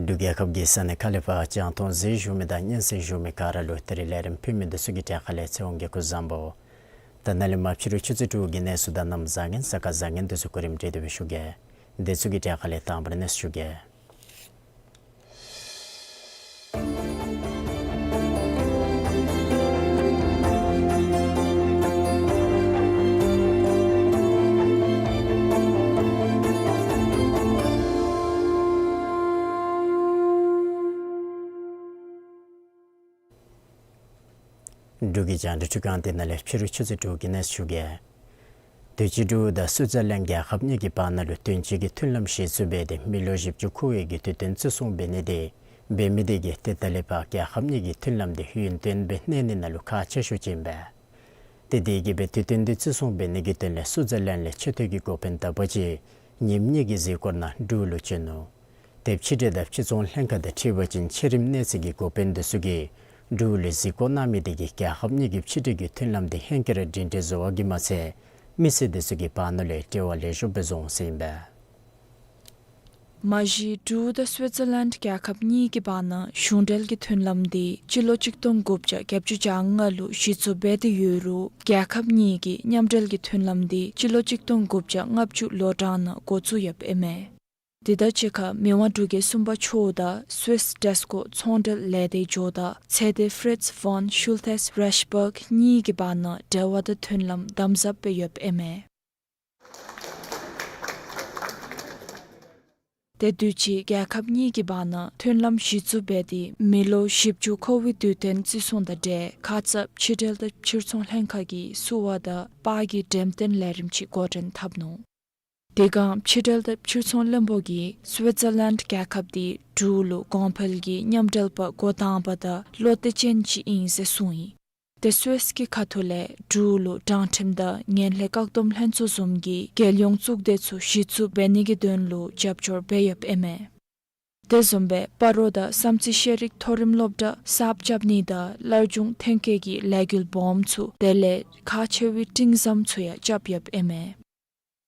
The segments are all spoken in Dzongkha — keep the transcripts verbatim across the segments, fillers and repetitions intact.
འབྲུག་རྒྱལ་ཁབ་ཀྱི་ས་གནས་ཁག་ལས་ཕར་རྒྱང་མཐོང་གཟིགས་བཞུགས་མི་དང་སྙན་གསན་བཞུགས་མི་ག་ར་ལུ་ད་རིས་ལས་རིམ་ཕུལ་མི་འདི་ཚུ་གི་གྲས་ཁ་ལས་ཚེ་དབང་གིས་སྐུ་གཟུགས་བཟང་པོ། ད་ནཱ་ལས་མར་ཕྱི་རུ་ཆུ་ཚོད་དྲུག་གི་གནས་ཚུལ་དང་གནམ་བཟང་ངན་ས་ཁ་བཟང་ངན་འདི་ཚུ་གོ་རིམ་སྒྲིག་སྟེ་སྦེ་ཞུ་གེ། འདི་ཚུ་གི་གྲས་ཁ་ལས་དང་པ་ར་གནས་ཚུལ་ཞུ་གེ། འབྲུག་གི་རྒྱང་བསྒྲགས་ཁྲི་ཁང་འདི་ནང་ལས་ཕྱི་རུ་ཆུ་ཚོད་དྲུག་གི་གནས་ཚུལ་ཞུ་གེ། དུས་ཅི་འབྲུག་དང་སུའི་ཙར་ལན་རྒྱལ་ཁབ་གཉིས་ཀྱི་བར་ན་ལུ་དོན་གཅིག་གི་མཐུན་ལམ་གཞི་བཙུགས་འབད་དེ་མི་ལོ་བཞི་བཅུ་འཁོར་བའི་གི་དུས་སྟོན་བརྩི་སྲུང་འབད་ནི་དེ་འབད་མི་དེ་གིས་ཏེ་ད་ལས་ཕར་རྒྱལ་ཁབ་གཉིས་ཀྱི་མཐུན་ལམ་དེ་ཡུན་བརྟན་སྦེ་གནས་ནི་ནང་ལུ་ཁག་ཆེ་ཤོས་ཅིག་ཨིན་པས། ཏེ་དེ་གིས་སྦེ་དུས་སྟོན་དེ་བརྩི་སྲུང་འབད་ནི་གི་དོན་ལས་སུའི་ཙར་ལན་ལས་ཆེ་བསྟོད་ཀྱི་འགོ་དཔོན་དར་པོ་ཆེ་ཉིནམ་གཉིས་ཀྱི་གཟིགས་སྐོར་ནང་འབྲུག་ལུ་བྱོན་ནུག། ཏེ་ཕྱི་འབྲེལ་དང་ཕྱི་ཚོང་ལྷན་ཁག་དང་འཁྲིལ་བ་ཅིན་ཕྱི་རིམ་གནས་ཚད་ཀྱི་འགོ་དཔོན་འདི་ཚུ་གིས་འབྲུག་ལུ་གཟིགས་སྐོར་གནང་མི་དེ་གིས་རྒྱལ་ཁབ་གཉིས་ཀྱི་ཕྱི་འབྲེལ་གྱི་མཐུན་ལམ་དེ་ཧེང་སྐལ་ར་སྒྲིང་སྒྲི་བཟོ་བ་གིས་མ་ཚད་མི་སེར་འདི་ཚུ་གི་བར་ན་ལུ་འབྲེལ་བ་ལེགས་ཤོམ་སྦེ་བཟོ་འོང་ཟེར་ཨིན་པས། མ་གཞི་འབྲུག་དང་སུའི་ཙར་ལན་རྒྱལ་ཁབ་གཉིས་ཀྱི་བར་ན་གཞུང་འབྲེལ་གྱི་མཐུན་ལམ་དེ་སྤྱི་ལོ་གཅིག་སྟོང་དགུ་བརྒྱ་བརྒྱད་ཅུ་གྱ་ལྔ་ལུ་གཞི་བཙུགས་འབད་དེ་ཡོད་རུང་རྒྱལ་ཁབ་གཉིས་ཀྱི་མཉམ་འབྲེལ་གྱི་མཐུན་ལམ་དེ་སྤྱི་ལོ་གཅིག་སྟོང་དགུ་བརྒྱ་ལྔ་བཅུ་ལོ་གྲངས་ནང་འགོ་བཙུགས་ཡོདཔ་ཨིན་མས། དེ་དང་གཅིག་ཁར་མི་དབང་འབྲུག་རྒྱལ་གསུམ་པ་མཆོག་དང་སུའིས་ཊེས་ཀོ་ཚོང་འབྲེལ་ལས་སྡེའི་ཇོ་བདག་ཚེ་འདས་Fritz von Schultes-Rechberg གཉིས་ཀྱི་བར་ན་འབྲེལ་བ་དང་མཐུན་ལམ་དམ་ཟབ་སྦེ་ཡོདཔ་ཨིན་མས། ཏེ་དུས་ཅི་རྒྱལ་ཁབ་གཉིས་ཀྱི་བར་ན་མཐུན་ལམ་གཞི་བཙུགས་འབད་དེ་མི་ལོ་བཞི་བཅུ་འཁོར་བའི་དུས་སྟོན་བརྩི་སྲུང་དང་འབྲེལ་ཁ་ཙ་ཕྱི་འབྲེལ་དང་ཕྱིར་ཚོང་ལྷན་ཁག་གིས་བསུ་བ་དང་པར་གྱི་འགྲེམས་སྟོན་ལས་རིམ་ཅིག་འགོ་འདྲེན་འཐབ་ནུག། དེ་སྒང་ཕྱི་འབྲེལ་དང་ཕྱིར་ཚོང་བློན་པོ་གིས་སུའི་ཙར་ལན་རྒྱལ་ཁབ་དེ་འབྲུག་ལུ་གོང་འཕེལ་གྱི་མཉམ་འབྲེལ་པ་འགོ་དང་པ་དང་བློ་གཏད་ཅན་ཅིག་ཨིན་ཟེར་གསུངས་ཡི། ཏེ་སུའིས་ཀྱི་ཁ་ཐུག་ལས་འབྲུག་ལུ་དྲང་ཁྲིམས་དང་ངན་ལྷད་བཀག་སྡོམ་ལྷན་ཚོགས་བཟུམ་གྱི་རྒྱལ་ཡོངས་གཙུག་སྡེ་ཚུ་གཞི་བཙུགས་འབད་ནི་གི་དོན་ལུ་རྒྱབ་སྐྱོར་འབད་ཡོདཔ་ཨིན་མས། དེ་བཟུམ་སྦེ་སྤ་རོ་དང་བསམ་རྩེ་ཤེས་རིག་མཐོ་རིམ་སློབ་གྲྭ་གསརཔ་རྐྱབ་ནི་དང་སླར་འབྱུང་ཐོན་སྐྱེད་ཀྱི་ལས་འགུལ་སྦོམ་ཚུ་དེ་ལས་ཁག་ཆེ་བའི་སྤྲིངས་ཟམ་ཚུ་ཡང་རྐྱབ་ཡོདཔ་ཨིན་མས།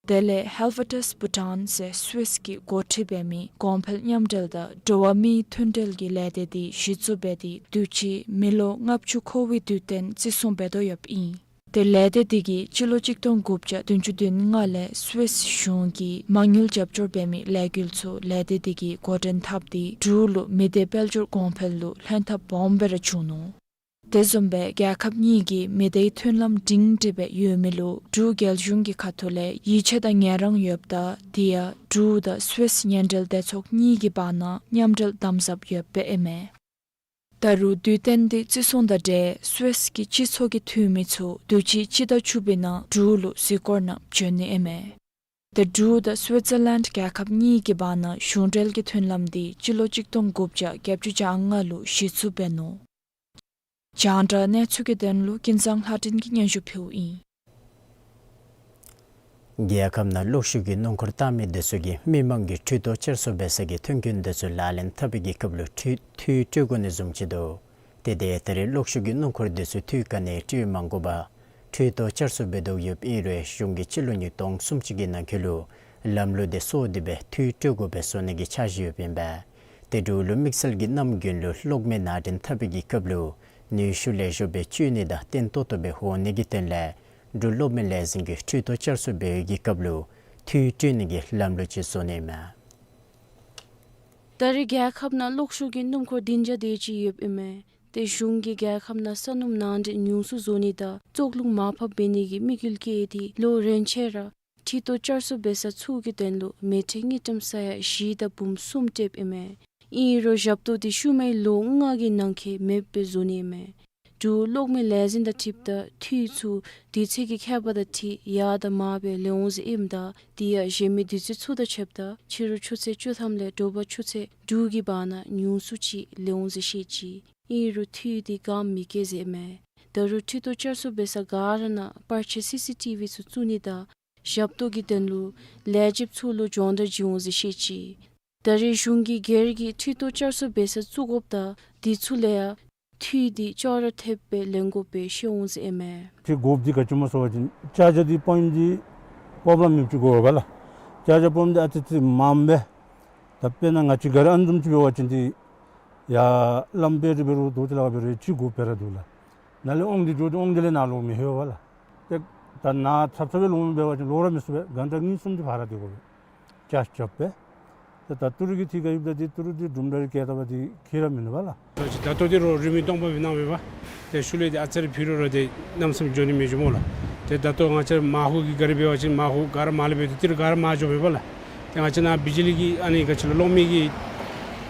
དེ་ལས་Helvetas Bhutan ཟེར་སུའིས་ཀྱིས་འགོ་ཁྲིད་འབད་མི་གོང་འཕེལ་མཉམ་འབྲེལ་དང་འགྲོ་བ་མིའི་མཐུན་འབྲེལ་གྱི་ལས་སྡེ་དེ་གཞི་བཙུགས་འབད་དེ་དུས་ཅི་མི་ལོ་ལྔ་བཅུ་འཁོར་བའི་དུས་སྟོན་བརྩི་སྲུང་འབད་དོ་ཡོདཔ་ཨིན། ཏེ་ལས་སྡེ་དེ་གིས་སྤྱི་ལོ་གཅིག་སྟོང་དགུ་བརྒྱ་བདུན་ཅུ་དོན་ལྔ་ལས་སུའིས་གཞུང་གིས་མ་དངུལ་རྒྱབ་སྐྱོར་འབད་མི་ལས་འགུལ་ཚུ་ལས་སྡེ་དེ་གིས་འགོ་འདྲེན་འཐབ་སྟེ་འབྲུག་ལུ་མི་སྡེ་དཔལ་འབྱོར་གོང་འཕེལ་ལུ་ལྷན་ཐབས་སྦོམ་སྦེ་ར་བྱུང་ནུག། དེ་བཟུམ་སྦེ་རྒྱལ་ཁབ་གཉིས་ཀྱི་མི་སྡེའི་མཐུན་ལམ་སྒྲིང་སྒྲི་སྦེ་ཡོད་མི་ལུ་འབྲུག་རྒྱལ་གཞུང་གི་ཁ་ཐུག་ལས་ཡིད་ཆེས་དང་ངལ་རངས་ཡོདཔ་ད་དེ་ཡང་འབྲུག་དང་སུའིས་མཉམ་འབྲེལ་སྡེ་ཚོགས་གཉིས་ཀྱི་བར་ན་མཉམ་འབྲེལ་དམ་ཟབ་ཡོདཔ་ཨིན་མས། ད་རུང་དུས་སྟོན་དེ་བརྩི་སྲུང་དང་འབྲེལ་སུའིས་ཀྱི་སྤྱི་ཚོགས་ཀྱི་འཐུས་མི་ཚུ་དུས་ཅི་སྤྱི་ཟླ་བཅུ་པའི་ནང་འབྲུག་ལུ་གཟིགས་སྐོར་ནང་བྱོན་ནི་ཨིན་མས། ཏེ་འབྲུག་དང་སུའི་ཙར་ལན་རྒྱལ་ཁབ་གཉིས་ཀྱི་བར་ན་གཞུང་འབྲེལ་གྱི་མཐུན་ལམ་དེ་སྤྱི་ལོ་གཅིག་སྟོང་དགུ་བརྒྱ་བརྒྱད་ཅུ་གྱ་ལྔ་ལུ་གཞི་བཙུགས་འབད་ནུག། རྒྱང་བསྒྲགས་གནས་ཚུལ་གྱི་དོན་ལུ་ཀུན་བཟང་ལྷ་སྒྲོན་གྱིས་སྙན་ཞུ་ཕུལཝ་ཨིན། རྒྱལ་ཁབ་ནང་གློག་ཤུགས་ཀྱི་སྣུམ་འཁོར་བཏང་མི་དེ་ཚུ་གིས་མི་མང་གི་འཕྲུལ་དོ་བསྐྱར་གསོ་འབད་ས་གི་མཐུན་རྐྱེན་དེ་ཚུ་ལག་ལེན་འཐབ་པའི་གི་སྐབས་ལུ་འཐུས་འཐུས་སྤྲོད་དགོ་ནི་བཟུམ་ཅིག་འདུག། དེ་འདི་ད་རེས་གློག་ཤུགས་ཀྱི་སྣུམ་འཁོར་དེ་ཚུ་འཐུས་ག་ནི་སྤྲོད་མ་དགོ་པར་འཕྲུལ་དོ་བསྐྱར་གསོ་འབད་དོ་ཡོདཔ་ཨིན་རུང་གཞུང་གིས་སྤྱི་ལོ་ཉིས་སྟོང་སུམ་ཅུ་གི་ནང་འཁོད་ལུ་ལམ་ལུགས་དེ་སོར་ཏེ་སྦེ་འཐུས་སྤྲོད་དགོ་པའི་བཟོ་ནི་གི་འཆར་གཞི་ཡོདཔ་ཨིན་པས། དེ་འབྲུག་ལུ་དམིགས་བསལ་གྱི་གནམ་དགུན་ལུ་གློག་མེ་ནང་འདྲེན་འཐབ་པའི་གི་སྐབས་ལུ་ནུས་ཤུགས་ལེགས་ཤོམ་སྦེ་སྤྱོད་ནི་དང་བརྟན་ཏོག་ཏོ་སྦེ་འོང་ནི་གི་དོན་ལས་འབྲུག་གློག་མེ་ལས་འཛིན་གྱིས་འཕྲུལ་དོ་བསྐྱར་གསོ་འབད་བའི་གི་སྐབས་ལུ་འཐུས་སྤྲོད་ནི་གི་ལམ་ལུགས་ཅིག་བཟོ་ནི་ཨིན་མས། ད་རེས་རྒྱལ་ཁབ་ནང་གློག་ཤུགས་ཀྱི་སྣུམ་འཁོར་བདུན་བརྒྱ་དེ་ཅིག་ཡོདཔ་ཨིན་མས། ཏེ་གཞུང་གིས་རྒྱལ་ཁབ་ནང་ས་སྣུམ་ནང་འདྲེན་ཉུང་སུ་བཟོ་ནི་དང་བཙོག་རླུང་མར་ཕབ་འབད་ནི་གི་དམིགས་ཡུལ་བསྐྱེད་དེ་ལོ་རེ་ཆད་ར་འཕྲུལ་དོ་བསྐྱར་གསོ་འབད་ས་ཚུ་གི་དོན་ལུ་མི་ཊར་དངུལ་ཀྲམ་ས་ཡ་བཞི་དང་འབུམ་གསུམ་སྤྲོདཔ་ཨིན་མས། ཨིན་རུང་ཞབས་ཏོག་དེ་ཤུལ་མའི་ལོ་ལྔ་གི་ནང་འཁོད་མེདཔ་སྦེ་བཟོ་ནི་ཨིན་མས། འབྲུག་གློག་མེ་ལས་འཛིན་དང་འཁྲིལཝ་ད་འཐུས་ཚུ་དུས་ཚོད་ཀྱི་ཁྱད་པར་དང་འཁྲིལ་ཡར་དང་མར་སྦེ་ལེན་འོང་ཟེར་ཨིནམ་ད་དེ་ཡང་གཞན་མི་དུས་ཚོད་ཚུ་དང་ཕྱདཔ་ད་ཕྱི་རུ་ཆུ་ཚོད་བཅུ་ཐམ་ལས་དྲོ་པ་ཆུ་ཚོད་དྲུག་གི་བར་ན་ཉུང་སུ་ཅིག་ལེན་འོང་ཟེར་བཤད་ཅི། ཨིན་རུང་འཐུས་དེ་ག་མི་བཀལ་ཟེར་ཨིན་མས། ད་རུང་འཕྲུལ་དོ་བསྐྱར་གསོ་འབད་ས་ག་ར་ནང་པར་ཆས་སི་སི་ཊི་ཝི་ཚུ་བཙུགས་ནི་དང་ཞབས་ཏོག་གི་དོན་ལུ་ལས་བྱེདཔ་ཚུ་ལུ་སྦྱོང་བརྡར་བྱིན་འོང་ཟེར་བཤད་ཅི། ད་རེས་གཞུང་གིས་སྒེར་གྱི་འཕྲུལ་དོ་བསྐྱར་གསོ་འབད་ས་བཙུགས་དགོཔ་དང་དེ་ཚུ་ལས་ཡང་འཐུས་དེ་ཅོག་ར་འཐདཔ་སྦེ་ལེན་དགོཔ་སྦེ་བཤད་འོང་ཟེར་ཨིན་མས། ཏེ་དགོཔ་འདི་ག་ཅི་སྨོ་ཟེར་བ་ཅིན་ཅར་ཇར་འདི་པམཔ་འདི་པོབ་ལེམ་མེདཔ་ཅིག་དགོ་པས་ལགས། ཅར་ཇར་པམཔ་འདི་ཨ་ཙི་ཙི་མངམ་སྦེ། ད་དཔེར་ན་ང་བཅས་ག་ར་ཨ་ནི་བཟུམ་ཅིག་འབད་བ་ཅིན་འདི་ཡར་ལམ་བེ་རི་འབད་རུང་དོ་ཅིག་ལཱ་འབད་རུང་ཅིག་དགོཔ་སྦེ་ར་འདུག་ལགས། ནཱ་ལས་དབང་འདི་འགྱོ་སྟེ་དབང་འདི་ལས་ནཱ་ལོག་མི་ལྷོད་པས་ལགས། ཏེ་ད་ནཱ་ཚབ་ཚབ་སྦེ་ལོག་མི་འབད་བ་ཅིན་ལོག་ར་མི་ཚུགས་པས། གྷན་ཊ་གཉིས་གསུམ་ཅིག་ཕར་ར་སྡོད་དགོ་པས། ཅརཇ་རྐྱབ་སྦེ། ཏེ་ད་ཏི་རུ་གི་ཐད་ཁར་ཡོདཔ་ད་འདི་ཏི་རུ་འདི་གྲུམ་ཌ་རི་བཀལ་བཏང་པ་འདི་ཁྱད་ར་མིན་འདུག་པ་ལགས། ད་ལྟོ་འདི་རུང་རུ་མི་སྟོང་པ་སྦེ་གནང་མེད་པ། ཏེ་ཤུལ་ལས་འདི་ཨ་ཙི་རེ་ཕུལ་རུང་ར་ཏེ་གནམ་མེད་ས་མེད་འགྱོ་ནི་མི་འགྱོ་སྨོ་ལགས། ཏེ་ད་ལྟོ་ང་བཅས་མར་ཧུ་གི་ག་རི་འབད་བ་ཅིན་མར་ཧུ་ག་ར་མར་ལས་འབད་དེ་ཏི་རུ་ག་ར་མར་འགྱོ་མེད་པ་ལགས། ཏེ་ང་བཅས་ནཱ་བི་ཇི་ལི་གི་ཨ་ནི་ག་ཅི་ལོ་གློག་མེ་གི་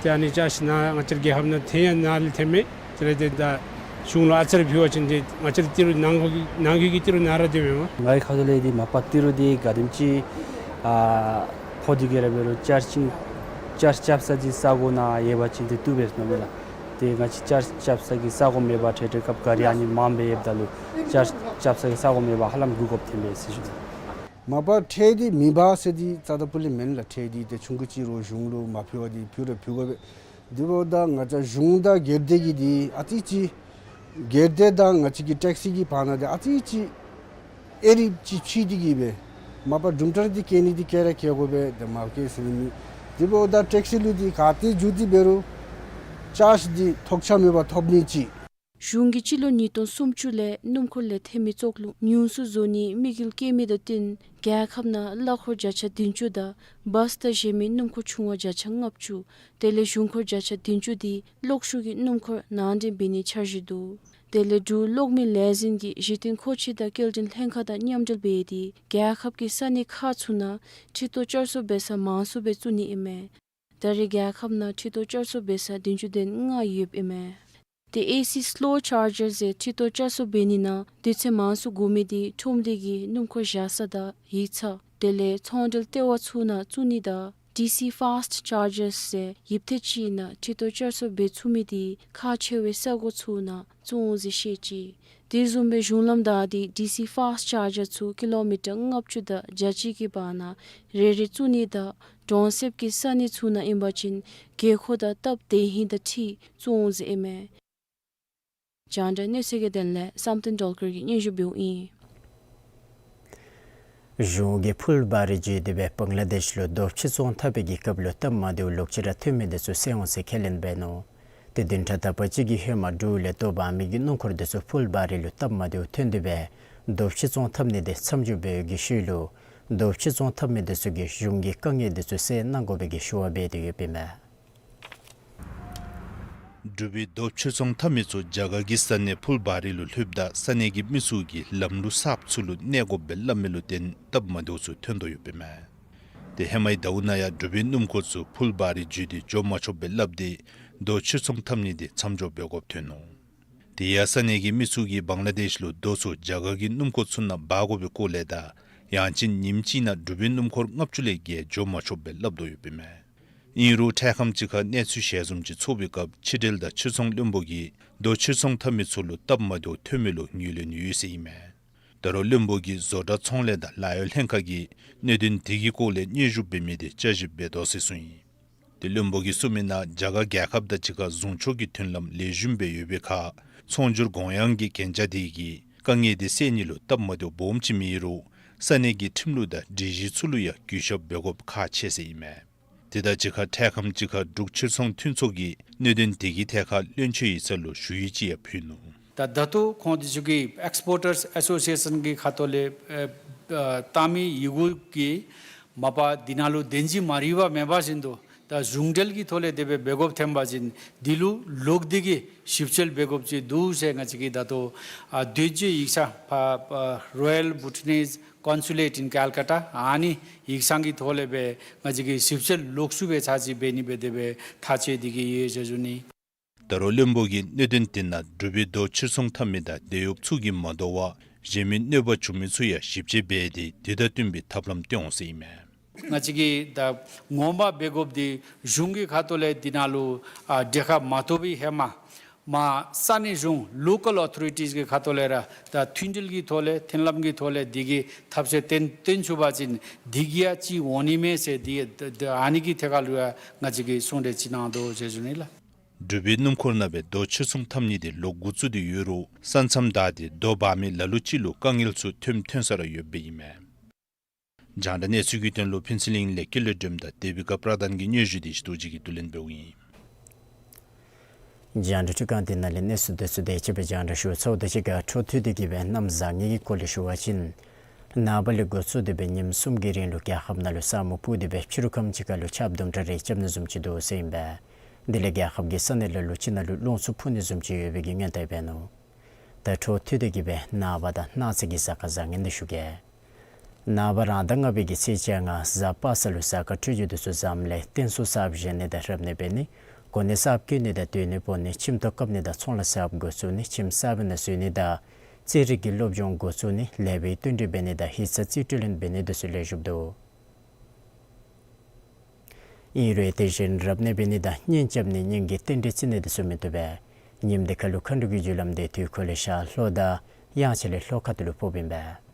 ཏེ་ཨ་ནི་ཅརཇ་ནཱ་ང་བཅས་རྒྱལ་ཁབ་ནང་ཐོན་ཡང་ནཱ་ལས་ཐོན་མས། དེ་ལས་ཏེ་ད་གཞུང་ལུ་ཨ་ཙི་རེ་ཕུལ་བ་ཅིན་ཏེ་ང་བཅས་ར་ཏི་རུ་ནང་འཁོད་ཀྱི་ནང་འཁོད་ཀྱི་ཏི་རུ་ནང་ར་སྡོད་མི་མས། ང་གི་ཁ་ཐུག་ལས་འདི་མ་པ་ཏི་རུ་འདི་ག་དེམ་ཅིག་ཨ་ཕོག་སྟེ་གི་ར་འབད་རུང་ཅརཇ་ཅིང་ཅརཇ་རྐྱབ་ས་འདི་ས་གོ་ནང་ཡོད་པ་ཅིན་འདི་བཏུབ་པས་མནོཝ་མས་ལགས། ཏེ་ང་བཅས་ཅརཇ་རྐྱབ་ས་གི་ས་གོ་མེད་པར་ཐད་ཐད་སྐབས་ག་རི་ཨ་ནི་མངམ་སྦེ་ཡོདཔ་ད་ལུ་ཅརཇ་རྐྱབ་ས་གི་ས་གོ་མེད་པར་ཧ་ལམ་གྱོང་ཁ་ཐོན་པས་ཟེར་ཞུ་ནི། མ་པ་ཁྲལ་འདི་མི་འབག་ཟེར་འདི་རྩ་དང་སྤུ་ལས་མེན་ལགས། ཁྲལ་འདི་ཏེ་ཆུང་ཀུ་ཅིག་རུང་གཞུང་ལུ་མ་ཕུལ་བར་འདི་ཕུལ་ར་ཕུལ་དགོ་པས། དེ་འབདཝ་ད་ང་བཅས་གཞུང་དང་སྒེར་སྡེ་གི་འདི་ཨ་ཙི་ཅིག་སྒེར་སྡེ་དང་ང་བཅས་ཀྱི་ཊེག་སི་གི་བར་ན་འདི་ཨ་ཙི་ཅིག་ཨེ་རིག་ཅིག་ཕྱེ་སྟེ་གི་སྦེ་མ་པ་གྲུམ་ཊ་རི་འདི་བཀལ་ནི་འདི་བཀལ་ར་བཀལ་དགོ་པས། ཏེ་མ་བཀལ་ཟེར་ནི་མེད། དེ་འབདཝ་ད་ཊེག་སི་ལུ་འདི་ག་ཏེ་འགྱོ་སྟེ་འབད་རུང་ཅརཇ་འདི་ཐོགས་ཆགས་མེད་པར་ཐོབ་ནི་ཅིག། གཞུང་གིས་སྤྱི་ལོ་ཉིས་སྟོང་སུམ་ཅུ་ལས་སྣུམ་འཁོར་ལས་ཐོན་མི་བཙོག་རླུང་ཉུང་སུ་བཟོ་ནིའི་དམིགས་ཡུལ་བསྐྱེད་མི་དང་བསྟུན་རྒྱལ་ཁབ་ནང་གླ་འཁོར་བརྒྱ་ཆ་བདུན་ཅུ་དང་བཱས་དང་གཞན་མི་སྣུམ་འཁོར་ཆུང་བ་བརྒྱ་ཆ་ལྔ་བཅུ་དེ་ལས་གཞུང་འཁོར་བརྒྱ་ཆ་བདུན་ཅུ་འདི་གློག་ཤུགས་ཀྱི་སྣུམ་འཁོར་ནང་འདྲེན་འབད་ནིའི་འཆར་གཞི་འདུག། དེ་ལས་འབྲུག་གློག་མེ་ལས་འཛིན་གྱི་གཞི་རྟེན་མཁོ་ཆས་དང་སྐྱེལ་འདྲེན་ལྷན་ཁག་དང་མཉམ་འབྲེལ་འབད་དེ་རྒྱལ་ཁབ་ཀྱི་ས་གནས་ཁག་ཚུ་ནང་འཕྲུལ་དོ་བསྐྱར་གསོ་འབད་ས་མང་སུ་སྦེ་བཙུགས་ནི་ཨིན་མས། ད་རེས་རྒྱལ་ཁབ་ནང་འཕྲུལ་དོ་བསྐྱར་གསོ་འབད་ས་བདུན་ཅུ་དོན་ལྔ་ཡོདཔ་ཨིན་མས། ཏེ་ཨེ་སི་སི་ལོ་ཆར་ཇར་ཟེར་འཕྲུལ་དོ་བསྐྱར་གསོ་འབད་ནི་ནང་དུས་ཚོད་མང་སུ་འགོར་མི་འདི་ཁྲོམ་སྡེ་གི་སྣུམ་འཁོར་བཞག་ས་དང་ཡིག་ཚང་དེ་ལས་ཚོང་འབྲེལ་ལྟེ་བ་ཚུ་ནང་བཙུགས་ནི་དང་ཌི་སི་ཕཱསཊ་ཆར་ཇར་ཟེར་ཡུདཔ་ཐེངས་ཅིག་ནང་འཕྲུལ་དོ་བསྐྱར་གསོ་འབད་ཚུགས་མི་འདི་ཁག་ཆེ་བའི་ས་གོ་ཚུ་ནང་བཙུགས་འོང་ཟེར་བཤད་ཅི། དེ་བཟུམ་སྦེ་གཞུང་ལམ་བདའ་སྟེ་ཌི་སི་ཕཱསཊ་ཆར་ཇར་ཚུ་ཀི་ལོ་མི་ཊར་ལྔ་བཅུ་དང་བརྒྱ་གཅིག་གི་བར་ན་རེ་རེ་བཙུགས་ནི་དང་གྲོང་གསེབ་ཀྱི་ས་གནས་ཚུ་ནང་ཨིན་པ་ཅིན་དགོས་མཁོ་དང་སྟབས་བདེ་ཧིང་དང་འཁྲིལ་བཙུགས་འོང་ཟེར་ཨིན་མས། རྒྱང་བསྒྲགས་གནས་ཚུལ་གྱི་དོན་ལས་བསམ་གཏན་སྒྲོལ་དཀར་གྱིས་སྙན་ཞུ་འབདཝ་ཨིན། གཞུང་གིས་ཕུལ་བཱ་རི་བརྒྱུད་དེ་སྦེ་བང་ལ་དེཤ་ལུ་རྡོ་ཕྱིར་ཚོང་འཐབ་པའི་གི་སྐབས་ལུ་སྟབས་མ་བདེཝ་ལོག་ཅི་ར་ཐོན་མི་དེ་ཚུ་སེལ་འོང་ཟེར་ཁས་ལེན་འབད་ནུག། ཏེ་བདུན་ཕྲག་དག་པ་ཅིག་གི་ཧེ་མ་འབྲུག་ལས་རྡོ་འབག་མི་གི་སྣུམ་འཁོར་དེ་ཚུ་ཕུལ་བཱ་རི་ལུ་སྟབས་མ་བདེཝ་ཐོན་ཏེ་སྦེ་རྡོ་ཕྱིར་ཚོང་འཐབ་ནི་དེ་མཚམས་འཇོག་འབད་བའི་གི་ཤུལ་ལུ་རྡོ་ཕྱིར་ཚོང་འཐབ་མི་དེ་ཚུ་གིས་གཞུང་གི་དཀའ་ངལ་དེ་ཚུ་སེལ་གནང་དགོ་པའི་གི་ཞུ་བ་འབད་དེ་ཡོདཔ་ཨིན་མས། འབྲུག་པའི་རྡོ་ཕྱིར་ཚོང་འཐབ་མི་ཚུ་རྒྱ་གར་གྱི་ས་གནས་ཕུལ་བཱ་རི་ལུ་ལྷོདཔ་ད་ས་གནས་ཀྱི་མི་ཚུ་གིས་ལམ་ལུགས་གསརཔ་ཚུ་ལུ་གནས་དགོཔ་སྦེ་སླབ་མི་ལུ་བརྟེན་སྟབས་མ་བདེཝ་ཚུ་ཐོན་དོ་ཡོདཔ་ཨིན་མས། ཏེ་ཧེ་མའི་ཟླཝ་ནང་ཡང་འབྲུག་པའི་སྣུམ་འཁོར་ཚུ་ཕུལ་བཱ་རི་བརྒྱུད་དེ་འགྱོ་མ་ཆོགཔ་སྦེ་སླབ་སྟེ་རྡོ་ཕྱིར་ཚོང་འཐབ་ནི་དེ་མཚམས་འཇོག་འབད་དགོཔ་ཐོན་ནུག། དེ་ཡང་ས་གནས་ཀྱི་མི་ཚུ་གིས་བང་ལ་དེཤ་ལུ་རྡོ་ཚུ་རྒྱ་གར་གྱི་སྣུམ་འཁོར་ཚུ་ནང་འབག་དགོ་པའི་སྐོར་ལས་དང་ཡང་ཅིན་ཉིནམ་གཅིག་ནང་འབྲུག་པའི་སྣུམ་འཁོར་ལྔ་བཅུ་ལས་བརྒལ་འགྱོ་མ་ཆོགཔ་སྦེ་སླབ་དོ་ཡོདཔ་ཨིན་མས། ཨིན་རུང་འཕྲལ་ཁམས་ཅིག་ཁར་གནས་ཚུལ་ཞལ་འཛོམས་ཅིག་ཚོགས་པའི་སྐབས་ཕྱི་འབྲེལ་དང་ཕྱིར་ཚོང་བློན་པོ་གིས་རྡོ་ཕྱིར་ཚོང་འཐབ་མི་ཚུ་ལུ་སྟབས་མ་བདེཝ་ཐོན་མི་ལུ་ངོས་ལེན་ཡོད་ཟེར་ཨིན་མས། ད་རུང་བློན་པོ་གིས་བཟོ་གྲྭ་ཚོང་ལས་དང་ལཱ་གཡོག་ལྷན་ཁག་གིས་གནད་དོན་དེ་གི་སྐོར་ལས་སྙན་ཞུ་འབད་མི་དེ་བསྐྱར་ཞིབ་འབད་དོ་ཟེར་གསུངས་ཡི། ཏེ་བློན་པོ་གིས་གསུངས་མི་ནང་རྒྱ་གར་རྒྱལ་ཁབ་དང་གཅིག་ཁར་ཟུང་ཕྱོགས་ཀྱི་མཐུན་ལམ་ལེགས་ཤོམ་སྦེ་ཡོད་པའི་ཁར་ཚོང་སྒྱུར་དགོངས་ཡངས་ཀྱི་གན་རྒྱ་དེ་གིས་དཀའ་ངལ་དེ་སེལ་ནི་ལུ་སྟབས་མ་བདེཝ་སྦོམ་ཅིག་མེད་རུང་ས་གནས་ཀྱི་ཁྲིམས་ལུགས་དང་སྒྲིག་གཞི་ཚུ་ལུ་ཡང་གུས་ཞབས་འབད་དགོཔ་ཁག་ཆེ་ཟེར་ཨིན་མས། དེ་དང་གཅིག་ཁར་འཕྲལ་ཁམས་ཅིག་ཁར་འབྲུག་ཕྱིར་ཚོང་མཐུན་ཚོགས་ཀྱིས་གནད་དོན་དེ་གི་ཐད་ཁར་བློན་ཆེན་ཡིག་ཚང་ལུ་ཞུ་ཡིག་ཅིག་ཡང་ཕུལ་ནུག། ད་ད་ལྟོ་ཁོང་དེ་ཚུ་གིས་ཨེགསི་པོར་ཊརསི་ཨེ་སོ་སི་ཨེ་ཤཱན་གྱི་ཁ་ཐུག་ལས་ཨེ་ཨེ་བཏང་མི་ཡི་གུ་གིས་མ་པ་འདི་ནང་ལུ་བདེན་ཅིག་མ་རིག་པ་མེད་པ་བཞིན་དུ་ད་གཞུང་འབྲེལ་གྱི་ཐོག་ལས་དེ་སྦེ་འབད་དགོཔ་ཐོན་པ་ཅིན་འདི་ལུ་ལོག་སྟེ་གིས་ཞིབ་དཔྱད་འབད་དགོཔ་ཅིག་འདུག་ཟེར་ང་བཅས་ཀྱིས་ད་ལྟོ་ཨ་བསྟུན་གྲོས་ཡིག་ཚང་ཕར་ཨ་Royal Bhutanese Consulate in Calcutta ཨ་ནི་ཡིག་ཚང་གི་ཐོག་ལས་སྦེ་ང་བཅས་ཀྱིས་ཞིབ་དཔྱད་ལོག་སུ་སྦེ་ཚར་གཅིག་འབད་ནི་སྦེ་དེ་སྦེ་ཐག་བཅད་དེ་གིས་ཡོད་ཟེར་ཞུ་ནི། ད་རུང་བློན་པོ་གིས་གནད་དོན་དེ་ནང་འབྲུག་པའི་རྡོ་ཕྱིར་ཚོང་འཐབ་མི་དང་དེད་གཡོགཔ་ཚུ་གིས་མ་དོ་བར་གཞན་མི་གནོད་པ་བྱུང་མི་ཚུ་ཡང་ཞིབ་དཔྱད་འབད་དེ་དེ་དང་བསྟུན་པའི་ཐབས་ལམ་སྟོན་འོང་ཟེར་ཨིན་མས། ང་བཅས་ཀྱིས་ད་ངོ་མ་འབད་དགོཔ་འདི་གཞུང་གི་ཁ་ཐུག་ལས་འདི་ནང་ལུ་ཨ་གྲལ་ཁར་མ་གཏོགས་པའི་ཧེ་མ་མ་ས་གནས་གཞུང་ལོ་ཀཱལ་ཨོ་ཐོ་རི་ཊིས་ཀྱི་ཁ་ཐུག་ལས་ར་ད་མཐུན་སྒྲིལ་གྱི་ཐོག་ལས་མཐུན་ལམ་གྱི་ཐོག་ལས་འདི་གི་ཐབས་ཤེས་སྟོན་སྟོན་ཚུགས་པ་ཅིན་འདི་གིས་ཡང་ཅིག་འོང་ནི་མས་ཟེར་འདི་ད་ད་ཨ་ནི་གི་ཐད་ཁར་ལུ་ཡང་ང་བཅས་ཀྱིས་གསུང་གྲོས་ཅིག་གནང་དོ་ཟེར་ཞུ་ནི་ལགས། འབྲུག་པའི་སྣུམ་འཁོར་ནང་སྦེ་རྡོ་ཕྱིར་ཚོང་འཐབ་ནི་དེ་ལོག་འགོ་བཙུགས་ཏེ་ཡོད་རུང་ས་མཚམས་བདའ་སྟེ་རྡོ་འབག་མི་ལ་ལུ་ཅིག་ལུ་དཀའ་ངལ་ཚུ་ཐོན་ཐོན་ས་ར་ཡོདཔ་ཨིན་མས། རྒྱང་བསྒྲགས་གནས་ཚུལ་གྱི་དོན་ལུ་ཕུན་ཚོགས་གླིང་ལས་ཀུན་ལེགས་སྒྲོལམ་དང་དེ་བི་ཀ་པྲ་དཱན་གྱི་སྙན་ཞུ་དེ་ཞི་རྡོ་རྗེ་གིས་བསྡུ་ལེན་འབདཝ་ཨིན། རྒྱང་བསྒྲགས་འཕྲུལ་ཁང་འདི་ནང་ལས་གནས་ཚུལ་དེ་ཚུ་དེ་ཅིག་སྦེ་རྒྱང་བསྒྲགས་ཞུ་ཚརཝ་ད་གཅིག་ཁར་འཕྲོ་མཐུད་དེ་གིས་སྦེ་གནམ་བཟང་ངན་གྱི་སྐོར་ལས་ཞུ་བ་ཅིན་ནངས་པ་ལས་འགོ་བཙུགས་ཏེ་སྦེ་ཉིནམ་གསུམ་གྱི་རིང་ལུ་རྒྱལ་ཁབ་ནང་ལུ་ས་སྨུག་སྤུབས་ཏེ་སྦེ་ཕྱི་རུ་ཁམས་ཅིག་ཁར་ལུ་ཆརཔ་དུམ་གྲ་རེ་རྐྱབ་ནི་བཟུམ་ཅིག་འདུག་ཟེར་ཨིན་པས། དེ་ལས་རྒྱལ་ཁབ་ཀྱི་ས་གནས་ལ་ལུ་ཅིག་ནང་ལུ་རླུང་འཚུབ་འཕུ་ནི་བཟུམ་ཅིག་ཡོད་པའི་གི་སྔོན་བརྡ་འབད་ནུག། ད་འཕྲོ་མཐུད་དེ་གིས་སྦེ་ནངས་པ་དང་གནངས་ཚེ་གི་གཟའ་སྐར་བཟང་ངན་དེ་ཞུ་གེ། ནངས་པ་རང་ཟླ་ལྔ་པའི་གི་ཚེས་བཅོ་ལྔ་གཟའ་པ་སངས་ལུ་གཟའ་སྐར་འཕྲོད་སྦྱོར་དེ་ཚུ་བཟངམ་ལས་རྟེན་གསུམ་གསརཔ་བཞེངས་ནི་དང་རབ་གནས་འབད་ནི་གོ་གནས་གསརཔ་བསྐོ་ནི་དང་སྟོད་ནི་སྤོ་ནི་ཁྱིམ་ཐོག་བཀབ་ནི་དང་ཚོང་ལཱ་གསརཔ་འགོ་བཙུགས་ནི་ཁྱིམ་གསར་པའི་ནང་འཛུལ་ནི་དང་རྩེད་རིགས་ཀྱི་སློབ་སྦྱོང་འགོ་བཙུགས་ནི་ལེགས་པའི་བསྟུན་གྲོས་འབད་ནི་དང་ཡིག་ཚང་རྩིས་སྤྲོད་ལེན་འབད་ནི་དེ་ཚུ་ལེགས་ཤོམ་འདུག། ཨིན་རུང་དེ་བཞིན་རབ་གནས་འབད་ནི་དང་གཉེན་རྐྱབ་ནི་གཉེན་གྱི་རྟེན་འབྲེལ་བརྩི་ནི་དེ་ཚུ་མི་བཏུབ་པས། ཉིནམ་དེ་ཁར་ལུ་མཁའ་འགྲོ་གི་རྒྱུ་ལམ་དེ་དུས་འཁོར་ལས་ཤར་ལྷོ་དང་དབྱངས་འཆར་ལས་ལྷོ་ཁ་ཐུག་ལུ་ཕོགཔ་ཨིན་པས།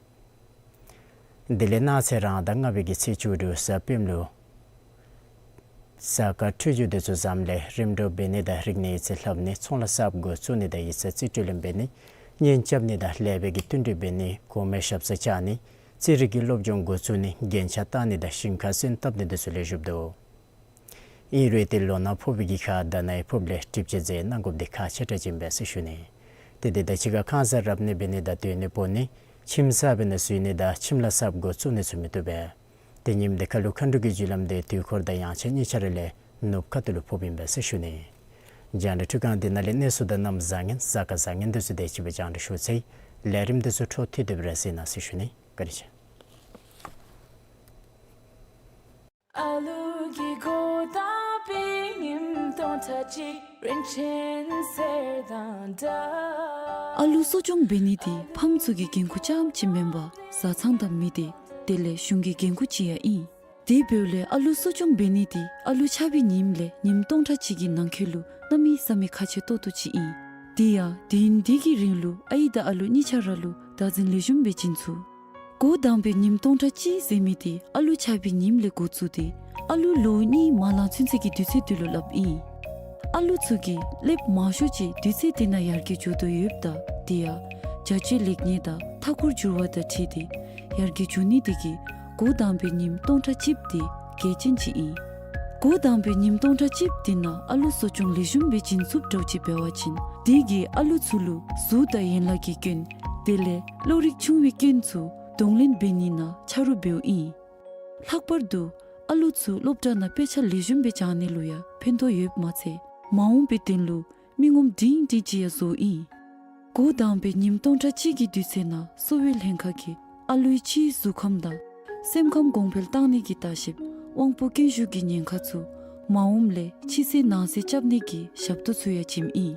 དེ་ལས་གནངས་ཚེ་རང་ཟླ་ལྔ་པའི་གི་ཚེས་བཅུ་དྲུག་གཟའ་སྤེནམ་ལུ་གཟའ་སྐར་འཕྲོད་སྦྱོར་དེ་ཚུ་བཟངམ་ལས་རིམ་གྲོ་འབད་ནི་དང་རིག་གནས་ཡིག་ཚད་ལྷབ་ནི་ཚོང་ལཱ་གསརཔ་འགོ་བཙུགས་ནི་དང་ཡིག་ཚང་རྩིས་སྤྲོད་ལེན་འབད་ནི་གཉེན་རྐྱབ་ནི་དང་ལེགས་པའི་གི་བསྟུན་གྲོས་འབད་ནི་གོང་མའི་ཞབས་སར་བཅར་ནི་རྩེད་རིགས་ཀྱི་སློབ་སྦྱོང་འགོ་བཙུགས་ནི་རྒྱན་ཆ་བཏགས་ནི་དང་ཞིང་ཁར་སོན་བཏབ་ནི་དེ་ཚུ་ལེགས་ཤོམ་འདུག། ཨིན་རུང་ཏེ་ལོ་ན་ཕོག་པའི་གི་ཁར་ད་ནཱ་ཡང་ཕོགཔ་ལས་གྲིབ་ཅན་ཟས་གནང་དགོཔ་འདི་ཁག་ཆེ་དྲགས་ཅིག་ཨིན་པས་ཟེར་ཞུ་ནི། ཏེ་དེ་དང་གཅིག་ཁར་ཁང་གསར་རབ་གནས་འབད་ནི་དང་སྟོད་ནི་སྤོ་ནི་ཁྱིམ་གསར་པའི་ནང་འཛུལ་ནི་དང་ཁྱིམ་ལཱ་གསརཔ་འགོ་བཙུགས་ནི་ཚུ་མི་བཏུབ་པས། ཏེ་ཉིནམ་དེ་ཁར་ལུ་མཁའ་འགྲོ་གི་རྒྱུ་ལམ་དེ་དུས་འཁོར་དང་དབྱངས་འཆར་གཉིས་ཆ་ར་ལས་ནུབ་ཁ་ཐུག་ལུ་ཕོགཔ་ཨིན་པས་ཟེར་ཞུ་ནི། རྒྱང་བསྒྲགས་འཕྲུལ་ཁང་འདི་ནང་ལས་གནས་ཚུལ་དང་གནམ་བཟང་ངན་གཟའ་སྐར་བཟང་ངན་དེ་ཚུ་དེ་ཅིག་སྦེ་རྒྱང་བསྒྲགས་ཞུ་ཚར་ཡི། ལས་རིམ་དེ་ཚུ་འཕྲོ་མཐུད་དེ་སྦེ་ར་གཟིགས་གནང་ཟེར་ཞུ་ནི། བཀའ་དྲིན་ཆེ། ཨ་ལུ་གི་གོ་དང་པའི་ཉིནམ་སྟོང་ཕྲག་གཅིག་རིན་ཆེན་གསེར་དང་འདྲ། ཨ་ལུ་གསོ་སྐྱོང་འབད་ནི་དེ་ཕམ་ཚུ་གི་འགན་ཁུར་རྐྱངམ་གཅིག་མེན་པར་བཟའ་ཚང་དང་མི་སྡེ་དེ་ལས་གཞུང་གི་འགན་ཁུར་ཅིག་ཡང་ཨིན། དེ་འབདཝ་ལས་ཨ་ལུ་གསོ་སྐྱོང་འབད་ནི་དེ་ཨ་ལུ་ཆགས་པའི་ཉིནམ་ལས་ཉིནམ་སྟོང་ཕྲག་གཅིག་གི་ནང་འཁོད་ལུ་གནམ་མེད་ས་མེད་ཁག་ཆེ་ཏོག་ཏོ་ཅིག་ཨིན། དེ་ཡང་དུས་ཡུན་དེ་གི་རིང་ལུ་ཨའི་དང་ཨ་ལུ་གཉིས་ཆ་ར་ལུ་བདག་འཛིན་ལེགས་ཤོམ་སྦེ་བྱིན་ཚུགས། འགོ་དང་པའི་ཉིནམ་སྟོང་ཕྲག་གཅིག་ཟེར་མི་དེ་ཨ་ལུ་ཆགས་པའི་ཉིནམ་ལས་འགོ་བཙུགས་ཏེ་ཨ་ལུ་ལོ་གཉིས་མ་ལང་ཚུན་ཚོད་ཀྱི་དུས་ཚོད་དེ་ལུ་སླབ་ཨིན། ཨ་ལུ་ཚུ་གིས་ལེབ་མང་ཤོས་ཅིག་དུས་ཚོད་དེ་ནང་ཡར་རྒྱས་འགྱོ་དོ་ཡོདཔ་ད་དེ་ཡང་བྱ་སྤྱོད་ལེགས་ཉེས་དང་མཐའ་འཁོར་འགྱུར་བ་དང་འཁྲིལ་ཏེ་ཡར་རྒྱས་འགྱོ་ནི་དེ་གིས་འགོ་དང་པའི་ཉིནམ་སྟོང་ཕྲག་གཅིགཔོ་དེ་གལ་ཅན་ཅིག་ཨིན། འགོ་དང་པའི་ཉིནམ་སྟོང་ཕྲག་གཅིགཔོ་དེ་ནང་ཨ་ལུ་གསོ་སྐྱོང་ལེགས་ཤོམ་སྦེ་བྱིན་ཚུགསཔ་འདྲཝ་ཅིག་འབད་བ་ཅིན་དེ་གིས་ཨ་ལུ་ཚུ་ལུ་གཟུགས་དང་ཡན་ལག་གི་སྐྱོན་དེ་ལས་བློ་རིག་ཆུང་བའི་སྐྱོན་ཚུ་གདོང་ལེན་འབད་ནི་ནང་ཆ་རོགས་འབདཝ་ཨིན། ལྷག་པར་དུ་ཨ་ལུ་ཚུ་སློབ་གྲྭ་ནང་དཔེ་ཆ་ལེགས་ཤོམ་སྦེ་སྦྱང་ནི་ལུ་ཡང་ཕན་ཐོགས་ཡོདཔ་མ་ཚད་མ་འོངས་པའི་དོན་ལུ་མི་ངོམ་སྒྲིང་སྒྲིང་ཅིག་ཡང་བཟོཝ་ཨིན། འགོ་དང་པའི་ཉིནམ་སྟོང་ཕྲག་གཅིག་གི་དུས་ཚོད་ནང་གསོ་བའི་ལྷན་ཁག་གིས་ཨ་ལུའི་ཕྱིའི་གཟུགས་ཁམས་དང་སེམས་ཁམས་གོང་འཕེལ་གཏང་ནི་གི་ལྟ་བཤལཔ་དབང་པོ་སྐྱོན་ཤོར་གྱི་ཉེན་ཁ་ཚུ་མ་འོངམ་ལས་ཕྱི་གསལ་ནང་གསལ་རྐྱབ་ནི་གི་ཞབས་ཏོག་ཚུ་ཡང་བྱིནམ་ཨིན།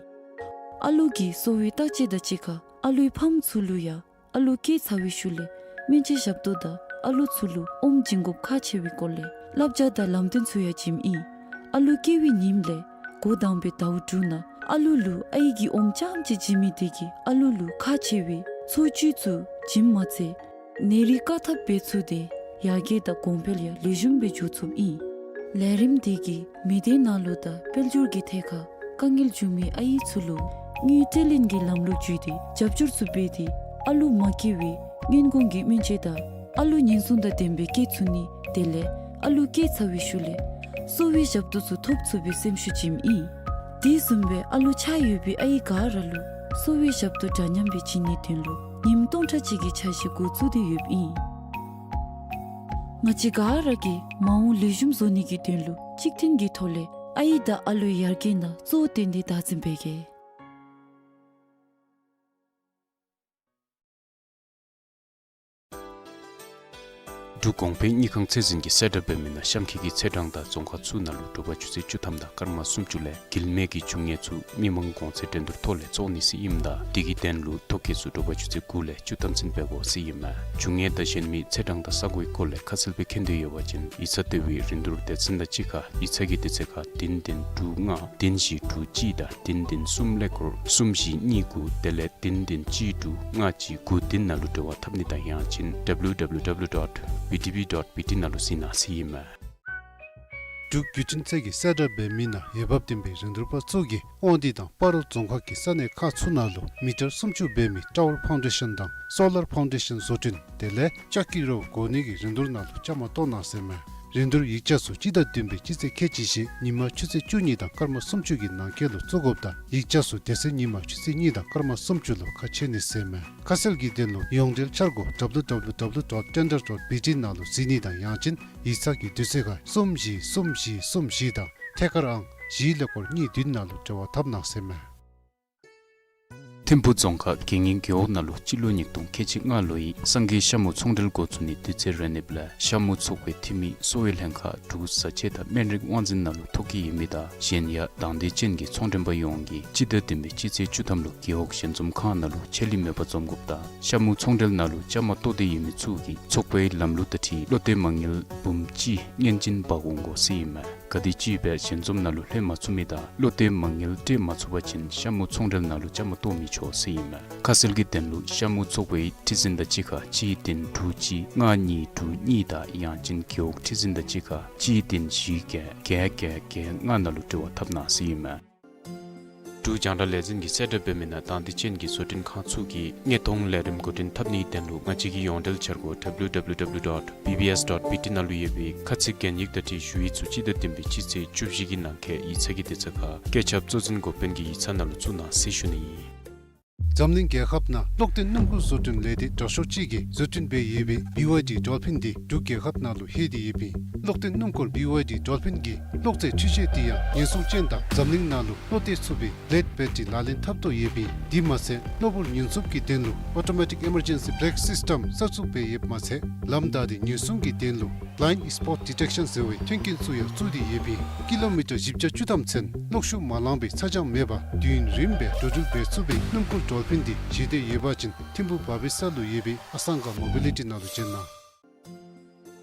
ཨ་ལུ་གི་གསོ་བའི་བརྟག་དཔྱད་དང་གཅིག་ཁར་ཨ་ལུའི་ཕམ་ཚུ་ལུ་ཡང་ཨ་ལུ་སྐྱེས་ཚར་བའི་ཤུལ་ལས་སྨན་བཅོས་ཞབས་ཏོག་དང་ཨ་ལུ་ཚུ་ལུ་ཨོམ་བྱིན་དགོཔ་ཁག་ཆེ་བའི་སྐོར་ལས་བསླབ་བྱ་དང་ལམ་སྟོན་ཚུ་ཡང་བྱིནམ་ཨིན། ཨ་ལུ་སྐྱེ་བའི་ཉིནམ་ལས་འགོ་དང་པའི་ཟླཝ་དྲུག་ནང་ཨ་ལུ་ལུ་ཨའི་གི་ཨོམ་རྐྱངམ་གཅིག་བྱིན་མི་དེ་གིས་ཨ་ལུ་ལུ་ཁག་ཆེ་བའི་ འཚོ་བཅུད་ཚུ་བྱིནམ་མ་ཚད་ནད་རིགས་བཀག་ཐབས་འབད་ཚུགས་ཏེ་ཡར་རྒྱས་དང་གོང་འཕེལ་ཡང་ལེགས་ཤོམ་སྦེ་འགྱོ་ཚུགསཔ་ཨིན། ལས་རིམ་འདི་གིས་མི་སྡེ་ནང་ལུ་དང་དཔལ་འབྱོར་གྱི་ཐད་ཁར་དཀའ་ངལ་བྱུང་མི་ཨའི་ཚུ་ལུ་དངུལ་སྤྲོད་ལེན་གྱི་ལམ་ལུགས་བརྒྱུད་དེ་རྒྱབ་སྐྱོར་ཚུ་འབད་དེ་ཨ་ལུ་མ་སྐྱེ་བའི་སྔོན་འགོག་གི་སྨན་བཅོས་དང་ཨ་ལུ་ཉེན་སྲུང་དང་ལྡན་པའི་སྐྱེ་ཚུགས་ནི་དེ་ལས་ཨ་ལུ་སྐྱེ་ཚར་བའི་ཤུལ་ལས་གསོ་བའི་ཞབས་ཏོག་ཚུ་ཐོབ་ཚུགས་པའི་སེམས་ཤུགས་བྱིནམ་ཨིན། དེ་བཟུམ་སྦེ་ཨ་ལུ་ཆགས་ཡོད་པའི་ཨའི་ག་ར་ལུ་གསོ་བའི་ཞབས་ཏོག་འདྲ་མཉམ་སྦེ་བྱིན་ནིའི་དོན་ལུ་ཉིནམ་སྟོང་ཕྲག་གཅིག་གི་འཆར་གཞི་འགོ་བཙུགས་ཏེ་ཡོདཔ་ཨིན། ང་བཅས་ག་ར་གིས་མ་འོངས་ལེགས་ཤོམ་བཟོ་ནི་གི་དོན་ལུ་གཅིག་མཐུན་གྱི་ཐོག་ལས་ཨའི་དང་ཨ་ལུའི་ཡར་རྒྱས་ནང་གཙོ་བོ་བཏོན་ཏེ་བདག་འཛིན་འབད་གེ། འབྲུག་གོང་འཕེལ་དངུལ་ཁང་ཚད་འཛིན་གྱིས་གསལ་བསྒྲགས་འབད་མི་ནང་གཤམ་འཁོད་ཀྱི་ཚེས་གྲངས་དང་རྫོང་ཁག་ཚུ་ནང་ལུ་དྲོ་པ་ཆུ་ཚོད་བཅུ་ཐམ་དང་སྐར་མ་སུམ་ཅུ་ལས་དཀྱིལ་མའི་གི་འབྱུང་གནས་ཚུ་མི་མང་གོང་ཚད་འགྲན་བསྡུར་ཐོག་ལས་བཙོང་ནི་ཟེར་ཨིནམ་ད་དེ་གི་དོན་ལུ་ཐོ་བཀོད་ཚུ་དྲོ་པ་ཆུ་ཚོད་དགུ་ལས་བཅུ་ཐམ་ཚུན་འབད་དགོ་ཟེར་ཨིན་མས། འབྱུང་གནས་དང་གཞན་མི་ཚེས་གྲངས་དང་ས་གོའི་སྐོར་ལས་ཁ་གསལ་སྦེ་མཁྱེན་འདོད་ཡོད་པ་ཅིན་ཡིག་ཚང་ལྟེ་བའི་རིན་བསྡུར་སྡེ་ཚན་དང་གཅིག་ཁར་ཡིག་ཚང་གི་དུས་ཚོད་ཁར་བདུན་བདུན་དྲུག་ལྔ་བདུན་བཞི་དྲུག་གཅིག་དང་བདུན་བདུན་གསུམ་ཀླད་ཀོར་གསུམ་བཞི་གཉིས་དགུ་དེ་ལས་བདུན་བདུན་གཅིག་དྲུག་ལྔ་གཅིག་དགུ་བདུན་ནང་ལུ་འབྲེལ་བ་འཐབ་ནི་དང་ཡང་ཅིན་W W W dot B T B dot B T ནང་ལུ་གཟིགས་གནང་ཟེར་ཨིན་མས། འབྲུག་བརྒྱུད་འཕྲིན་ཚད་ཀྱིས་གསལ་བསྒྲགས་འབད་མི་ནང་འོས་འབབ་ལྡན་པའི་རིན་བསྡུར་པ་ཚུ་གིས་དབང་འདུས་དང་སྤ་རོ་རྫོང་ཁག་གི་ས་གནས་ཁག་ཚུ་ནང་ལུ་མི་ཊར་སུམ་ཅུ་འབད་མི་ཊ་ཝར་ཕའུན་ཌེ་ཤཱན་དང་སོ་ལར་ཕའུན་ཌེ་ཤཱན་བཟོ་སྐྲུན་དེ་ལས་ལྕགས་ཀྱི་རོ་བཀོག་ནི་གི་རིན་བསྡུར་ནང་ལུ་བཅའ་མར་གཏོགས་གནང་ཟེར་མས། རིན་བསྡུར་ཡིག་ཆ་ཚུ་སྤྱི་ཟླ་བདུན་པའི་སྤྱི་ཚེས་ཁལ་གཅིག་བཞི་ཉིན་མ་ཆུ་ཚོད་བཅུ་གཉིས་དང་སྐར་མ་སུམ་ཅུ་གི་ནང་འཁོད་ལུ་བཙུགས་དགོཔ་དང་ཡིག་ཆ་ཚུ་དེ་ཚེ་ཉིན་མ་ཆུ་ཚོད་གཉིས་དང་སྐར་མ་སུམ་ཅུ་ལུ་ཁ་ཕྱེ་ནི་ཟེར་མས། ཁ་གསལ་གྱི་དོན་ལུ་ཡོངས་འབྲེལ་འཆར་སྒོ་W W W dot tender dot B T ནང་ལུ་གཟིགས་ནི་དང་ཡང་ཅིན་ཡིག་ཚང་གི་དུས་ཚོད་ཁར་གསུམ་བཞི་གསུམ་བཞི་གསུམ་བཞི་དང་ཐད་ཀར་ཨང་བཞི་ཀླད་ཀོར་གཉིས་བདུན་ནང་ལུ་འབྲེལ་བ་འཐབ་གནང་ཟེར་མས། ཐིམ་ཕུག་རྫོང་ཁག་དགེ་བསྙེན་རྒེད་འོག་ནང་ལུ་སྤྱི་ལོ་ཉིས་སྟོང་ཁལ་གཅིག་ལྔ་ལོའི་སངས་རྒྱས་ཤ་མུ་ཚོང་འབྲེལ་འགོ་བཙུགས་ནི་དུས་ཚོད་རན་ནིབ་ལས་ཤ་མུ་ཚོགས་པའི་འཐུས་མི་གསོ་བའི་ལྷན་ཁག་འབྲུག་བཟའ་ཆས་དང་སྨན་རིགས་དབང་འཛིན་ནང་ལུ་ཐོ་བཀོད་ཡོད་མི་དང་གཞན་ཡང་དང་འདོད་ཅན་གྱི་ཚོང་མགྲོན་པ་ཡོངས་ཀྱིས་སྤྱི་ཟླ་བདུན་པའི་སྤྱི་ཚེས་བཅུ་ཐམ་ལུ་རྒེད་འོག་ཞལ་འཛོམས་ཁང་ནང་ལུ་ཆད་ལུས་མེད་པར་འཛོམས་དགོཔ་དང་ཤ་མུ་ཚོང་འབྲེལ་ནང་ལུ་བཅའ་མར་གཏོགས་ཏེ་ཡོད་མི་ཚུ་གིས་ཚོགས་པའི་ལམ་ལུགས་དང་འཁྲིལ་བློ་གཏད་མ་དངུལ་འབུམ་གཅིག་སྔོན་བྱིན་འབག་འོང་དགོ་ཟེར་ཨིན་མས། ག་དེམ་ཅིག་སྦེ་ཞལ་འཛོམས་ནང་ལུ་ལྷོད་མ་ཚུགས་མི་དང་བློ་གཏད་མ་དངུལ་སྤྲོད་མ་ཚུགས་པ་ཅིན་ཤ་མུ་ཚོང་འབྲེལ་ནང་ལུ་བཅའ་མར་གཏོགས་མི་ཆོག་ཟེར་ཨིན་མས། ཁ་གསལ་གྱི་དོན་ལུ་ཤ་མུ་ཚོགས་པའི་ཁྲི་འཛིན་དང་གཅིག་ཁར་གཅིག་བདུན་དྲུག་གཅིག་ལྔ་གཉིས་དྲུག་གཉིས་དང་ཡང་ཅིན་རྒེད་འོག་ཁྲི་འཛིན་དང་གཅིག་ཁར་གཅིག་བདུན་བཞི་བརྒྱད་བརྒྱད་བརྒྱད་བརྒྱད་ལྔ་ནང་ལུ་འབྲེལ་བ་འཐབ་གནང་ཟེར་ཨིན་མས། འབྲུག་རྒྱང་བསྒྲགས་ལས་འཛིན་གྱིས་གསལ་བསྒྲགས་འབད་མི་ནང་དང་འདོད་ཅན་གྱི་བཟོ་སྐྲུན་ཁང་ཚུ་གིས་དངོས་མཐོང་ལས་རིམ་འགོ་འདྲེན་འཐབ་ནིའི་དོན་ལུ་ང་བཅས་ཀྱི་ཡོངས་འབྲེལ་འཆར་སྒོ་W W W dot B B S dot B T ནང་ལུ་ཡོད་པའི་ཁ་ཚིག་གན་ཡིག་དང་འཁྲིལ་ཞུ་ཡིག་ཚུ་སྤྱི་ཟླ་བདུན་པའི་སྤྱི་ཚེས་བཅུ་བཞི་གི་ནང་འཁོད་ཡིག་ཚང་གི་དུས་ཚོད་ཁར་བཀོད་ཁྱབ་གཙོ་འཛིན་འགོ་དཔོན་གྱི་ཡིག་ཚང་ནང་ལུ་བཙུགས་གནང་ཟེར་ཞུ་ནི་ཨིན། འཛམ་གླིང་རྒྱལ་ཁབ་ནང་གློག་ལྡན་སྣུམ་འཁོར་བཟོ་སྐྲུན་ལས་སྡེ་དྲག་ཤོས་ཅིག་གིས་བཟོ་སྐྲུན་འབད་ཡོད་པའི་B Y D Dolphin འདི་འབྲུག་རྒྱལ་ཁབ་ནང་ལུ་ལྷོད་དེ་ཡོདཔ་ཨིན། གློག་ལྡན་སྣུམ་འཁོར་B Y D Dolphin གི་གློག་རྫས་འཕྲུལ་ཆས་འདི་ཡང་ཉེན་སྲུང་ཅན་དང་འཛམ་གླིང་ནང་ལུ་བློ་གཏད་ཚུགས་པའི་བླེཌ་བེ་ཊི་རི་ལག་ལེན་འཐབ་དོ་ཡོདཔ་ཨིན། དེ་མ་ཚད་གློ་བུར་ཉེན་སྲུང་གི་དོན་ལུ་Automatic Emergency Brake System གསར་བཙུགས་འབད་ཡོདཔ་མ་ཚད་ལམ་བདའ་སྟེ་ཉེན་སྲུང་གི་དོན་ལུ་Blind Spot Detection ཟེར་བའི་མཐུན་རྐྱེན་ཚུ་ཡང་བཙུགས་ཏེ་ཡོདཔ་ཨིན། ཀི་ལོ་མི་ཊར་བཞི་བརྒྱ་བཅུ་ཐམ་ཚུན་གློག་ཤུགས་མ་ལང་པའི་ཚ་གྱང་མེད་པར་དུས་ཡུན་རིངམོ་སྦེ་འགྲོ་འགྲུལ་འབད་ཚུགས་པའི་སྣུམ་འཁོར་ཌོལ་ཕིན་འདི་བཞེས་འདོད་ཡོད་པ་ཅིན་ཐིམ་ཕུག་བ་བི་ས་ལུ་ཡོད་པའི་ཨ་སང་ག་མོ་བི་ལི་ཊི་ནང་ལུ་བྱོན་གནང་།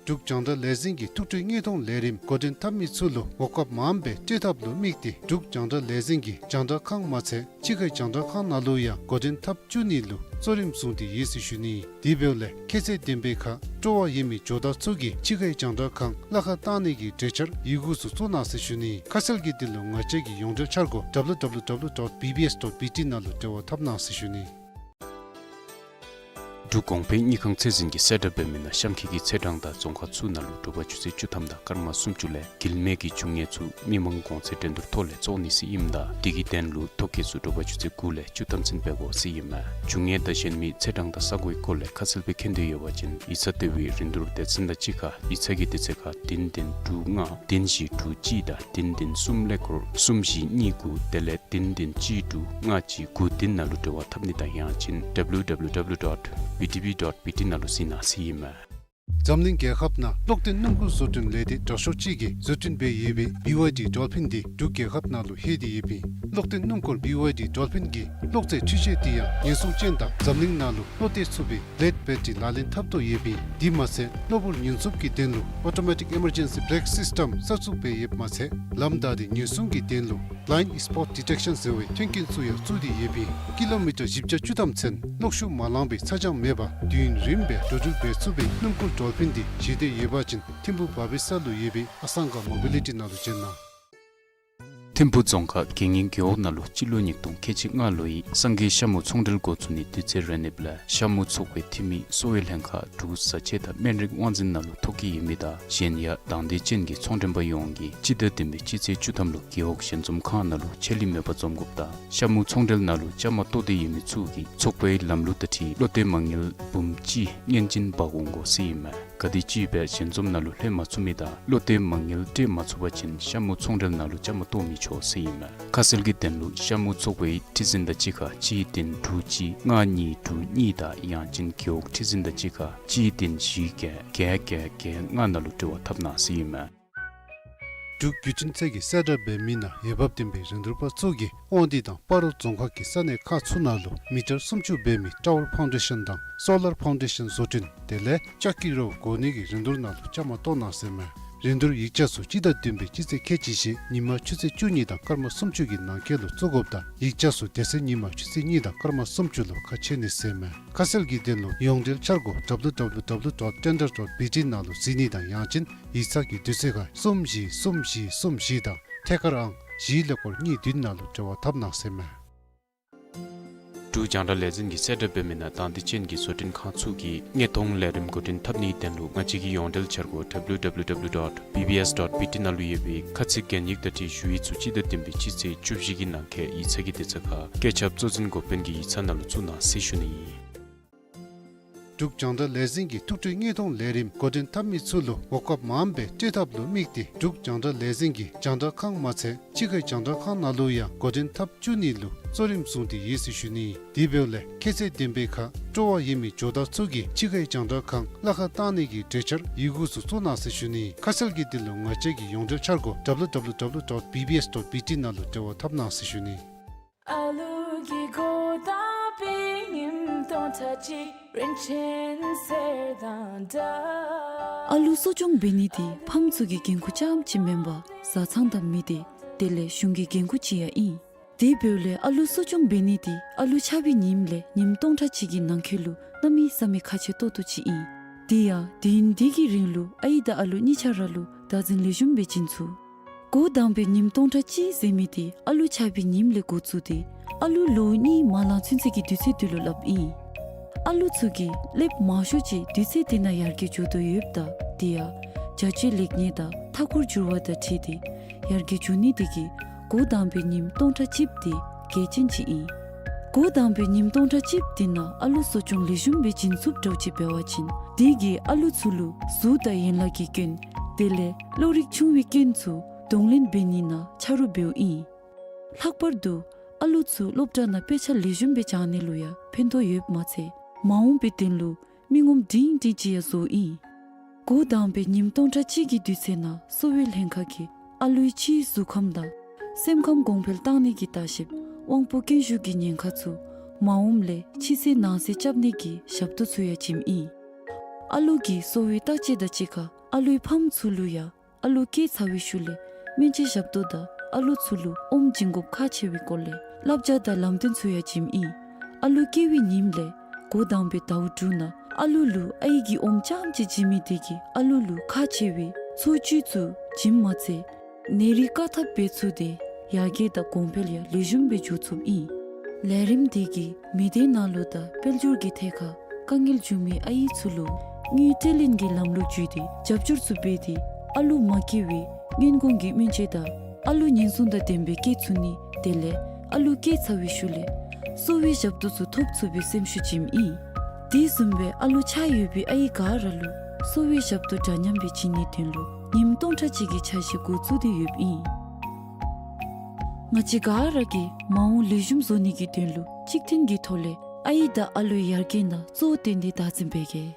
འབྲུག་རྒྱང་བསྒྲགས་ལས་འཛིན་གྱིས་ཐུགས་སྤྲོའི་དངོས་མཐོང་ལས་རིམ་འགོ་འདྲེན་འཐབ་མི་ཚུ་ལུ་གོ་སྐབས་མངམ་སྦེ་སྤྲོད་ཐབས་ལུ་དམིགས་ཏེ་འབྲུག་རྒྱང་བསྒྲགས་ལས་འཛིན་གྱི་རྒྱང་བསྒྲགས་ཁང་མ་ཚད་ཕྱི་ཁའི་རྒྱང་བསྒྲགས་ཁང་ནང་ལུ་ཡང་འགོ་འདྲེན་འཐབ་བཅུག་ནི་ལུ་གཙོ་རིམ་བཟུང་སྟེ་ཡོད་ཟེར་ཞུ་ནི། དེ་འབདཝ་ལས་ཁྱད་ཚད་ལྡན་པའི་ཁར་སྤྲོ་བ་ཡོད་མི་ཇོ་བདག་ཚུ་གིས་ཕྱི་ཁའི་རྒྱང་བསྒྲགས་ཁང་གླ་ཁར་བཏང་ནི་གི་གྲོས་འཆར་ཡི་གུ་ཚུ་བཙུགས་གནང་ཟེར་ཞུ་ནི། ཁ་གསལ་གྱི་དོན་ལུ་ང་བཅས་ཀྱི་ཡོངས་འབྲེལ་འཆར་སྒོ་W W W dot B B S dot B T ནང་ལུ་འབྲེལ་བ་འཐབ་གནང་ཟེར་ཞུ་ནི། འབྲུག་གོང་འཕེལ་དངུལ་ཁང་ཚད་འཛིན་གྱིས་གསལ་བསྒྲགས་འབད་མི་ནང་གཤམ་འཁོད་ཀྱི་ཚེས་གྲངས་དང་རྫོང་ཁག་ཚུ་ནང་ལུ་དྲོ་པ་ཆུ་ཚོད་བཅུ་ཐམ་དང་སྐར་མ་སུམ་ཅུ་ལས་དཀྱིལ་མའི་གི་འབྱུང་གནས་ཚུ་མི་མང་གོང་ཚད་འགྲན་བསྡུར་ཐོག་ལས་བཙོང་ནི་ཟེར་ཨིནམ་ད་དེ་གི་དོན་ལུ་ཐོ་བཀོད་ཚུ་དྲོ་པ་ཆུ་ཚོད་དགུ་ལས་བཅུ་ཐམ་ཚུན་འབད་དགོ་ཟེར་ཨིན་མས། འབྱུང་གནས་དང་གཞན་མི་ཚེས་གྲངས་དང་ས་གོའི་སྐོར་ལས་ཁ་གསལ་སྦེ་མཁྱེན་འདོད་ཡོད་པ་ཅིན་ཡིག་ཚང་ལྟེ་བའི་རིན་བསྡུར་སྡེ་ཚན་དང་གཅིག་ཁར་ཡིག་ཚང་གི་དུས་ཚོད་ཁར་བདུན་བདུན་དྲུག་ལྔ་བདུན་བཞི་དྲུག་གཅིག་དང་བདུན་བདུན་གསུམ་ཀླད་ཀོར་གསུམ་བཞི་གཉིས་དགུ་དེ་ལས་བདུན་བདུན་གཅིག་དྲུག་ལྔ་གཅིག་དགུ་བདུན་ནང་ལུ་འབྲེལ་བ་འཐབ་ནི་དང་ཡང་ཅིན་W W W dot B T B dot B T ནང་ལུ་གཟིགས་གནང་ཟེར་ཨིན་མས། འཛམ་གླིང་རྒྱལ་ཁབ་ནང་གློག་ལྡན་སྣུམ་འཁོར་བཟོ་སྐྲུན་ལས་སྡེ་དྲག་ཤོས་ཅིག་གིས་བཟོ་སྐྲུན་འབད་ཡོད་པའི་བི་ཝའི་ཌི་ཌོལ་ཕིན་འདི་འབྲུག་རྒྱལ་ཁབ་ནང་ལུ་ལྷོད་དེ་ཡོདཔ་ཨིན། གློག་ལྡན་སྣུམ་འཁོར་བི་ཝའི་ཌི་ཌོལ་ཕིན་གྱི་གློག་རྫས་འཕྲུལ་ཆས་འདི་ཡང་ཉེན་སྲུང་ཅན་དང་འཛམ་གླིང་ནང་ལུ་བློ་གཏད་ཚུགས་པའི་བི་ལེཌ་བེ་ཊི་རི་ལག་ལེན་འཐབ་དོ་ཡོདཔ་ཨིན། དེ་མ་ཚད་གློ་བུར་ཉེན་སྲུང་གི་དོན་ལུ་ཨོ་ཊོ་མེ་ཊིག་ཨི་མར་ཇེན་སི་བེ་རེཀ་སིསི་ཊམ་གསར་བཙུགས་འབད་ཡོདཔ་མ་ཚད་ལམ་བདའ་སྟེ་ཉེན་སྲུང་གི་དོན་ལུ་བི་ལའིནཌ་སི་པོཊ་ཌི་ཊེག་ཤཱན་ཟེར་བའི་མཐུན་རྐྱེན་ཚུ་ཡང་བཙུགས་ཏེ་ཡོདཔ་ཨིན། ཀི་ལོ་མི་ཊར་བཞི་བརྒྱ་བཅུ་ཐམ་ཚུན་གློག་ཤུགས་མ་ལང་པའི་ཚ་གྱང་མེད་པར་དུས་ཡུན་རིངམོ་སྦེ་འགྲོ་འགྲུལ་འབད་ཚུགས་པའི་སྣུམ་འཁོར་ཌོལ་ཕིན་འདི་བཞེས་འདོད་ཡོད་པ་ཅིན་ཐིམ་ཕུ་བར་པི་སི་ལུ་ཡོད་པའི་ཨ་སང་ག་མོ་བི་ལི་ཊི་ནང་ལུ་བྱོན་གནང་། ཐིམ་ཕུ་རྫོང་ཁག་དགེ་བསྙེན་རྒེད་འོག་ནང་ལུ་སྤྱི་ལོ་ཉིས་སྟོང་ཁལ་གཅིག་ལྔ་ལོའི་སངས་རྒྱས་ཤ་མུ་ཚོང་འབྲེལ་འགོ་བཙུགས་ནིའི་དུས་ཚོད་རན་ནིབ་ལས་ཤ་མུ་ཚོགས་པའི་འཐུས་མི་གསོ་བའི་ལྷན་ཁག་འབྲུག་བཟའ་ཆས་དང་སྨན་རིགས་དབང་འཛིན་ནང་ལུ་ཐོ་བཀོད་ཡོད་མི་དང་གཞན་ཡང་དང་འདོད་ཅན་གྱི་ཚོང་མགྲོན་པ་ཡོངས་ཀྱིས་སྤྱི་ཟླ་བདུན་པའི་སྤྱི་ཚེས་བཅུ་ཐམ་ལུ་རྒེད་འོག་ཞལ་འཛོམས་ཁང་ནང་ལུ་ཆད་ལུས་མེད་པར་འཛོམས་དགོཔ་དང་ཤ་མུ་ཚོང་འབྲེལ་ནང་ལུ་བཅའ་མར་གཏོགས་ཏེ་ཡོད་མི་ཚུ་གིས་ཚོགས་པའི་ལམ་ལུགས་དང་འཁྲིལ་བློ་གཏད་མ་དངུལ་འབུམ་གཅིག་སྔོན་བྱིན་འབག་འོང་དགོ་ཟེར་ཨིན་མས། ག་དེམ་ཅིག་སྦེ་ཞལ་འཛོམས་ནང་ལུ་ལྷོད་མ་ཚུགས་མི་དང་བློ་གཏད་མ་དངུལ་སྤྲོད་མ་ཚུགས་པ་ཅིན་ཤ་མུ་ཚོང་འབྲེལ་ནང་ལུ་བཅའ་མར་གཏོགས་མི་ཆོག་ཟེར་ཨིན་མས། ཁ་གསལ་གྱི་དོན་ལུ་ཤ་མུ་ཚོགས་པའི་ཁྲི་འཛིན་དང་གཅིག་ཁར་གཅིག་བདུན་དྲུག་གཅིག་ལྔ་གཉིས་དྲུག་གཉིས་དང་ཡང་ཅིན་རྒེད་འོག་ཁྲི་འཛིན་དང་གཅིག་ཁར་གཅིག་བདུན་བཞི་བརྒྱད་བརྒྱད་བརྒྱད་བརྒྱད་ལྔ་ནང་ལུ་འབྲེལ་བ་འཐབ་གནང་ཟེར་ཨིན་མས། འབྲུག་བརྒྱུད་འཕྲིན་ཚད་ཀྱིས་གསལ་བསྒྲགས་འབད་མི་ནང་འོས་འབབ་ལྡན་པའི་རིན་བསྡུར་པ་ཚུ་གིས་དབང་འདུས་དང་སྤ་རོ་རྫོང་ཁག་གི་ས་གནས་ཁག་ཚུ་ནང་ལུ་མི་ཊར་སུམ་ཅུ་འབད་མི་ཊ་ཝར་ཕའུན་ཌེ་ཤཱན་དང་སོ་ལར་ཕའུན་ཌེ་ཤཱན་བཟོ་སྐྲུན་དེ་ལས་ལྕགས་ཀྱི་རོ་བསྒོར་ནི་གི་རིན་བསྡུར་ནང་ལུ་བཅའ་མར་གཏོགས་གནང་ཟེར་མས། རིན་བསྡུར་ཡིག་ཆ་ཚུ་སྤྱི་ཟླ་བདུན་པའི་སྤྱི་ཚེས་ཁལ་གཅིག་བཞི་ཉིན་མ་ཆུ་ཚོད་བཅུ་གཉིས་དང་སྐར་མ་སུམ་ཅུ་གི་ནང་འཁོད་ལུ་བཙུགས་དགོཔ་དང་ཡིག་ཆ་ཚུ་དེ་ཚེ་ཉིན་མ་ཆུ་ཚོད་གཉིས་དང་སྐར་མ་སུམ་ཅུ་ལུ་ཁ་ཕྱེ་ནི་ཟེར་མས། ཁ་གསལ་གྱི་དོན་ལུ་ཡོངས་འབྲེལ་འཆར་སྒོ་ཌབ་ལུ་ཌབ་ལུ་ཌབ་ལུ་ཌོཊ་ཊེན་ཌར་ཌོཊ་བི་ཊི་ནང་ལུ་གཟིགས་ནི་དང་ཡང་ཅིན་ཡིག་ཚང་གི་དུས་ཚོད་ཁར་གསུམ་བཞི་གསུམ་བཞི་གསུམ་བཞི་དང་ཐད་ཀར་ཨང་བཞི་ཀླད་ཀོར་གཉིས་བདུན་ནང་ལུ་འབྲེལ་བ་འཐབ་གནང་ཟེར་མས། འབྲུག་རྒྱང་བསྒྲགས་ལས་འཛིན་གྱིས་གསལ་བསྒྲགས་འབད་མི་ནང་དང་འདོད་ཅན་གྱི་བཟོ་སྐྲུན་ཁང་ཚུ་གིས་དངོས་མཐོང་ལས་རིམ་འགོ་འདྲེན་འཐབ་ནིའི་དོན་ལུ་ང་བཅས་ཀྱི་ཡོངས་འབྲེལ་འཆར་སྒོ་ཌབ་ལུ་ཌབ་ལུ་ཌབ་ལུ་ཌོཊ་བི་བི་ཨེསི་ཌོཊ་བི་ཊི་ནང་ལུ་ཡོད་པའི་ཁ་ཚིག་གན་ཡིག་དང་འཁྲིལ་ཞུ་ཡིག་ཚུ་སྤྱི་ཟླ་བདུན་པའི་སྤྱི་ཚེས་བཅུ་བཞི་གི་ནང་འཁོད་ཡིག་ཚང་གི་དུས་ཚོད་ཁར་བཀོད་ཁྱབ་གཙོ་འཛིན་འགོ་དཔོན་གྱི་ཡིག་ཚང་ནང་ལུ་བཙུགས་གནང་ཟེར་ཞུ་ནི་ཨིན། འབྲུག་རྒྱང་བསྒྲགས་ལས་འཛིན་གྱིས་ཐུགས་སྤྲོའི་དངོས་མཐོང་ལས་རིམ་འགོ་འདྲེན་འཐབ་མི་ཚུ་ལུ་གོ་སྐབས་མངམ་སྦེ་སྤྲོད་ཐབས་ལུ་དམིགས་ཏེ་འབྲུག་རྒྱང་བསྒྲགས་ལས་འཛིན་གྱི་རྒྱང་བསྒྲགས་ཁང་མ་ཚད་ཕྱི་ཁའི་རྒྱང་བསྒྲགས་ཁང་ནང་ལུ་ཡང་འགོ་འདྲེན་འཐབ་བཅུག་ནི་ལུ་གཙོ་རིམ་བཟུང་སྟེ་ཡོད་ཟེར་ཞུ་ནི། དེ་འབདཝ་ལས་ཁྱད་ཚད་ལྡན་པའི་ཁར་སྤྲོ་བ་ཡོད་མི་ཇོ་བདག་ཚུ་གིས་ཕྱི་ཁའི་རྒྱང་བསྒྲགས་ཁང་གླ་ཁར་བཏང་ནི་གི་གྲོས་འཆར་ཡི་གུ་ཚུ་བཙུགས་གནང་ཟེར་ཞུ་ནི། ཁ་གསལ་གྱི་དོན་ལུ་ང་བཅས་ཀྱི་ཡོངས་འབྲེལ་འཆར་སྒོ་ཌབ་ལུ་ཌབ་ལུ་ཌབ་ལུ་ཌོཊ་བི་བི་ཨེསི་ཌོཊ་བི་ཊི་ནང་ལུ་འབྲེལ་བ་འཐབ་གནང་ཟེར་ཞུ་ནི། ཨ་ལུ་གི་གོ་དང་པའི་ཉིནམ་སྟོང་ཕྲག་གཅིག་རིན་ཆེན་གསེར་དང་འདྲ། ཨ་ལུ་གསོ་སྐྱོང་འབད་ནི་འདི་ཕམ་ཚུ་གི་འགན་ཁུར་རྐྱངམ་ཅིག་མེན་པར་བཟའ་ཚང་དང་མི་སྡེ་དེ་ལས་གཞུང་གི་འགན་ཁུར་ཅིག་ཡང་ཨིན། དེ་འབདཝ་ལས་ཨ་ལུ་གསོ་སྐྱོང་འབད་ནི་འདི་ཨ་ལུ་ཆགས་པའི་ཉིནམ་ལས་ཉིནམ་སྟོང་ཕྲག་གཅིག་གི་ནང་འཁོད་ལུ་གནམ་མེད་ས་མེད་ཁག་ཆེ་ཏོག་ཏོ་ཅིག་ཨིན། དེ་ཡང་དུས་ཡུན་འདི་གི་རིང་ལུ་ཨའི་དང་ཨ་ལུ་གཉིས་ཆ་ར་ལུ་བདག་འཛིན་ལེགས་ཤོམ་སྦེ་བྱིན་ཚུགས། འགོ་དང་པའི་ཉིནམ་སྟོང་ཕྲག་གཅིག་ཟེར་མི་འདི་ཨ་ལུ་ཆགས་པའི་ཉིནམ་ལས་འགོ་བཙུགས་ཏེ་ཨ་ལུ་ལོ་གཉིས་མ་ལང་ཚུན་ཚོད་ཀྱི་དུས་ཚོད་འདི་ལུ་སླབ་ཨིན། ཨ་ལུ་ཚུ་གིས་ལེབ་མང་ཤོས་ཅིག་དུས་ཚོད་འདི་ནང་ཡར་རྒྱས་འགྱོ་དོ་ཡོདཔ་ད་དེ་ཡང་བྱ་སྤྱོད་ལེགས་ཉེས་དང་མཐའ་འཁོར་འགྱུར་བ་དང་འཁྲིལ་ཏེ་ཡར་རྒྱས་འགྱོ་ནི་འདི་གིས་འགོ་དང་པའི་ཉིནམ་སྟོང་ཕྲག་གཅིགཔོ་འདི་གལ་ཆེན་ཅིག་ཨིན། འགོ་དང་པའི་ཉིནམ་སྟོང་ཕྲག་གཅིགཔོ་འདི་ནང་ཨ་ལུ་གསོ་སྐྱོང་ལེགས་ཤོམ་སྦེ་བྱིན་ཚུགསཔ་འདྲཝ་ཅིག་འབད་བ་ཅིན་འདི་གིས་ཨ་ལུ་ཚུ་ལུ་གཟུགས་དང་ཡན་ལག་གི་སྐྱོན་དེ་ལས་བློ་རིག་ཆུང་བའི་སྐྱོན་ཚུ་གདོང་ལེན་འབད་ནི་ནང་ཆ་རོགས་འབདཝ་ཨིན། ལྷག་པར་དུ་ཨ་ལུ་ཚུ་སློབ་གྲྭ་ནང་དཔེ་ཆ་ལེགས་ཤོམ་སྦེ་སྦྱང་ནི་ལུ་ཡང་ཕན་ཐོགས་ཡོདཔ་མ་ཚད་མ་འོངས་པའི་དོན་ལུ་མི་ངོམ་སྒྲིང་སྒྲིང་ཅིག་ཡང་བཟོཝ་ཨིན། འགོ་དང་པའི་ཉིནམ་སྟོང་ཕྲག་གཅིག་གི་དུས་ཚོད་ནང་གསོ་བའི་ལྷན་ཁག་གིས་ཨ་ལུའི་ཕྱིའི་གཟུགས་ཁམས་དང་སེམས་ཁམས་གོང་འཕེལ་བཏང་ནི་གི་ལྟ་ཞིབ་དབང་པོ་སྐྱོན་ཤུགས་ཀྱི་ཉེན་ཁ་ཚུ་མ་འོངམ་ལས་ཕྱི་གསལ་ནང་གསལ་རྐྱབ་ནི་གི་ཞབས་ཏོག་ཚུ་ཡང་བྱིནམ་ཨིན། ཨ་ལུ་གི་གསོ་བའི་བརྟག་དཔྱད་དང་གཅིག་ཁར་ཨ་ལུའི་ཕམ་ཚུ་ལུ་ཡང་ཨ་ལུ་སྐྱེས་ཚར་བའི་ཤུལ་ལས་སྨན་བཅོས་ཞབས་ཏོག་དང་ཨ་ལུ་ཚུ་ལུ་ཨོམ་བྱིན་དགོཔ་ཁག་ཆེ་བའི་སྐོར་ལས་བསླབ་བྱ་དང་ལམ་སྟོན་ཚུ་ཡང་བྱིནམ་ཨིན། ཨ་ལུ་སྐྱེས་པའི་ཉིནམ་ལས་འགོ་དང་པའི་ཟླཝ་དྲུག་ནང་ཨ་ལུ་ལུ་ཨའི་གི་ཨོམ་རྐྱངམ་ཅིག་བྱིན་མི་དེ་གིས་ཨ་ལུ་ལུ་ཁག་ཆེ་བའི་འཚོ་བཅུད་ཚུ་བྱིནམ་མ་ཚད་ནད་རིགས་བཀག་ཐབས་འབད་ཚུགས་ཏེ་ཡར་རྒྱས་དང་གོང་འཕེལ་ཡང་ལེགས་ཤོམ་སྦེ་འགྱོ་ཚུགསཔ་ཨིན། ལས་རིམ་དེ་གིས་མི་སྡེ་ནང་ལུ་དང་དཔལ་འབྱོར་གྱི་ཐད་ཁར་དཀའ་ངལ་བྱུང་མི་ཨའི་ཚུ་ལུ་དངུལ་སྤྲོད་ལེན་གྱི་ལམ་ལུགས་བརྒྱུད་དེ་རྒྱབ་སྐྱོར་ཚུ་འབད་དེ་ཨ་ལུ་མ་སྐྱེ་བའི་སྔོན་འགོག་གི་སྨན་བཅོས་དང་ཨ་ལུ་ཉེན་སྲུང་དང་ལྡན་པའི་སྐྱེ་ཚུགས་ནི་དེ་ལས་ཨ་ལུ་སྐྱེས་ཚར་བའི་ཤུལ་ལས་གསོ་བའི་ཞབས་ཏོག་ཚུ་ཐོབ་ཚུགས་པའི་སེམས་ཤུགས་བྱིནམ་ཨིན། དེ་བཟུམ་སྦེ་ཨ་ལུ་ཆགས་ཡོད་པའི་ཨའི་ག་ར་ལུ་གསོ་བའི་ཞབས་ཏོག་འདྲ་མཉམ་སྦེ་བྱིན་ནིའི་དོན་ལུ་ཉིནམ་སྟོང་ཕྲག་གཅིག་གི་འཆར་གཞི་འགོ་བཙུགས་ཏེ་ཡོདཔ་ཨིན། ང་བཅས་ག་ར་གིས་མ་འོངས་ལེགས་ཤོམ་བཟོ་ནི་གི་དོན་ལུ་གཅིག་མཐུན་གྱི་ཐོག་ལས་ཨའི་དང་ཨ་ལུའི་ཡར་རྒྱས་ནང་གཙོ་བོ་བཏོན་ཏེ་བདག་འཛིན་འབད་གེ།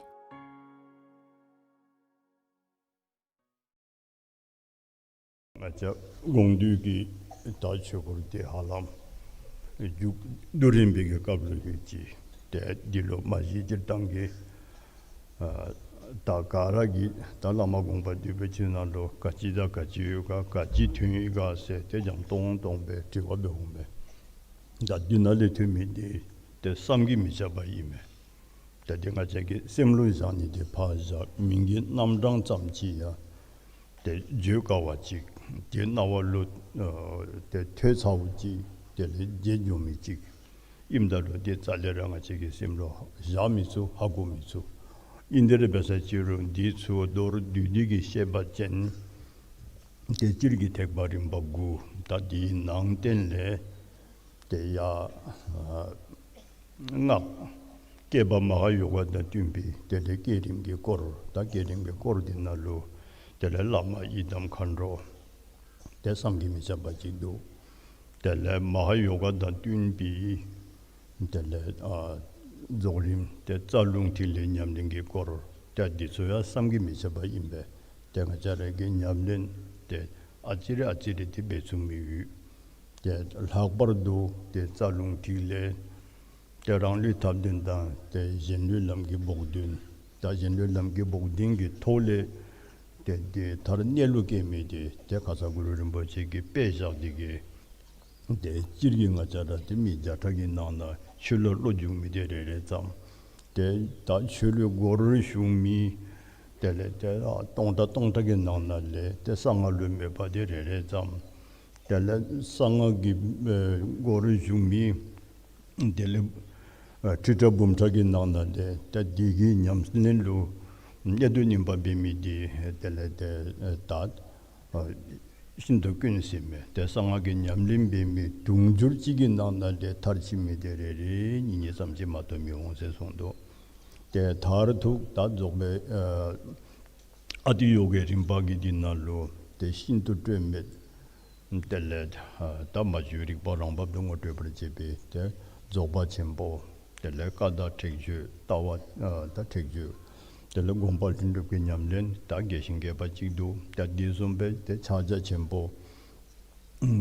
ང་བཅས་དགོངས་འདུས་ཀྱི་ད་ཆོས་སྐོར་དེ་ཧ་ལམ་མཇུག་བསྡུ་རན་པའི་གི་སྐབས་ལུ་ཡོད་ཅི། ཏེ་འདི་ལུ་མ་གཞི་སྤྱིར་བཏང་གི་ཨ་ད་ག་ར་གིས་ད་བླ་མ་དགོངས་པ་འདུས་པའི་ཆོས་ནང་ལུ་ག་ཅི་དང་ག་ཅི་ཡོད་ག་ག་ཅི་ཐོན་ཡི་ག་ཟེར་ཏེ་འཇམ་ཏོང་ཏོ་སྦེ་དྲི་བ་འབད་འོང་མས། ད་འདི་ནང་ལས་ཐོན་མི་འདི་ཏེ་བསམ་གྱིས་མི་ཁྱབ་པ་ཨིན་མས། ཏེ་འདི་ང་བཅས་ཀྱི་སེམས་ལུ་བཞག་ནི་འདི་ཕར་བཞག་མིང་གི་རྣམ་གྲངས་ཙམ་ཅིག་ཡང་ཏེ་བརྗོད་དཀའ་བ་ཅིག། ཏེ་རྣ་བ་ལུ་ཨ་ཏེ་ཐོས་ཚརཝ་ཅིག། དེ་ལས་བརྗེད་འགྱོ་མི་ཅིག་ཨིནམ་ད་ལུ་ཏེ་རྩ་ལས་ར་ང་བཅས་ཀྱི་སེམས་ལུ་བཞག་མི་ཚུགས། ཧ་གོ་མི་ཚུགས། ཨིན་དེ་ར་འབད་ས་ཅིག་རུང་འདི་ཚུ་མདོར་བསྡུས་ཏེ་གི་བཤད་པ་ཅིན་ཏེ་སྤྱིར་གྱི་ཐེག་པ་རིམ་པ་དགུ། ད་འདིའི་ནང་རྟེན་ལས་ཏེ་ཡ་ཨ་སྔགས་བསྐྱེད་པ་མ་ཧཱ་ཡོ་ག་དང་བསྟུན་པའི་དེ་ལས་བསྐྱེད་རིམ་གྱི་སྐོར། ད་བསྐྱེད་རིམ་གྱི་སྐོར་འདི་ནང་ལུ་དེ་ལས་བླ་མ་ཡི་དམ་མཁའ་འགྲོ། ཏེ་བསམ་གྱིས་མི་ཁྱབ་པ་ཅིག་འདུག། དེ་ལས་མ་ཧཱ་ཡོ་ག་དང་བསྟུན་པའི་དེ་ལས་ཨ་རྫོགས་རིམ་ཏེ་རྩ་རླུང་ཐིག་ལེ་ཉམས་ལེན་གྱི་སྐོར། ཏེ་འདི་ཚུ་ཡང་བསམ་གྱིས་མི་ཁྱབ་པ་ཨིན་པས། ཏེ་ང་བཅས་ར་གིས་ཉམས་ལེན་ཏེ་ཨ་ཙི་རེ་ཨ་ཙི་རེ་ཏེ་འབད་ཚུགས་མི་ཡོད། ཏེ་ལྷག་པར་དུ་ཏེ་རྩ་རླུང་ཐིག་ལེ་ཏེ་རང་ལུས་ཐབས་ལྡན་དང་ཏེ་གཞན་ལུས་ལམ་གྱི་བོགས་འདོན། ད་གཞན་ལུས་ལམ་གྱི་བོགས་འདོན་གྱི་ཐོག་ལས་ཏེ་ཏེ་མཐར་གནས་ལུགས་སྐྱེ་མི་འདི་ཏེ་ཁ་ཙ་གུ་རུ་རིན་པོ་ཆེ་གིས་དཔེ་བཞག་སྟེ་གི་ཏེ་སྤྱིར་གྱི་ང་བཅས་ར་ཏེ་མི་བརྒྱ་ཕྲག་གི་ནང་ན་ཆོས་ལུ་བློ་འཇུག་མི་འདི་རེ་རེ་ཙམ། ཏེ་ད་ཆོས་ལུ་སྒོར་ཞུགས་མི་དེ་ལས་ཏེ་ཨ་སྟོང་ཕྲག་སྟོང་ཕྲག་གི་ནང་ན་ལས་ཏེ་གསང་སྔགས་ལུ་མོས་པ་འདི་རེ་རེ་ཙམ། དེ་ལས་གསང་སྔགས་ཀྱི་ཨེ་སྒོར་ཞུགས་མི་དེ་ལས་ཨ་ཁྲི་ཕྲག་འབུམ་ཕྲག་གི་ནང་ན་ལས་ཏེ་འདི་གི་ཉམས་ལེན་ལུ་གནད་དུ་སྨིན་པ་འབད་མི་འདི་དེ་ལས་ཏེ་ཨེ་ད་ཨ་ཤིན་ཏུ་དཀོན་ཟེར་མས། ཏེ་གསང་སྔགས་ཀྱི་ཉམས་ལེན་འབད་མི་དུང་ཕྱུར་གཅིག་གི་ནང་ན་ལས་མཐར་ཕྱིན་མི་འདི་རེ་རེ་གཉིས་གཉིས་ཙམ་ཅིག་མ་གཏོགས་མི་འོང་ཟེར་གསུངས་འདུག། ཏེ་མཐར་ཐུག་ད་རྫོགས་པའི་ཨ་ཨ་ཏི་ཡོ་གའི་རིམ་པ་གི་འདི་ནང་ལུ་ཏེ་ཤིན་ཏུ་སྤྲོས་མེད། དེ་ལས་ཨ་ད་མ་བཅོས་རིག་པ་རང་བབས་སུ་ངོ་སྤྲོད་པར་བྱེད་པའི་ཏེ་རྫོགས་པ་ཆེན་པོ། དེ་ལས་བཀའ་དང་ཁྲེགས་ཆོད་ལྟ་བ་ཨ་ད་ཁྲེགས་ཆོད། དེ་ལས་སྒོམ་པ་ལྷུན་གྲུབ་ཀྱི་ཉམས་ལེན་ད་རྒྱས་ཤིང་རྒྱས་པ་ཅིག་འདུག། ད་འདི་བཟུམ་སྦེ་ཏེ་ཕྱག་རྒྱ་ཆེན་པོ།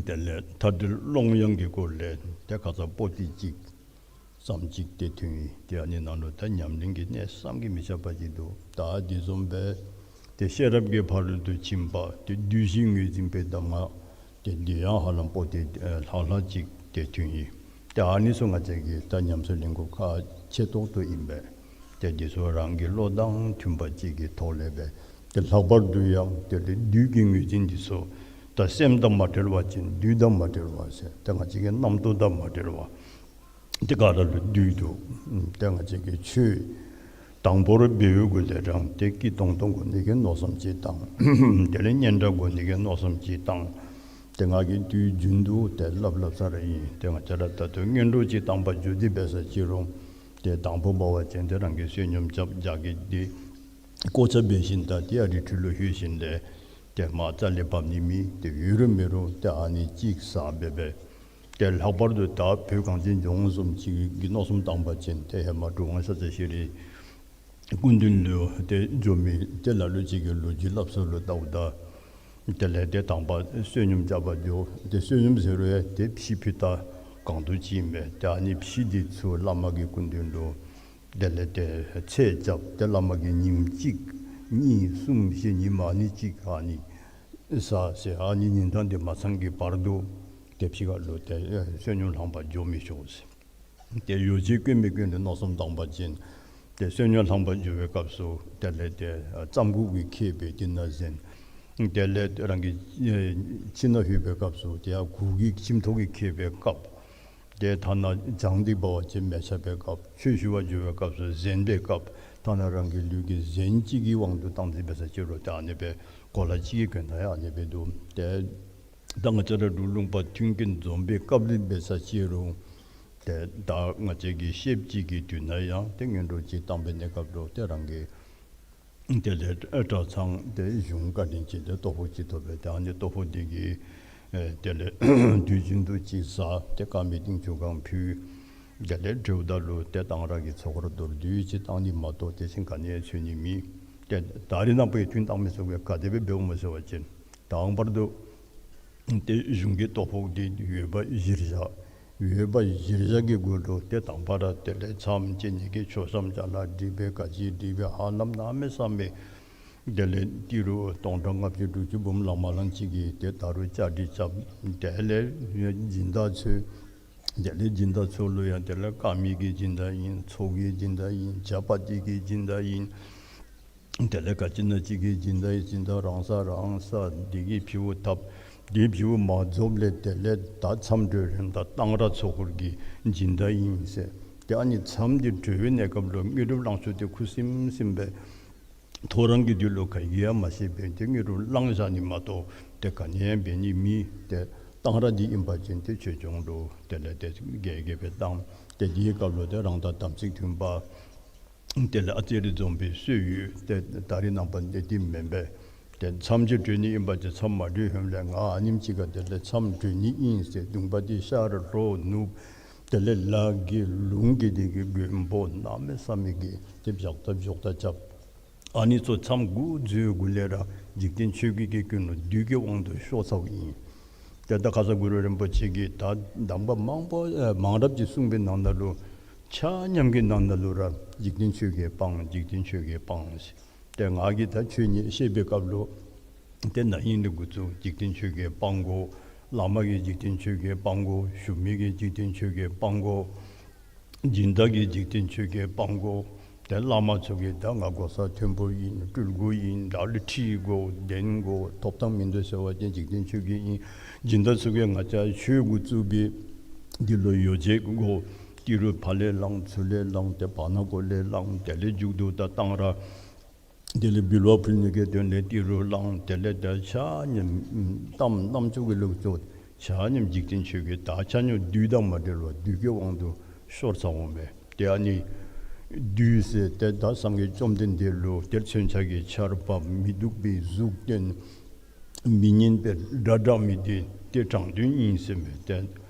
དེ་ལས་མཐའ་བྲལ་ཀློང་ཡངས་ཀྱི་སྐོར་ལས་ཏེ་ཁ་ཙ་པོ་ཏི་གཅིག་ཙམ་ཅིག་ཏེ་ཐོན་ཡི། ཏེ་ཨ་ནི་ནང་ལུ་ད་ཉམས་ལེན་གྱི་གནད་བསམ་གྱིས་མི་ཁྱབ་པ་ཅིག་འདུག། ད་འདི་བཟུམ་སྦེ་ཏེ་ཤེས་རབ་ཀྱི་ཕ་རོལ་ཏུ་ཕྱིན་པ་ཏེ་བདུད་བཞི་ངོས་འཛིན་པའི་གདམས་ངག་ཏེ་འདི་ཡང་ཧ་ལམ་པོ་ཏི་ཨེ་ལྷག་ལྷག་ཅིག་ཏེ་ཐོན་ཡི། ཏེ་ཨ་ནི་ཚུ་ང་བཅས་ཀྱིས་ད་ཉམས་སུ་ལེན་དགོཔ་ཁག་ཆེ་ཏོག་ཏོ་ཨིན་པས། ཏེ་འདི་ཚུ་རང་གི་བློ་དང་མཐུན་པ་ཅིག་གི་ཐོག་ལས་སྦེ་ཏེ་ལྷག་པར་དུ་ཡང་ཏེ་བདུད་ཀྱི་ངོས་འཛིན་འདི་ཚུ་ད་སེམས་དང་མ་བྲལ་བ་ཅིན་བདུད་དང་མ་བྲལ་བ་ཟེར། ཏེ་ང་བཅས་ཀྱི་རྣམ་རྟོག་དང་མ་བྲལ་བ། ཏེ་ག་ར་ལུ་བདུད་འདུག། ཏེ་ང་བཅས་ཀྱིས་ཆོས་དང་པོར་འབད་བའི་གུ་ལས་རང་ཏེ་སྐྱིད་ཏོང་ཏོ་དགོ་ནི་གི་མནོ་བསམ་ཅིག་བཏང་། དེ་ལས་སྙན་གྲགས་དགོ་ནི་གི་མནོ་བསམ་ཅིག་བཏང་། ཏེ་ང་གིས་དུས་རྒྱུན་དུ་ཏེ་སླབ་སླབ་ས་ར་ཨིན། ཏེ་ང་བཅས་ར་ད་ལྟོ་སྔོན་འགྲོ་ཅིག་བཏང་པར་འགྱོ་སྟེ་འབད་ས་ཅིག་རུང་ཏེ་དང་པོ་འབད་བ་ཅིན་ཏེ་རང་གིས་བསོད་སྙོམས་རྐྱབ་རྒྱགས་ཀྱི་ཏེ་བཀོ་ཆ་འབད་ཞིནམ་ད་ཏེ་ཨ་རི་ཁྲོད་ལུ་ལྷོད་ཞིནམ་ལས་ཏེ་མར་རྩ་ལས་བབས་ནི་མེད། ཏེ་ཡོད་རུང་མེད་རུང་ཏེ་ཨ་ནི་ཅིག་ཟ་སྦེ་སྦེ། ཏེ་ལྷག་པར་དུ་ད་བོད་གངས་ཅན་ལྗོངས་བཟུམ་ཅིག་གི་མནོ་བསམ་བཏང་པ་ཅིན་ཏེ་ཧེ་མ་གྲུབ་དབང་ཤཱཀྱ་ཤྲཱི་སྐུ་མདུན་ལུ་ཏེ་འགྱོ་མི་ཏེ་ལ་ལུ་ཅིག་གིས་ལོ་རྒྱུས་སླབ་ས་ལུ་བལྟཝ་ད་དེ་ལས་ཏེ་དང་པ་བསོད་སྙོམས་རྐྱབ་པར་འགྱོ། ཏེ་བསོད་སྙོམས་ཟེར་རུང་ཡང་ཏེ་ཕྱེ་ཕུད་ད་གང་དུ་ཅིག་མས། ཏེ་ཨ་ནི་ཕྱེ་འདི་ཚུ་བླ་མ་གི་སྐུ་མདུན་ལུ་དེ་ལས་ཏེ་ཚེས་རྐྱབ། ཏེ་བླ་མ་གིས་ཉིནམ་གཅིག་གཉིས་གསུམ་བཞི་ཉིནམ་ཨ་ནི་གཅིག་ཨ་ནི་ཟ་ཟེར། ཨ་ནི་ཉིན་གྲངས་འདི་མ་ཚང་གི་བར་དུ་ཏེ་ཕྱི་ཁ་ལུ་ཏེ་ཨེ་བསོད་སྙོམས་ལྷང་པར་འགྱོ་མི་ཆོག་ཟེར། ཏེ་ཡོ་བྱད་དཀོན་མི་དཀོན་ཏེ་མནོ་བསམ་བཏང་པ་ཅིན་ཏེ་བསོད་སྙོམས་ལྷང་པར་འགྱོ་བའི་སྐབས་སུ་དེ་ལས་ཏེ་ཨ་རྩམ་གུག་གིས་ཁེབས་སྦེ་དེ་ནང་གཟན། དེ་ལས་རང་གི་ཨེ་ཁྱིམ་ནང་ལྷོད་པའི་སྐབས་སུ་ཏེ་ཡར་གུར་གྱིས་ཁྱིམ་ཐོག་གིས་ཁེབས་པའི་སྐབས། ཏེ་ཐ་ན་གྱང་འདི་འབག་པར་ཅིག་མེ་ཆག་པའི་སྐབས། ཆོས་ཞུ་བར་འགྱོ་བའི་སྐབས་སུ་གཟན་པའི་སྐབས། ཐ་ན་རང་གི་ལུས་ཀྱི་གཟན་གཅིག་གི་དབང་དུ་བཏང་སྟེ་འབད་ས་ཅིག་རུང་ཏེ་ཨ་ནི་སྦེ་གོ་ལ་གཅིག་གི་གྱོན་ཐངས་ཡང་ཨ་ནི་སྦེ་འདུག། ཏེ་ད་ང་བཅས་ར་འབྲུག་ལུང་པ་མཐུན་རྐྱེན་འཛོམས་པའི་སྐབས་ལུ་འབད་ས་ཅིག་རུང་ཏེ་ད་ང་བཅས་ཀྱི་ཤེསཔ་ཅིག་གི་དུས་ན་ཡང་ཏེ་སྔོན་འགྲོ་ཅིག་བཏང་པའི་གནས་སྐབས་ལུ་ཏེ་རང་གི་དེ་ལས་གྲྭ་ཚང་དེ་གཞུང་བཀའ་དྲིན་ཅན་དེ་ལྟོ་ཕོགས་ཅིག་ཐོབ་པས། ད་ཨ་ནི་ལྟོ་ཕོགས་དེ་གིས་ཨེ་དེ་ལས་དུས་རྒྱུན་དུ་ཅིག་ཟ། ཏེ་དཀར་མེ་ཏིང་ཆུ་གང་ཕུལ། དེ་ལས་དྲོ་ད་ལུ་ཏེ་གཏང་རག་གི་ཚོགས་འཁོར་མདོར་བསྡུས་ཅིག་བཏང་ནི་མ་གཏོགས་དེ་བཞིན་ག་ནི་ཡང་འཚོལ་ནི་མེད། ཏེ་ད་རེས་ནངས་པ་ཡང་ཐུན་བཏང་མི་ཚུགས་པས། ག་དེ་སྦེ་འབདཝ་སྨོ་ཟེར་བ་ཅིན་དང་པར་དུ་ ཏེ་གཞུང་གི་ལྟོ་ཕོགས་འདི་ཡོད་པ་གཞིར་བཞག། ཡོད་པ་གཞིར་བཞག་གི་སྒོ་ལུ་ཏེ་དང་པ་ར་དེ་ལས་མཚམས་བཅད་ནི་གི་ཆོས་མཚམས་ཅ་ལ་སྒྲིག་སྦེ་ག་ཅི་སྒྲིག་སྦེ་ཧ་ལམ་གནམ་མེད་ས་མེད། དེ་ལས་ཏི་རུ་སྟོང་ཕྲག་ལྔ་བཅུ་དྲུག་ཅུ་འབུམ་ལང་མ་ལང་ཅིག་གིས་ཏེ་ད་རུང་བཅའ་སྒྲིག་རྐྱབ། དེ་ལས་སྦྱིན་བདག་ཚུ་དེ་ལས་སྦྱིན་བདག་ཚུ་ལུ་ཡང་དེ་ལས་དཀར་མེ་གི་སྦྱིན་བདག་ཨིན། ཚོགས་ཀྱི་སྦྱིན་བདག་ཨིན། ཇ་པ་ཏི་གི་སྦྱིན་བདག་ཨིན། དེ་ལས་ག་ཅི་ན་ཅིག་གི་སྦྱིན་བདག་ཨིན། སྦྱིན་བདག་རང་ས་རང་ས་འདི་གིས་བྱི་བོ་ཐབ། འདི་བྱི་བོ་མ་རྫོགས་ལས་དེ་ལས་ད་མཚམས་གྲོལ་རནམ་ད་གཏང་རག་ཚོགས་འཁོར་གྱི་སྦྱིན་བདག་ཨིན་ཟེར། ཏེ་ཨ་ནི་མཚམས་འདི་གྲོལ་བའི་གནས་སྐབས་ལུ་དངོས་གྲུབ་གླང་མཆོག་འདི་ཁུ་སིམ་སིམ་སྦེ་ཐོ་རངས་ཀྱི་དུས་ལུ་ག་གིས་ཡང་མ་ཤེས་པར་ཏེ་དངོས་གྲུབ་བླངས་བཞག་ནི་མ་གཏོགས་ཏེ་ག་ནི་ཡང་འབད་ནི་མེད། ཏེ་གཏང་རག་འདི་ཨིན་པ་ཅིན་ཏེ་ཆོས་སྐྱོང་ལུ་དེ་ལས་ཏེ་རྒྱས་རྒྱས་སྦེ་བཏང་། ཏེ་འདི་གི་སྐབས་ལུ་ཏེ་རང་དང་དམ་ཚིག་མཐུན་པ་དེ་ལས་ཨ་ཙི་རེ་འཛོམས་པའི་སྲོལ་ཡོད། ཏེ་ད་རེས་ནངས་པ་འདི་འདི་མེན་པས། ཏེ་མཚམས་ཅིག་གྲོལ་ནི་ཨིན་པ་ཅིན་མཚམས་མ་གྲོལ་ཧེ་མ་ལས་ང་ཨ་ནེམ་ཅིག་ཁར་དེ་ལས་མཚམས་གྲོལ་ནི་ཨིན་ཟེར་གདོང་པ་འདི་ཤར་ལྷོ་ནུབ་དེ་ལས་ལ་གི་ལུང་གི་འདི་གི་མགོན་པོ་གནམ་མེད་ས་མེད་ཀྱི་ཏེ་བཞག་ད་བཞག་ད་རྐྱབ། ཨ་ནི་ཚུ་མཚམས་འགོ་བཙུགས་འགོ་ལས་ར་འཇིག་རྟེན་ཆོས་བརྒྱད་ཀྱི་ཀུན་སློང་བདུད་ཀྱི་དབང་དུ་ཤོར་ཚརཝ་ཨིན། ཏེ་ད་ཁ་སར་གུ་རུ་རིན་པོ་ཆེ་གིས་ད་གདམས་པ་མང་པོ་ཨེ་མང་རབས་ཅིག་གསུངས་པའི་ནང་ན་ལུ་ཆ་མཉམ་གྱི་ནང་ན་ལུ་ར་འཇིག་རྟེན་ཆོས་བརྒྱད་སྤང་། འཇིག་རྟེན་ཆོས་བརྒྱད་སྤང་ཟེར། ཏེ་ང་གིས་ད་ཆོས་ཉིད་བཤད་པའི་སྐབས་ལུ་ཏེ་ན་ཧིང་ལས་འགོ་བཙུགས་འཇིག་རྟེན་ཆོས་བརྒྱད་སྤང་དགོ། བླ་མ་གིས་འཇིག་རྟེན་ཆོས་བརྒྱད་སྤང་དགོ། ཞུ་མི་གིས་འཇིག་རྟེན་ཆོས་བརྒྱད་སྤང་དགོ། སྦྱིན་བདག་གིས་འཇིག་རྟེན་ཆོས་བརྒྱད་སྤང་དགོ། ཏེ་བླ་མ་ཚུ་གིས་ད་ང་གོ་ས་མཐོན་པོ་ཨིན། སྤྲུལ་སྐུ་ཨིན། བདག་ལུ་ཁྲི་དགོ། གདན་དགོ། ཐོབ་ཐང་མིན་འདུག་ཟེར་བ་ཅིན་འཇིག་རྟེན་ཆོས་བརྒྱད་ཨིན། སྦྱིན་བདག་ཚུ་གིས་ང་བཅས་ཆོས་འགོ་བཙུགས་པའི་འདི་ལུ་ཡོ་བྱད་དགོ། ཏི་རུ་ཕར་ལས་བླངས་ཚུར་ལས་བླངས་ཏེ་བར་ན་གོ་ལས་བླངས། དེ་ལས་མཇུག་ཏུ་ད་གཏང་རག་དེ་ལས་འབུལ་བ་ཕུལ་ནི་གི་དོན་ལས་ཏི་རུ་བླངས། དེ་ལས་ད་ཆ་མཉམ་གཏམ་རྣམ་ཅོ་གི་ལོག་ཅོག་ཆ་མཉམ་འཇིག་རྟེན་ཆོས་བརྒྱད་ད་ཆ་མཉམ་བདུད་དང་མ་བྲལ་བར་བདུད་ཀྱི་དབང་དུ་ཤོར་ཚརཝ་མས། ཏེ་ཨ་ནི་བདུད་ཟེར་ཏེ་ད་སངས་རྒྱས་བཅོམ་ལྡན་འདས་ལུ་ཏེ་མཚོན་ཆ་གི་ཆརཔ་མི་སྡུག་པའི་གཟུགས་སྟོན། མི་སྙན་པའི་སྒྲ་བསྒྲགས་མི་འདི་ཏེ་དྲང་དོན་ཨིན་ཟེར་མས། ཏེ་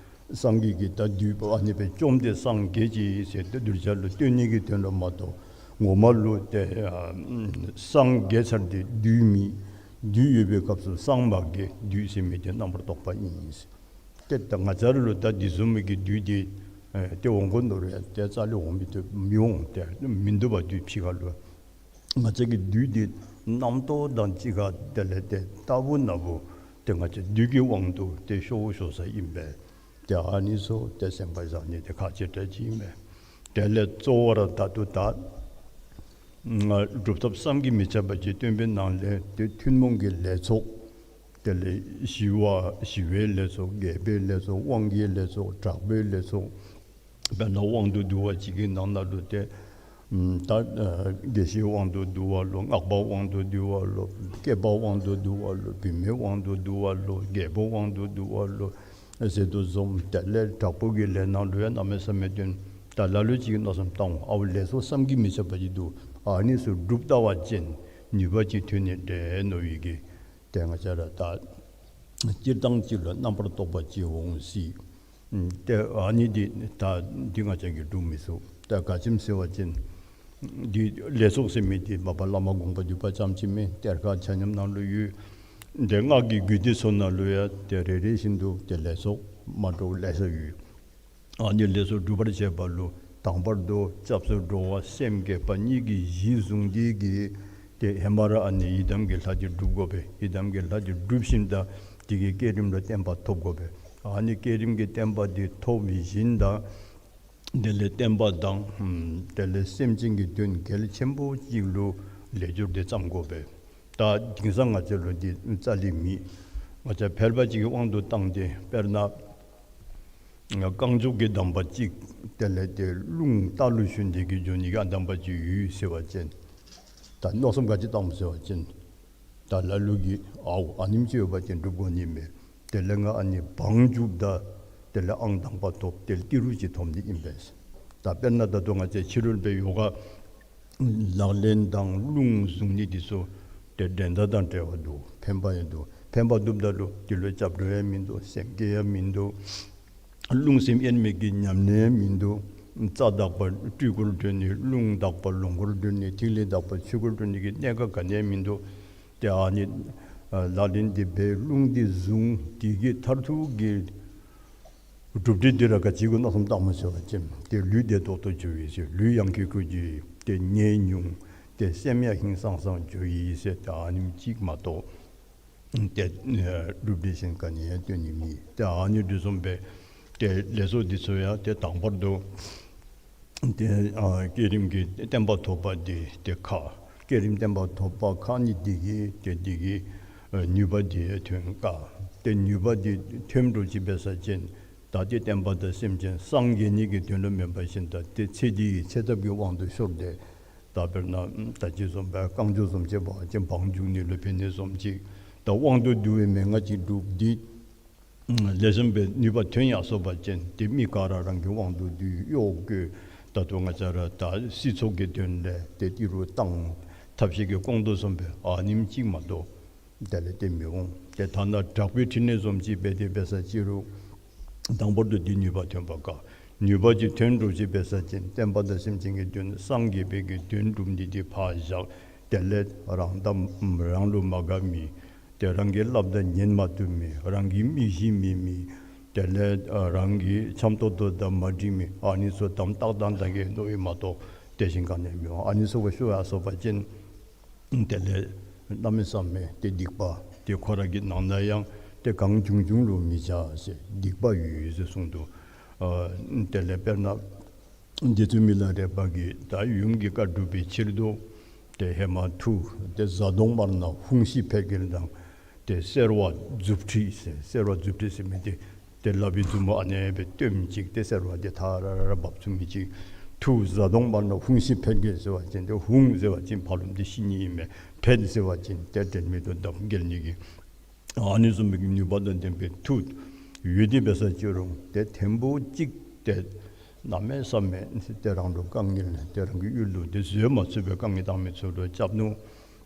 སངས་རྒྱས་ཀྱིས་ད་བདུད་པོ་ཨ་ནི་སྦེ་བཅོམ་སྟེ་སངས་རྒྱས་ཅི་ཟེར་ཏེ་གདུལ་བྱ་ལུ་སྟོན་ནི་གི་དོན་ལུ་མ་གཏོགས་ངོ་མ་ལུ་ཏེ་ཨ་སངས་རྒྱས་ཚར་ཏེ་བདུད་མེད། བདུད་ཡོད་པའི་སྐབས་སུ་སངས་མ་རྒྱས། བདུད་ཟེར་མི་འདི་རྣམ་པར་རྟོག་པ་ཨིན་ཟེར། ཏེ་ད་ང་བཅས་ར་ལུ་ད་འདི་བཟུམ་མའི་གི་བདུད་འདི་ཨེ་ཏེ་འོང་དགོ་མནོ་རུང་ཏེ་རྩ་ལས་འོང་མི་བཏུབ། མི་འོང་། ཏེ་མིན་འདུག་པ་བདུད་ཕྱི་ཁ་ལུ། ང་བཅས་ཀྱི་བདུད་འདི་རྣམ་རྟོག་དང་གཅིག་ཁར་དེ་ལས་ཏེ་རྟག་བུ་ན་བུ་ཏེ་ང་བཅས་བདུད་ཀྱི་དབང་དུ་ཏེ་ཤོར་ཤོར་ས་ཨིན་པས། ཏེ་ཨ་ནི་ཚུ་ཏེ་སེམས་པ་བཟང་ནི་འདི་ཁག་ཆེ་དྲགས་ཅིག་ཨིན་པས། དེ་ལས་གཙོ་བོ་ར་ད་ལྟོ་ད་སྒྲུབ་ཐབས་བསམ་གྱིས་མི་ཁྱབ་པ་ཅིག་སྟོན་པའི་ནང་ལས་ཏེ་ཐུན་མོང་གི་ལས་ཚོགས། དེ་ལས་ཞི་བ་ཞི་བའི་ལས་ཚོགས། རྒྱས་པའི་ལས་ཚོགས། དབང་གི་ལས་ཚོགས། དྲག་པོའི་ལས་ཚོགས། དཔེར་ན་དབང་དུ་བསྡུ་བ་ཅིག་གི་ནང་ན་ལུ་ཏེ་ད་ཨ་དགེ་བཤེས་དབང་དུ་བསྡུ་བ་ལོ། སྔགས་པ་དབང་དུ་བསྡུ་བ་ལོ། སྐྱེས་པ་དབང་དུ་བསྡུ་བ་ལོ། བུད་མེད་དབང་དུ་བསྡུ་བ་ལོ། རྒྱལ་པོ་དབང་དུ་བསྡུ་བ་ལོ་ཟེར་དོ་བཟུམ། དེ་ལས་དྲག་པོ་གི་ལས་ནང་ལུ་ཡང་གནམ་མེད་ས་མེད་སྟོན། ད་ལ་ལུ་ཅིག་གིས་མནོ་བསམ་བཏང་འོང་། ཨའུ་ལས་ཚོགས་བསམ་གྱིས་མི་ཁྱབ་པ་ཅིག་འདུག། ཨ་ནི་ཚུ་སྒྲུབ་ད་བ་ཅིན་ནུས་པ་ཅིག་ཐོན་ནི་འདྲས་མནོ་བའི་གི་ཏེ་ང་བཅས་ར་ད་སྤྱིར་བཏང་ཅིག་ལུ་རྣམ་པར་རྟོག་པ་ཅིག་འོང་སྲིད། ཏེ་ཨ་ནི་འདི་ད་འདི་ང་བཅས་ཀྱིས་སྒྲུབ་མི་ཚུགས། ད་ག་ཅི་སྨོ་ཟེར་བ་ཅིན་འདི་ལས་ཚོགས་ཟེར་མི་འདི་མ་པ་བླ་མ་དགོངས་པ་འདུས་པ་ཙམ་ཅིག་མེན། གཏེར་ཁ་ཆ་མཉམ་ནང་ལུ་ཡོད། ཏེ་སྔགས་ཀྱི་རྒྱུད་སྡེ་ཚུ་ནང་ལུ་ཡང་ཏེ་རེ་རེ་བཞིན་དུ་ཏེ་ལས་ཚོགས་མ་འདྲཝ་ལེ་ཤ་ཡོད། ཨ་ནི་ལས་ཚོགས་སྒྲུབ་པར་བྱེད་པ་ལུ་དང་པར་དུ་སྐྱབས་སུ་འགྲོ་བ་སེམས་བསྐྱེད་པ་གཉིས་ཀྱིས་གཞི་བཟུང་སྟེ་གི་ཏེ་ཧེ་མ་ར་ཨ་ནི་ཡི་དམ་གྱི་ལྷ་འདི་སྒྲུབ་དགོ་པས། ཡི་དམ་གྱི་ལྷ་འདི་སྒྲུབ་ཞིནམ་ད་དེ་གི་བསྐྱེད་རིམ་ལུ་བརྟན་པ་ཐོབ་དགོ་པས། ཨ་ནི་བསྐྱེད་རིམ་གྱི་བརྟན་པ་འདི་ཐོབ་ཞིནམ་ད་དེ་ལས་བསྟན་པ་དང་ཨམ་དེ་ལས་སེམས་ཅན་གྱི་དོན་གལ་ཆེན་པོ་ཅིག་ལུ་ལས་སྦྱོར་འདི་བརྩམ་དགོ་པས། ད་དེང་སང་ང་བཅས་ལུ་འདི་རྩ་ལས་མེད། ང་བཅས་ཕལ་པ་ཅིག་གི་དབང་དུ་བཏང་སྟེ་དཔེར་ན་རྐང་མགྱོགས་ཀྱི་གདམས་པ་ཅིག། དེ་ལས་ཏེ་རླུང་རྟ་ལུ་ཞོན་ཏེ་གི་འགྱོ་ནི་གི་ཨ་གདམས་པ་ཅིག་ཡོད་ཟེར་བ་ཅིན་ད་མནོ་བསམ་ག་ཅི་བཏངམ་ཟེར་བ་ཅིན་ད་ལ་ལུ་གིས་ཨའུ་ཨ་ནེམ་ཅིག་ཡོད་པ་ཅིན་སྒྲུབ་དགོ་ནི་མས། དེ་ལས་ང་ཨ་ནི་བང་རྒྱུགཔ་ད་དེ་ལས་ཨང་དང་པ་ཐོབ། དེ་ལས་ཏི་རུ་ཅིག་ཐོབ་ནི་ཨིན་པས། ད་དཔེར་ན་ད་ལྟོ་ང་བཅས་ཕྱི་རོལ་པའི་ཡོ་ག་ལག་ལེན་དང་རླུང་བཟུང་ནི་འདི་ཚུ་ཏེ་འགྲན་ཟླ་དང་བྲལ་བ་འདུག། ཕན་པ་ཡང་འདུག། ཕན་པ་འདུགཔ་ད་ལུ་འདི་ལུ་སྐྱབས་འགྲོ་ཡང་མིན་འདུག། སེམས་བསྐྱེད་ཡང་མིན་འདུག། རླུང་སེམས་དབྱེར་མེད་ཀྱི་ཉམས་ལེན་ཡང་མིན་འདུག། རྩ་དག་པ་སྤྲུལ་སྐུར་འགྲོ་ནི། རླུང་དག་པ་ལོངས་སྐུར་འགྲོ་ནི། ཐིག་ལེ་དག་པ་ཆོས་སྐུར་འགྲོ་ནི་གི་གནད་ཀ་ག་ནི་ཡང་མིན་འདུག། ཏེ་ཨ་ནི་ ལག་ལེན་འདི་འབད་རླུང་འདི་བཟུང་དེ་གི་མཐར་ཐུག་གི་གྲུབ་འབྲས་འདི་ར་ག་ཅི་གུ་མནོ་བསམ་བཏངམ་ཟེར་བ་ཅིན་ཏེ་ལུས་བདེ་ཏོག་ཏོ་འགྱོ་ཡི་ཟེར། ལུས་ཡང་ཁྱོད་ཁྱོད་ཀྱི་ཏེ་ནད་ཉུང་ཏེ་སེམས་ཡང་ཧིང་སངས་སངས་འགྱོ་ཡི་ཟེར། ཏེ་ཨ་ནེམ་ཅིག་མ་གཏོགས་ཏེ་ཨེ་གྲུབ་འབྲས་གཞན་ག་ནི་ཡང་སྟོན་ནི་མེད། ཏེ་ཨ་ནི་འདི་བཟུམ་སྦེ་ཏེ་ལས་ཚོགས་འདི་ཚུ་ཡང་ཏེ་དང་པར་དུ་ཏེ་ཨ་བསྐྱེད་རིམ་གྱི་བརྟན་པ་ཐོབ་པ་འདི་ཏེ་ཁག། བསྐྱེད་རིམ་བརྟན་པ་ཐོབ་པ་ཁག་ནི་འདི་གིས་ཏེ་འདི་གིས་ཨ་ནུས་པ་འདི་ཐོན་དཀའ། ཏེ་ནུས་པ་འདི་ཐོན་འགྱོ་ཅི་འབད་ས་ཅིན་ད་ཏེ་བསྟན་པ་དང་སེམས་ཅན་སངས་རྒྱས་ནི་གི་དོན་ལུ་མེན་པར་ཞིནམ་ད་ཏེ་ཚེ་འདི་ཡི་ཚེ་ཐབས་ཀྱི་དབང་དུ་ཤོར་ཏེ་ད་དཔེར་ན་ད་ཅི་བཟུམ་སྦེ་རྐང་མགྱོགས་བཟུམ་ཅིག་འབད་བ་ཅིན་བང་རྒྱུག་ནི་ལུ་ཕན་ནི་བཟུམ་ཅིག། ད་དབང་དུ་བསྡུ་བའི་མན་ངག་ཅིག་སྒྲུབ་སྟེ་ལེགས་ཤོམ་སྦེ་ནུས་པ་ཐོན་ཡར་སོ་བ་ཅིན་ཏེ་མི་ག་ར་རང་གི་དབང་དུ་བསྡུ་གཡོག་བཀོལ། ད་ལྟོ་ང་བཅས་ར་ད་སྲིད་ཚོགས་ཀྱི་དོན་ལས་ཏེ་ཏི་རུ་བཏང་ཐབས་ཤེས་ཀྱིས་སྐོང་དོ་བཟུམ་སྦེ་ཨ་ནེམ་ཅིག་མ་གཏོགས་དེ་ལས་ཏེ་མི་འོང་། ཏེ་ཐ་ན་དྲག་པོའི་ཕྲིན་ལས་བཟུམ་ཅིག་འབད་དེ་འབད་ས་ཅི་རུང་དང་པར་དུ་འདི་ནུས་པ་ཐོན་པ་དཀའ། ནུས་པ་ཅིག་ཐོན་འགྱོ་ཅི་འབད་ས་ཅིན་བསྟན་པ་དང་སེམས་ཅན་གྱི་དོན་སངས་རྒྱས་པའི་གི་དོན་སྒྲུབ་ནི་འདི་ཕར་བཞག། དེ་ལས་རང་དང་རང་ལུ་མ་དགའ་མི་ཏེ་རང་གི་སླབ་ད་ཉན་མ་བཏུབ་མི་རང་གི་མི་གཞི་མེད་མི་དེ་ལས་ཨ་རང་གི་འཆམ་ཏོག་ཏོ་དང་མ་འགྲིག་མི་ཨ་ནི་ཚུ་དམ་ཏག་ཏག་ཏག་གི་མནོ་ཡི་མ་གཏོགས་དེ་བཞིན་ག་ནི་མི་འོང་། ཨ་ནི་ཚུ་གུ་ཤོར་ཡར་སོ་བ་ཅིན་དེ་ལས་གནམ་མེད་ས་མེད་ཏེ་སྡིག་པ་ཏེ་ཁོ་ར་གི་ནང་ན་ཡང་ཏེ་གང་བྱུང་བྱུང་ལུ་མི་བྱ་ཟེར་སྡིག་པ་ཡོད་ཡོད་ཟེར་གསུངས་འདུག། ཨ་དེ་ལས་དཔེར་ན་རྗེ་བཙུན་མི་ལ་རས་པ་གིས་ད་ཡུམ་གྱི་བཀའ་སྒྲུབ་པའི་ཕྱིར་དུ་ཏེ་ཧེ་མ་མཐུ་ཏེ་གཟའ་གདོང་དམར་ནག་ཧཱུྃ་ཤི་འཕེལ་རྒྱས་དང་ཏེ་སེར་བ་མཛུབ་ཁྲིད་ཟེར། སེར་བ་མཛུབ་ཁྲིད་ཟེར་མི་འདི་ཏེ་ལག་པའི་མཛུབ་མོ་ཨ་ནེ་སྦེ་སྟོནམ་ཅིག་ཏེ་སེར་བ་འདི་ཐ་ར་ར་འབབ་ཚུགས་མི་ཅིག། མཐུ་གཟའ་གདོང་དམར་ནག་ཧཱུྃ་ཤི་འཕེལ་རྒྱས་ཟེར་བ་ཅིན་ཏེ་ཧཱུྃ་ཟེར་བ་ཅིན་ཕ་རོལ་ཏེ་ཤི་ནི་ཨིན་མས། འཕེལ་ཟེར་བ་ཅིན་ཏེ་དྲན་མེད་དུ་འདབ་འགྱེལ་ནི་གི་ཨ་ནི་བཟུམ་མའི་ནུས་པ་དང་ལྡན་པའི་མཐུ་ཡོད་དེ་འབད་ས་ཅི་རུང་ཏེ་ཐེངས་པོ་གཅིག་ཏེ་གནམ་མེད་ས་མེད་ཏེ་རང་ལུ་དཀའ་ངལ་ཏེ་རང་གི་ཡུལ་ལུ་ཏེ་བཟོད་མ་ཚུགས་པའི་དཀའ་ངལ་བཏང་མི་ཚུ་ལུ་རྐྱབ་ནུག།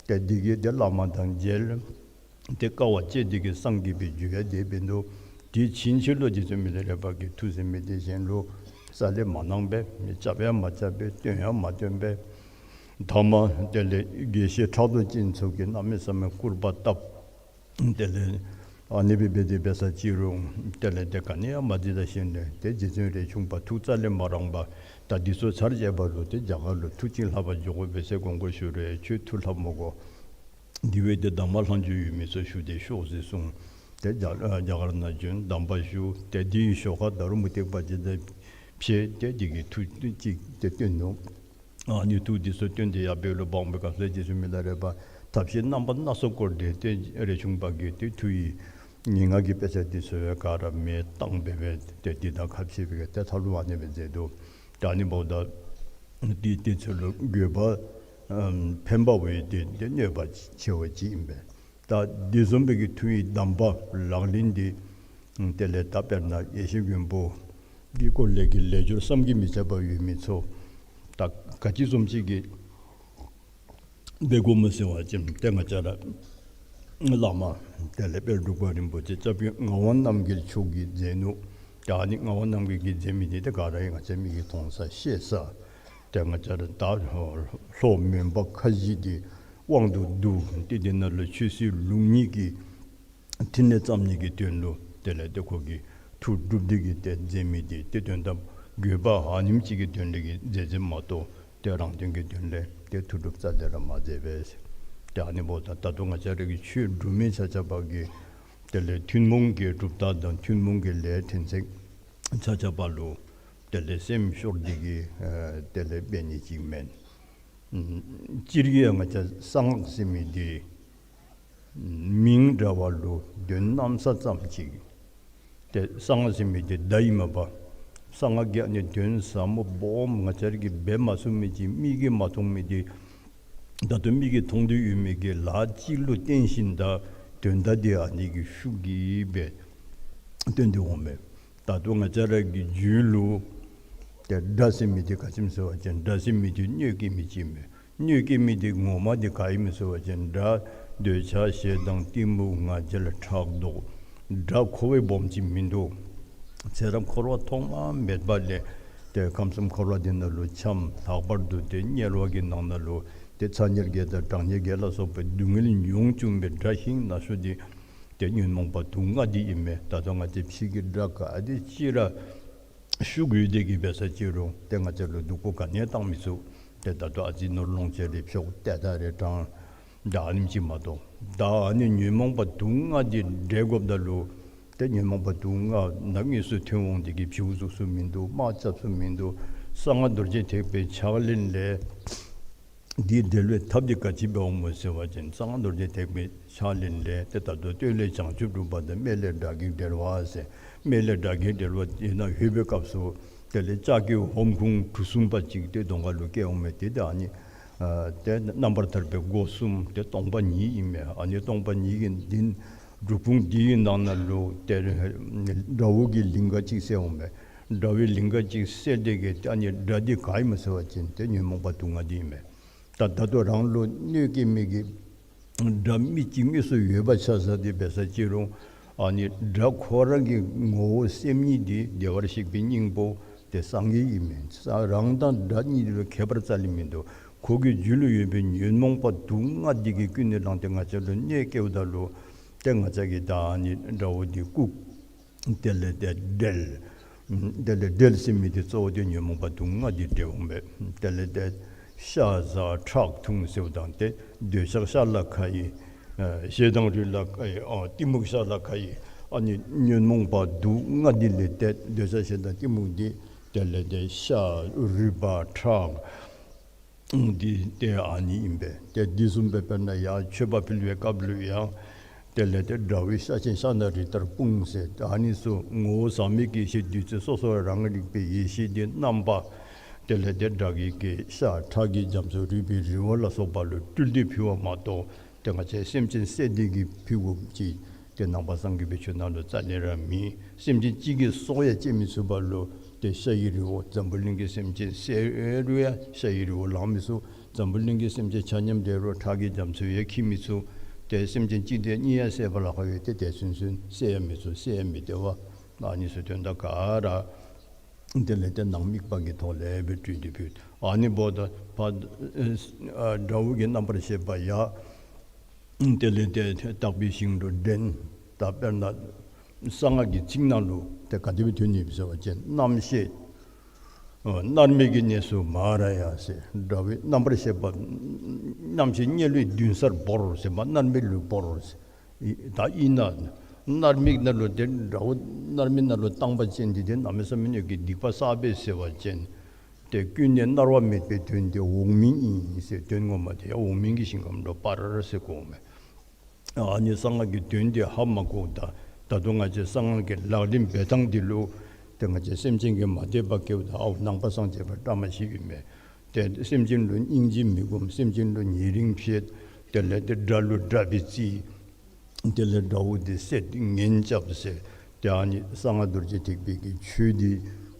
ཏེ་འདི་གིས་ཏེ་བླ་མ་དང་མཇལ། ཏེ་དཀའ་བ་སྤྱད་དེ་གིས་སངས་རྒྱས་པའི་རྒྱུ་ཡང་དེ་འབད་ནུག། དེ་ཕྱིན་ཆད་ལུ་རྗེ་བཙུན་མི་ལ་རས་པ་གིས་མཐུ་ཟེར་མི་འདི་གཞན་ལུ་རྩ་ལས་མ་གནང་པས། མི་རྐྱབ་ཡང་མ་རྐྱབ་པས། སྟོན་ཡང་མ་སྟོན་པས། ཐ་མ་དེ་ལས་དགེ་བཤེས་ཕྲག་དོག་ཅན་ཚུ་གིས་གནམ་མེད་ས་མེད་སྐུར་པ་བཏབ། དེ་ལས་ཨ་ནི་སྦེ་འབད་དེ་འབད་ས་ཅི་རུང་དེ་ལས་ཏེ་ག་ནི་ཡང་མ་འདི་ད་ཞིནམ་ལས་ཏེ་རྗེ་བཙུན་རས་ཆུང་པ་ཐུགས་རྩ་ལས་མ་རངས་པར་ད་འདི་ཚུ་ཚར་བཅད་པ་ལུ་ཏེ་རྒྱ་གར་ལུ་མཐུ་ཅིག་ལྷབ་པར་འགྱོ་དགོ་པས་ཟེར་དགོངས་སྐོར་ཞུ་རུང་ཁྱོད་མཐུ་ལྷབ་མི་དགོ། དེ་བས་ཏེ་གདམས་པ་ལྷག་མཇུག་ཡོད་མི་ཚུ་ཞུ་སྟེ་ཤོག་ཟེར་གསུངས། ཏེ་རྒྱ་རྒྱ་གར་ནང་བྱོན་གདམས་པ་ཞུ། ཏེ་དེའི་ཞོར་ཁར་ད་རུང་མུ་སྟེགས་པ་ཅིག་དང་ཕྱད་དེ་དེ་གི་མཐུ་ཅིག་ཏེ་སྟོན་ནུག། ཨ་ནི་མཐུ་འདི་ཚུ་སྟོན་ཏེ་ཡར་འབད་རུང་འབག་པའི་སྐབས་སུ་རྗེ་བཙུན་མི་ལ་རས་པ་ཐབས་ཤེས་རྣམ་པ་སྣ་ཚོགས་བསྐོར་ཏེ་ཏེ་རས་ཆུང་པ་གིས་ཏེ་མཐུ་ཡི་ངན་སྔགས་ཀྱི་དཔེ་ཆ་འདི་ཚུ་ག་ར་མེ་བཏང་སྦེ་སྦེ་ཏེ་འདི་དང་ཁ་ཕྱེ་སྦེ་ཏེ་མཐའ་ལུ་ཨ་ནི་སྦེ་མཛད་དོ། ད་ཨ་ནི་འབདཝ་ད་འདི་འདི་ཚུ་ལུ་དགོས་པ་ཨམ་ཕན་པ་བས་ཏེ་ཏེ་གནོད་པ་ཆེ་བ་ཅིག་ཨིན་པས། ད་འདི་བཟུམ་སྦེ་གི་མཐུ་ཡི་གདམས་པ་ལག་ལེན་འདི་དེ་ལས་ད་དཔེར་ན་ཡེ་ཤེས་མགོན་པོ་གི་སྐོར་ལས་ཀྱི་ལས་སྦྱོར་བསམ་གྱིས་མི་ཁྱབ་པ་ཡོད་མི་ཚུ་ད་ག་ཅི་བཟུམ་ཅིག་གི་འབད་དགོཔ་སྨོ་ཟེར་བ་ཅིན་ཏེ་ང་བཅས་ར་བླ་མ་དེ་ལས་དཔལ་འབྲུག་པ་རིན་པོ་ཆེ་སྐྱབས་རྗེ་ངག་དབང་རྣམ་རྒྱལ་མཆོག་གིས་མཛད་ནུག། ད་ཨ་ནི་ངག་དབང་རྣམ་རྒྱལ་གྱིས་མཛད་མི་འདི་ཏེ་ག་ར་ང་བཅས་མིག་གིས་མཐོང་ས་ཤེས་ས། ཏེ་ང་བཅས་ར་ད་ལྷོ་མོན་པ་ཁ་བཞི་འདི་དབང་དུ་བསྡུ་སྟེ་འདི་ནང་ལུ་ཆོས་སྲིད་ལུགས་གཉིས་ཀྱི་ཕྲིན་ལས་བརྩམ་ནི་གི་དོན་ལུ་དེ་ལས་ཏེ་ཁོ་གིས་མཐུ་སྒྲུབ་སྟེ་གིས་ཏེ་མཛད་མི་འདི་ཏེ་དོན་དམ་དགོས་པ་ཨ་ནེམ་ཅིག་གི་དོན་ལས་ཀྱི་མཛད་མཛདཔ་མ་གཏོགས་ཏེ་རང་དོན་གྱི་དོན་ལས་ཏེ་མཐུ་སྒྲུབ་རྩ་ལས་ར་མ་མཛད་པས། ཏེ་ཨ་ནི་འབདཝ་ད་ད་ལྟོ་ང་བཅས་ར་གི་ཆོས་སྒྲུབ་མི་ཆ་ཁྱབ་ཀྱིས་དེ་ལས་ཐུན་མོང་གི་གྲུབ་རྟགས་དང་ཐུན་མོང་གི་ལས་ཕྲན་ཚེགས་ཆ་ཁྱབ་ལུ་དེ་ལས་སེམས་ཤོར་ཏེ་གིས་ཨེ་དེ་ལས་འབད་ནི་ཅིག་མེན། སྤྱིར་གྱིས་ང་བཅས་གསང་སྔགས་ཟེར་མི་འདི་མིང་འདྲ་བ་ལུ་དོན་གནམ་ས་ཙམ་ཅིག། ཏེ་གསང་སྔགས་ཟེར་མི་འདི་བརྡ་ཨིན་མས་པ། གསང་སྔགས་ཀྱི་ཨ་ནི་དོན་ཟབ་མོ་སྦོམ་ང་བཅས་ར་གིས་འབད་མ་ཚུགས་མི་ཅིག་མིག་གིས་མ་མཐོང་མི་འདི་ད་ལྟོ་མིག་གིས་མཐོང་སྟེ་ཡོད་མི་གི་ལཱ་ཅིག་ལུ་བརྟེན་ཞིནམ་ད་དོན་དག་འདི་ཨ་ནི་གི་ཤུགས་ཀྱིས་སྦེ་སྟོན་ཏེ་འོང་མས། ད་ལྟོ་ང་བཅས་ར་གི་རྒྱུད་ལུ་ཏེ་དགྲ་ཟེར་མི་འདི་ག་ཅི་སྨོ་ཟེར་བ་ཅིན་དགྲ་ཟེར་མི་འདི་གནོད་སྐྱེལ་མི་ཅིག་མས། གནོད་སྐྱེལ་མི་འདི་ངོ་མ་འདི་ག་ཨིན་སྨོ་ཟེར་བ་ཅིན་དགྲ་འདོད་ཆགས་ཞེ་སྡང་གཏི་མུག་ང་རྒྱལ་ཕྲག་དོག། དགྲ་ཁོ་བ་སྦོམ་ཅིག་མིན་འདུག། ཚེ་རབས་འཁོར་བ་ཐོག་མ་མེད་པ་ལས་ཏེ་ཁམས་གསུམ་འཁོར་བ་འདི་ནང་ལུ་འཁྱམས། ལྷག་པར་དུ་ཏེ་དམྱལ་བ་གི་ནང་ན་ལུ་ ཏེ་ཚ་དམྱལ་བརྒྱད་དང་གྲང་དམྱལ་བརྒྱད་ལ་སོགས་པའི་སྡུག་བསྔལ་མྱོང་བཅུག་པའི་དགྲ་ཤིང་ནག་ཤོག་འདི་ཏེ་ཉོན་མོངས་པ་དུག་ལྔ་འདི་ཨིན་མས། ད་ལྟོ་ང་བཅས་ཕྱི་གི་དགྲ་ག་དེ་ཅིག་ར་ཤུགས་ཡོད་དེ་གིས་འབད་ས་ཅི་རུང་ཏེ་ང་བཅས་ལུ་སྡུག་པོ་ག་ནི་ཡང་བཏང་མི་ཚུགས། ཏེ་ད་ལྟོ་ཨ་ཙི་ནོར་ལོངས་སྤྱོད་རེ་འཕྱོག་ཏེ་ད་རེ་དྲང་ད་ཨ་ནེམ་ཅིག་མ་གཏོགས། ད་ཨ་ནི་ཉོན་མོངས་པ་དུག་ལྔ་འདི་བསྒྲལ་དགོཔ་ད་ལུ་ཏེ་ཉོན་མོངས་པ་དུག་ལྔ་ནང་དངོས་སུ་ཐོན་འོང་དེ་གིས་བྱིའུ་བཙུགས་ས་མིན་འདུག། དམག་རྐྱབ་ས་མིན་འདུག། གསང་སྔགས་རྡོ་རྗེ་ཐེག་པའི་ཕྱག་ལེན་ལས་འདི་བསྒྲལ་བའི་ཐབས་འདི་ག་ཅི་འབད་འོང་མོ་ཟེར་བ་ཅིན་གསང་སྔགས་རྡོ་རྗེ་ཐེག་པའི་ཕྱག་ལེན་ལས་ཏེ་ད་ལྟོ་སྟོད་ལས་བྱང་ཆུབ་སྒྲུབ་པ་དང་སྨད་ལས་དགྲ་བགེགས་བསྒྲལ་བ་ཟེར། སྨད་ལས་དགྲ་བགེགས་བསྒྲལ་བ་ཨིན་ན་ལྷོད་པའི་སྐབས་སུ་དེ་ལས་ལྕགས་ཀྱི་ཧོམ་ཁུང་གྲུ་གསུམ་པ་ཅིག་ཏེ་གདོང་ཁ་ལུ་སྐྱེ་འོང་མས། ཏེ་ད་ཨ་ནི་ཨ་ཏེ་རྣམ་པར་ཐར་པའི་སྒོ་གསུམ་ཏེ་སྟོང་པ་ཉིད་ཨིན་མས། ཨ་ནི་སྟོང་པ་ཉིད་ཀྱི་འདི་སྒྲུབ་ཁུང་འདི་གི་ནང་ན་ལུ་ཏེ་དགྲ་བོ་གི་ལིང་ག་ཅིག་གསལ་འོང་མས། དགྲ་བོའི་ལིང་ག་ཅིག་གསལ་དེ་གིས་ཏེ་ཨ་ནི་དགྲ་འདི་ག་ཨིན་མོ་ཟེར་བ་ཅིན་ཏེ་ཉོན་མོངས་པ་དུག་ལྔ་འདི་ཨིན་མས། ད་ད་ལྟོ་རང་ལུ་གནོད་སྐྱེལ་མི་གི་དགྲ་མི་གཅིག་དངོས་སུ་ཡོད་པ་ཆ་བཞག་སྟེ་འབད་ས་ཅི་རུང་ཨ་ནི་དགྲ་ཁོ་རང་གི་ངོ་བོ་སེམས་ཉིད་འདི་བདེ་བར་གཤེགས་པའི་སྙིང་པོ་ཏེ་སངས་རྒྱས་ཨིན་མས། ས་རང་དང་དགྲ་གཉིས་ལུ་ཁྱད་པར་རྩ་ལས་མིན་འདུག། ཁོ་གི་རྒྱུད་ལུ་ཡོད་པའི་ཉོན་མོངས་པ་དུག་ལྔ་འདི་གིས་ཀུན་ནས་བསླངས་ཏེ་ང་བཅས་ལུ་གནོད་སྐྱེལཝ་ད་ལུ་ཏེ་ང་བཅས་ཀྱིས་ད་ཨ་ནི་དགྲ་བོ་འདི་བཀུག། དེ་ལས་ཏེ་བསྒྲལ། དེ་ལས་བསྒྲལ་ཟེར་མི་འདི་གཙོ་བོ་འདི་ཉོན་མོངས་པ་དུག་ལྔ་འདི་བསྒྲལ་འོང་པས། དེ་ལས་ཏེ་ཤ་ཟ་ཁྲག་འཐུང་ཟེརཝ་དང་ཏེ་འདོད་ཆགས་ཤ་ལ་ཁ་ཡི། ཨ་ཞེ་སྡང་རུས་ལ་ཁ་ཡི། ཨ་གཏི་མུག་ཤ་ལ་ཁ་ཡི། ཨ་ནི་ཉོན་མོངས་པ་དུག་ལྔ་འདི་ལས་ཏེ་འདོད་ཆགས་ཞེ་སྡང་གཏི་མུག་འདི་དེ་ལས་ཏེ་ཤ་རུས་པ་ཁྲག་འདི་ཏེ་ཨ་ནི་ཨིན་པས། ཏེ་འདི་བཟུམ་སྦེ་དཔེར་ན་ཡང་མཆོད་པ་ཕུལ་བའི་སྐབས་ལུ་ཡང་དེ་ལས་ཏེ་དགྲ་བོའི་ཤ་ཆེན་ཤ་ནང་རི་ལྟར་སྤུངས་ཟེར། ཨ་ནི་ཚུ་ངོ་བོ་ཟག་མེད་ཀྱི་ཡེ་ཤེས་བདུད་རྩི་སོ་སོ་རང་རིག་པའི་ཡེ་ཤེས་འདི་རྣམ་པ་དེ་ལས་ཏེ་དགྲ་བགེགས་ཀྱི་ཤ་ཁྲག་གི་རྒྱ་མཚོ་རུས་པའི་རི་བོ་ལ་སོགས་པ་ལུ་སྤྲུལ་ཏེ་ཕུལ་བ་མ་གཏོགས་ཏེ་ང་བཅས་སེམས་ཅན་བསད་དེ་གིས་ཕུལ་དགོཔ་ཅིག་ཏེ་ནང་པ་སངས་རྒྱས་པའི་ཆོས་ནང་ལུ་རྩ་ལས་ར་མེད། སེམས་ཅན་གཅིག་གི་སྲོག་ཡང་བཅད་མི་ཚུགས་པ་ལུ་ཏེ་ཤ་ཡི་རི་བོ་འཛམ་བུ་གླིང་གི་སེམས་ཅན་བསད་རུང་ཡང་ཤ་ཡི་རི་བོ་ལང་མི་ཚུགས། འཛམ་བུ་གླིང་གི་སེམས་ཅན་ཆ་མཉམ་བསད་རུང་ཁྲག་གི་རྒྱ་མཚོ་ཡང་འཁྱིལ་མི་ཚུགས། ཏེ་སེམས་ཅན་གཅིག་དང་གཉིས་ཡང་བསད་པ་ལ་ཁག་ཡོད། ཏེ་དེ་ཚུན་ཚོད་བསད་ཡང་མི་ཚུགས། བསད་ཡང་མི་བདེ་བ། ཨ་ནི་ཚུ་དོན་དག་ག་ར་དེ་ལས་ཏེ་ནང་དམིགས་པ་གི་ཐོག་ལས་སྦེ་སྤྲུལ་ཏེ་ཕུལ། ཨ་ནི་འབདཝ་ད་ཕར་ཨ་དགྲ་བོ་གི་རྣམ་པར་ཤེས་པ་ཡང་དེ་ལས་ཏེ་དག་པའི་ཞིང་དུ་འདྲེན། ད་དཔེར་ན་གསང་སྔགས་ཀྱི་ཚིག་ནང་ལུ་ཏེ་ག་དེ་སྦེ་ཐོན་ནི་ཡོད་ཟེར་བ་ཅིན་རྣམ་ཤེས་ཨ་མནར་མེད་ཀྱི་གནས་སུ་མ་ར་ཡ་ཟེར། དགྲ་བོའི་རྣམ་པར་ཤེས་པ་རྣམ་ཤེས་དམྱལ་བའི་མདུན་སར་བོར་ཟེར་མ་མནར་མེད་ལུ་བོར་ཟེར། ཨི་ད་ཨིན་ན་མནར་མེད་ནང་ལུ་ཏེ་དགྲ་བོ་མནར་མེད་ནང་ལུ་བཏང་པ་ཅིན་འདི་ཏེ་གནམ་མེད་ས་མེད་ཀྱི་སྡིག་པ་བསགས་པས་ཟེར་བ་ཅིན་ཏེ་ཀུན་ནས་མནར་བ་མེད་པའི་དོན་དེ་འོག་མིན་ཨིན་ཟེར། དོན་ངོ་མ་དེ་ཡང་འོག་མིན་གྱི་ཞིང་ཁམས་ལུ་སྤར་ཟེར་གོཝ་མས། ཨ་ནི་གསང་སྔགས་ཀྱི་དོན་དེ་ཧ་མ་གོཝ་ད་ད་ལྟོ་ང་བཅས་གསང་སྔགས་ཀྱི་ལག་ལེན་འབད་ཐངས་འདི་ལུ་ཏེ་ང་བཅས་སེམས་ཅན་གྱིས་མ་དད་པ་སྐྱེཝ་ད་ཨའོ་ནང་པ་སངས་རྒྱས་པ་བཀྲ་མ་ཤིས་ཨིན་མས། ཏེ་སེམས་ཅན་ལུ་སྙིང་རྗེ་མི་སྒོམ། སེམས་ཅན་ལུ་ཉེ་རིང་ཕྱེད། དེ་ལས་ཏེ་དགྲ་ལུ་དགྲ་སྦེ་བརྩི། དེ་ལས་དགྲ་བོ་འདི་བསད་ངན་རྐྱབ་ཟེར། ཏེ་ཨ་ནི་གསང་སྔགས་རྡོ་རྗེ་ཐེག་པའི་གི་ཆོས་འདི་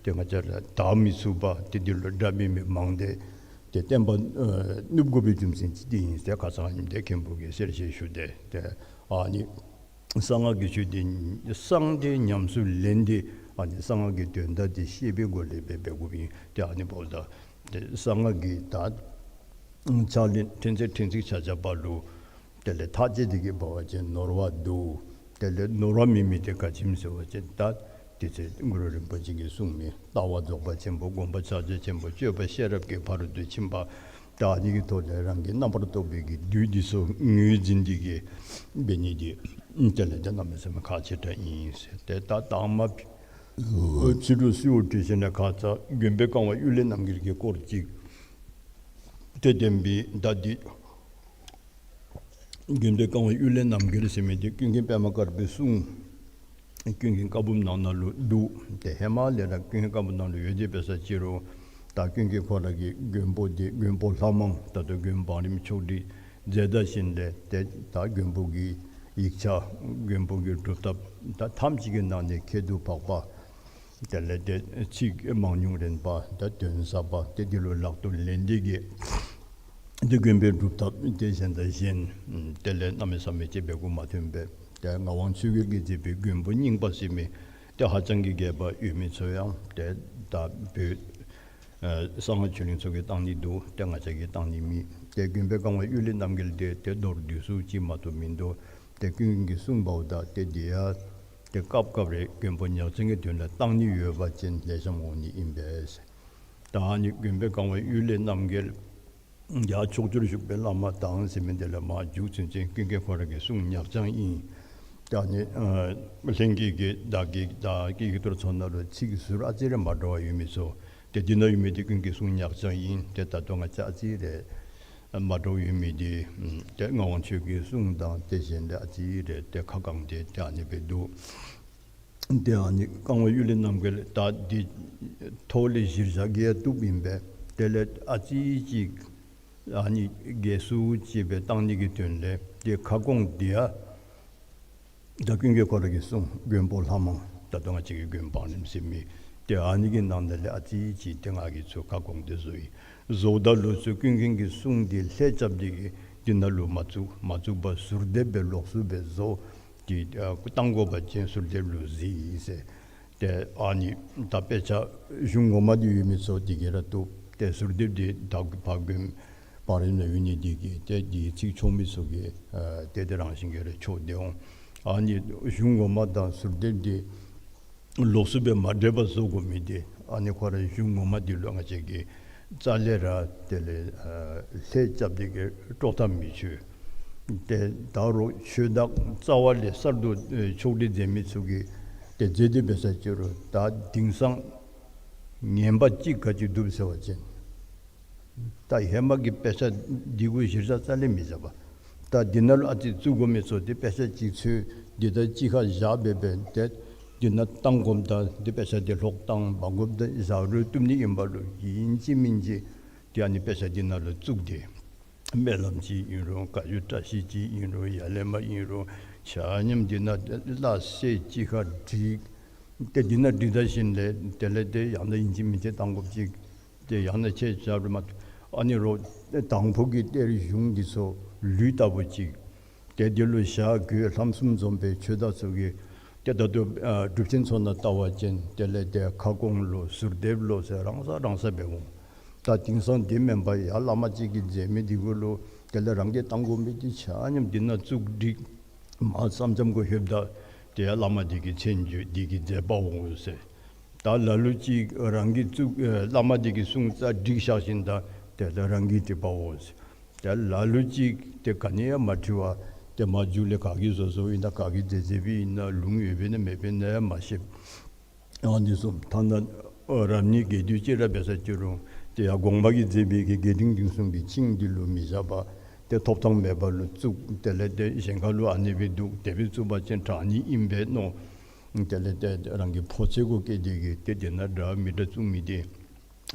ཏེ་ང་བཅས་ར་དག་མི་ཚུགས་པ་ཏེ་འདི་ལུ་དགྲ་འབད་མི་མང་སྟེ་ཏེ་བསྟན་པ་ཨ་ནུབ་དགོ་པའི་རྒྱུ་མཚན་ཅིག་འདི་ཨིན་ཟེར་ཁ་ཙ་ཨིནམ་ཏེ་མཁན་པོ་གིས་གསལ་བཤད་ཞུ་སྟེ། ཏེ་ཨ་ནི་གསང་སྔགས་ཀྱི་ཆོས་འདི་གསང་སྟེ་ཉམས་སུ་ལེན་ཏེ་ཨ་ནི་གསང་སྔགས་ཀྱི་དོན་དག་འདི་ཤེས་པའི་སྒོ་ལས་འབད་འབད་དགོཔ་ཨིན། ཏེ་ཨ་ནི་འབདཝ་ད་ཏེ་གསང་སྔགས་ཀྱི་ད་ཕྱག་ལེན་ཕྲན་ཚེགས་ཕྲན་ཚེགས་ཆ་ཁྱབ་པ་ལུ་དེ་ལས་ཐག་བཅད་དེ་གིས་འབད་བ་ཅིན་ནོར་བ་འདུག། དེ་ལས་ནོར་བ་མེད་མི་དེ་ག་ཅི་སྨོ་ཟེར་བ་ཅིན་ད་དེ་ཚེ་གུ་རུ་རིན་པོ་ཆེ་གིས་གསུངས་མི་ལྟ་བ་རྫོགས་པ་ཆེན་པོ། སྒོམ་པ་ཕྱག་རྒྱ་ཆེན་པོ། སྤྱོད་པ་ཤེས་རབ་ཀྱི་ཕ་རོལ་ཏུ་ཕྱིན་པ། ད་ཨ་ནི་གི་ཐོག་ལས་རང་གི་རྣམ་པར་རྟོག་པའི་གི་བདུད་འདི་ཚུ་ངོས་འཛིན་འདི་གིས་འབད་ནི་འདི་དེ་ལས་ཏེ་གནམ་མེད་ས་མེད་ཁག་ཆེ་དྲགས་ཨིན་ཟེར། ཏེ་ད་དང་མ་ཕྱི་རུ་སུ་ཡོད་དྲི་ཟེར་ན་ཁ་ཙ་མགོན་པོའི་བཀའ་དབང་གཡུལ་ལས་རྣམ་རྒྱལ་གྱི་སྐོར་ཅིག་ཏེ་བསྟན་པའི་ད་འདི་མགོན་པོའི་བཀའ་དབང་གཡུལ་ལས་རྣམ་རྒྱལ་ཟེར་མི་འདི་ཀུན་མཁྱེན་པདྨ་དཀར་པོའི་གསུང་ཀུན་མཁྱེན་བཀའ་འབུམ་ནང་ན་ལུ་འདུག། ཏེ་ཧེ་མ་ལས་ར་ཀུན་མཁྱེན་བཀའ་འབུམ་ནང་ལུ་ཡོད་དེ་འབད་ས་ཅི་རུང་ད་ཀུན་མཁྱེན་ཁོ་ར་གི་མགོན་པོ་འདི་མགོན་པོ་ལྷ་མང་ད་ལྟོ་མགོན་བང་རིམ་ཆོག་སྒྲིག་མཛད་ད་ཞིནམ་ལས་ཏེ་ད་མགོན་པོ་གི་ཡིག་ཆ་མགོན་པོ་གི་སྒྲུབ་ཐབས་ད་ཐམས་ཅད་ཀྱི་ནང་ནས་ཁྱད་དུ་འཕགས་པ། དེ་ལས་ཏེ་ཚིག་མང་ཉུང་རན་པ་ད་དོན་ཟབ་པ་ཏེ་འདི་ལུ་ལག་ཏུ་ལེན་ཏེ་གིས་ཏེ་མགོན་པོའི་སྒྲུབ་ཐབས་ཏེ་གཞན་དང་གཞན་དེ་ལས་གནམ་མེད་ས་མེད་ཅིག་འབད་དགོ་མ་ཐོན་པས། ཏེ་ངག་དབང་ཆོས་རྒྱལ་གྱིས་མཛད་པའི་མགོན་པོ་རྙིང་པ་ཟེར་མི་ཏེ་ཧ་ཅང་གི་རྒྱས་པ་ཡོད་མི་ཚུ་ཡང་ཏེ་ད་བོད་ཨ་གསང་སྔགས་ཆོས་གླིང་ཚུ་གིས་བཏང་ནི་འདུག། ཏེ་ང་བཅས་ཀྱིས་བཏང་ནི་མེད། ཏེ་མགོན་པོའི་བཀའ་དབང་གཡུལ་ལས་རྣམ་རྒྱལ་འདི་ཏེ་མདོར་བསྡུས་སུ་ཅིག་མ་གཏོགས་མིན་འདུག། ཏེ་ཀུན་མཁྱེན་གྱིས་གསུངས་པའོ་ད། ཏེ་འདི་ཡང་ཏེ་སྐབས་སྐབས་རེ་མགོན་པོ་ཉག་རྐྱང་གི་དོན་ལུ་བཏང་ནི་ཡོད་པ་ཅིན་ལེགས་ཤོམ་འོང་ནི་ཨིན་པས། ད་ཨ་ནི་མགོན་པོའི་བཀའ་དབང་གཡུལ་ལས་རྣམ་རྒྱལ་ཡར་ཕྱོགས་བཅུར་བཞུགས་པའི་བླ་མ་དང་ཟེར་མི་འདི་ལས་མར་མཇུག་ཚུན་ཚོད་ཀུན་མཁྱེན་ཁོ་ར་གི་གསུང་ཉག་རྐྱང་ཨིན། ད་ཨ་ནི་ཨ་ལྷན་རྒྱས་ཀྱིས་བདག་གི་བདག་གི་ཡིག་ཐོག་ཚུ་ནང་ལུ་ཚིག་ཟུར་ཨ་ཙི་རེ་མ་འདྲཝ་ཡོད་མི་ཚུ་ཏེ་འདི་ནང་ཡོད་མི་འདི་ཀུན་མཁྱེན་གསུང་ཉག་རྐྱང་ཨིན། ཏེ་ད་ལྟོ་ང་བཅས་ཨ་ཙི་རེ་མ་འདྲཝ་ཡོད་མི་འདི་ཏེ་ངག་དབང་ཆོས་ཀྱི་གསུང་དང་ཏེ་གཞན་ལས་ཨ་ཙི་རེ་ཏེ་ཁ་བསྐངས་ཏེ་ཏེ་ཨ་ནི་སྦེ་འདུག། ཏེ་ཨ་ནི་བཀའ་དབང་གཡུལ་ལས་རྣམ་རྒྱལ་ད་འདི་ཐོག་ལས་གཞིར་བཞག་གི་ཡང་བཏུབ་ཨིན་པས། དེ་ལས་ཨ་ཙི་ཅིག་ཨ་ནི་རྒྱས་སུ་ཅིག་སྦེ་བཏང་ནི་གི་དོན་ལས་ཏེ་ཁ་སྐོང་འདི་ཡང་ད་ཀུན་མཁྱེན་ཁོ་ར་གི་གསུང་མགོན་པོ་ལྷ་མང་ད་ལྟོ་ང་བཅས་ཀྱི་མགོན་པོ་འཕགས་ལམ་ཟེར་མི་ཏེ་ཨ་ནི་གི་ནང་ན་ལས་ཨ་ཙི་ཅིག་ཏེ་ང་གིས་ཚུར་ཁ་སྐོང་སྟེ་བཟོ་ཡི། བཟོཝ་ད་ལུ་ཚུར་ཀུན་མཁྱེན་གྱི་གསུང་འདི་ལྷད་རྐྱབ་སྟེ་གིས་འདི་ནང་ལུ་མ་བཙུགས། མ་བཙུགས་པར་ཟུར་འདེབས་སྦེ་ལོགས་སུ་སྦེ་བཟོ། ཏེ་ཨ་བཏང་དགོ་པ་ཅིན་ཟུར་འདེབས་ལུ་གཟིགས་ཟེར། ཏེ་ཨ་ནི་ད་དཔེ་ཆ་གཞུང་ངོ་མ་འདི་ཡོད་མི་ཚུ་འདི་གིས་ར་བཏུབ། ཏེ་ཟུར་འདེབས་འདི་ད་ཕར་མགོན་པོ་འཕགས་ལམ་ནང་ཡོད་ནི་འདི་གིས་ཏེ་འདི་ཚིག་ཆོག་མི་ཚུ་གིས་ཨ་ཏེ་དེ་རང་བཞིན་གྱིས་ར་ཆོག་སྟེ་འོང་། ཨ་ནི་གཞུང་ངོ་མ་དང་ཟུར་འདེབས་འདི་ལོགས་སུ་སྦེ་མ་འདྲེས་པར་བཟོ་དགོ་མི་འདི་ཨ་ནི་ཁོ་ར་གཞུང་ངོ་མ་འདི་ལུ་ང་བཅས་ཀྱིས་རྩ་ལས་ར་དེ་ལས་ཨ་ལྷད་རྐྱབ་སྟེ་གིས་དཀྲོག་ཐབས་མི་ཆོག། ཏེ་ད་རུང་ཆོས་བདག་རྩ་བ་ལས་གསར་དུ་ཨེ་ཕྱོགས་སྒྲིག་མཛད་མི་ཚུ་གིས་ཏེ་མཛད་དེ་འབད་ས་ཅིག་རུང་ད་དེང་སང་ངན་པ་ཅིག་ག་ཅི་འདུག་ཟེར་བ་ཅིན་ད་ཧེ་མ་གི་དཔེ་ཆ་འདི་གུ་གཞིར་བཞག་རྩ་ལས་མི་བཞག་པས། ད་འདི་ནང་ལུ་ཨ་ཙི་བཙུགས་དགོ་མི་ཚུ་འདི་དཔེ་ཆ་ཅིག་འཚོལ་འདི་ད་ཅིག་ཁར་བཞག་སྦེ་སྦེ་ཏེ་འདི་ནང་བཏང་དགོཔ་ད་འདི་དཔེ་ཆ་འདི་ལྷོག་བཏང་མ་དགོཔ་ད་བཞག་རུང་བཏུབ་ནི་ཨིན་པ་ལུ་ཨིན་ཅི་མིན་ཅི་ཏེ་ཨ་ནི་དཔེ་ཆ་འདི་ནང་ལུ་བཙུགས་ཏེ་སྨོན་ལམ་ཅིག་ཨིན་རུང་བཀའ་བརྒྱུད་བཀྲ་ཤིས་ཅིག་ཨིན་རུང་ཡ་ལས་མ་ཨིན་རུང་ཆ་མཉམ་འདི་ནང་སླ་བསྲེ་ཅིག་ཁར་བསྒྲིགས། ཏེ་འདི་ནང་བསྒྲིགས་ད་ཞིནམ་ལས་དེ་ལས་ཏེ་ཡང་ན་ཨིན་ཅི་མིན་ཅི་བཏང་དགོཔ་ཅིག་ཏེ་ཡང་ན་ཁྱེད་ཅག་རུ་མ་ཨ་ནི་རོགས་དང་ཕུ་གི་གཏེར་གཞུང་འདི་ཚུ་ལུད་ལྟ་བུ་ཅིག་ཏེ་འདི་ལུ་ཞྭ་གོས་ལྷམ་གསུམ་འཛོམས་པའི་ཆོས་བདག་ཚུ་གིས་ཏེ་ད་ལྟོ་ཨ་སྒྲུབ་ཆེན་ཚུ་ནང་བལྟ་བ་ཅིན་དེ་ལས་ཏེ་ཁ་སྐོང་ལོ་ཟུར་འདེབས་ལོ་ཟེར་རང་ས་རང་ས་སྦེ་འོང་། ད་དེང་སང་འདི་མེན་པར་ཡར་བླ་མ་ཅིག་གིས་མཛད་མི་འདི་གུ་ལུ་དེ་ལས་རང་གིས་བཏང་དགོ་མི་འདི་ཆ་མཉམ་འདི་ནང་བཙུགས་བསྒྲིགས། མར་སེམས་ཙམ་གུ་ལྷོདཔ་ད་ཏེ་ཡར་བླ་མ་འདི་གི་མཚན་བརྗོད་འདི་གིས་མཛད་པ་འོང་ཟེར། ད་ལ་ལུ་ཅིག་རང་གིས་བཙུགས་ཨེ་བླ་མ་འདི་གི་གསུང་རྩ་བསྒྲིགས་བཞག་ཞིནམ་ད་དེ་ལས་རང་གིས་བྲིས་པ་འོང་ཟེར། ད་ལ་ལུ་ཅིག་ཏེ་ག་ནི་ཡང་མ་བྲིས་པར་ཏེ་མར་མཇུག་ལས་ག་གིས་བཟོ་བཟོཝ་ཨིན་ན་ག་གིས་མཛད་མཛདཔ་ཨིན་ན་ལུང་ཡོདཔ་ཨིན་ན་མེདཔ་ཨིན་ན་ཡང་མ་ཤེས། ཨ་ནི་བཟུམ་ཐ་ན་ཨ་རབ་གནས་རྒྱས་བསྡུས་ཅིག་ར་འབད་ས་ཅིག་རུང་ཏེ་ཡར་དགོངས་པ་གིས་མཛད་པའི་གི་རྒྱས་འབྲིང་བསྡུས་གསུམ་གྱི་ཆིངས་འདི་ལུ་མི་བཞག་པར་ཏེ་ཐོབ་ཐང་མེད་པ་ལུ་བཙུགས། དེ་ལས་ཏེ་གཞན་ཁ་ལུ་ཨ་ནི་སྦེ་འདུག་དེ་སྦེ་བཙུགས་པ་ཅིན་དྲག་ནི་ཨིན་པས་མནོ། དེ་ལས་ཏེ་རང་གི་ཕོ་ཚོད་གུ་བསྐྱེད་དེ་གིས་ཏེ་དེ་ནང་འདྲ་མི་འདྲ་བཙུགས་མི་འདི་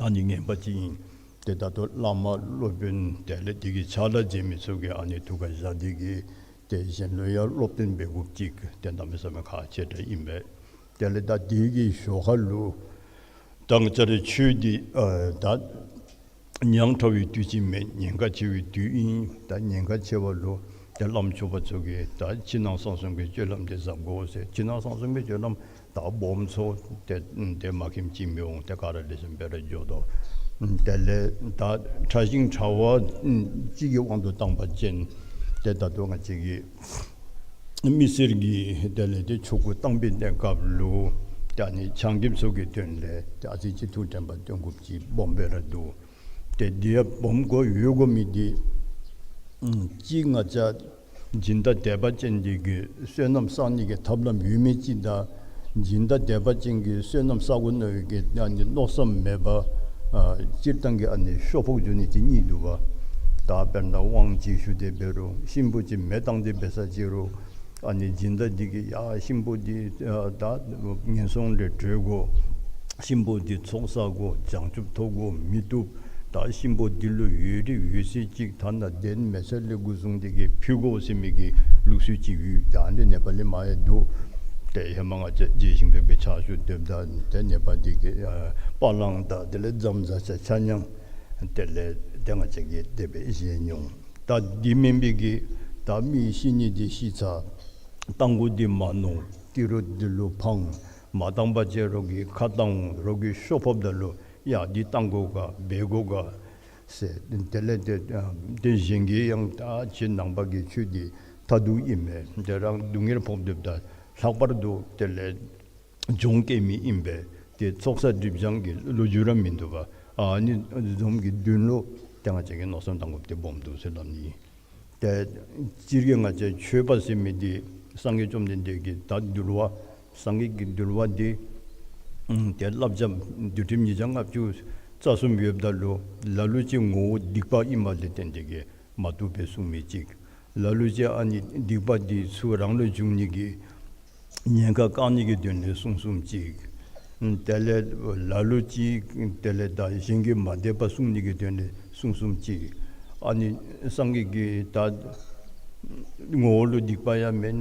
ཨ་ནི་ངན་པ་ཅིག་ཨིན། ཏེ་ད་ལྟོ་བླ་མ་སློབ་དཔོན་དེ་ལས་དེ་གི་ཕྱག་ལཱ་མཛད་མི་ཚུ་གིས་ཨ་ནི་ཐུགས་ཁར་བཞག་སྟེ་གིས་ཏེ་གཞན་ལུ་ཡང་སློབ་སྟོན་འབད་དགོཔ་ཅིག་ཏེ་གནམ་མེད་ས་མེད་ཁག་ཆེ་དྲགས་ཨིན་པས། དེ་ལས་ད་དེ་གི་ཞོར་ཁ་ལུ་ད་ང་བཅས་རའི་ཆོས་འདི་ཨ་ད་ཉག་ཕྲ་བའི་དུས་ཅིག་མེན། ཉེན་ཁ་ཆེ་བའི་དུས་ཨིན། ད་ཉེན་ཁ་ཆེ་བ་ལུ་ཏེ་བླམ་ཆོསཔ་ཚུ་གིས་ད་ཕྱི་ནང་གསང་གསུམ་གྱི་སྤྱོད་ལམ་འདི་བཟའ་དགོ་ཟེར། ཕྱི་ནང་གསང་གསུམ་གྱི་སྤྱོད་ལམ་ད་སྦོམ་ཚུ་ཏེ་ཏེ་མ་མཁྱེནམ་ཅིག་མི་འོང་། ཏེ་ག་ར་ལེགས་ཤོམ་སྦེ་ར་འགྱོ་དོ། དེ་ལས་ད་ཕྲ་ཞིང་ཕྲ་བ་ཅིག་གི་དབང་དུ་བཏང་པ་ཅིན་ཏེ་ད་ལྟོ་ང་བཅས་ཀྱི་མི་སེར་གྱི་དེ་ལས་ཏེ་ཆོ་ག་བཏང་པའི་གནས་སྐབས་ལུ་ཏེ་ཨ་ནི་ཆང་རྐྱབ་ཚུ་གི་དོན་ལས་ཏེ་ཨ་ཙི་ཅིག་ཐུགས་དྲན་པ་བཏོན་དགོཔ་ཅིག་སྦོམ་སྦེ་ར་འདུག། ཏེ་འདི་ཡང་སྦོམ་དགོ་ཡོད་དགོ་མི་འདི་ཨམ་གཅིག་ང་བཅས་སྦྱིན་བདག་དད་པ་ཅན་འདི་གིས་བསོད་ནམས་བསག་ནི་གི་ཐབས་ལམ་ཡོད་མི་ཅིག་དང་སྦྱིན་བདག་དད་པ་ཅན་གྱིས་བསོད་ནམས་བསག་དགོ་མནོ་བའི་གི་ཨ་ནི་མནོ་བསམ་མེད་པར་ཨ་སྤྱིར་བཏང་གི་ཨ་ནི་ཤོ་ཕོག་འགྱོ་ནི་ཅིག་གཉིས་འདུག་པ། ད་དཔེར་ན་དབང་ཅིག་ཞུ་སྟེ་འབད་རུང་གཤིན་པོ་ཅིག་མེ་བཏང་སྟེ་འབད་ས་ཅིག་རུང་ཨ་ནི་སྦྱིན་བདག་འདི་གིས་ཡ་གཤིན་པོ་འདི་ཨ་ད་ངན་སོང་ལས་གྲོལ་དགོ། གཤིན་པོ་འདི་ཚོགས་བསགས་དགོ། བྱང་ཆུབ་ཐོབ་དགོ་མི་བཏུབ། ད་གཤིན་པོ་འདི་ལུ་ཡོད་རིགས་ཡོད་ཚད་ཅིག་ཐ་ན་གདན་མལ་ཆ་ལས་འགོ་བཟུང་སྟེ་གིས་ཕུལ་དགོ་ཟེར་མི་གི་ལུགས་སྲོལ་ཅིག་ཡོད། ད་འདི་ནེ་པ་ལི་མ་ཡང་འདུག། ཏེ་ཧེ་མ་ང་བཅས་རྗེ་ཞིང་ཕེབས་ཀྱི་ཕྱག་ཞུ་སྡོདཔ་ད་ཏེ་ནེ་པ་འདི་གིས་ཨ་པ་ལང་དང་དེ་ལས་རྫམ་ཟ་ཆ་ཆ་མཉམ་དེ་ལས་ཏེ་ང་བཅས་ཀྱིས་དེ་སྦེ་བཞེས་མྱོང་། ད་འདི་མེན་པའི་གི་ད་མི་ཤི་ནི་འདི་ཤི་ཚར། བཏང་དགོ་འདི་མ་མནོ། ཏི་རུ་འདི་ལུ་ཕངས། མ་བཏང་པ་ཅིན་རོགས་ཀྱིས་ཁ་བཏང་འོང་། རོགས་ཀྱིས་ཤོ་ཕོགཔ་ད་ལུ་ཡ་འདི་བཏང་དགོ་ག་འབད་དགོ་ག། ཟེར། དེ་ལས་དེ་དེ་གཞན་གྱིས་ཡང་ད་ཁྱེད་ནང་པ་གི་ཆོས་འདི་མཐར་ཐུག་ཨིན་མས། དེ་རང་སྡུག་བསྔལ་ཕོག་སྡོདཔ་ད་ལྷག་པར་དུ་དེ་ལས་སྦྱོང་སྐྱེ་མི་ཨིན་པས། དེ་ཚོགས་བསགས་སྒྲིབ་སྦྱང་གི་ལོ་རྒྱུས་ར་མིན་འདུག་པ། ཨ་ནི་བཟུམ་གྱི་དོན་ལུ་ཏེ་ང་བཅས་ཀྱིས་མནོ་བསམ་བཏང་དགོཔ་དེ་སྦོམ་འདུག་ཟེར་སླབ་ནི། ཏེ་སྤྱིར་གྱིས་ང་བཅས་ཆོས་པ་ཟེར་མི་འདི་སངས་རྒྱས་བཅོམ་ལྡན་འདས་ཀྱི་ད་འདུལ་བ་སངས་རྒྱས་ཀྱི་འདུལ་བ་འདི་ཨམ་ཏེ་བསླབ་བྱ་འདུལ་ཁྲིམས་ཉིས་བརྒྱ་ལྔ་བཅུ་རྩ་གསུམ་ཡོདཔ་ད་ལུ་ལ་ལུ་ཅིག་ངོ་བོ་སྡིག་པ་ཨིནམ་ལས་བརྟེན་ཏེ་གིས་མ་བཏུབ་པའི་གསུང་མི་ཅིག། ལ་ལུ་ཅིག་ཨ་ནི་སྡིག་པ་འདི་ཚུ་རང་ལུ་འབྱུང་ནི་གི་ཉེན་ཁ་བཀག་ནི་གི་དོན་ལས་གསུང་གསུངམ་ཅིག། དེ་ལས་ལ་ལུ་ཅིག་དེ་ལས་ད་གཞན་གྱི་མ་དད་པ་སྲུང་ནི་གི་དོན་ལས་གསུང་གསུངམ་ཅིག། ཨ་ནི་སངས་རྒྱས་ཀྱི་ད་ངོ་བོ་ལུ་སྡིག་པ་ཡང་མེན།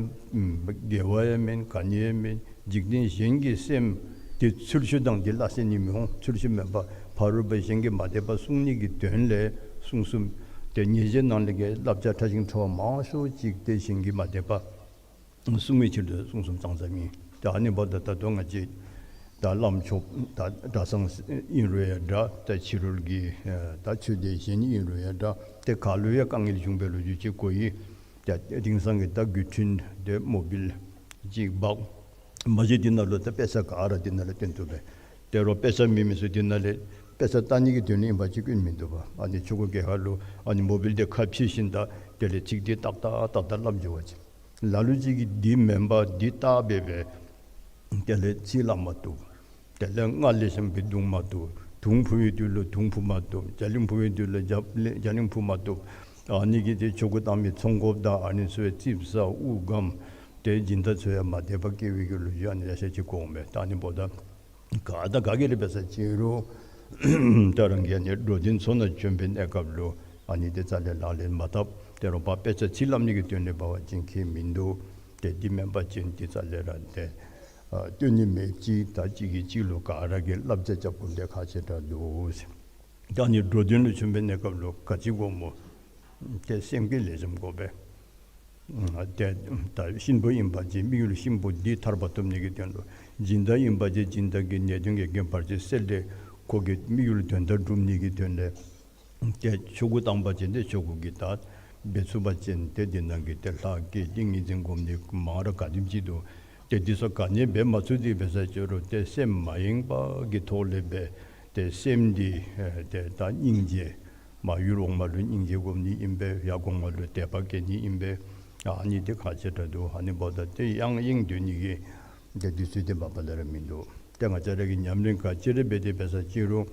དགེ་བ་ཡང་མེན། ག་ནི་ཡང་མེན། འཇིག་རྟེན་གཞན་གྱི་སེམས་དེ་ཚུལ་འཆོས་དང་དེ་སླ་བསྲེ་ནི་མི་འོང་། ཚུལ་འཆོས་མེད་པ་ཕ་རོལ་པོ་གཞན་གྱི་མ་དད་པ་སྲུང་ནི་གི་དོན་ལས་གསུང་གསུངམ། ཏེ་ཉེས་བྱའི་ནང་ལས་ཀྱི་བསླབ་བྱ་ཕྲ་ཞིང་ཕྲ་བ་མང་ཤོས་ཅིག་ཏེ་གཞན་གྱི་མ་དད་པ་སྲུང་བའི་ཕྱིར་དུ་གསུང་གསུངམ་ཙང་ཙང་ཨིན། ཏེ་ཨ་ནི་འབདཝ་ད་ད་ལྟོ་ང་བཅས་ད་བླམ་ཆོསཔ་ད་གྲྭ་ཚང་ཨིན་རུང་ཡང་འདྲ། ད་ཕྱི་རོལ་གྱི་ད་ཆོས་སྡེ་གཞན་ཨིན་རུང་ཡང་འདྲ། ཏེ་ག་ལུ་ཡང་དཀའ་ངལ་བྱུང་བའི་ལོ་རྒྱུས་ཅིག་གོ་ཡི། ཏེ་དེང་སང་གི་ད་བརྒྱུད་འཕྲིན་དེ་མོ་བཱའིལ་ཅིག་འབག་མ་གཞི་དེ་ནང་ལུ་ད་དཔེ་ཆ་ག་ར་དེ་ནང་ལུ་སྟོན་ཐུབ་པས། དེ་རུང་དཔེ་ཆ་མེད་མི་ཚུ་དེ་ནང་ལས་དཔེ་ཆ་ལྟ་ནི་གི་དོན་ལས་ཨིན་པ་ཅིན་སྐྱོན་མིན་འདུག་པ། ཨ་ནི་ཆོས་སྒོ་གྱལ་ཁ་ལུ་ཨ་ནི་མོ་བཱའིལ་དེ་ཁ་ཕྱེ་ཞིནམ་ད་དེ་ལས་ཚིག་དེ་ཏག་ཏག་ཏག་ཏག་སླབ་འགྱོ་བ་ཅིན། ལ་ལུ་ཅིག་གིས་འདི་མེན་པ་འདི་བལྟ་སྦེ་སྦེ་དེ་ལས་ཚིག་སླབ་མ་བཏུབ། དེ་ལས་རྔ་ལེགས་ཤོམ་སྦེ་བརྡུང་མ་བཏུབ། དུང་འཕུ་བའི་དུས་ལུ་དུང་འཕུ་མ་བཏུབ། རྒྱ་གླིང་འཕུ་བའི་དུས་ལུ་རྒྱ་གླིང་རྒྱ་གླིང་འཕུ་མ་བཏུབ། ཨ་ནི་གིས་ཏེ་ཆོ་ག་བཏང་མི་ཚོང་དཔོན་དང་ཨ་ནི་ཚུ་ཙིགཔ་ཟ་དབུགས་སྒམ། ཏེ་སྦྱིན་བདག་ཚུ་ཡང་མ་དད་པ་སྐྱེ་བའི་གི་ལོ་རྒྱུས་ཨ་ནི་ཡང་ཤེས་ཅིག་གོ་འོང་པས། ད་ཨ་ནི་འབདཝ་ད་ག་དང་ག་གིས་ར་འབད་ས་ཅིན་རུང་ད་རང་གིས་ཨ་ནི་འགྲོ་དོན་ཚོགས་ནང་བྱོན་པའི་གནས་སྐབས་ལུ་ཨ་ནི་དེ་རྩ་ལས་ལག་ལེན་མ་འཐབ། དེ་རུང་ཕར་དཔེ་ཆ་ཚིག་སླབ་ནི་གི་དོན་ལས་འབད་བ་ཅིན་ཁྱད་མིན་འདུག། ཏེ་འདི་མེན་པ་ཅིན་དེ་རྩ་ལས་ར་ཏེ་ཨ་སྟོན་ནི་མེདཔ་ཅིག། ད་གཅིག་གིས་གཅིག་ལུ་ག་ར་གིས་བསླབ་བྱ་རྐྱབ་དགོཔ་དེ་ཁག་ཆེ་དྲགས་འདུག་ཟེར། ད་ཨ་ནི་འགྲོ་དོན་ལུ་བྱོན་པའི་གནས་སྐབས་ལུ་ག་ཅི་དགོཔ་སྨོ། ཏེ་སེམས་བསྐྱེད་ལེགས་ཤོམ་དགོ་པས། ཨ་ཏེ་ད་གཤིན་པོ་ཨིན་པ་ཅིན་དམིགས་ཡུལ་གཤིན་པོ་འདི་ཐར་པ་ཐོབ་ནི་གི་དོན་ལུ། སྦྱིན་བདག་ཨིན་པ་ཅིན་སྦྱིན་བདག་གི་ནད་གདོན་གྱི་རྐྱེན་བར་ཆད་སེལ་ཏེ་ཁོ་གི་དམིགས་ཡུལ་དོན་དག་སྒྲུབ་ནི་གི་དོན་ལས། ཏེ་ཆོ་ག་བཏང་པ་ཅིན་ཏེ་ཆོ་ག་གི་ད་འབད་ཚུགས་པ་ཅིན་ཏེ་འདི་ནང་གི་ཏེ་ལྷ་བསྐྱེད་ཏིང་ངེ་འཛིན་སྒོམ་ནི་མང་ར་ག་དེམ་ཅིག་འདུག། ཏེ་འདི་ཚུ་ག་ནི་འབད་མ་ཚུགས་ཏེ་འབད་ས་ཅིན་རུང་ཏེ་སེམས་མ་ཡེངས་པ་གི་ཐོག་ལས་འབད། ཏེ་སེམས་འདི་ཨེ་ཏེ་ད་སྙིང་རྗེ་མར་ཡུལ་འོག་མ་ལུ་སྙིང་རྗེ་སྒོམ་ནི་ཨིན་པས། ཡར་གོང་མ་ལུ་དད་པ་བསྐྱེད་ནི་ཨིན་པས། ཨ་ནི་འདི་ཁག་ཆེ་དྲགས་འདུག། ཨ་ནི་འབདཝ་ད་ཏེ་ཡང་ཡེངས་སྡོད་ནི་གི་ཏེ་དུས་ཚོད་འདི་མ་པ་ལས་ར་མིན་འདུག། ཏེ་ང་བཅས་ར་གིས་ཉམས་ལེན་ག་ཅི་ར་འབད་དེ་འབད་ས་ཅིན་རུང་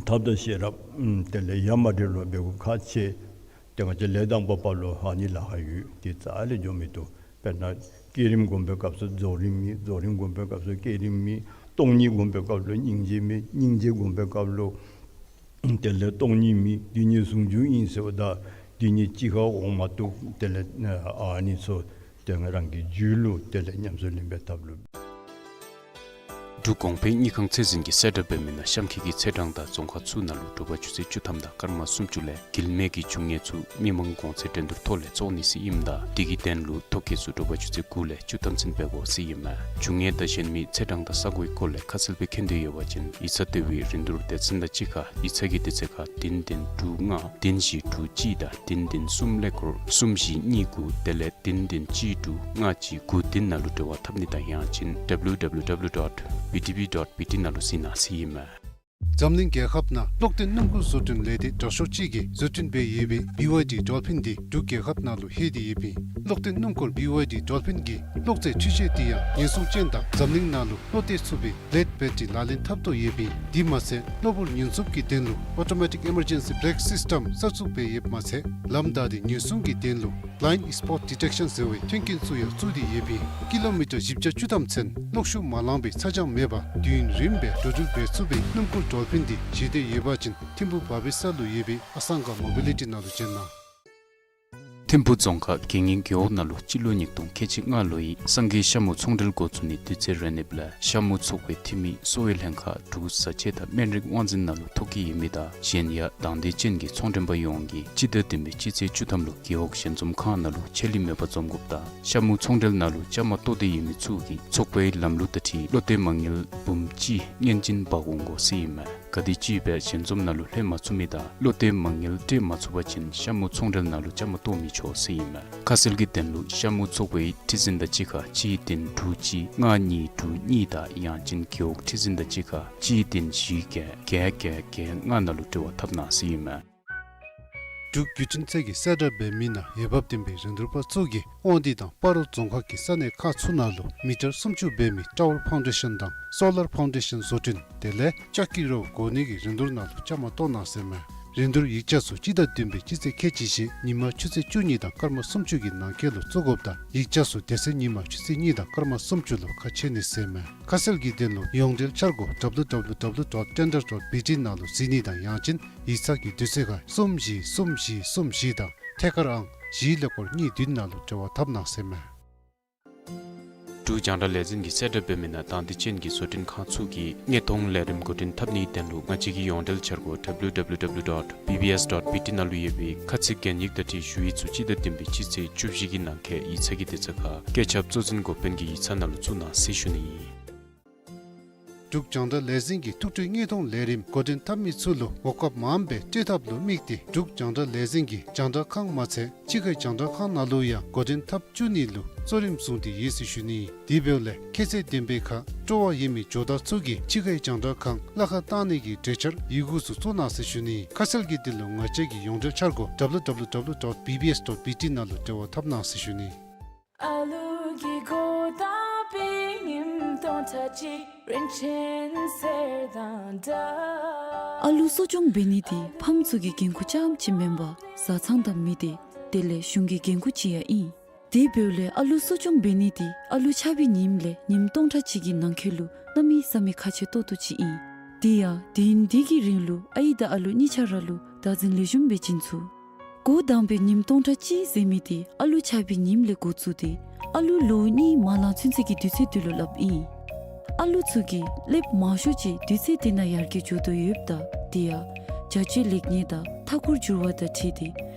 ཐབས་དང་ཤེས་རབ་ཨམ་དེ་ལས་ཡ་མ་བྲལ་བར་འབད་དགོཔ་ཁག་ཆེ། ཏེ་ང་བཅས་ལས་དང་པོ་པ་ལུ་ཨ་ནི་ལཱ་ཁག་ཡོད། དེ་རྩ་ལས་འགྱོ་མི་བཏུབ། དཔེར་ན་བསྐྱེད་རིམ་སྒོམ་པའི་སྐབས་སུ་རྫོགས་རིམ་མེད། རྫོགས་རིམ་སྒོམ་པའི་སྐབས་སུ་བསྐྱེད་རིམ་མེད། སྟོང་ཉིད་སྒོམ་པའི་སྐབས་ལུ་སྙིང་རྗེ་མེད། སྙིང་རྗེ་སྒོམ་པའི་སྐབས་ལུ་དེ་ལས་སྟོང་ཉིད་མེད། འདི་གཉིས་ཟུང་འཇུག་ཨིན་ཟེརཝ་ད་འདི་གཉིས་གཅིག་ཁར་འོང་མ་བཏུབ། དེ་ལས་ཨ་ནི་ཚུ་ཏེ་ང་རང་གི་རྒྱུད་ལུ་དེ་ལས་ཉམས་སུ་ལེན་པའི་ཐབས་ལུ། འབྲུག་གོང་འཕེལ་དངུལ་ཁང་ཚད་འཛིན་གྱིས་གསལ་བསྒྲགས་འབད་མི་ནང་གཤམ་འཁོད་ཀྱི་ཚེས་གྲངས་དང་རྫོང་ཁག་ཚུ་ནང་ལུ་དྲོ་པ་ཆུ་ཚོད་བཅུ་ཐམ་དང་སྐར་མ་སུམ་ཅུ་ལས་དཀྱིལ་མའི་གི་འབྱུང་གནས་ཚུ་མི་མང་གོང་ཚད་འགྲན་བསྡུར་ཐོག་ལས་བཙོང་ནི་ཟེར་ཨིནམ་ད་དེ་གི་དོན་ལུ་ཐོ་བཀོད་ཚུ་དྲོ་པ་ཆུ་ཚོད་དགུ་ལས་བཅུ་ཐམ་ཚུན་འབད་དགོ་ཟེར་ཨིན་མས། འབྱུང་གནས་དང་གཞན་མི་ཚེས་གྲངས་དང་ས་གོའི་སྐོར་ལས་ཁ་གསལ་སྦེ་མཁྱེན་འདོད་ཡོད་པ་ཅིན་ཡིག་ཚང་ལྟེ་བའི་རིན་བསྡུར་སྡེ་ཚན་དང་གཅིག་ཁར་ཡིག་ཚང་གི་དུས་ཚོད་ཁར་བདུན་བདུན་དྲུག་ལྔ་བདུན་བཞི་དྲུག་གཅིག་དང་བདུན་བདུན་གསུམ་ཀླད་ཀོར་གསུམ་བཞི་གཉིས་དགུ་དེ་ལས་བདུན་བདུན་གཅིག་དྲུག་ལྔ་གཅིག་དགུ་བདུན་ནང་ལུ་འབྲེལ་བ་འཐབ་ནི་དང་ཡང་ཅིན་W W W dot B T B dot B T ནང་ལུ་གཟིགས་གནང་ཟེར་ཨིན་མས། འཛམ་གླིང་རྒྱལ་ཁབ་ནང་གློག་ལྡན་སྣུམ་འཁོར་བཟོ་སྐྲུན་ལས་སྡེ་དྲག་ཤོས་ཅིག་གིས་བཟོ་སྐྲུན་འབད་ཡོད་པའི་B Y D Dolphin འདི་འབྲུག་རྒྱལ་ཁབ་ནང་ལུ་ལྷོད་དེ་ཡོདཔ་ཨིན། གློག་ལྡན་སྣུམ་འཁོར་B Y D Dolphin གྱི་གློག་རྫས་འཕྲུལ་ཆས་འདི་ཡང་ཉེན་སྲུང་ཅན་དང་འཛམ་གླིང་ནང་ལུ་བློ་གཏད་ཚུགས་པའི་Blade Battery ལག་ལེན་འཐབ་དོ་ཡོདཔ་ཨིན། དེ་མ་ཚད་གློ་བུར་ཉེན་སྲུང་གི་དོན་ལུ་Automatic Emergency Brake System གསར་བཙུགས་འབད་ཡོདཔ་མ་ཚད་ལམ་བདའ་སྟེ་ཉེན་སྲུང་གི་དོན་ལུ་Blind Spot Detection ཟེར་བའི་མཐུན་རྐྱེན་ཚུ་ཡང་བཙུགས་ཏེ་ཡོདཔ་ཨིན། ཀི་ལོ་མི་ཊར་བཞི་བརྒྱ་བཅུ་ཐམ་ཚུན་གློག་ཤུགས་མ་ལངས་པའི་ཚ་གྱང་མེད་པར་དུས་ཡུན་རིངམོ་སྦེ་འགྲོ་འགྲུལ་འབད་ཚུགས་པའི་སྣུམ་འཁོར་Dolphin འདི་བཞེས་འདོད་ཡོད་པ་ཅིན་ཐིམ་ཕུག་བ་བི་ས་ལུ་ཡོད་པའི་ཨ་སང་ག་Mobility ནང་ལུ་བྱོན་གནང་། ཐིམ་ཕུག་རྫོང་ཁག་དགེ་བསྙེན་རྒེད་འོག་ནང་ལུ་སྤྱི་ལོ་ཉིས་སྟོང་ཁལ་གཅིག་ལྔ་ལོའི་སངས་རྒྱས་ཤ་མུ་ཚོང་འབྲེལ་འགོ་བཙུགས་ནི་དུས་ཚོད་རན་ནིབ་ལས་ཤ་མུ་ཚོགས་པའི་འཐུས་མི་གསོ་བའི་ལྷན་ཁག་འབྲུག་བཟའ་ཆས་དང་སྨན་རིགས་དབང་འཛིན་ནང་ལུ་ཐོ་བཀོད་ཡོད་མི་དང་གཞན་ཡང་དང་འདོད་ཅན་གྱི་ཚོང་མགྲོན་པ་ཡོངས་ཀྱིས་སྤྱི་ཟླ་བདུན་པའི་སྤྱི་ཚེས་བཅུ་ཐམ་ལུ་རྒེད་འོག་ཞལ་འཛོམས་ཁང་ནང་ལུ་ཆད་ལུས་མེད་པར་འཛོམས་དགོཔ་དང་ཤ་མུ་ཚོང་འབྲེལ་ནང་ལུ་བཅའ་མར་གཏོགས་ཏེ་ཡོད་མི་ཚུ་གིས་ཚོགས་པའི་ལམ་ལུགས་དང་འཁྲིལ་བློ་གཏད་མ་དངུལ་འབུམ་གཅིག་སྔོན་སྦྱིན་འབག་འོང་དགོ་ཟེར་ཨིན་མས། ག་དེ་ཅིག་སྦེ་ཞལ་འཛོམས་ནང་ལུ་ལྷོད་མ་ཚུགས་མི་དང་བློ་གཏད་མ་ངལ་སྤྲོད་མ་ཚུགས་པ་ཅིན་ཤ་མུ་ཚོང་འབྲེལ་ནང་ལུ་བཅའ་མར་གཏོགས་མི་ཆོག་ཟེར་ཨིན་མས། ཁ་གསལ་གྱི་དོན་ལུ་ཤ་མུ་ཚོང་པའི་ཁྲི་འཛིན་དང་གཅིག་ཁར་གཅིག་བདུན་དྲུག་གཅིག་ལྔ་གཉིས་དྲུག་གཉིས་དང་ཡང་ཅིན་རྒེད་འོག་ཁྲི་འཛིན་དང་གཅིག་ཁར་གཅིག་བདུན་བཞི་བརྒྱད་བརྒྱད་བརྒྱད་བརྒྱད་ལྔ་ནང་ལུ་འབྲེལ་བ་འཐབ་གནང་ཟེར་ཨིན་མས། འབྲུག་བརྒྱུད་འཕྲིན་ཚད་ཀྱིས་གསལ་བསྒྲགས་འབད་མི་ནང་འོས་འབབ་ལྡན་པའི་རིན་བསྡུར་པ་ཚུ་གིས་དབང་འདུས་དང་སྤ་རོ་རྫོང་ཁག་གི་ས་གནས་ཁག་ཚུ་ནང་ལུ་མི་ཊར་སུམ་ཅུ་འབད་མི་ཊ་ཝར་ཕའུན་ཌེ་ཤཱན་དང་སོ་ལར་ཕའུན་ཌེ་ཤཱན་བཟོ་སྐྲུན་དེ་ལས་ལྕགས་ཀྱི་རོ་བསྒོར་ནི་གི་རིན་བསྡུར་ནང་ལུ་བཅའ་མར་གཏོགས་གནང་ཟེར་མས། རིན་བསྡུར་ཡིག་ཆ་ཚུ་སྤྱི་ཟླ་བདུན་པའི་སྤྱི་ཚེས་ཁལ་གཅིག་བཞི་ཉིན་མ་ཆུ་ཚོད་བཅུ་གཉིས་དང་སྐར་མ་སུམ་ཅུ་གི་ནང་འཁོད་ལུ་བཙུགས་དགོཔ་དང་ཡིག་ཆ་ཚུ་དེ་ཚེ་ཉིན་མ་ཆུ་ཚོད་གཉིས་དང་སྐར་མ་སུམ་ཅུ་ལུ་ཁ་ཕྱེ་ནི་ཟེར་མས། ཁ་གསལ་གྱི་དོན་ལུ་ཡོངས་འབྲེལ་འཆར་སྒོ་W W W dot tender dot B T ནང་ལུ་གཟིགས་ནི་དང་ཡང་ཅིན་ཡིག་ཚང་གི་དུས་ཚོད་ཁར་གསུམ་བཞི་གསུམ་བཞི་གསུམ་བཞི་དང་ཐད་ཀར་ཨང་བཞི་ཀླད་ཀོར་གཉིས་བདུན་ནང་ལུ་འབྲེལ་བ་འཐབ་གནང་ཟེར་མས། འབྲུག་རྒྱང་བསྒྲགས་ལས་འཛིན་གྱིས་གསལ་བསྒྲགས་འབད་མི་ནང་དང་འདོད་ཅན་གྱི་བཟོ་སྐྲུན་ཁང་ཚུ་གིས་དངོས་མཐོང་ལས་རིམ་འགོ་འདྲེན་འཐབ་ནིའི་དོན་ལུ་ང་བཅས་ཀྱི་ཡོངས་འབྲེལ་འཆར་སྒོ་W W W dot B B S dot B T ནང་ལུ་ཡོད་པའི་ཁ་ཚིག་གན་ཡིག་དང་འཁྲིལ་ཞུ་ཡིག་ཚུ་སྤྱི་ཟླ་བདུན་པའི་སྤྱི་ཚེས་བཅུ་བཞི་གི་ནང་འཁོད་ཡིག་ཚང་གི་དུས་ཚོད་ཁར་བཀོད་ཁྱབ་གཙོ་འཛིན་འགོ་དཔོན་གྱི་ཡིག་ཚང་ནང་ལུ་བཙུགས་གནང་ཟེར་ཞུ་ནི་ཨིན། འབྲུག་རྒྱང་བསྒྲགས་ལས་འཛིན་གྱིས་ཐུགས་སྤྲོའི་དངོས་མཐོང་ལས་རིམ་འགོ་འདྲེན་འཐབ་མི་ཚུ་ལུ་གོ་སྐབས་མངམ་སྦེ་སྤྲོད་ཐབས་ལུ་དམིགས་ཏེ་འབྲུག་རྒྱང་བསྒྲགས་ལས་འཛིན་གྱི་རྒྱང་བསྒྲགས་ཁང་མ་ཚད་ཕྱི་ཁའི་རྒྱང་བསྒྲགས་ཁང་ནང་ལུ་ཡང་འགོ་འདྲེན་འཐབ་བཅུག་ནི་ལུ་གཙོ་རིམ་བཟུང་སྟེ་ཡོད་ཟེར་ཞུ་ནི། དེ་འབདཝ་ལས་ཁྱད་ཚད་ལྡན་པའི་ཁར་སྤྲོ་བ་ཡོད་མི་ཇོ་བདག་ཚུ་གིས་ཕྱི་ཁའི་རྒྱང་བསྒྲགས་ཁང་གླ་ཁར་བཏང་ནི་གི་གྲོས་འཆར་ཡི་གུ་ཚུ་བཙུགས་གནང་ཟེར་ཞུ་ནི། ཁ་གསལ་གྱི་དོན་ལུ་ང་བཅས་ཀྱི་ཡོངས་འབྲེལ་འཆར་སྒོ་W W W dot B B S dot B T ནང་ལུ་འབྲེལ་བ་འཐབ་གནང་ཟེར་ཞུ་ནི། ཨ་ལུ་གི་གོ་དང་པའི་ཉིནམ་སྟོང་ཕྲག་གཅིག་རིན་ཆེན་གསེར་དང་འདྲ། ཨ་ལུ་གསོ་སྐྱོང་འབད་ནི་འདི་ཕམ་ཚུ་གི་འགན་ཁུར་རྐྱངམ་ཅིག་མེན་པར་བཟའ་ཚང་དང་མི་སྡེ་དེ་ལས་གཞུང་གི་འགན་ཁུར་ཅིག་ཡང་ཨིན། དེ་འབདཝ་ལས་ཨ་ལུ་གསོ་སྐྱོང་འབད་ནི་འདི་ཨ་ལུ་ཆགས་པའི་ཉིནམ་ལས་ཉིནམ་སྟོང་ཕྲག་གཅིག་གི་ནང་འཁོད་ལུ་གནམ་མེད་ས་མེད་ཁག་ཆེ་ཏོག་ཏོ་ཅིག་ཨིན། དེ་ཡང་དུས་ཡུན་འདི་གི་རིང་ལུ་ཨའི་དང་ཨ་ལུ་གཉིས་ཆ་ར་ལུ་བདག་འཛིན་ལེགས་ཤོམ་སྦེ་བྱིན་ཚུགས། འགོ་དང་པའི་ཉིནམ་སྟོང་ཕྲག་གཅིག་ཟེར་མི་འདི་ཨ་ལུ་ཆགས་པའི་ཉིནམ་ལས་འགོ་བཙུགས་ཏེ་ཨ་ལུ་ལོ་གཉིས་མ་ལང་ཚུན་ཚོད་ཀྱི་དུས་ཚོད་འདི་ལུ་སླབ་ཨིན། ཨ་ལུ་ཚུ་གིས་ལེབ་མང་ཤོས་ཅིག་དུས་ཚོད་འདི་ནང་ཡར་རྒྱས་འགྱོ་དོ་ཡོདཔ་ད་དེ་ཡང་བྱ་སྤྱོད་ལེགས་ཉེས་དང་མཐའ་འཁོར་འགྱུར་བ་དང་འཁྲིལ་ཏེ་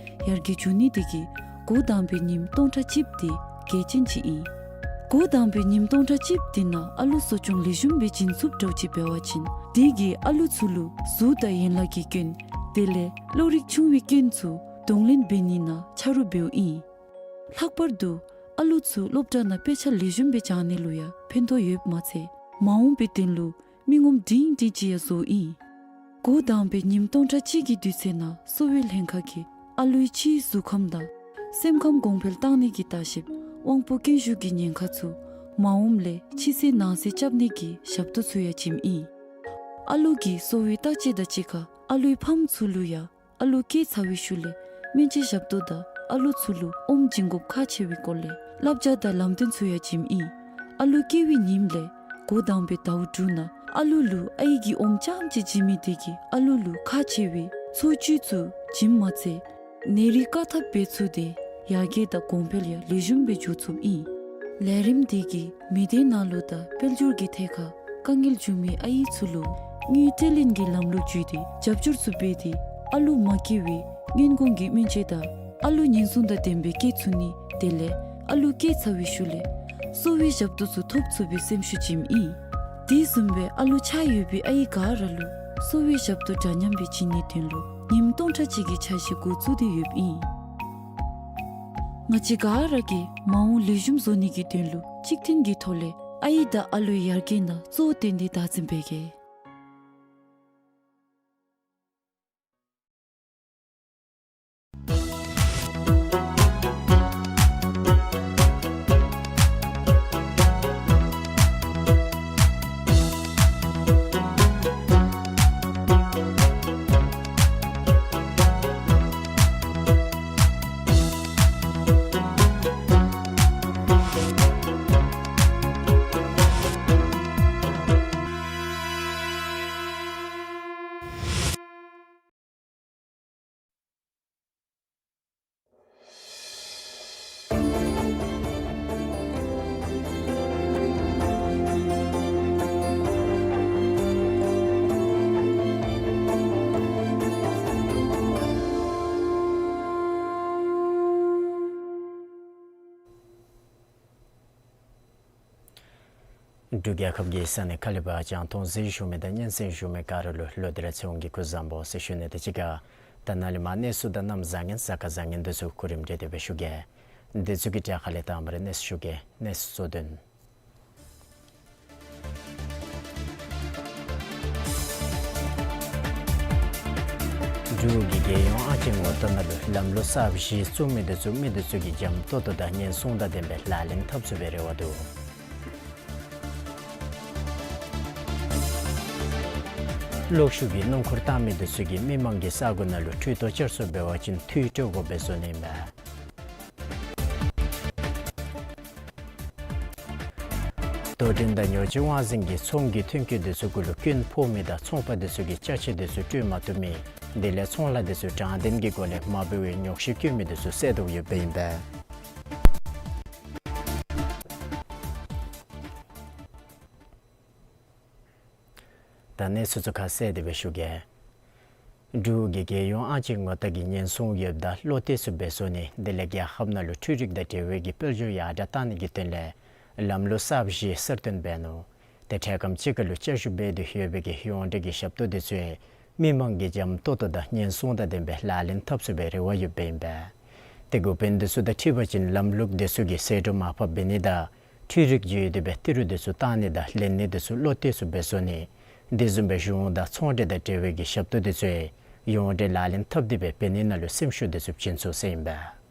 ཡར་རྒྱས་འགྱོ་ནི་དེ་གིས་འགོ་དང་པའི་ཉིནམ་སྟོང་ཕྲག་གཅིགཔོ་དེ་གལ་ཆེན་ཅིག་ཨིན། འགོ་དང་པའི་ཉིནམ་སྟོང་ཕྲག་གཅིགཔོ་དེ་ནང་ཨ་ལུ་གསོ་སྐྱོང་ལེགས་ཤོམ་སྦེ་བྱིན་ཚུགསཔ་འདྲཝ་ཅིག་འབད་བ་ཅིན་དེ་གིས་ཨ་ལུ་ཚུ་ལུ་གཟུགས་དང་ཡན་ལག་གི་སྐྱོན་དེ་ལས་བློ་རིག་ཆུང་བའི་སྐྱོན་ཚུ་གདོང་ལེན་འབད་ནི་ནང་ཆ་རོགས་འབདཝ་ཨིན། ལྷག་པར་དུ་ཨ་ལུ་ཚུ་སློབ་གྲྭ་ནང་དཔེ་ཆ་ལེགས་ཤོམ་སྦེ་སྦྱང་ནི་ལུ་ཡང་ཕན་ཐོགས་ཡོདཔ་མ་ཚད་མ་འོངས་པའི་དོན་ལུ་མི་ངོམ་སྒྲིང་སྒྲིང་ཅིག་ཡང་བཟོཝ་ཨིན། འགོ་དང་པའི་ཉིནམ་སྟོང་ཕྲག་གཅིག་གི་དུས་ཚོད་ནང་གསོ་བའི་ལྷན་ཁག་གིས་ཨ་ལུའི་ཕྱིའི་གཟུགས་ཁམས་དང་སེམས་ཁམས་གོང་འཕེལ་བཏང་ནི་གི་ལྟ་བཤལཔ་དབང་པོ་སྐྱོན་ཞུགས་ཀྱི་ཉེན་ཁ་ཚུ་མ་འོངམ་ལས་ཕྱི་གསལ་ནང་གསལ་རྐྱབ་ནི་གི་ཞབས་ཏོག་ཚུ་ཡང་བྱིནམ་ཨིན། ཨ་ལུ་གི་གསོ་བའི་བརྟག་དཔྱད་དང་གཅིག་ཁར་ཨ་ལུའི་ཕམ་ཚུ་ལུ་ཡང་ཨ་ལུ་སྐྱེས་ཚར་བའི་ཤུལ་ལས་སྨན་བཅོས་ཞབས་ཏོག་དང་ཨ་ལུ་ཚུ་ལུ་ཨོམ་བྱིན་དགོཔ་ཁག་ཆེ་བའི་སྐོར་ལས་བསླབ་བྱ་དང་ལམ་སྟོན་ཚུ་ཡང་བྱིནམ་ཨིན། ཨ་ལུ་སྐྱེས་པའི་ཉིནམ་ལས་འགོ་དང་པའི་ཟླཝ་དྲུག་ནང་ཨ་ལུ་ལུ་ཨའི་གི་ཨོམ་རྐྱངམ་ཅིག་བྱིན་མི་དེ་གིས་ཨ་ལུ་ལུ་ཁག་ཆེ་བའི་འཚོ་བཅུད་ཚུ་བྱིནམ་མ་ཚད་ནད་རིགས་བཀག་ཐབས་འབད་ཚུགས་ཏེ་ཡར་རྒྱས་དང་གོང་འཕེལ་ཡང་ལེགས་ཤོམ་སྦེ་འགྱོ་ཚུགསཔ་ཨིན། ལས་རིམ་དེ་གིས་མི་སྡེ་ནང་ལུ་དང་དཔལ་འབྱོར་གྱི་ཐད་ཁར་དཀའ་ངལ་བྱུང་མི་ཨའི་ཚུ་ལུ་དངུལ་སྤྲོད་ལེན་གྱི་ལམ་ལུགས་བརྒྱུད་དེ་རྒྱབ་སྐྱོར་ཚུ་འབད་དེ་ཨ་ལུ་མ་སྐྱེ་བའི་སྔོན་འགོག་གི་སྨན་བཅོས་དང་ཨ་ལུ་ཉེན་སྲུང་དང་ལྡན་པའི་སྐྱེ་ཚུགས་ནི་དེ་ལས་ཨ་ལུ་སྐྱེས་ཚར་བའི་ཤུལ་ལས་གསོ་བའི་ཞབས་ཏོག་ཚུ་ཐོབ་ཚུགས་པའི་སེམས་ཤུགས་བྱིནམ་ཨིན། དེ་བཟུམ་སྦེ་ཨ་ལུ་ཆགས་ཡོད་པའི་ཨའི་ག་ར་ལུ་གསོ་བའི་ཞབས་ཏོག་འདྲ་མཉམ་སྦེ་བྱིན་ནིའི་དོན་ལུ་ཉིནམ་སྟོང་ཕྲག་གཅིག་གི་འཆར་གཞི་འགོ་བཙུགས་ཏེ་ཡོདཔ་ཨིན། ང་བཅས་ག་ར་གིས་མ་འོངས་ལེགས་ཤོམ་བཟོ་ནི་གི་དོན་ལུ་གཅིག་མཐུན་གྱི་ཐོག་ལས་ཨའི་དང་ཨ་ལུའི་ཡར་རྒྱས་ནང་གཙོ་བོ་བཏོན་ཏེ་བདག་འཛིན་འབད་གེ། འབྲུག་རྒྱལ་ཁབ་ཀྱི་ས་གནས་ཁག་ལས་ཕར་རྒྱང་མཐོང་གཟིགས་བཞུགས་མི་དང་སྙན་གསན་བཞུགས་མི་ག་ར་ལུ་ལོག་སྟེ་ར་ཚེ་དབང་གིས་སྐུ་གཟུགས་བཟང་པོ་ཟེར་ཞུ་ནི་དང་གཅིག་ཁར་ད་ནཱ་ལས་མར་གནས་ཚུལ་དང་གནམ་བཟང་ངན་གཟའ་སྐར་བཟང་ངན་འདི་ཚུ་གོ་རིམ་སྒྲིག་སྟེ་སྦེ་ཞུ་གེ། འདི་ཚུ་གི་གྲས་ཁ་ལས་དང་པ་ར་གནས་ཚུལ་ཞུ་གེ། གནས་ཚུལ་གཙོ་དོན། འབྲུག་གི་རྒྱལ་ཡོངས་ཨང་ཅན་ངོ་རྟགས་ནང་ལུ་ལམ་ལུགས་གསརཔ་གཞི་བཙུགས་མི་འདི་ཚུ་མི་འདི་ཚུ་གིས་འཇམ་ཏོང་ཏོ་དང་ཉེན་སྲུང་དང་ལྡན་པའི་ལག་ལེན་འཐབ་ཚུགས་པའི་རེ་བ་འདུག། གློག་ཤུགས་ཀྱི་སྣུམ་འཁོར་བཏང་མི་འདི་ཚུ་གིས་མི་མང་གི་ས་གོ་ནང་ལུ་འཕྲུལ་ཐོག་བཅར་གསོ་འབད་བ་ཅིན་འཐུས་སྤྲོད་དགོཔ་སྦེ་བཟོ་ནི་ཨིན་པས། དོ་འགྲན་དང་ཉོ་སྤྱོད་དབང་འཛིན་གྱིས་ཚོང་གི་ཐོན་སྐྱེད་འདི་ཚུ་གུ་ལུ་སྐྱོན་ཕོག་མི་དང་ཚོང་པ་འདི་ཚུ་གིས་ཅ་ཆས་འདི་ཚུ་སྤྲོད་མ་བཏུབ་མི་དེ་ལས་ཚོང་ལཱ་འདི་ཚུ་དྲང་བདེན་གྱི་སྒོ་ལས་མ་འབད་བའི་ཉོགས་བཤད་བཀོད་མི་འདི་ཚུ་བསལ་དོ་ཡོདཔ་ཨིན་པས། ད་གནས་ཚུལ་ཚུ་ཁ་གསལ་ཏེ་སྦེ་ཞུ་གེ། འབྲུག་གི་རྒྱལ་ཡོངས་ཨང་ཅན་ངོ་རྟགས་ཀྱི་ཉེན་སྲུང་ཡོདཔ་དང་བློ་གཏད་ཚུགསཔ་སྦེ་བཟོ་ནི་དེ་ལས་རྒྱལ་ཁབ་ནང་ལུ་འཕྲུལ་རིག་དང་འབྲེལ་བའི་གི་དཔལ་འབྱོར་ཡར་དྲག་བཏང་ནི་གི་དོན་ལས་ལམ་ལུགས་གསརཔ་གཞི་གསར་བཏོན་འབད་ནུག། ཏེ་འཕྲལ་ཁམས་ཅིག་ཁར་ལུ་བཅའ་བཞུགས་འབད་དེ་ཡོད་པའི་གི་ཡོངས་འབྲེལ་གྱི་ཞབས་ཏོག་འདི་ཚུ་མི་མང་གིས་འཇམ་ཏོང་ཏོ་དང་ཉེན་སྲུང་དང་ལྡན་པའི་ལག་ལེན་འཐབ་ཚུགས་པའི་རེ་བ་ཡོདཔ་ཨིན་པས། ཏེ་འགོ་དཔོན་འདི་ཚུ་དང་འཁྲིལ་བ་ཅིན་ལམ་ལུགས་འདི་ཚུ་གིས་ཟད་འགྲོ་མར་ཕབ་འབད་ནི་དང་འཕྲུལ་རིག་བརྗེ་ཡོང་སྟེ་སྦེ་ཏི་རུ་འདི་ཚུ་བཏང་ནི་དང་ལེན་ནི་འདི་ཚུ་བློ་གཏད་ཚུགསཔ་སྦེ་བཟོ་ནི། དེ་བཟུམ་སྦེ་གཞུང་དང་ཚོང་འབྲེལ་དང་འབྲེལ་བའི་གི་ཞབས་ཏོག་འདི་ཚུ་ཡོངས་འབྲེལ་ལག་ལེན་འཐབ་སྟེ་སྦེ་འབད་ནི་ནང་ལུ་སེམས་ཤུགས་འདི་ཚུ་བྱིན་ཚུགས་ཟེར་ཨིན་པས།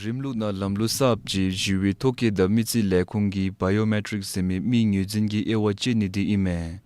རིམ་ལུགས་ནང་ལམ་ལུགས་གསརཔ་ཅིག་ཞི་བའི་ཐོ་བཀོད་དང་མི་རྩིས་ལས་ཁུངས་ཀྱིས་བ་ཡོ་མེ་ཊིཀ་ཟེར་མི་མིང་ངོས་འཛིན་གྱི་དབྱེ་བ་བཅད་ནི་འདི་ཨིན་མས།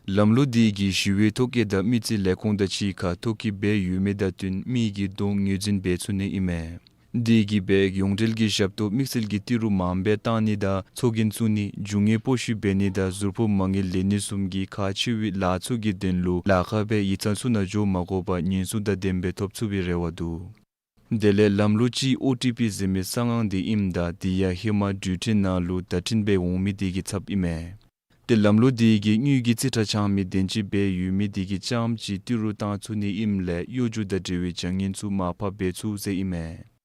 ལམ་ལུགས་འདི་གིས་ཞི་བའི་ཐོ་བཀོད་དང་མི་རྩིས་ལས་ཁུངས་དང་གཅིག་ཁར་ཐོ་བཀོད་འབད་ཡོད་མི་དང་བསྟུན་མི་གི་གདོང་ངོས་འཛིན་འབད་ཚུགས་ནི་ཨིན་མས། འདི་གིས་སྦེ་ཡོངས་འབྲེལ་གྱི་ཞབས་ཏོག་དམིགས་བསལ་གྱི་ཏི་རུ་མངམ་སྦེ་བཏང་ནི་དང་ཚོགས་རྒྱན་བཙུགས་ནི་རྒྱུ་དངོས་སྤོ་བཤུད་འབད་ནི་དང་ཟུར་ཕོགས་མ་དངུལ་ལེན་ནི་བཟུམ་གྱི་ཁག་ཆེ་བའི་ལཱ་ཚུ་གི་དོན་ལུ་ལཱ་ཁག་སྦེ་ཡིག་ཚང་ཚུ་ནང་འགྱོ་མ་དགོ་པར་ཉེན་སྲུང་དང་ལྡན་པའི་ཐོབ་ཚུགས་པའི་རེ་བ་འདུག། དེ་ལས་ལམ་ལུགས་ཅིག་ཨོ་ཊི་པི་ཟེར་མི་གསང་ཨང་འདི་ཨིནམ་ད་འདི་ཡང་ཧེ་མ་འགྲུལ་འཕྲིན་ནང་ལུ་བརྡ་འཕྲིན་སྦེ་འོང་མི་འདི་གི་ཚབ་ཨིན་མས། ཏེ་ལམ་ལུགས་འདི་གིས་དངུལ་གྱི་རྩིས་ཁྲ་བྱང་མི་དེ་ཅིག་འབད་ཡོད་མི་འདི་གིས་རྐྱངམ་ཅིག་ཏི་རུ་བཏང་ཚུགས་ནི་ཨིནམ་ལས་གཡོ་སྒྱུ་དང་འབྲེལ་བའི་བྱ་ངན་ཚུ་མར་ཕབ་འབད་ཚུགས་ཟེར་ཨིན་མས།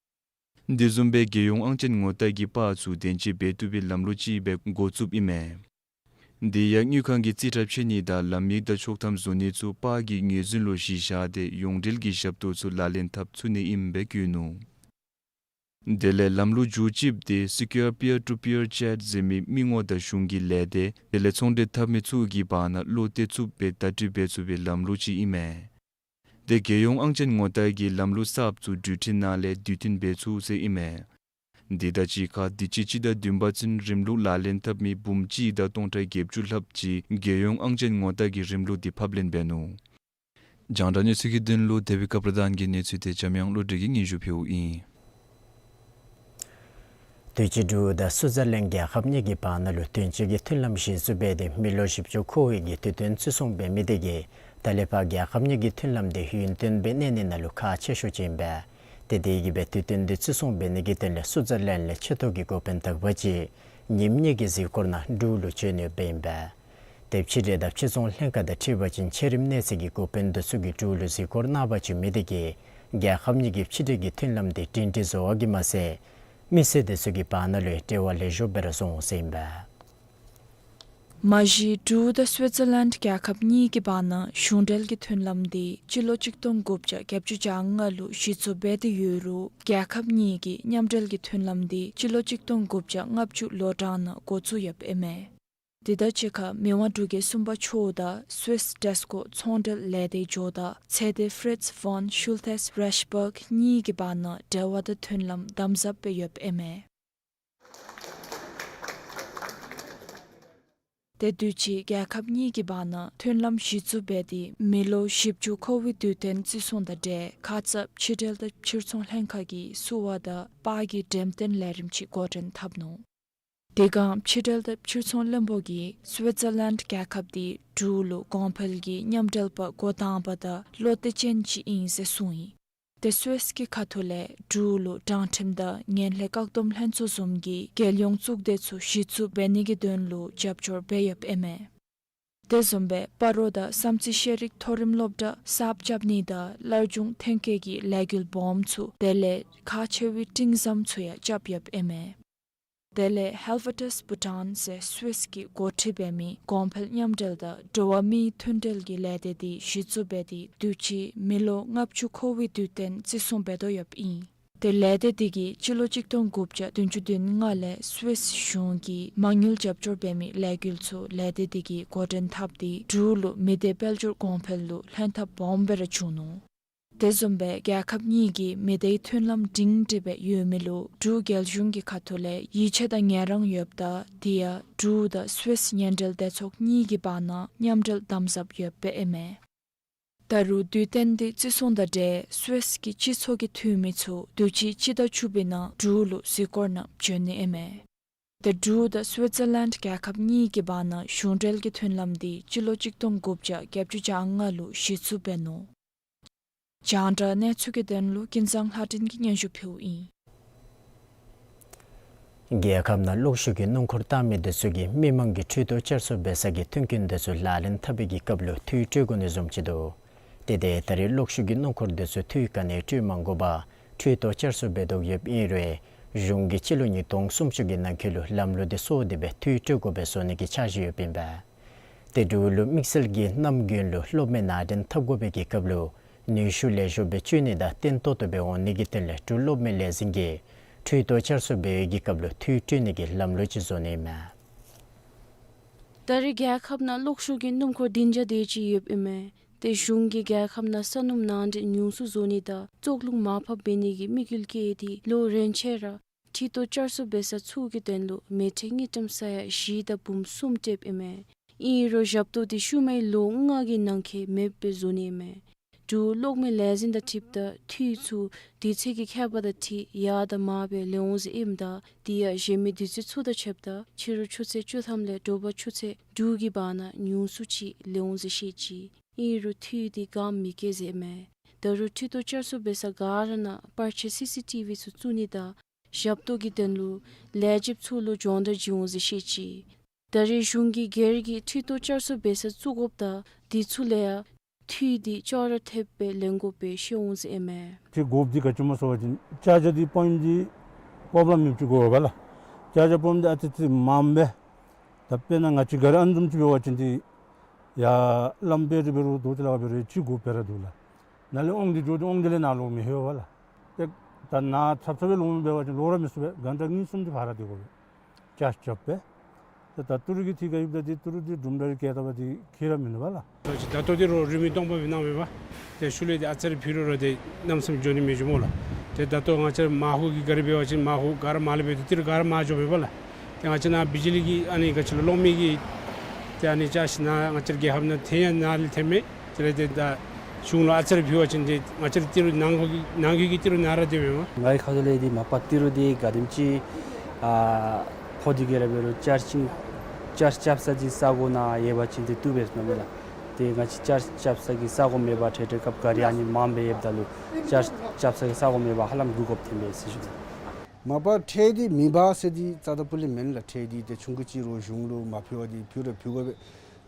འདི་བཟུམ་སྦེ་རྒྱལ་ཡོངས་ཨང་ཅན་ངོ་རྟགས་ཀྱི་པར་ཚུ་དེ་ཅིག་འབད་བཏུབ་པའི་ལམ་ལུགས་ཅིག་སྦེ་འགོ་བཙུགསཔ་ཨིན་མས། འདི་ཡང་དངུལ་ཁང་གི་རྩིས་ཁྲ་ཕྱེ་ནི་དང་ལམ་ཡིག་དང་ཆོག་ཐམ་བཟོ་ནི་ཚུ་པར་གྱི་ངོས་འཛིན་ལུ་གཞི་བཞག་སྟེ་ཡོངས་འབྲེལ་གྱི་ཞབས་ཏོག་ཚུ་ལག་ལེན་འཐབ་ཚུགས་ནི་ཨིནམ་སྦེ་བཀོད་ནུག། དེ་ལས་ལམ་ལུགས་མཇུག་གཅིགཔ་འདི་Secure Peer to Peer Chat ཟེར་མི་མི་ངོ་དང་གཞུང་གི་ལས་སྡེ་དེ་ལས་ཚོང་འབྲེལ་འཐབ་མི་ཚུ་གི་བར་ན་བློ་གཏད་ཚུགསཔ་སྦེ་བརྡ་སྤྲོད་འབད་ཚུགས་པའི་ལམ་ལུགས་ཅིག་ཨིན་མས། དེ་རྒྱལ་ཡོངས་ཨང་ཅན་ངོ་རྟགས་ཀྱི་ལམ་ལུགས་གསརཔ་ཚུ་འགྲུལ་འཕྲིན་ནང་ལས་དུས་མཐུན་འབད་ཚུགས་ཟེར་ཨིན་མས། འདི་དང་གཅིག་ཁར་འདི་ཕྱི་སྤྱི་ཟླ་བདུན་པ་ཚུན་རིམ་ལུགས་ལག་ལེན་འཐབ་མི་འབུམ་གཅིག་དང་སྟོང་ཕྲག་བརྒྱད་ཅུ་ལྷགཔ་ཅིག་རྒྱལ་ཡོངས་ཨང་ཅན་ངོ་རྟགས་ཀྱི་རིམ་ལུགས་འདི་ཕབ་ལེན་འབད་ནུག། རྒྱང་བསྒྲགས་གནས་ཚུལ་གྱི་དོན་ལུ་དེ་བི་ཀ་པྲ་དཱན་གྱི་གནས་ཚུལ་དེ་འཇམ་དབྱངས་བློ་གྲོས་ཀྱིས་སྙན་ཞུ་ཕུལཝ་ཨིན། དུས་ཅི་འབྲུག་དང་སུའུ་ཙར་ལན་རྒྱལ་ཁབ་གཉིས་ཀྱི་བར་ན་ལུ་དོན་གཅོད་ཀྱི་མཐུན་ལམ་གཞི་བཙུགས་འབད་དེ་མི་ལོ་བཞི་བཅུ་འཁོར་བའི་གི་དུས་སྟོན་བརྩི་སྲུང་འབད་མི་དེ་གིས་ད་ལས་ཕར་རྒྱལ་ཁབ་གཉིས་ཀྱི་མཐུན་ལམ་དེ་ཡུན་བརྟན་སྦེ་གནས་ནི་ནང་ལུ་ཁག་ཆེ་ཤོས་ཅིག་ཨིན་པས། ཏེ་དེ་གིས་སྦེ་དུས་སྟོན་དེ་བརྩི་སྲུང་འབད་ནི་གི་དོན་ལས་སུའུ་ཙར་ལན་ལས་ཆེ་མཐོ་གི་འགོ་དཔོན་དག་པ་ཅིག་ཉིནམ་གཉིས་ཀྱི་གཟིགས་སྐོར་ནང་འབྲུག་ལུ་བྱོན་ཡོདཔ་ཨིན་པས། ཏེ་ཕྱི་འབྲེལ་དང་ཕྱིར་ཚོང་ལྷན་ཁག་དང་འཁྲིལ་བ་ཅིན་ཆེ་རིམ་གནས་ཚད་ཀྱི་འགོ་དཔོན་འདི་ཚུ་གིས་འབྲུག་ལུ་གཟིགས་སྐོར་གནང་བ་བྱོན་མི་དེ་གིས་རྒྱལ་ཁབ་གཉིས་ཀྱི་ཕྱི་འབྲེལ་གྱི་མཐུན་ལམ་དེ་སྒྲིང་སྒྲི་བཟོ་བ་གིས་མ་ཚད་མི་སེར་དེ་ཚུ་གི་བར་ན་ལུ་འབྲེལ་བ་ལེགས་ཤོམ་སྦེ་ར་བཟོ་འོང་ཟེར་ཨིན་པས། མ་གཞི་འབྲུག་དང་སུའི་ཙར་ལནཌ་རྒྱལ་ཁབ་གཉིས་ཀྱི་བར་ན་གཞུང་འབྲེལ་གྱི་མཐུན་ལམ་དེ་སྤྱི་ལོ་གཅིག་སྟོང་དགུ་བརྒྱ་བརྒྱད་ཅུ་གྱ་ལྔ་ལུ་གཞི་བཙུགས་འབད་དེ་ཡོད་རུང་རྒྱལ་ཁབ་གཉིས་ཀྱི་མཉམ་འབྲེལ་གྱི་མཐུན་ལམ་དེ་སྤྱི་ལོ་གཅིག་སྟོང་དགུ་བརྒྱ་ལྔ་བཅུ་ལོ་གྲངས་ནང་འགོ་བཙུགས་ཡོདཔ་ཨིན་མས། དེ་དང་གཅིག་ཁར་མི་དབང་འབྲུག་རྒྱལ་གསུམ་པ་མཆོག་དང་སུའིས་ཊེས་ཀོ་ཚོང་འབྲེལ་ལས་སྡེའི་ཇོ་བདག་ཚེ་འདས་Fritz von Schultes-Rechberg གཉིས་ཀྱི་བར་ན་འབྲེལ་བ་དང་མཐུན་ལམ་དམ་ཟབ་སྦེ་ཡོདཔ་ཨིན་མས། ཏེ་དུས་ཅི་རྒྱལ་ཁབ་གཉིས་ཀྱི་བར་ན་མཐུན་ལམ་གཞི་བཙུགས་འབད་དེ་མི་ལོ་བཞི་བཅུ་འཁོར་བའི་དུས་སྟོན་བརྩི་སྲུང་དང་འབྲེལ་ཁ་ཙ་ཕྱི་འབྲེལ་དང་ཕྱིར་ཚོང་ལྷན་ཁག་གིས་བསུ་བ་དང་པར་གྱི་འགྲེམས་སྟོན་ལས་རིམ་ཅིག་འགོ་འདྲེན་འཐབ་ནུག། དེ་སྒང་ཕྱི་འབྲེལ་དང་ཕྱིར་ཚོང་བློན་པོ་གིས་སུའི་ཙར་ལནཌ་རྒྱལ་ཁབ་དེ་འབྲུག་ལུ་གོང་འཕེལ་གྱི་མཉམ་འབྲེལ་པ་འགོ་དང་པ་དང་བློ་གཏད་ཅན་ཅིག་ཨིན་ཟེར་གསུངས་ཡི། ཏེ་སུའིས་ཀྱི་ཁ་ཐུག་ལས་འབྲུག་ལུ་དྲང་ཁྲིམས་དང་ངན་ལྷད་བཀག་སྡོམ་ལྷན་ཚོགས་བཟུམ་གྱི་རྒྱལ་ཡོངས་གཙུག་སྡེ་ཚུ་གཞི་བཙུགས་འབད་ནི་གི་དོན་ལུ་རྒྱབ་སྐྱོར་འབད་ཡོདཔ་ཨིན་མས། དེ་བཟུམ་སྦེ་སྤ་རོ་དང་བསམ་རྩེ་ཤེས་རིག་མཐོ་རིམ་སློབ་གྲྭ་གསརཔ་རྐྱབ་ནི་དང་སླར་འབྱུང་ཐོན་སྐྱེད་ཀྱི་ལས་འགུལ་སྦོམ་ཚུ་དེ་ལས་ཁག་ཆེ་བའི་སྤྲིངས་འཛམ་ཚུ་ཡང་རྐྱབ་ཡོདཔ་ཨིན་མས། དེ་ལས་ཧེལ་ཝ་ཊས་བྷུ་ཊཱན་ཟེར་སུ་ཝེས་ཀྱིས་འགོ་ཁྲིད་འབད་མི་གོང་འཕེལ་མཉམ་འབྲེལ་དང་འགྲོ་བ་མིའི་མཐུན་འབྲེལ་གྱི་ལས་སྡེ་འདི་གཞི་བཙུགས་འབད་དེ་དུས་ཅི་མི་ལོ་ལྔ་བཅུ་འཁོར་བའི་དུས་སྟོན་བརྩི་སྲུང་འབད་དོ་ཡོདཔ་ཨིན། དེ་ལས་སྡེ་འདི་གིས་སྤྱི་ལོ་གཅིག་སྟོང་དགུ་བརྒྱ་བདུན་ཅུ་དོན་ལྔ་ལས་སུ་ཝེས་གཞུང་གིས་མ་དངུལ་རྒྱབ་སྐྱོར་འབད་མི་ལས་འགུལ་ཚུ་ལས་སྡེ་འདི་གིས་འགོ་འདྲེན་འཐབ་སྟེ་འབྲུག་ལུ་མི་སྡེ་དཔལ་འབྱོར་གོང་འཕེལ་ལུ་ལྷན་ཐབས་སྦོམ་སྦེ་ར་བྱུང་ནུག། དེ་བཟུམ་སྦེ་རྒྱལ་ཁབ་གཉིས་ཀྱི་མི་སྡེའི་མཐུན་ལམ་སྒྲིང་སྒྲི་སྦེ་ཡོད་མི་ལུ་འབྲུག་རྒྱལ་གཞུང་གི་ཁ་ཐུག་ལས་ཡིད་ཆེས་དང་ངལ་རངས་ཡོདཔ་ད་དེ་ཡང་འབྲུག་དང་སུ་ཝེས་མཉམ་འབྲེལ་སྡེ་ཚོགས་གཉིས་ཀྱི་བར་ན་མཉམ་འབྲེལ་དམ་ཟབ་ཡོདཔ་ཨིན་མས། ད་རུང་དུས་སྟོན་འདི་བརྩི་སྲུང་དང་འབྲེལ་སུ་ཝེས་ཀྱི་སྤྱི་ཚོགས་ཀྱི་འཐུས་མི་ཚུ་དུས་ཅི་སྤྱི་ཟླ་བཅུ་པའི་ནང་འབྲུག་ལུ་གཟིགས་སྐོར་ནང་བྱོན་ནི་ཨིན་མས། ཏེ་འབྲུག་དང་སུའི་ཙར་ལེནཌ་རྒྱལ་ཁབ་གཉིས་ཀྱི་བར་ན་གཞུང་འབྲེལ་གྱི་མཐུན་ལམ་འདི་སྤྱི་ལོ་གཅིག་སྟོང་དགུ་བརྒྱ་བརྒྱད་ཅུ་གྱ་ལྔ་ལུ་གཞི་བཙུགས་འབད་ནུག། རྒྱང་བསྒྲགས་གནས་ཚུལ་གྱི་དོན་ལུ་ཀུན་བཟང་ལྷ་སྒྲོན་གྱིས་སྙན་ཞུ་ཕུལཝ་ཨིན། རྒྱལ་ཁབ་ནང་གློག་ཤུགས་ཀྱི་སྣུམ་འཁོར་བཏང་མི་འདི་ཚུ་གིས་མི་མང་གི་འཕྲུལ་དོ་བསྐྱར་གསོ་འབད་ས་གི་མཐུན་རྐྱེན་འདི་ཚུ་ལག་ལེན་འཐབ་པའི་གི་སྐབས་ལུ་འཐུས་སྤྲོད་དགོ་ནི་བཟུམ་ཅིག་འདུག། ཏེ་ཏེ་ད་རེས་གློག་ཤུགས་ཀྱི་སྣུམ་འཁོར་འདི་ཚུ་འཐུས་ག་ནི་སྤྲོད་མ་དགོ་པར་འཕྲུལ་དོ་བསྐྱར་གསོ་འབད་དོ་ཡོདཔ་ཨིན་རུང་གཞུང་གིས་སྤྱི་ལོ་ཉིས་སྟོང་སུམ་ཅུ་གི་ནང་འཁོད་ལུ་ལམ་ལུགས་འདི་སོར་ཏེ་སྦེ་འཐུས་སྤྲོད་དགོ་པའི་བཟོ་ནི་གི་འཆར་གཞི་ཡོདཔ་ཨིན་པས། ཏེ་འབྲུག་ལུ་དམིགས་བསལ་གྱིས་གནམ་དགུན་ལུ་གློག་མེ་ནང་འདྲེན་འཐབ་དགོ་པའི་གི་སྐབས་ལུ་ནུས་ཤུགས་ལེགས་ཤོམ་སྦེ་སྤྱོད་ནི་དང་བརྟན་ཏོག་ཏོ་སྦེ་འོང་ནི་གི་དོན་ལས་འབྲུག་གློག་མེ་ལས་འཛིན་གྱིས་འཕྲུལ་དོ་བསྐྱར་གསོ་འབད་བའི་གི་སྐབས་ལུ་འཐུས་སྤྲོད་ནི་གི་ལམ་ལུགས་ཅིག་བཟོ་ནི་ཨིན་མས། ད་རེས་རྒྱལ་ཁབ་ནང་གློག་ཤུགས་ཀྱི་སྣུམ་འཁོར་བདུན་བརྒྱ་དེ་ཅིག་ཡོདཔ་ཨིན་མས། ཏེ་གཞུང་གིས་རྒྱལ་ཁབ་ནང་ས་སྣུམ་ནང་འདྲེན་ཉུང་སུ་བཟོ་ནི་དང་བཙོག་རླུང་མར་ཕབ་འབད་ནི་གི་དམིགས་ཡུལ་བསྐྱེད་དེ་ལོ་རེ་ཆད་ར་འཕྲུལ་དོ་བསྐྱར་གསོ་འབད་ས་ཚུ་གི་དོན་ལུ་མི་ཊར་དངུལ་ཀྲམ་ས་ཡ་བཞི་དང་འབུམ་གསུམ་སྤྲོདཔ་ཨིན་མས། ཨིན་རུང་ཞབས་ཏོག་འདི་ཤུལ་མའི་ལོ་ལྔ་གི་ནང་འཁོད་མེདཔ་སྦེ་བཟོ་ནི་ཨིན་མས། འབྲུག་གློག་མེ་ལས་འཛིན་དང་འཁྲིལཝ་ད་འཐུས་ཚུ་དུས་ཚོད་ཀྱི་ཁྱད་པར་དང་འཁྲིལ་ཡར་དང་མར་སྦེ་ལེན་འོང་ཟེར་ཨིནམ་ད་དེ་ཡང་གཞན་མི་དུས་ཚོད་ཚུ་དང་ཕྱདཔ་ད་ཕྱི་རུ་ཆུ་ཚོད་བཅུ་ཐམ་ལས་དྲོ་པ་ཆུ་ཚོད་དྲུག་གི་བར་ན་ཉུང་སུ་ཅིག་ལེན་འོང་ཟེར་བཤད་ཅི། ཨིན་རུང་འཐུས་འདི་ག་མི་བཀལ་ཟེར་ཨིན་མས། ད་རུང་འཕྲུལ་དོ་བསྐྱར་གསོ་འབད་ས་ག་ར་ནང་པར་ཆས་སི་སི་ཊི་ཝི་ཚུ་བཙུགས་ནི་དང་ཞབས་ཏོག་གི་དོན་ལུ་ལས་བྱེདཔ་ཚུ་ལུ་སྦྱོང་བརྡར་བྱིན་འོང་ཟེར་བཤད་ཅི། ད་རེས་གཞུང་གིས་སྒེར་གྱི་འཕྲུལ་དོ་བསྐྱར་གསོ་འབད་ས་བཙུགས་དགོཔ་ད་དེ་ཚུ་ལས་ཡང་འཐུས་འདི་ཅོག་ར་འཐདཔ་སྦེ་ལེན་དགོཔ་སྦེ་བཤད་འོང་ཟེར་ཨིན་མས། ཏེ་དགོཔ་འདི་ག་ཅི་སྨོ་ཟེར་བ་ཅིན་ཅར་ཇར་འདི་པོའིནཊ་འདི་པོརོབ་ལེམ་ཡོདཔ་ཅིག་དགོ་པས་ལགས། ཅར་ཇར་པོའིནཊ་འདི་ཨ་ཙི་ཙི་མངམ་སྦེ་ད་དཔེར་ན་ང་བཅས་ག་ར་ཨ་ནི་བཟུམ་ཅིག་འབད་བ་ཅིན་འདི་ཡར་ལམ་བེ་རི་འབད་རུང་དོ་ཅིག་ལཱ་འབད་རུང་ཅིག་དགོཔ་སྦེ་ར་འདུག་ལགས། ནཱ་ལས་དབང་འདི་འགྱོ་སྟེ་དབང་འདི་ལས་ནཱ་ལོག་མི་ལྷོད་པས་ལགས། ཏེ་ད་ནཱ་ཚབ་ཚབ་སྦེ་ལོག་མི་འབད་བ་ཅིན་ལོག་ར་མི་ཚུགས་པས། གྷན་ཊ་གཉིས་གསུམ་འདི་ཕར་ར་སྡོད་དགོ་པས། ཅརཇ་རྐྱབ་སྦེ། ཏེ་ད་ཏི་རུ་གི་འཐུས་ག་ཡོདཔ་ད་འདི་ཏི་རུ་འདི་དུམ་གྲ་རེ་བཀལ་བལྟ་བ་འདི་ཁྱད་ར་མིན་འདུག་པས་ལགས། ད་ལྟོ་འདི་རོགས་རིན་མེད་སྟོང་པ་སྦེ་གནང་མས་པ། ཏེ་ཤུལ་ལས་འདི་ཨ་ཙི་རེ་ཕུལ་རུང་ར་ཏེ་གནམ་མེད་ས་མེད་འགྱོ་ནི་མི་འགྱོ་སྨོ་ལགས། ཏེ་ད་ལྟོ་ང་བཅས་མར་ཁུ་གི་གཱ་རི་འབད་བ་ཅིན་མར་ཁུ་ག་ར་མར་ལས་འབད་དེ་ཏི་རུ་ག་ར་མར་འགྱོ་མས་པ་ལགས། ཏེ་ང་བཅས་ནཱ་བི་ཇི་ལི་གི་ཨ་ནི་ག་ཅི་ལོ་གློག་མེ་གི་ཏེ་ཨ་ནི་ཅརཇ་ནཱ་ང་བཅས་རྒྱལ་ཁབ་ནང་ཐོན་ཡང་ནཱ་ལས་ཐོན་མས། དེ་ལས་ཏེ་ད་གཞུང་ལུ་ཨ་ཙི་རེ་ཕུལ་བ་ཅིན་ཏེ་ང་བཅས་ཏི་རུ་ནང་ཁུལ་གྱི་ནང་ཁུལ་གྱི་ཏི་རུ་ནང་ར་སྡོད་མས་པ། ངེའི་ཁ་ཐུག་ལས་འདི་མ་པ་ཏི་རུ་འདི་ག་དེམ་ཅིག་ཨ་ཕོག་སྟེ་གི་ར་འབད་རུང་ཅརཇ་ཅིང་ཅརཇ་རྐྱབ་ས་ཅིག་ས་གོ་ནང་ཡོད་པ་ཅིན་འདི་བཏུབ་པས་ཟེར་མནོཝ་མས་ལགས། ཏེ་ང་བཅས་ཅརཇ་རྐྱབ་ས་གི་ས་གོ་མེད་པར་ཏེ་ཏེ་སྐབས་འགའ་རེ་ཨ་ནི་མངམ་སྦེ་ཡོདཔ་ད་ལུ་ཅརཇ་རྐྱབ་ས་གི་ས་གོ་མེད་པར་ཧ་ལམ་འགོར་དགོཔ་ཐོན་པས་ཟེར་ཞུ་ནི། མ་པ་ཁྲལ་འདི་མི་འབག་ཟེར་འདི་རྩ་དང་སྤུ་ལས་མེན་ལགས། ཁྲལ་འདི་ཏེ་ཆུང་ཀུ་ཅིག་རོགས་གཞུང་ལུ་མ་ཕུལ་བར་འདི་ཕུལ་ར་ཕུལ་དགོ་པས།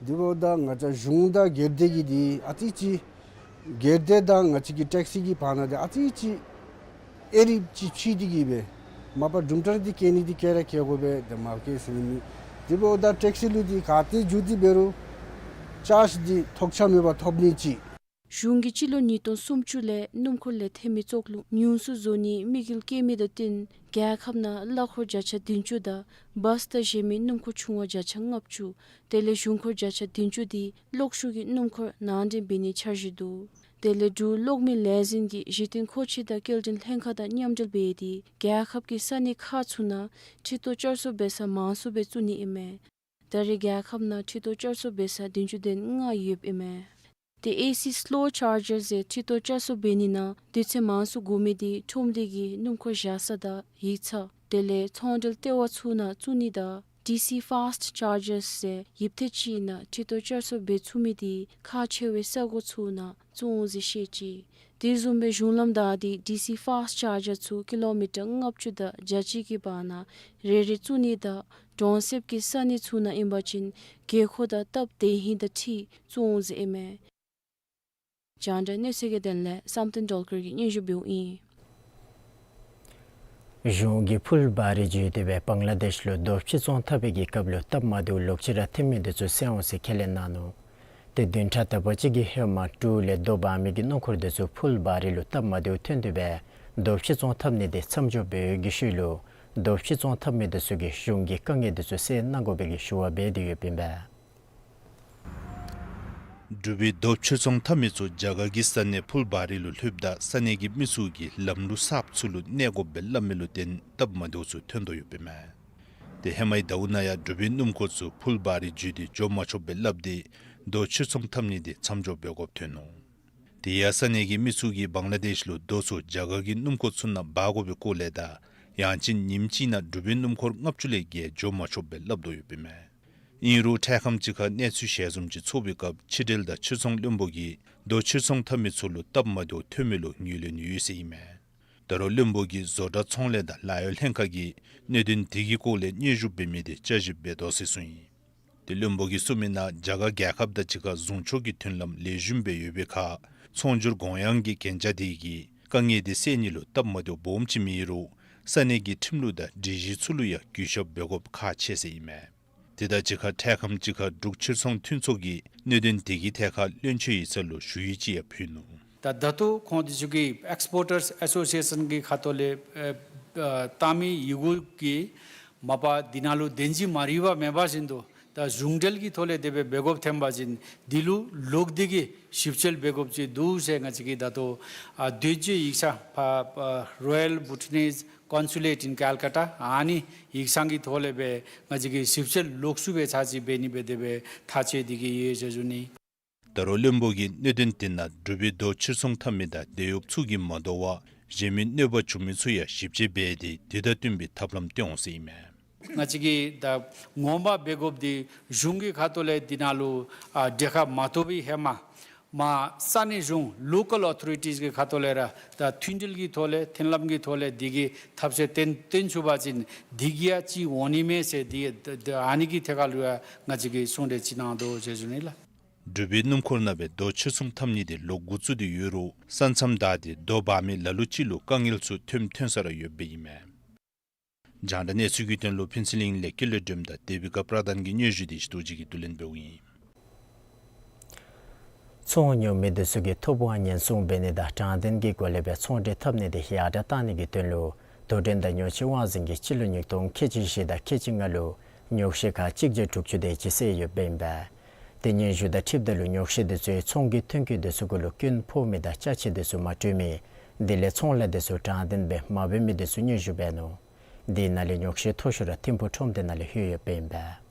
དེ་འབདཝ་ད་ང་བཅས་གཞུང་དང་སྒེར་སྡེ་གི་འདི་ཨ་ཙི་ཅིག་སྒེར་སྡེ་དང་ང་བཅས་ཀྱི་ཊེག་སི་གི་བར་ན་འདི་ཨ་ཙི་ཅིག་ཨེ་རིག་ཅིག་ཕྱེ་སྟེ་གི་སྦེ་མ་པ་གྲུབ་འབྲས་འདི་བཀལ་ནི་འདི་བཀལ་ར་བཀལ་དགོ་པས། ཏེ་མ་བཀལ་ཟེར་ནི་མེད། དེ་འབདཝ་ད་ཊེག་སི་ལུ་འདི་ག་ཏེ་འགྱོ་སྟེ་འབད་རུང་ཅརཇ་འདི་ཐོགས་ཆགས་མེད་པར་ཐོབ་ནི་ཅིག། གཞུང་གིས་སྤྱི་ལོ་ཉིས་སྟོང་སུམ་ཅུ་ལས་སྣུམ་འཁོར་ལས་ཐོན་མི་བཙོག་རླུང་ཉུང་སུ་བཟོ་ནིའི་དམིགས་ཡུལ་བསྐྱེད་མི་དང་བསྟུན་རྒྱལ་ཁབ་ནང་གླ་འཁོར་བརྒྱ་ཆ་བདུན་ཅུ་དང་བཱས་དང་གཞན་མི་སྣུམ་འཁོར་ཆུང་བ་བརྒྱ་ཆ་ལྔ་བཅུ་དེ་ལས་གཞུང་འཁོར་བརྒྱ་ཆ་བདུན་ཅུ་འདི་གློག་ཤུགས་ཀྱི་སྣུམ་འཁོར་ནང་འདྲེན་འབད་ནིའི་འཆར་གཞི་འདུག། དེ་ལས་འབྲུག་གློག་མེ་ལས་འཛིན་གྱིས་གཞི་རྟེན་མཁོ་ཆས་དང་སྐྱེལ་འདྲེན་ལྷན་ཁག་དང་མཉམ་འབྲེལ་འབད་དེ་རྒྱལ་ཁབ་ཀྱི་ས་གནས་ཁག་ཚུ་ནང་འཕྲུལ་དོ་བསྐྱར་གསོ་འབད་ས་མང་སུ་སྦེ་བཙུགས་ནི་ཨིན་མས། ད་རེས་རྒྱལ་ཁབ་ནང་འཕྲུལ་དོ་བསྐྱར་གསོ་འབད་ས་བདུན་ཅུ་དོན་ལྔ་ཡོདཔ་ཨིན་མས། ཏེ་ཨེ་སི་སི་ལོ་ཆར་ཇར་ཟེར་འཕྲུལ་དོ་བསྐྱར་གསོ་འབད་ནི་ནང་དུས་ཚོད་མང་སུ་འགོར་མི་འདི་ཁྲོམ་སྡེ་གི་སྣུམ་འཁོར་བཞག་ས་དང་ཡིག་ཚང་དེ་ལས་ཚོང་འབྲེལ་ལྟེ་བ་ཚུ་ནང་བཙུགས་ནི་དང་ཌི་སི་ཕཱསཊ་ཆར་ཇར་ཟེར་ཡིབ་ཐེ་ཅིག་ནང་འཕྲུལ་དོ་བསྐྱར་གསོ་འབད་ཚུགས་མི་འདི་ཁག་ཆེ་བའི་ས་གོ་ཚུ་ནང་བཙུགས་འོང་ཟེར་བཤད་ཅི། དེ་བཟུམ་སྦེ་གཞུང་ལམ་བདའ་སྟེ་ཌི་སི་ཕཱསཊ་ཆར་ཇར་ཚུ་ཀི་ལོ་མི་ཊར་ལྔ་བཅུ་དང་བརྒྱད་ཅུ་གི་བར་ན་རེ་རེ་བཙུགས་ནི་དང་གྲོང་གསེབ་ཀྱི་ས་གནས་ཚུ་ནང་ཨིན་པ་ཅིན་དགོས་མཁོ་དང་སྟབས་བདེ་ཧིང་དང་འཁྲིལ་བཙུགས་འོང་ཟེར་ཨིན་མས། རྒྱང་བསྒྲགས་གནས་ཚུལ་གྱི་དོན་ལས་བསམ་གཏན་སྒྲོལ་དཀར་གྱིས་སྙན་ཞུ་འབདཝ་ཨིན། གཞུང་གིས་ཕུལ་བཱ་རི་བརྒྱུད་དེ་སྦེ་བང་ལ་དེཤ་ལུ་རྡོ་ཕྱིར་ཚོང་འཐབ་པའི་གི་སྐབས་ལུ་སྟབས་མ་བདེཝ་ལོག་ཅི་ར་ཐོན་མི་དེ་ཚུ་སེལ་འོང་ཟེར་ཁས་ལེན་གནང་ནུག། ཏེ་བདུན་ཕྲག་དག་པ་ཅིག་གི་ཧེ་མ་འབྲུག་ལས་རྡོ་འབག་མི་གི་སྣུམ་འཁོར་དེ་ཚུ་ཕུལ་བཱ་རི་ལུ་སྟབས་མ་བདེཝ་ཐོན་ཏེ་སྦེ་རྡོ་ཕྱིར་ཚོང་འཐབ་ནི་དེ་མཚམས་འཇོག་འབད་བའི་གི་ཤུལ་ལུ་རྡོ་ཕྱིར་ཚོང་འཐབ་མི་དེ་ཚུ་གིས་གཞུང་གི་དཀའ་ངལ་དེ་ཚུ་སེལ་གནང་དགོ་པའི་གི་ཞུ་བ་འབད་དེ་ཡོདཔ་ཨིན་པས། འབྲུག་པའི་རྡོ་ཕྱིར་ཚོང་འཐབ་མི་ཚུ་རྒྱ་གར་གྱི་ས་གནས་ཕུལ་བཱ་རི་ལུ་ལྷོདཔ་ད་ས་གནས་ཀྱི་མི་ཚུ་གིས་ལམ་ལུགས་གསརཔ་ཚུ་ལུ་གནས་དགོཔ་སྦེ་སླབ་མི་ལུ་བརྟེན་སྟབས་མ་བདེཝ་ཚུ་ཐོན་དོ་ཡོདཔ་ཨིན་མས། ཏེ་ཧེ་མའི་ཟླཝ་ནང་ཡང་འབྲུག་པའི་སྣུམ་འཁོར་ཚུ་ཕུལ་བཱ་རི་བརྒྱུད་དེ་འགྱོ་མ་ཆོགཔ་སྦེ་སླབ་སྟེ་རྡོ་ཕྱིར་ཚོང་འཐབ་ནི་དེ་མཚམས་འཇོག་འབད་དགོཔ་ཐོན་ནུག། དེ་ཡང་ས་གནས་ཀྱི་མི་ཚུ་གིས་བང་ལ་དེཤ་ལུ་རྡོ་ཚུ་རྒྱ་གར་གྱི་སྣུམ་འཁོར་ཚུ་ནང་འབག་དགོ་པའི་སྐོར་ལས་དང་ཡང་ཅིན་ཉིནམ་གཅིག་ནང་འབྲུག་པའི་སྣུམ་འཁོར་ལྔ་བཅུ་ལས་བརྒལ་འགྱོ་མ་ཆོགཔ་སྦེ་སླབ་དོ་ཡོདཔ་ཨིན་མས། ཨིན་རུང་འཕྲལ་ཁམས་ཅིག་ཁར་གནས་ཚུལ་ཞལ་འཛོམས་ཅིག་ཚོགས་པའི་སྐབས་ཕྱི་འབྲེལ་དང་ཕྱིར་ཚོང་བློན་པོ་གིས་རྡོ་ཕྱིར་ཚོང་འཐབ་མི་ཚུ་ལུ་སྟབས་མ་བདེཝ་ཐོན་མི་ལུ་ངོས་ལེན་ཡོད་ཟེར་ཨིན་མས། ད་རུང་བློན་པོ་གིས་བཟོ་གྲྭ་ཚོང་ལས་དང་ལཱ་གཡོག་ལྷན་ཁག་གིས་གནད་དོན་དེ་གི་སྐོར་ལས་སྙན་ཞུ་འབད་མི་དེ་བསྐྱར་ཞིབ་འབད་དོ་ཟེར་གསུངས་ཡི། ཏེ་བློན་པོ་གིས་གསུངས་མི་ནང་རྒྱ་གར་རྒྱལ་ཁབ་དང་གཅིག་ཁར་ཟུང་ཕྱོགས་ཀྱི་མཐུན་ལམ་ལེགས་ཤོམ་སྦེ་ཡོད་པའི་ཁར་ཚོང་སྒྱུར་དགོངས་ཡངས་ཀྱི་གན་རྒྱ་དེ་གིས་དཀའ་ངལ་དེ་སེལ་ནི་ལུ་སྟབས་མ་བདེཝ་སྦོམ་ཅིག་མེད་རུང་ས་གནས་ཀྱི་ཁྲིམས་ལུགས་དང་སྒྲིག་གཞི་ཚུ་ལུ་ཡང་གུས་ཞབས་འབད་དགོཔ་ཁག་ཆེ་ཟེར་ཨིན་མས། དེ་དང་གཅིག་ཁར་འཕྲལ་ཁམས་ཅིག་ཁར་འབྲུག་ཕྱིར་ཚོང་མཐུན་ཚོགས་ཀྱིས་གནད་དོན་དེ་གི་ཐད་ཁར་བློན་ཆེན་ཡིག་ཚང་ལུ་ཞུ་ཡིག་ཅིག་ཡང་ཕུལ་ནུག། ད་ད་ལྟོ་ཁོང་དེ་ཚུ་གིས་ཨེགསི་པོར་ཊརསི་ཨེ་སོ་སི་ཨེ་ཤཱན་གྱི་ཁ་ཐུག་ལས་ཨེ་ཨེ་བཏང་མི་ཡི་གུ་གིས་མ་པ་འདི་ནང་ལུ་བདེན་གཞི་མ་རིག་པ་མེད་པ་བཞིན་དུ་ད་གཞུང་འབྲེལ་གྱི་ཐོག་ལས་དེ་སྦེ་འབད་དགོཔ་ཐོན་པ་ཅིན་འདི་ལུ་ལོག་སྟེ་གི་ཞིབ་དཔྱད་འབད་དགོཔ་ཅིག་འདུག་ཟེར་ང་བཅས་ཀྱིས་ད་ལྟོ་ཨ་བསྟུན་བཅོས་ཡིག་ཚང་ཕར་ཨ་Royal Bhutanese Consulate in Calcutta ཨ་ནི་ཡིག་ཚང་གི་ཐོག་ལས་སྦེ་ང་བཅས་ཀྱིས་ཞིབ་དཔྱད་ལོག་སུ་སྦེ་ཚར་ཅིག་འབད་ནི་སྦེ་དེ་སྦེ་ཐག་བཅད་དེ་གི་ཡོད་ཟེར་ཞུ་ནི། ད་རུང་བློན་པོ་གིས་གནད་དོན་དེ་ནང་འབྲུག་པའི་རྡོ་ཕྱིར་ཚོང་འཐབ་མི་དང་དེད་གཡོགཔ་ཚུ་གིས་མ་དོ་བར་གཞན་མི་གནོད་པ་བྱུང་མི་ཚུ་ཡང་ཞིབ་དཔྱད་འབད་དེ་དེ་དང་བསྟུན་པའི་ཐབས་ལམ་སྟོན་འོང་ཟེར་ཨིན་མས། ང་བཅས་ཀྱིས་ད་ངོ་མ་འབད་དགོཔ་འདི་གཞུང་གི་ཁ་ཐུག་ལས་འདི་ནང་ལུ་ཨ་གྲལ་ཁར་མ་གཏོགས་པའི་ཧེ་མ་མ་ས་གནས་གཞུང་ལོ་ཀཱལ་ཨོ་ཐོ་རི་ཊིས་ཀྱི་ཁ་ཐུག་ལས་ར་ད་མཐུན་འབྲེལ་གྱི་ཐོག་ལས་མཐུན་ལམ་གྱི་ཐོག་ལས་འདི་གི་ཐབས་ཤེས་སྟོན་སྟོན་ཚུགས་པ་ཅིན་འདི་གིས་ཡང་ཅིག་འོང་ནི་མས་ཟེར་འདི་ད་ཨ་ནི་གི་ཐད་ཁར་ལུ་ཡང་ང་བཅས་ཀྱིས་གསུང་གྲོས་ཅིག་གནང་དོ་ཟེར་ཞུ་ནི་ལགས། འབྲུག་པའི་སྣུམ་འཁོར་ནང་སྦེ་རྡོ་ཕྱིར་ཚོང་འཐབ་ནི་དེ་ལོག་འགོ་བཙུགས་ཏེ་ཡོད་རུང་ས་མཚམས་བདའ་སྟེ་རྡོ་འབག་མི་ལ་ལུ་ཅིག་ལུ་དཀའ་ངལ་ཚུ་ཐོན་ཐོན་ས་ར་ཡོདཔ་ཨིན་མས། རྒྱང་བསྒྲགས་གནས་ཚུལ་གྱི་དོན་ལུ་ཕུན་ཚོགས་གླིང་ལས་ཀུན་ལེགས་སྒྲོལམ་དང་དེ་བི་ཀ་པྲ་དན་གྱི་སྙན་ཞུ་དེ་ཞི་རྡོ་རྗེ་གིས་བསྡུ་ལེན་འབདཝ་ཨིན། ཚོང་ཉོ་མི་དེ་ཚུ་གིས་ཐོབ་དབང་ཉེན་སྲུང་འབད་ནི་དང་དྲང་བདེན་གྱི་སྒོ་ལས་སྦེ་ཚོང་འབྲེལ་འཐབ་ནི་དེ་ཡར་དྲག་གཏང་ནི་གི་དོན་ལུ་དོ་འགྲན་དང་ཉོ་སྤྱོད་དབང་འཛིན་གྱིས་སྤྱི་ལོ་ཉིས་སྟོང་ཁལ་གཅིག་བཞི་དང་ཁལ་གཅིག་ལྔ་ལུ་ཉོག་བཤད་ཁག་གཅིག་བརྒྱ་དྲུག་ཅུ་དེ་ཅིག་བསལ་ཡོདཔ་ཨིན་པས། ཏེ་སྙན་ཞུ་དང་འཁྲིལཝ་ད་ལུ་ཉོག་བཤད་དེ་ཚུ་ཚོང་གི་ཐོན་སྐྱེད་དེ་ཚུ་གུ་ལུ་སྐྱོན་ཕོག་མི་དང་ཅ་ཆས་དེ་ཚུ་མ་སྤྲོད་མི་དེ་ལས་ཚོང་ལཱ་དེ་ཚུ་དྲང་བདེན་སྦེ་མ་འབད་མི་དེ་ཚུ་སྙན་ཞུ་འབད་ནུག། དེ་ནང་ལས་ཉོག་བཤད་མཐོ་ཤོས་ར་ཐིམ་ཕུག་ཁྲོམ་སྡེ་ནང་ལས་ལྷོད་ཡོདཔ་ཨིན་པས།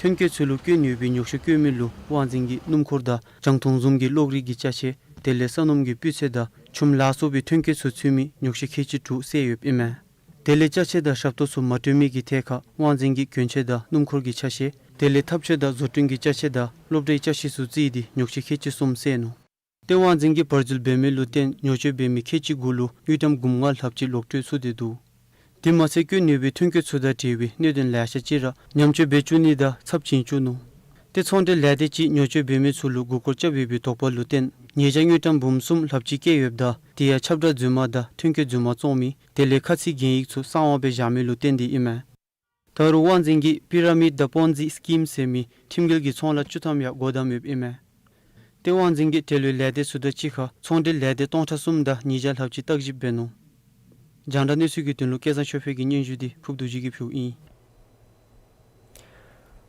ཐོན་སྐྱེད་ཚུ་ལུ་སྐྱོན་ཡོད་པའི་ཉོག་བཤད་བཀོད་མི་ལུ་དབང་འཛིན་གྱིས་སྣུམ་འཁོར་དང་རྒྱང་མཐོང་བཟུམ་གྱི་གློག་རིག་གི་ཅ་ཆས་དེ་ལས་ས་སྣུམ་གྱི་སྤུས་ཚད་དང་ཆུམ་ལ་སོགས་པའི་ཐོན་སྐྱེད་ཚུ་ཚུད་མི་ཉོག་བཤད་ཁལ་གཅིག་དྲུག་བསལ་ཡོདཔ་ཨིན་མས། དེ་ལས་ཅ་ཆས་དང་ཞབས་ཏོག་ཚུ་མ་སྤྲོད་མི་གི་ཐད་ཁར་དབང་འཛིན་གྱིས་གྱོན་ཆས་དང་སྣུམ་འཁོར་གྱི་ཆ་ཤས་དེ་ལས་ཐབ་ཆས་དང་བཟོ་སྐྲུན་གྱི་ཅ་ཆས་དང་སློབ་གྲྭའི་ཅ་ཆས་ཚུ་བརྩིས་ཏེ་ཉོག་བཤད་ཁལ་གཅིག་གསུམ་བསལ་ནུག། ཏེ་དབང་འཛིན་གྱིས་བར་འཛུལ་འབད་མི་ལུ་བརྟེན་ཉོ་སྤྱོད་འབད་མི་ཁལ་གཅིག་གུ་ལུ་དངུལ་ཀྲམ་འབུམ་ལྔ་ལྷགཔ་ཅིག་ལོག་སྤྲོད་ཚུགས་ཏེ་འདུག། དེ་མ་ཚད་སྐྱོན་ཡོད་པའི་ཐོན་སྐྱེད་ཚུ་དང་འབྲེལ་བའི་གནད་དོན་ལེ་ཤ་ཅིག་ར་ཉམས་བཅོས་འབད་བཅུག་ནི་དང་ཚབས་བྱིན་བཅུག་ནུག། ཏེ་ཚོང་འབྲེལ་ལས་སྡེ་ཅིག་ཉོ་སྤྱོད་འབད་མི་ཚུ་ལུ་མགུ་སྐོར་རྐྱབ་ཡོད་པའི་དོགས་པ་ལུ་བརྟེན་ཉེས་བྱ་དངུལ་ཀྲམ་འབུམ་གསུམ་ལྷགཔ་ཅིག་བཀལ་ཡོདཔ་ད་དེ་ཡང་ཁྱབ་བསྒྲགས་རྫུན་མ་དང་ཐོན་སྐྱེད་རྫུན་མ་བཙོང་མི་དེ་ལས་ཁ་ཚིག་གན་ཡིག་ཚུ་གསང་བ་སྦེ་བཞག་མི་ལུ་བརྟེན་ཏེ་ཨིན་མས། ད་རུང་དབང་འཛིན་གྱིས་པི་ར་མིཌ་དང་པོན་ཛི་སི་ཀིམ་ཟེར་མི་ཁྲིམས་འགལ་གྱི་ཚོང་ལཱ་བཅུ་ཐམ་ཡང་སྒོ་བསྡམས་ཡོདཔ་ཨིན་མས། ཏེ་དབང་འཛིན་གྱིས་འབྲེལ་ཡོད་ལས་སྡེ་ཚུ་དང་གཅིག་ཁར་ཚོང་འབྲེལ་ལས་སྡེ་སྟོང་ཕྲག་གསུམ་དང་ཉིས་བརྒྱ་ལྷགཔ་ཅིག་བརྟག་ཞིབ་འབད་ནུག། རྒྱང་བསྒྲགས་གནས་ཚུལ་གྱི་དོན་ལུ་སྐལ་བཟང་ཆོས་འཕེལ་གྱི་སྙན་ཞུ་དེ་ཕུརབ་རྡོ་རྗེ་གིས་ཕུལཝ་ཨིན།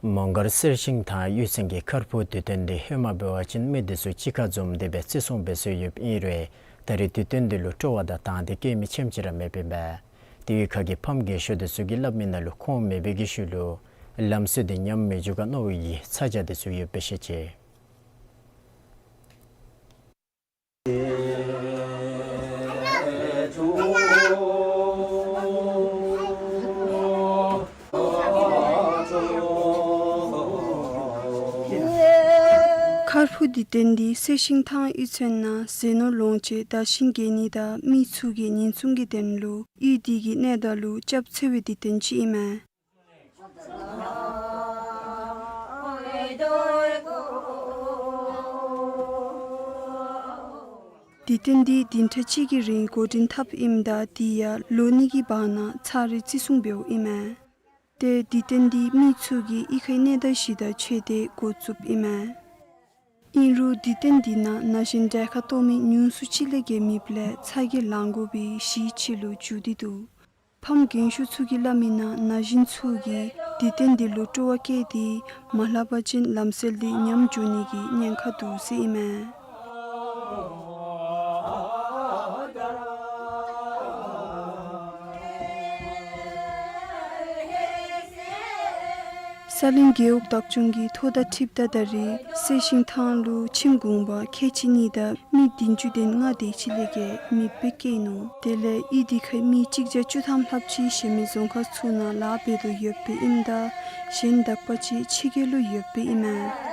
མོང་སྒར་གསེར་ཤིང་ཐང་གཡུས་ཚན་གྱིས་ཁར་ཕུ་དུས་སྟོན་དེ་ཧེ་མ་འབད་བ་ཅིན་མི་དེ་ཚུ་གཅིག་ཁར་འཛོམས་ཏེ་སྦེ་བརྩི་སྲུང་འབད་སྲོལ་ཡོདཔ་ཨིན་རུང་ད་རེས་དུས་སྟོན་དེ་ལུ་སྤྲོ་བ་དང་དང་འདོད་བསྐྱེད་མི་ཆེམ་ཅིག་ར་མེདཔ་ཨིན་པས། དེ་ཡང་ཁ་གི་ཕམ་རྒན་ཤོས་དེ་ཚུ་གིས་སླབ་མི་ནང་ལུ་ཁོང་མེད་པའི་གི་ཤུལ་ལུ་ལམ་སྲོལ་དེ་ཉམས་མི་འགྱོ་ག་མནོ་བའི་གི་ཚ་གྱང་དེ་ཚུ་ཡོདཔ་སྦེ་བཤད་ཅི། ཁར་ཕུ་དུས་སྟོན་འདི་གསེར་ཤིང་ཐང་གཡུས་ཚན་ནང་ཟས་ནོར་ལོངས་སྤྱོད་དར་ཤིང་རྒྱས་ནི་དང་མི་ཚུ་གི་ཉེན་སྲུང་གི་དོན་ལུ་གཡུས་འདི་གི་གནས་བདག་ལུ་སྐྱབས་འཚོལ་བའི་དུས་སྟོན་ཅིག་ཨིན་མས། དུས་སྟོན་འདི་བདུན་ཕྲག་གཅིག་གི་རིང་འགོ་འདྲེན་འཐབ་ཨིནམ་ད་དེ་ཡང་ལོ་གཉིས་ཀྱི་བར་ན་ཚར་རེ་བརྩི་སྲུང་འབདཝ་ཨིན་མས། ཏེ་དུས་སྟོན་འདི་མི་ཚུ་གིས་གཡུས་ཁའི་གནས་སྟངས་གཞི་བདག་ཆེ་སྟེ་འགོ་བཙུགསཔ་ཨིན་མས། ཨིན་རུང་དུས་སྟོན་འདི་ནང་ན་གཞོན་གྲལ་ཁར་གཏོགས་མི་ཉུང་སུ་ཅིག་ལས་བརྒལ་མེདཔ་ལས་ཚ་གྱང་ལང་དགོ་པའི་གཞི་ཕྱི་ལུ་འགྱུར་ཏེ་འདུག། ཕམ་རྒན་ཤོས་ཚུ་གིས་སླབ་མིའི་ནང་ན་གཞོན་ཚུ་གིས་དུས་སྟོན་འདི་ལུ་སྤྲོ་བ་བསྐྱེད་དེ་མ་ལྷག་པ་ཅིན་ལམ་སྲོལ་འདི་ཉམས་འགྱོ་ནི་གི་ཉེན་ཁ་འདུག་ཟེར་ཨིན་མས། ས་གླིང་རྒེད་འོག་བདག་སྐྱོང་གིས་ཐོག་མཐའ་ཁྲིམས་ལྟར་ད་རེས་སེར་ཤིང་ཐང་ལུ་ཁྱིམ་གུང་པ་ཁལ་གཅིག་གཉིས་དང་མི་བདུན་ཅུ་དོན་ལྔ་དེ་ཅིག་ལས་བརྒལ་མེདཔ་སྦེ་བསྐྱལ་ནུག། དེ་ལས་གཡུས་དེ་ཁའི་མི་གཅིག་བརྒྱ་བཅུ་ཐམ་ལྷགཔ་ཅིག་གཞན་མི་རྫོང་ཁག་ཚུ་ནང་ལཱ་འབད་དོ་ཡོདཔ་ཨིནམ་ད་གཞན་དག་པ་ཅིག་ཕྱི་རྒྱལ་ལུ་ཡོདཔ་ཨིན་མས།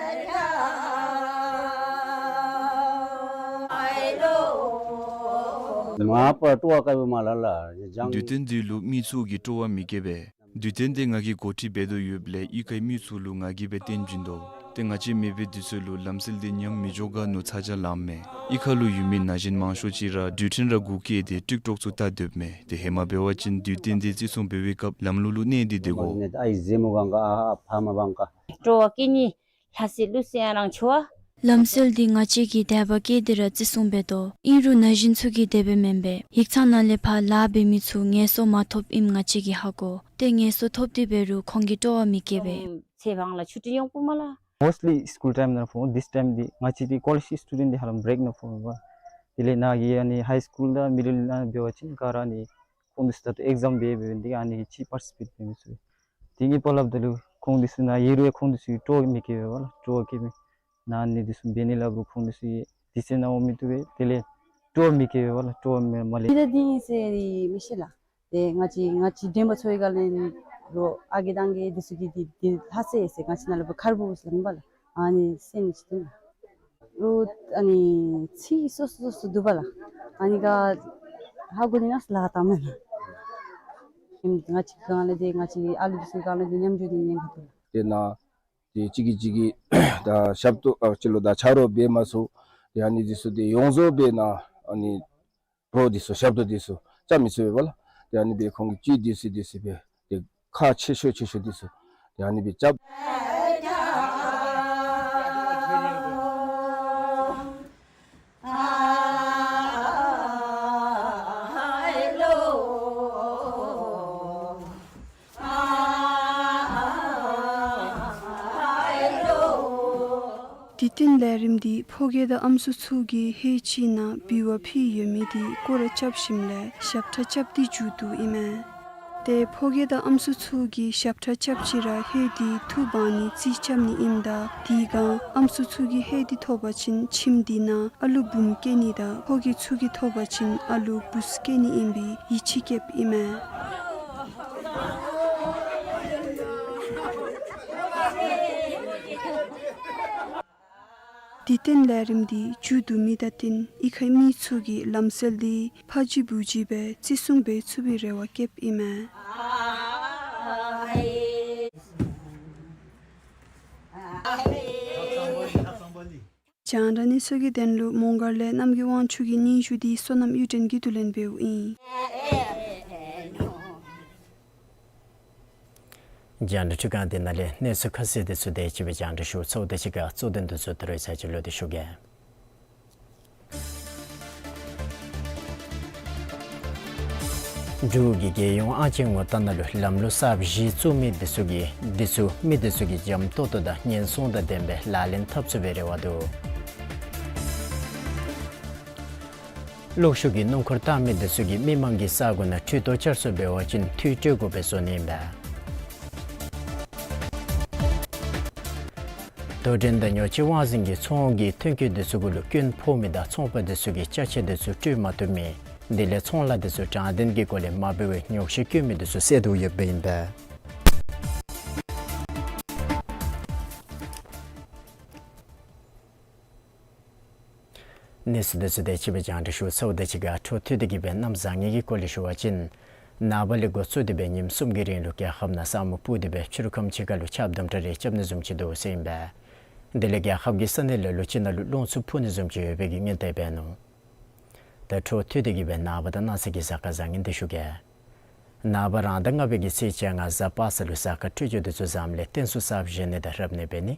མ་པ་སྤྲོ་བ་བསྐྱེད་པའི་མ་ལ་ལ་ཡ་ལྗང་། དུས་སྟོན་འདི་ལུ་མི་ཚུ་གིས་སྤྲོ་བ་མི་བསྐྱེད་པས། དུས་སྟོན་འདི་ང་གིས་འགོ་ཁྲིད་འབད་དོ་ཡོདཔ་ལས་གཡུས་ཁའི་མི་ཚུ་ལུ་ང་གིས་སྦེ་བསྟན་བྱིན་དོ། ཏེ་ང་བཅས་མེད་པའི་དུས་ཚོད་ལུ་ལམ་སྲོལ་འདི་ཉམས་མི་འགྱོ་ག་མནོ་ཚ་གྱང་ལངམ་མས། གཡུས་ཁ་ལུ་ཡོད་མི་ན་གཞོན་མང་ཤོས་ཅིག་ར་དུས་ཆེན་ར་གུ་བསྐྱལ་ཏེ་ཀྲིག་ཀྲོག་ཚུ་བལྟ་སྡོདཔ་མས། ཏེ་ཧེ་མ་འབད་བ་ཅིན་དུས་སྟོན་འདི་བརྩི་སྲུང་འབད་བའི་སྐབས་ལམ་ལུགས་ལུ་གནས་ཏེ་སྡོད་དགོ། ཨའི་ཟེ་མོ་གང་ག་ཨ་ཕ་མ་གང་ག། སྤྲོ་བ་བསྐྱེད་ནི་ལྷ་སྲས་ཀླུ་སྲས་ཨ་རང་ཆོ་བ། ལམ་སྲོལ་འདི་ང་བཅས་ཀྱིས་དད་པ་བསྐྱེད་དེ་ར་བརྩི་སྲུང་འབད་དོ། ཨིན་རུང་ན་གཞོན་ཚུ་གིས་དེ་སྦེ་མེན་པས། ཡིག་ཚང་ནང་ལས་ཕར་ལཱ་འབད་མི་ཚུ་ངལ་གསོ་མ་ཐོབ་ཨིནམ་ང་བཅས་ཀྱིས་ཧ་གོ། ཏེ་ངལ་གསོ་ཐོབ་སྟེ་འབད་རུང་ཁོང་གིས་སྤྲོ་བ་མི་བསྐྱེད་པས། ཚེ་བང་ལ་ཆུ་ཏི་ཡོང་པོ་མ་ལ། Mostly school time ནང་ཕོག། This time འདི་ང་བཅས་འདི་college student འདི་ཧ་ལམ་break ནང་ཕོག་པ། དེ་ལས་ནཱ་གི་ཨ་ནི་high school དང་middle ནང་འབད་བ་ཅིན་ག་ར་ནི་ཁོང་འདི་ཚུ་ད་ལྟོ་exam འབད་འབད་འདི་ཨ་ནི་ཅིག་participate འབད་མི་ཚུགས། དེ་གིས་དཔའ་སླབ་ད་ལུ་ཁོང་འདི་ཚུ་ནཱ་ཡོད་རུང་ཁོང་འདི་ཚུ་སྤྲོ་བ་མི་བསྐྱེད་པས་པ་ལགས། སྤྲོ་བ་བསྐྱེད་མི་ནཱ་ནི་འདི་ཚུ་འབད་ནི་སླབ་རུང་ཁོང་འདི་ཚུ་དུས་ཚོད་ནང་འོང་མི་བཏུབ་པས། དེ་ལས་སྤྲོ་བ་མི་བསྐྱེད་པས་པ་ལགས། སྤྲོ་བ་མི་མ་ལས། འདི་ད་འདི་ཨིན་ཟེར་མི་ཤེས་ལགས། ཏེ་ང་བཅས་ང་བཅས་འདྲེན་པ་ཚུ་གི་སྒང་ལས་རོགས་ཨ་རྒས་དང་རྒས་འདི་ཚུ་གིས་འདི་འདི་ལྷ་སྲས་ཟེར་ང་བཅས་ནང་ལུ་ཁར་བུ་ཟེར་སླབ་ཨིན་པ་ལགས། ཨ་ནི་ཟེར་མི་ཅིག་འདུག་ལགས། རོགས་ཨ་ནི་ཚིག་སོ་སོ་སོ་སོ་འདུག་པ་ལགས། ཨ་ནི་ག་ཧ་གོ་ནི་ནང་ལཱ་བཏང་མས་ལགས། ཨིན་ང་བཅས་སྒང་ལས་ཏེ་ང་བཅས་ཨ་ལུ་འདི་ཚུ་སྒང་ལས་ཏེ་ཉམས་འགྱོ་ནི་ཉེན་ཁ་འདུག་ལགས། དེ་ནང་ཏེ་གཅིག་གིས་གཅིག་གི་ད་ཞབས་ཏོག་ཨ་ཅི་ལོ་ད་ཆ་རོགས་འབད་མ་ཚུགས། ཏེ་ཨ་ནི་འདི་ཚུ་ཏེ་ཡོངས་རྫོགས་སྦེ་ནཱ་ཨ་ནི་རོགས་འདི་ཚུ་ཞབས་ཏོག་འདི་ཚུ་རྐྱབ་མི་ཚུགས་པས་པ་ལགས། ཏེ་ཨ་ནི་སྦེ་ཁོང་གིས་ཅིག་འདི་ཚུ་འདི་ཚུ་སྦེ་ཏེ་ཁག་ཆེ་ཤོས་ཆེ་ཤོས་འདི་ཚུ་ཏེ་ཨ་ནི་སྦེ་རྐྱབ། དུས་སྟོན་ལས་རིམ་འདི་ཕོ་སྐྱེས་དང་ཨམ་སྲུ་ཚུ་གིས་ལྷོད་ཅིག་ནང་འབུལ་བ་ཕུལ་ཡོད་མི་འདི་སྐོར་ར་རྐྱབ་ཞིནམ་ལས་ཞབས་ཁྲ་རྐྱབ་སྟེ་མཇུག་བསྡུཝ་ཨིན་མས། ཏེ་ཕོ་སྐྱེས་དང་ཨམ་སྲུ་ཚུ་གིས་ཞབས་ཁྲ་རྐྱབ་ཅི་ར་ལྷོད་དེ་ཐུགས་ཕངས་ནི་རྩིས་རྐྱབ་ནི་ཨིནམ་ད་དེ་སྒང་ཨམ་སྲུ་ཚུ་གིས་ལྷོད་དེ་ཐོབ་པ་ཅིན་ཁྱིམ་དེ་ནང་ཨ་ལུ་བུམོ་སྐྱེ་ནི་དང་ཕོ་སྐྱེས་ཚུ་གིས་ཐོབ་པ་ཅིན་ཨ་ལུ་བུཚ་སྐྱེ་ནི་ཨིན་པའི་ཡིད་ཆེས་བསྐྱེདཔ་ཨིན་མས། དུས་སྟོན་ལས་རིམ་འདི་མཇུག་བསྡུ་མི་དང་བསྟུན་གཡུས་ཁའི་མི་ཚུ་གིས་ལམ་སྲོལ་འདི་ཕ་གཅིག་བུ་གཅིག་སྦེ་བརྩི་སྲུང་འབད་ཚུགས་པའི་རེ་བ་བསྐྱེདཔ་ཨིན་མས། རྒྱང་བསྒྲགས་གནས་ཚུལ་གྱི་དོན་ལུ་མོང་སྒར་ལས་རྣམ་རྒྱལ་དབང་ཕྱུག་གི་སྙན་ཞུ་འདི་བསོད་ནམས་གཡུ་སྒྲོན་གྱིས་བསྡུ་ལེན་འབདཝ་ཨིན། རྒྱང་བསྒྲགས་འཕྲུལ་ཁང་འདི་ནང་ལས་གནས་ཚུལ་ཁ་གསལ་འདི་ཚུ་དེ་ཅིག་སྦེ་རྒྱང་བསྒྲགས་ཞུ་ཚརཝ་དེ་ཅིག་ཁར་གཙོ་དོན་འདི་ཚུ་ད་རུང་ཚར་གཅིག་ལོག་སྟེ་ཞུ་གེ། འབྲུག་གི་རྒྱལ་ཡོངས་ཨང་ཅན་ངོ་རྟགས་ནང་ལུ་ལམ་ལུགས་གསརཔ་གཞི་བཙུགས་མི་འདི་ཚུ་གིས་འདི་ཚུ་མི་འདི་ཚུ་གིས་འཇམ་ཏོག་ཏོ་དང་ཉེན་སྲུང་དང་ལྡན་པའི་ལག་ལེན་འཐབ་ཚུགས་པའི་རེ་བ་འདུག། གློག་ཤུགས་ཀྱི་སྣུམ་འཁོར་བཏང་མི་འདི་ཚུ་གིས་མི་མང་གི་ས་གོ་ནང་འཕྲུལ་ཐོག་བཅར་སོང་འབད་བ་ཅིན་འཐུས་སྤྲོད་དགོ་པའི་བཟོ་ནི་ཨིན་པས། དོ་འགྲན་དང་ཉོ་སྤྱོད་དབང་འཛིན་གྱིས་ཚོང་གི་ཐོན་སྐྱེད་འདི་ཚུ་གུ་ལུ་སྐྱོན་ཕོག་མི་དང་ཚོང་པ་འདི་ཚུ་གིས་ཅ་ཆས་འདི་ཚུ་སྤྲོད་མ་བཏུབ་མི་དེ་ལས་ཚོང་ལཱ་འདི་ཚུ་དྲང་བདེན་གྱི་སྒོ་ལས་མ་འབད་བའི་ཉོགས་བཤད་བཀོད་མི་འདི་ཚུ་བསལ་དོ་ཡོདཔ་ཨིན་པས། གནས་ཚུལ་འདི་ཚུ་དེ་ཅིག་སྦེ་རྒྱང་བསྒྲགས་ཞུ་ཚརཝ་དེ་ཅིག་ཁར་འཕྲོ་མཐུད་དེ་གི་སྦེ་གནམ་བཟང་ངན་གྱི་སྐོར་ལས་ཞུ་བ་ཅིན་ནངས་པ་ལས་འགོ་བཙུགས་ཏེ་སྦེ་ཉིནམ་གསུམ་གྱི་རིང་ལུ་རྒྱལ་ཁབ་ནང་ས་སྨུག་སྤུབས་ཏེ་སྦེ་ཕྱི་རུ་ཁམས་ཅིག་ཁར་ལུ་ཆརཔ་དུམ་གྲ་རེ་རྐྱབ་ནི་བཟུམ་ཅིག་འདུག་ཟེར་ཨིན་པས། དེ་ལས་རྒྱལ་ཁབ་ཀྱི་ས་གནས་ལ་ལུ་ཅིག་ནང་ལུ་རླུང་འཚུབ་འཕུ་ནི་བཟུམ་ཅིག་ཡོད་པའི་གི་སྔོན་དཔག་འབད་ནུག། ད་འཕྲོ་མཐུད་དེ་གི་སྦེ་ནངས་པ་དང་གནངས་ཚེ་གི་གཟའ་སྐར་བཟང་ངན་འདི་ཞུ་གེ། ནངས་པ་རང་ཟླ་ལྔ་པའི་གི་ཚེས་བཅོ་ལྔ་གཟའ་པ་སངས་ལུ་གཟའ་སྐར་འཕྲོད་སྦྱོར་འདི་ཚུ་བཟངམ་ལས་རྟེན་གསུམ་གསརཔ་བཞེངས་ནི་དང་རབ་གནས་འབད་ནི།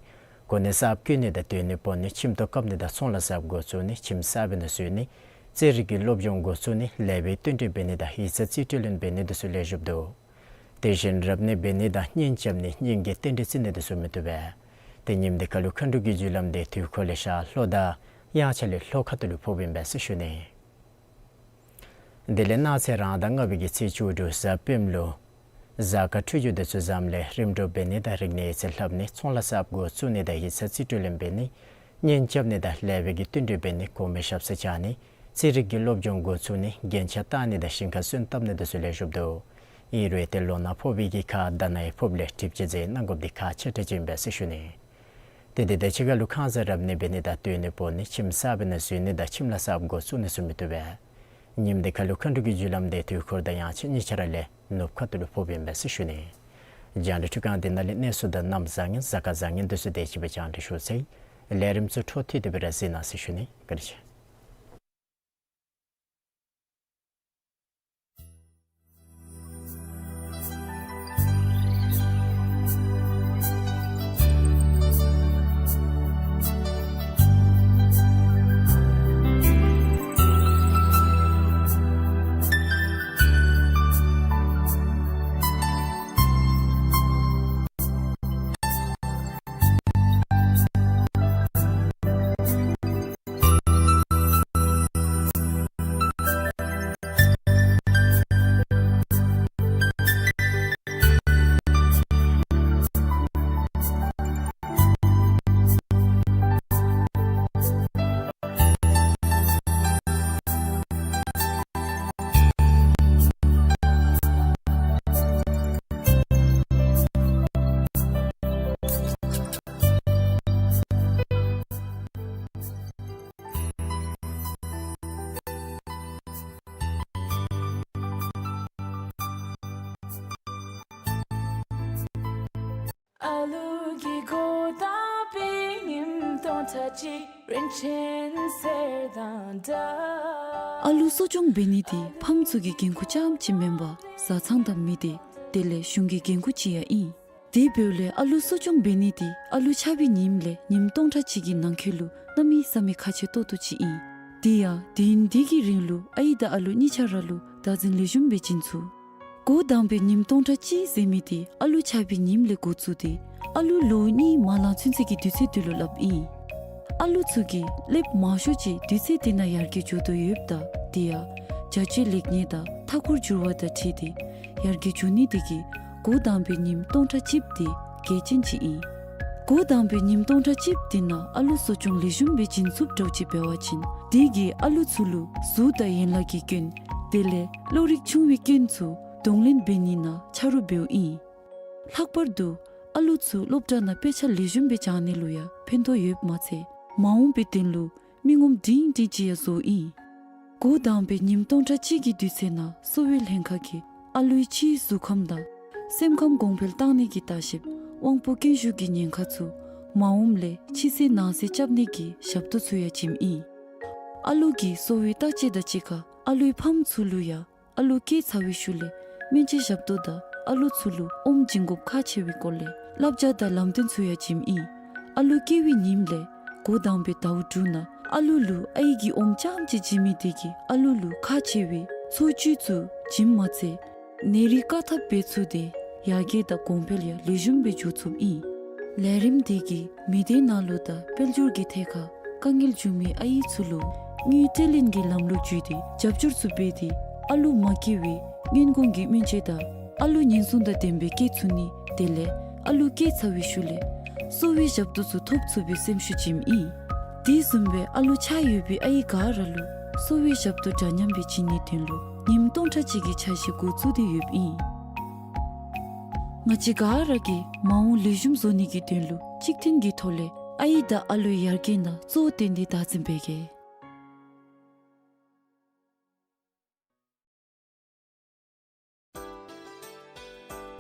གོ་གནས་གསརཔ་བསྐོ་ནི་དང་སྡོད་གནས་སྤོ་ནི། ཁྱིམ་ཐོག་བཀབ་ནི་དང་ཚོང་ལཱ་གསརཔ་འགོ་བཙུགས་ནི། ཁྱིམ་གསར་པའི་ནང་འཛུལ་ནི། རྩིས་རིག་གི་སློབ་སྦྱོང་འགོ་བཙུགས་ནི། ལེགས་པའི་བསྟུན་གྲོས་འབད་ནི་དང་ཡིག་ཚང་རྩིས་སྤྲོད་ལེན་འབད་ནི་འདི་ཚུ་ལེགས་ཤོམ་འདུག། དེ་བཞིན་རབ་གནས་འབད་ནི་དང་གཉེན་རྐྱབ་ནི་གཉེན་གྱི་རྟེན་འབྲེལ་བརྩི་ནི་འདི་ཚུ་མི་བཏུབ་པས། ཏེ་ཉིནམ་འདི་ཁ་ལུ་མཁའ་འགྲོ་གི་རྒྱུ་ལམ་འདི་དུས་འཁོར་ལས་ཤར་ལྷོ་དང་དབྱངས་འཆར་ལས་ལྷོ་ཁ་ཐུག་ལུ་ཕོགཔ་ཨིན་པས་ཟེར་ཞུ་ནི། དེ་ལས་གནངས་ཚེ་རང་ཟླ་ལྔ་པའི་གི་ཚེས་བཅུ་དྲུག་གཟའ་སྤེནམ་ལུ་གཟའ་སྐར་འཕྲོད་སྦྱོར་འདི་ཚུ་བཟངམ་ལས་རིམ་གྲོ་འབད་ནི་དང་རིག་གནས་ཡིག་ཚད་ལྷབ་ནི། ཚོང་ལཱ་གསརཔ་འགོ་བཙུགས་ནི་དང་ཡིག་ཚང་རྩིས་སྤྲོད་ལེན་འབད་ནི། གཉེན་རྐྱབ་ནི་དང་ལེགས་པའི་གི་བསྟུན་གྲོས་འབད་ནི། གོང་མའི་ཞབས་སར་བཅར་ནི། རྩིས་རིག་གི་སློབ་སྦྱོང་འགོ་བཙུགས་ནི། རྒྱན་ཆ་བཏགས་ནི་དང་ཞིང་ཁར་སོན་བཏབ་ནི་འདི་ཚུ་ལེགས་ཤོམ་འདུག། ཨིན་རུང་ཏེ་ལོ་ན་ཕོག་པའི་གི་ཁར་ཟླ་ནའི་ཕོགཔ་ལས་གྲིབ་ཀྱི་རྫས་གནང་དགོཔ་འདི་ཁག་ཆེ་དྲགས་ཅིག་ཨིན་པས་ཟེར་ཞུ་ནི། ཏེ་དེ་དང་གཅིག་ཁར་ལུ་ཁང་གསར་རབ་གནས་འབད་ནི་དང་སྡོད་གནས་སྤོ་ནི། ཁྱིམ་གསར་པའི་ནང་འཛུལ་ནི་དང་ཁྱིམ་ལཱ་གསརཔ་འགོ་བཙུགས་ནི་ཚུ་མི་བཏུབ་པས། ཉིནམ་འདི་ཁ་ལུ་མཁའ་འགྲོ་གི་རྒྱུ་ལམ་འདི་དུས་འཁོར་དང་དབྱངས་འཆར་གཉིས་ཆ་ར་ལས་ནུབ་ཁ་ཐུག་ལུ་ཕོགཔ་ཨིན་པས་ཟེར་ཞུ་ནི། རྒྱང་བསྒྲགས་འཕྲུལ་ཁང་འདི་ནང་ལས་གནས་ཚུལ་དང་གནམ་བཟང་ངན་གཟའ་སྐར་བཟང་ངན་འདི་ཚུ་དེ་ཅིག་སྦེ་རྒྱང་བསྒྲགས་ཞུ་ཚར་ཡི། ལས་རིམ་ཚུ་འཕྲོ་མཐུད་དེ་སྦེ་ར་གཟིགས་གནང་ཟེར་ཞུ་ནི། བཀའ་དྲིན་ཆེ། ཨ་ལུ་གི་འགོ་དང་པའི་ཉིནམ་སྟོང་ཕྲག་གཅིག་རིན་ཆེན་གསེར་དང་འདྲ། ཨ་ལུ་གསོ་སྐྱོང་འབད་ནི་འདི་ཕམ་ཚུ་གི་འགན་ཁུར་རྐྱངམ་ཅིག་མེན་པར་བཟའ་ཚང་དང་མི་སྡེ་དེ་ལས་གཞུང་གི་འགན་ཁུར་ཅིག་ཡང་ཨིན། དེ་འབདཝ་ལས་ཨ་ལུ་གསོ་སྐྱོང་འབད་ནི་འདི་ཨ་ལུ་ཆགས་པའི་ཉིནམ་ལས་ཉིནམ་སྟོང་ཕྲག་གཅིག་གི་ནང་འཁོད་ལུ་གནམ་མེད་ས་མེད་ཁག་ཆེ་ཏོག་ཏོ་ཅིག་ཨིན། དེ་ཡང་དུས་ཡུན་འདི་གི་རིང་ལུ་ཨའི་དང་ཨ་ལུ་གཉིས་ཆ་ར་ལུ་བདག་འཛིན་ལེགས་ཤོམ་སྦེ་བྱིན་ཚུགས། འགོ་དང་པའི་ཉིནམ་སྟོང་ཕྲག་གཅིག་ཟེར་མི་འདི་ཨ་ལུ་ཆགས་པའི་ཉིནམ་ལས་འགོ་བཙུགས་ཏེ་ཨ་ལུ་ལོ་གཉིས་མ་ལང་ཚུན་ཚོད་ཀྱི་དུས་ཚོད་འདི་ལུ་སླབ་ཨིན། ཨ་ལུ་ཚུ་གིས་ལེབ་མང་ཤོས་ཅིག་དུས་ཚོད་འདི་ནང་ཡར་རྒྱས་འགྱོ་དོ་ཡོདཔ་ད་དེ་ཡང་བྱ་སྤྱོད་ལེགས་ཉེས་དང་མཐའ་འཁོར་འགྱུར་བ་དང་འཁྲིལ་ཏེ་ཡར་རྒྱས་འགྱོ་ནི་དེ་གིས་འགོ་དང་པའི་ཉིནམ་སྟོང་ཕྲག་གཅིགཔོ་དེ་གལ་ཆེན་ཅིག་ཨིན། འགོ་དང་པའི་ཉིནམ་སྟོང་ཕྲག་གཅིགཔོ་དེ་ནང་ཨ་ལུ་གསོ་སྐྱོང་ལེགས་ཤོམ་སྦེ་བྱིན་ཚུགསཔ་འདྲཝ་ཅིག་འབད་བ་ཅིན་དེ་གིས་ཨ་ལུ་ཚུ་ལུ་གཟུགས་དང་ཡན་ལག་གི་སྐྱོན་དེ་ལས་བློ་རིག་ཆུང་བའི་སྐྱོན་ཚུ་གདོང་ལེན་འབད་ནི་ནང་ཆ་རོགས་འབདཝ་ཨིན། ལྷག་པར་དུ་ཨ་ལུ་ཚུ་སློབ་གྲྭ་ནང་དཔེ་ཆ་ལེགས་ཤོམ་སྦེ་སྦྱང་ནི་ལུ་ཡང་ཕན་ཐོགས་ཡོདཔ་མ་ཚད་མ་འོངས་པའི་དོན་ལུ་མི་ངོམ་སྒྲིང་སྒྲིང་ཅིག་ཡང་བཟོཝ་ཨིན། འགོ་དང་པའི་ཉིནམ་སྟོང་ཕྲག་གཅིག་གི་དུས་ཚོད་ནང་གསོ་བའི་ལྷན་ཁག་གིས་ཨ་ལུའི་ཕྱིའི་གཟུགས་ཁམས་དང་སེམས་ཁམས་གོང་འཕེལ་བཏང་ནི་གི་ལྟ་བཤལཔ་དབང་པོ་རྐྱེན་ཤུགས་ཀྱི་ཉེན་ཁ་ཚུ་མ་འོངམ་ལས་ཕྱི་གསལ་ནང་གསལ་རྐྱབ་ནི་གི་ཞབས་ཏོག་ཚུ་ཡང་བྱིནམ་ཨིན། ཨ་ལུ་གི་གསོ་བའི་བརྟག་དཔྱད་དང་གཅིག་ཁར་ཨ་ལུའི་ཕམ་ཚུ་ལུ་ཡང་ཨ་ལུ་སྐྱེས་ཚར་བའི་ཤུལ་ལས་སྨན་བཅོས་ཞབས་ཏོག་དང་ཨ་ལུ་ཚུ་ལུ་ཨོམ་བྱིན་དགོཔ་ཁག་ཆེ་བའི་སྐོར་ལས་བསླབ་བྱ་དང་ལམ་སྟོན་ཚུ་ཡང་བྱིནམ་ཨིན། ཨ་ལུ་སྐྱེ་བའི་ཉིནམ་ལས་འགོ་དང་པའི་ཟླཝ་དྲུག་ནང་ཨ་ལུ་ལུ་ཨའི་གིས་ཨོམ་རྐྱངམ་ཅིག་བྱིན་མི་དེ་གིས་ཨ་ལུ་ལུ་ཁག་ཆེ་བའི་འཚོ་བཅུད་ཚུ་བྱིནམ་མ་ཚད་ནད་རིགས་བཀག་ཐབས་འབད་ཚུགས་ཏེ་ཡར་རྒྱས་དང་གོང་འཕེལ་ཡང་ལེགས་ཤོམ་སྦེ་འགྱོ་ཚུགསཔ་ཨིན། ལས་རིམ་དེ་གིས་མི་སྡེ་ནང་ལུ་དང་དཔལ་འབྱོར་གྱི་ཐད་ཁར་དཀའ་ངལ་བྱུང་མི་ཨའི་ཚུ་ལུ་དངུལ་སྤྲོད་ལེན་གྱི་ལམ་ལུགས་བརྒྱུད་དེ་རྒྱབ་སྐྱོར་ཚུ་འབད་དེ་ཨ་ལུ་མ་སྐྱེ་བའི་སྔོན་འགོག་གི་སྨན་བཅོས་དང་ཨ་ལུ་ཉེན་སྲུང་དང་ལྡན་པའི་སྐྱེ་ཚུགས་ནི་དེ་ལས་ཨ་ལུ་སྐྱེས་ཚར་བའི་ཤུལ་ལས་གསོ་བའི་ཞབས་ཏོག་ཚུ་ཐོབ་ཚུགས་པའི་སེམས་ཤུགས་བྱིནམ་ཨིན། དེ་བཟུམ་སྦེ་ཨ་ལུ་ཆགས་ཡོད་པའི་ཨའི་ག་ར་ལུ་གསོ་བའི་ཞབས་ཏོག་འདྲ་མཉམ་སྦེ་བྱིན་ནིའི་དོན་ལུ་ཉིནམ་སྟོང་ཕྲག་གཅིག་གི་འཆར་གཞི་འགོ་བཙུགས་ཏེ་ཡོདཔ་ཨིན། ང་བཅས་ག་ར་གིས་མ་འོངས་ལེགས་ཤོམ་བཟོ་ནི་གི་དོན་ལུ་གཅིག་མཐུན་གྱི་ཐོག་ལས་ཨའི་དང་ཨ་ལུའི་ཡར་རྒྱས་ནང་གཙོ་བོ་བཏོན་ཏེ་བདག་འཛིན་འབད་གེ།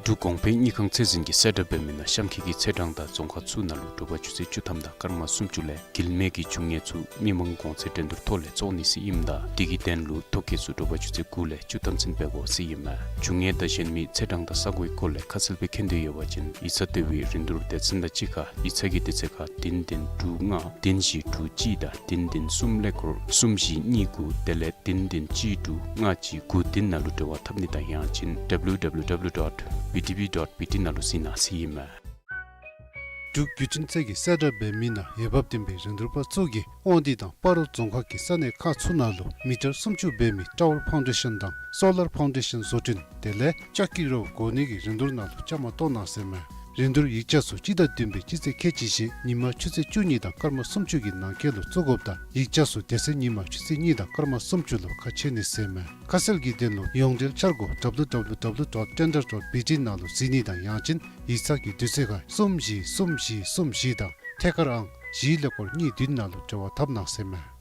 འབྲུག་གོང་འཕེལ་དངུལ་ཁང་ཚད་འཛིན་གྱིས་གསལ་བསྒྲགས་འབད་མི་ནང་གཤམ་འཁོད་ཀྱི་ཚེས་གྲངས་དང་རྫོང་ཁག་ཚུ་ནང་ལུ་དྲོ་པ་ཆུ་ཚོད་བཅུ་ཐམ་དང་སྐར་མ་སུམ་ཅུ་ལས་དཀྱིལ་མའི་གི་བྱུང་ཉེས་ཚུ་མི་མང་གོང་ཚད་འགྲན་བསྡུར་ཐོག་ལས་བཙོང་ནི་ཟེར་ཨིནམ་ད་དེ་གི་དོན་ལུ་ཐོ་བཀོད་ཚུ་དྲོ་པ་ཆུ་ཚོད་དགུ་ལས་བཅུ་ཐམ་ཚུན་འབད་དགོ་ཟེར་ཨིན་མས། བྱུང་ཉེས་དང་གཞན་མི་ཚེས་གྲངས་དང་ས་གོའི་སྐོར་ལས་ཁ་གསལ་སྦེ་མཁྱེན་འདོད་ཡོད་པ་ཅིན་ཡིག་ཚང་ལྟེ་བའི་རིན་བསྡུར་སྡེ་ཚན་དང་གཅིག་ཁར་ཡིག་ཚང་གི་དུས་ཚོད་ཁར་བདུན་བདུན་དྲུག་ལྔ་བདུན་བཞི་དྲུག་གཅིག་དང་བདུན་བདུན་གསུམ་ཀླད་ཀོར་གསུམ་བཞི་གཉིས་དགུ་དེ་ལས་བདུན་བདུན་གཅིག་དྲུག་ལྔ་གཅིག་དགུ་བདུན་ནང་ལུ་འབྲེལ་བ་འཐབ་ནི་དང་ཡང་ཅིན་W W W dot B T B dot B T ནང་ལུ་གཟིགས་གནང་ཟེར་ཨིན་མས། འབྲུག་བརྒྱུད་འཕྲིན་ཚད་ཀྱིས་གསལ་བསྒྲགས་འབད་མི་ནང་འོས་འབབ་ལྡན་པའི་རིན་བསྡུར་པ་ཚུ་གིས་དབང་འདུས་དང་སྤ་རོ་རྫོང་ཁག་གི་ས་གནས་ཁག་ཚུ་ནང་ལུ་མི་ཊར་སུམ་ཅུ་འབད་མི་ཊ་ཝར་ཕའུན་ཌེ་ཤཱན་དང་སོ་ལར་ཕའུན་ཌེ་ཤཱན་བཟོ་སྐྲུན་དེ་ལས་ལྕགས་ཀྱི་རོ་བགོ་ནི་གི་རིན་བསྡུར་ནང་ལུ་བཅའ་མར་གཏོགས་གནང་ཟེར་མས། རིན་བསྡུར་ཡིག་ཆ་ཚུ་སྤྱི་ཟླ་བདུན་པའི་སྤྱི་ཚེས་ཁལ་གཅིག་བཞེས་ཉིན་མ་ཆུ་ཚོད་བཅུ་གཉིས་དང་སྐར་མ་སུམ་ཅུ་གི་ནང་འཁོད་ལུ་བཙུགས་དགོཔ་དང་ཡིག་ཆ་ཚུ་དེ་ཚེ་ཉིན་མ་ཆུ་ཚོད་གཉིས་དང་སྐར་མ་སུམ་ཅུ་ལུ་ཁ་ཕྱེ་ནི་ཟེར་མས། ཁ་གསལ་གྱི་དོན་ལུ་ཡོངས་འབྲེལ་འཆར་སྒོ་W W W dot tender dot B T ནང་ལུ་གཟིགས་ནི་དང་ཡང་ཅིན་ཡིག་ཚང་གི་དུས་ཚོད་ཁར་གསུམ་བཞི་གསུམ་བཞི་གསུམ་བཞི་དང་ཐད་ཀར་ཨང་བཞི་ཀླད་ཀོར་གཉིས་བདུན་ནང་ལུ་འབྲེལ་བ་འཐབ་གནང་ཟེར་མས།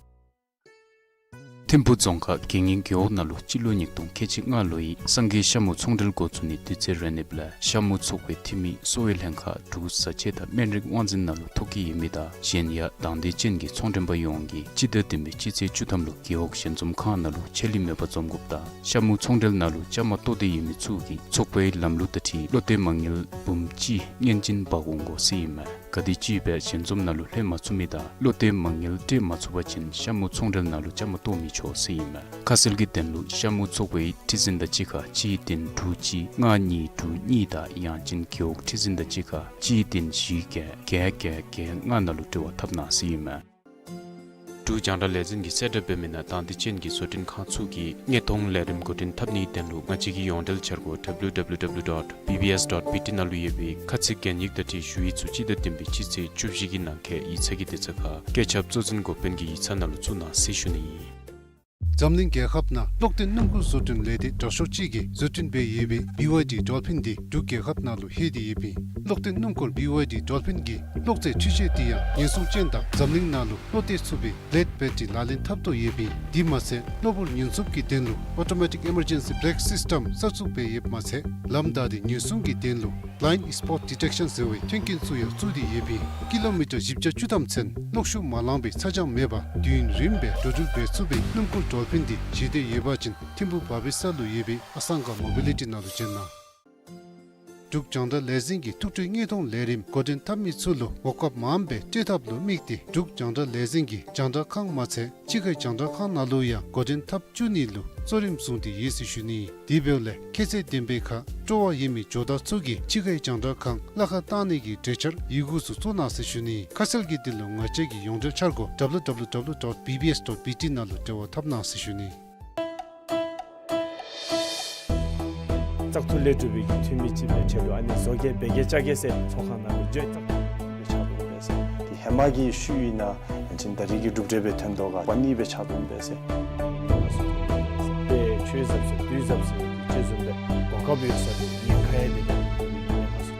ཐིམ་ཕུག་རྫོང་ཁག་དགེ་བསྙེན་རྒེད་འོག་ནང་ལུ་སྤྱི་ལོ་ཉིས་སྟོང་ཁལ་གཅིག་ལྔ་ལོའི་སངས་རྒྱས་ཤ་མུ་ཚོང་འབྲེལ་འགོ་བཙུགས་ནིའི་དུས་ཚོད་རན་ནིབ་ལས་ཤ་མུ་ཚོགས་པའི་འཐུས་མི་གསོ་བའི་ལྷན་ཁག་འབྲུག་བཟའ་ཆས་དང་སྨན་རིགས་དབང་འཛིན་ནང་ལུ་ཐོ་བཀོད་ཡོད་མི་དང་གཞན་ཡང་དང་འདོད་ཅན་གྱི་ཚོང་མགྲོན་པ་ཡོངས་ཀྱིས་སྤྱི་ཟླ་བདུན་པའི་སྤྱི་ཚེས་བཅུ་ཐམ་ལུ་རྒེད་འོག་ཞལ་འཛོམས་ཁང་ནང་ལུ་ཆད་ལུས་མེད་པར་འཛོམས་དགོཔ་དང་ཤ་མུ་ཚོང་འབྲེལ་ནང་ལུ་བཅའ་མར་གཏོགས་ཏེ་ཡོད་མི་ཚུ་གིས་ཚོགས་པའི་ལམ་ལུགས་དང་འཁྲིལ་བློ་གཏད་མ་དངུལ་འབུམ་གཅིག་སྔོན་བྱིན་འབག་འོང་དགོ་ཟེར་ཨིན་མས། ག་དེམ་ཅིག་སྦེ་ཞལ་འཛོམས་ནང་ལུ་ལྷོད་མ་ཚུགས་མི་དང་བློ་གཏད་མ་དངུལ་སྤྲོད་མ་ཚུགས་པ་ཅིན་ཤ་མུ་ཚོང་འབྲེལ་ནང་ལུ་བཅའ་མར་གཏོགས་མི་ཆོག་ཟེར་ཨིན་མས། ཁ་གསལ་གྱི་དོན་ལུ་ཤ་མུ་ཚོགས་པའི་ཁྲི་འཛིན་དང་གཅིག་ཁར་གཅིག་བདུན་དྲུག་གཅིག་ལྔ་གཉིས་དྲུག་གཉིས་དང་ཡང་ཅིན་རྒེད་འོག་ཁྲི་འཛིན་དང་གཅིག་ཁར་གཅིག་བདུན་བཞི་བརྒྱད་བརྒྱད་བརྒྱད་བརྒྱད་ལྔ་ནང་ལུ་འབྲེལ་བ་འཐབ་གནང་ཟེར་ཨིན་མས། འབྲུག་རྒྱང་བསྒྲགས་ལས་འཛིན་གྱིས་གསལ་བསྒྲགས་འབད་མི་ནང་དང་འདོད་ཅན་གྱི་བཟོ་སྐྲུན་ཁང་ཚུ་གིས་དངོས་མཐོང་ལས་རིམ་འགོ་འདྲེན་འཐབ་ནིའི་དོན་ལུ་ང་བཅས་ཀྱི་ཡོངས་འབྲེལ་འཆར་སྒོ་W W W dot B B S dot B T ནང་ལུ་ཡོད་པའི་ཁ་ཚིག་གན་ཡིག་དང་འཁྲིལ་ཞུ་ཡིག་ཚུ་སྤྱི་ཟླ་བདུན་པའི་སྤྱི་ཚེས་བཅུ་བཞི་གི་ནང་འཁོད་ཡིག་ཚང་གི་དུས་ཚོད་ཁར་བཀོད་ཁྱབ་གཙོ་འཛིན་འགོ་དཔོན་གྱི་ཡིག་ཚང་ནང་ལུ་བཙུགས་གནང་ཟེར་ཞུ་ནི་ཨིན། འཛམ་གླིང་རྒྱལ་ཁབ་ནང་གློག་ལྡན་སྣུམ་འཁོར་བཟོ་སྐྲུན་ལས་སྡེ་དྲག་ཤོས་ཅིག་གིས་བཟོ་སྐྲུན་འབད་ཡོད་པའི་B Y D Dolphin འདི་འབྲུག་རྒྱལ་ཁབ་ནང་ལུ་ལྷོད་དེ་ཡོདཔ་ཨིན། གློག་ལྡན་སྣུམ་འཁོར་B Y D Dolphin གྱི་གློག་རྫས་འཕྲུལ་ཆས་འདི་ཡང་ཉེན་སྲུང་ཅན་དང་འཛམ་གླིང་ནང་ལུ་བློ་གཏད་ཚུགས་པའི་བླེཌ་བེ་ཊི་རི་ལག་ལེན་འཐབ་དོ་ཡོདཔ་ཨིན། དེ་མ་ཚད་གློ་བུར་ཉེན་སྲུང་གི་དོན་ལུ་Automatic Emergency Brake System གསར་བཙུགས་འབད་ཡོདཔ་མ་ཚད་ལམ་བདའ་སྟེ་ཉེན་སྲུང་གི་དོན་ལུ་Blind Spot Detection ཟེར་བའི་མཐུན་རྐྱེན་ཚུ་ཡང་བཙུགས་ཏེ་ཡོདཔ་ཨིན། ཀི་ལོ་མི་ཊར་བཞི་བརྒྱ་བཅུ་ཐམ་ཚུན་གློག་ཤུགས་མ་ལངས་པའི་ཚ་གྱང་མེད་པར་དུས་ཡུན་རིངམོ་སྦེ་འགྲོ་འགྲུལ་འབད་ཚུགས་པའི་སྣུམ་འཁོར་Dolphin འདི་བཞེས་འདོད་ཡོད་པ་ཅིན་ཐིམ་ཕུག་བ་བི་ས་ལུ་ཡོད་པའི་ཨ་སང་ག་མོ་བི་ལི་ཊི་ནང་ལུ་བྱོན་གནང་། འབྲུག་རྒྱང་བསྒྲགས་ལས་འཛིན་གྱིས་ཐུགས་སྤྲོའི་དངོས་མཐོང་ལས་རིམ་འགོ་འདྲེན་འཐབ་མི་ཚུ་ལུ་གོ་སྐབས་མངམ་སྦེ་སྤྲོད་ཐབས་ལུ་དམིགས་ཏེ་འབྲུག་རྒྱང་བསྒྲགས་ལས་འཛིན་གྱི་རྒྱང་བསྒྲགས་ཁང་མ་ཚད་ཕྱི་ཁའི་རྒྱང་བསྒྲགས་ཁང་ནང་ལུ་ཡང་འགོ་འདྲེན་འཐབ་བཅུག་ནི་ལུ་གཙོ་རིམ་བཟུང་སྟེ་ཡོད་ཟེར་ཞུ་ནི། དེ་འབདཝ་ལས་ཁྱད་ཚད་ལྡན་པའི་ཁར་སྤྲོ་བ་ཡོད་མི་ཇོ་བདག་ཚུ་གིས་ཕྱི་ཁའི་རྒྱང་བསྒྲགས་ཁང་གླ་ཁར་བཏང་ནི་གི་གྲོས་འཆར་ཡི་གུ་ཚུ་བཙུགས་གནང་ཟེར་ཞུ་ནི། ཁ་གསལ་གྱི་དོན་ལུ་ང་བཅས་ཀྱི་ཡོངས་འབྲེལ་འཆར་སྒོ་W W W dot B B S dot B T ནང་ལུ་འབྲེལ་བ་འཐབ་གནང་ཟེར་ཞུ་ནི། བཙག་འཐུ་ལས་གྲུབ་པའི་གི་འཐུས་མི་ཅིག་སྦེ་ཁྲལ་ལུ་ཨ་ནི་བཟོ་གེ་འབད་གེ་རྐྱབ་གེ་ཟེར་ཚོགས་ཁང་ནང་ལུ་བརྗོད་བཙག་འཐུ་ལས་ཆགས་འོང་པས་ཟེར། དེ་ཧེ་མ་གི་ཤུལ་ཨིན་ན་ཡང་ཅིན་ད་རེས་ཀྱི་གྲུབ་འབྲས་སྦེ་ཐོན་དོ་ག་པ་ནི་སྦེ་ཆགས་འོང་པས་ཟེར། དཔེ་ཆོས་ཟབ་ཟེར་དུས་ཟབ་ཟེར་ཅིག་བཟུམ་སྦེ་གོ་སྐབས་ཡོད་ས་དེ་ཉེན་ཁ་ཡང་དེ་ཉེན་ཁ་ཚུ་ཐོན་འོང་པས་ཟེར།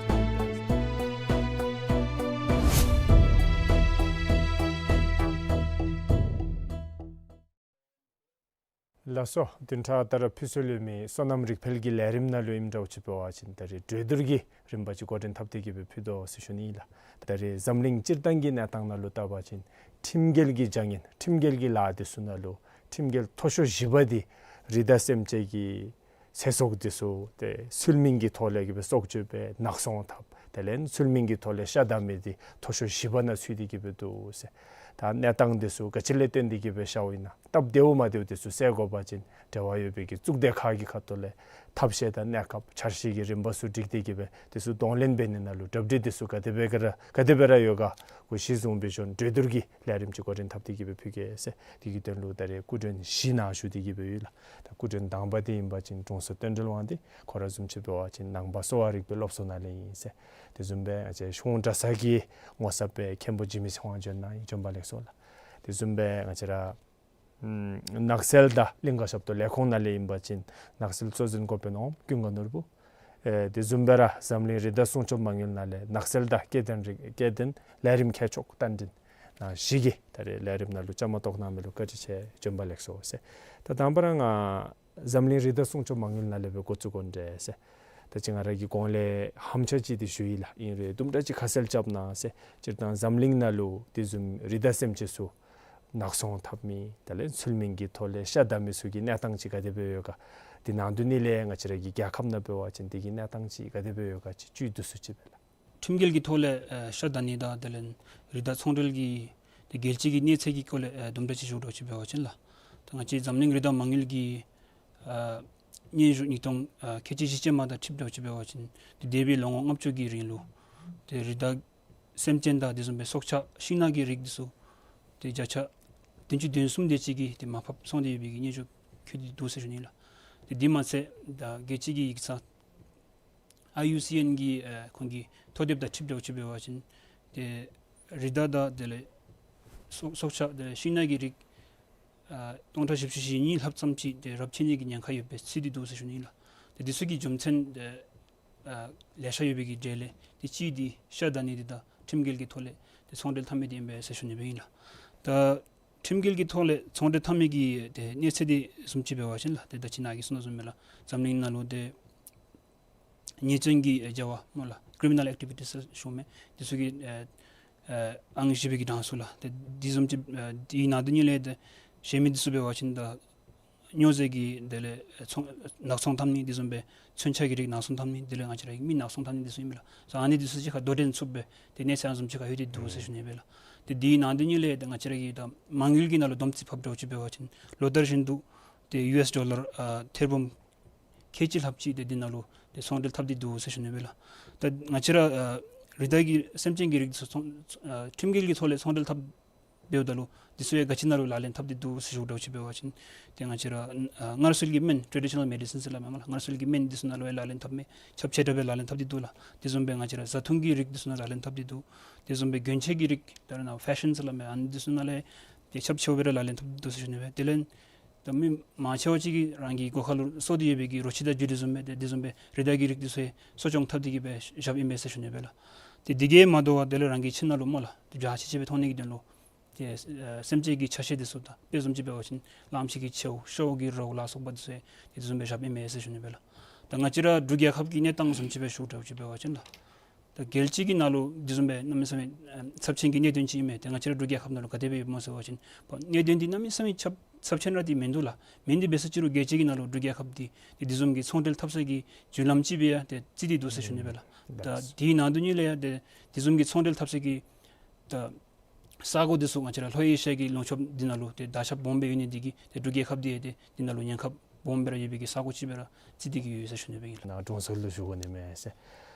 ལགས་སོ། བདུན་ཕྲག་ད་ར་ཕུལ་སྲོལ་ཡོད་མི་སོ་ནམ་རིག་འཕེལ་གྱི་ལས་རིམ་ནང་ལུ་ཨིནམ་འདྲཝ་ཅིག་འབད་བ་ཅིན་ད་རེས་གྲོས་བསྡུར་གྱི་རིམ་པ་ཅིག་འགོ་འདྲེན་འཐབ་སྟེ་གི་སྦེ་ཕུལ་དོ་ཟེར་ཞུ་ནི་ཨིན་ལགས། ད་རེས་འཛམ་གླིང་སྤྱིར་བཏང་གི་གནས་སྟངས་ནང་ལུ་བལྟ་བ་ཅིན་ཁྲིམས་འགལ་གྱི་བྱ་ངན་ཁྲིམས་འགལ་གྱི་ལཱ་འདི་ཚུ་ནང་ལུ་ཁྲིམས་འགལ་མཐོ་ཤོས་བཞི་པ་འདི་རི་དྭགས་སེམས་ཅན་གྱི་ཚེ་སྲོག་འདི་ཚུ་ཏེ་ཚུལ་མིན་གྱི་ཐོག་ལས་ཀྱི་སྦེ་སྲོག་གཅོད་འབད་ནག་ཚོང་འཐབ་དེ་ལས་ཚུལ་མིན་གྱི་ཐོག་ལས་ཤ་བདའ་མི་འདི་མཐོ་ཤོས་བཞི་པ་ནང་ཚུད་དེ་གི་སྦེ་འདུག་ཟེར། ད་གནས་སྟངས་འདི་ཚུ་ག་ཅི་ལས་བརྟེན་ཏེ་གི་སྦེ་ཤརཝ་ཨིན་ན། སྟབས་བདེཝ་མ་བདེཝ་འདི་ཚུ་སེལ་དགོ་པ་ཅིན་འབྲེལ་བ་ཡོད་པའི་གི་གཙུག་སྡེ་ཁག་གི་ཁ་ཐུག་ལས་ཐབས་ཤེས་དང་གནས་སྐབས་འཆར་གཞི་གི་རིམ་པ་ཚུ་སྒྲིག་སྟེ་གི་སྦེ་འདི་ཚུ་གདོང་ལེན་འབད་ནི་ནང་ལུ་གྲ་སྒྲིག་འདི་ཚུ་ག་དེ་སྦེ་ག་ར་ག་དེ་སྦེ་ར་ཡོད་ག་གུ་གཞི་བཟུང་སྦེ་བྱོན་གྲོས་བསྡུར་གྱི་ལས་རིམ་ཅིག་འགོ་འདྲེན་འཐབ་སྟེ་གི་སྦེ་ཕུལ་གེ་ཟེར། དེ་གི་དོན་ལུ་ད་རེས་སྐུ་མགྲོན་བཞི་ནཱ་བཞུགས་ཏེ་གི་སྦེ་ཡོད་ལགས། ད་སྐུ་མགྲོན་དང་པ་འདི་ཨིན་པ་ཅིན་དྲུང་འཚོ་དོན་གྲུབ་དབང་འདུས། ཁོ་ར་བཟུམ་ཅིག་འབད་བ་ཅིན་ནང་པ་གསོ་བ་རིག་པའི་སློབ་གསོ་ནང་ལས་ཨིན་ཟེར། དེ་བཟུམ་སྦེ་ང་བཅས་གཞུང་གྲྭ་ཚང་གི་ངོ་ཚབ་སྦེ་མཁན་པོ་འཇིགས་མེད་ཚེ་དབང་བྱོན་གནང་ཡི། བྱོན་པ་ལེགས་སོ་ལགས། དེ་བཟུམ་སྦེ་ང་བཅས་ར་ཨམ་ནགས་ཚལ་དང་གླིང་ག་ཞབས་ཏོག་ལས་ཁུངས་ནང་ལས་ཨིན་པ་ཅིན་ནགས་ཚལ་གཙོ་འཛིན་འགོ་དཔོན་ཨོམ་ཀུན་དགའ་ནོར་བུ། ཨེ་དེ་བཟུམ་སྦེ་ར་འཛམ་གླིང་རི་དྭགས་སྲུང་སྐྱོབ་མ་དངུལ་ནང་ལས་ནགས་ཚལ་དང་སྐྱེ་ལྡན་རིགས་སྐྱེ་ལྡན་ལས་རིམ་མཁས་མཆོག་རྟ་མགྲིན་ནང་བཞི་གིས་ད་རེས་ལས་རིམ་ནང་ལུ་བཅའ་མར་གཏོགས་གནང་མི་ལུ་བཀའ་དྲིན་ཆེ། བྱོན་པ་ལེགས་སོ་ཟེར། ད་དང་པ་ར་ང་འཛམ་གླིང་རི་དྭགས་སྲུང་སྐྱོབ་མ་དངུལ་ནང་ལས་སྦེ་འགོ་བཙུགས་དགོ་འདྲས་ཟེར། ད་ཅི་ང་ར་གིས་གོང་ལས་ཧམ་ཆ་ཅིག་འདི་ཞུ་ཡི་ལགས། ཨིན་རུང་དུམ་གྲ་ཅིག་ཁ་གསལ་རྐྱབ་གནང་ཟེར། སྤྱིར་བཏང་འཛམ་གླིང་ནང་ལུ་དེ་བཟུམ་རི་དྭགས་སེམས་ཅན་ཚུ་ནག་ཚོང་འཐབ་མི་དེ་ལས་ཚུལ་མིན་གྱི་ཐོག་ལས་ཤ་བདའ་མི་ཚུ་གི་གནས་སྟངས་ཅིག་ག་དེ་སྦེ་ཡོད་ག། དེ་ནང་དོན་ནི་ལས་ང་བཅས་ར་གི་རྒྱལ་ཁབ་ནང་འབད་བ་ཅིན་དེ་གི་གནས་སྟངས་ཅིག་ག་དེ་སྦེ་ཡོད་ག་ཅིག་བཅུད་བསྡུ་སུ་ཅིག་སྦེ་ལགས། ཁྲིམས་འགལ་གྱི་ཐོག་ལས་ཨེ་ཤ་བདའ་ནི་དང་དེ་ལས་རི་དྭགས་ཚོང་འབྲེལ་གྱི་དེ་རྒྱལ་སྤྱི་གི་གནས་ཚད་ཀྱི་སྐོར་ལས་ཨེ་དུམ་གྲ་ཅིག་ཞུ་དགོཔ་ཅིག་འབད་བ་ཅིན་ལགས། ད་ང་བཅས་འཛམ་གླིང་རི་དྭགས་མ་དངུལ་གྱི་ཨ་སྙན་ཞུ་ཉིས་སྟོང་ཨ་ཁལ་གཅིག་བཞི་བཅུ་མ་དང་འཁྲིལཝ་ད་ཅིག་འབད་བ་ཅིན་དེ་འདས་པའི་ལོ་ངོ་ལྔ་བཅུ་གི་རིང་ལུ་དེ་རི་དྭགས་སེམས་ཅན་དང་དེ་བཟུམ་སྦེ་སྲོག་ཆགས་ཤིང་ནགས་ཀྱི་རིགས་འདི་ཚུ་དེ་བརྒྱ་ཆ་བདུན་ཅུ་དོན་གསུམ་དེ་ཅིག་གིས་དེ་མར་ཕབ་སོང་སྟེ་ཡོད་པའི་གི་སྙན་ཞུ་བཀོད་དེ་འདུག་ཟེར་ཞུ་ནི་ལགས། དེ་འདི་མ་ཚད་ད་རྒྱལ་སྤྱི་གི་ཡིག་ཚང་ཨའི་ཡུ་སི་ཨེན་གྱི་ཨ་ཁོང་གི་ཐོ་དེབ་དང་འཁྲིལཝ་ད་ཅིག་འབད་བ་ཅིན་དེ་རི་དྭགས་དང་དེ་ལས་སྲོག་སྲོག་ཆགས་དེ་ལས་ཤིང་ནགས་ཀྱི་རིགས་ཨ་སྟོང་ཕྲག་བཞི་བཅུ་ཞེ་གཉིས་ལྷགཔ་ཙམ་ཅིག་དེ་རབས་ཆད་ནི་གི་ཉེན་ཁ་ཡོདཔ་སྦེ་རྩིས་ཏེ་འདུག་ཟེར་ཞུ་ནི་ལགས། དེ་འདི་ཚུ་གི་རྒྱུ་མཚན་དེ་ཨ་ལེ་ཤ་ཡོད་པའི་གི་གྲས་ལས་དེ་གཅིག་འདི་ཤ་བདའ་ནི་འདི་དང་ཁྲིམས་འགལ་གྱི་ཐོག་ལས་དེ་ཚོང་འབྲེལ་འཐབ་མི་འདི་ཨིན་པས་ཟེར་ཞུ་ནི་སྦེ་ཨིན་ལགས། ད་ཁྲིམས་འགལ་གྱི་ཐོག་ལས་ཚོང་འབྲེལ་འཐབ་མི་གི་དེ་གནས་ཚད་འདི་བཟུམ་ཅིག་འབད་བ་ཅིན་ལགས། དེ་ད་ཅི་ནཱ་གིས་གསུངས་དོ་བཟུམ་སྦེ་ལགས། འཛམ་གླིང་ནང་ལུ་དེ་ཉེས་བཙོན་གྱི་ཨེ་བྱ་བ་སྨོ་ལགས། ཀི་རི་མི་ནཱལ་ཨེག་ཊི་བི་ཊིས་ཟེར་ཞུཝ་མས། དེ་ཚུ་གི་ཨེ་ཨེ་ཨང་བཞི་པའི་གི་གྲངས་སུ་ལགས། དེ་དེ་བཟུམ་ཅིག་ཨེ་དེའི་ནང་དོན་ཉིད་ལས་དེ་གཞན་མི་འདི་ཚུ་འབད་བ་ཅིན་ད་སྨྱོ་རྫས་ཀྱི་དེ་ལས་ཚོང་ནག་ཚོང་འཐབ་ནི་དེ་བཟུམ་སྦེ་མཚོན་ཆ་གི་རིགས་ནག་ཚོང་འཐབ་ནི་དེ་ལས་ང་བཅས་ར་གི་མི་ནག་ཚོང་འཐབ་ནི་དེ་ཚུ་ཨིན་མས་ལགས། སོ་ཨ་ནི་དེ་ཚུ་གཅིག་ཁར་དོ་འགྲན་ཚུགསཔ་སྦེ་དེ་གནས་ཚད་ཨ་ནི་བཟུམ་ཅིག་ཁར་ལྷོད་དེ་འདུག་ཟེར་ཞུ་ནི་སྦེ་ལགས། དེ་དེའི་ནང་དོན་ཉིད་ལས་དེ་ང་བཅས་ར་གི་ད་མ་དངུལ་གྱི་ནང་ལུ་བསྡོམས་རྩིས་ཕབ་འདྲཝ་ཅིག་འབད་བ་ཅིན་ལོ་ལྟར་བཞིན་དུ་དེ་ཡུ་ཨེས་ཌོ་ལར་ཨ་ཐེར་འབུམ་ཁལ་གཅིག་ལྷགཔ་ཅིག་དེ་འདི་ནང་ལུ་དེ་ཚོང་འབྲེལ་འཐབ་སྟེ་འདུག་ཟེར་ཞུ་ནི་སྦེ་ལགས། ད་ང་བཅས་ར་ཨ་རི་དྭགས་ཀྱི་སེམས་ཅན་གྱི་རིགས་ཚུ་ཚོང་ཨ་ཁྲིམས་འགལ་གྱི་ཐོག་ལས་ཚོང་འབྲེལ་འཐབ་འབདཝ་ད་ལུ་འདི་ཚུ་ཡང་ག་ཅི་ནང་ལུ་ལག་ལེན་འཐབ་སྟེ་འདུག་ཟེར་ཞུཝ་འདྲཝ་ཅིག་འབད་བ་ཅིན་དེ་ང་བཅས་ར་ཨ་སྔར་སྲོལ་གྱི་སྨན་ཊེ་ཌི་ཤ་ནཱལ་མེ་ཌི་སིན་ཟེར་སླབ་མས་སྨོ་ལགས། སྔར་སྲོལ་གྱི་སྨན་འདི་ཚུ་ནང་ལུ་ཡང་ལག་ལེན་འཐབ་མས། ཁྱབ་ཆེ་དྲགས་སྦེ་ལག་ལེན་འཐབ་སྟེ་འདུག་ལགས། དེ་བཟུམ་སྦེ་ང་བཅས་ར་བཟའ་འཐུང་གི་རིགས་འདི་ཚུ་ནང་ལག་ལེན་འཐབ་སྟེ་འདུག། དེ་བཟུམ་སྦེ་གྱོན་ཆས་ཀྱི་རིགས་ད་རེས་ནངས་ཕེ་ཤཱན་ཟེར་སླབ་མས། ཨ་ནི་འདི་ཚུ་ནང་ལུ་ཡང་དེ་ཁྱབ་ཆེཝ་སྦེ་ར་ལག་ལེན་འཐབ་སྟེ་འདུག་ཟེར་ཞུ་ནི་སྦེ། དེ་ལས་ད་མི་མང་ཆེ་བ་ཅིག་གིས་རང་གི་སྒོ་ཁར་ལུ་གསོ་སྟེ་ཡོད་པའི་གི་རོ་ཁྱི་དང་རྒྱུ་དེ་བཟུམ་སྦེ་དེ་དེ་བཟུམ་སྦེ་རི་དྭགས་ཀྱི་རིགས་འདི་ཚུ་ཡང་གསོ་སྐྱོང་འཐབ་སྟེ་གི་སྦེ་བཞགཔ་ཨིན་པས་ཟེར་ཞུ་ནི་སྦེ་ལགས། དེ་དེ་གིས་མ་དོ་བར་དེ་ལས་རང་གི་ཁྱིམ་ནང་ལུ་སྨོ་ལགས་དེ་འཇའ་ཆི་ཆི་སྦེ་མཐོང་ནི་གི་དོན་ལུ་དེ་ཨ་སེམས་ཅན་གྱི་ཆ་ཤས་འདི་ཚུ་དང་དཔེ་བཟུམ་ཅིག་འབད་བ་ཅིན་གླང་ཆེན་གྱི་མཆེཝ་ཤཝ་གི་རྭཝ་ལ་སོགས་པ་འདི་ཚུ་ཡང་དེ་དེ་བཟུམ་སྦེ་བཞགཔ་ཨིན་མས་ཟེར་ཞུ་ནི་སྦེ་ལགས། ད་ང་བཅས་ར་འབྲུག་རྒྱལ་ཁབ་ཀྱི་གནས་སྟངས་བཟུམ་ཅིག་སྦེ་ཞུཝ་འདྲཝ་ཅིག་འབད་བ་ཅིན་ལགས། ད་རྒྱལ་སྤྱི་གི་ནང་ལུ་དེ་བཟུམ་སྦེ་གནམ་མེད་ས་མེད་ཨ་ཚབས་ཆེན་གྱི་གནད་དོན་ཅིག་ཨིན་མས། ཏེ་ང་བཅས་ར་འབྲུག་རྒྱལ་ཁབ་ནང་ལུ་ག་དེ་སྦེ་ཡོདཔ་སྨོ་ཟེར་བ་ཅིན་གནད་དོན་འདི་གནམ་མེད་ས་མེད་ཚབས་ཚབས་ཆེན་ར་འདི་མིན་འདུག་ལགས། མིན་འདི་འབད་ས་ཅིག་རུང་རྒྱལ་སྤྱི་གི་ནང་ལུ་འབྲུག་རྒྱལ་ཁབ་འདི་དེ་དེ་བཟུམ་གྱི་ཚོང་འབྲེལ་འཐབ་ས་གི་བརྒྱུད་ལམ་ཅིག་སྦེ་ཡང་ཏེ་བརྩི་སྟེ་འདུག་ཟེར་ཞུ་ནི་སྦེ་ལགས། ད་དེའི་ནང་དོན་ཉིད་ལས་ཡང་ཏེ་དེ་བཟུམ་གྱི་ཚོང་འབྲེལ་འཐབ་ས་གི་ད་ས་གོ་འདི་ཚུ་ང་བཅས་ར་ལྷོ་ཨེ་ཤི་ཡ་གི་ལུང་ཕྱོགས་འདི་ནང་ལུ་ཏེ་དར་ཁྱབ་སྦོམ་སྦེ་ཡོད་ནི་འདི་གིས་ཏེ་འབྲུག་རྒྱལ་ཁབ་འདི་ཡང་ཏེ་འདི་ནང་ལུ་ཉེན་ཁ་སྦོམ་སྦེ་ར་ཡོད་པའི་གི་ས་གོ་ཅིག་སྦེ་ར་བརྩི་སྟེ་གི་ཡོད་ཟེར་ཞུ་ནི་སྦེ་ཨིན་ལགས། ནཱ་དྲུང་འཚོ་ལུ་ཞུ་དགོ་ནི་མས་ཟེར།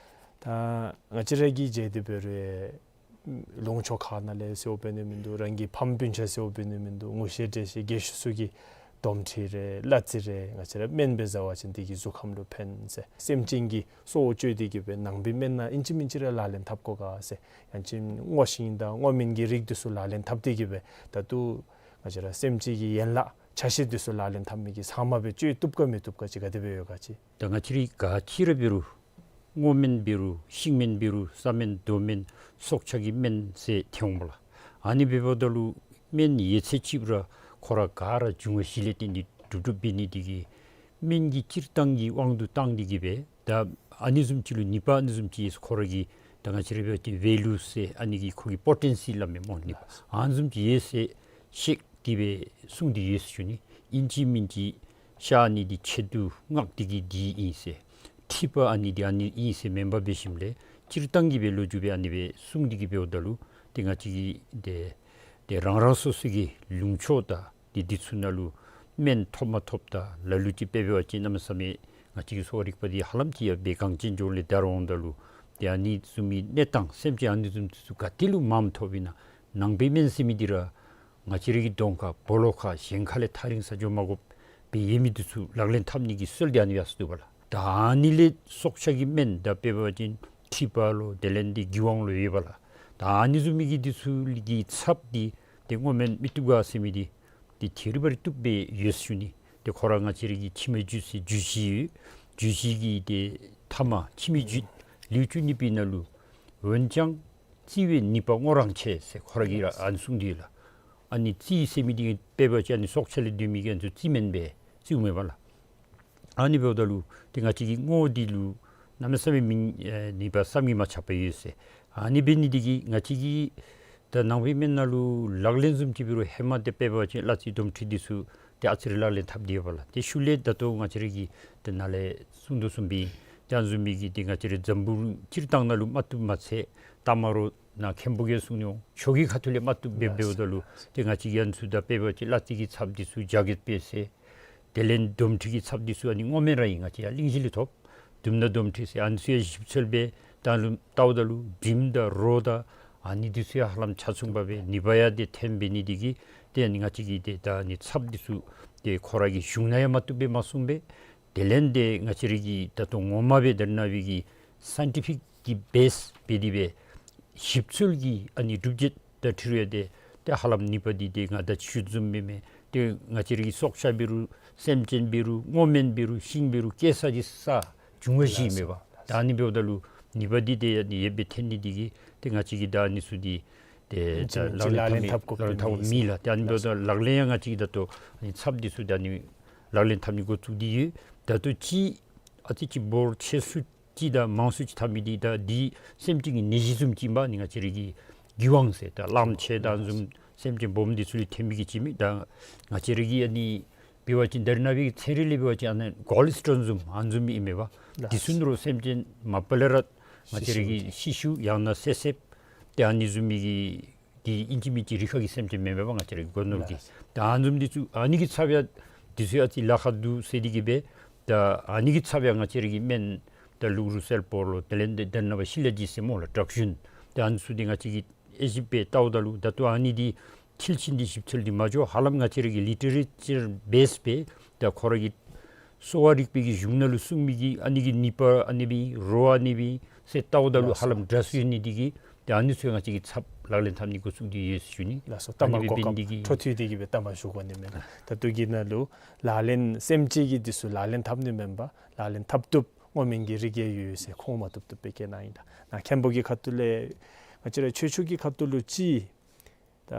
ད་ང་བཅས་ར་གིས་མཇལ་ཏེ་འབད་རུང་ལུང་ཕྱོགས་ཁག་ནང་ལས་ཟེརཝ་འབད་ནི་མིན་འདུག། རང་གི་ཕམ་སྤུན་ཆ་ཟེརཝ་འབད་ནི་མིན་འདུག། ངོ་ཤེས་འདྲིས་ཤེས་རྒས་ཤོས་ཚུ་གིས་དོམ་མཁྲིས་རེ་གླ་རྩི་རེ་ང་བཅས་ར་སྨན་སྦེ་བཟའ་བ་ཅིན་དེ་གིས་གཟུགས་ཁམས་ལུ་ཕན་ཟེར། སེམས་ཅན་གྱི་སྲོག་བཅད་དེ་གི་སྦེ་ནང་པའི་སྨན་ནང་ཨིན་ཅི་མིན་ཅི་ར་ལག་ལེན་འཐབ་དགོ་ག་ཟེར། ཡང་ཅིན་སྔོ་ཤིང་དང་སྔོ་སྨན་གྱི་རིགས་འདི་ཚུ་ལག་ལེན་འཐབ་སྟེ་གི་སྦེ་ད་ལྟོ་ང་བཅས་ར་སེམས་ཅན་གྱི་ཡན་ལག་ཆ་ཤས་འདི་ཚུ་ལག་ལེན་འཐབ་མི་གི་ཚབ་མ་སྦེ་བཅོས་བཏུབ་ག་མི་བཏུབ་ག་ཅིག་ག་དེ་སྦེ་ཡོད་ག་ཅིག། ད་ང་བཅས་ར་ག་ཅི་ར་འབད་རུང་སྔོ་སྨན་འབད་རུང་ཤིང་སྨན་འབད་རུང་ས་སྨན་རྡོ་སྨན་སྲོག་ཆགས་ཀྱི་སྨན་ཟེར་ཐོནམ་ལགས། ཨ་ནི་འབདཝ་ད་ལུ་སྨན་ཡོད་ཚད་ཅིག་ར་ཁོ་ར་ག་ར་འབྱུང་བ་བཞི་ལས་བརྟེན་ཏེ་གྲུབ་གྲུབ་འབད་ནི་འདི་གིས་སྨན་གྱི་སྤྱིར་བཏང་གི་དབང་དུ་བཏང་སྟེ་གི་སྦེ་ད་ཨ་ནི་བཟུམ་ཅིག་ལུ་ནུས་པ་ཨ་ནི་བཟུམ་ཅིག་ཁོ་ར་གི་ད་ང་བཅས་ར་འབད་བ་ཅིན་ཝེ་ལུ་ཟེར་ཨ་ནི་གི་ཁོ་གི་པོ་ཊེན་སི་སླབ་མས་སྨོ་ནུས་པ་ཨ་ནི་བཟུམ་ཅིག་ཡོད་ཟེར་བཤད་དེ་སྦེ་གསུངས་ཏེ་ཡོད་ཟེར་ཞུ་ནི། ཨིན་ཅི་མིན་ཅི་ཤ་ཨ་ནི་འདི་ཆེད་དུ་མངགས་ཏེ་གི་འདི་ཨིན་ཟེར། མཁྲིས་པ་ཨ་ནི་འདི་ཨ་ནི་ཨིན་ཟེར་མེན་པར་འབད་ཞིནམ་ལས་སྤྱིར་བཏང་གི་སྦེ་ལོ་རྒྱུས་སྦེ་ཨ་ནི་སྦེ་གསུངས་ཏེ་གི་འབདཝ་ད་ལུ་ཏེ་ང་བཅས་ཀྱི་ཏེ་ཏེ་རང་རང་སོ་སོ་གི་ལུང་ཕྱོགས་དང་ཏེ་འདི་ཚུ་ནང་ལུ་སྨན་ཐོབ་མ་ཐོབ་དང་ལ་ལུ་ཅིག་དཔེ་འབད་བ་ཅིན་གནམ་མེད་ས་མེད་ང་བཅས་ཀྱི་གསོ་བ་རིག་པ་འདི་ཧ་ལམ་ཅིག་ཡང་སྦེ་གངས་ཅན་ལྗོངས་ལས་དར་འོངམ་ད་ལུ་ཏེ་ཨ་ནི་བཟུམ་མའི་གནས་སྟངས་སེམས་ཅན་ཨ་ནི་བཟུམ་འདི་ཚུ་ག་ཏེ་ལུ་མངམ་ཐོབ་ཨིན་ན། ནང་པའི་སྨན་ཟེར་མི་འདི་ར་ང་བཅས་ར་གི་གདོང་ཁར་སྦོ་ལོགས་ཁར་གཞན་ཁ་ལས་ཐག་རིང་ས་འགྱོ་མ་དགོཔ་སྦེ་ཡོད་མི་འདི་ཚུ་ལག་ལེན་འཐབ་ནི་གི་སྲོལ་འདི་ཨ་ནི་ཡར་སོང་འདུག་པ་ལགས། ད་ཨ་ནི་ལས་སྲོག་ཆགས་ཀྱི་སྨན་ད་དཔེ་འབད་བ་ཅིན་མཁྲིས་པ་ལོ་དེ་ལས་འདི་གི་དབང་ལོ་ཡོད་པ་ལགས། ད་ཨ་ནི་བཟུམ་མའི་གི་འདི་ཚུ་གི་ཚབ་འདི་ཏེ་སྔོ་སྨན་མི་བཏུབ་ག་ཟེར་མི་འདི་ཏེ་ཐེ་རི་བ་རི་བཏུབ་སྦེ་ཡོད་ཟེར་ཞུ་ནི། ཏེ་ཁོ་ར་ང་བཅས་ར་གི་མཆིལ་མའི་རྒྱུད་ཟེར་རྒྱུད་བཞི་ཡོད། རྒྱུད་བཞི་གི་ཏེ་ཐ་མ་མཆིལ་མའི་རྒྱུད་ལེའུ་བཅུ་གཉིས་པའི་ནང་ལུ་འོན་ཀྱང་བརྩི་བའི་ནུས་པ་སྔོ་རང་ཆེ་ཟེར་ཁོ་ར་གིས་ར་ཨ་ནི་གསུངས་ཏེ་ཡོད་ལགས། ཨ་ནི་བརྩི་ཟེར་མི་འདི་དཔེ་འབད་བ་ཅིན་ཨ་ནི་སྲོག་ཆགས་ལས་སྡོད་མི་གི་ཨ་ནི་ཚུ་བརྩི་སྨན་སྦེ་བརྩིཝ་མས་པ་ལགས། ཨ་ནི་འབདཝ་ད་ལུ་ཏེ་ང་བཅས་ཀྱི་སྔོ་འདི་ལུ་ གནམ་མེད་ས་མེད་མི་ཨེ་ནུས་པ་བསམ་གྱིས་མ་ཁྱབ་པ་ཡོད་ཟེར། ཨ་ནི་འབད་ནི་འདི་གིས་ང་བཅས་ཀྱིས་ད་ནང་པའི་སྨན་ནང་ལུ་ལག་ལེན་བཟུམ་ཅིག་འབད་རུང་ཧེ་མ་དེ་དཔེ་འབད་བ་ཅིན་གླ་རྩི་སྡོམ་ཁྲི་འདི་ཚུ་ཏེ་ཨ་ཙི་རེ་ལག་ལེན་འཐབ་སྟེ་ཡོད་པ་ལགས། ཏེ་ཤུལ་ལས་ད་ལྟོ་ང་བཅས་ར་གིས་ཏེ་ནཱ་ལས་གསུང་དོ་བཟུམ་སྦེ་ཏེ་ཨ་ནི་བཟུམ་མའི་གི་ཏེ་ང་བཅས་ར་འཛམ་བུ་གླིང་སྤྱིར་བཏང་ནང་ལུ་མ་བཏུབ་མ་ཚད་ད་མ་རོགས་ནཱ་མཁན་པོ་གིས་གསུང་ནི་འོང་། ཆོས་ཀྱི་ཁ་ཐུག་ལས་མ་བཏུབ་སྦེ་འབདཝ་ད་ལུ་ཏེ་ང་བཅས་ཀྱིས་ཨ་ནི་ཚུ་ད་དཔེ་འབད་བ་ཅིན་གླ་རྩི་གི་ཚབ་འདི་ཚུ་རྒྱ་སྐྱེད་སྤེལ་ཟེར། དེ་ལས་སྡོམ་ཁྲི་གི་ཚབ་འདི་ཚུ་ཨ་ནི་སྔོ་སྨན་ར་ཨིན། ང་བཅས་ཡར་གླིང་བཞི་ལས་ཐོབ། དུམ་ནག་སྡོམ་ཁྲི་ཟེར་ཨ་ནི་ཚུ་ཡང་ཞིབ་འཚོལ་འབད་ད་ལུ་བལྟཝ་ད་ལུ་བིམ་དང་རོ་དང་ཨ་ནི་འདི་ཚུ་ཡང་ཧ་ལམ་ཆ་མཚུངས་པ་སྦེ་ནུས་པ་ཡང་དེ་ཐོནམ་འབད་ནི་འདི་གིས་ཏེ་ཨ་ནི་ང་བཅས་ཀྱིས་ཏེ་ད་ཨ་ནི་ཚབ་འདི་ཚུ་ཏེ་ཁོ་ར་གི་གཞུང་ནང་ཡང་མ་བཏུབ་སྦེ་མ་གསུངས་པས། དེ་ལས་ཏེ་ང་བཅས་ར་གི་ད་ལྟོ་ངོ་མ་སྦེ་ད་རེས་ནངས་པའི་གི་སའིན་ཊི་ཕིག་གི་བེསི་འབད་དེ་སྦེ་ཞིབ་འཚོལ་གྱི་ཨ་ནི་སྒྲུབ་བྱེད་དང་འཁྲིལ་ཏེ་ཏེ་ཧ་ལམ་ནུས་པ་འདི་ཏེ་ང་ད་ཅི་ཞུ་བཟུམ་སྦེ་མས། ཏེ་ང་བཅས་ར་གི་སྲོག་ཆགས་འབད་རུང་སེམས་ཅན་འབད་རུང་སྔོ་སྨན་འབད་རུང་ཤིང་འབད་རུང་སྐྱེ་ས་ཅིག་ས་འབྱུང་བ་བཞི་མས་པ། ད་ཨ་ནི་འབདཝ་ད་ལུ་ནུས་པ་འདི་ཏེ་ཨ་ནི་ཡོད་པའི་ཐོན་ནི་འདི་གིས་ཏེ་ང་བཅས་ཀྱིས་ད་ཨ་ནི་ཚུ་འདི་ཏེ་ཨིན་ཅི་མིན་ཅི་ལག་ལེན་འཐབ་མི་ལག་ལེན་འཐབ་མི་ལགས། ཏེ་ཨ་ནི་འབདཝ་ད་ལག་ལེན་ཡང་ང་བཅས་ཀྱིས་ད་ལྟོ་ཨ་ནི་ཚབ་འདི་ཚུ་ད་ཨ་ནི་ལག་ལེན་འཐབ་ནི་འགོ་བཙུགས་ཏེ་ཡོད། ད་ལྟོ་ཅིག་ཨ་ཙི་ཅིག་འབོར་ཆེ་སུ་ཅིག་དང་མང་སུ་ཅིག་འཐབ་མི་འདི་ད་འདི་སེམས་ཅན་གྱི་ནད་གཞི་བཟུམ་ཅིག་ཨིན་པས། ཨ་ནི་ང་བཅས་ར་གི་རྒྱུ་དབང་ཟེར་ད་གླངམོ་ཆེ་དང་ཨ་ནི་བཟུམ་སེམས་ཅན་སྦོམ་འདི་ཚུ་ལས་ཐོན་མི་གི་ཅིག་མས། ད་ང་བཅས་ར་གི་ཨ་ནི་འབད་བ་ཅིན་ད་རེས་ནངས་པའི་ཚན་རིག་ལས་འབད་བ་ཅིན་ཨ་ནི་གཱོལ་སི་ཊོན་བཟུམ་ཨ་ནི་བཟུམ་ཨིན་མས་པ། འདི་ཚུ་ནང་ལུ་སེམས་ཅན་མ་པ་ལས་ར་ང་བཅས་ར་གི་ཤི་ཤིཝ་ཡང་ན་བསད་བསདཔ་ཏེ་ཨ་ནི་བཟུམ་མའི་གི་འདི་ཨིན་ཅི་མིན་ཅི་རི་ཁ་གི་སེམས་ཅན་མེན་མས་པ། ང་བཅས་ར་གི་སྒོ་ནོར་གྱི་ད་ཨ་ནི་བཟུམ་འདི་ཚུ་ཨ་ནི་གི་ཚབ་ཡང་འདི་ཚུ་ཡང་ཨ་ཙི་ལཱ་ཁག་འདུག་ཟེར་འདི་གིས་སྦེ་ད་ཨ་ནི་གི་ཚབ་ཡང་ང་བཅས་ར་གི་སྨན་ད་ལུག་རུས་སེལ་སྤོ་ལོ་དེ་ལས་ཏེ་ད་རེས་ནངས་པ་ཤི་ལ་ཇི་ཟེར་སྨོ་ལགས། དྲག་ཞུན་ད་ཨ་ནི་ཚུ་འདི་ང་བཅས་ཀྱིས་དབྱེ་ཞིབ་འབད་བལྟཝ་ད་ལུ་ད་ལྟོ་ཨ་ནི་འདི་མཐིལ་ཕྱིན་ཏེ་ཞིབ་འཚོལ་འདི་མ་འགྱོ། ཧ་ལམ་ང་བཅས་ར་གི་ལི་ཊེ་རེ་ཅར་བེསི་སྦེ་ད་ཁོ་ར་གི་གསོ་བ་རིག་པའི་གི་གཞུང་ནང་ལུ་གསུངས་མི་གི་ཨ་ནི་གི་ནུས་པ་ཨ་ནི་སྦེ་རོ་ཨ་ནི་སྦེ་ཟེར་བལྟཝ་ད་ལུ་ལགས་སོ། ཧ་ལམ་འདྲ་སུ་ཡོད་ནི་འདི་གིས་ཏེ་ཨ་ནི་ཚུ་ཡང་ང་བཅས་ཀྱིས་ཚབ་ལག་ལེན་འཐབ་ནི་འགོ་བཙུགས་ཏེ་ཡོད་ཟེར་ཞུ་ནི། ལགས་སོ། ཨ་ནི་སྦེ་འབད་ནི་འདི་གིས་ད་མཐའ་མ་གོ་སྐབས་འཕྲོ་མཐུད་དེ་གིས་སྦེ་ད་མ་ཞུ་དགོ་ནི་མེན་ན། ད་ལྟོ་གི་ནང་ལུ་ལག་ལེན་སེམས་ཅན་གྱི་འདི་ཚུ་ལག་ལེན་འཐབ་ནི་མེན་པར་ལག་ལེན་འཐབ་བཏུབ་སྔོ་སྨན་གྱི་རིགས་ཡང་ཡོད་ཟེར་ཁོང་མ་བཏུབ་བཏུབ་སྦེ་བཀལ་གནང་ཡི། ད་ནཱ་མཁན་པོ་གི་ཁ་ཐུག་ལས་ང་བཅས་ར་ཆོས་ཕྱོགས་ཀྱི་ཁ་ཐུག་ལུ་ཅིག་ད་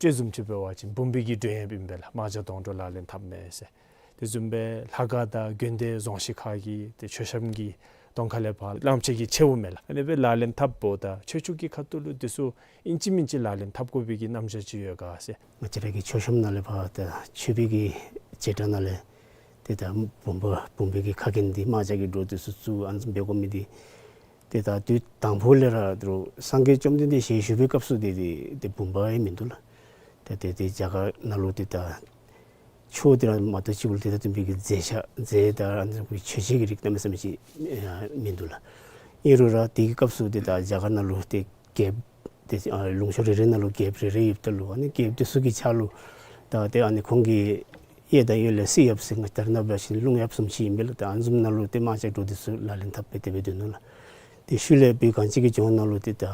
དཔྱེ་བཟུམ་ཅིག་འབད་བ་ཅིན་བུམ་པའི་གི་མགྲོན་ཡབ་ཨིན་པས་ལགས། རྨ་བྱ་དོང་འབྲོག་ལག་ལེན་འཐབ་མས་ཟེར། དེ་བཟུམ་སྦེ་ལྷ་ཁང་དང་དགོན་སྡེ་རྫོང་གཞིས་ཁག་གི་ཏེ་མཆོད་བཤམས་ཀྱི་གདོང་ཁ་ལས་ཕར་གླངམོ་ཆེ་གི་ཆེཝ་མས་ལགས། ཨ་ནི་སྦེ་ལག་ལེན་འཐབ་འབདཝ་ད་ཆོས་ཕྱོགས་ཀྱི་ཁ་ཐུག་ལུ་འདི་ཚུ་ཨིན་ཅི་མིན་ཅི་ལག་ལེན་འཐབ་དགོ་པའི་གི་རྣམ་གཞག་ཅིག་ཡོད་ག་ཟེར། ང་བཅས་ར་གི་མཆོད་བཤམས་ནང་ལས་ཕར་ད་མཆོད་པའི་གི་བྱེ་བྲག་ནང་ལས་ཏེ་ད་བུམ་པ་བུམ་པའི་གི་ཁ་རྒྱན་འདི་རྨ་བྱ་གི་སྒྲོ་འདི་ཚུ་བཙུགས་ཨ་ནི་བཟུམ་འབད་དགོ་མི་འདི་ཏེ་ད་དུས་དང་ཕུ་ལས་ར་ཏེ་རུང་སངས་རྒྱས་བཅོམ་ལྡན་འདས་ཞལ་བཞུགས་པའི་སྐབས་སུ་ཏེ་ཏེ་ཏེ་བུམ་པ་ཡང་མིན་འདུག་ལགས། ཏེ་ཏེ་ཏེ་རྒྱ་གར་ནང་ལུ་ཏེ་ད་ཆོས་འདི་ར་མ་གཏོགས་ཅིག་ལུ་ཏེ་ད་བསྟུན་པའི་གི་རྫས་ཆས་རྫས་དང་ཨ་ནི་བཟུམ་གྱི་མཆོད་བྱའི་གི་རིགས་གནམ་མེད་ས་མེད་ཅིག་ཨ་མིན་འདུག་ལགས། ཨིན་རུང་ར་དེ་གི་སྐབས་སུ་ཏེ་ད་རྒྱ་གར་ནང་ལུ་ཏེ་རྒྱལཔོ་ཏེ་ཨ་ལུང་ཕྱོགས་རེ་རེ་ནང་ལུ་རྒྱལཔོ་རེ་རེ་ཡོདཔ་ད་ལུ་ཨ་ནི་རྒྱལཔོ་དེ་ཚུ་གི་ཕྱག་ལུ་ད་ཏེ་ཨ་ནི་ཁོང་གི་གཡས་དང་གཡོན་ལས་སྲིད་ཡབ་ཟེར་ང་ད་རེས་ནངས་པ་བཞིན་རླུང་ཡབ་བཟུམ་ཅིག་ཨིན་པས་ལགས། ད་ཨ་ནི་བཟུམ་ནང་ལུ་ཏེ་རྨ་བྱའི་སྒྲོ་འདི་ཚུ་ལག་ལེན་འཐབ་སྦེ་དེ་སྦེ་སྡོད་ནུག་ལགས། ཏེ་ཤུལ་ལས་བོད་གངས་ཅན་གྱི་ལྗོངས་ནང་ལུ་ཏེ་ད་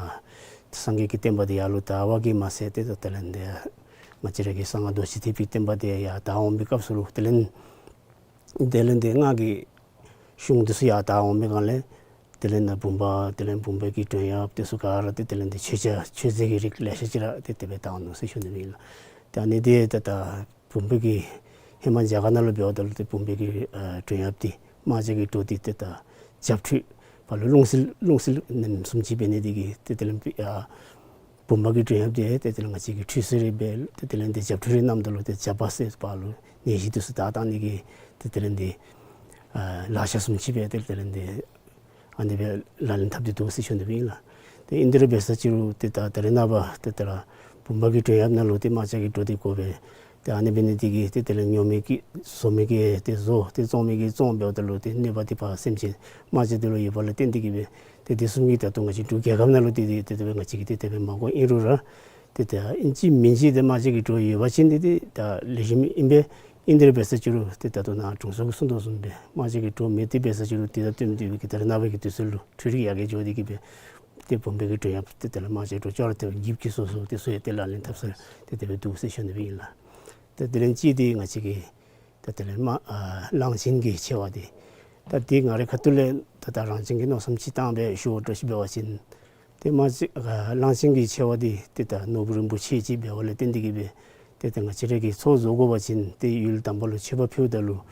སངས་རྒྱས་ཀྱི་བསྟན་པ་འདི་ཡར་ལུ་དར་བ་གིས་མ་ཚད་ཏེ་ད་དེ་ལས་ཏེ་ང་བཅས་ར་གི་གསང་སྔགས་རྡོ་རྗེ་ཐེག་པའི་བསྟན་པ་འདི་ཡར་དར་འོང་པའི་སྐབས་སུ་ལུ་དེ་ལས་དེ་ལས་ཏེ་སྔགས་ཀྱི་གཞུང་འདི་ཚུ་ཡར་དར་འོང་པའི་སྒང་ལས་དེ་ལས་ནཱ་བུམ་པ་དེ་ལས་བུམ་པའི་གི་མགྲོན་ཡབ་དེ་ཚུ་ག་ར་ཏེ་དེ་ལས་ཏེ་མཆོད་བྱ་མཆོད་རྫས་ཀྱི་རིགས་ལེ་ཤ་ཅིག་ར་ཏེ་དེ་སྦེ་དར་འོང་ནུག་ཟེར་ཞུ་ནི་ཨིན་ལགས། ཏེ་ཨ་ནི་འདི་ཏེ་ད་བུམ་པའི་གི་ཧེ་མ་རྒྱ་གར་ནང་ལུ་འབདཝ་ད་ལུ་ཏེ་བུམ་པའི་གི་ཨ་མགྲོན་ཡབ་འདི་རྨ་བྱའི་སྒྲོ་འདི་ཏེ་ད་བྱབས་ཁྲུས་ཕར་ལུ་རླུང་བསིལ་རླུང་བསིལ་ནམ་བཟུམ་ཅིག་འབད་ནི་འདི་གིས་ཏེ་དེ་ལས་ཨ་བུམ་པའི་གི་མགྲོན་ཡབ་འདི་ཏེ་དེ་ལས་ང་བཅས་ཀྱིས་ཁྲུས་གསོལ་རེ་འབད་ཏེ་དེ་ལས་ཏེ་བྱབས་ཁྲུས་རེ་གནངམ་ད་ལུ་ཏེ་བྱབས་པ་ཟེར་ཕར་ལུ་ནད་གཞི་འདི་ཚུ་དག་བཏང་ནི་གི་ཏེ་དེ་ལས་ཏེ་ཨ་ལག་ཆ་བཟུམ་ཅིག་སྦེ་ཏེ་དེ་ལས་ཏེ་ཨ་ནི་སྦེ་ལག་ལེན་འཐབ་སྟེ་འདུག་ཟེར་ཞུ་ནི་ཨིན་ལགས། ཏེ་ཨིན་དེ་ར་འབད་ས་ཅིག་རུང་ཏེ་ད་ད་རེས་ནངས་པ་ཏེ་ད་ར་བུམ་པའི་གི་མགྲོན་ཡབ་ནང་ལུ་ཏེ་རྨ་བྱའི་སྒྲོ་འདི་དགོ་པས། ཏེ་ཨ་ནི་འབད་ནི་འདི་གིས་ཏེ་དེ་ལས་ཉོ་མི་གིས་བཟོ་མི་གིས་ཏེ་བཟོ་ཏེ་བཙོང་མི་གིས་བཙོང་འབདཝ་ད་ལུ་ཏེ་གནོད་པ་འདི་ཕར་སེམས་ཅན་རྨ་བྱ་འདི་ལུ་ཡོད་པ་ལུ་བརྟེན་ཏེ་གིས་སྦེ་ཏེ་དེ་བཟུམ་གྱི་ད་ལྟོ་ང་བཅས་འབྲུག་རྒྱལ་ཁབ་ནང་ལུ་ཏེ་ཏེ་དེ་སྦེ་ང་བཅས་ཀྱིས་ཏེ་དེ་སྦེ་མ་གོ། ཨིན་རུང་ར་ཏེ་ད་ཨིན་ཅི་མིན་ཅི་ཏེ་རྨ་བྱའི་སྒྲོ་ཡོད་པ་ཅིན་ཏེ་ཏེ་ད་ལེགས་ཤོམ་ཨིན་པས། ཨིན་དེ་ར་འབད་ས་ཅིག་རུང་ཏེ་ད་ལྟོ་ནཱ་དྲུང་འཚོ་གིས་གསུང་དོ་བཟུམ་སྦེ་རྨ་བྱའི་སྒྲོ་མེད་དེ་འབད་ས་ཅིག་རུང་ཏེ་ད་བསྟུན་ཏེ་གིས་ད་རེས་ནངས་པའི་གི་དུས་ཚོད་ལུ་འཕྲུལ་རིག་ཡར་རྒྱས་འགྱོ་སྟེ་གིས་སྦེ་ཏེ་བུམ་པའི་གི་མགྲོན་ཡབ་ཏེ་དེ་ལས་རྨ་བྱའི་སྒྲོ་ཅོག་ར་འཐདཔ་འགྱིབ་ཀྱིས་བཟོ་བཟོ་སྟེ་བཟོ་ཡང་ཏེ་ལག་ལེན་འཐབ་ས་ཏེ་དེ་སྦེ་འདུག་ཟེར་ཞུ་ནི་ཨིན་ལགས། ཏེ་དེ་ལས་ཅིག་ཏེ་ང་བཅས་ཀྱི་ད་དེ་ལས་རྨ་ཨ་གླང་ཆེན་གྱི་མཆེ་བ་འདི་ད་འདི་ང་རའི་ཁ་ཐུག་ལས་ད་ད་རང་བཞིན་གྱི་མནོ་བསམ་ཅིག་བཏང་སྦེ་ཞུ་བ་འདྲཝ་ཅིག་འབད་བ་ཅིན་ཏེ་རྨ་ཆེན་ཨ་གླང་ཆེན་གྱི་མཆེ་བ་འདི་ཏེ་ད་ནོར་བུ་རིན་པོ་ཆེ་ཅིག་འབདཝ་ལས་བརྟེན་ཏེ་གིས་སྦེ་ཏེ་ད་ང་བཅས་ར་གིས་ཚོགས་རྫོགས་དགོ་པ་ཅིན་ཏེ་ཡུལ་དམ་པ་ལུ་མཆོད་པ་ཕུལཝ་ད་ལུ་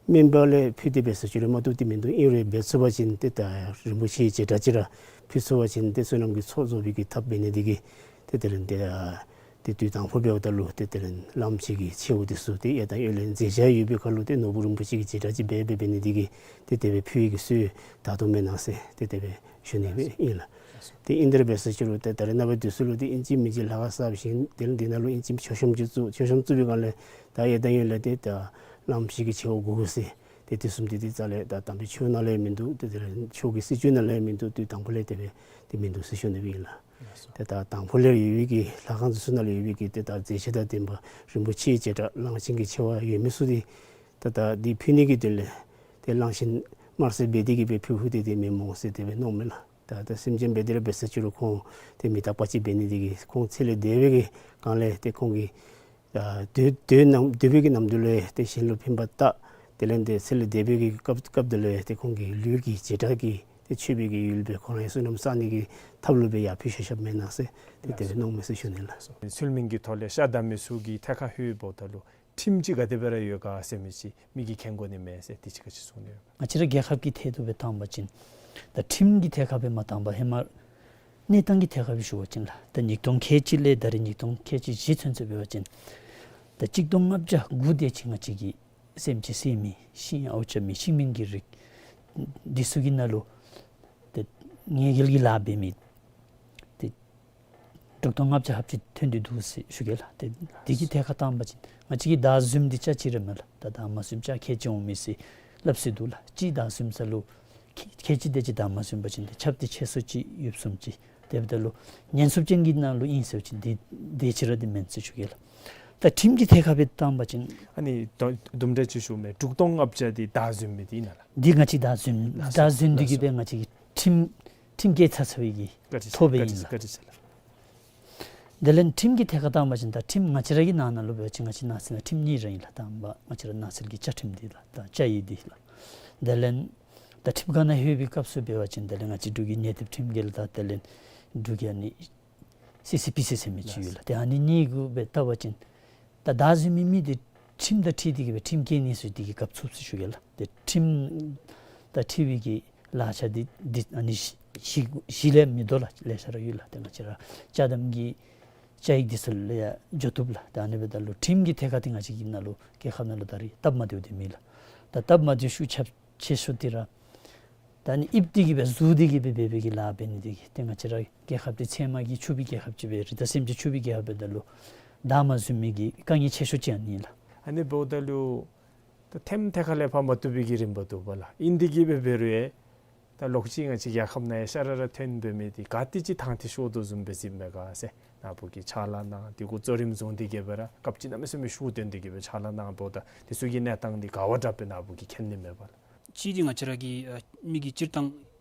སྨན་པ་ལས་ཕུལ་ཏེ་འབད་ཟེར་ཅི་རུང་མ་བཏུབ་དེ་མིན་འདུག། ཨིན་རུང་འབད་ཚུགས་པ་ཅིན་ཏེ་ད་རིན་པོ་ཆེའི་བྱེ་བྲག་ཅིག་ར་ཕུལ་ཚུགས་པ་ཅིན་ཏེ་བསོད་ནམས་ཀྱི་ཚོགས་རྫོགས་པའི་གི་ཐབས་འབད་ནི་དེ་གིས་ཏེ་དེ་ལས་ཏེ་ཏེ་དུས་དང་པོ་འབདཝ་ད་ལུ་ཏེ་དེ་ལས་གླངམོ་ཆེ་གི་མཆེཝ་དེ་ཚུ་ཏེ་གཡས་དང་གཡོན་ལས་མཛད་བྱ་ཡོད་པའི་ཁར་ལུ་ཏེ་ནོར་བུ་རིན་པོ་ཆེ་གི་བྱེ་བྲག་ཅིག་འབད་འབད་འབད་ནི་དེ་གིས་ཏེ་དེ་སྦེ་ཕུལ་བའི་གི་སྲོལ་ད་ལྟོ་མེན་ན་ཟེར་ཏེ་དེ་སྦེ་ཞུ་ནི་སྦེ་ཨིན་ལགས། ཏེ་ཨིན་དེ་ར་འབད་ཟེར་ཅི་རུང་ཏེ་ད་རེས་ནངས་པ་དུས་ཚོད་ལུ་ཏེ་ཨིན་ཅི་མིན་ཅི་ལྷ་ཁང་གསརཔ་བཞེངས། དེ་ལས་དེ་ནང་ལུ་ཨིན་ཅི་མཆོད་བཤམ་ཅིག་བཙུགས། མཆོད་བཤམ་བཙུགས་པའི་སྒང་ལས་ད་གཡས་དང་གཡོན་ལས་ཏེ་ད་གླངམོ་ཆེ་གི་མཆེཝ་དགོ་དགོ་ཟེར་ཏེ་དེ་བཟུམ་ཏེ་ཏེ་རྩ་ལས་ད་དམ་པའི་ཆོས་ནང་ལས་མིན་འདུག། ཏེ་དེ་ལས་ཆོས་ཀྱི་སྲིད་བྱུས་ནང་ལས་མིན་འདུག། དུས་དང་པོ་ལས་དེ་སྦེ་ཏེ་མིན་འདུག་ཟེར་ཞུ་ནི་སྦེ་ཨིན་ལགས། ཏེ་ད་དང་པོ་ལས་ཡོད་པའི་གི་ལྷ་ཁང་དེ་ཚུ་ནང་ལས་ཡོད་པའི་གི་ཏེ་ད་མཛེས་ཆས་དང་ལྡན་པ་རིན་པོ་ཆེའི་བྱེ་བྲག་གླང་ཆེན་གྱི་མཆེ་བ་ཡོད་མི་ཚུ་ཏེ་ད་ད་འདི་ཕུལ་ནི་གི་དོན་ལས་ཏེ་གླང་ཆེན་དམར་སེར་སྦེ་དེ་གིས་སྦེ་ཕུལ་ཕུལ་ཏེ་ཏེ་མེན་སྨོ་ཟེར་དེ་སྦེ་མནོཝ་མས་ལགས། ད་ད་སེམས་ཅན་འབད་དེ་ར་འབད་ཟེར་ཅི་རུང་ཁོང་ཏེ་མི་རྟག་པ་ཅིག་འབད་ནི་དེ་གིས་ཁོང་ཚེ་ལས་འདས་པའི་གི་སྒང་ལས་ཏེ་ཁོང་གིས་ཨ་སྡོད་སྡོད་ནམ་སྡོད་པའི་གི་ནམ་དུས་ལུ་ཏེ་གཞན་ལུ་ཕན་པ་བཏགས། དེ་ལས་ཏེ་ཚེ་ལས་འདས་པའི་གི་སྐབས་སྐབས་དེ་ལུ་ཏེ་ཁོང་གི་ལུས་ཀྱི་བྱེ་བྲག་གིས་ཏེ་མཆོད་པའི་གི་ཡུལ་སྦེ་ཁོ་རའི་བསོད་ནམས་བསག་ནི་གི་ཐབས་ལུ་སྦེ་ཡར་ཕུལ་བཞག་བཞགཔ་མེན་ན་ཟེར་ཏེ་དེ་སྦེ་མནོཝ་མས་ཟེར་ཞུ་ནི་ལགས། ཚུལ་མིན་གྱི་ཐོག་ལས་ཤ་བདའ་མི་ཚུ་གི་ཐད་ཁར་ལྷོདཔ་ད་ལུ་ཁྲིམས་ཅིག་ག་དེ་སྦེ་ར་ཡོད་ག་ཟེར་མི་ཅིག་མི་གིས་མཁྱེན་དགོ་ནི་མས་ཟེར་དེ་ཅིག་ག་ཅི་གསུང་ནི་ཡོད། ང་བཅས་ར་རྒྱལ་ཁབ་ཀྱི་ཐད་དུ་སྦེ་བཏང་པ་ཅིན་ད་ཁྲིམས་ཀྱི་ཐད་ཁར་སྦེ་མ་བཏང་པར་ཧེ་མ་གནས་སྟངས་ཀྱི་ཐད་ཁར་སྦེ་ཞུ་བ་ཅིན་ལགས། ད་ཉིས་སྟོང་ཁལ་གཅིག་ལས་ད་རེས་ཉིས་སྟོང་ཁལ་གཅིག་བཞི་ཚུན་ཚོད་འབད་བ་ཅིན་ད་གཅིག་སྟོང་ལྔ་བརྒྱ་དགུ་དེ་ཅིག་ང་བཅས་ཀྱི་སེམས་ཅན་བསད་མི་ཤིང་ཨརཝ་རྐྱབ་མི་ཤིང་མིན་གྱི་རིགས་འདི་ཚུ་གི་ནང་ལུ་ཏེ་ཉེས་འགེལ་གྱི་ལཱ་འབད་མི་ཏེ་དྲུག་སྟོང་ལྔ་བརྒྱ་ལྷགཔ་ཅིག་ཐོན་ཏེ་འདུག་ཟེར་ཞུ་གེ་ལགས། ཏེ་འདི་གི་ཐད་ཁར་བཏང་པ་ཅིན་ང་བཅས་ཀྱིས་བདའ་ཟུན་འདི་ཆ་གཅིག་ར་མེན་ལགས། ད་བདའ་མ་ཟུན་ཆ་ཁལ་གཅིག་འོང་མི་ཟེར་སླབ་སྲོལ་འདུག་ལགས། གཅིག་བདའ་ཟུན་ས་ལུ་ཁལ་ཁལ་གཅིག་དེ་ཅིག་བདའ་མ་ཟུན་པ་ཅིན་ཏེ་ཆབ་ཏེ་ཆད་སྲོལ་ཅིག་ཡོདཔ་བཟུམ་ཅིག། དེ་འབདཝ་ད་ལུ་ཉེན་སྲུངཔ་ཅན་གྱི་ནང་ལུ་ཨིན་ཟེར་བ་ཅིན་འདི་དེ་ཅིག་ར་འདི་མེན་ཟེར་ཞུ་གེ་ལགས། ད་ཁྲིམས་ཀྱི་ཐད་ཁར་སྦེ་བཏང་པ་ཅིན་ཨ་ནི་དུམ་དུམ་གྲ་ཅིག་ཞུཝ་མས། དྲུག་སྟོང་ལྔ་བརྒྱ་འདི་བདའ་ཟུན་མི་འདི་ཨིན་ན་ལགས། འདི་ང་བཅས་བདའ་ཟུན་ལགས་སོ། བདའ་ཟུན་འདི་གིས་ལགས་སོ། སྦེ་ང་བཅས་ཀྱི་ཁྲིམས་ཁྲིམས་བཀལ་ཚར་ཚར་བའི་གི་བཀའ་དྲིན་ཆེ་ཐོབ་སྦེ་ཨིན་ལགས། བཀའ་དྲིན་ཆེ་ལགས། དེ་ལས་ཁྲིམས་ཀྱི་ཐད་ཁར་བཏང་པ་ཅིན་ད་ཁྲིམས་ང་བཅས་ར་གི་ནང་ན་ལུ་འབད་བ་ཅིན་ང་བཅས་ནགས་ཚལ་ནང་ཁྲིམས་གཉིས་ར་ཨིན་ལགས། དང་པ་ང་བཅས་ར་ནགས་ཚལ་གྱི་བཅའ་ཁྲིམས་འདི་ལགས། ད་བཅའ་ཡིག་འདི་ལགས། དེ་ལས་ད་ཁྲིམས་ཁང་ནང་ལྷོད་པའི་སྐབས་སུ་འབད་བ་ཅིན་དེ་ལས་ང་བཅས་འབྲུག་གི་གནས་བརྟན་ཁྲིམས་འགལ་དང་དེ་ལས་འབྲུག་གི་ཨ་ནི་སི་སི་པི་སི་ཟེར་མི་ཅིག་ཡོད་ལགས། ཏེ་ཨ་ནི་གཉིས་གུ་སྦེ་བལྟ་བ་ཅིན་ད་བདའ་ཟུན་མི་མི་འདི་ཁྲིམས་དང་འཁྲིལ་ཏེ་གིས་སྦེ་ཁྲིམས་བཀལ་ནི་ཚུ་འདི་གིས་རྒཔོ་ཚུགས་ཟེར་ཞུ་གེ་ལགས། ཏེ་ཁྲིམས་དང་འཁྲིལ་བའི་གི་ལག་ཆ་འདི་འདི་ཨ་ནི་བཞི་བཞི་བཞི་ལས་མི་ལྡོག་ལགས། ལེ་ཤ་ར་ཡོད་ལགས། ཏེ་ང་བཅས་ར་ཅ་དམ་གྱི་བཅའ་ཡིག་འདི་ཚུ་ལས་ཡང་འགྱོ་བཏུབ་ལགས། ཏེ་ཨ་ནི་འབདཝ་ད་ལུ་ཁྲིམས་ཀྱི་ཐད་ཁར་འདི་ང་བཅས་ཀྱི་ནང་ལུ་རྒྱལ་ཁབ་ནང་ལུ་ད་རེས་སྟབས་མ་བདེཝ་འདི་མེད་ལགས། ད་སྟབས་མ་བདེཝ་ཤུགས་ཆེ་ཤོས་འདི་ར་ད་ཨ་ནི་ཨིབ་སྟེ་གིས་སྦེ་བཟུང་སྟེ་གིས་སྦེ་འབད་བའི་གི་ལཱ་འབད་ནི་འདི་གིས་ཏེ་ང་བཅས་ར་རྒྱལ་ཁབ་འདི་ཚལ་མ་གིས་ཕྱུག་པའི་རྒྱལ་ཁབ་ཅིག་སྦེ་རི་དྭགས་སེམས་ཅན་ཕྱུག་པའི་རྒྱལ་ཁབ་འབདཝ་ད་ལུ་བདའ་མ་ཟུན་མི་གི་དཀའ་ངལ་ཆེ་ཤོས་ཅིག་ཨ་ནི་ལགས། ཨ་ནི་འབདཝ་ད་ལུ་ད་ཁྲིམས་ཐད་ཁར་ལས་ཕར་མ་བཏུབ་པའི་གི་རིམ་པ་འདུག་པ་ལགས། ཨིན་དེ་གིས་སྦེ་འབད་རུང་ཡང་ད་ལོག་ཅིག་ང་བཅས་རྒྱལ་ཁབ་ནང་ཡང་ཤ་ར་ར་ཐོན་འབད་མི་འདི་ག་དེ་ཅིག་དང་ཐད་ཤོར་དོ་བཟུམ་སྦེ་གཟིགསཔ་མས་ག་ཟེར། ནཱ་བུ་གིས་ཕྱག་ལཱ་གནང་དེ་གུ་གཙོ་རིམ་བཟུང་སྟེ་གིས་སྦེ་ར་སྐབས་ཅིག་གནམ་མེད་ས་མེད་ཤུགས་བཏོན་ཏེ་གིས་སྦེ་ཕྱག་ལཱ་གནངམ་ད་དེ་ཚུ་གི་གནས་སྟངས་འདི་ག་བ་འདྲཝ་སྦེ་ནཱ་བུ་གིས་མཁྱེན་ནི་མས་པ་ལགས། གཅིག་འདི་ང་བཅས་ར་གི་ཨ་མི་གི་སྤྱིར་བཏང་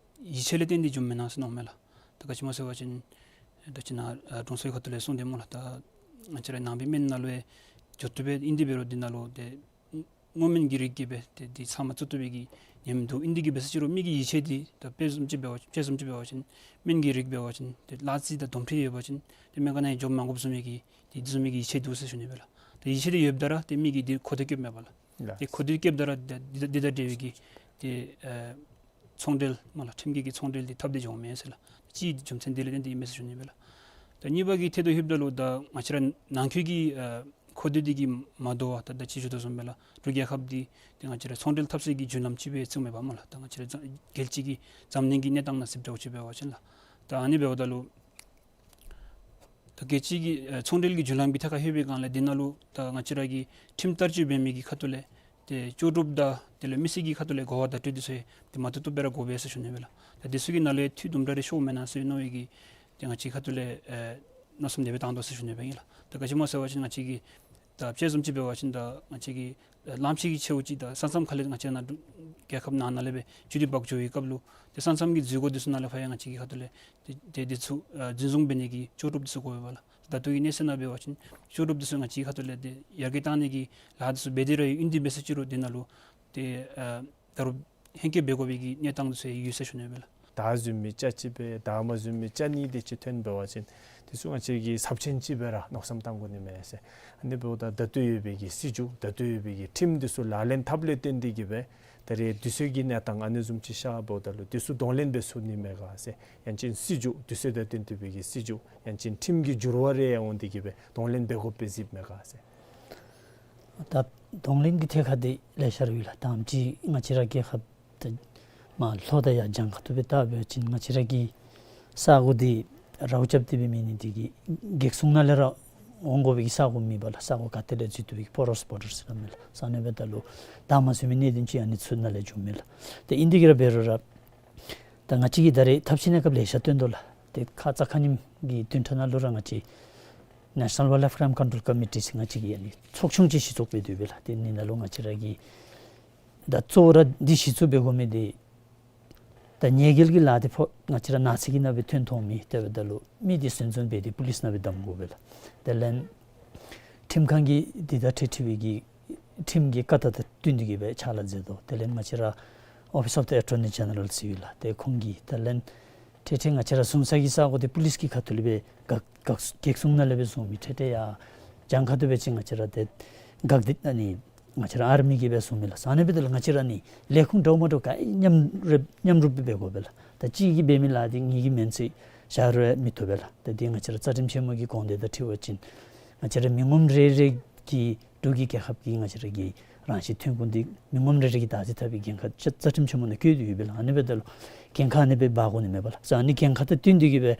ཡིད་ཆེས་ལས་བརྟེན་ཏེ་འགྱོཝ་མེན་ན་ཟེར་མནོཝ་མས་ལགས། ད་ག་ཅི་སྨོ་ཟེར་བ་ཅིན་ད་ཅི་ནཱ་ཨ་དྲུང་འཚོའི་ཁ་ཐུག་ལས་གསུངས་ཏེ་སྨོ་ལགས། ད་ང་བཅས་ར་ནང་པའི་སྨན་ནང་ལུ་ཡང་འགྱོ་བཏུབ་པས། ཨིན་དེ་འབད་རུང་འདི་ནང་ལུ་ཏེ་སྔོ་སྨན་གྱི་རིགས་ཀྱིས་སྦེ་ཏེ་འདི་ཚབ་མ་བཙུགས་བཏུབ་པའི་གི་ཉེན་མི་འདུག། ཨིན་དེ་གིས་སྦེ་ཟེར་ཅི་རུང་མི་གི་ཡིད་ཆེས་འདི་ད་དཔེ་བཟུམ་ཅིག་འབད་བ་དཔེ་བཟུམ་ཅིག་འབད་བ་ཅིན་སྨན་གྱི་རིགས་འབད་བ་ཅིན་ཏེ་གླ་རྩི་དང་དོམ་མཁྲིས་ཡོད་པ་ཅིན་ཏེ་སྨན་ཁང་ནང་ཡང་འགྱོ་མ་དགོཔ་བཟུམ་མའི་གི་ཏེ་དེ་བཟུམ་མའི་གི་ཡིད་ཆེས་འདུག་ཟེར་ཞུ་ནི་སྦེ་ལགས། ཏེ་ཡིད་ཆེས་འདི་ཡོདཔ་ད་ར་ཏེ་མི་གིས་འདི་གོ་བརྡ་བསྐྱལཝ་མས་པ་ལགས། ལགས། ཏེ་གོ་བརྡ་བསྐྱལཝ་ད་ར་འདི་འདི་དང་འབྲེལ་བའི་གི་ཏེ་ཨ་ཚོང་འབྲེལ་སྨོ་ལགས། ཁྲིམས་འགལ་གྱི་ཚོང་འབྲེལ་འདི་འཐབ་སྟེ་འགྱོཝ་མས་ཟེར་ལགས། གཅིག་རྒྱུ་མཚན་འདི་ལས་བརྟེན་ཏེ་ཨིན་མས་ཟེར་ཞུ་ནི་སྦེ་ལགས། ད་གཉིས་པ་གི་ཐད་དུ་ལྷོདཔ་ད་ལུ་ད་ང་བཅས་ར་ནང་འཁོད་ཀྱི་ཨ་གོ་བརྡ་འདི་གིས་མ་དོ་བར་ད་ད་ཅི་ཞུ་དོ་བཟུམ་སྦེ་ལགས། འབྲུག་རྒྱལ་ཁབ་འདི་ཏེ་ང་བཅས་ར་ཚོང་འབྲེལ་འཐབ་སའི་གི་རྒྱུན་ལམ་ཅིག་སྦེ་བརྩིཝ་མས་པ་སྨོ་ལགས། ད་ང་བཅས་ར་རྒྱལ་སྤྱི་གི་འཛམ་གླིང་གི་གནས་སྟངས་ནང་གཟིགས་འདྲཝ་ཅིག་འབད་བ་ཅིན་ལགས། ད་ཨ་ནི་འབདཝ་ད་ལུ་ད་རྒྱལ་སྤྱི་གི་ཨ་ཚོང་འབྲེལ་གྱི་རྒྱུན་ལམ་གྱི་ཐད་ཁར་ལྷོད་པའི་སྒང་ལས་འདི་ནང་ལུ་ད་ང་བཅས་ར་གི་ཁྲིམས་བསྟར་སྤྱོད་འབད་མི་གི་ཁ་ཐུག་ལས་ཏེ་ལྕོགས་གྲུབ་དང་དེ་ལས་མི་སེར་གྱི་ཁ་ཐུག་ལས་གོ་བ་བརྡ་སྤྲོད་འདི་ཚུ་ཡང་ཏེ་མ་བཏུབ་བཏུབ་སྦེ་ར་དགོ་པས་ཟེར་ཞུ་ནི་སྦེ་ལགས། ད་འདི་ཚུ་གི་ནང་ལུ་ཡང་འཐུས་དུམ་གྲ་རེ་ཤོརཝ་མེན་ན་ཟེར་མནོ་བའི་གི་ཏེ་ང་བཅས་ཁ་ཐུག་ལས་ཨེ་མནོ་བསམ་དེ་སྦེ་བཏང་དོ་ཟེར་ཞུ་ནི་སྦེ་ཨིན་ལགས། ད་ག་ཅི་སྨོ་ཟེར་བ་ཅིན་ང་བཅས་ཀྱི་ད་དཔྱེ་བཟུམ་ཅིག་འབད་བ་ཅིན་ད་ང་བཅས་ཀྱི་ཨེ་གླངམོ་ཆེ་གི་མཆེཝ་ཅིག་ད་ས་མཚམས་ཁ་ལས་ང་བཅས་ནཱ་འབྲུག་རྒྱལ་ཁབ་ནང་ན་ལས་སྦེ་བྱུ་རུ་འབག་འགྱོ་བའི་སྐབས་ལུ་ཏེ་ས་མཚམས་ཀྱི་འཛུལ་སྒོ་འདི་ཚུ་ནང་ལས་ཕར་ཡང་ང་བཅས་ཀྱི་ཁ་ཐུག་ལས་ཏེ་ཏེ་འདི་ཚུ་ཨ་འཛིན་བཟུང་འབད་ནི་གི་ལྕོགས་གྲུབ་འདི་ཚུ་དགོ་པས་ལགས། ད་ལྟོ་གི་གནས་ཚད་ནང་འབད་བ་ཅིན་ལྕོགས་གྲུབ་འདི་ཚུ་ང་བཅས་ཀྱི་ཁ་ཐུག་ལས་ཏེ་ཡར་རྒྱས་བཏང་ནི་གི་ལཱ་འདི་ཚུ་འབད་དེ་ར་ཡོད། ཨིན་དེ་འབད་ཟེར་ཅི་རུང་འདི་ནང་ལུ་ཏེ་ཨ་ད་རུང་ཧེང་སྐལ་འབད་དགོ་པའི་གི་གནས་སྟངས་འདི་ཚུ་ཡོད་ཟེར་ཞུ་ནི་སྦེ་ལགས། ད་བཟུམ་མའི་ཅ་གཅིག་སྦེ་ད་མ་བཟུམ་མའི་ཅ་གཉིས་དེ་ཅིག་ཐོན་འབད་བ་ཅིན་དེ་ཚུ་ང་བཅས་ཀྱིས་ཚབས་ཆེན་ཅིག་སྦེ་ར་མནོ་བསམ་བཏང་དགོ་ནི་མས་ཟེར། ཨ་ནི་འབདཝ་ད་ད་ལྟོ་ཡོད་པའི་གི་སྲིད་བྱུས་ད་ལྟོ་ཡོད་པའི་གི་ཁྲིམས་དེ་ཚུ་ལག་ལེན་འཐབ་ལས་བརྟེན་ཏེ་གི་སྦེ་ད་རེས་དུས་ཚོད་ཀྱི་གནས་སྟངས་ཨ་ནི་བཟུམ་ཅིག་ཤར་འབདཝ་ད་ལུ་དེ་ཚུ་གདོང་ལེན་འབད་ཚུགས་ནི་མས་ག་ཟེར། ཡང་ཅིན་སྲིད་བྱུས་དུས་ཚོད་དང་བསྟུན་ཏེ་སྦེ་གི་སྲིད་བྱུས་ཡང་ཅིན་ཁྲིམས་ཀྱི་འགྱུར་བ་རེ་ཡང་འོང་སྟེ་གི་སྦེ་གདོང་ལེན་འབད་དགོཔ་སྦེ་གཟིགསཔ་མས་ག་ཟེར། ད་གདོང་ལེན་གྱི་ཐད་ཁར་འདི་ལེ་ཤ་ར་ཡོད་ལགས། ད་ཨེམ་ཅིག་ང་བཅས་ར་རྒྱལ་ཁབ་ད་མར་ལྷོ་དང་ཡར་གྱངས་ཁ་ཐུག་སྦེ་བལྟ་བ་ཅིན་ང་བཅས་ར་གི་ས་གོ་འདི་རཝ་རྐྱབ་སྟེ་སྦེ་མེད་ནི་འདི་གིས་རྒྱལ་སྲུང་ནང་ལས་ར་འོང་དགོ་པའི་གི་ས་གོ་མེད་པས་ལགས། ས་གོ་ག་ཏེ་ལས་འཛུལ་བཏུབ་པའི་གི་པོ་རོས་བོར་ཌར་ཟེར་ར་མེད་ལགས། ས་གནས་འབདཝ་ད་ལུ་ད་མ་བཟུམ་མའི་གནད་དོན་ཅིག་ཨ་ནི་ཚུ་ནང་ལས་བྱུངམ་མས་ལགས། ཏེ་ཨིན་དེ་གིས་ར་འབད་རུང་ར་ད་ང་བཅས་ཀྱིས་ད་རེས་ཐབས་ཤེས་གནས་སྐབས་ལེ་ཤ་བཏོན་དོ་ལགས། ཏེ་ཁ་ཙ་ཁ་ཉིནམ་གྱི་བདུན་ཕྲག་ནང་ལུ་ར་ང་བཅས་National Wildlife Crime Control Committee ཟེར་ང་བཅས་ཀྱི་ཨ་ནི་ཚོགས་ཆུང་ཅིག་གཞི་བཙུགས་འབད་དེ་ཡོད་པས་ལགས། ཏེ་ཨ་ནི་ནང་ལུ་ང་བཅས་ར་གི་ད་གཙོ་བོ་ར་འདི་གཞི་བཙུགས་འབད་དགོ་མི་འདི་ད་ཉེས་འགེལ་གྱི་ལཱ་འདི་ཕོག་ང་བཅས་ར་ནགས་ཚལ་གྱི་ནང་སྦེ་ཐོན་ཐོན་མི་དེ་འབདཝ་ད་ལུ་མི་འདི་ཟིན་བཟུང་འབད་དེ་པོ་ལིསི་ནང་སྦེ་བསྡམ་དགོ་པས་ལགས། དེ་ལས་ཁྲིམས་ཁང་གིས་འདི་དང་འཁྲིལ་འཁྲིལ་བའི་གི་ཁྲིམས་ཀྱི་བཀའ་རྟགས་དང་བསྟུན་ཏེ་གི་སྦེ་ཕྱག་ལཱ་མཛད་དོ། དེ་ལས་ང་བཅས་ར་Office of the Attorney General ཟེར་ཡོད་ལགས། ཏེ་ཁོང་གིས་དེ་ལས་འཕྲལ་འཕྲལ་ང་བཅས་ར་བཟུང་ས་གི་ས་གོ་འདི་པོ་ལིསི་གི་ཁ་ཐུག་ལས་སྦེ་བཀག་བཀག་རྒྱལ་སྲུང་ནང་ལས་སྦེ་བཟུང་མི་འཕྲལ་འཕྲལ་ཡར་གྱངས་ཁ་ཐུག་སྦེ་ཅིག་ང་བཅས་ར་ཏེ་བཀག་སྡོམ་ཨ་ནི་ང་བཅས་ར་ཨར་མི་གིས་སྦེ་བཟུང་མི་ལགས། ཨ་ནི་འབདཝ་ད་ལུ་ང་བཅས་ར་ཨ་ནི་ལས་ཁུངས་འདྲཝ་མ་འདྲཝ་ག་མཉམ་རུབ་མཉམ་རུབ་སྦེ་འབད་དགོ་པས་ལགས། ད་གཅིག་གིས་འབད་མི་ལཱ་འདི་གཉིས་ཀྱིས་མེན་ཟེར་བཞག་རུང་མི་བཏུབ་པས་ལགས། ད་འདི་ང་བཅས་ར་རྩ་ཁྲིམས་ཆེན་མོ་གི་དགོངས་དོན་དང་འཁྲིལ་བ་ཅིན་ང་བཅས་ར་མི་ངོམ་རེ་རེ་གིས་འབྲུག་གི་རྒྱལ་ཁབ་ཀྱི་ང་བཅས་ར་གི་རང་བཞིན་ཐོན་ཁུངས་འདི་མི་ངོམ་རེ་རེ་གིས་བདག་འཛིན་འཐབ་པའི་འགན་ཁག་རྩ་རྩ་ཁྲིམས་ཆེན་མོ་ནང་བཀོད་དེ་ཡོད་པས་ལགས། ཨ་ནི་འབདཝ་ད་ལུ་འགན་ཁག་ཨ་ནི་སྦེ་འབག་དགོ་ནི་མས་པ་ལགས། ཨ་ནི་འགན་ཁག་དང་བསྟུན་ཏེ་གི་སྦེ་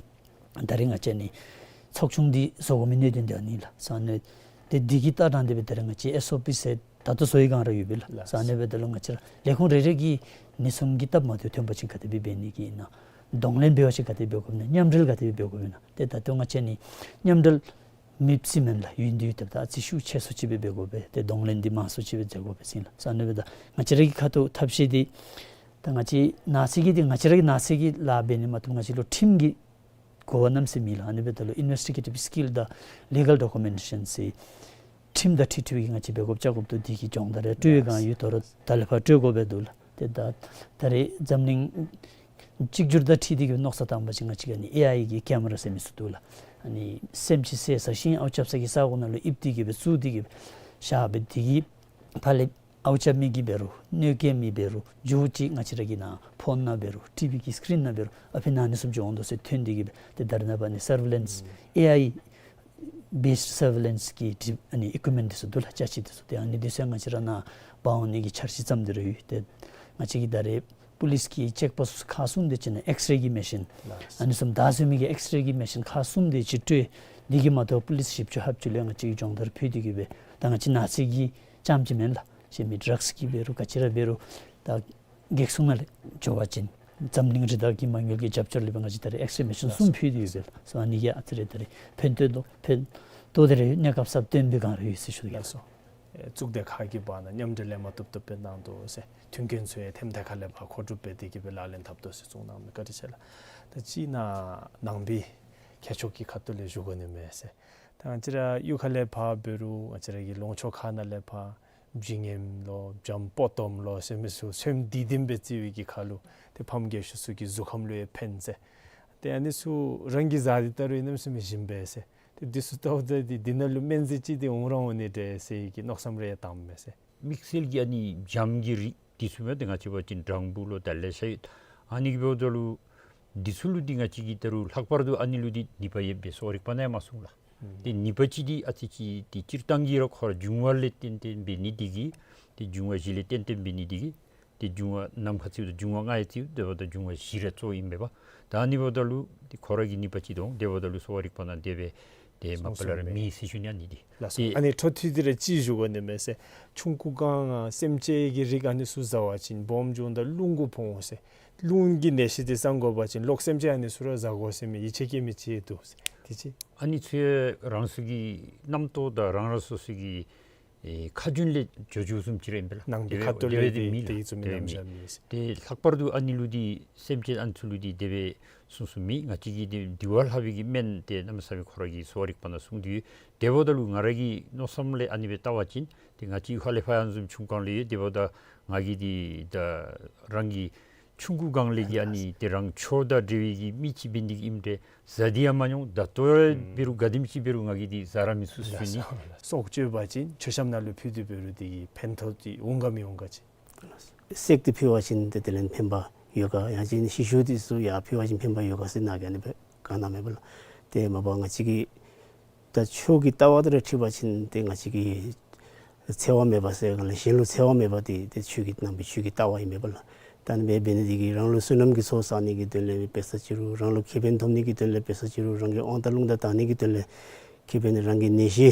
ད་རེས་ང་བཅས་ནི་ཚོགས་ཆུང་འདི་བཟོ་དགོ་མི་གནད་དོན་འདི་ཨ་ནི་ལགས། ཨ་ནི་ཏེ་འདི་གི་ལྟ་སྟངས་འདི་སྦེ་ད་རེས་ང་བཅས་ཨེསི་ཨོ་པི་ཟེར་ད་ལྟོ་བཟོ་བའི་སྒང་ར་ཡོད་པས་ལགས། ལགས། ཨ་ནི་འབདཝ་ད་ལུ་ང་བཅས་ར་ལས་ཁུངས་རེ་རེ་གིས་ནི་བཟུམ་གྱི་སྟབས་མ་བདེཝ་ཐོན་པ་ཅིན་ག་དེ་སྦེ་འབད་ནི་གི་ཨིན་ན། གདོང་ལེན་འབད་བ་ཅིན་ག་དེ་འབད་དགོཔ་ཨིན་ན། མཉམ་འབྲེལ་ག་དེ་སྦེ་འབད་དགོཔ་ཨིན་ན། ཏེ་ད་ལྟོ་ང་བཅས་ནི་མཉམ་འབྲེལ་མེདཔ་ཅིག་མེན་ལགས། ཡོད་དེ་ཡོད་དེ་ད་ཨ་ཙི་ཤུགས་ཆེ་སུ་ཅིག་སྦེ་འབད་དགོ་པས། ཏེ་གདོང་ལེན་འདི་མང་སུ་ཅིག་སྦེ་མཛད་དགོ་པས་ཟེར་ཨིན་ལགས། ཨ་ནི་འབདཝ་ད་ང་བཅས་ར་གི་ཁ་ཐུག་ཐབས་ཤེས་འདི་ད་ང་བཅས་ནགས་ཚལ་གྱི་འདི་ང་བཅས་ར་གི་ནགས་ཚལ་གྱི་ལཱ་འབད་ནི་མ་གཏོགས་ང་བཅས་ལུ་ཁྲིམས་ཀྱི་གོ་བ་གནམ་མེད་ས་མེད་མེད་ལགས། ཨ་ནི་འབདཝ་ད་ལུ་ཨིན་ཝེསི་ཊི་གེ་ཊིབ་སི་ཀིལ་དང་ལི་གལ་ཌོ་ཀུ་མེན་ཊེ་ཤཱན་ཟེར་ཁྲིམས་དང་འཁྲིལ་འཁྲིལ་བའི་ང་བཅས་འབད་དགོཔ་རྐྱབ་དགོཔ་འདུག། འདི་གི་སྦྱོང་བརྡར་རེ་སྤྲོད་པའི་སྒང་ཡོད་དོ་རུང་ད་ལས་ཕར་སྤྲོད་དགོ་པས་འདུག་ལགས། ཏེ་ད་ད་རེས་འཛམ་གླིང་གཅིག་གྱུར་དང་འཁྲིལ་ཏེ་གི་མནོ་བསམ་བཏང་བ་ཅིན་ང་བཅས་ཀྱི་ཨ་ནི་ཨེ་ཨའི་གི་ཀེམ་ར་ཟེར་མི་ཚུ་འདུག་ལགས། ཨ་ནི་སེམས་ཅན་བསད་ས་ཤིང་ཨརཝ་རྐྱབ་ས་གི་ས་གོ་ནང་ལུ་ཨིབ་སྟེ་གི་སྦེ་བཙུགས་ཏེ་གི་སྦེ་བཞག་སྦེ་འདི་གི་ཕར་ལས་ཨརཝ་རྐྱབ་མི་གིས་འབད་རུང་གནོད་སྐྱེལ་མི་འབད་རུང་འགྱོ་ཅིག་ང་བཅས་ར་གི་ནཱ་ཕོན་ནང་འབད་རུང་ཊི་བི་གི་སི་ཀི་རིན་ནང་འབད་རུང་ཨ་ཕི་ན་ཨ་ནི་བཟུམ་ཅིག་འོང་དོ་ཟེར་ཐོན་ཏེ་གི་སྦེ་ཏེ་ད་རེས་ནངས་པ་ཨ་ནི་སར་ཝེ་ལེནསི་ཨེ་ཨའི་བེསཌ་སར་ཝེ་ལེནསི་གི་ཌི་ཨ་ནི་ཨི་ཀུ་མེནཊ་འདི་ཚུ་འདུག་ལགས། ཅ་ཆས་འདི་ཚུ། ཏེ་ཨ་ནི་འདི་ཚུ་ཡང་ང་བཅས་ར་ནཱ་འབག་འོང་ནི་གི་འཆར་གཞི་བརྩམས་ཏེ་ར་ཡོད། ཏེ་ང་བཅས་ཀྱིས་ད་རེས་པོ་ལིསི་གི་ཅེཀ་པོསཊ་ཁག་གསུམ་དེ་ཅིག་ནང་ཨེགསི་རེ་གི་མེ་ཤིན་ཨ་ནི་བཟུམ་ད་བཟོ་མི་གི་ཨེགསི་རེ་གི་མེ་ཤིན་ཁག་གསུམ་དེ་ཅིག་སྤྲོད། འདི་གིས་མ་གཏོགས་པོ་ལིསི་བཞི་བཅུ་ལྷགཔ་ཅིག་ལུ་ཡང་ང་བཅས་ཀྱིས་སྦྱོང་བརྡར་ཕུལ་ཏེ་གི་སྦེ་ད་ང་བཅས་ནགས་ཚལ་གྱི་རྐྱངམ་ཅིག་མེན་ལགས། ཤེས་མི་ཌྲགསི་གི་འབད་རུང་ག་ཅི་ར་འབད་རུང་ད་རྒྱལ་སྲུང་ནང་ལས་འགྱོ་བ་ཅིན་འཛམ་གླིང་རི་དྭགས་ཀྱི་མ་དངུལ་གྱི་རྒྱབ་སྐྱོར་ལས་སྦེ་ང་བཅས་ད་རེས་ཨེགསི་རེ་མེ་ཤིན་གསུམ་ཕུལ་ཏེ་ཡོད་པས་ལགས། སོ་ཨ་ནི་གིས་ཨ་ཙི་རེ་ད་རེས་ཕན་ཐོགས་དོ་ཕན་ཐོགས་ཏེ་ར་ཡོད། གནས་སྐབས་སུ་བཏོན་པའི་སྒང་ར་ཡོད་ཟེར་ཞུ་དོ་ལགས། ལགས་སོ། ཨེ་གཙུག་སྡེ་ཁག་གི་བར་ན་མཉམ་འབྲེལ་ལེན་མ་བཏུབ་བཏུབ་སྦེ་གནང་དོ་ཟེར་མཐུན་རྐྱེན་ཚུ་ཡང་ཐེམ་ཐེ་ཁ་ལས་ཕར་མཁོ་སྒྲུབ་འབད་དེ་གི་སྦེ་ལག་ལེན་འཐབ་དོ་ཟེར་གསུངས་གནང་མི་བཀའ་དྲིན་ཆེ་ལགས། ད་ཅི་ནཱ་ནང་པའི་མཁས་མཆོག་གི་ཁ་ཐུག་ལས་ཞུ་དགོ་ནི་མས་ཟེར། ད་ང་བཅས་ར་གཡུས་ཁ་ལས་ཕར་འབད་རུང་ང་བཅས་ར་གི་ལུང་ཕྱོགས་ཁ་ནང་ལས་ཕར་བྱེ་ངན་ལོ་བྱམོ་སྤོ་སྟོམ་ལོ་ཟེར་མི་ཚུ་སེམས་བདེ་ལྡན་སྦེ་བརྩི་བའི་གི་ཁར་ལུ་ཏེ་ཕམ་རྒས་ཤོས་ཚུ་གི་གཟུགས་ཁམས་ལུ་ཡང་ཕན་ཟེར། ཏེ་ཨ་ནི་ཚུ་རང་གིས་བཟའ་སྟེ་བལྟ་རུང་གནམ་མེད་ས་མེད་ཞིམ་པས་ཟེར། ཏེ་འདི་ཚུ་བལྟཝ་ད་འདི་འདི་ནང་ལུ་སྨན་རྫས་ཅིག་འདི་འོང་ར་འོང་ནི་འདྲས་ཟེར་གྱི་མནོ་བསམ་རེ་ཡང་བཏངམ་མས་ཟེར། དམིགས་བསལ་གྱི་ཨ་ནི་བྱམོ་གི་རིགས་འདི་ཚུ་མས། ཏེ་ང་བཅས་འབད་བ་ཅིན་སྦྲང་བུ་ལོ་ད་ལེ་ཤ་ཡོད། ཨ་ནི་གིས་འབདཝ་ད་ལུ་འདི་ཚུ་ལུ་འདི་ང་བཅས་ཀྱིས་བལྟ་རུང་ལྷག་པར་དུ་ཨ་ནི་ལུ་འདི་ནུས་པ་ཡོད་པའི་གསོ་བ་རིག་པ་ནང་ཡང་མ་གསུངས་ལགས། ཨུམ། ཏེ་ནུས་པ་ཅིག་འདི་ཨ་ཙི་ཅིག་འདི་སྤྱིར་བཏང་གི་ར་ཁོ་ར་འབྱུང་བ་ལས་བརྟེན་ཏེ་འབད་ནི་འདི་གིས་ཏེ་འབྱུང་བ་བཞི་ལས་བརྟེན་ཏེ་འབད་ནི་འདི་གིས་ཏེ་འབྱུང་བ་ནམ་མཁའ་བརྩིཝ་ད་འབྱུང་བ་ལྔ་ཡང་བརྩིཝ་ད་འབདཝ་ད་འབྱུང་བ་བཞི་ར་གཙོ་ཨིན་པས་པ། ད་ཨ་ནི་འབདཝ་ད་ལུ་ཏེ་ཁོ་ར་གི་ནུས་པ་ཅིག་འདུག། དེ་འབདཝ་ད་ལུ་གསོ་བ་རིག་པ་ནང་དེ་སྦེ་ཏེ་མ་པ་ལས་ར་མེད་ཟེར་ཞུ་ནི་ཨ་ནི་འདི། ལགས་སོ། ཏེ་ཨ་ནི་འཕྲོ་མཐུད་དེ་ར་ཅིག་ཞུ་དགོ་ནི་མས་ཟེར། ཆུང་ཀུ་སྒང་ང་སེམས་ཅན་གྱི་རིགས་ཨ་ནི་ཚུ་བཟའ་བ་ཅིན་སྦོམ་བྱུང་ད་རླུང་གུ་ཕོག་འོང་ཟེར། རླུང་གི་ནད་གཞི་དེ་སངས་དགོ་པ་ཅིན་ལོག་སེམས་ཅན་ཨ་ནི་ཚུ་ར་བཟའ་དགོ་ཟེར་མི་ཡིད་ཆེས་བསྐྱེད་མི་ཅིག་འདུག་ཟེར། དེ་ཅིག། ཨ་ནི་ཚུ་ཡང་རང་སོ་གི་རྣམ་རྟོག་དང་རང་རང་སོ་སོ་གི་ཨེ་ཁ་རྒྱུན་ལས་འགྱོ་འགྱོཝ་བཟུམ་ཅིག་ར་ཨིན་པས་ལགས། ནང་པའི་ཁ་ཐུག་ལས་དེ་སྦེ་མེད་ལགས། དེ་བཟུམ་མའི་རྣམ་གཞག་མེད། ཏེ་ལྷག་པར་དུ་ཨ་ནི་ལུ་འདི་སེམས་ཅན་ཨ་ནི་ཚུ་ལུ་འདི་དེ་སྦེ་གསུངས་གསུངསམ་མེད། ང་བཅས་ཀྱིས་འདི་འདི་བ་ལྷག་པའི་གི་སྨན་ཏེ་གནམ་མེད་ས་མེད་ཁོ་ར་གི་གསོ་བ་རིག་པ་ནང་གསུངས་ཏེ་ཡོད། དེ་འབདཝ་ད་ལུ་ང་ར་གི་མནོ་བསམ་ལས་ཨ་ནི་སྦེ་བལྟ་བ་ཅིན་ཏེ་ང་བཅས་ཧ་ལས་ཕར་ཡང་བཟུམ་ཆུང་ཀུ་སྒང་ལས་ཡོད། དེ་འབདཝ་ད་ང་གིས་འདི་ད་རང་གི་ ཆུང་ཀུའི་སྒང་ལས་ཀྱི་ཨ་ནི་དེ་རང་ཆོས་དང་འབྲེལ་བའི་གི་མི་ཅིག་འབད་ནི་དེ་གིས་ཨིནམ་འདྲས་ཟ་སྟེ་ཡང་མ་མྱོང་། ད་ལྟོ་ར་འབད་རུང་ག་དེམ་ཅིག་འབད་རུང་ང་གིས་དེ་ཟ་ར་མི་ཚུགས་ཟེར་ཞུ་ནི། སྲོག་གཅོད་པ་ཅིན་མཆོད་བཤམ་ནང་ལུ་ཕུལ་ཏེ་འབད་རུང་དེ་གིས་ཕན་ཐོགས་དེ་འོང་ག་མི་འོང་ག་ཅིག། བསྲེགས་ཏེ་ཕུལ་བ་ཅིན་ཏེ་དེ་ལས་ཕན་པ་ཡོད་ག། ཡང་ཅིན་ཤི་ཤུལ་དེ་ཚུ་ཡར་ཕུལ་བ་ཅིན་ཕན་པ་ཡོད་ག་ཟེར་ནཱ་གི་ཨ་ནི་སྦེ་ག་ནི་མེད་པས་ལགས། ཏེ་མ་པ་ང་བཅས་ཀྱི་ད་ཆོས་ཀྱི་ལྟ་བ་དེ་ར་འཁྲིལ་བ་ཅིན་ཏེ་ང་བཅས་ཀྱི་འཚེ་བ་མེད་པ་ཟེར་ག་ལས་གཞན་ལུ་འཚེ་བ་མེད་པ་དེ་ཏེ་ཆོས་ཀྱི་ནང་པའི་ཆོས་ཀྱི་ལྟ་བ་ཨིན་མས་པ་ལགས། ད་ཨ་ནི་སྦེ་འབད་ནི་དེ་གིས་རང་ལུ་བསོད་ནམས་ཀྱི་ཚོགས་བསག་ནི་གི་དོན་ལས་འབད་ས་ཅིག་རུང་རང་ལུ་ཁེ་ཕན་ཐོབ་ནི་གི་དོན་ལས་འབད་ས་ཅིག་རུང་རང་གི་དབང་ཐང་རླུང་རྟ་དྲག་ནི་གི་དོན་ལས་ཁེ་ཕན་རང་གི་ནད་གཞི་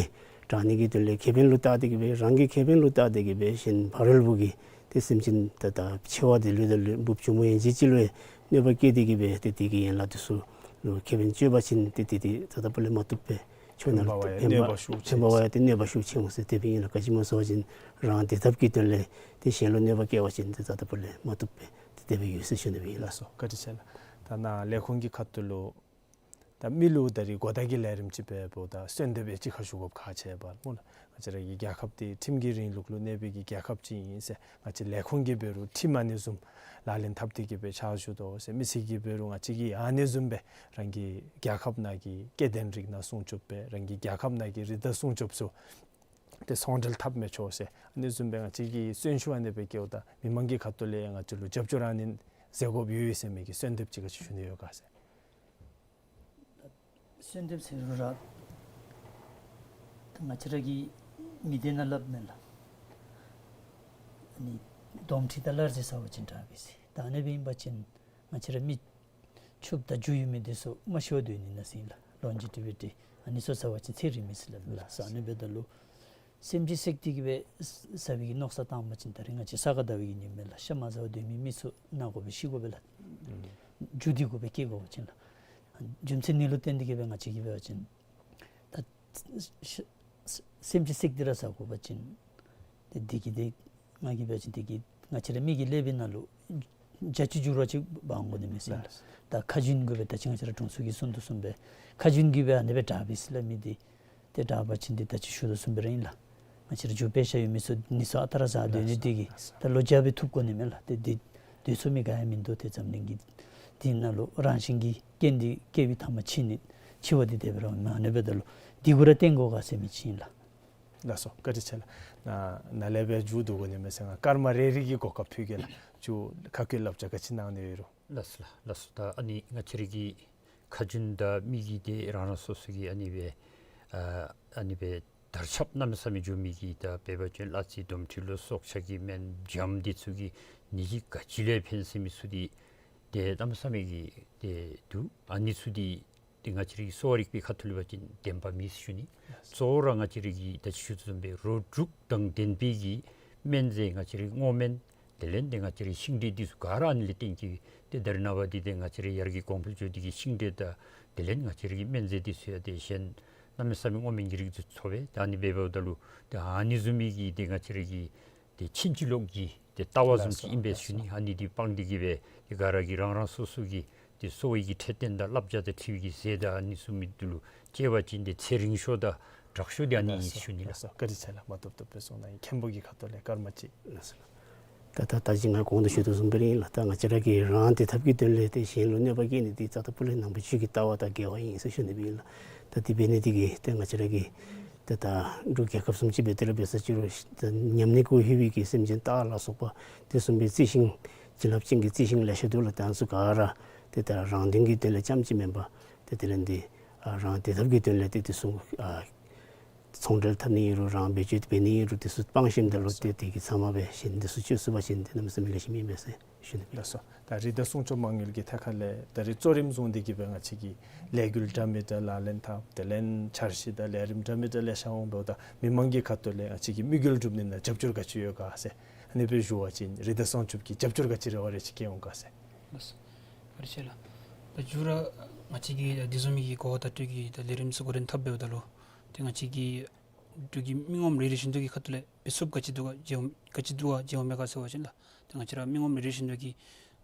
དྲག་ནི་གི་དོན་ལས་ཁེ་ཕན་ལུ་བལྟ་སྟེ་གིས་སྦེ་རང་གི་ཁེ་ཕན་ལུ་བལྟ་སྟེ་གིས་སྦེ་གཞན་ཕ་རོལ་པོ་གི་ཏེ་སེམས་ཅན་ད་ད་འཆི་བ་དེ་ལུ་ད་ལུ་འབུཔ་ཆུང་མོ་ཡན་ཆད་ཅིག་ལུ་ཡང་གནོད་པ་བསྐྱལ་ཏེ་གིས་སྦེ་ཏེ་དེ་གི་ཡན་ལག་དེ་ཚུ་ལུ་ཁེ་ཕན་བཅོལ་བ་ཅིན་ཏེ་དེ་དེ་ད་ལྟ་བུ་ལས་མ་བཏུབ་པས། ཆོས་ནང་ལུ་ཕན་པ་བ་ཡང་ཕན་པ་གནོད་པ་ཤུགས་ཆེ་ཕན་པ་བ་ཡང་ཏེ་གནོད་པ་ཤུགས་ཆེ་འོང་ཟེར་དེ་སྦེ་ཨིན་ལགས། ག་ཅི་སྨོ་ཟེར་བ་ཅིན་རང་བདེ་ཐབས་ཀྱི་དོན་ལས་ཏེ་གཞན་ལུ་གནོད་པ་བསྐྱལ་བ་ཅིན་ཏེ་ད་ལྟ་བུ་ལས་མ་བཏུབ་པས། ཏེ་དེ་སྦེ་ཡོད་ཟེར་ཞུ་ནི་སྦེ་ཨིན་ལགས། ལགས་སོ། བཀའ་དྲིན་ཆེ་ལགས། ད་ནཱ་ལས་ཁུངས་ཀྱི་ཁ་ཐུག་ལུ་ད་མི་ལུ་ད་རིས་གོ་བརྡ་གི་ལས་རིམ་ཅིག་འབདཝ་ད་གསོལ་འདེབས་ཅིག་ཁ་ཞུ་དགོཔ་ཁག་ཆེ་བས་སྨོ་ལགས། ང་བཅས་ར་གི་རྒྱལ་ཁབ་འདི་ཁྲིམས་ཀྱི་རིང་ལུགས་ལུ་གནས་པའི་གི་རྒྱལ་ཁབ་ཅིག་ཨིན་ཟེར་ང་བཅས་ལས་ཁུངས་ཀྱིས་འབད་རུང་ཁྲིམས་ཨ་ནི་བཟུམ་ལག་ལེན་འཐབ་སྟེ་གིས་སྦེ་ཕྱག་ཞུ་དོ་ཟེར། མི་སེར་གྱིས་འབད་རུང་ང་བཅས་ཀྱིས་ཨ་ནི་བཟུམ་སྦེ་རང་གི་རྒྱལ་ཁབ་ནང་གི་སྐྱེ་ལྡན་རིགས་སྣ་སྲུང་སྐྱོབ་སྦེ་རང་གི་རྒྱལ་ཁབ་ནང་གི་རི་དྭགས་སྲུང་སྐྱོབ་ཚུ་ཏེ་ཚོང་འབྲེལ་འཐབ་མི་ཆོག་ཟེར་ཨ་ནི་བཟུམ་སྦེ་ང་བཅས་ཀྱིས་གསོན་ཤུགས་ཨ་ནི་སྦེ་བསྐྱེདཔ་ད་མི་མང་གི་ཁ་ཐུག་ལས་ང་བཅས་ལུ་རྒྱབ་སྐྱོར་ཨ་ནི་མཛད་དགོཔ་ཡོད་ཟེར་མི་གི་གསོལ་འདེབས་ཅིག་ག་ཅི་ཞུ་ནི་ཡོད་ག་ཟེར། གསོལ་འདེབས་ཟེར་རུང་ར་ད་ང་བཅས་ར་གི་མི་སྡེ་ནང་སླབ་མས་ལགས། ཨ་ནི་སྡོམ་ཁྲི་དང་གླར་རྫས་ཟ་བ་ཅིན་དྲག་པས་ཟེར། ད་ཨ་ནི་སྦེ་ཨིན་པ་ཅིན་ང་བཅས་ར་མི་ཕྱུགཔོ་དང་རྒྱུ་ཡོད་མི་འདི་ཚུ་མ་ཤི་བར་སྡོད་ནི་ཨིན་ན་ཟེར་ལགས། ལོན་ཇི་ཊི་བི་ཊི་ཨ་ནི་ཚུ་ཟ་བ་ཅིན་ཚེ་རིང་མས་ཟེར་སླབ་ལགས། ཨ་ནི་འབདཝ་ད་ལུ་སེམས་ཅན་བསྲེགས་ཏེ་གིས་སྦེ་ཟ་བའི་གི་མནོ་བསམ་བཏང་བ་ཅིན་ད་རིས་ང་བཅས་ས་ག་ཟླ་བའི་གི་ཉིནམ་མས་ལགས། ཤ་མ་ཟ་བར་སྡོད་མི་མི་ཚུ་ན་དགོ་པས་ཤི་དགོ་པས་ལགས། རྒྱུ་འདི་གུ་སྦེ་སྐྱེ་དགོ་པ་ཅིན་ལགས། རྒྱུ་མཚན་ནི་ལུ་བརྟེན་ཏེ་གིས་སྦེ་ང་བཅས་ཀྱིས་འབད་བ་ཅིན་ད་ཤ་ཤ་སེམས་ཅན་བསྲེགས་ཏེ་ར་ཟ་དགོ་པ་ཅིན་ཏེ་འདི་གིས་ཏེ་ང་གིས་འབད་བ་ཅིན་འདི་གིས་ང་བཅས་ར་མི་གི་ཀླད་པའི་ནང་ལུ་བརྒྱ་ཅིག་འགྱུར་བ་ཅིག་འབག་འོང་དགོ་ནི་མས་ཟེར་ལགས། ད་ཁ་རྒྱུན་གུ་སྦེ་ད་ཅི་ང་བཅས་ར་དྲུང་འཚོ་གིས་གསུང་དོ་བཟུམ་སྦེ་ཁ་རྒྱུན་གུ་སྦེ་ཨ་ནི་སྦེ་དྲག་པས་ཟེར་སླབ་མི་འདི་ཏེ་དྲག་པ་ཅིན་ཏེ་ད་ཅི་ཞུ་དོ་བཟུམ་སྦེ་ར་ཨིན་ལགས། ང་བཅས་ར་རྒྱུ་དཔེ་ཤ་ཡོད་མི་ཚུ་ཨ་ནི་ཚུ་ཨ་རྟག་ར་ཟ་སྡོད་ནི་འདི་གིས་ད་ལོ་བརྒྱ་སྦེ་ཐུབ་དགོ་ནི་མས་ལགས། ཏེ་འདི་འདི་ཚུ་མི་ག་ཡང་མིན་འདུག། ཏེ་འཛམ་གླིང་གི་འདི་ནང་ལུ་རང་བཞིན་གྱིས་རྐྱེན་འདི་བསྐལ་པའི་མཐའ་མ་འཆི་ནི་འཆི་བ་འདི་དེ་སྦེ་ར་འོང་མས། ཨ་ནི་འབདཝ་ད་ལུ་འདི་གུ་ར་བརྟེན་དགོ་ག་ཟེར་མི་ཅིག་ཨིན་ལགས། ལགས་སོ། བཀའ་དྲིན་ཆེ་ལགས། ནཱ་ནཱ་ལས་སྦེ་མཇུག་བསྡུ་དགོ་ནི་མས་ཟེར་ང་སྐར་མ་རེ་རེ་གི་གོ་སྐབས་ཕུལ་གེ་ལགས། མཇུག་ཁ་སྐོང་བསླབ་བྱ་ག་ཅི་གནང་ནི་ཡོད་རུང་། ལགས་སོ་ལགས། ལགས་སོ། ད་ཨ་ནི་ང་བཅས་ར་གི་ཁ་རྒྱུན་དང་མི་གི་ཏེ་རང་རང་སོ་སོ་གི་ཨ་ནི་སྦེ་ཨ་ཨ་ནི་སྦེ་དར་ཁྱབ་གནམ་མེད་ས་མེད་འགྱོ་མི་གི་ད་འབད་བ་ཅིན་གླ་རྩི་སྡོམ་ཁྲི་ལུ་སྲོག་ཆགས་ཀྱི་སྨན་འཇམ་འདི་ཚུ་གིས་ནད་གཞི་ག་ཅི་ལུ་ཡང་ཕན་ཟེར་མི་ཚུ་འདི་ཏེ་གནམ་མེད་ས་མེད་ཀྱི་ཏེ་འདུག། ཨ་ནི་ཚུ་འདི་ཏེ་ང་བཅས་ར་གི་གསོ་བ་རིག་པའི་ཁ་ཐུག་ལས་འབད་བ་ཅིན་བདེན་པ་མེད་ཟེར་ཞུ་ནི། གཙོ་བོ་ར་ང་བཅས་ར་གི་ད་ཅི་ཞུ་དོ་བཟུམ་སྦེ་རོ་དྲུག་དང་ལྡན་པའི་གི་སྨན་རྫས་ང་བཅས་ར་གི་སྔོ་སྨན་དེ་ལས་ཏེ་ང་བཅས་ར་གི་ཤིང་འབྲས་འདི་ཚུ་ག་ར་ཨ་ནི་ལས་བརྟེན་གྱི་ཏེ་ད་རེས་ནངས་པ་འདི་ཏེ་ང་བཅས་ར་གི་ཡར་རྒྱས་གོང་འཕེལ་འགྱོ་སྟེ་གི་ཤིང་འབྲས་དང་དེ་ལས་ང་བཅས་ར་གི་སྨན་རྫས་འདི་ཚུ་ཡང་ཏེ་གཞན་གནམ་མེད་ས་མེད་སྔོ་སྨན་གྱི་རིགས་འདི་ཚུ་ཡོད་པས། ད་ཨ་ནི་འབདཝ་ད་ལུ་ཏེ་ཨ་ནི་བཟུམ་མའི་གི་ཏེ་ང་བཅས་ར་གི་ཏེ་ཕྱིན་ཅི་ལོག་གི་ཏེ་ལྟ་བ་བཟུམ་ཅིག་ཨིན་པས་ཟེར་ཞུ་ནི། ཨ་ནི་འདི་སྤང་སྟེ་གི་སྦེ་ཏེ་ག་ར་གིས་རང་རང་སོ་སོ་གི་ཏེ་གསོ་བའི་གི་འཕྲོད་བསྟེན་དང་བསླབ་བྱ་དང་འཁྲིལ་བའི་གི་ཟས་དང་ཨ་ནི་བཟུམ་མའི་འདི་ལུ་སྤྱོད་པ་ཅིན་ཏེ་ཚེ་རིང་ཤོས་དང་དྲག་ཤོས་འདི་ཨ་ནི་ཨིན་ཟེར་ཞུ་ནི་ལགས། ལགས་སོ། བཀའ་དྲིན་ཆེ་ལགས། མ་བཏུབ་བཏུབ་སྦེ་གསུངས་གནང་ཡི། མཁན་པོ་གི་ཁ་ཐུག་ལས་སྐར་མ་གཅིག། ལགས་སོ། ད་ད་ད་ཅི་ང་གོང་དུ་ཞུ་དོ་བཟུམ་སྦེ་ར་ཨིན་ལགས། ད་ང་བཅས་ར་གིས་རང་བདེ་ཐབས་ཀྱི་དོན་ལས་ཏེ་གཞན་ལུ་གནོད་པ་བསྐྱལ་ནི་འདི་རྩ་ལྟ་བུ་ལས་ནང་པའི་ཆོས་ཀྱི་ལྟ་བ་དང་འགལ་བ་ཨིན་ཟེར་ཞུ་ནི་སྦེ་ཨིན་ལགས། ད་དེ་འབད་ནི་འདི་གིས་ཏེ་ང་བཅས་ར་གི་ཏེ་ད་འབྲུག་རྒྱལ་ཁབ་བཟུམ་ཅིག་སྦེ་ཏེ་ར་འབད་ས་ཅིག་རུང་ཏེ་ཉམས་ནད་ཀྱིས་ཤི་བའི་གི་སེམས་ཅན་སྟག་ལ་སོགས་པ་དེ་བཟུམ་སྦེ་རྩི་ཤིང་བྱིན་རླབས་ཅན་གྱི་རྩི་ཤིང་ལེ་ཤ་འདུག་ལགས། ཏེ་ཨ་ནི་ཚུ་ག་ར་ཏེ་ད་རང་དོན་གྱི་དོན་ལས་ཙམ་ཅིག་མེན་པར་ཏེ་དེ་ལས་འདི་ཨ་རང་བདེ་ཐབས་ཀྱི་དོན་ལས་ཏེ་དེ་ཚུ་ཨ་ཚོང་འབྲེལ་འཐབ་ནི་ཨིན་རུང་རང་བེད་སྤྱོད་འབད་ནི་ཨིན་རུང་དེ་ཚུ་སྤང་ཞིནམ་ད་ལུ་ཏེ་དེ་གི་ཚབ་མ་སྦེ་གཞན་དེ་ཚུ་སྤྱོད་ཚུགས་པ་ཅིན་ཏེ་གནམ་མེད་ས་མེད་ལེགས་ཤོམ་ཨིན་པས་ཟེར་ཞུ་ནི། ལགས་སོ། ད་རི་དྭགས་སྲུང་སྐྱོབ་མ་དངུལ་གྱི་ཐད་ཁར་ལས་ད་རིས་གཙོ་རིམ་བཟུང་སྟེ་གི་སྦེ་ང་བཅས་ཀྱིས་ལས་འགུལ་འདྲ་མི་འདྲ་ལག་ལེན་འཐབ། དེ་ལས་འཆར་གཞི་དང་ལས་རིམ་འདྲ་མི་འདྲ་ལེ་ཤ་འོང་འབདཝ་ད་མི་མང་གི་ཁ་ཐུག་ལས་ང་བཅས་ཀྱི་དམིགས་ཡུལ་འགྲུབ་ནི་ནང་རྒྱབ་སྐྱོར་ག་ཅི་ཡོད་ག་ཟེར། ཨ་ནི་སྦེ་ཞུ་བ་ཅིན་རི་དྭགས་སྲུང་སྐྱོབ་ཀྱིས་རྒྱབ་སྐྱོར་ག་ཅི་རེ་བ་རེ་ཅིག་བསྐྱེད་འོང་ག་ཟེར། ལགས་སོ། བཀའ་དྲིན་ཆེ་ལགས། ད་མཇུག་ར་ང་བཅས་ཀྱིས་དེ་བཟུམ་མའི་གི་གོ་བ་བརྡ་སྤྲོད་ཀྱི་ད་ལས་རིམ་ཚུ་འགོ་འདྲེན་འཐབ་འབདཝ་ད་ལུ་ཏེ་ང་བཅས་ཀྱི་འབྲུག་གི་མི་ངོམ་རེ་རེ་བཞིན་དུ་གི་ཁ་ཐུག་ལས་འབད་ཚུགསཔ་ག་ཅི་འདུག་ག་མཇལ་ག་ཅི་འདུག་ག་མཇལཝ་མས་ག་ཟེར་བ་ཅིན་ལགས། ཏེ་ང་བཅས་ར་མི་ངོམ་རེ་རེ་བཞིན་དུ་གི་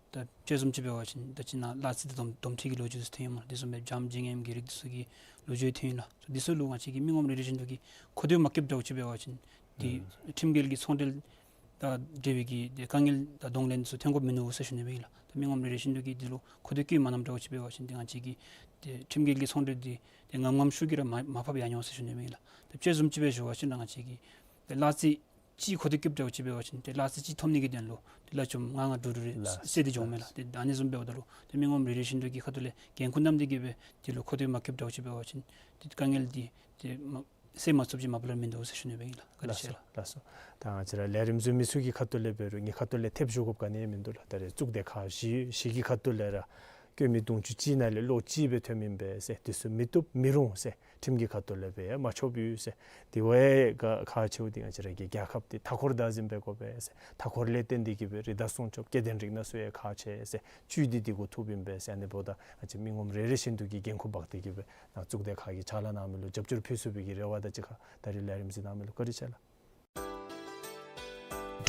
ད་དཔྱད་བཟུམ་ཅིག་འབད་བ་ཅིན་ད་ཅི་ནཱ་གླ་རྩི་དང་སྡོམ་སྡོམ་ཁྲིད་ཀྱི་ལོ་རྒྱུས་ཚུ་ཐོན་ཡོད་སྨོ། དེ་བཟུམ་སྦེ་འཇམ་ཅིག་ངནམ་གྱི་རིགས་དེ་ཚུ་གི་ལོ་རྒྱུས་ཐོན་ཡོད་ལགས། དེ་ཚུ་ལུ་ང་བཅས་ཀྱི་མི་ངོམ་རེ་རེ་བཞིན་དུ་གི་མཁོ་འདོད་མ་བསྐྱེདཔ་འདྲཝ་ཅིག་འབད་བ་ཅིན་ཏེ་ཨུམ་ཁྲིམས་འགལ་གྱི་ཚོང་འབྲེལ་ དང་འབྲེལ་བའི་གི་ཏེ་དཀའ་ངལ་དང་གདོང་ལེན་ཚུ་ཐོན་དགོཔ་མིན་འདུག་ཟེར་ཞུ་ནི་ཨིན་ལགས། ད་མི་ངོམ་རེ་རེ་བཞིན་དུ་གིས་འདི་ལུ་མཁོ་འདོད་བསྐྱེད་མ་གནངམ་འདྲཝ་ཅིག་འབད་བ་ཅིན་ཏེ་ང་བཅས་ཀྱི་ཏེ་ཁྲིམས་འགལ་གྱི་ཚོང་འབྲེལ་འདི་ཏེ་ངམ་ངམ་ཤུགས་ཀྱིས་ར་མ་མར་ཕབ་ཡར་འགྱོ་འོང་ཟེར་ཞུ་ནི་ཨིན་ལགས། ད་དཔྱེ་བཟུམ་ཅིག་སྦེ་ཞུ་བ་ཅིན་ར་ང་བཅས་ཀྱི་ཏེ་གླ་རྩི་ཅིག་མཁོ་འདོད་བསྐྱེདཔ་འདྲཝ་ཅིག་འབད་བ་ཅིན་ཏེ་གླ་རྩི་ཅིག་ཐོབ་ནི་གི་དོན་ལུ་ཏེ་གླ་ཆུམ་ལྔ་ལྔ་དྲུག་དྲུག་རེ་ལགས་བསད་དེ་འགྱོཝ་མས་ལགས། ལགས་སོ། ཏེ་ཨ་ནི་བཟུམ་འབདཝ་ད་ལུ་ཏེ་མི་ངོམ་རེ་རེ་བཞིན་དུ་གི་ཁ་ཐུག་ལས་འགན་ཁུར་བསྣམས་ཏེ་གིས་སྦེ་འདི་ལུ་མཁོ་འདོད་མ་བསྐྱེདཔ་འདྲཝ་ཅིག་འབད་བ་ཅིན་ཏེ་དཀའ་ངལ་འདི་ཏེ་མ་སེལ་མ་ཚུགསཔ་ཅིག་མ་པ་ལས་མིན་འདུག་ཟེར་ཞུ་ནི་ཨིན་ལགས། བཀའ་དྲིན་ཆེ་ལགས། ལགས་སོ། ད་ང་བཅས་ར་ལས་རིམ་བཟོ་མི་ཚུ་གི་ཁ་ཐུག་ལས་འབད་རུང་ངེའི་ཁ་ཐུག་ལས་ཐེབས་ཞུ་དགོཔ་ག་ནི་ཡང་མིན་འདུག་ལགས། ད་རེས་གཙུག་སྡེ་ཁག་བཞི་བཞི་གི་ཁ་ཐུག་ལས་ར་བཀོད་མི་དུང་ཕྱུར་གཅིག་ནང་ལས་གློག་གཅིག་སྦེ་ཐོནམ་ཨིན་པས་ཟེར། དེ་ཚུ་མི་བཏུབ་མི་རུང་ཟེར་ཁྲིམས་ཀྱི་ཁ་ཐུག་ལས་འབད་མ་ཆོགཔ་ཡོད་ཟེར། དེ་བ་ཡང་ཁག་ཆེཝ་འདི་ང་བཅས་ར་གི་རྒྱལ་ཁབ་འདི་མཐའ་འཁོར་བདག་འཛིན་འབད་དགོ་པས་ཟེར། མཐའ་འཁོར་ལས་བརྟེན་ཏེ་གིས་སྦེ་རི་དྭགས་སྲུང་སྐྱོབ་སྐྱེ་ལྡན་རིགས་སྣ་ཚོགས་ཡང་ཁག་ཆེ་ཟེར། བཅུད་འདི་འདི་གུ་ཐུགཔ་ཨིན་པས་ཟེར། ཨ་ནི་འབདཝ་ད་ང་བཅས་མི་ངོམ་རེ་རེ་བཞིན་དུ་གིས་འགན་ཁུར་འབག་སྟེ་གིས་སྦེ་ནཱ་གཙུག་སྡེ་ཁག་གིས་ཕྱག་ལཱ་གནང་མི་ལུ་རྒྱབ་སྐྱོར་ཕུལ་ཚུགས་པའི་གི་རེ་བ་དང་གཅིག་ཁར་ད་རིས་ལས་རིམ་གཟིགས་གནང་མི་ལུ་བཀའ་དྲིན་ཆེ་ལགས།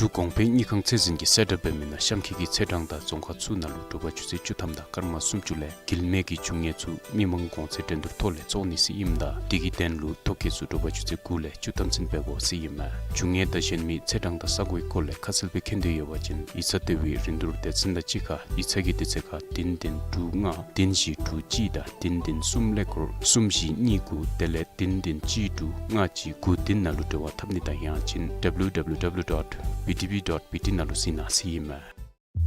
འབྲུག་གོང་འཕེལ་དངུལ་ཁང་ཚད་འཛིན་གྱིས་གསལ་བསྒྲགས་འབད་མི་ནང་གཤམ་འཁོད་ཀྱི་ཚེས་གྲངས་དང་རྫོང་ཁག་ཚུ་ནང་ལུ་དྲོ་པ་ཆུ་ཚོད་བཅུ་ཐམ་དང་སྐར་མ་སུམ་ཅུ་ལས་འགུལ་མེད་ཀྱི་འབྱུང་གནས་ཚུ་མི་མང་གོང་ཚད་འགྲན་བསྡུར་ཐོག་ལས་བཙོང་ནི་ཟེར་ཨིནམ་ད་དེ་གི་དོན་ལུ་ཐོ་བཀོད་ཚུ་དྲོ་པ་ཆུ་ཚོད་དགུ་ལས་བཅུ་ཐམ་ཚུན་འབད་དགོ་ཟེར་ཨིན་མས། འབྱུང་གནས་དང་གཞན་མི་ཚེས་གྲངས་དང་ས་གོའི་སྐོར་ལས་ཁ་གསལ་སྦེ་མཁྱེན་འདོད་ཡོད་པ་ཅིན་ཡིག་ཚང་ལྟེ་བའི་རིན་བསྡུར་སྡེ་ཚན་དང་གཅིག་ཁར་ཡིག་ཚང་གི་དུས་ཚོད་ཁར་བདུན་བདུན་དྲུག་ལྔ་བདུན་བཞི་དྲུག་གཅིག་དང་བདུན་བདུན་གསུམ་ཀླད་ཀོར་གསུམ་བཞི་གཉིས་དགུ་དེ་ལས་བདུན་བདུན་གཅིག་དྲུག་ལྔ་གཅིག་དགུ་བདུན་ནང་ལུ་འབྲེལ་བ་འཐབ་ནི་དང་ཡང་ཅིན་W W W dot B T B dot B T ནང་ལུ་གཟིགས་གནང་ཟེར་ཨིན་མས།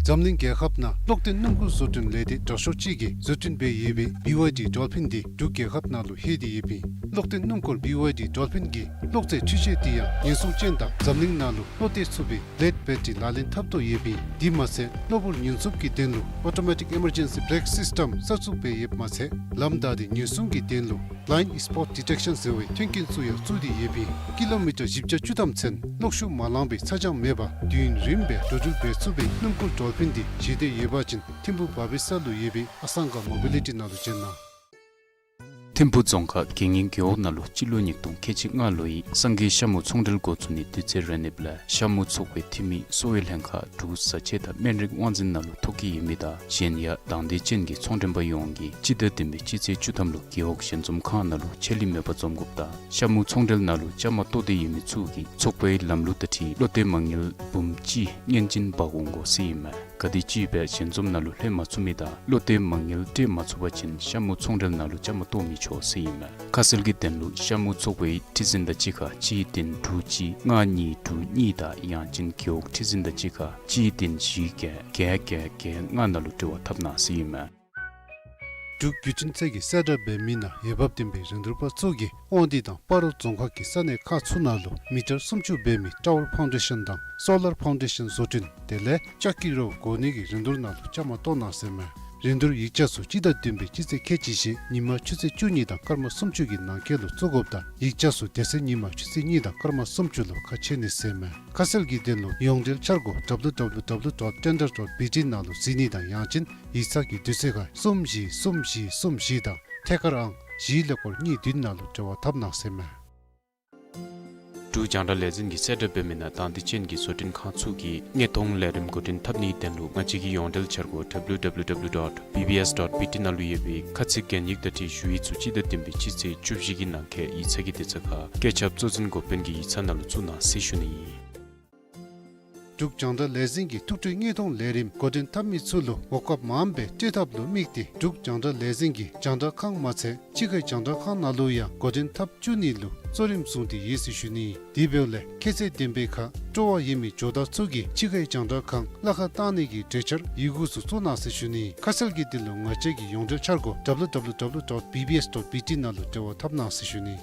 འཛམ་གླིང་རྒྱལ་ཁབ་ནང་གློག་ལྡན་སྣུམ་འཁོར་བཟོ་སྐྲུན་ལས་སྡེ་དྲག་ཤོས་ཅིག་གིས་བཟོ་སྐྲུན་འབད་ཡོད་པའི་B Y D Dolphin འདི་འབྲུག་རྒྱལ་ཁབ་ནང་ལུ་ལྷོད་དེ་ཡོདཔ་ཨིན། གློག་ལྡན་སྣུམ་འཁོར་B Y D Dolphin གྱི་གློག་རྫས་འཕྲུལ་ཆས་འདི་ཡང་ཉེན་སྲུང་ཅན་དང་འཛམ་གླིང་ནང་ལུ་བློ་གཏད་ཚུགས་པའི་ལེཌ་བེ་ཊི་རི་ལག་ལེན་འཐབ་དོ་ཡོདཔ་ཨིན། དེ་མ་ཚད་གློ་བུར་ཉེན་སྲུང་གི་དོན་ལུ་Automatic Emergency Brake System གསར་བཙུགས་འབད་ཡོདཔ་མ་ཚད་ལམ་བདའ་སྟེ་ཉེན་སྲུང་གི་དོན་ལུ་Blind Spot Detection ཟེར་བའི་མཐུན་རྐྱེན་ཚུ་ཡང་བཙུགས་ཏེ་ཡོདཔ་ཨིན། ཀི་ལོ་མི་ཊར་བཞི་བརྒྱ་བཅུ་ཐམ་ཚུན་གློག་ཤུགས་མ་ལང་པའི་ཚ་གྱང་མེད་པར་དུས་ཡུན་རིངམོ་སྦེ་འགྲོ་འགྲུལ་འབད་ཚུགས་པའི་སྣུམ་འཁོར་ཌོལ་ཕིན་འདི་བཞེས་འདོད་ཡོད་པ་ཅིན་ཐིམ་ཕུ་བ་བི་ས་ལུ་ཡོད་པའི་ཨ་སང་ག་མོ་བི་ལི་ཊི་ནང་ལུ་བྱོན་གནང་། ཐིམ་ཕུ་རྫོང་ཁག་དགེ་བསྙེན་རྒེད་འོག་ནང་ལུ་སྤྱི་ལོ་ཉིས་སྟོང་ཁལ་གཅིག་ལྔ་ལོའི་སང་གི་ཤ་མུ་ཚོང་འབྲེལ་འགོ་བཙུགས་ནི་དུས་ཚོད་རན་ནིབ་ལས་ཤ་མུ་ཚོགས་པའི་འཐུས་མི་གསོ་བའི་ལྷན་ཁག་འབྲུག་བཟའ་ཆས་དང་སྨན་རིགས་དབང་འཛིན་ནང་ལུ་ཐོ་བཀོད་ཡོད་མི་དང་གཞན་ཡང་དང་འདོད་ཅན་གྱི་ཚོང་མགྲོན་པ་ཡོངས་ཀྱིས་སྤྱི་ཟླ་བདུན་པའི་སྤྱི་ཚེས་བཅུ་ཐམ་ལུ་རྒེད་འོག་ཞལ་འཛོམས་ཁང་ནང་ལུ་ཆད་ལུས་མེད་པར་འཛོམས་དགོཔ་དང་ཤ་མུ་ཚོང་འབྲེལ་ནང་ལུ་བཅའ་མར་གཏོགས་ཏེ་ཡོད་མི་ཚུ་གིས་ཚོགས་པའི་ལམ་ལུགས་དང་འཁྲིལ་བློ་གཏད་མ་དངུལ་འབུམ་གཅིག་སྔོན་བྱིན་འབག་འོང་དགོ་ཟེར་ཨིན་མས། ག་དེམ་ཅིག་སྦེ་ཞལ་འཛོམས་ནང་ལུ་ལྷོད་མ་ཚུགས་མི་དང་བློ་གཏད་མ་དངུལ་སྤྲོད་མ་ཚུགས་པ་ཅིན་ཤ་མུ་ཚོང་འབྲེལ་ནང་ལུ་བཅའ་མར་གཏོགས་མི་ཆོག་ཟེར་ཨིན་མས། ཁ་གསལ་གྱི་དོན་ལུ་ཤ་མུ་ཚོགས་པའི་ཁྲི་འཛིན་དང་གཅིག་ཁར་གཅིག་བདུན་དྲུག་གཅིག་ལྔ་གཉིས་དྲུག་གཉིས་དང་ཡང་ཅིན་རྒེད་འོག་ཁྲི་འཛིན་དང་གཅིག་ཁར་གཅིག་བདུན་བཞི་བརྒྱད་བརྒྱད་བརྒྱད་བརྒྱད་ལྔ་ནང་ལུ་འབྲེལ་བ་འཐབ་གནང་ཟེར་ཨིན་མས། འབྲུག་བརྒྱུད་འཕྲིན་ཚད་ཀྱིས་གསལ་བསྒྲགས་འབད་མི་ནང་འོས་འབབ་ལྡན་པའི་རིན་བསྡུར་པ་ཚུ་གིས་དབང་འདུས་དང་སྤ་རོ་རྫོང་ཁག་གི་ས་གནས་ཁག་ཚུ་ནང་ལུ་མི་ཊར་སུམ་ཅུ་འབད་མི་ཊ་ཝར་ཕའུན་ཌེ་ཤཱན་དང་སོ་ལར་ཕའུན་ཌེ་ཤཱན་བཟོ་སྐྲུན་དེ་ལས་ལྕགས་ཀྱི་རོ་བགོ་ནི་གི་རིན་བསྡུར་ནང་ལུ་བཅའ་མར་གཏོགས་གནང་ཟེར་མས། རིན་བསྡུར་ཡིག་ཆ་ཚུ་སྤྱི་ཟླ་བདུན་པའི་སྤྱི་ཚེས་ཁལ་གཅིག་བཞེས་ཉིན་མ་ཆུ་ཚོད་བཅུ་གཉིས་དང་སྐར་མ་སུམ་ཅུ་གི་ནང་འཁོད་ལུ་བཙུགས་དགོཔ་དང་ཡིག་ཆ་ཚུ་དེ་ཚེ་ཉིན་མ་ཆུ་ཚོད་གཉིས་དང་སྐར་མ་སུམ་ཅུ་ལུ་ཁ་ཕྱེ་ནི་ཟེར་མས། ཁ་གསལ་གྱི་དོན་ལུ་ཡོངས་འབྲེལ་འཆར་སྒོ་W W W dot tender dot B T ནང་ལུ་གཟིགས་ནི་དང་ཡང་ཅིན་ཡིག་ཚང་གི་དུས་ཚོད་ཁར་གསུམ་བཞི་གསུམ་བཞི་གསུམ་བཞི་དང་ཐད་ཀར་ཨང་བཞི་ཀླད་ཀོར་གཉིས་བདུན་ནང་ལུ་འབྲེལ་བ་འཐབ་གནང་ཟེར་མས། འབྲུག་རྒྱང་བསྒྲགས་ལས་འཛིན་གྱིས་གསལ་བསྒྲགས་འབད་མི་ནང་དང་འདོད་ཅན་གྱི་བཟོ་སྐྲུན་ཁང་ཚུ་གིས་དངོས་མཐོང་ལས་རིམ་འགོ་འདྲེན་འཐབ་ནིའི་དོན་ལུ་ང་བཅས་ཀྱི་ཡོངས་འབྲེལ་འཆར་སྒོ་W W W dot B B S dot B T ནང་ལུ་ཡོད་པའི་ཁ་ཚིག་གན་ཡིག་དང་འཁྲིལ་ཞུ་ཡིག་ཚུ་སྤྱི་ཟླ་བདུན་པའི་སྤྱི་ཚེས་བཅུ་བཞི་གི་ནང་འཁོད་ཡིག་ཚང་གི་དུས་ཚོད་ཁར་བཀོད་ཁྱབ་གཙོ་འཛིན་འགོ་དཔོན་གྱི་ཡིག་ཚང་ནང་ལུ་བཙུགས་གནང་ཟེར་ཞུ་ནི་ཨིན། འབྲུག་རྒྱང་བསྒྲགས་ལས་འཛིན་གྱིས་ཐུགས་སྤྲོའི་དངོས་མཐོང་ལས་རིམ་འགོ་འདྲེན་འཐབ་མི་ཚུ་ལུ་གོ་སྐབས་མངམ་སྦེ་སྤྲོད་ཐབས་ལུ་དམིགས་ཏེ་འབྲུག་རྒྱང་བསྒྲགས་ལས་འཛིན་གྱི་རྒྱང་བསྒྲགས་ཁང་མ་ཚད་ཕྱི་ཁའི་རྒྱང་བསྒྲགས་ཁང་ནང་ལུ་ཡང་འགོ་འདྲེན་འཐབ་བཅུག་ནི་ལུ་གཙོ་རིམ་བཟུང་སྟེ་ཡོད་ཟེར་ཞུ་ནི། དེ་འབདཝ་ལས་ཁྱད་ཚད་ལྡན་པའི་ཁར་སྤྲོ་བ་ཡོད་མི་ཇོ་བདག་ཚུ་གིས་ཕྱི་ཁའི་རྒྱང་བསྒྲགས་ཁང་གླ་ཁར་བཏང་ནི་གི་གྲོས་འཆར་ཡི་གུ་ཚུ་བཙུགས་གནང་ཟེར་ཞུ་ནི། ཁ་གསལ་གྱི་དོན་ལུ་ང་བཅས་ཀྱི་ཡོངས་འབྲེལ་འཆར་སྒོ་W W W dot B B S dot B T ནང་ལུ་འབྲེལ་བ་འཐབ་གནང་ཟེར་ཞུ་ནི།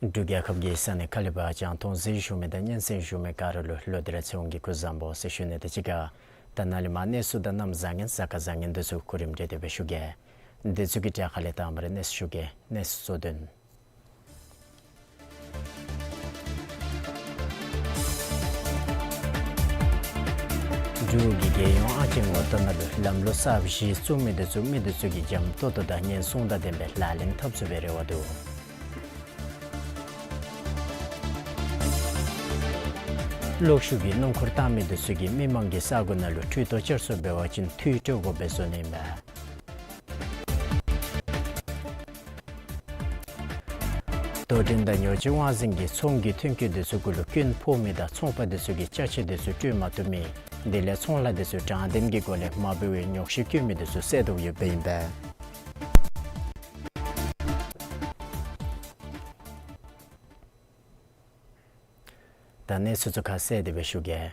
འབྲུག་རྒྱལ་ཁབ་ཀྱི་ས་གནས་ཁག་ལས་ཕར་རྒྱང་མཐོང་གཟིགས་བཞུགས་མི་དང་སྙན་གསན་བཞུགས་མི་ག་ར་ལུ་ལོག་སྟེ་ར་ཚེ་དབང་གིས་སྐུ་གཟུགས་བཟང་པོ་ཟེར་ཞུ་ནི་དང་གཅིག་ཁར་ད་ནཱ་ལས་མར་གནས་ཚུལ་དང་གནམ་བཟང་ངན་གཟའ་སྐར་བཟང་ངན་འདི་ཚུ་གོ་རིམ་སྒྲིག་སྟེ་སྦེ་ཞུ་གེ། འདི་ཚུ་གི་གྲས་ཁ་ལས་དང་པ་ར་གནས་ཚུལ་ཞུ་གེ། གནས་ཚུལ་གཙོ་དོན། འབྲུག་གི་རྒྱལ་ཡོངས་ཨང་ཅན་ངོ་རྟགས་ནང་ལུ་ལམ་ལུགས་གསརཔ་གཞི་བཙུགས་མི་འདི་ཚུ་མི་འདི་ཚུ་གིས་འཇམ་ཏོང་ཏོ་དང་ཉེན་སྲུང་དང་ལྡན་པའི་ལག་ལེན་འཐབ་ཚུགས་པའི་རེ་བ་འདུག། གློག་ཤུགས་ཀྱི་སྣུམ་འཁོར་བཏང་མི་འདི་ཚུ་གིས་མི་མང་གི་ས་གོ་ནང་ལུ་འཕྲུལ་ཐོག་བཅར་གསོ་འབད་བ་ཅིན་འཐུས་སྤྲོད་དགོ་པའི་བཟོ་ནི་ཨིན་པས། དོ་འགྲན་དང་ཉོ་སྤྱོད་དབང་འཛིན་གྱིས་ཚོང་གི་ཐོན་སྐྱེད་འདི་ཚུ་གུ་ལུ་སྐྱོན་ཕོག་མི་དང་ཚོང་པ་འདི་ཚུ་གིས་ཅ་ཆས་འདི་ཚུ་སྤྲོད་མ་བཏུབ་མི་དེ་ལས་ཚོང་ལཱ་འདི་ཚུ་དྲང་བདེན་གྱི་སྒོ་ལས་མ་འབད་བའི་ཉོགས་བཤད་བཀོད་མི་འདི་ཚུ་བསལ་དོ་ཡོདཔ་ཨིན་པས། ད་གནས་ཚུལ་ཚུ་ཁ་གསལ་ཏེ་སྦེ་ཞུ་གེ།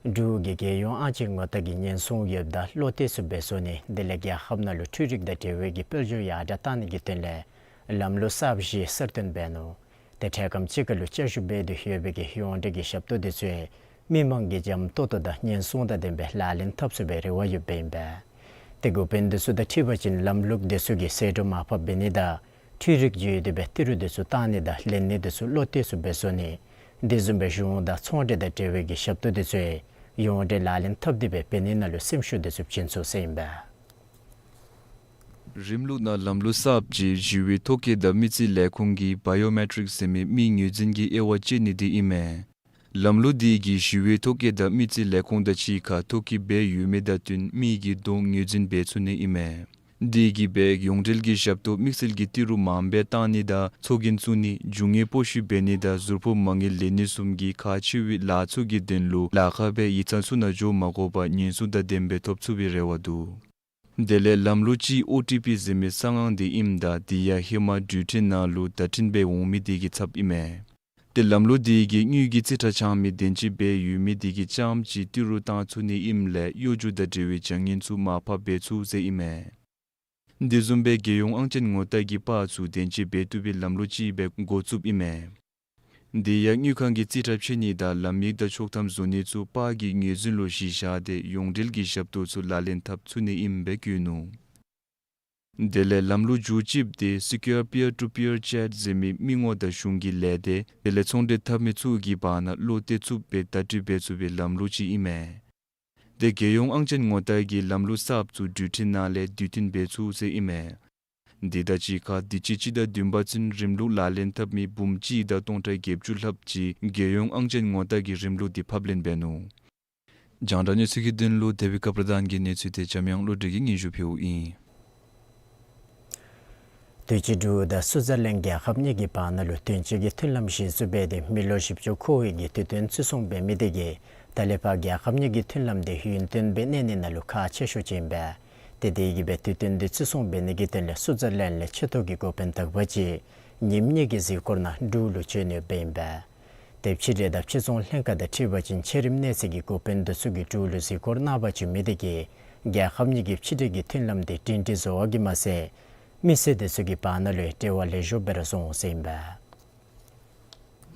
འབྲུག་གི་རྒྱལ་ཡོངས་ཨང་ཅན་ངོ་རྟགས་ཀྱི་ཉེན་སྲུང་ཡོདཔ་ད་བློ་གཏད་ཚུགསཔ་སྦེ་བཟོ་ནི་དེ་ལས་རྒྱལ་ཁབ་ནང་ལུ་འཕྲུལ་རིག་དང་འབྲེལ་བའི་གི་དཔལ་འབྱོར་ཡར་དྲག་བཏང་ནི་གི་དོན་ལས་ལམ་ལུགས་གསརཔ་གཞི་གསར་བཏོན་འབད་ནུག། ཏེ་འཕྲལ་ཁམས་ཅིག་ཁར་ལུ་བཅའ་བཞུགས་འབད་དེ་ཡོད་པའི་གི་ཡོངས་འབྲེལ་གྱི་ཞབས་ཏོག་འདི་ཚུ་མི་མང་གིས་འཇམ་ཏོང་ཏོ་དང་ཉེན་སྲུང་དང་ལྡན་པའི་ལག་ལེན་འཐབ་ཚུགས་པའི་རེ་བ་ཡོདཔ་ཨིན་པས། ཏེ་འགོ་དཔོན་འདི་ཚུ་དང་འཁྲིལ་བ་ཅིན་ལམ་ལུགས་འདི་ཚུ་གིས་ཟད་འགྲོ་མར་ཕབ་འབད་ནི་དང་འཕྲུལ་རིག་བརྒྱུད་དེ་སྦེ་ཏི་རུ་འདི་ཚུ་བཏང་ནི་དང་ལེན་ནི་འདི་ཚུ་བློ་གཏད་ཚུགསཔ་སྦེ་བཟོ་ནི། དེ་བཟུམ་སྦེ་གཞུང་དང་ཚོང་འབྲེལ་དང་འབྲེལ་བའི་གི་ཞབས་ཏོག་འདི་ཚུ་ཡོངས་འབྲེལ་ལག་ལེན་འཐབ་སྟེ་སྦེ་འབད་ནི་ནང་ལུ་སེམས་ཤུགས་འདི་ཚུ་བྱིན་ཚུགས་ཟེར་ཨིན་པས། རིམ་ལུགས་ནང་ལམ་ལུགས་གསརཔ་ཅིག་ཞི་བའི་ཐོ་བཀོད་དང་མི་རྩིས་ལས་ཁུངས་ཀྱིས་བ་ཡོ་མེ་ཊིཀ་ཟེར་མི་མིའི་ངོས་འཛིན་གྱི་དབྱེ་བ་བཅད་ནི་འདི་ཨིན་མས། ལམ་ལུགས་འདི་གིས་ཞི་བའི་ཐོ་བཀོད་དང་མི་རྩིས་ལས་ཁུངས་དང་གཅིག་ཁར་ཐོ་བཀོད་འབད་ཡོད་མི་དང་བསྟུན་མི་གི་གདོང་ངོས་འཛིན་འབད་ཚུགས་ནི་ཨིན་མས། འདི་གིས་སྦེ་ཡོངས་འབྲེལ་གྱི་ཞབས་ཏོག་དམིགས་བསལ་གྱི་ཏི་རུ་མངམ་སྦེ་བཏང་ནི་དང་ཚོགས་རྒྱན་བཙུགས་ནི་རྒྱུ་དངོས་སྤོ་བཤུད་འབད་ནི་དང་ཟུར་ཕོགས་མ་དངུལ་ལེན་ནི་བཟུམ་གྱི་ཁག་ཆེ་བའི་ལཱ་ཚུ་གི་དོན་ལུ་ལཱ་ཁག་སྦེ་ཡིག་ཚང་ཚུ་ནང་འགྱོ་མ་དགོ་པར་ཉེན་སྲུང་དང་ལྡན་པའི་ཐོབ་ཚུགས་པའི་རེ་བ་འདུག། དེ་ལས་ལམ་ལུགས་ཅིག་ཨོ་ཊི་པི་ཟེར་མི་གསང་ཨང་འདི་ཨིནམ་ད་འདི་ཡང་ཧེ་མ་འགྲུལ་འཕྲིན་ནང་ལུ་བརྡ་འཕྲིན་སྦེ་འོང་མི་འདི་གི་ཚབ་ཨིན་མས། ཏེ་ལམ་ལུགས་འདི་གིས་དངུལ་གྱི་རྩིས་ཁྲ་བྱང་མི་དེ་ཅིག་སྦེ་ཡོད་མི་འདི་གིས་རྐྱངམ་ཅིག་ཏི་རུ་བཏང་ཚུགས་ནི་ཨིནམ་ལས་གཡོ་སྒྱུ་དང་འབྲེལ་བའི་བྱ་ངན་ཚུ་མར་ཕབ་འབད་ཚུགས་ཟེར་ཨིན་མས། འདི་བཟུམ་སྦེ་རྒྱལ་ཡོངས་ཨང་ཅན་ངོ་རྟགས་ཀྱི་པར་ཚུ་དེ་ཅིག་འབད་བཏུབ་པའི་ལམ་ལུགས་ཅིག་སྦེ་འགོ་བཙུགསཔ་ཨིན་མས། འདི་ཡང་དངུལ་ཁང་གི་རྩིས་ཁྲ་ཕྱེ་ནི་དང་ལམ་ཡིག་དང་ཆོག་ཐམ་བཟོ་ནི་ཚུ་པར་གྱི་ངོས་འཛིན་ལུ་གཞི་བཞག་སྟེ་ཡོངས་འབྲེལ་གྱི་ཞབས་ཏོག་ཚུ་ལག་ལེན་འཐབ་ཚུགས་ནི་ཨིནམ་སྦེ་བཀོད་ནུག། དེ་ལས་ལམ་ལུགས་མཇུག་གཅིགཔ་དེ་Secure Peer to Peer Chat ཟེར་མི་མི་ངོ་དང་གཞུང་གི་ལས་སྡེ་དེ་ལས་ཚོང་འབྲེལ་འཐབ་མི་ཚུ་གི་བར་ན་བློ་གཏད་ཚུགསཔ་སྦེ་བརྡ་སྤྲོད་འབད་ཚུགས་པའི་ལམ་ལུགས་ཅིག་ཨིན་མས། དེ་རྒྱལ་ཡོངས་ཨང་ཅན་ངོ་རྟགས་ཀྱི་ལམ་ལུགས་གསརཔ་ཚུ་འགྲུལ་འཕྲིན་ནང་ལས་དུས་མཐུན་འབད་ཚུགས་ཟེར་ཨིན་མས། འདི་དང་གཅིག་ཁར་དུས་ཅི་སྤྱི་ཟླ་བདུན་པ་ཚུན་རིམ་ལུགས་ལག་ལེན་འཐབ་མི་འབུམ་གཅིག་དང་སྟོང་ཕྲག་བརྒྱད་ཅུ་ལྷགཔ་ཅིག་རྒྱལ་ཡོངས་ཨང་ཅན་ངོ་རྟགས་ཀྱི་རིམ་ལུགས་འདི་ཕབ་ལེན་འབད་ནུག། རྒྱང་བསྒྲགས་གནས་ཚུལ་གྱི་དོན་ལུ་དེ་བི་ཀ་པྲ་དཱན་གྱི་གནས་ཚུལ་དེ་འཇམ་དབྱངས་བློ་གྲོས་ཀྱིས་སྙན་ཞུ་ཕུལཝ་ཨིན། དུས་ཅི་འབྲུག་དང་སུའུ་ཙར་ལན་རྒྱལ་ཁབ་གཉིས་ཀྱི་བར་ན་ལུ་དོན་གཅོད་ཀྱི་མཐུན་ལམ་གཞི་བཙུགས་འབད་དེ་མི་ལོ་བཞི་བཅུ་འཁོར་བའི་གི་དུས་སྟོན་བརྩི་སྲུང་འབད་མི་དེ་གིས་ད་ལས་ཕར་རྒྱལ་ཁབ་གཉིས་ཀྱི་མཐུན་ལམ་དེ་ཡུན་བརྟན་སྦེ་གནས་ནི་ནང་ལུ་ཁག་ཆེ་ཤོས་ཅིག་ཨིན་པས། ཏེ་དེ་གིས་སྦེ་དུས་སྟོན་དེ་བརྩི་སྲུང་འབད་ནི་གི་དོན་ལས་སུའུ་ཙར་ལན་ལས་ཆེ་མཐོ་གི་འགོ་དཔོན་དག་པ་ཅིག་ཉིནམ་གཉིས་ཀྱི་གཟིགས་སྐོར་ནང་འབྲུག་ལུ་བྱོན་ཡོདཔ་ཨིན་པས། ཏེ་ཕྱི་འབྲེལ་དང་ཕྱིར་ཚོང་ལྷན་ཁག་དང་འཁྲིལ་བ་ཅིན་ཕྱི་རིམ་གནས་ཚད་ཀྱི་འགོ་དཔོན་འདི་ཚུ་གིས་འབྲུག་ལུ་གཟིགས་སྐོར་གནང་བར་བྱོན་མི་དེ་གིས་རྒྱལ་ཁབ་གཉིས་ཀྱི་ཕྱི་འབྲེལ་གྱི་མཐུན་ལམ་དེ་སྒྲིང་སྒྲི་བཟོ་བ་གིས་མ་ཚད་མི་སེར་འདི་ཚུ་གི་བར་ན་ལུ་འབྲེལ་བ་ལེགས་ཤོམ་སྦེ་ར་བཟོ་འོང་ཟེར་ཨིན་པས།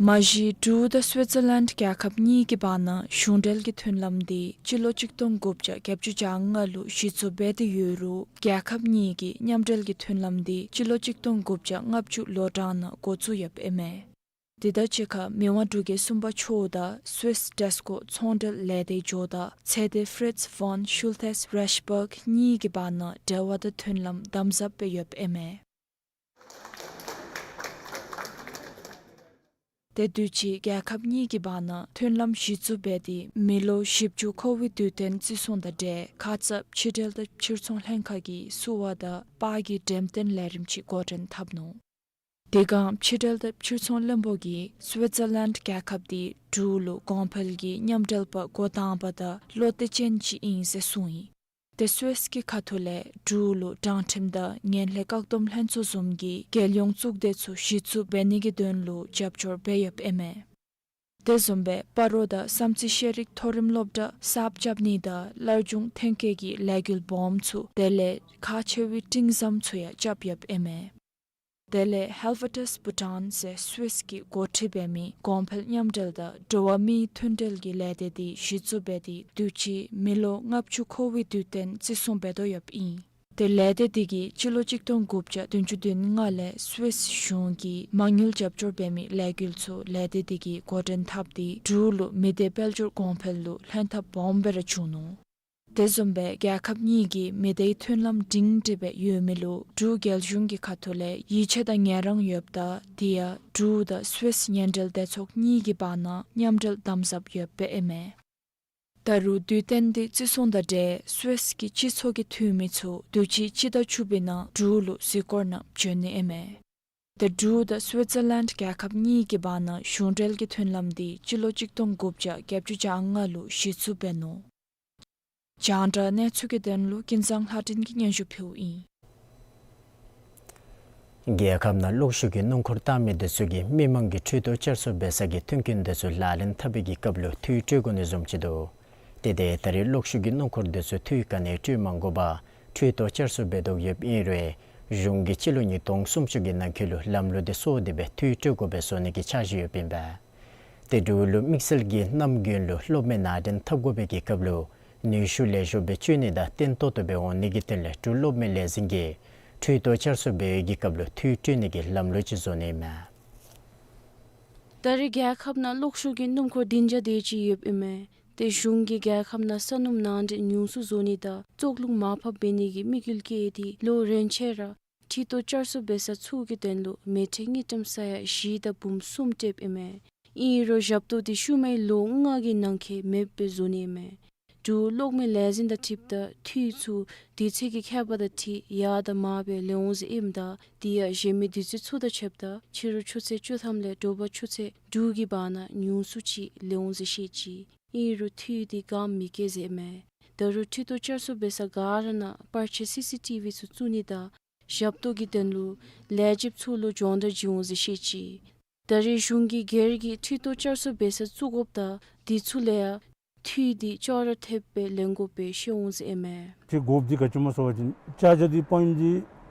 མ་གཞི་འབྲུག་དང་སུའི་ཙར་ལནཌ་རྒྱལ་ཁབ་གཉིས་ཀྱི་བར་ན་གཞུང་འབྲེལ་གྱི་མཐུན་ལམ་དེ་སྤྱི་ལོ་གཅིག་སྟོང་དགུ་བརྒྱ་བརྒྱད་ཅུ་གྱ་ལྔ་ལུ་གཞི་བཙུགས་འབད་དེ་ཡོད་རུང་རྒྱལ་ཁབ་གཉིས་ཀྱི་མཉམ་འབྲེལ་གྱི་མཐུན་ལམ་དེ་སྤྱི་ལོ་གཅིག་སྟོང་དགུ་བརྒྱ་ལྔ་བཅུ་ལོ་གྲངས་ནང་འགོ་བཙུགས་ཡོདཔ་ཨིན་མས། དེ་དང་གཅིག་ཁར་མི་དབང་འབྲུག་རྒྱལ་གསུམ་པ་མཆོག་དང་སུའིས་ཊེས་ཀོ་ཚོང་འབྲེལ་ལས་སྡེའི་ཇོ་བདག་ཚེ་འདས་ཕི་རིཊས་ཕོན་ཤུལ་ཐེས་རེཤ་བརག་གཉིས་ཀྱི་བར་ན་འབྲེལ་བ་དང་མཐུན་ལམ་དམ་ཟབ་སྦེ་ཡོདཔ་ཨིན་མས། ཏེ་དུས་ཅི་རྒྱལ་ཁབ་གཉིས་ཀྱི་བར་ན་མཐུན་ལམ་གཞི་བཙུགས་འབད་དེ་མི་ལོ་བཞི་བཅུ་འཁོར་བའི་དུས་སྟོན་བརྩི་སྲུང་དང་འབྲེལ་ཁ་ཙ་ཕྱི་འབྲེལ་དང་ཕྱིར་ཚོང་ལྷན་ཁག་གིས་བསུ་བ་དང་པར་གྱི་འགྲེམས་སྟོན་ལས་རིམ་ཅིག་འགོ་འདྲེན་འཐབ་ནུག། དེ་སྒང་ཕྱི་འབྲེལ་དང་ཕྱིར་ཚོང་བློན་པོ་གིས་སུའི་ཙར་ལནཌ་རྒྱལ་ཁབ་དེ་འབྲུག་ལུ་གོང་འཕེལ་གྱི་མཉམ་འབྲེལ་པ་འགོ་དང་པ་དང་བློ་གཏད་ཅན་ཅིག་ཨིན་ཟེར་གསུངས་ཡི། ཏེ་སུའིས་ཀྱི་ཁ་ཐུག་ལས་འབྲུག་ལུ་དྲང་ཁྲིམས་དང་ངན་ལྷད་བཀག་སྡོམ་ལྷན་ཚོགས་བཟུམ་གྱི་རྒྱལ་ཡོངས་གཙུག་སྡེ་ཚུ་གཞི་བཙུགས་འབད་ནི་གི་དོན་ལུ་རྒྱབ་སྐྱོར་འབད་ཡོདཔ་ཨིན་མས། དེ་བཟུམ་སྦེ་སྤ་རོ་དང་བསམ་རྩེ་ཤེས་རིག་མཐོ་རིམ་སློབ་གྲྭ་གསརཔ་རྐྱབ་ནི་དང་སླར་འབྱུང་ཐོན་སྐྱེད་ཀྱི་ལས་འགུལ་སྦོམ་ཚུ་དེ་ལས་ཁག་ཆེ་བའི་སྤྲིངས་འཛོམས་ཚུ་ཡང་རྐྱབ་ཡོདཔ་ཨིན་མས། དེ་ལས་ཧེལ་ཝ་ཊས་བྷུ་ཊཱན་ཟེར་སུ་ཝེས་ཀྱིས་འགོ་ཁྲིད་འབད་མི་གོང་འཕེལ་མཉམ་འབྲེལ་དང་འགྲོ་བ་མིའི་མཐུན་འབྲེལ་གྱི་ལས་སྡེ་འདི་གཞི་བཙུགས་འབད་དེ་དུས་ཅི་མི་ལོ་ལྔ་བཅུ་འཁོར་བའི་དུས་སྟོན་བརྩི་སྲུང་འབད་དོ་ཡོདཔ་ཨིན། དེ་ལས་སྡེ་འདི་གིས་སྤྱི་ལོ་གཅིག་སྟོང་དགུ་བརྒྱ་བདུན་ཅུ་དོན་ལྔ་ལས་སུ་ཝེས་གཞུང་གིས་མ་དངུལ་རྒྱབ་སྐྱོར་འབད་མི་ལས་འགུལ་ཚུ་ལས་སྡེ་འདི་གིས་འགོ་འདྲེན་འཐབ་སྟེ་འབྲུག་ལུ་མི་སྡེ་དཔལ་འབྱོར་གོང་འཕེལ་ལུ་ལྷན་ཐབས་སྦོམ་སྦེ་ར་བྱུང་ནུག། དེ་བཟུམ་སྦེ་རྒྱལ་ཁབ་གཉིས་ཀྱི་མི་སྡེའི་མཐུན་ལམ་སྒྲིང་སྒྲི་སྦེ་ཡོད་མི་ལུ་འབྲུག་རྒྱལ་གཞུང་གི་ཁ་ཐུག་ལས་ཡིད་ཆེས་དང་ངལ་རངས་ཡོདཔ་ད་དེ་ཡང་འབྲུག་དང་སུ་ཝེས་མཉམ་འབྲེལ་སྡེ་ཚོགས་གཉིས་ཀྱི་བར་ན་མཉམ་འབྲེལ་དམ་ཟབ་ཡོདཔ་ཨིན་མས། ད་རུང་དུས་སྟོན་འདི་བརྩི་སྲུང་དང་འབྲེལ་སུ་ཝེས་ཀྱི་སྤྱི་ཚོགས་ཀྱི་འཐུས་མི་ཚུ་དུས་ཅི་སྤྱི་ཟླ་བཅུ་པའི་ནང་འབྲུག་ལུ་གཟིགས་སྐོར་ནང་བྱོན་ནི་ཨིན་མས། ད་འབྲུག་དང་སུའི་ཙར་ལེནཌ་རྒྱལ་ཁབ་གཉིས་ཀྱི་བར་ན་གཞུང་འབྲེལ་གྱི་མཐུན་ལམ་འདི་སྤྱི་ལོ་གཅིག་སྟོང་དགུ་བརྒྱ་བརྒྱད་ཅུ་གྱ་ལྔ་ལུ་གཞི་བཙུགས་འབད་ནུག། རྒྱང་བསྒྲགས་གནས་ཚུལ་གྱི་དོན་ལུ་ཀུན་བཟང་ལྷ་སྒྲོན་གྱིས་སྙན་ཞུ་ཕུལཝ་ཨིན། རྒྱལ་ཁབ་ནང་གློག་ཤུགས་ཀྱི་སྣུམ་འཁོར་བཏང་མི་དེ་ཚུ་གིས་མི་མང་གི་འཕྲུལ་ཐོག་བསྐྱར་གསོ་འབད་ས་གི་མཐུན་རྐྱེན་དེ་ཚུ་ལག་ལེན་འཐབ་པའི་གི་སྐབས་ལུ་འཐུས་སྤྲོད་དགོ་ནི་བཟུམ་ཅིག་འདུག། དེ་འདི་ད་རེས་གློག་ཤུགས་ཀྱི་སྣུམ་འཁོར་དེ་ཚུ་འཐུས་ག་ནི་སྤྲོད་མ་དགོ་པར་འཕྲུལ་ཐོག་བསྐྱར་གསོ་འབད་དོ་ཡོདཔ་ཨིན་རུང་གཞུང་གིས་སྤྱི་ལོ་ཉིས་སྟོང་སུམ་ཅུ་གི་ནང་འཁོད་ལུ་ལམ་ལུགས་དེ་སོར་ཏེ་སྦེ་འཐུས་སྤྲོད་དགོ་པའི་བཟོ་ནི་གི་འཆར་གཞི་ཡོདཔ་ཨིན་པས། ཏེ་འབྲུག་ལུ་དམིགས་བསལ་གྱིས་གནམ་དགུན་ལུ་གློག་མེ་ནང་འདྲེན་འཐབ་དགོ་པའི་གི་སྐབས་ལུ་ནུས་ཤུགས་ལེགས་ཤོམ་སྦེ་སྤྱོད་ནི་དང་བརྟན་ཏོག་ཏོ་སྦེ་འོང་ནི་གི་དོན་ལས་འབྲུག་གློག་མེ་ལས་འཛིན་གྱིས་འཕྲུལ་ཐོག་བསྐྱར་གསོ་འབད་བའི་གི་སྐབས་ལུ་འཐུས་སྤྲོད་ནི་གི་ལམ་ལུགས་ཅིག་བཟོ་ནི་ཨིན་མས། ད་རེས་རྒྱལ་ཁབ་ནང་གློག་ཤུགས་ཀྱི་སྣུམ་འཁོར་བདུན་བརྒྱ་དེ་ཅིག་ཡོདཔ་ཨིན་མས། ཏེ་གཞུང་གིས་རྒྱལ་ཁབ་ནང་ས་སྣུམ་ནང་འདྲེན་ཉུང་སུ་བཟོ་ནི་དང་བཙོག་རླུང་མར་ཕབ་འབད་ནི་གི་དམིགས་ཡུལ་བསྐྱེད་དེ་ལོ་རེ་ཆད་ར་འཕྲུལ་ཐོག་བསྐྱར་གསོ་འབད་ས་ཚུ་གི་དོན་ལུ་མི་ཊར་དངུལ་ཀྲམ་ས་ཡ་བཞི་དང་འབུམ་གསུམ་སྤྲོདཔ་ཨིན་མས། ཨིན་རུང་ཞབས་ཏོག་དེ་ཤུལ་མའི་ལོ་ལྔ་གི་ནང་འཁོད་མེདཔ་སྦེ་བཟོ་ནི་ཨིན་མས། འབྲུག་གློག་མེ་ལས་འཛིན་དང་འཁྲིལཝ་ད་འཐུས་ཚུ་དུས་ཚོད་ཀྱི་ཁྱད་པར་དང་འཁྲིལ་ཡར་དང་མར་སྦེ་ལེན་འོང་ཟེར་ཨིནམ་ད་དེ་ཡང་གཞན་མི་དུས་ཚོད་ཚུ་དང་ཕྱདཔ་ད་ཕྱི་རུ་ཆུ་ཚོད་བཅུ་ཐམ་ལས་དྲོ་པ་ཆུ་ཚོད་དྲུག་གི་བར་ན་ཉུང་སུ་ཅིག་ལེན་འོང་ཟེར་བཤད་ཅི། ཨིན་རུང་འཐུས་དེ་ག་མི་བཀལ་ཟེར་ཨིན་མས། ད་རུང་འཕྲུལ་ཐོག་བསྐྱར་གསོ་འབད་ས་ག་ར་ནང་པར་ཆས་སི་སི་ཊི་ཝི་ཚུ་བཙུགས་ནི་དང་ཞབས་ཏོག་གི་དོན་ལུ་ལས་བྱེདཔ་ཚུ་ལུ་སྦྱོང་བརྡར་བྱིན་འོང་ཟེར་བཤད་ཅི། ད་རེས་གཞུང་གིས་སྒེར་གྱིས་འཕྲུལ་ཐོག་བསྐྱར་གསོ་འབད་ས་བཙུགས་དགོཔ་ད་དེ་ཚུ་ལས་ཡང་འཐུས་དེ་ཅོག་ར་འཐདཔ་སྦེ་ལེན་དགོཔ་སྦེ་ཤེས་འོང་ཟེར་ཨིན་མས། ཏེ་དགོཔ་འདི་ག་ཅི་སྨོ་ཟེར་བ་ཅིན་ཅར་ཇར་འདི་པོའིནཊ་འདི་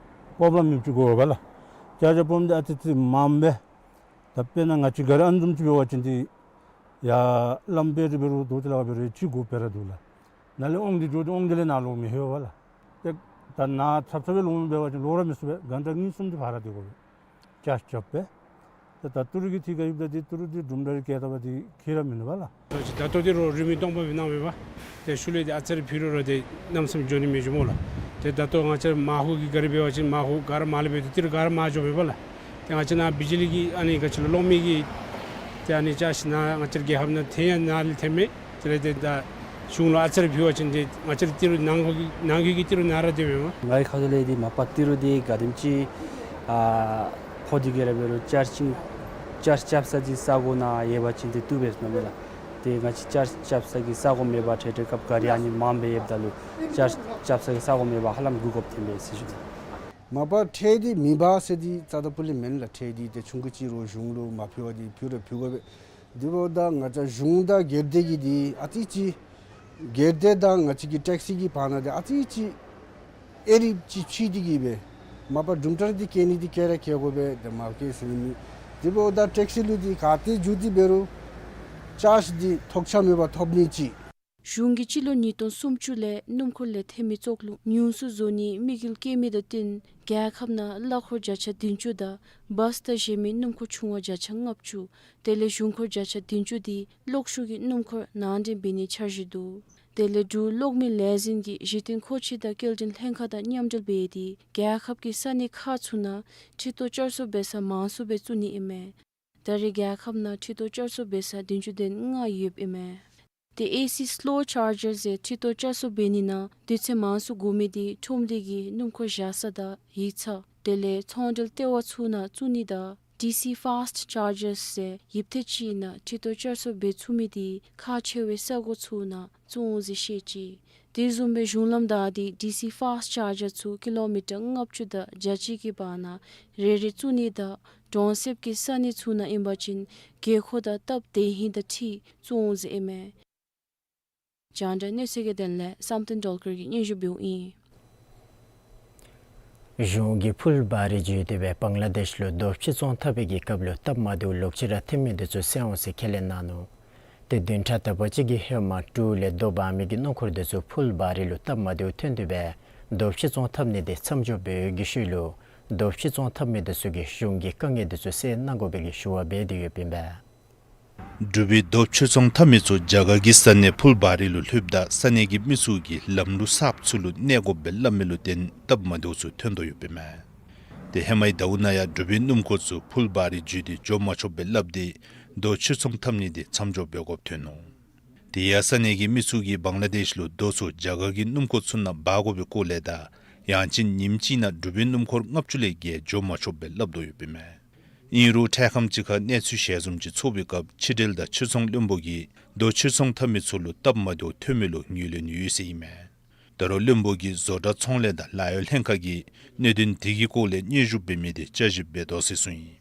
པོབ་ལེམ་མེདཔ་ཅིག་དགོ་པས་ལགས། ཅར་ཇར་པོའིནཊ་འདི་ཨ་ཙི་ཙི་མངམ་སྦེ། ད་དཔེར་ན་ང་བཅས་ག་ར་ཨ་ནི་བཟུམ་ཅིག་འབད་བ་ཅིན་འདི་ཡར་ལམ་བེ་རི་འབད་རུང་དོ་ཅི་ལཱ་འབད་རུང་ཅིག་དགོཔ་སྦེ་ར་འདུག་ལགས། ནཱ་ལས་དབང་འདི་འགྱོ་སྟེ་དབང་འདི་ལས་ནཱ་ལོག་མི་ལྷོད་པས་ལགས། ཏེ་ད་ནཱ་ཚབ་ཚབ་སྦེ་ལོག་མི་འབད་བ་ཅིན་ལོག་ར་མི་ཚུགས་པས། གྷན་ཊ་གཉིས་གསུམ་ཅིག་ཕར་ར་སྡོད་དགོ་པས། ཅརཇ་རྐྱབ་སྦེ། ཏེ་ད་ཏི་རུ་གི་འཐུས་ག་ཡོདཔ་ད་འདི་ཏི་རུ་འདི་དུམ་གྲ་རེ་བཀལ་བཏང་པ་འདི་འཁྱིད་ར་མིན་འདུག་པས་ལགས། ད་ལྟོ་འདི་རུང་རི་མི་སྟོང་པ་སྦེ་གནང་མས་པ། ཏེ་ཤུལ་ལས་འདི་ཨ་ཙི་རེ་ཕུལ་རུང་ར་ཏེ་གནམ་མེད་ས་མེད་འགྱོ་ནི་མི་འགྱོ་སྨོ་ལགས། ཏེ་ད་ལྟོ་ང་བཅས་མར་ཁུ་གི་ག་རི་འབད་བ་ཅིན་མར་ཁུ་ག་ར་མར་ལས་འབད་དེ་ཏི་རུ་ག་ར་མར་འགྱོཝ་མས་པ་ལགས། ཏེ་ང་བཅས་ནཱ་བི་ཇི་ལི་གི་ཨ་ནི་ག་ཅི་ལོ་གློག་མེ་གི་ཏེ་ཨ་ནི་ཅརཇ་ནཱ་ང་བཅས་རྒྱལ་ཁབ་ནང་ཐོན་ཡང་ནཱ་ལས་ཐོནམ་མས། དེ་ལས་ཏེ་ད་གཞུང་ལུ་ཨ་ཙི་རེ་ཕུལ་བ་ཅིན་ཏེ་ང་བཅས་ར་ཏི་རུ་ནང་ཁུལ་གྱི་ནང་ཁུལ་གྱི་ཏི་རུ་ནང་ར་སྡོདཔ་མས་པ། ངེའི་ཁ་ཐུག་ལས་འདི་མ་པ་ཏི་རུ་འདི་ག་དེམ་ཅིག་ཨ་ཕོག་སྟེ་གི་ར་འབད་རུང་ཅརཇ་ཅིང་ཅརཇ་རྐྱབ་ས་འདི་ས་གོ་ནང་ཡོད་པ་ཅིན་འདི་བཏུབ་པས་ཟེར་མནོཝ་མས་ལགས། ཏེ་ང་བཅས་ཅརཇ་རྐྱབ་ས་གི་ས་གོ་མེད་པར་ཐད་ཐད་སྐབས་ག་རི་ཨ་ནི་མངམ་སྦེ་ཡོདཔ་ད་ལུ་ཅརཇ་རྐྱབ་ས་གི་ས་གོ་མེད་པར་ཧ་ལམ་སྒུག་དགོཔ་ཐོནམ་མས་ཟེར་ཞུ་ནི། མ་པ་ཁྲལ་འདི་མི་འབག་ཟེར་འདི་རྩ་དང་པོ་ལས་མེན་ལགས། ཁྲལ་འདི་ཏེ་ཆུང་ཀུ་ཅིག་རུང་གཞུང་ལུ་མ་ཕུལ་བར་འདི་ཕུལ་ར་ཕུལ་དགོ་པས། དེ་འབདཝ་ད་ང་བཅས་གཞུང་དང་སྒེར་སྡེ་གི་འདི་ཨ་ཙི་ཅིག་སྒེར་སྡེ་དང་ང་བཅས་ཀྱི་ཊེག་སི་གི་བར་ན་འདི་ཨ་ཙི་ཅིག་ཨེ་རིགཔ་ཅིག་ཕྱེ་སྟེ་གི་སྦེ་མ་པ་དུམ་གྲ་རེ་འདི་བཀལ་ནི་འདི་བཀལ་ར་བཀལ་དགོ་པས། ཏེ་མ་བཀལ་ཟེར་ནི་མེད། དེ་འབདཝ་ད་ཊེག་སི་ལུ་འདི་ག་ཏེ་འགྱོ་སྟེ་འབད་རུང་ཅརཇ་འདི་ཐོགས་ཆགས་མེད་པར་ཐོབ་ནི་ཅིག། གཞུང་གིས་སྤྱི་ལོ་ཉིས་སྟོང་སུམ་ཅུ་ལས་སྣུམ་འཁོར་ལས་ཐོན་མི་བཙོག་རླུང་ཉུང་སུ་བཟོ་ནིའི་དམིགས་ཡུལ་བསྐྱེད་མི་དང་བསྟུན་རྒྱལ་ཁབ་ནང་གླ་འཁོར་བརྒྱ་ཆ་བདུན་ཅུ་དང་བཱས་དང་གཞན་མི་སྣུམ་འཁོར་ཆུང་བ་བརྒྱ་ཆ་ལྔ་བཅུ་དེ་ལས་གཞུང་འཁོར་བརྒྱ་ཆ་བདུན་ཅུ་འདི་གློག་ཤུགས་ཀྱི་སྣུམ་འཁོར་ནང་འདྲེན་འབད་ནིའི་འཆར་གཞི་འདུག། དེ་ལས་འབྲུག་གློག་མེ་ལས་འཛིན་གྱིས་གཞི་རྟེན་མཁོ་ཆས་དང་སྐྱེལ་འདྲེན་ལྷན་ཁག་དང་མཉམ་འབྲེལ་འབད་དེ་རྒྱལ་ཁབ་ཀྱི་ས་གནས་ཁག་ཚུ་ནང་འཕྲུལ་ཐོག་བསྐྱར་གསོ་འབད་ས་མང་སུ་སྦེ་བཙུགས་ནི་ཨིན་མས། ད་རེས་རྒྱལ་ཁབ་ནང་འཕྲུལ་ཐོག་བསྐྱར་གསོ་འབད་ས་བདུན་ཅུ་དོན་ལྔ་ཡོདཔ་ཨིན་མས། ཏེ་ཨེ་སི་སི་ལོ་ཆར་ཇར་ཟེར་འཕྲུལ་ཐོག་བསྐྱར་གསོ་འབད་ནི་ནང་དུས་ཚོད་མང་སུ་འགོར་མི་འདི་ཁྲོམ་སྡེ་གི་སྣུམ་འཁོར་བཞག་ས་དང་ཡིག་ཚང་དེ་ལས་ཚོང་འབྲེལ་ལྟེ་བ་ཚུ་ནང་བཙུགས་ནི་དང་ཌི་སི་ཕཱསཊ་ཆར་ཇར་ཟེར་ཡིབ་ཐེ་ཅིག་ནང་འཕྲུལ་ཐོག་བསྐྱར་གསོ་འབད་ཚུགས་མི་འདི་ཁག་ཆེ་བའི་ས་གོ་ཚུ་ནང་བཙུགས་འོང་ཟེར་བཤད་ཅི། དེ་བཟུམ་སྦེ་གཞུང་ལམ་བདའ་སྟེ་ཌི་སི་ཕཱསཊ་ཆར་ཇར་ཚུ་ཀི་ལོ་མི་ཊར་ལྔ་བཅུ་དང་བརྒྱད་ཅུ་གི་བར་ན་རེ་རེ་བཙུགས་ནི་དང་གྲོང་གསེབ་ཀྱི་ས་གནས་ཚུ་ནང་ཨིན་པ་ཅིན་དགོས་མཁོ་དང་སྟབས་བདེ་ཧིང་དང་འཁྲིལ་བཙུགས་འོང་ཟེར་ཨིན་མས། རྒྱང་བསྒྲགས་གནས་ཚུལ་གྱི་དོན་ལས་བསམ་གཏན་སྒྲོལ་དཀར་གྱིས་སྙན་ཞུ་འབདཝ་ཨིན། གཞུང་གིས་ཕུལ་བཱ་རི་བརྒྱུད་དེ་སྦེ་བང་ལ་དེཤ་ལུ་རྡོ་ཕྱིར་ཚོང་འཐབ་པའི་གི་སྐབས་ལུ་སྟབས་མ་བདེཝ་ལོག་ཅི་ར་ཐོན་མི་འདི་ཚུ་སེལ་འོང་ཟེར་ཁས་ལེན་གནང་ནུག། ཏེ་བདུན་ཕྲག་དག་པ་ཅིག་གི་ཧེ་མ་འབྲུག་ལས་རྡོ་འབག་མི་གི་སྣུམ་འཁོར་འདི་ཚུ་ཕུལ་བཱ་རི་ལུ་སྟབས་མ་བདེཝ་ཐོན་ཏེ་སྦེ་རྡོ་ཕྱིར་ཚོང་འཐབ་ནི་འདི་མཚམས་འཇོག་འབད་བའི་ཤུལ་ལུ་རྡོ་ཕྱིར་ཚོང་འཐབ་མི་འདི་ཚུ་གིས་གཞུང་གི་དཀའ་ངལ་འདི་ཚུ་སེལ་གནང་དགོ་པའི་གི་ཞུ་བ་འབད་དེ་ཡོདཔ་ཨིན་པས། འབྲུག་པའི་རྡོ་ཕྱིར་ཚོང་འཐབ་མི་ཚུ་རྒྱ་གར་གྱི་ས་གནས་ཕུལ་བཱ་རི་ལུ་ལྷོདཔ་ད་ས་གནས་ཀྱི་མི་ཚུ་གིས་ལམ་ལུགས་གསརཔ་ཚུ་ལུ་གནས་དགོཔ་སྦེ་སླབ་མི་ལུ་བརྟེན་སྟབས་མ་བདེཝ་ཚུ་ཐོན་དོ་ཡོདཔ་ཨིན་མས། ཏེ་ཧེ་མའི་ཟླཝ་ནང་ཡང་འབྲུག་པའི་སྣུམ་འཁོར་ཚུ་ཕུལ་བཱ་རི་བརྒྱུད་དེ་འགྱོ་མ་ཆོགཔ་སྦེ་སླབ་སྟེ་རྡོ་ཕྱིར་ཚོང་འཐབ་ནི་འདི་མཚམས་འཇོག་འབད་དགོཔ་ཐོན་ནུག། དེ་ཡང་ས་གནས་ཀྱི་མི་ཚུ་གིས་བང་ལ་དེཤ་ལུ་རྡོ་ཚུ་རྒྱ་གར་གྱི་སྣུམ་འཁོར་ཚུ་ནང་འབག་དགོ་པའི་སྐོར་ལས་དང་ཡང་ཅིན་ཉིནམ་གཅིག་ནང་འབྲུག་པའི་སྣུམ་འཁོར་ལྔ་བཅུ་ལས་བརྒལ་འགྱོ་མ་ཆོགཔ་སྦེ་སླབ་དོ་ཡོདཔ་ཨིན་མས། ཨིན་རུང་འཕྲལ་ཁམས་ཅིག་ཁར་གནས་ཚུལ་ཞལ་འཛོམས་ཅིག་ཚོགས་པའི་སྐབས་ཕྱི་འབྲེལ་དང་ཕྱིར་ཚོང་བློན་པོ་གིས་རྡོ་ཕྱིར་ཚོང་འཐབ་མི་ཚུ་ལུ་སྟབས་མ་བདེཝ་ཐོན་མི་ལུ་ངོས་ལེན་ཡོད་ཟེར་ཨིན་མས། ད་རུང་བློན་པོ་གིས་བཟོ་གྲྭ་ཚོང་ལས་དང་ལཱ་གཡོག་ལྷན་ཁག་གིས་གནད་དོན་དེ་གི་སྐོར་ལས་སྙན་ཞུ་འབད་མི་དེ་བསྐྱར་ཞིབ་འབད་དོ་ཟེར་གསུངས་ཡི།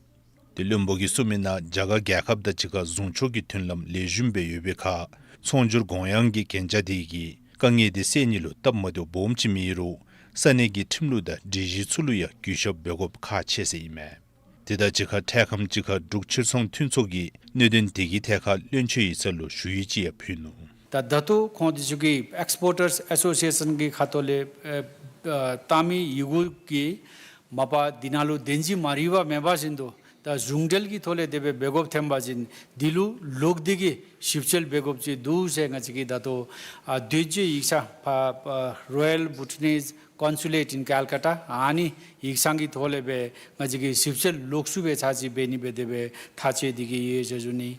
ཏེ་བློན་པོ་གིས་གསུངས་མི་ནང་རྒྱ་གར་རྒྱལ་ཁབ་དང་གཅིག་ཁར་བཟུང་ཕྱོགས་ཀྱི་མཐུན་ལམ་ལེགས་ཤོམ་སྦེ་ཡོད་པའི་ཁར་ཚོང་སྒྱུར་དགོངས་ཡངས་ཀྱི་གན་རྒྱ་དེ་གིས་དཀའ་ངལ་དེ་སེལ་ནི་ལུ་སྟབས་མ་བདེཝ་སྦོམ་ཅིག་མེད་རུང་ས་གནས་ཀྱི་ཁྲིམས་ལུགས་དང་སྒྲིག་གཞི་ཚུ་ལུ་ཡང་གུས་ཞབས་འབད་དགོཔ་ཁག་ཆེ་ཟེར་ཨིན་མས། དེ་དང་གཅིག་ཁར་འཕྲལ་ཁམས་ཅིག་ཁར་འབྲུག་ཕྱིར་ཚོང་མཐུན་ཚོགས་ཀྱིས་གནད་དོན་དེ་གི་ཐད་ཁར་བློན་ཆེན་ཡིག་ཚང་ལུ་ཞུ་ཡིག་ཅིག་ཡང་ཕུལ་ནུག། ད་ད་ལྟོ་ཁོང་དེ་ཚུ་གིས་ཨེགསི་པོར་ཊར་སི་ཨེ་སོ་སི་ཨེ་ཤན་གྱི་ཁ་ཐུག་ལས་ཨེ་ཨེ་བཏང་མི་ཡི་གུ་གིས་མ་པ་འདི་ནང་ལུ་བདེན་གཞི་མ་རིག་པ་མེད་པ་བཞིན་དུ་ད་གཞུང་འབྲེལ་གྱི་ཐོག་ལས་དེ་སྦེ་འབད་དགོཔ་ཐོན་པ་ཅིན་འདི་ལུ་ལོག་སྟེ་གི་ཞིབ་དཔྱད་འབད་དགོཔ་ཅིག་འདུག་ཟེར་ང་བཅས་ཀྱིས་ད་ལྟོ་ཨ་བསྟུན་བཅོས་ཡིག་ཚང་ཕར་ཨ་Royal Bhutanese Consulate in Calcutta ཨ་ནི་ཡིག་ཚང་གི་ཐོག་ལས་སྦེ་ང་བཅས་ཀྱིས་ཞིབ་དཔྱད་ལོག་ཤུགས་སྦེ་ཚར་གཅིག་འབད་ནི་སྦེ་དེ་སྦེ་ཐག་བཅད་དེ་གི་ཡོད་ཟེར་ཞུ་ནི།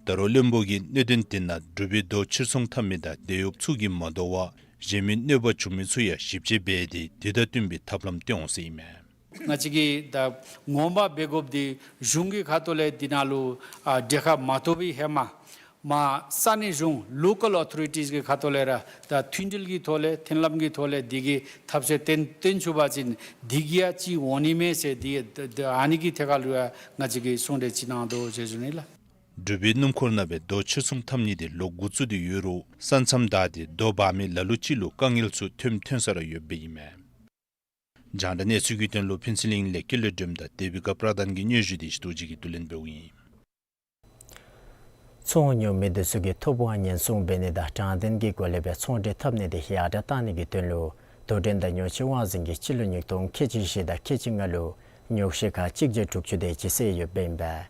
ད་རུང་བློན་པོ་གིས་གནད་དོན་དེ་ནང་འབྲུག་པའི་རྡོ་ཕྱིར་ཚོང་འཐབ་མི་དང་དེད་གཡོགཔ་ཚུ་གིས་མ་དོ་བར་གཞན་མི་གནོད་པ་བྱུང་མི་ཚུ་ཡང་ཞིབ་དཔྱད་འབད་དེ་དེ་དང་བསྟུན་པའི་ཐབས་ལམ་སྟོན་འོང་ཟེར་ཨིན་མས། ང་བཅས་ཀྱིས་ད་ངོ་མ་འབད་དགོཔ་འདི་གཞུང་གི་ཁ་ཐུག་ལས་འདི་ནང་ལུ་ཨ་འབྲེལ་ཁ་མ་ཐོབ་པའི་ཧེ་མ་མ་ས་གནས་གཞུང་ལོ་ཀཱལ་ཨོ་ཐོ་རི་ཊིས་ཀྱི་ཁ་ཐུག་ལས་ར་ད་མཐུན་འབྲེལ་གྱི་ཐོག་ལས་མཐུན་ལམ་གྱི་ཐོག་ལས་འདི་གི་ཐབས་ཤེས་བཏོན་བཏོན་ཚུགས་པ་ཅིན་འདི་གིས་ཡང་ཅིག་འོང་ནི་མས་ཟེར་འདི་ད་ཨ་ནི་གི་ཐད་ཁར་ལུ་ཡང་ང་བཅས་ཀྱིས་གསུང་གྲོས་ཅིག་གནང་དོ་ཟེར་ཞུ་ནི་ལགས། འབྲུག་པའི་སྣུམ་འཁོར་ནང་སྦེ་རྡོ་ཕྱིར་ཚོང་འཐབ་ནི་དེ་ལོག་འགོ་བཙུགས་ཏེ་ཡོད་རུང་ས་མཚམས་བདའ་སྟེ་རྡོ་འབག་མི་ལ་ལུ་ཅིག་ལུ་དཀའ་ངལ་ཚུ་ཐོནམ་ཐོན་ས་ར་ཡོདཔ་ཨིན་མས། རྒྱང་བསྒྲགས་གནས་ཚུལ་གྱི་དོན་ལུ་ཕུན་ཚོགས་གླིང་ལས་ཀུན་ལེགས་སྒྲོལམ་དང་དེ་བི་ཀ་པྲ་དན་གྱི་སྙན་ཞུ་དེ་ཞི་ཏོ་ཅིག་གིས་བསྡུ་ལེན་འབདཝ་ཨིན། ཚོང་ཉོ་མི་དེ་ཚུ་གིས་ཐོབ་དབང་ཉེན་སྲུང་འབད་ནི་དང་དྲང་བདེན་གྱི་སྒོ་ལས་སྦེ་ཚོང་འབྲེལ་འཐབ་ནི་དེ་ཡར་དྲག་གཏང་ནི་གི་དོན་ལུ་དོ་འགྲན་དང་ཉོ་སྤྱོད་དབང་འཛིན་གྱིས་སྤྱི་ལོ་ཉིས་སྟོང་ཁལ་གཅིག་བཞི་དང་ཁལ་གཅིག་ལྔ་ལུ་ཉོག་བཤད་ཁག་གཅིག་བརྒྱ་དྲུག་ཅུ་དེ་ཅིག་བསལ་ཡོདཔ་ཨིན་པས།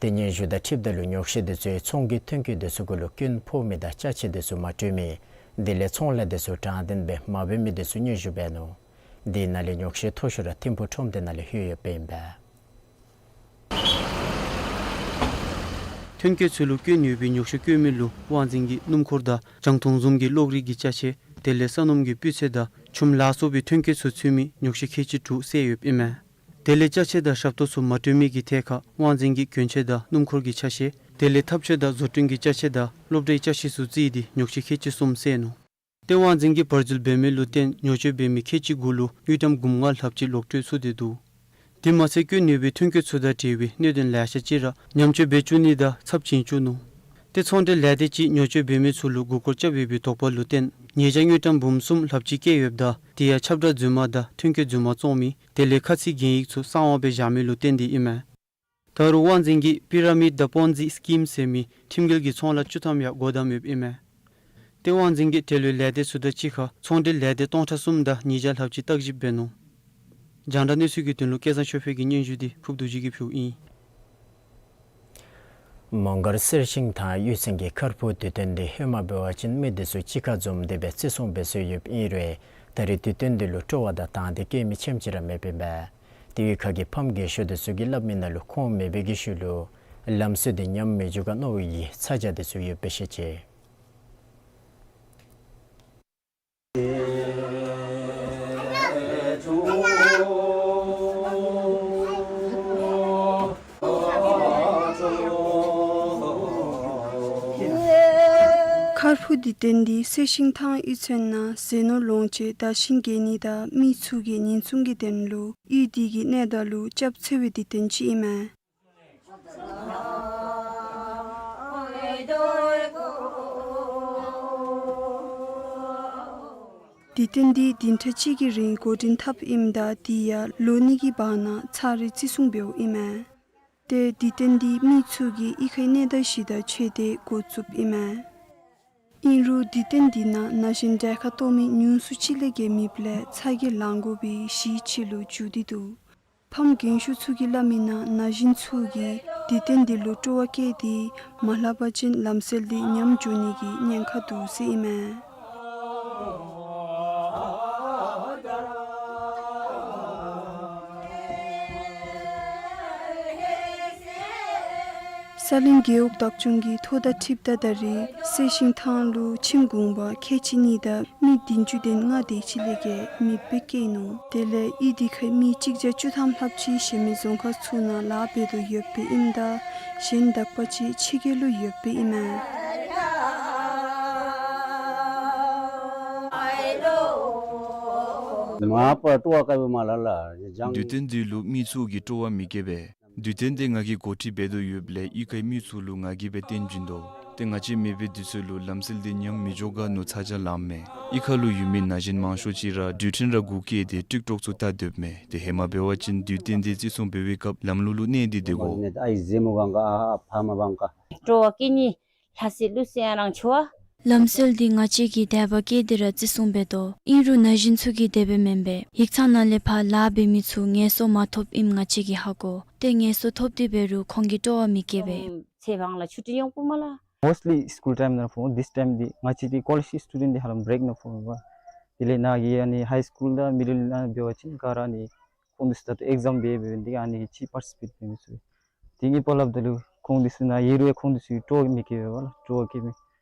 དེ་སྙན་ཞུ་དང་འཁྲིལཝ་ད་ལུ་ཉོག་བཤད་དེ་ཚུ་ཚོང་གི་ཐོན་སྐྱེད་དེ་ཚུ་གུ་ལུ་སྐྱོན་ཕོག་མི་དང་ཅ་ཆས་དེ་ཚུ་མ་སྤྲོད་མི་དེ་ལས་ཚོང་ལཱ་དེ་ཚུ་དྲང་བདེན་སྦེ་མ་འབད་མི་དེ་ཚུ་སྙན་ཞུ་འབད་ནུག། དེ་ནང་ལས་ཉོག་བཤད་མཐོ་ཤོས་ར་ཐིམ་ཕུག་ཁྲོམ་སྡེ་ནང་ལས་ལྷོད་ཡོདཔ་ཨིན་པས། ཐོན་སྐྱེད་ཚུ་ལུ་སྐྱོན་ཡོད་པའི་ཉོག་བཤད་བཀོད་མི་ལུ་དབང་འཛིན་གྱིས་སྣུམ་འཁོར་དང་རྒྱང་མཐོང་བཟུམ་གྱི་གློག་རིག་གི་ཅ་ཆས་དེ་ལས་ས་སྣུམ་གྱི་སྤུས་ཚད་དང་ཆུམ་ལ་སོགས་པའི་ཐོན་སྐྱེད་ཚུ་ཚུད་མི་ཉོག་བཤད་ཁལ་གཅིག་དྲུག་བསལ་ཡོདཔ་ཨིན་མས། དེ་ལས་ཅ་ཆས་དང་ཞབས་ཏོག་ཚུ་མ་སྤྲོད་མི་གི་ཐད་ཁར་དབང་འཛིན་གྱིས་གྱོན་ཆས་དང་སྣུམ་འཁོར་གྱི་ཆ་ཤས་དེ་ལས་ཐབ་ཆས་དང་བཟོ་སྐྲུན་གྱི་ཅ་ཆས་དང་སློབ་གྲྭའི་ཅ་ཆས་ཚུ་བརྩིས་ཏེ་ཉོག་བཤད་ཁལ་གཅིག་གསུམ་བསལ་ནུག། ཏེ་དབང་འཛིན་གྱིས་བར་འཛུལ་འབད་མི་ལུ་བརྟེན་ཉོ་སྤྱོད་འབད་མི་ཁལ་གཅིག་དགུ་ལུ་དངུལ་ཀྲམ་འབུམ་ལྔ་ལྷགཔ་ཅིག་ལོག་སྤྲོད་ཚུགས་ཏེ་འདུག། དེ་མ་ཚད་སྐྱོན་ཡོད་པའི་ཐོན་སྐྱེད་ཚུ་དང་འབྲེལ་བའི་གནད་དོན་ལེ་ཤ་ཅིག་ར་ཉམས་བཅོས་འབད་བཅུག་ནི་དང་ཚབས་བྱིན་བཅུག་ནུག། ཏེ་ཚོང་འབྲེལ་ལས་སྡེ་ཅིག་ཉོ་སྤྱོད་འབད་མི་ཚུ་ལུ་མགུ་སྐོར་རྐྱབ་ཡོད་པའི་དོགས་པ་ལུ་བརྟེན་ཉེས་བྱ་དངུལ་ཀྲམ་འབུམ་གསུམ་ལྷགཔ་ཅིག་བཀལ་ཡོདཔ་ད་དེ་ཡང་ཁྱབ་བསྒྲགས་རྫུན་མ་དང་ཐོན་སྐྱེད་རྫུན་མ་བཙོང་མི་དེ་ལས་ཁ་ཚིག་གན་ཡིག་ཚུ་གསང་བ་སྦེ་བཞག་མི་ལུ་བརྟེན་ཏེ་ཨིན་མས། ད་རུང་དབང་འཛིན་གྱིས་པི་ར་མིཌ་དང་པོན་ཛི་སི་ཀིམ་ཟེར་མི་ཁྲིམས་འགལ་གྱི་ཚོང་ལཱ་བཅུ་ཐམ་ཡང་སྒོ་བསྡམས་ཡོདཔ་ཨིན་མས། ཏེ་དབང་འཛིན་གྱིས་འབྲེལ་ཡོད་ལས་སྡེ་ཚུ་དང་གཅིག་ཁར་ཚོང་འབྲེལ་ལས་སྡེ་སྟོང་ཕྲག་གསུམ་དང་ཉིས་བརྒྱ་ལྷགཔ་ཅིག་བརྟག་ཞིབ་འབད་ནུག། རྒྱང་བསྒྲགས་གནས་ཚུལ་གྱི་དོན་ལུ་སྐལ་བཟང་ཆོས་འཕེལ་གྱི་སྙན་ཞུ་དེ་ཕུརཔ་རྡོ་རྗེ་གིས་ཕུལཝ་ཨིན། མོང་སྒར་གསེར་ཤིང་ཐང་གཡུས་ཚན་གྱི་ཁར་ཕུག་དུས་སྟོན་འདི་ཧེ་མ་འབད་བ་ཅིན་མི་དེ་ཚུ་གཅིག་ཁར་འཛོམས་ཏེ་སྦེ་བརྩི་སྲུང་འབད་སྲོལ་ཡོདཔ་ཨིན་རུང་ད་རེས་དུས་སྟོན་འདི་ལུ་སྤྲོ་བ་དང་དང་འདོད་བསྐྱེད་མི་ཆེམ་ཅིག་ར་མེདཔ་ཨིན་པས། དེ་ཡང་ཁ་གི་ཕམ་རྒས་ཤོས་དེ་ཚུ་གིས་སླབ་མི་ནང་ལུ་ཁོང་མེད་པའི་གི་ཤུལ་ལུ་ལམ་སྲོལ་འདི་ཉམས་མི་འགྱོ་ག་མནོ་བའི་གི་ཚ་གྱང་དེ་ཚུ་ཡོདཔ་སྦེ་བཤད་ཅི། ཁར་ཕུག་དུས་སྟོན་འདི་གསེར་ཤིང་ཐང་གཡུས་ཚན་ནང་ཟས་ནོར་ལོངས་སྤྱོད་དར་ཞིང་རྒྱས་ནི་དང་མི་ཚུ་གི་ཉེན་སྲུང་གི་དོན་ལུ་གཡུས་འདི་གི་གནས་བདག་ལུ་སྐྱབས་འཚོལ་བའི་དུས་སྟོན་ཅིག་ཨིན་མས། དུས་སྟོན་འདི་བདུན་ཕྲག་གཅིག་གི་རིང་འགོ་འདྲེན་འཐབ་ཨིནམ་ད་དེ་ཡང་ལོ་གཉིས་ཀྱི་བར་ན་ཚར་རེ་བརྩི་སྲུང་འབདཝ་ཨིན་མས། ཏེ་དུས་སྟོན་འདི་མི་ཚུ་གིས་གཡུས་ཁའི་གནས་སྟངས་གཞི་བདག་ཆེ་སྟེ་འགོ་བཙུགསཔ་ཨིན་མས། ཨིན་རུང་དུས་སྟོན་འདི་ནང་ན་གཞོན་གྲལ་ཁར་གཏོགས་མི་ཉུང་སུ་ཅིག་ལས་བརྒལ་མེདཔ་ལས་ཚ་གྱང་ལང་དགོ་པའི་གཞི་ཕྱི་ལུ་འགྱུར་ཏེ་འདུག། ཕམ་རྒན་ཤོས་ཚུ་གིས་སླབ་མིའི་ནང་ན་གཞོན་ཚུ་གིས་དུས་སྟོན་འདི་ལུ་སྤྲོ་བ་བསྐྱེད་དེ་མ་ལྷག་པ་ཅིན་ལམ་སྲོལ་འདི་ཉམས་འགྱོ་ནི་གི་ཉེན་ཁ་འདུག་ཟེར་ཨིན་མས། ས་གླིང་རྒེད་འོག་བདག་སྐྱོང་གིས་ཐོག་མཐའ་ཁྲིམས་ཐ་ད་རིས་སེ་ཤིང་ཐང་ལུ་ཁྱིམ་གུང་པ་ཁལ་གཅིག་གཉིས་དང་མི་བདུན་ཅུ་དོན་ལྔ་དེ་ཅིག་ལས་བརྒལ་མེདཔ་སྦེ་བཀལ་ནུག། དེ་ལས་གཡུས་འདི་ཁའི་མི་གཅིག་བརྒྱ་བཅུ་ཐམ་ལྷགཔ་ཅིག་གཞན་མི་རྫོང་ཁག་ཚུ་ནང་ལཱ་འབད་དོ་ཡོདཔ་ཨིནམ་ད་གཞན་དག་པ་ཅིག་ཕྱི་རྒྱལ་ལུ་ཡོདཔ་ཨིན་མས། མ་པ་ཏོ་ཨ་ཀ་བི་མ་ལ་ལ་ཡ་ཇང་། དུས་སྟོན་འདི་ལུ་མི་ཚུ་གིས་སྤྲོ་བ་མི་བསྐྱེད་པས། དུས་སྟོན་འདི་ང་གིས་འགོ་ཁྲིད་འབད་དོ་ཡོདཔ་ལས་གཡུས་ཁའི་མི་ཚུ་ལུ་ང་གིས་སྦེ་བསྟན་བྱིན་དོ། ཏེ་ང་བཅས་མེད་པའི་དུས་ཚོད་ལུ་ལམ་སྲོལ་འདི་ཉམས་མི་འགྱོ་ག་མནོ་ཚ་གྱང་ལངམ་མས། གཡུས་ཁ་ལུ་ཡོད་མི་ན་གཞོན་མང་ཤོས་ཅིག་ར་དུས་ཁྲིམས་ར་གུ་བཀལ་ཏེ་ཀྲིག་ཀྲོག་ཚུ་བལྟ་སྡོདཔ་མས། ཏེ་ཧེ་མ་འབད་བ་ཅིན་དུས་སྟོན་འདི་བརྩི་སྲུང་འབད་བའི་སྐབས་ལམ་ལུགས་ལུ་གནས་ཏེ་སྡོད་དགོ། ཨའི་ཟེ་མོ་གང་ག་ཨ་ཕ་མ་གང་ག། སྤྲོ་བ་བསྐྱེད་ནི་ལྷ་སའི་ལུགས་སྲོལ་ཡང་རང་ཆོ་བ། ལམ་སྲོལ་འདི་ང་བཅས་ཀྱིས་དད་པ་བསྐྱེད་དེ་ར་བརྩི་སྲུང་འབད་དོ། ཨིན་རུང་ན་གཞོན་ཚུ་གིས་དེ་སྦེ་མེན་པས། ཡིག་ཚང་ནང་ལས་ཕར་ལཱ་འབད་མི་ཚུ་ངལ་གསོ་མ་ཐོབ་ཨིནམ་ང་བཅས་ཀྱིས་ཧ་གོ། ཏེ་ངལ་གསོ་ཐོབ་སྟེ་འབད་རུང་ཁོང་གིས་སྤྲོ་བ་མི་བསྐྱེད་པས། ཚེ་བང་ལ་ཆུ་ཏི་ཡོང་སྤུ་མ་ལ། Mostly school time ནང་ཕོག། This time འདི་ང་བཅས་འདི་college student འདི་ཧ་ལམ་break ནང་ཕོག་མས་པ། དེ་ལས་ནཱ་གི་ཨ་ནི་high school དང་middle ནང་འབད་བ་ཅིན་ག་ར་ནི་ཁོང་འདི་ཚུ་ད་ལྟོ་exam འབད་འབད་འདི་ཨ་ནི་ཅིག་participate འབད་མི་ཚུགས། དེ་གིས་དཔའ་སླབ་ད་ལུ་ཁོང་འདི་ཚུ་ནཱ་ཡོད་རུང་ཁོང་འདི་ཚུ་སྤྲོ་བ་མི་བསྐྱེད་པས་པ་ལགས། སྤྲོ་བ་བསྐྱེད་མི་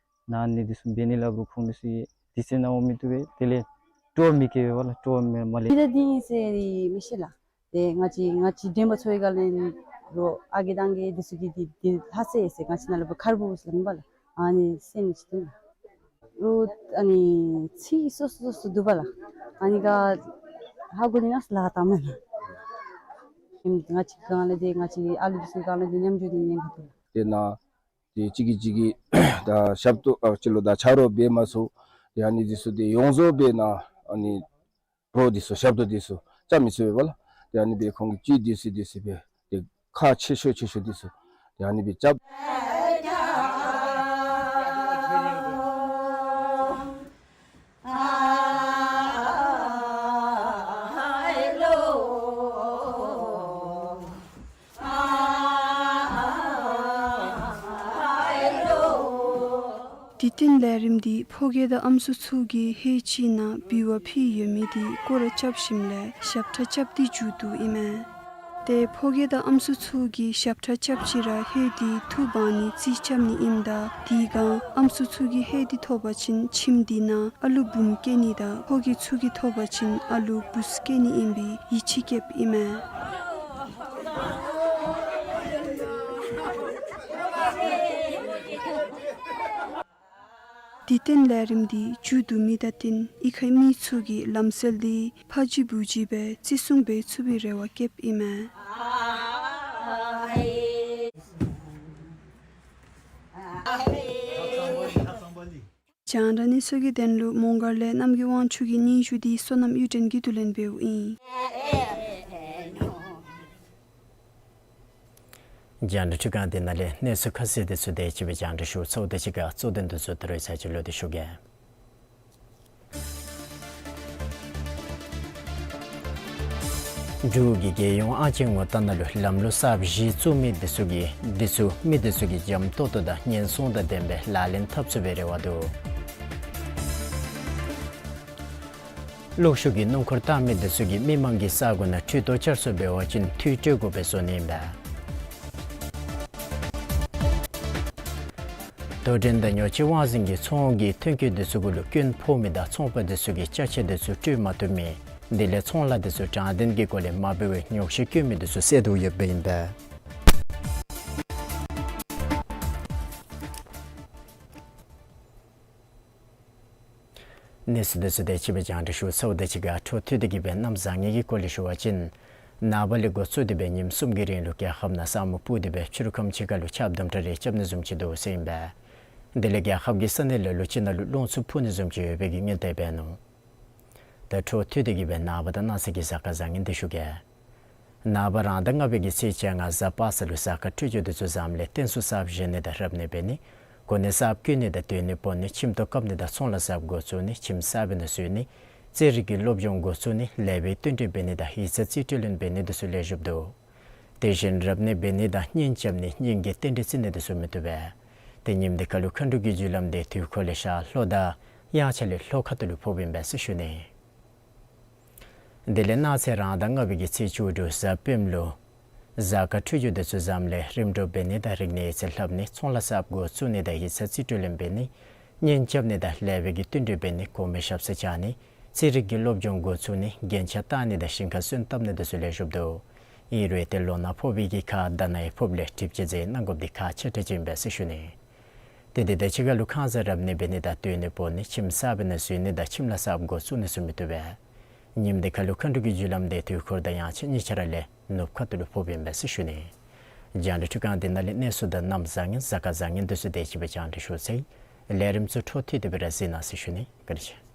ནཱ་ནི་འདི་ཚུ་འབད་ནི་སླབ་རུང་ཁོང་འདི་ཚུ་དུས་ཚོད་ནང་འོང་མི་བཏུབ་པས། དེ་ལས་སྤྲོ་བ་མི་བསྐྱེད་པས་པ་ལགས། སྤྲོ་བ་མི་མ་ལས། འདི་ད་འདི་ཨིན་ཟེར་མི་ཤེས་ལགས། ཏེ་ང་བཅས་ང་བཅས་འདྲེན་པ་ཚུ་གི་སྒང་ལས་རོགས་ཨ་རྒས་དང་རྒས་འདི་ཚུ་གིས་འདི་འདི་ལྷ་སའི་ཟེར་ང་བཅས་ནང་ལུ་ཁར་བུ་ཟེར་སླབ་ཨིན་པ་ལགས། ཨ་ནི་ཟེར་མི་ཅིག་འདུག་ལགས། རོགས་ཨ་ནི་ཚིག་སོ་སོ་སོ་སོ་འདུག་པ་ལགས། ཨ་ནི་ག་ཧ་གོ་ནི་ནང་ལཱ་བཏང་མས་ལགས། ཨིན་ང་བཅས་སྒང་ལས་ཏེ་ང་བཅས་ཨ་ལུ་འདི་ཚུ་སྒང་ལས་ཏེ་ཉམས་འགྱོ་ནི་ཉེན་ཁ་འདུག་ལགས། དེ་ནང་ཏེ་གཅིག་གིས་གཅིག་གི་ད་ཞབས་ཏོག་ཨ་ཅི་ལོ་ད་ཆ་རོགས་འབད་མ་ཚུགས། ཏེ་ཨ་ནི་འདི་ཚུ་ཏེ་ཡོངས་རྫོགས་སྦེ་ནཱ་ཨ་ནི་རོགས་འདི་ཚུ་ཞབས་ཏོག་འདི་ཚུ་རྐྱབ་མི་ཚུགས་པས་པ་ལགས། ཏེ་ཨ་ནི་སྦེ་ཁོང་གིས་ཅིག་འདི་ཚུ་འདི་ཚུ་སྦེ་ཏེ་ཁག་ཆེ་ཤོས་ཆེ་ཤོས་འདི་ཚུ་ཏེ་ཨ་ནི་སྦེ་རྐྱབ། དུས་སྟོན་ལས་རིམ་འདི་ཕོ་སྐྱེས་དང་ཨམ་སྲུ་ཚུ་གིས་ཧོད་ཅིག་ནང་འབུལ་བ་ཕུལ་ཡོད་མི་འདི་སྐོར་ར་རྐྱབ་ཞིནམ་ལས་ཞབས་ཁྲ་རྐྱབ་སྟེ་མཇུག་བསྡུཝ་ཨིན་མས། ཏེ་ཕོ་སྐྱེས་དང་ཨམ་སྲུ་ཚུ་གིས་ཞབས་ཁྲ་རྐྱབ་ཅི་ར་ཧོད་འདི་ཐུག་འབག་ནི་རྩིས་རྐྱབ་ནི་ཨིནམ་ད་དེ་སྒང་ཨམ་སྲུ་ཚུ་གིས་ཧོད་འདི་ཐོབ་པ་ཅིན་ཁྱིམ་འདི་ནང་ཨ་ལུ་བུམོ་སྐྱེ་ནི་དང་ཕོ་སྐྱེས་ཚུ་གིས་ཐོབ་པ་ཅིན་ཨ་ལུ་བུཚ་སྐྱེ་ནི་ཨིན་པའི་ཡིད་ཆེས་བསྐྱེདཔ་ཨིན་མས། དུས་སྟོན་ལས་རིམ་འདི་མཇུག་བསྡུ་མི་དང་བསྟུན་གཡུས་ཁའི་མི་ཚུ་གིས་ལམ་སྲོལ་འདི་ཕ་གཅིག་བུ་གཅིག་སྦེ་བརྩི་སྲུང་འབད་ཚུགས་པའི་རེ་བ་བསྐྱེདཔ་ཨིན་མས། རྒྱང་བསྒྲགས་གནས་ཚུལ་གྱི་དོན་ལུ་མོང་སྒར་ལས་རྣམ་རྒྱལ་དབང་ཕྱུག་གི་སྙན་ཞུ་འདི་བསོད་ནམས་གཡུ་སྒྲོན་གྱིས་བསྡུ་ལེན་འབདཝ་ཨིན། རྒྱང་བསྒྲགས་འཕྲུལ་ཁང་འདི་ནང་ལས་གནས་ཚུལ་ཁ་གསལ་འདི་ཚུ་དེ་ཅིག་སྦེ་རྒྱང་བསྒྲགས་ཞུ་ཚརཝ་དང་གཅིག་ཁར་གཙོ་དོན་འདི་ཚུ་ད་རུང་ཚར་གཅིག་ལོག་སྟེ་ཞུ་གེ། འབྲུག་གི་རྒྱལ་ཡོངས་ཨང་ཅན་ངོ་རྟགས་ནང་ལུ་ལམ་ལུགས་གསརཔ་གཞི་བཙུགས་མི་འདི་ཚུ་གིས་འདི་ཚུ་མི་འདི་ཚུ་གིས་འཇམ་ཏོག་ཏོ་དང་ཉེན་སྲུང་དང་ལྡན་པའི་ལག་ལེན་འཐབ་ཚུགས་པའི་རེ་བ་འདུག། གློག་ཤུགས་ཀྱི་སྣུམ་འཁོར་བཏང་མི་འདི་ཚུ་གིས་མི་མང་གི་ས་གོ་ནང་འཕྲུལ་ཐོག་བཅར་སོང་འབད་བ་ཅིན་འཐུས་སྤྲོད་དགོ་པའི་བཟོ་ནི་ཨིན་པས། དོ་འགྲན་དང་ཉོ་སྤྱོད་དབང་འཛིན་གྱིས་ཚོང་གི་ཐོན་སྐྱེད་འདི་ཚུ་གུ་ལུ་སྐྱོན་ཕོག་མི་དང་ཚོང་པ་འདི་ཚུ་གིས་ཅ་ཆས་འདི་ཚུ་སྤྲོད་མ་བཏུབ་མི་དེ་ལས་ཚོང་ལཱ་འདི་ཚུ་དྲང་བདེན་གྱི་སྒོ་ལས་མ་འབད་བའི་ཉོགས་བཤད་བཀོད་མི་འདི་ཚུ་བསལ་དོ་ཡོདཔ་ཨིན་པས། གནས་ཚུལ་འདི་ཚུ་དེ་ཅིག་སྦེ་རྒྱང་བསྒྲགས་ཞུ་ཚརཝ་དང་གཅིག་ཁར་འཕྲོ་མཐུད་དེ་གི་སྦེ་གནམ་བཟང་ངན་གྱི་སྐོར་ལས་ཞུ་བ་ཅིན་ནངས་པ་ལས་འགོ་བཙུགས་ཏེ་སྦེ་ཉིནམ་གསུམ་གྱི་རིང་ལུ་རྒྱལ་ཁབ་ནང་ས་སྨུག་སྤུབས་ཏེ་སྦེ་ཕྱི་རུ་ཁམས་ཅིག་ཁར་ལུ་ཆརཔ་དུམ་གྲ་རེ་རྐྱབ་ནི་བཟུམ་ཅིག་འདུག་ཟེར་ཨིན་པས། དེ་ལས་རྒྱལ་ཁབ་ཀྱི་ས་གནས་ལ་ལུ་ཅིག་ནང་ལུ་རླུང་འཚུབ་འཕུ་ནི་བཟུམ་ཅིག་ཡོད་པའི་གི་སྔོན་དཔག་འབད་ནུག། ད་འཕྲོ་མཐུད་དེ་གི་སྦེ་ནངས་པ་དང་གནངས་ཚེ་གི་གཟའ་སྐར་བཟང་ངན་འདི་ཞུ་གེ། ནངས་པ་རང་ཟླ་ལྔ་པའི་གི་ཚེས་བཅོ་ལྔ་གཟའ་པ་སངས་ལུ་གཟའ་སྐར་འཕྲོད་སྦྱོར་འདི་ཚུ་བཟངམ་ལས་རྟེན་གསུམ་གསརཔ་བཞེངས་ནི་དང་རབ་གནས་འབད་ནི། གོ་གནས་གསརཔ་བསྐོ་ནི་དང་སྡོད་གནས་སྤོ་ནི། ཁྱིམ་ཐོག་བཀབ་ནི་དང་ཚོང་ལཱ་གསརཔ་འགོ་བཙུགས་ནི། ཁྱིམ་གསར་པའི་ནང་འཛུལ་ནི། རྩིས་རིག་གི་སློབ་སྦྱོང་འགོ་བཙུགས་ནི། ལེགས་པའི་བསྟུན་གྲོས་འབད་ནི་དང་ཡིག་ཚང་རྩིས་སྤྲོད་ལེན་འབད་ནི་འདི་ཚུ་ལེགས་ཤོམ་འདུག། དེ་བཞིན་རབ་གནས་འབད་ནི་དང་གཉེན་རྐྱབ་ནི་གཉེན་གྱི་རྟེན་འབྲེལ་བརྩི་ནི་འདི་ཚུ་མི་བཏུབ་པས། ཏེ་ཉིནམ་འདི་ཁ་ལུ་མཁའ་འགྲོ་གི་རྒྱུ་ལམ་འདི་དུས་འཁོར་ལས་ཤར་ལྷོ་དང་དབྱངས་འཆར་ལས་ལྷོ་ཁ་ཐུག་ལུ་ཕོགཔ་ཨིན་པས་ཟེར་ཞུ་ནི། དེ་ལས་གནངས་ཚེ་རང་ཟླ་ལྔ་པའི་གི་ཚེས་བཅུ་དྲུག་གཟའ་སྤེནམ་ལུ་གཟའ་སྐར་འཕྲོད་སྦྱོར་འདི་ཚུ་བཟངམ་ལས་རིམ་གྲོ་འབད་ནི་དང་རིག་གནས་ཡིག་ཚད་ལྷབ་ནི། ཚོང་ལཱ་གསརཔ་འགོ་བཙུགས་ནི་དང་ཡིག་ཚང་རྩིས་སྤྲོད་ལེན་འབད་ནི། གཉེན་རྐྱབ་ནི་དང་ལེགས་པའི་གི་བསྟུན་གྲོས་འབད་ནི། གོང་མའི་ཞབས་སར་བཅར་ནི། རྩིས་རིག་གི་སློབ་སྦྱོང་འགོ་བཙུགས་ནི། རྒྱན་ཆ་བཏགས་ནི་དང་ཞིང་ཁར་སོན་བཏབ་ནི་འདི་ཚུ་ལེགས་ཤོམ་འདུག། ཨིན་རུང་ཏེ་ལོ་ནག་ཕོག་པའི་གི་ཁར་ཟླ་ནག་ཡང་ཕོགཔ་ལས་གྲིབ་ཅན་ཟེར་གནང་དགོཔ་འདི་ཁག་ཆེ་དྲགས་ཅིག་ཨིན་པས་ཟེར་ཞུ་ནི། ཏེ་དེ་དང་གཅིག་ཁར་ལུ་ཁང་གསར་རབ་གནས་འབད་ནི་དང་སྡོད་གནས་སྤོ་ནི། ཁྱིམ་གསར་པའི་ནང་འཛུལ་ནི་དང་ཁྱིམ་ལཱ་གསརཔ་འགོ་བཙུགས་ནི་ཚུ་མི་བཏུབ་པས། ཉིནམ་འདི་ཁ་ལུ་མཁའ་འགྲོ་གི་རྒྱུ་ལམ་འདི་དུས་འཁོར་དང་དབྱངས་འཆར་གཉིས་ཆ་ར་ལས་ནུབ་ཁ་ཐུག་ལུ་ཕོགཔ་ཨིན་པས་ཟེར་ཞུ་ནི། རྒྱང་བསྒྲགས་འཕྲུལ་ཁང་འདི་ནང་ལས་གནས་ཚུལ་དང་གནམ་བཟང་ངན་གཟའ་སྐར་བཟང་ངན་འདི་ཚུ་དེ་ཅིག་སྦེ་རྒྱང་བསྒྲགས་ཞུ་ཚར་ཡི། ལས་རིམ་ཚུ་འཕྲོ་མཐུད་དེ་སྦེ་ར་གཟིགས་གནང་ཟེར་ཞུ་ནི། བཀའ་དྲིན་ཆེ།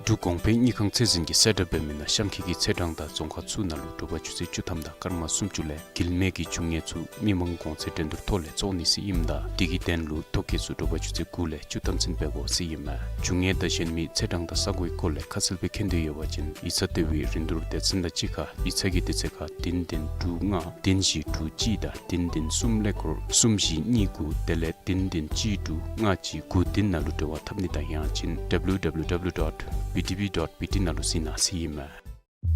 འབྲུག་གོང་འཕེལ་དངུལ་ཁང་ཚད་འཛིན་གྱིས་གསལ་བསྒྲགས་འབད་མི་ནང་གཤམ་འཁོད་ཀྱི་ཚེས་གྲངས་དང་རྫོང་ཁག་ཚུ་ནང་ལུ་དྲོ་པ་ཆུ་ཚོད་བཅུ་ཐམ་དང་སྐར་མ་སུམ་ཅུ་ལས་འགུལ་མེད་ཀྱི་འབྱུང་གནས་ཚུ་མི་མང་གོང་ཚད་འགྲན་བསྡུར་ཐོག་ལས་བཙོང་ནི་ཟེར་ཨིནམ་ད་དེ་གི་དོན་ལུ་ཐོ་བཀོད་ཚུ་དྲོ་པ་ཆུ་ཚོད་དགུ་ལས་བཅུ་ཐམ་ཚུན་འབད་དགོ་ཟེར་ཨིན་མས། འབྱུང་གནས་དང་གཞན་མི་ཚེས་གྲངས་དང་ས་གོའི་སྐོར་ལས་ཁ་གསལ་སྦེ་མཁྱེན་འདོད་ཡོད་པ་ཅིན་ཡིག་ཚང་ལྟེ་བའི་རིན་བསྡུར་སྡེ་ཚན་དང་གཅིག་ཁར་ཡིག་ཚང་གི་དུས་ཚོད་ཁར་བདུན་བདུན་དྲུག་ལྔ་བདུན་བཞི་དྲུག་གཅིག་དང་བདུན་བདུན་གསུམ་ཀླད་ཀོར་གསུམ་བཞི་གཉིས་དགུ་དེ་ལས་བདུན་བདུན་གཅིག་དྲུག་ལྔ་གཅིག་དགུ་བདུན་ནང་ལུ་འབྲེལ་བ་འཐབ་ནི་དང་ཡང་ཅིན་W W W dot B T B dot B T ནང་ལུ་གཟིགས་གནང་ཟེར་ཨིན་མས།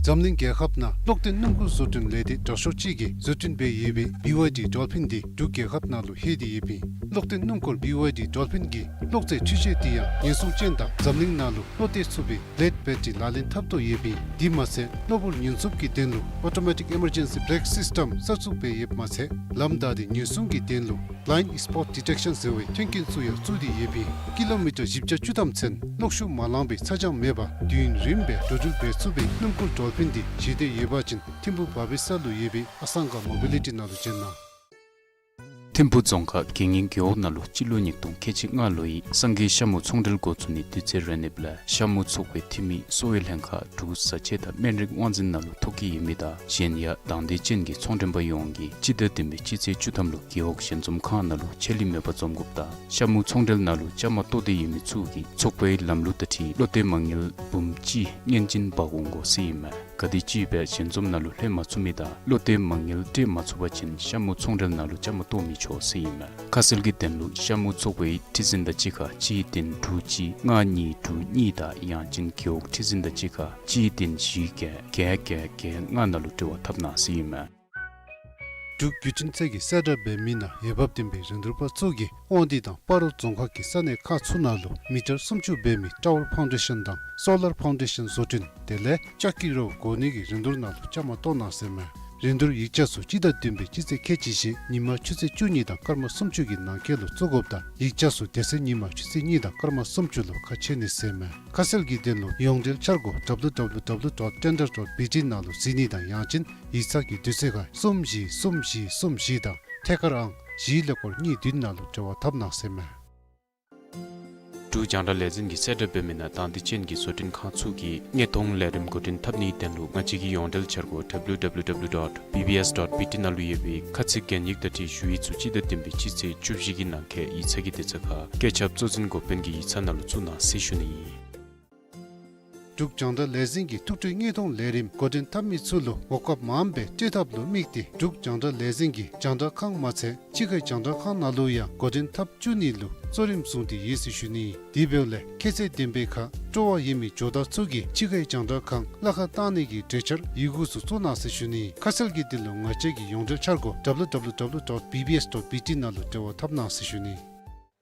འཛམ་གླིང་རྒྱལ་ཁབ་ནང་གློག་ལྡན་སྣུམ་འཁོར་བཟོ་སྐྲུན་ལས་སྡེ་དྲག་ཤོས་ཅིག་གིས་བཟོ་སྐྲུན་འབད་ཡོད་པའི་B Y D Dolphin འདི་འབྲུག་རྒྱལ་ཁབ་ནང་ལུ་ལྷོད་དེ་ཡོདཔ་ཨིན། གློག་ལྡན་སྣུམ་འཁོར་B Y D Dolphin གྱི་གློག་རྫས་འཕྲུལ་ཆས་འདི་ཡང་ཉེན་སྲུང་ཅན་དང་འཛམ་གླིང་ནང་ལུ་བློ་གཏད་ཚུགས་པའི་ལེཌ་བེ་ཊི་རི་ལག་ལེན་འཐབ་དོ་ཡོདཔ་ཨིན། དེ་མ་ཚད་གློ་བུར་ཉེན་སྲུང་གི་དོན་ལུ་Automatic Emergency Brake System གསར་བཙུགས་འབད་ཡོདཔ་མ་ཚད་ལམ་བདའ་སྟེ་ཉེན་སྲུང་གི་དོན་ལུ་Blind Spot Detection ཟེར་བའི་མཐུན་རྐྱེན་ཚུ་ཡང་བཙུགས་ཏེ་ཡོདཔ་ཨིན། ཀི་ལོ་མི་ཊར་བཞི་བརྒྱ་བཅུ་ཐམ་ཚུན་གློག་ཤུགས་མ་ལང་པའི་ཚ་གྱང་མེད་པར་དུས་ཡུན་རིངམོ་སྦེ་འགྲོ་འགྲུལ་འབད་ཚུགས་པའི་སྣུམ་འཁོར་Dolphin འདི་བཞེས་འདོད་ཡོད་པ་ཅིན་ཐིམ་ཕུག་བར་པི་སལ་ལུ་ཡོད་པའི་ཨ་སང་ག་མོ་བི་ལི་ཊི་ནང་ལུ་བྱོན་གནང་། ཐིམ་ཕུག་རྫོང་ཁག་དགེ་བསྙེན་རྒེད་འོག་ནང་ལུ་སྤྱི་ལོ་ཉིས་སྟོང་ཁལ་གཅིག་ལྔ་ལོའི་སངས་རྒྱས་ཤ་མུ་ཚོང་འབྲེལ་འགོ་བཙུགས་ནིའི་དུས་ཚོད་རན་ནིབ་ལས་ཤ་མུ་ཚོགས་པའི་འཐུས་མི་གསོ་བའི་ལྷན་ཁག་འབྲུག་བཟའ་ཆས་དང་སྨན་རིགས་དབང་འཛིན་ནང་ལུ་ཐོ་བཀོད་ཡོད་མི་དང་གཞན་ཡང་དང་འདོད་ཅན་གྱི་ཚོང་མགྲོན་པ་ཡོངས་ཀྱིས་སྤྱི་ཟླ་བདུན་པའི་སྤྱི་ཚེས་བཅུ་ཐམ་ལུ་རྒེད་འོག་ཞལ་འཛོམས་ཁང་ནང་ལུ་ཆད་ལུས་མེད་པར་འཛོམས་དགོཔ་དང་ཤ་མུ་ཚོང་འབྲེལ་ནང་ལུ་བཅའ་མར་གཏོགས་ཏེ་ཡོད་མི་ཚུ་གིས་ཚོགས་པའི་ལམ་ལུགས་དང་འཁྲིལ་བློ་གཏད་མ་དངུལ་འབུམ་གཅིག་སྔོན་འཛིན་འབག་འོང་དགོ་ཟེར་ཨིན་མས། ག་དེམ་ཅིག་སྦེ་ཞལ་འཛོམས་ནང་ལུ་ལྷོད་མ་ཚུགས་མི་དང་བློ་གཏད་མ་དངུལ་སྤྲོད་མ་ཚུགས་པ་ཅིན་ཤ་མུ་ཚོང་འབྲེལ་ནང་ལུ་བཅའ་མར་གཏོགས་མི་ཆོག་ཟེར་ཨིན་མས། ཁ་གསལ་གྱི་དོན་ལུ་ཤ་མུ་ཚོགས་པའི་ཁྲི་འཛིན་དང་གཅིག་ཁར་གཅིག་བདུན་དྲུག་གཅིག་ལྔ་གཉིས་དྲུག་གཉིས་དང་ཡང་ཅིན་རྒེད་འོག་ཁྲི་འཛིན་དང་གཅིག་ཁར་གཅིག་བདུན་བཞི་བརྒྱད་བརྒྱད་བརྒྱད་བརྒྱད་ལྔ་ནང་ལུ་འབྲེལ་བ་འཐབ་གནང་ཟེར་ཨིན་མས། འབྲུག་བརྒྱུད་འཕྲིན་ཚད་ཀྱིས་གསལ་བསྒྲགས་འབད་མི་ནང་འོས་འབབ་ལྡན་པའི་རིན་བསྡུར་པ་ཚུ་གིས་དབང་འདུས་དང་སྤ་རོ་རྫོང་ཁག་གི་ས་གནས་ཁག་ཚུ་ནང་ལུ་མི་ཊར་སུམ་ཅུ་འབད་མི་ཊ་ཝར་ཕའུན་ཌེ་ཤཱན་དང་སོ་ལར་ཕའུན་ཌེ་ཤཱན་བཟོ་སྐྲུན་དེ་ལས་ལྕགས་ཀྱི་རོ་བགོ་ནི་གི་རིན་བསྡུར་ནང་ལུ་བཅའ་མར་གཏོགས་གནང་ཟེར་མས། རིན་བསྡུར་ཡིག་ཆ་ཚུ་སྤྱི་ཟླ་བདུན་པའི་སྤྱི་ཚེས་ཁལ་གཅིག་བཞི་ཉིན་མ་ཆུ་ཚོད་བཅུ་གཉིས་དང་སྐར་མ་སུམ་ཅུ་གི་ནང་འཁོད་ལུ་བཙུགས་དགོཔ་དང་ཡིག་ཆ་ཚུ་དེ་ཚེ་ཉིན་མ་ཆུ་ཚོད་གཉིས་དང་སྐར་མ་སུམ་ཅུ་ལུ་ཁ་ཕྱེ་ནི་ཟེར་མས། ཁ་གསལ་གྱི་དོན་ལུ་ཡོངས་འབྲེལ་འཆར་སྒོ་W W W dot tender dot B T ནང་ལུ་གཟིགས་ནི་དང་ཡང་ཅིན་ཡིག་ཚང་གི་དུས་ཚོད་ཁར་གསུམ་བཞི་གསུམ་བཞི་གསུམ་བཞི་དང་ཐད་ཀར་ཨང་བཞི་ཀླད་ཀོར་གཉིས་བདུན་ནང་ལུ་འབྲེལ་བ་འཐབ་གནང་ཟེར་མས། འབྲུག་རྒྱང་བསྒྲགས་ལས་འཛིན་གྱིས་གསལ་བསྒྲགས་འབད་མི་ནང་དང་འདོད་ཅན་གྱི་བཟོ་སྐྲུན་ཁང་ཚུ་གིས་དངོས་མཐོང་ལས་རིམ་འགོ་འདྲེན་འཐབ་ནིའི་དོན་ལུ་ང་བཅས་ཀྱི་ཡོངས་འབྲེལ་འཆར་སྒོ་W W W dot B B S dot B T ནང་ལུ་ཡོད་པའི་ཁ་ཚིག་གན་ཡིག་དང་འཁྲིལ་ཞུ་ཡིག་ཚུ་སྤྱི་ཟླ་བདུན་པའི་སྤྱི་ཚེས་བཅུ་བཞི་གི་ནང་འཁོད་ཡིག་ཚང་གི་དུས་ཚོད་ཁར་བཀོད་ཁྱབ་གཙོ་འཛིན་འགོ་དཔོན་གྱི་ཡིག་ཚང་ནང་ལུ་བཙུགས་གནང་ཟེར་ཞུ་ནི་ཨིན། འབྲུག་རྒྱང་བསྒྲགས་ལས་འཛིན་གྱི་ཐུགས་སྤྲོའི་དངོས་མཐོང་ལས་རིམ་འགོ་འདྲེན་འཐབ་མི་ཚུ་ལུ་གོ་སྐབས་མངམ་སྦེ་སྤྲོད་ཐབས་ལུ་དམིགས་ཏེ་འབྲུག་རྒྱང་བསྒྲགས་ལས་འཛིན་གྱིས་རྒྱང་བསྒྲགས་ཁང་མ་ཚད་ཕྱི་ཁའི་རྒྱང་བསྒྲགས་ཁང་ནང་ལུ་ཡང་འགོ་འདྲེན་འཐབ་བཅུག་ནི་ལུ་གཙོ་རིམ་བཟུང་སྟེ་ཡོད་ཟེར་ཞུ་ནི། དེ་འབདཝ་ལས་ཁྱད་ཚད་ལྡན་པའི་ཁར་སྤྲོ་བ་ཡོད་མི་ཇོ་བདག་ཚུ་གིས་ཕྱི་ཁའི་རྒྱང་བསྒྲགས་ཁང་གླ་ཁར་བཏང་ནི་གི་གྲོས་འཆར་ཡི་གུ་ཚུ་བཙུགས་གནང་ཟེར་ཞུ་ནི། ཁ་གསལ་གྱི་དོན་ལུ་ང་བཅས་ཀྱི་ཡོངས་འབྲེལ་འཆར་སྒོ་W W W dot B B S dot B T ནང་ལུ་འབྲེལ་བ་འཐབ་གནང་ཟེར་ཞུ་ནི།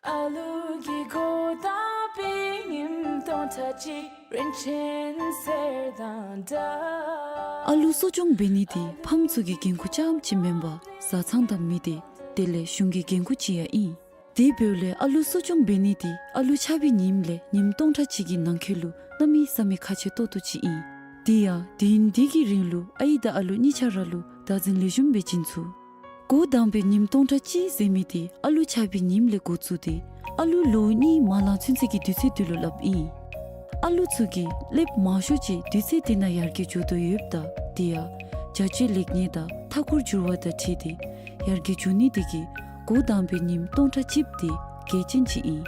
ཨ་ལུ་གི་གོ་དང་པའི་ཉིནམ་སྟོང་ཕྲག་གཅིག་རིན་ཆེན་གསེར་དང་འདྲ། ཨ་ལུ་གསོ་སྐྱོང་འབད་ནི་འདི་ཕམ་ཚུ་གི་འགན་ཁུར་རྐྱངམ་ཅིག་མེན་པར་བཟའ་ཚང་དང་མི་སྡེ་དེ་ལས་གཞུང་གི་འགན་ཁུར་ཅིག་ཡང་ཨིན། དེ་འབདཝ་ལས་ཨ་ལུ་གསོ་སྐྱོང་འབད་ནི་འདི་ཨ་ལུ་ཆགས་པའི་ཉིནམ་ལས་ཉིནམ་སྟོང་ཕྲག་གཅིག་གི་ནང་འཁོད་ལུ་གནམ་མེད་ས་མེད་ཁག་ཆེ་ཏོག་ཏོ་ཅིག་ཨིན། དེ་ཡང་དུས་ཡུན་འདི་གི་རིང་ལུ་ཨའི་དང་ཨ་ལུ་གཉིས་ཆ་ར་ལུ་བདག་འཛིན་ལེགས་ཤོམ་སྦེ་བྱིན་ཚུགས། འགོ་དང་པའི་ཉིནམ་སྟོང་ཕྲག་གཅིག་ཟེར་མི་འདི་ཨ་ལུ་ཆགས་པའི་ཉིནམ་ལས་འགོ་བཙུགས་ཏེ་ཨ་ལུ་ལོ་གཉིས་མ་ལང་ཚུན་ཚོད་ཀྱི་དུས་ཚོད་འདི་ལུ་སླབ་ཨིན། ཨ་ལུ་ཚུ་གིས་ལེབ་མང་ཤོས་ཅིག་དུས་ཚོད་འདི་ནང་ཡར་རྒྱས་འགྱོ་དོ་ཡོདཔ་ད་དེ་ཡང་བྱ་སྤྱོད་ལེགས་ཉེས་དང་མཐའ་འཁོར་འགྱུར་བ་དང་འཁྲིལ་ཏེ་ཡར་རྒྱས་འགྱོ་ནི་དེ་གིས་འགོ་དང་པའི་ཉིནམ་སྟོང་ཕྲག་གཅིག་འདི་གལ་ཆེན་ཅིག་ཨིན།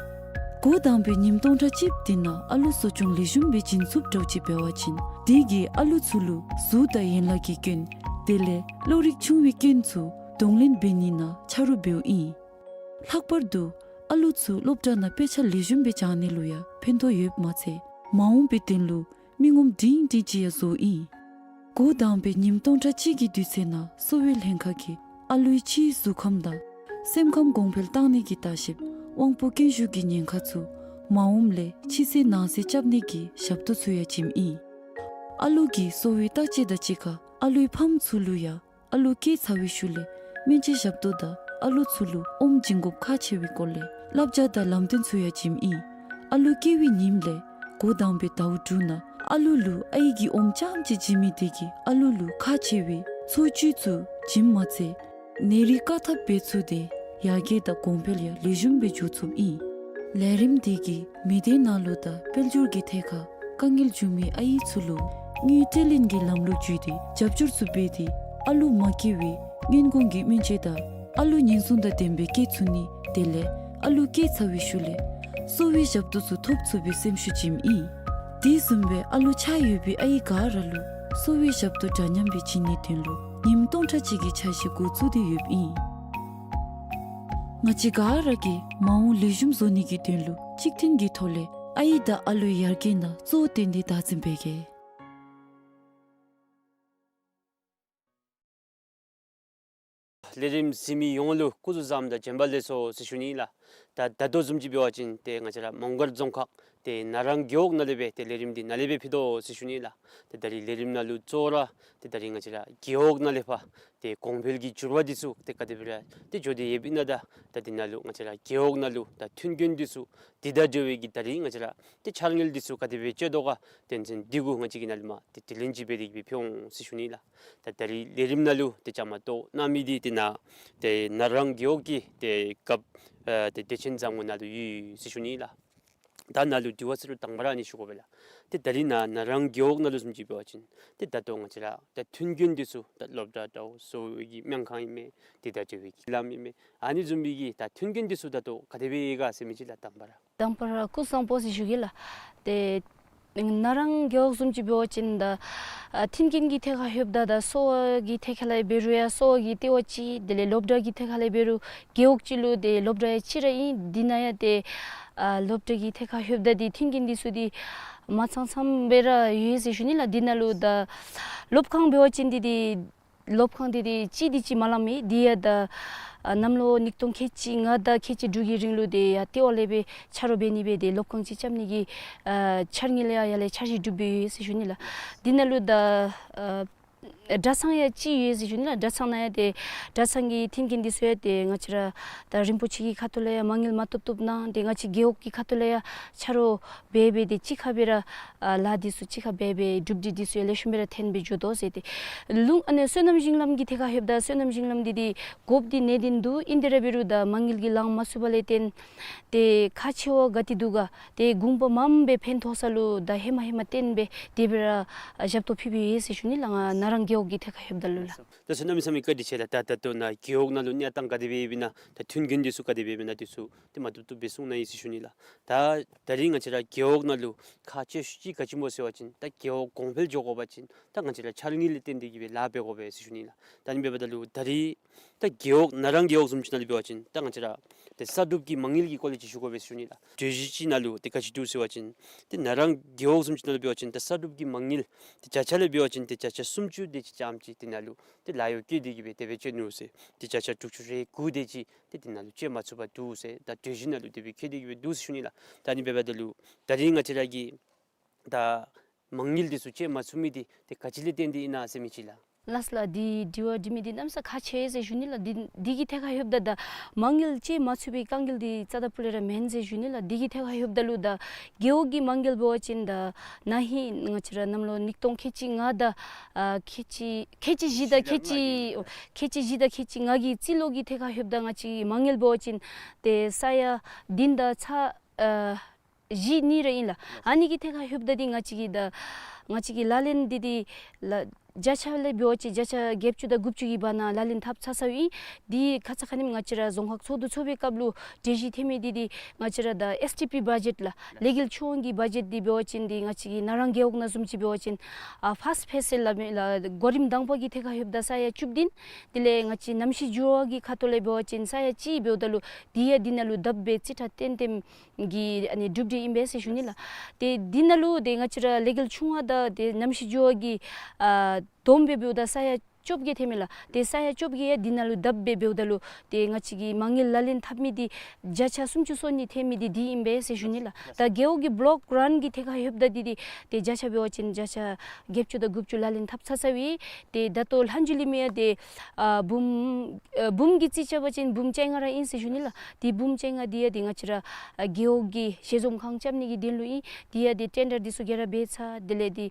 འགོ་དང་པའི་ཉིནམ་སྟོང་ཕྲག་གཅིག་འདི་ནང་ཨ་ལུ་གསོ་སྐྱོང་ལེགས་ཤོམ་སྦེ་བྱིན་ཚུགསཔ་འདྲཝ་ཅིག་འབད་བ་ཅིན་དེ་གིས་ཨ་ལུ་ཚུ་ལུ་གཟུགས་དང་ཡན་ལག་གི་སྐྱོན་དེ་ལས་བློ་རིག་ཆུང་བའི་སྐྱོན་ཚུ་གདོང་ལེན་འབད་ནི་ནང་ཆ་རོགས་འབདཝ་ཨིན། ལྷག་པར་དུ་ཨ་ལུ་ཚུ་སློབ་གྲྭ་ནང་དཔེ་ཆ་ལེགས་ཤོམ་སྦེ་སྦྱང་ནི་ལུ་ཡང་ཕན་ཐོགས་ཡོདཔ་མ་ཚད་མ་འོངས་པའི་དོན་ལུ་མི་ངོམ་སྒྲིང་སྒྲིང་ཅིག་ཡང་བཟོཝ་ཨིན། འགོ་དང་པའི་ཉིནམ་སྟོང་ཕྲག་གཅིག་གི་དུས་ཚོད་ནང་གསོ་བའི་ལྷན་ཁག་གིས་ཨ་ལུའི་ཕྱིའི་གཟུགས་ཁམས་དང་སེམས་ཁམས་གོང་འཕེལ་བཏང་ནི་གི་ལྟ་བཤལཔ་དབང་པོ་རྐྱེན་ཞུགས་ཀྱི་ཉེན་ཁ་ཚུ་མ་འོངམ་ལས་ཕྱི་གསལ་ནང་གསལ་རྐྱབ་ནི་གི་ཞབས་ཏོག་ཚུ་ཡང་བྱིནམ་ཨིན། ཨ་ལུ་གི་གསོ་བའི་བརྟག་དཔྱད་དང་གཅིག་ཁར་ཨ་ལུའི་ཕམ་ཚུ་ལུ་ཡང་ཨ་ལུ་སྐྱེས་ཚར་བའི་ཤུལ་ལས་སྨན་བཅོས་ཞབས་ཏོག་དང་ཨ་ལུ་ཚུ་ལུ་ཨོམ་བྱིན་དགོཔ་ཁག་ཆེ་བའི་སྐོར་ལས་བསླབ་བྱ་དང་ལམ་སྟོན་ཚུ་ཡང་བྱིནམ་ཨིན། ཨ་ལུ་སྐྱེ་བའི་ཉིནམ་ལས་འགོ་དང་པའི་ཟླཝ་དྲུག་ནང་ཨ་ལུ་ལུ་ཨའི་གིས་ཨོམ་རྐྱངམ་ཅིག་བྱིན་མི་དེ་གིས་ཨ་ལུ་ལུ་ཁག་ཆེ་བའི་འཚོ་བཅུད་ཚུ་བྱིནམ་མ་ཚད་ནད་རིགས་བཀག་ཐབས་འབད་ཚུགས་ཏེ་ཡར་རྒྱས་དང་གོང་འཕེལ་ཡང་ལེགས་ཤོམ་སྦེ་འགྱོ་ཚུགསཔ་ཨིན། ལས་རིམ་དེ་གིས་མི་སྡེ་ནང་ལུ་དང་དཔལ་འབྱོར་གྱི་ཐད་ཁར་དཀའ་ངལ་བྱུང་མི་ཨའི་ཚུ་ལུ་དངུལ་སྤྲོད་ལེན་གྱི་ལམ་ལུགས་བརྒྱུད་དེ་རྒྱབ་སྐྱོར་ཚུ་འབད་དེ་ཨ་ལུ་མ་སྐྱེ་བའི་སྔོན་འགོག་གི་སྨན་བཅོས་དང་ཨ་ལུ་ཉེན་སྲུང་དང་ལྡན་པའི་སྐྱེ་ཚུགས་ནི་དེ་ལས་ཨ་ལུ་སྐྱེས་ཚར་བའི་ཤུལ་ལས་གསོ་བའི་ཞབས་ཏོག་ཚུ་ཐོབ་ཚུགས་པའི་སེམས་ཤུགས་བྱིནམ་ཨིན། དེ་བཟུམ་སྦེ་ཨ་ལུ་ཆགས་ཡོད་པའི་ཨའི་ག་ར་ལུ་གསོ་བའི་ཞབས་ཏོག་འདྲ་མཉམ་སྦེ་བྱིན་ནིའི་དོན་ལུ་ཉིནམ་སྟོང་ཕྲག་གཅིག་གི་འཆར་གཞི་འགོ་བཙུགས་ཏེ་ཡོདཔ་ཨིན། ང་བཅས་ག་ར་གིས་མ་འོངས་ལེགས་ཤོམ་བཟོ་ནི་གི་དོན་ལུ་གཅིག་མཐུན་གྱི་ཐོག་ལས་ཨའི་དང་ཨ་ལུའི་ཡར་རྒྱས་ནང་གཙོ་བོ་བཏོན་ཏེ་བདག་འཛིན་འབད་གེ། ལས་རིམ་གཟིགས་མི་ཡོངས་ལུ་སྐུ་གཟུགས་བཟང་དང་བྱོན་པ་ལེགས་སོ་ཟེར་ཞུ་ནི་ལགས། ད་ད་ལྟོ་བཟུམ་ཅིག་འབད་བ་ཅིན་ཏེ་ང་བཅས་ར་མོང་སྒར་རྫོང་ཁག་ཏེ་ན་རང་རྒེད་འོག་ནང་ལས་སྦེ་ཏེ་ལས་རིམ་འདི་ནཱ་ལས་སྦེ་ཕུལ་དོ་ཟེར་ཞུ་ནི་ལགས། ཏེ་ད་རིས་ལས་རིམ་ནང་ལུ་གཙོ་བོ་ར་ཏེ་ད་རིས་ང་བཅས་ར་རྒེད་འོག་ནང་ལས་ཕར་ཏེ་གོང་འཕེལ་གྱི་འགྱུར་བ་འདི་ཚུ་ཏེ་ག་དེ་སྦེ་ར་ཏེ་འགྱོ་སྟེ་ཡོདཔ་ཨིན་ན། ད་ད་འདི་ནང་ལུ་ང་བཅས་ར་རྒེད་འོག་ནང་ལུ་ད་མཐུན་རྐྱེན་འདི་ཚུ་འདི་དང་འབྲེལ་བའི་གི་ད་རིས་ང་བཅས་ར་ཏེ་འཆར་དངུལ་འདི་ཚུ་ག་དེ་སྦེ་སྤྱོད་དོ་ག་དོན་ཚན་འདི་གུ་ང་བཅས་ཀྱིས་ནཱ་ལས་མར་ཏེ་དྲི་ལན་ཅིག་འབད་དེ་གི་སྦེ་ཕུལ་འོང་ཟེར་ཞུ་ནི་ལགས། ད་ད་རིས་ལས་རིམ་ནང་ལུ་ཏེ་བཅའ་མར་གཏོགས་གནང་མི་འདི་ཏེ་ནཱ་ཏེ་ན་རང་རྒེད་འོག་གི་ཏེ་རྒཔོ་ཨ་ཏེ་བདེ་ཆེན་བཟང་མོ་ནཱ་ལུ་ཡོད་ཟེར་ཞུ་ནི་ལགས། ད་ནཱ་ལུ་དྲི་བ་ཟེར་རུང་དང་པ་ར་ཨ་ནི་ཞུ་དགོ་པས་ལགས། ཏེ་ད་རིས་ནཱ་ན་རང་རྒེད་འོག་ནང་ལུ་བཟུམ་ཅིག་འབད་བ་ཅིན་ཏེ་ད་ལྟོ་ང་བཅས་ར་ད་མཐུན་རྐྱེན་འདི་ཚུ་ད་སློབ་གྲྭ་འདྲཝ་གསོ་བའི་གི་སྨན་ཁང་ཨིན་མས། ཏེ་ད་འབྲེལ་བའི་གི་ལམ་ཨིན་མས། ཨ་ནི་བཟུམ་མའི་གི་ད་མཐུན་རྐྱེན་འདི་ཚུ་ད་ལྟོ་ག་དེ་སྦེ་ཡོད་ག་ཟེར་མི་ཅིག་ལགས་དང་པ་ར། དང་པ་ར་སྐུ་གཟུགས་བཟང་པོ་ཟེར་ཞུ་གེ་ལགས། ཏེ་ན་རང་རྒེད་འོག་བཟུམ་ཅིག་འབད་བ་ཅིན་ད་ཨ་མཐུན་རྐྱེན་གྱི་ཐད་ཁར་ལྷོདཔ་ད་ད་གསོ་བ་གི་ཐད་ཁར་ལས་འབད་རུང་ཡང་གསོ་བ་གི་ལྟེ་བ་ཅིག་དེ་ལས་སློབ་གྲྭ་གི་ཐད་ཁར་ལས་འབད་རུང་རྒེད་འོག་ཅིག་ལུ་ཏེ་སློབ་གྲྭ་ཡང་གཅིག་ར་ཨིན། འདི་ནང་ཡང་ཏེ་ཨ་སློབ་གྲྭ་གི་ཐད་ཁར་ལྷོདཔ་ད་ཏེ་མཐུན་རྐྱེན་འདི་ཚུ་འདི་མ་ཚང་ཚངམ་སྦེ་ར་ཡོད་ཟེར་ཞུ་ནི་ལགས། འདི་ནང་ལུ་ད་སློབ་ཁང་འབད་བ་ཅིན་འདི་ཏེ་སློབ་ཁང་འདི་ཏེ་གཅིག་འདི་གཅིག་མ་ལང་མི་འདི་ཡང་ད་ཨ་གནམ་ལོ་ཉིས་སྟོང་ཁལ་གཅིག་ལྔ་དང་ཁལ་གཅིག་དྲུག་གི་རིང་ལུ་ཏེ་ཡར་ལྟེ་བ་ལས་སྦེ་ཆ་རོགས་འབད་ནི་སྦེ་ཏེ་སློབ་ཁང་ཅིག་རྐྱབ་ནི་གི་ཨ་འཆར་དངུལ་ཡང་ཡར་ལས་འཆར་གཞི་གྲུབ་སྦེ་ཡོད་ཟེར་ཞུ་ནི་ལགས། འདི་ནང་ལུ་ད་ཨ་ གྲྭ་ཚང་ཡང་ཅིག་ཡོད་ཟེར་ཞུ་ནི་ལགས། གྲྭ་ཚང་ནང་ཡང་ཏེ་གྲྭ་ཚང་གི་མཐུན་རྐྱེན་འདི་ཚུ་ཡང་ཏེ་ང་བཅས་ར་ད་རིན་པོ་ཆེ་གི་ཁ་ཐུག་ལས་ཡང་མ་དངུལ་མ་ཐོབ་ཐོབ་གནང་། ཏེ་ང་བཅས་རྒེད་འོག་གི་ཁ་ཐུག་ལས་ཡང་ཆ་རོགས་འབད་འབད་དེ་གཅིག་ཁར་སྦེ་ར་ཨ་ལཱ་འདི་ཚུ་གཅིག་ཁར་འབད་འབད་གྲུབ་འབྲས་འདི་ཚུ་ཡང་ལེགས་ཤོམ་སྦེ་ར་ཐོན་སྦེ་འགྱོ་དོ་ཟེར། ཏེ་ལུང་ཨ་ནི་སོ་ནམ་ཞིང་ལམ་གྱི་ཐད་ཁར་ལྷོདཔ་ད་སོ་ནམ་ཞིང་ལམ་འདི་འདི་དགོཔ་འདི་གནད་དོན་འདུག། ཨིན་དེ་ར་འབད་རུང་ད་མ་དངུལ་གྱིས་ལང་མ་ཚུགས་པ་ལས་བརྟེན་ཏེ་ཁག་ཆེ་བ་ག་ཏེ་འདུག་ག། ཏེ་དགོངས་པ་མངམ་སྦེ་ཕན་ཐོགས་ས་ལུ་ད་ཧེ་མ་ཧེ་མ་བརྟེན་སྦེ་དེ་སྦེ་ར་ཨ་ཞབས་ཏོག་ཕུལ་ཕུལཝ་ཨིན་ཟེར་ཞུ་ནི་ལགས། ང་ན་རང་རྒེད་འོག་གི་ཐད་ཁར་ལྷོདཔ་ད་ལུ་ལགས། ད་སོ་ནམ་ས་མི་བཀའ་དྲིན་ཆེ་ལགས། ད་ད་ལྟོ་ནཱ་རྒེད་འོག་ནང་ལུ་གནས་སྟངས་ག་དེ་སྦེ་ཨིན་ན་ད་མཐུན་རྐྱེན་འདི་ཚུ་ག་དེ་སྦེ་ཨིན་ན་འདི་ཚུ་ཏེ་མ་བཏུབ་བཏུབ་སྦེ་གསུངས་གནང་ཡི་ཟེར་ཞུ་ནི་ལགས། ད་ད་རིས་ང་བཅས་ར་རྒེད་འོག་ནང་ལུ་ཁག་ཆེ་ཤོས་ཅིག་ག་ཅི་སྨོ་ཟེར་བ་ཅིན་ད་རྒེད་འོག་གོང་འཕེལ་འགྱོ་དགོ་པ་ཅིན་ད་ང་བཅས་ར་འཆར་དངུལ་ལས་བརྟེན་ཏེ་གི་སྦེ་ལཱ་འབད་དགོ་པས་ཟེར་ཞུ་ནི་ལགས། ད་ཨ་ནི་འབདཝ་ད་ལུ་ད་རིས་ད་རྒེད་འོག་ན་རང་རྒེད་འོག་བཟུམ་ཅིག་ནང་ལུ་འབད་བ་ཅིན་ད་ང་བཅས་ར་ཏེ་གསར་སྒྲུབ་ཀྱི་མ་དངུལ་གྱི་སྐོར་ལས་ཅིག་ཞུ་དགོ་པས་ཟེར་ཞུ་ནི་ལགས། གྲོས་གཞི་ཅིག་ནང་ལུ་ཏེ་ག་ཅི་འདུག་ཟེར་བ་ཅིན་ཏེ་ན་རང་རྒེད་འོག་བཟུམ་ཅིག་ནང་ལུ་འབད་བ་ཅིན་ཏེ་གསར་སྒྲུབ་ཀྱི་མ་དངུལ་ཏེ་བརྒྱ་ཆ་ལས་འབད་བ་ཅིན་ཏེ་བརྒྱ་ཆ་སུམ་ཅུ་དེ་ཅིག་ཙམ་ཅིག་དེ་ནང་ལུ་ཏེ་ལཱ་གཡོག་བཀོལ་ཏེ་གི་སྦེ་དེ་སྦེ་སྤྱོད་ནུག་ཟེར། ཏེ་བརྒྱ་ཆ་དྲུག་ཅུ་རེ་དགུ་དེ་ཅིག་ཏེ་དེ་ནང་ལུ་སྤྱོད་མ་ཚུགས་པར་འདུག་ཟེར་ད་གྲོས་གཞི་ནང་ལུ་དེ་སྦེ་བཀོད་དེ་གི་སྦེ་འདུག་ཟེར་ཞུ་ནི་ལགས། ད་ཨ་ནི་འབདཝ་ད་ལུ་ད་རིས་ང་བཅས་ར་གི་ད་མ་དངུལ་འདི་ཚུ་སྤྱོད་མ་ཚུགས་མི་འདི་ཏེ་ག་ཅི་ལས་བརྟེན་ཏེ་ཨིན་ན་ཟེར་མི་ཅིག་ལགས། ལགས་ལགས། འདི་དྲི་བ་འདྲི་མི་འདི་གནམ་ས་ཁག་ཆེ་ཟེར་ཞུ་ནི་ལགས། འདི་འདི་གི་ཐད་ཁར་ལྷོདཔ་ད་ད་མ་དངུལ་སྤྱོད་མ་ཚུགས་པའི་དཀའ་ངལ་འདི་རྩ་དང་སྤུ་ལས་ར་མེན་ཟེར་ཞུ་ནི་ལགས། འདི་གི་ཐད་ཁར་ལྷོདཔ་ད་ལུ་ད་རྒེད་འོག་གི་མ་དངུལ་འབད་བ་ཅིན་ད་ན་ཧིང་ང་བཅས་ར་གནམ་ལོ་ཉིས་སྟོང་ཁལ་གཅིག་ལྔ་དང་ཨ་ཁལ་གཅིག་ཁལ་གཅིག་བཞི་དང་ཁལ་གཅིག་ཁལ་གཅིག་བཞི་དང་ཁལ་གཅིག་ལྔ་གི་རྩིས་ལོ་གི་ཐད་ཁར་ལྷོདཔ་ད་ང་བཅས་མ་དངུལ་འབད་བ་ཅིན་ཏེ་ས་ཡ་བདུན་དང་ཚག་ཨ་བཞི་གཉིས་ར་ཨིན་ལགས། ཨ་ནི་གི་ཐད་ཁར་ལྷོདཔ་ད་འདི་ང་བཅས་ཀྱི་ད་ང་བཅས་ཀྱི་ལག་ལེན་འདི་འདི་ལགས་བརྒྱ་ཆ་ལས་འབད་བ་ཅིན་བརྒྱ་ཆ་བརྒྱད་ཅུ་དང་དགུ་བཅུ་གི་བར་ན་ལག་ལེན་འཐབ་ཚར་ཚརཝ་ཨིན། འདི་ཁ་ཙ་ཁ་ཉིནམ་ང་བཅས་ར་རྫོང་ཁག་ཚོགས་འདུ་ཚོགས་པའི་སྐབས་ལུ་གྲོས་གཞི་ཐོན་མི་འདི་འདི་ང་བཅས་ར་ད་ཨེསི་ཌི་པི་བ་ཇེཊ་ལགས་ལས་འགུལ་ཆུང་བ་གི་བ་ཇེཊ་འདི་འབད་བ་ཅིན་འདི་ང་བཅས་ཀྱི་ན་རང་རྒེད་འོག་ནང་བཟུམ་ཅིག་འབད་བ་ཅིན་ཨ་ཕཱསཊ་ཕེསི་ལགས་མི་ལགས་གོ་རིམ་དང་པ་གི་ཐད་ཁར་ལྷོདཔ་ད་ས་ཡ་བཅུ་བདུན། དེ་ལས་ང་བཅས་གནམ་གཤིས་འགྱུར་བ་གི་ཁ་ཐུག་ལས་འབད་བ་ཅིན་ས་ཡ་གཅིག་འབདཝ་ད་ལུ་འདི་ཡང་འདི་ནང་ལུ་དག་པའི་རྩིས་ཁྲ་གཏན་གཏན་གྱི་ཨ་ནི་གྲུབ་འབྲས་ཨིན་པས་ཟེར་ཞུ་ནི་ལགས། ཏེ་འདི་ནང་ལུ་ཏེ་ང་བཅས་ར་ལས་འགུལ་ཆུང་བ་དང་ཏེ་གནམ་གཤིས་འགྱུར་བ་གི་ཨ་བསྡོམས་སྦེ་འབདཝ་ད་ས་ཡ་བཅོ་བརྒྱད་ཐོནམ་མས་ལགས། ཏེ་ས་ཡ་བཅོ་བརྒྱད་ཡང་འདི་ནང་ལུ་དག་པའི་འབདཝ་ད་ལུ་ཏེ་ང་བཅས་ཀྱི་མ་དངུལ་ལག་ལེན་འཐབ་མི་འདི་བརྒྱ་ཆ་སུམ་ཅུ་སོ་གཉིས་ཐོན་མི་འདི་འདི་ཨིན་པས་ཟེར་ཞུ་ནི་ལགས། ད་རྒེད་འོག་གི་བོ་ལོཀ་གྲཱནཊ་གི་ཐད་ཁར་ལྷོདཔ་ད་འདི་འདི་ཏེ་བརྒྱ་ཆ་འབད་བ་ཅིན་བརྒྱ་ཆ་བརྒྱད་ཅུ་དང་དགུ་བཅུ་ལག་ལེན་འཐབ་ཚར་ཚརཝ་ཨིན། ཏེ་ད་ལྟོ་ལྷག་འཕྲོ་ལས་མི་ཡང་ཏེ་ཨ་འབུམ་ཨ་འབུམ་གྱི་རྩིས་རྐྱབ་པ་ཅིན་འབུམ་བཅོ་ལྔ་ར་ཨིན་ཟེར་ཞུ་ནི་ལགས། ཏེ་འབུམ་བཅོ་ལྔ་འདི་ཡང་ཏེ་ང་བཅས་ར་ཨ་རྒེད་འོག་གི་ཞལ་འཛོམས་ཁང་རྐྱབ་ནི་གི་དོན་ལུ་ཨིན། འདི་ཡང་ཏེ་ཊེན་ཌར་འདི་ཚུ་ག་ར་འབད་ཚར། དེ་ལས་ཏེ་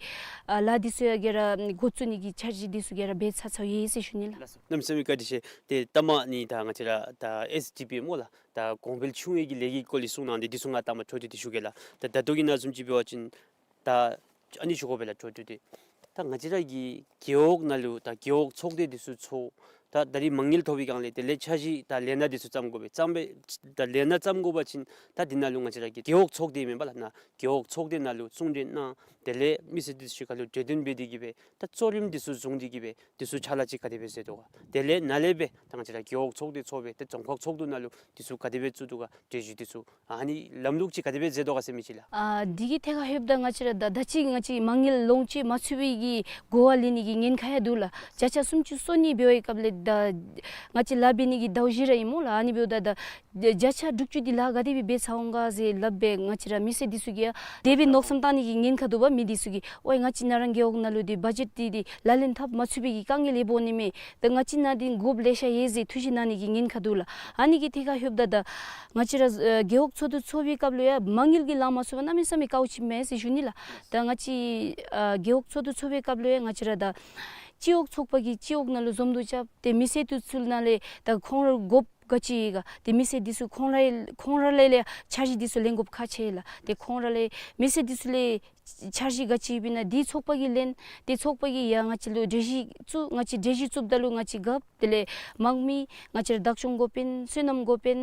ཨ་ལཱ་འདི་ཚུ་ཡང་ག་ར་འགོ་བཙུགས་ནི་གི་འཆར་གཞི་འདི་ཚུ་ག་ར་འབད་ཚར་ཚརཝ་ཨིན་ཟེར་ཞུ་ནི་ལགས། གནམ་མེད་ས་མེད་བཀའ་དྲིན་ཆེ། ཏེ་ལྟ་མ་ནི་ད་ང་བཅས་ར་ད་ཨེསི་ཌི་པི་སྨོ་ལགས། ད་གོང་འཕེལ་ཆུང་བའི་གི་ལས་འགུལ་སྐོར་ལས་གསུངས་གནང་སྟེ་འདི་ཚུ་ང་ལྟ་མ་འཕྲོ་མཐུད་དེ་ཞུ་གེ་ལགས། ད་ད་ལྟོ་གི་ནང་བཟུམ་ཅིག་འབད་བ་ཅིན་ད་ཨ་ནི་ཞུ་དགོ་པས་ལགས། འཕྲོ་མཐུད་དེ་ད་ང་བཅས་ར་གི་རྒེད་འོག་ནང་ལུ་ད་རྒེད་འོག་ཚོགས་སྡེ་འདི་ཚུ་ཚོགས། ད་ད་རིས་མ་དངུལ་ཐོབ་པའི་སྒང་ལས་དེ་ལས་འཆར་གཞི་ད་ལས་སྣ་འདི་ཚུ་བརྩམ་དགོ་པས། བརྩམ་པའི་ད་ལས་སྣ་བརྩམ་དགོ་པ་ཅིན་ད་འདི་ནང་ལུ་ང་བཅས་ར་གི་རྒེད་འོག་ཚོགས་སྡེ་མེན་པ་ལགས། ནཱ་རྒེད་འོག་ཚོགས་སྡེ་ནང་ལུ་གསུང་གྲོས་གནང་། དེ་ལས་མི་སེར་འདི་ཚུ་གཅིག་ཁར་ལུ་གྲོས་བསྟུན་འབད་དེ་གི་སྦེ་ད་གཙོ་རིམ་འདི་ཚུ་བཟུང་སྟེ་གི་སྦེ་འདི་ཚུ་ཕྱག་ལཱ་ཅིག་ག་དེ་སྦེ་མཛད་དོ་ག། དེ་ལས་ནཱ་ལས་སྦེ་ད་ང་བཅས་ར་རྒེད་འོག་ཚོགས་སྡེ་ཚོགས་སྦེ་ཏེ་རྫོང་ཁག་ཚོགས་འདུ་ནང་ལུ་འདི་ཚུ་ག་དེ་སྦེ་བཙུགས་དོ་ག། གྲོས་གཞི་འདི་ཚུ་ཨ་ནི་ལམ་ལུགས་ཅིག་ག་དེ་སྦེ་མཛད་དོ་ག་ཟེར་མི་ཅིག་ལགས། ཨ་འདི་གི་ཐད་ཁར་ལྷོདཔ་ད་ང་བཅས་ར་ད་ད་ཅི་ང་བཅས་མ་དངུལ་ལོངས་སྤྱོད་མ་ཚུགས་པའི་གི་གོ་བ་ལེན་ནི་གི་ཉེན་ཁ་ཡང་འདུག་ལགས། བརྒྱ་ཆ་སུམ་ཅུ་སོ་གཉིས་འབད་བའི་སྐབས་ལས་ད་ང་བཅས་ལཱ་འབད་ནི་གི་ཟླཝ་བཞི་ར་ཨིན་སྨོ་ལགས། ཨ་ནི་འབདཝ་ད་ད་བརྒྱ་ཆ་དྲུག་ཅུ་འདི་ལཱ་ག་དེ་སྦེ་འབད་ཚར་འོང་ག་ཟེར་སླབ་སྦེ་ང་བཅས་ར་མི་སེར་འདི་ཚུ་གིས་ཡང་དེ་སྦེ་མནོ་བསམ་བཏང་ནི་གི་ཉེན་ཁ་འདུག་པ། མི་འདི་ཚུ་གིས་ཝའི་ང་བཅས་ན་རང་རྒེད་འོག་ནང་ལུ་འདི་བ་ཇེཊ་འདི་འདི་ལག་ལེན་འཐབ་མ་ཚུགས་པའི་གི་དཀའ་ངལ་ཡོདཔ་འོང་ནི་མས། ད་ང་བཅས་ནང་འདི་དགོཔ་ལེ་ཤ་ཡོད་ཟེར་ཐུགས་བཞེད་གནང་ནི་གི་ཉེན་ཁ་འདུག་ལགས། ཨ་ནི་གི་ཐད་ཁར་ལྷོདཔ་ད་ད་ང་བཅས་ར་ཨ་རྒེད་འོག་ཚོགས་འདུ་ཚོགས་པའི་སྐབས་ལུ་ཡང་མ་དངུལ་གྱིས་ལང་མ་ཚུགས་པ་གནམ་མེད་ས་མེད་དཀའཝ་ཅིག་མས་ཟེར་ཞུ་ནི་ལགས། ད་ང་བཅས་ཨ་རྒེད་འོག་ཚོགས་འདུ་ཚོགས་པའི་སྐབས་ལུ་ཡང་ང་བཅས་ར་ད་སྤྱི་འོག་ཚོགས་པ་གིས་སྤྱི་འོག་ནང་ལུ་འཛོམས་འདུ་རྐྱབ་སྟེ་མི་སེར་འདི་ཚུ་ནང་ལས་ད་ཁོང་ར་དགོཔ་ག་ཅི་ཡོད་ག་ཏེ་མི་སེར་འདི་ཚུ་ཁོང་ར་ཁོང་ར་ལས་ལས་འཆར་གཞི་འདི་ཚུ་ལེན་དགོཔ་ཁག་ཆེ་ལགས། ཏེ་ཁོང་ར་ལས་མི་སེར་འདི་ཚུ་ལས་འཆར་གཞི་ག་ཅི་ཡོདཔ་ཨིན་ན་འདི་ཚོགས་པ་གིས་ལེན། ཏེ་ཚོགས་པ་གིས་ཡང་ང་བཅས་ལུ་གྲོས་གཞི་བཙུགས། ང་བཅས་གྲོས་གཞི་བཙུགསཔ་ད་ལུ་ང་བཅས་རྒཔོ་དེ་ལས་དམངས་མི་ང་བཅས་ར་བདག་སྐྱོང་འགོ་དཔོན་སོ་ནམ་འགོ་དཔོན་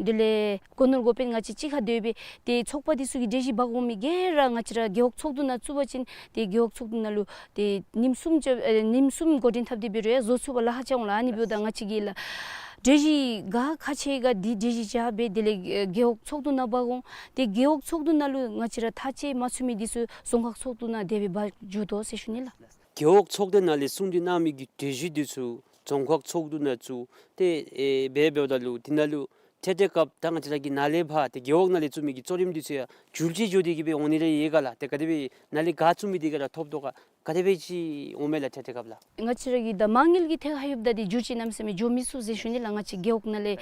དེ་ལས་སྒོ་ནོར་འགོ་དཔོན་ང་བཅས་གཅིག་ཁར་སྡོད་སྦེ་ཏེ་ཚོགས་པ་འདི་ཚུ་གིས་གྲོས་གཞི་འབག་འོང་མི་ག་ར་ང་བཅས་ར་རྒེད་འོག་ཚོགས་འདུ་ནང་བཙུགས་པ་ཅིན་ཏེ་རྒེད་འོག་ཚོགས་འདུ་ནང་ལུ་ཏེ་ཉིནམ་གསུམ་ཅིག་ཨེ་ཉིནམ་གསུམ་འགོ་འདྲེན་འཐབ་སྟེ་འབད་རུང་ཡང་བཟོ་ཚུགས་པར་ལཱ་ཁག་རྐྱབ་འོང་ལགས། ཨ་ནི་འབདཝ་ད་ང་བཅས་ཀྱིས་ལགས་གྲོས་གཞི་ག་ཁག་ཆེ་ག་འདི་གྲོས་གཞི་བཞག་སྦེ་དེ་ལས་རྒེད་འོག་ཚོགས་འདུ་ནང་འབག་འོང་། ཏེ་རྒེད་འོག་ཚོགས་འདུ་ནང་ལུ་ང་བཅས་ར་ཐག་བཅད་མ་ཚུགས་མི་འདི་ཚུ་རྫོང་ཁག་ཚོགས་འདུ་ནང་དེ་སྦེ་འབག་འགྱོ་དོ་ཟེར་ཞུ་ནི་ལགས། རྒེད་འོག་ཚོགས་སྡེ་ནང་ལས་གསུང་གྲོས་གནང་མི་གི་གྲོས་གཞི་འདི་ཚུ་རྫོང་ཁག་ཚོགས་འདུ་ནང་བཙུགས་ཏེ་ཨེ་འབད་འབདཝ་ད་ལུ་དེ་ནང་ལུ་ཏེ་ཏེ་སྐབས་ད་ང་བཅས་ར་གི་ནཱ་ལས་ཕར་ཏེ་རྒེད་འོག་ནང་ལས་བཙུགས་མི་གི་གཙོ་རིམ་འདི་ཚུ་ཡང་འགྱུར་བཅོས་འགྱོ་སྟེ་གི་སྦེ་འོང་ནི་རེ་ཡོད་ག་ལགས། ཏེ་ག་དེ་སྦེ་ནཱ་ལས་ག་བཙུགས་མི་འདི་ག་ར་ཐོབ་དོ་ག། ག་ ག་དེ་སྦེ་ཅིག་འོང་མས་ལགས་ཏེ་དེ་སྐབས་ལུ། ང་བཅས་ར་གི་ད་མ་དངུལ་གྱི་ཐད་ཁར་ལྷོདཔ་ད་འདི་འགྱུར་བཅོས་གནམ་མེད་ས་མེད་འགྱོ་མི་ཚུགས་ཟེར་ཞུ་ནི་ལགས། ང་བཅས་རྒེད་འོག་ནང་ལས་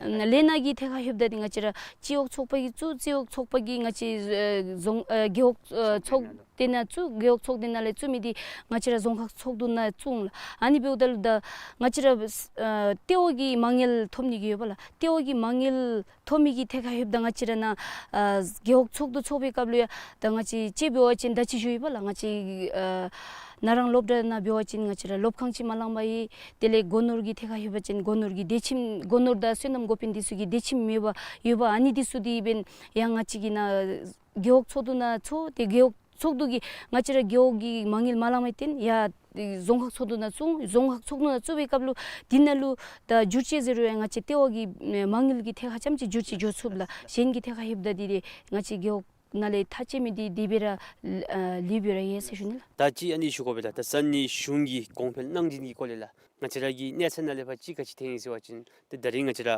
ལས་སྣ་གི་ཐད་ཁར་ལྷོདཔ་ད་འདི་ང་བཅས་ར་སྤྱི་འོག་ཚོགས་པ་གིས་བཙུགས། སྤྱི་འོག་ཚོགས་པ་གིས་ང་བཅས་ཨེ་རྫོང་ཨེ་རྒེད་འོག་ཨེ་ཚོགས་སྡེ་ནང་བཙུགས། རྒེད་འོག་ཚོགས་སྡེ་ནང་ལས་བཙུགས་མི་འདི་ང་བཅས་ར་རྫོང་ཁག་ཚོགས་འདུ་ནང་བཙུགས་ལགས། ཨ་ནི་འབདཝ་ད་ལུ་ད་ང་བཅས་ར་ཨེ་ལྟེ་བ་གི་མ་དངུལ་ཐོབ་ནི་གི་ཡོད་པ་ལགས། ལྟེ་བ་གི་མ་དངུལ་ཐོབ་མི་གི་ཐད་ཁར་ལྷོདཔ་ད་ང་བཅས་ར་ནཱ་ཨ་རྒེད་འོག་ཚོགས་འདུ་ཚོགས་པའི་སྐབས་ལུ་ཡང་ད་ང་བཅས་ཅིག་འབད་བ་ཅིན་ད་ཅི་ཞུ་ཡི་པ་ལགས། ང་བཅས་ཨ་ནཱ་རང་སློབ་གྲྭ་ནང་འབད་བ་ཅིན་ང་བཅས་ར་སློབ་ཁང་ཅིག་མ་ལང་པར་ཡོད། དེ་ལས་སྒོ་ནོར་གྱི་ཐད་ཁར་ལྷོད་པ་ཅིན་སྒོ་ནོར་གྱི་སྡེ་ཁྱིམ་སྒོ་ནོར་དང་སོ་ནམ་འགོ་དཔོན་འདི་ཚུ་གི་སྡེ་ཁྱིམ་མེད་པར་ཡོད་པ། ཨ་ནི་འདི་ཚུ་འདི་འབདན་ཡང་ང་བཅས་ཀྱིས་ནཱ་རྒེད་འོག་ཚོགས་འདུ་ནང་ཚོགས། ཏེ་རྒེད་འོག་ཚོགས་འདུ་གིས་ང་བཅས་ར་རྒེད་འོག་གི་མ་དངུལ་མ་ལངམ་ལས་བརྟེན་ཡང་རྫོང་ཁག་ཚོགས་འདུ་ནང་བཙུགས། རྫོང་ཁག་ཚོགས་འདུ་ནང་བཙུགས་པའི་སྐབས་ལུ་འདི་ནང་ལུ་ད་འགྱུར་བཅོས་ཟེར་རུང་ཡང་ང་བཅས་ལྟེ་བ་གི་མ་དངུལ་གྱི་ཐད་ཁར་རྐྱངམ་ཅིག་འགྱུར་བཅོས་འགྱོ་ཚུགས་ལགས། གཞན་གྱི་ཐད་ཁར་ལྷོདཔ་ད་འདི་རེ་ང་བཅས་རྒེད་འོག་ནང་ལས་ཐག་བཅད་མི་འདི་དེ་སྦེ་ར་ལུས་སྦེ་ར་ཡོད་ཟེར་ཞུ་ནི་ལགས། ད་ཅི་ཨ་ནི་ཞུ་དགོ་པས་ལགས། ད་ས་གནས་གཞུང་གིས་གོང་འཕེལ་གནང་བཞིན་གྱི་སྐོར་ལས་ལགས། ང་བཅས་ར་གི་གནས་ཚད་ནང་ལས་ཕར་ཅིག་ག་ཅི་ཐོན་ཡི་ཟེར་བ་ཅིན་ཏེ་ད་རིས་ང་བཅས་ར་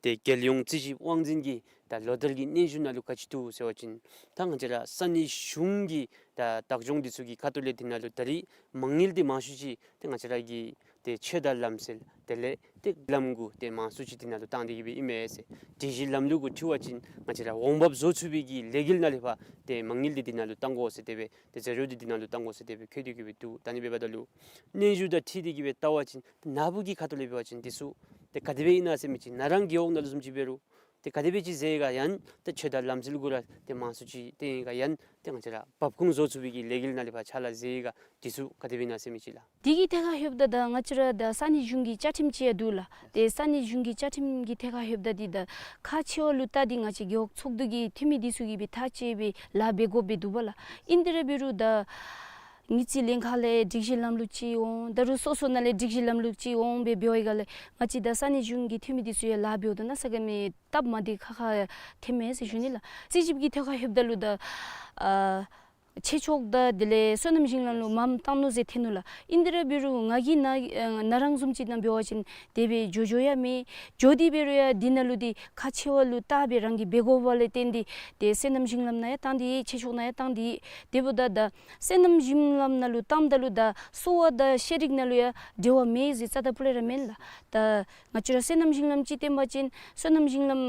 ཏེ་རྒྱལ་ཡོངས་རྩིས་ཞིབ་དབང་འཛིན་གྱི་ད་ལོ་བསྟར་གྱི་སྙན་ཞུ་ནང་ལུ་ག་ཅི་འདུག་ཟེར་བ་ཅིན་ད་ང་བཅས་ར་ས་གནས་གཞུང་གི་ད་བདག་སྐྱོང་འདི་ཚུ་གི་ཁ་ཐུག་ལས་འདི་ནང་ལུ་ད་རིས་མ་དངུལ་འདི་མང་ཤོས་ཅིག་ཏེ་ང་བཅས་ར་གི་ཏེ་ཆོས་དང་ལམ་སྲོལ་དེ་ལས་ཏེ་ལམ་གུ་ཏེ་མང་ཤོས་ཅིག་འདི་ནང་ལུ་བཏང་སྟེ་གི་སྦེ་ཨིན་མས་ཟེར། སྒྲིག་གཞི་ལམ་ལུགས་གུ་འཁྲིལ་བ་ཅིན་ང་བཅས་ར་འོང་འབབ་བཟོ་ཚུགས་པའི་གི་ལས་འགུལ་ནང་ལས་ཕར་ཏེ་མ་དངུལ་འདི་འདི་ནང་ལུ་བཏང་དགོ་ཟེར་དེ་སྦེ་ཏེ་ཟད་འགྲོ་འདི་འདི་ནང་ལུ་བཏང་དགོ་ཟེར་དེ་སྦེ་བཀོད་དེ་གི་སྦེ་འདུག། ད་ཨ་ནི་འབདཝ་ད་ལུ་སྙན་ཞུ་དང་འཁྲིལ་ཏེ་གི་སྦེ་བལྟ་བ་ཅིན་ནཱ་བུ་གི་ཁ་ཐུག་ལས་འབད་བ་ཅིན་འདི་ཚུ་ཏེ་ག་དེ་སྦེ་ཨིན་ན་ཟེར་མི་ཅིག་ནཱ་རང་རྒེད་འོག་ནང་ལུ་བཟུམ་ཅིག་འབད་རུང་ཏེ་ག་དེ་སྦེ་ཅིག་མཛད་ག་ཡང་ཏེ་ཆོས་དང་ལམ་སྲོལ་གུ་ར་ཏེ་མང་ཤོས་ཅིག་ཏེ་ཨིན་ག་ཡང་ཏེ་ང་བཅས་ར་འབབ་ཁུངས་བཟོ་ཚུགས་པའི་གི་ལས་འགུལ་ནང་ལས་ཕར་ཕྱག་ལཱ་མཛད་ག་འདི་ཚུ་ག་དེ་སྦེ་ཨིན་ན་ཟེར་མི་ཅིག་ལགས། དེ་གི་ཐད་ཁར་ལྷོདཔ་ད་ད་ང་བཅས་ར་ད་ས་གནས་གཞུང་གི་བཅའ་ཁྲིམས་ཅིག་ཡང་འདུག་ལགས། ཏེ་ས་གནས་གཞུང་གི་བཅའ་ཁྲིམས་ཀྱི་ཐད་ཁར་ལྷོདཔ་ད་འདི་ད་ཁག་ཆེ་བ་ལུ་བལྟ་སྟེ་ང་བཅས་རྒེད་འོག་ཚོགས་འདུ་གི་འཐུས་མི་འདི་ཚུ་གིས་སྦེ་ཐག་བཅད་སྦེ་ལཱ་འབད་དགོཔ་སྦེ་འདུག་པ་ལགས། ཨིན་ཏེ་ར་འབད་རུང་ད་མི་རྩིས་ལྷན་ཁག་ལས་སྒྲིག་གཞི་ལམ་ལུགས་ཅིག་འོང་། ད་རུང་སོ་སོ་ནང་ལས་སྒྲིག་གཞི་ལམ་ལུགས་ཅིག་འོང་སྦེ་འབད་བའི་སྒང་ལས་ང་བཅས་ད་ས་གནས་གཞུང་གི་འཐུས་མི་འདི་ཚུ་ཡང་ལཱ་འབདཝ་ད་ན་ས་ག་མི་སྟབས་མ་བདེ་ཁག་ཁ་ཐོནམ་མས་ཟེར་ཞུ་ནི་ལགས། རྩིས་ཞིབ་ཀྱི་ཐད་ཁར་ལྷོདཔ་ད་ལུ་ད་ཨ་ཆོས་ཕྱོགས་དང་དེ་ལས་སོ་ནམ་ཞིང་ལམ་ལུ་མངམ་བཏང་ནུག་ཟེར་ཐོན་ནུག་ལགས། ཨིན་ཏེ་ར་འབད་རུང་ང་གིས་ནཱ་ཨ་ནཱ་རང་བཟུམ་ཅིག་ནང་འབད་བ་ཅིན་དེ་སྦེ་འགྱོ་འགྱོ་ཡང་མེད། འགྱོ་སྟེ་འབད་རུང་ཡང་འདི་ནང་ལུ་འདི་ཁག་ཆེ་བ་ལུ་བལྟ་སྦེ་རང་གིས་འབད་དགོཔ་ལས་བརྟེན་ཏེ་ཏེ་སོ་ནམ་ཞིང་ལམ་ནང་ཡང་བཏང་སྟེ་ཡོད། ཆོས་ཕྱོགས་ནང་ཡང་བཏང་སྟེ་ཡོད། དེ་འབདཝ་ད་ད་སོ་ནམ་ཞིང་ལམ་ནང་ལུ་བཏངམ་ད་ལུ་ད་གསོ་བ་དང་ཤེས་རིག་ནང་ལུ་ཡང་འབྲེལ་བ་མེད་ཟེར་རྩ་དང་སྤུ་ལས་ར་མེན་ལགས། ད་ང་བཅས་ར་སོ་ནམ་ཞིང་ལམ་ཅིག་བཏོན་པ་ཅིན་སོ་ནམ་ཞིང་ལམ་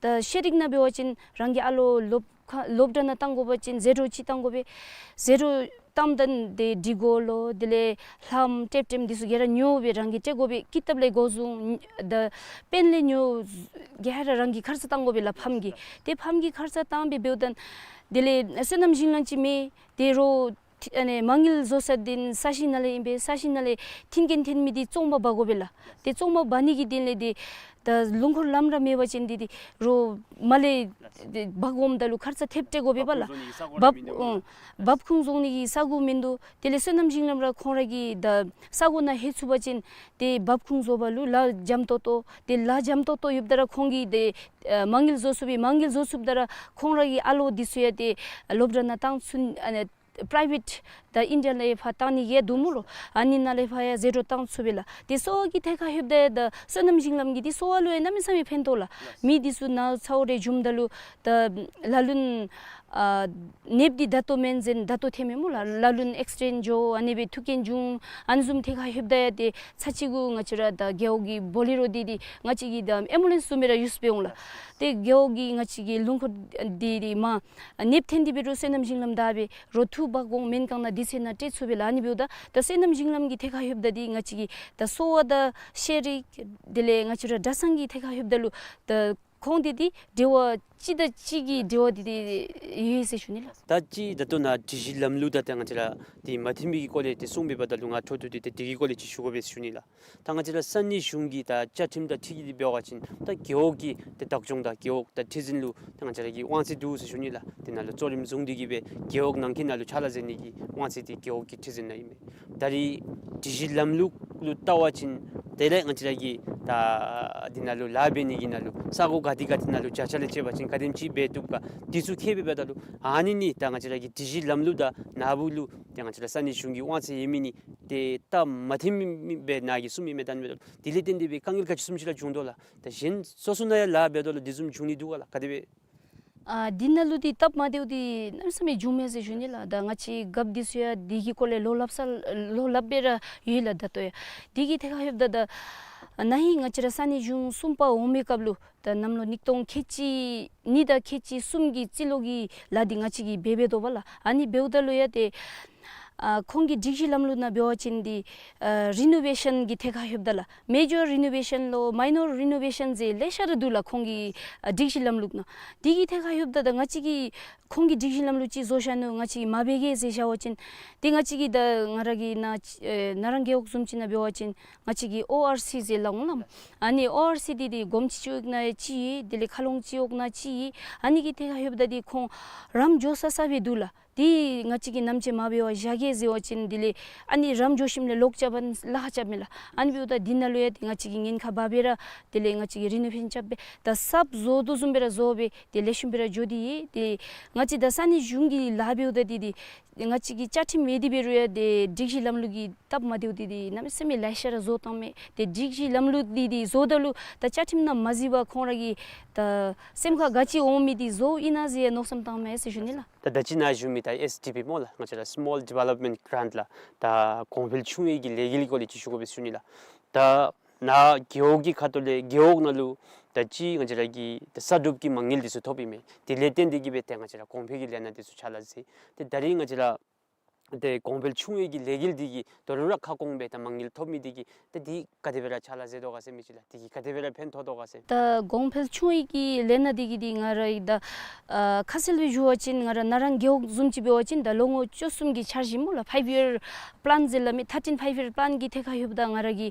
ད་ཤེས་རིག་ནང་འབད་བ་ཅིན་རང་གི་ཨ་ལོ་སློབ་ཁ་སློབ་གྲྭ་ནང་བཏང་དགོ་པ་ཅིན་ཟད་འགྲོ་ཅིག་བཏང་དགོ་པས། ཟད་འགྲོ་བཏངམ་ད་དེ་སྒྲིག་གོ་ལོ་དེ་ལས་ལྷམ་ཊེབ་ཊེམ་འདི་ཚུ་ག་ར་ཉོ་སྦེ་རང་གིས་སྤྲོད་དགོ་པས། ཀི་ཏབ་ལས་འགོ་བཟུང་ད་པེན་ལས་ཉོ་ག་ར་རང་གིས་ཁར་ས་བཏང་དགོ་པས་ལགས། ཕམ་གྱིས་ཏེ་ཕམ་གྱིས་ཁར་ས་བཏང་སྦེ་འབདཝ་ད་དེ་ལས་སོ་ནམ་ཞིང་ལམ་ཅིག་མེད། ཏེ་རོགས་ཨ་ནི་མ་དངུལ་བཟོ་ས་འདི་ས་ཞིང་ནང་ལས་ཨིན་པས། ས་ཞིང་ནང་ལས་མཐུན་རྐྱེན་ཐོན་མི་འདི་བཙོང་པར་འབག་དགོ་པས་ལགས། ཏེ་བཙོང་པར་འབག་ནི་གི་དོན་ལས་འདི་ད་ལུང་འཁོར་ལམ་ར་མེད་པ་ཅིན་འདི་འདི་རོགས་མར་ལས་འདི་འབག་འོངམ་ད་ལུ་ཁར་ས་ཐེབས་སྤྲོད་དགོ་པས་པ་ལགས། འབབ་ཁུངས་བཟོ་ནི་གི་ས་གོ་མིན་འདུག། འབབ་ཨ་འབབ་ཁུངས་བཟོ་ནི་གི་ས་གོ་མིན་འདུག། དེ་ལས་སོ་ནམ་ཞིང་ལམ་ར་ཁོང་ར་གི་ད་ས་གོ་ནང་ལྷོད་ཚུགས་པ་ཅིན་ཏེ་འབབ་ཁུངས་བཟོ་བ་ལུ་ལཱ་འཇམ་ཏོག་ཏོ། ཏེ་ལཱ་འཇམ་ཏོག་ཏོ་ཡོདཔ་ད་ར་ཁོང་གིས་ཏེ་ཨ་མ་དངུལ་བཟོ་ཚུགས་པས། མ་དངུལ་བཟོ་ཚུགསཔ་ད་ར་ཁོང་ར་གི་ཨ་ལོ་འདི་ཚུ་ཡང་ཏེ་སློབ་གྲྭ་ནང་བཏང་ཚུགས། ཨ་ནི་པ་རའི་བེཊ་ད་ཨིན་ཌི་ཡ་ལས་ཕར་བཏང་ནི་གི་འདུག་སྨོ་ལོ། ཨ་ནི་ནང་ལས་ཕར་ཡང་ཟད་འགྲོ་བཏང་ཚུགས་པས་ལགས། ཏེ་གསོ་བ་གི་ཐད་ཁར་ལྷོདཔ་ད་ད་སོ་ནམ་ཞིང་ལམ་གྱི་ཏེ་གསོ་བ་ལུ་ཡང་གནམ་མེད་ས་མེད་ཕན་ཐོགས་ལགས། མི་འདི་ཚུ་ནད་ཚ་བོ་རེ་བྱུངམ་ད་ལུ་ད་ལ་ལུ་ཨ་ནདཔ་འདི་ད་ལྟོ་མེན་ཟེར་ད་ལྟོ་ཐོནམ་མས་སྨོ་ལགས། ལ་ལུ་ཨེག་སི་ཌེནཊ་འགྱོ་ཨ་ནི་སྦེ་ཐུག་རྐྱེན་བྱུང་། ཨ་ནི་བཟུམ་ཐད་ཁར་ལྷོདཔ་ད་ཡང་ཏེ་ཚར་གཅིག་གུ་ང་བཅས་ར་ད་རྒེད་འོག་གི་བོ་ལེ་རོ་འདི་འདི་ང་བཅས་ཀྱིས་ད་ཨེམ་བུ་ལེནསི་བཟུམ་སྦེ་ར་ཡུསི་འབད་འོང་ལགས། ཏེ་རྒེད་འོག་གི་ང་བཅས་ཀྱི་ལུང་འཁོར་འདི་འདི་མ་ནདཔ་ཐོན་ཏེ་འབད་རུང་སོ་ནམ་ཞིང་ལམ་བདའ་སྦེ་རོགས་འཐུ་འབག་འོང་། སྨན་ཁང་ནང་དེ་ཚུ་ནང་སྤྲོད་ཚུགས་པས་ལགས། ཨ་ནི་འབདཝ་ད་ད་སོ་ནམ་ཞིང་ལམ་གྱི་ཐད་ཁར་ལྷོདཔ་ད་འདི་ང་བཅས་ཀྱི་ད་གསོ་བ་དང་ཤེས་རིག་དེ་ལས་ང་བཅས་ར་གྲྭ་ཚང་གི་ཐད་ཁར་ལྷོདཔ་ད་ལུ་ད་ཁོང་འདི་འདི་འབྲེལ་བ་གཅིག་དང་གཅིག་གི་འབྲེལ་བ་འདི་འདི་ཡོད་ཟེར་ཞུ་ནི་ལགས། ད་ཅི་ད་ལྟོ་ནཱ་སྒྲིག་གཞི་ལམ་ལུགས་དང་ཏེ་ང་བཅས་ར་འདི་མ་མཐུན་པའི་གི་སྐོར་ལས་ཏེ་གསུངས་པའི་བར་ད་ལུ་ང་འཕྲོ་མཐུད་དེ་ཏེ་དེ་གི་སྐོར་ལས་ཅིག་ཞུ་དགོ་པས་ཞུ་ནི་ལགས། ད་ང་བཅས་ར་ས་གནས་གཞུང་གི་ད་བཅའ་ཁྲིམས་དང་འཁྲིལ་ཏེ་འབད་བ་ཅིན་ད་རྒེད་འོག་གི་ཏེ་བདག་སྐྱོང་དང་རྒེད་འོག་ད་ཁྲི་འཛིན་ལུ་ད་ང་བཅས་ར་གི་དབང་ཚད་འདུག་ཟེར་ཞུ་ནི་ལགས། དེ་ནང་ལུ་གཙོ་རིམ་བཟུང་སྟེ་གི་སྦེ་རྒེད་འོག་ནང་འཁོད་ནང་ལུ་ཕྱག་ལཱ་མཛད་ནི་གི་དབང་ཚད་འདི་རྒེད་འོག་གི་ཁྲི་འཛིན་ནང་ཨིན་མས། ད་རིས་སྒྲིག་གཞི་ལམ་ལུགས་ལུ་བལྟ་བ་ཅིན་དེ་ལས་ང་བཅས་ར་གི་ད་འདི་ནང་ལུ་ལཱ་འབད་ནི་གི་ནང་ལུ་ས་གོ་ག་ཏེ་ག་ཏེ་ནང་ལུ་བརྒྱ་ཆ་ལས་བཅད་པ་ཅིན་ག་དེམ་ཅིག་འབད་བཏུབ་ག་འདི་ཚུ་མཁྱེན་པའི་བར་ད་ལུ་ཨ་ནི་ནི་ད་ང་བཅས་ར་གི་སྒྲིག་གཞི་ལམ་ལུགས་དང་ནཱ་བུ་ལུ་ཏེ་ང་བཅས་ར་ས་གནས་གཞུང་གི་དབང་ཚད་ཡོད་མི་ནི་ཏེ་ད་མ་མཐུན་མི་སྦེ་ནཱ་གིས་གསུངས་མི་མས། ད་ཨ་ནི་འབདཝ་ད་དེ་ལས་བརྟེན་ཏེ་སྦེ་དཀའ་ངལ་ག་ཅི་བཟུམ་ཅིག་ར་བྱུང་དོ་ལགས། ད་གཞན་སོ་སོ་ནང་ཡང་ལཱ་འབད་དོ་ལགས། དེ་བཟུམ་བྱུང་ནི་འདུག་ག་ལགས། ག་དེ་སྦེ། ཨ་འདི་ནང་ལུ་འདི་སྟབས་མ་བདེཝ་འདི་གནམ་མེད་ས་མེད་བྱུང་མས་ཟེར་ཞུ་ནི་ལགས། ད་ང་བཅས་རྒཔོ་འདི་ཚུ་ཡང་འདི་གི་སྐོར་ལས་བློ་སླབ་ས་བློ་སླབ་སྦེ་ར་ཡོད་ལགས། ད་ལྟོ་ཡང་འདི་གི་ཐད་ཁར་ལྷོདཔ་ད་ད་ཨ་ན་ཧིང་ང་བཅས་ར་ས་གནས་གཞུང་གསུམ་པ་འོང་མི་སྐབས་ལུ་ད་གནམ་ལོ་ཉིས་སྟོང་ཁལ་གཅིག་གཉིས་དང་ཁལ་གཅིག་གསུམ་གྱི་རྩིས་ལོ་གི་ལཱ་འདི་ང་བཅས་ཀྱིས་འབད་འབདཝ་ད་ལགས། ཨ་ནི་འབདཝ་ད་ལུ་ཡང་ཏེ་ཨ་ཁོང་གི་སྒྲིག་གཞི་ལམ་ལུགས་ནང་འབད་བ་ཅིན་འདི་ཨ་རི་ནོ་ཝེ་ཤཱན་གྱི་ཐད་ཁར་ལྷོདཔ་ད་ལགས། མེ་ཇར་རི་ནོ་ཝེ་ཤཱན་ལོ་མའི་ནོར་རི་ནོ་ཝེ་ཤཱན་ཟེར་ལེ་ཤ་ར་འདུག་ལགས། ཁོང་གི་ཨ་སྒྲིག་གཞི་ལམ་ལུགས་ནང་འདི་གི་ཐད་ཁར་ལྷོདཔ་ད་ད་ང་བཅས་ཀྱིས་ཁོང་གི་སྒྲིག་གཞི་ལམ་ལུགས་ཅིག་བཟོ་བཞག་ནུག། ང་བཅས་ཀྱིས་མ་འབད་གེ་ཟེར་བཞག་པ་ཅིན་ཏེ་ང་བཅས་ཀྱིས་ད་ང་ར་གི་ནཱ་ཨེ་ན་རང་རྒེད་འོག་བཟུམ་ཅིག་ནང་འབད་བ་ཅིན་ང་བཅས་ཀྱིས་ཨོ་ཨར་སི་ཟེར་སླབ་འོང་ལགས། ཨ་ནི་ཨོ་ཨར་སི་འདི་འདི་དགོངམ་ཅིག་ཅིག་འོག་ནང་ཡང་ཅིག་ཡོད། དེ་ལས་མཁའ་ཀློང་ཅིག་འོག་ནང་ཅིག་ཡོད། ཨ་ནི་གི་ཐད་ཁར་ལྷོདཔ་ད་འདི་ཁོང་རམ་འགྱོ་ས་ས་སྦེ་འདུག་ལགས། འདི་ང་བཅས་ཀྱིས་ནམ་ཅིག་མ་འབད་བར་བཞག་གེ་ཟེར་བ་ཅིན་དེ་ལས་ཨ་ནི་རམ་འགྱོ་ཞིནམ་ལས་ལོག་རྐྱབ་པ་ལཱ་ཁག་རྐྱབ་མས་ལགས། ཨ་ནི་འབདཝ་ད་འདི་ནང་ལུ་ཡང་ཏེ་ང་བཅས་ཀྱིས་ཉེན་ཁ་འབག་སྦེ་ར་དེ་ལས་ང་བཅས་ཀྱིས་རི་ནོ་ཝེ་ཤཱན་རྐྱབ་སྦེ་ད་གསརཔ་བཟོ་དོ་བཟུམ་སྦེ་ར་བཟོ་སྦེ་ཏེ་ལེགས་ཤོམ་སྦེ་ར་འགྱོ་སྟེ་ཡོད། ཏེ་ང་བཅས་ད་ས་གནས་གཞུང་གི་ལཱ་འབདཝ་ད་འདི་འདི་ང་བཅས་ཀྱི་བཅའ་ཁྲིམས་ཡོད་དེ་འབད་རུང་ཡང་ཏེ་སྒྲིག་གཞི་ལམ་ལུགས་ཀྱི་སྟབས་མ་བདེཝ་འདི་འདི་གནམ་མེད་ས་མེད་ལེ་ཤ་ར་བཟོ་བཏངམ་མས། ཏེ་སྒྲིག་གཞི་ལམ་ལུགས་འདི་འདི་བཟོཝ་ད་ལུ་ད་བཅའ་ཁྲིམས་ནང་མ་གཟིགས་པར་ཁོང་ར་གི་ད་སེམས་ཁར་ག་ཅི་འོང་མི་འདི་བཟོཝ་ཨིན་ན་ཟེར་མནོ་བསམ་བཏངམ་མས་ཟེར་ཞུ་ནི་ལགས། ད་ད་ཅི་ནཱ་ཞུ་མི་ད་ཨེསི་ཌི་པི་སྨོ་ལགས། ང་བཅས་ར་སི་མོལ་ཌི་ཝེ་ལོབ་མེནཊ་གྷ་རེནཊ་ལགས། ད་གོང་འཕེལ་ཆུང་བའི་གི་ལས་འགུལ་སྐོར་ལས་ཅིག་ཞུ་དགོ་པས་ཟེར་ཞུ་ནི་ལགས། ད་ནཱ་རྒེད་འོག་གི་ཁ་ཐུག་ལས་རྒེད་འོག་ནང་ལུ་ད་ཅི་ང་བཅས་ར་གི་ད་གསར་སྒྲུབ་ཀྱི་མ་དངུལ་འདི་ཚུ་ཐོབ་ཨིན་མས། དེ་ལས་བརྟེན་ཏེ་གིས་སྦེ་ཏེ་ང་བཅས་ར་གོང་འཕེལ་གྱི་ལས་སྣ་འདི་ཚུ་ཕྱག་ལཱ་མཛད། ཏེ་ད་རིས་ང་བཅས་ར་ཏེ་གོང་འཕེལ་ཆུང་བའི་གི་ལས་འགུལ་འདི་གིས་དོ་རུང་ར་ཁ་སྐོང་སྦེ་ད་མ་དངུལ་ཐོབ་མི་འདི་གིས་ཏེ་འདི་ག་དེ་སྦེ་ར་ཕྱག་ལཱ་མཛད་དོ་ག་ཟེར་མི་ཅིག་ལགས། འདི་གིས་ག་དེ་སྦེ་ར་ཕན་ཐོགས་དོ་ག་ཟེར། ད་གོང་འཕེལ་ཆུང་བའི་གི་ལས་སྣ་འདི་གིས་འདི་ང་ར་ད་ཨ་ཁ་གསལ་སྦེ་ཞུ་བ་ཅིན་ང་ར་ན་རང་རྒེད་འོག་བཟུམ་ཅིག་འབད་བ་ཅིན་ད་ལོ་ངོ་བཅུ་གསུམ་གྱི་འཆར་གཞི་སྨོ་ལགས། ཕའིབ་ཡིར་པ་ལཱན་ཟེར་སླབ་མི་ཐར་ཊིན་ཕའིབ་ཡིར་པ་ལཱན་གྱི་ཐད་ཁར་ལྷོདཔ་ད་ང་ར་གི་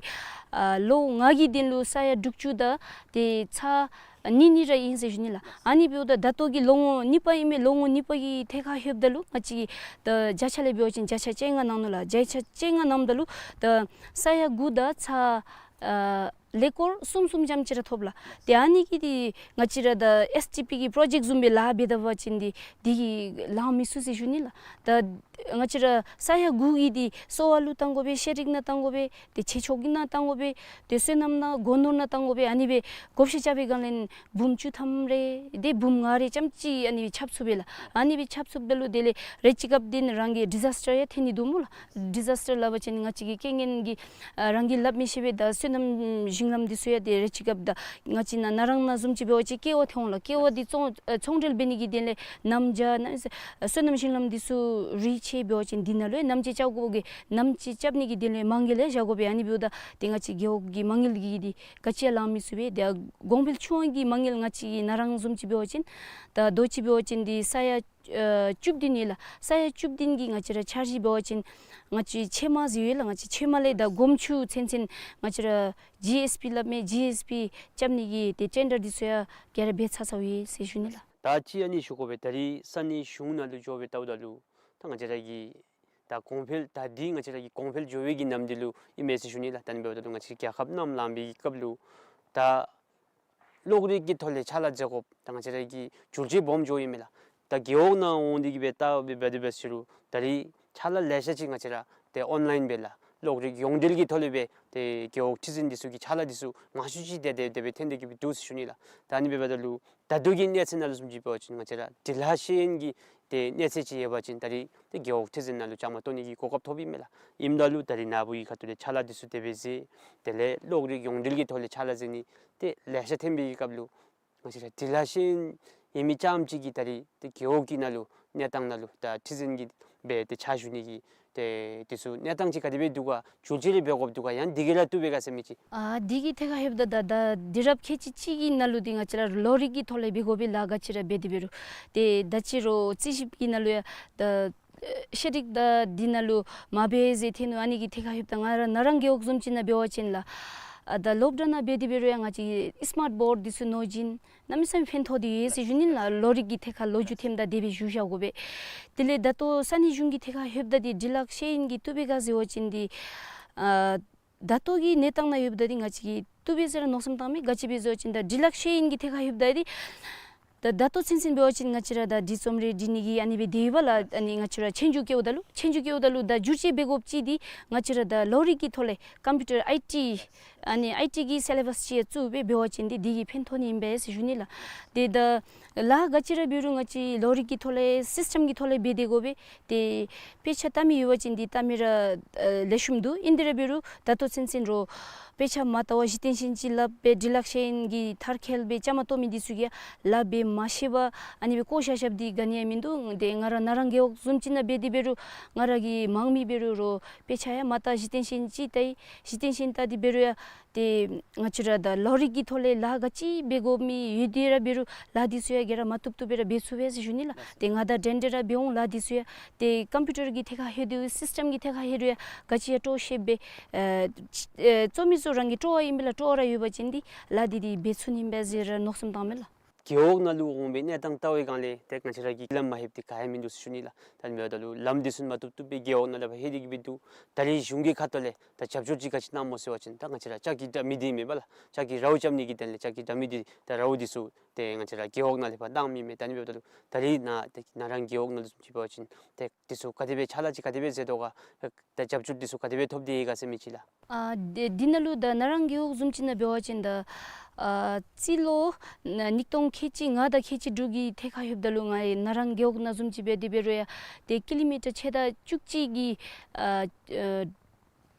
ཨ་ལོ་ལྔ་གི་དོན་ལུ་ས་ཡ་དྲུག་ཅུ་དང་ཏེ་ཚག་གཉིས་གཉིས་ར་ཨིན་ཟེར་ཞུ་ནི་ལགས། ཨ་ནི་འབདཝ་ད་ད་ལྟོ་གི་ལོ་ངོ་གཉིས་པ་ཨིན་མས། ལོ་ངོ་གཉིས་པ་གི་ཐད་ཁར་ལྷོདཔ་ད་ལུ་ང་བཅས་ཀྱིས་ད་བརྒྱ་ཆ་ལས་འབད་བ་ཅིན་བརྒྱ་ཆ་བཅོ་ལྔ་གནང་ནུག་ལགས། བརྒྱ་ཆ་བཅོ་ལྔ་གནངམ་ད་ལུ་ད་ས་ཡ་དགུ་དང་ཚག་ཨ་ཀོར་གསུམ་གསུམ་ཙམ་ཅིག་ར་ཐོབ་ལགས། ཏེ་ཨ་ནི་གིས་འདི་ང་བཅས་ར་ད་ཨེསི་ཌི་པི་གི་པྲོ་ཇེཀཊ་བཟུམ་སྦེ་ལཱ་འབད་ད་པ་ཅིན་འདི་འདི་གིས་ལང་མི་ཚུགས་ཟེར་ཞུ་ནི་ལགས། ད་ང་བཅས་ར་ས་ཡ་དགུ་གི་འདི་གསོ་བ་ལུ་བཏང་དགོ་པས། ཤེས་རིག་ནང་བཏང་དགོ་པས། ཏེ་ཆོས་ཕྱོགས་ཀྱི་ནང་བཏང་དགོ་པས། ཏེ་སོ་ནམ་ནང་སྒོ་ནོར་ནང་བཏང་དགོ་པས། ཨ་ནི་སྦེ་བགོ་བཤའ་རྐྱབ་པའི་སྒང་ལས་འབུམ་བཅུ་ཐམ་རེ་ཏེ་འབུམ་ལྔ་རེ་ཙམ་ཅིག་ཨ་ནི་སྦེ་ཁྱབ་ཚུགས་པས་ལགས། ཨ་ནི་སྦེ་ཁྱབ་ཚུགསཔ་ད་ལུ་དེ་ལས་རེ་ཅིག་སྐབས་འདི་ནི་རང་གི་ཌི་ཛཱས་ཊར་ཡང་ཐོན་ནི་འདུག་སྨོ་ལགས། ཌི་ཛཱས་ཊར་སླབ་པ་ཅིན་ང་བཅས་ཀྱི་རྐྱེན་ངན་གྱི་ཨ་རང་གིས་སླབ་མི་ཤེས་པའི་ད་སོ་ནམ་ཞིང་ལམ་འདི་ཚུ་ཡང་ཏེ་རེ་ཅིག་སྐབས་ད་ང་བཅས་ནཱ་ན་རང་ནང་བཟུམ་ཅིག་འབད་བ་ཅིན་ཀེ་བ་ཐོན་འོང་ལགས། ཀེ་བ་འདི་ཚོང་ཨ་ཚོང་འབྲེལ་འབད་ནི་གི་དོན་ལས་གནམ་བྱཱར་ནང་སོ་ནམ་ཞིང་ལམ་འདི་ཚུ་རི་ཆེ་འབད་བ་ཅིན་འདི་ནང་ལུ་ཡང་གནམ་དཔྱད་རྐྱབ་དགོ་གི། གནམ་དཔྱད་རྐྱབ་ནི་གི་དོན་ལས་མ་དངུལ་ཡང་བཞག་དགོ་པས། ཨ་ནི་འབདཝ་ད་ཏེ་ང་བཅས་རྒེད་འོག་གི་མ་དངུལ་གྱི་འདི་ག་ཅི་ཡང་ལང་མི་ཚུགས་པས། ཏེ་གོང་འཕེལ་ཆུང་བའི་གི་མ་དངུལ་ང་བཅས་ཀྱི་ན་རང་བཟུམ་ཅིག་འབད་བ་ཅིན་ད་དོ་ཅི་འབད་བ་ཅིན་འདི་ས་ཡ་ཨ་བཅུ་བདུན་ཨིན་ལགས། ས་ཡ་བཅུ་བདུན་གྱི་ང་བཅས་ར་འཆར་གཞི་འབད་བ་ཅིན་ང་བཅས་ཕྱེ་མར་ཟེར་ཡོད་ལགས། ང་བཅས་ཕྱེ་མར་ལས་ད་སྒོམ་ཆུ་ཚུན་ཚོད་ང་བཅས་ར་ཇི་ཨེསི་པི་སླབ་མི་ཇི་ཨེསི་པི་རྐྱབ་ནི་གི་ཏེ་ཊེན་ཌར་འདི་ཚུ་ཡང་ག་ར་འབད་ཚར་ཚརཝ་ཨིན་ཟེར་ཞུ་ནི་ལགས། ད་ཅི་ཨ་ནི་ཞུ་དགོ་པས། ད་རིས་ས་གནས་གཞུང་ནང་ལུ་འགྱོ་སྦེ་བལྟཝ་ད་ལུ་ད་ང་བཅས་ར་གི་ད་གོང་འཕེལ་ད་འདི་ང་བཅས་ར་གི་གོང་འཕེལ་འགྱོ་བའི་གི་ནམ་དུས་ལུ་ཨིན་མས་ཟེར་ཞུ་ནི་ལགས། ད་ཨ་ནི་འབདཝ་ད་ལུ་ང་བཅས་རྒྱལ་ཁབ་ནང་ལང་པའི་གི་སྐབས་ལུ་ད་གློག་རིག་གི་ཐོག་ལས་ཕྱག་ལཱ་མཛད་དགོཔ་ད་ང་བཅས་ར་གི་བསྒྱུར་བཅོས་སྦོམ་འགྱོཝ་ཨིན་མས་ལགས། ད་རྒེད་འོག་ནང་འོང་སྟེ་གིས་སྦེ་བལྟ་སྦེ་འབད་དེ་འབད་ཟེར་རུང་ད་རིས་ཕྱག་ལཱ་ལེ་ཤ་ཅིག་ང་བཅས་ར་ཏེ་ཨོན་ལཱའིན་སྦེ་ལགས་གློག་རིག་ཡོངས་འབྲེལ་གྱི་ཐོག་ལས་སྦེ་ཏེ་རྒེད་འོག་ཁྲི་འཛིན་འདི་ཚུ་གི་ཕྱག་ལཱ་འདི་ཚུ་མང་ཤོས་ཅིག་ཏེ་དེ་དེ་སྦེ་ཐོན་ཏེ་གིས་སྦེ་འདུག་ཟེར་ཞུ་ནི་ལགས། ད་ཨ་ནི་འབདཝ་ད་ལུ་ད་ལྟོ་གི་གནས་ཚད་ནང་ལུ་བཟུམ་ཅིག་འབད་བ་ཅིན་ང་བཅས་ར་འབྲི་ལྷག་ཤེས་ཡོན་གྱི་ཏེ་གནས་ཚད་ཅིག་ཡོད་པ་ཅིན་ད་རིས་ཏེ་རྒེད་འོག་ཁྲི་འཛིན་ནང་ལུ་བཅའ་མར་གཏོགས་ནི་གི་གོ་སྐབས་ཐོབ་ཨིན་མས་ལགས། ཨིནམ་ད་ལུ་ད་རིས་ནཱ་བུ་གི་ཁ་ཐུག་ལས་ཕྱག་ལཱ་འདི་ཚུ་དེ་སྦེ་མཛད། དེ་ལས་གློག་རིག་ཡོངས་འབྲེལ་གྱི་ཐོག་ལས་ཕྱག་ལཱ་མཛད་ནི་ཏེ་ལེ་ཤ་ཐོན་པའི་གི་སྐབས་ལུ་ང་བཅས་ར་འབྲི་ལྷག་ཤེས་ཡོན་ཡོད་མི་རྐྱངམ་ཅིག་གིས་ད་རིས་ཏེ་རྒེད་འོག་གི་ནང་ལུ་གནས་སྟངས་ནང་ལུ་ད་ཁྲི་འཛིན་གྱི་སྦེ་ཏེ་ཕྱག་ཞུ་ནི་གི་ཏེ་འདི་ཚུ་གནས་སྟངས་ཅིག་ག་དེ་སྦེ་འདུག་ག། བསྒྱུར་བཅོས་རེ་འབད་དགོཔ་འདུག་ག། ཡང་འདི་གིས་ར་བཏུབ་པས་ག་ཟེར་མི་ཅིག། ཨ་འདི་གི་ཐད་ཁར་ལྷོདཔ་ད་ད་ད་དུས་རབས་ཁལ་གཅིག་གཅིག་གི་ནང་ལུ་འདི་ང་བཅས་ར་གློག་རིག་གི་ཐོག་ལས་འབད་དགོ་པའི་ལཱ་ག་ཅི་ར་འབད་དེ་འབད་རུང་ཏེ་ད་ཅི་རུང་རྩིས་ཞིབ་ཀྱི་ནང་ལུ་ཡང་ད་ཤེས་རིག་དང་འདི་ནང་ལུ་མ་འབད་ཟེར་ཐོན་ནུག། ཨ་ནི་གི་ཐད་ཁར་ལྷོདཔ་ད་ང་ར་ན་རང་རྒེད་འོག་བཟུམ་ཅིག་ནང་འབད་བ་ཅིན་ལགས། ཨ་ད་སློབ་གྲྭ་ནང་འབད་དེ་འབད་རུང་ཡང་ང་བཅས་སི་མཱཊ་བོརཌ་འདི་ཚུ་མནོ་བྱིན་གནམ་མེད་ས་མེད་ཕན་ཐོགས་ཏེ་ཡོད་ཟེར་ཞུ་ནི་ལགས། གློག་རིག་གི་ཐད་ཁར་ལོ་རྒྱུས་ཐོནམ་ད་དེ་སྦེ་ཞུ་བཞག་དགོ་པས། དེ་ལས་ད་ལྟོ་ས་གནས་གཞུང་གི་ཐད་ཁར་ལྷོདཔ་ད་འདི་འབྲི་ལྷག་ཤེས་ཡོན་གྱིས་བཏུབ་པས་ག་ཟེར་བ་ཅིན་འདི་ཨ་ད་ལྟོ་གི་གནས་སྟངས་ནང་ལྷོདཔ་ད་འདི་ང་བཅས་ཀྱིས་བཏུབ་པས་ཟེར་ར་མནོ་བསམ་བཏངམ་མས། ག་ཅི་སྦེ་ཟེར་བ་ཅིན་ད་འབྲི་ལྷག་ཤེས་ཡོན་གྱི་ཐད་ཁར་ལྷོདཔ་ད་འདི་ད་ད་ལྟོ་ཚུན་ཚོད་འབད་བ་ཅིན་ང་བཅས་ར་ད་འབྲི་རྩོམ་རེ་འབྲི་ནི་གི་ཨ་ནི་སྦེ་དེ་ཡོད་པ་ལགས། ཨ་ནི་ང་བཅས་ར་ཆོས་རྒྱུགས་རྐྱབ་ད་ལུ་ཆོས་རྒྱུགས་རྐྱབ་ད་ལུ་ད་བསྒྱུར་བཅོས་འབད་དགོཔ་ཅིག་འདི་ང་བཅས་ར་ད་གློག་རིག་གི་ཐོག་ལས་ཀམ་པིའུ་ཊར་ཨའི་ཊི་ ཨ་ནི་ཨའི་ཊི་གི་སི་ལེ་བཱསི་ཅིག་ཡང་བཙུགས་སྦེ་འབད་བ་ཅིན་འདི་འདི་གིས་ཕན་ཐོགས་ནི་ཨིན་པས་ཟེར་ཞུ་ནི་ལགས། ཏེ་ད་ལཱ་ག་ཅི་ར་འབད་རུང་ང་བཅས་ལོ་རིམ་གྱི་ཐོག་ལས་སིསི་ཊམ་གྱི་ཐོག་ལས་འབད་དེ་དགོ་པས། ཏེ་དཔེ་ཆ་བལྟ་མི་ཡོད་པ་ཅིན་འདི་བལྟ་མི་ར་ཨ་ལེགས་ཤོམ་འདུག། ཨིན་དེ་ར་འབད་རུང་ད་ལྟོ་ཚུན་ཚོད་རོགས་དཔེ་ཆ་མ་བལྟ་བར་གཞི་རྟེན་ཅན་ཅིག་ལགཔ་སྦེ་ཌི་ལཱཀ་ཤན་གྱི་མཐར་འཁྱོལ་སྦེ་བཅའ་མར་གཏོགས་མི་འདི་ཚུ་གིས་ལཱ་འབད་མ་ཤེས་པར་ཨ་ནི་སྦེ་བཀོ་བཞག་བཞགཔ་འདི་ག་ནི་ཡང་མིན་འདུག། ཏེ་ང་ར་ན་རང་རྒེད་འོག་བཟུམ་ཅིག་ནང་འབད་དེ་འབད་རུང་ང་ར་གི་མང་མི་འབད་རུང་རོགས་དཔེ་ཆ་ཡང་མ་བལྟ། གཞི་རྟེན་ཅན་ཅིག་བལྟ་ཡི། གཞི་རྟེན་ཅན་བལྟ་སྟེ་འབད་རུང་ཡང་ཏེ་ང་བཅས་ར་ད་ལོ་རིམ་གྱི་ཐོག་ལས་ལཱ་ག་ཅི་འབད་དགོ་མི་ཡོད་དེ་ར་འབད་རུང་ལཱ་འདི་ཚུ་ཡང་ག་ར་མ་བཏུབ་བཏུབ་སྦེ་ར་འབད་ཚུགས་པས་ཟེར་ཞུ་ནི་ལགས། ཏེ་ང་དང་འདྲན་འདྲ་ར་འབད་འོང་ལཱ་འདི་ཚུ་ཡང། ཏེ་ཀམ་པིའུ་ཊར་གྱི་ཐད་ཁར་ལྷོད་དེ་སིསི་ཊམ་གྱི་ཐད་ཁར་ལྷོད་རུང་ཡང་ག་ཅི་ཡང་སྤྲོ་ཤེས་སྦེ་ཨ་ཨ་གཙོ་མི་ཚུ་རང་གི་སྤྲོ་བ་ཨིན་པས་ལགས། སྤྲོ་བ་ར་ཡོད་པ་ཅིན་འདི་ལཱ་འདི་འདི་འབད་ཚུགས་ནི་ཨིན་པས་ཟེར་ར་མནོ་བསམ་བཏངམ་མས་ལགས། རྒེད་འོག་ནང་ལུ་འོང་བའི་གནས་སྟངས་བལྟ་བའི་སྒང་ལས་ཏེ་ང་བཅས་ར་གིས་ལམ་མ་ལྷོདཔ་འདི་ག་ཡང་མིན་འདུག་ཟེར་ཞུ་ནི་ལགས། ད་ཨ་ནི་འབདཝ་ད་ལུ་ལམ་འདི་ཚུ་མ་བཏུབ་བཏུབ་སྦེ་རྒེད་འོག་ནང་ལས་ཕར་ལྷོད་དེ་གི་སྦེ་འདུག། ད་རེས་གཞུང་གི་ཁ་ཐུག་ལས་ད་རྒྱབ་སྐྱོར་ཅིག་ག་ཅི་གནངམ་སྨོ་ཟེར་བ་ཅིན་ད་ང་བཅས་ར་ལྕགས་ཀྱི་དྲ་མིག་འདི་མེད་པ་ལགས། ལྕགས་ཀྱི་རཝ་རྐྱབ་ནི་གི་དོན་ལས་ལྕགས་ཀྱི་དྲ་མིག་འདི་ད་རཝ་འདི་ཚུ་ཏེ་ང་བཅས་ར་རྒེད་འོག་ནང་ལས་ཕར་གནང་མི་མས། ད་ཨ་ནི་འབདཝ་ད་ལུ་ད་རེས་ནཱ་ཏེ་ན་རང་རྒེད་འོག་ནང་ལུ་བཟུམ་ཅིག་འབད་བ་ཅིན་ཏེ་འདི་ཚུ་ག་དེ་སྦེ་ཕྱག་ལཱ་ཅིག་ག་དེ་སྦེ་མཛད་དོ་ག། ད་རྒྱབ་སྐྱོར་འདི་ཚུ་ག་དེ་སྦེ་ཐོབ་སྟེ་ཡོད་ག་ཟེར་མི་ཅིག་ལགས། ཨ་འདི་འདི་ནང་ལུ་ད་ན་རང་རྒེད་འོག་བཟུམ་ཅིག་ནང་འབད་བ་ཅིན་ད་ཨ་རྩིས་ལོ་ན་ཉིས་སྟོང་ཁལ་གཅིག་ལྔ་དང་ཁལ་གཅིག་དྲུག་གི་ཐད་ཁར་ལྷོདཔ་ད་ལུ་ང་ཡང་ན་རང་རྒེད་འོག་ནང་བཟུམ་ཅིག་འབད་དེ་འབད་རུང་ཡང་ཏེ་ཀི་ལོ་མི་ཊར་ཕྱེད་དང་བཅུ་གཅིག་གི་ཨ་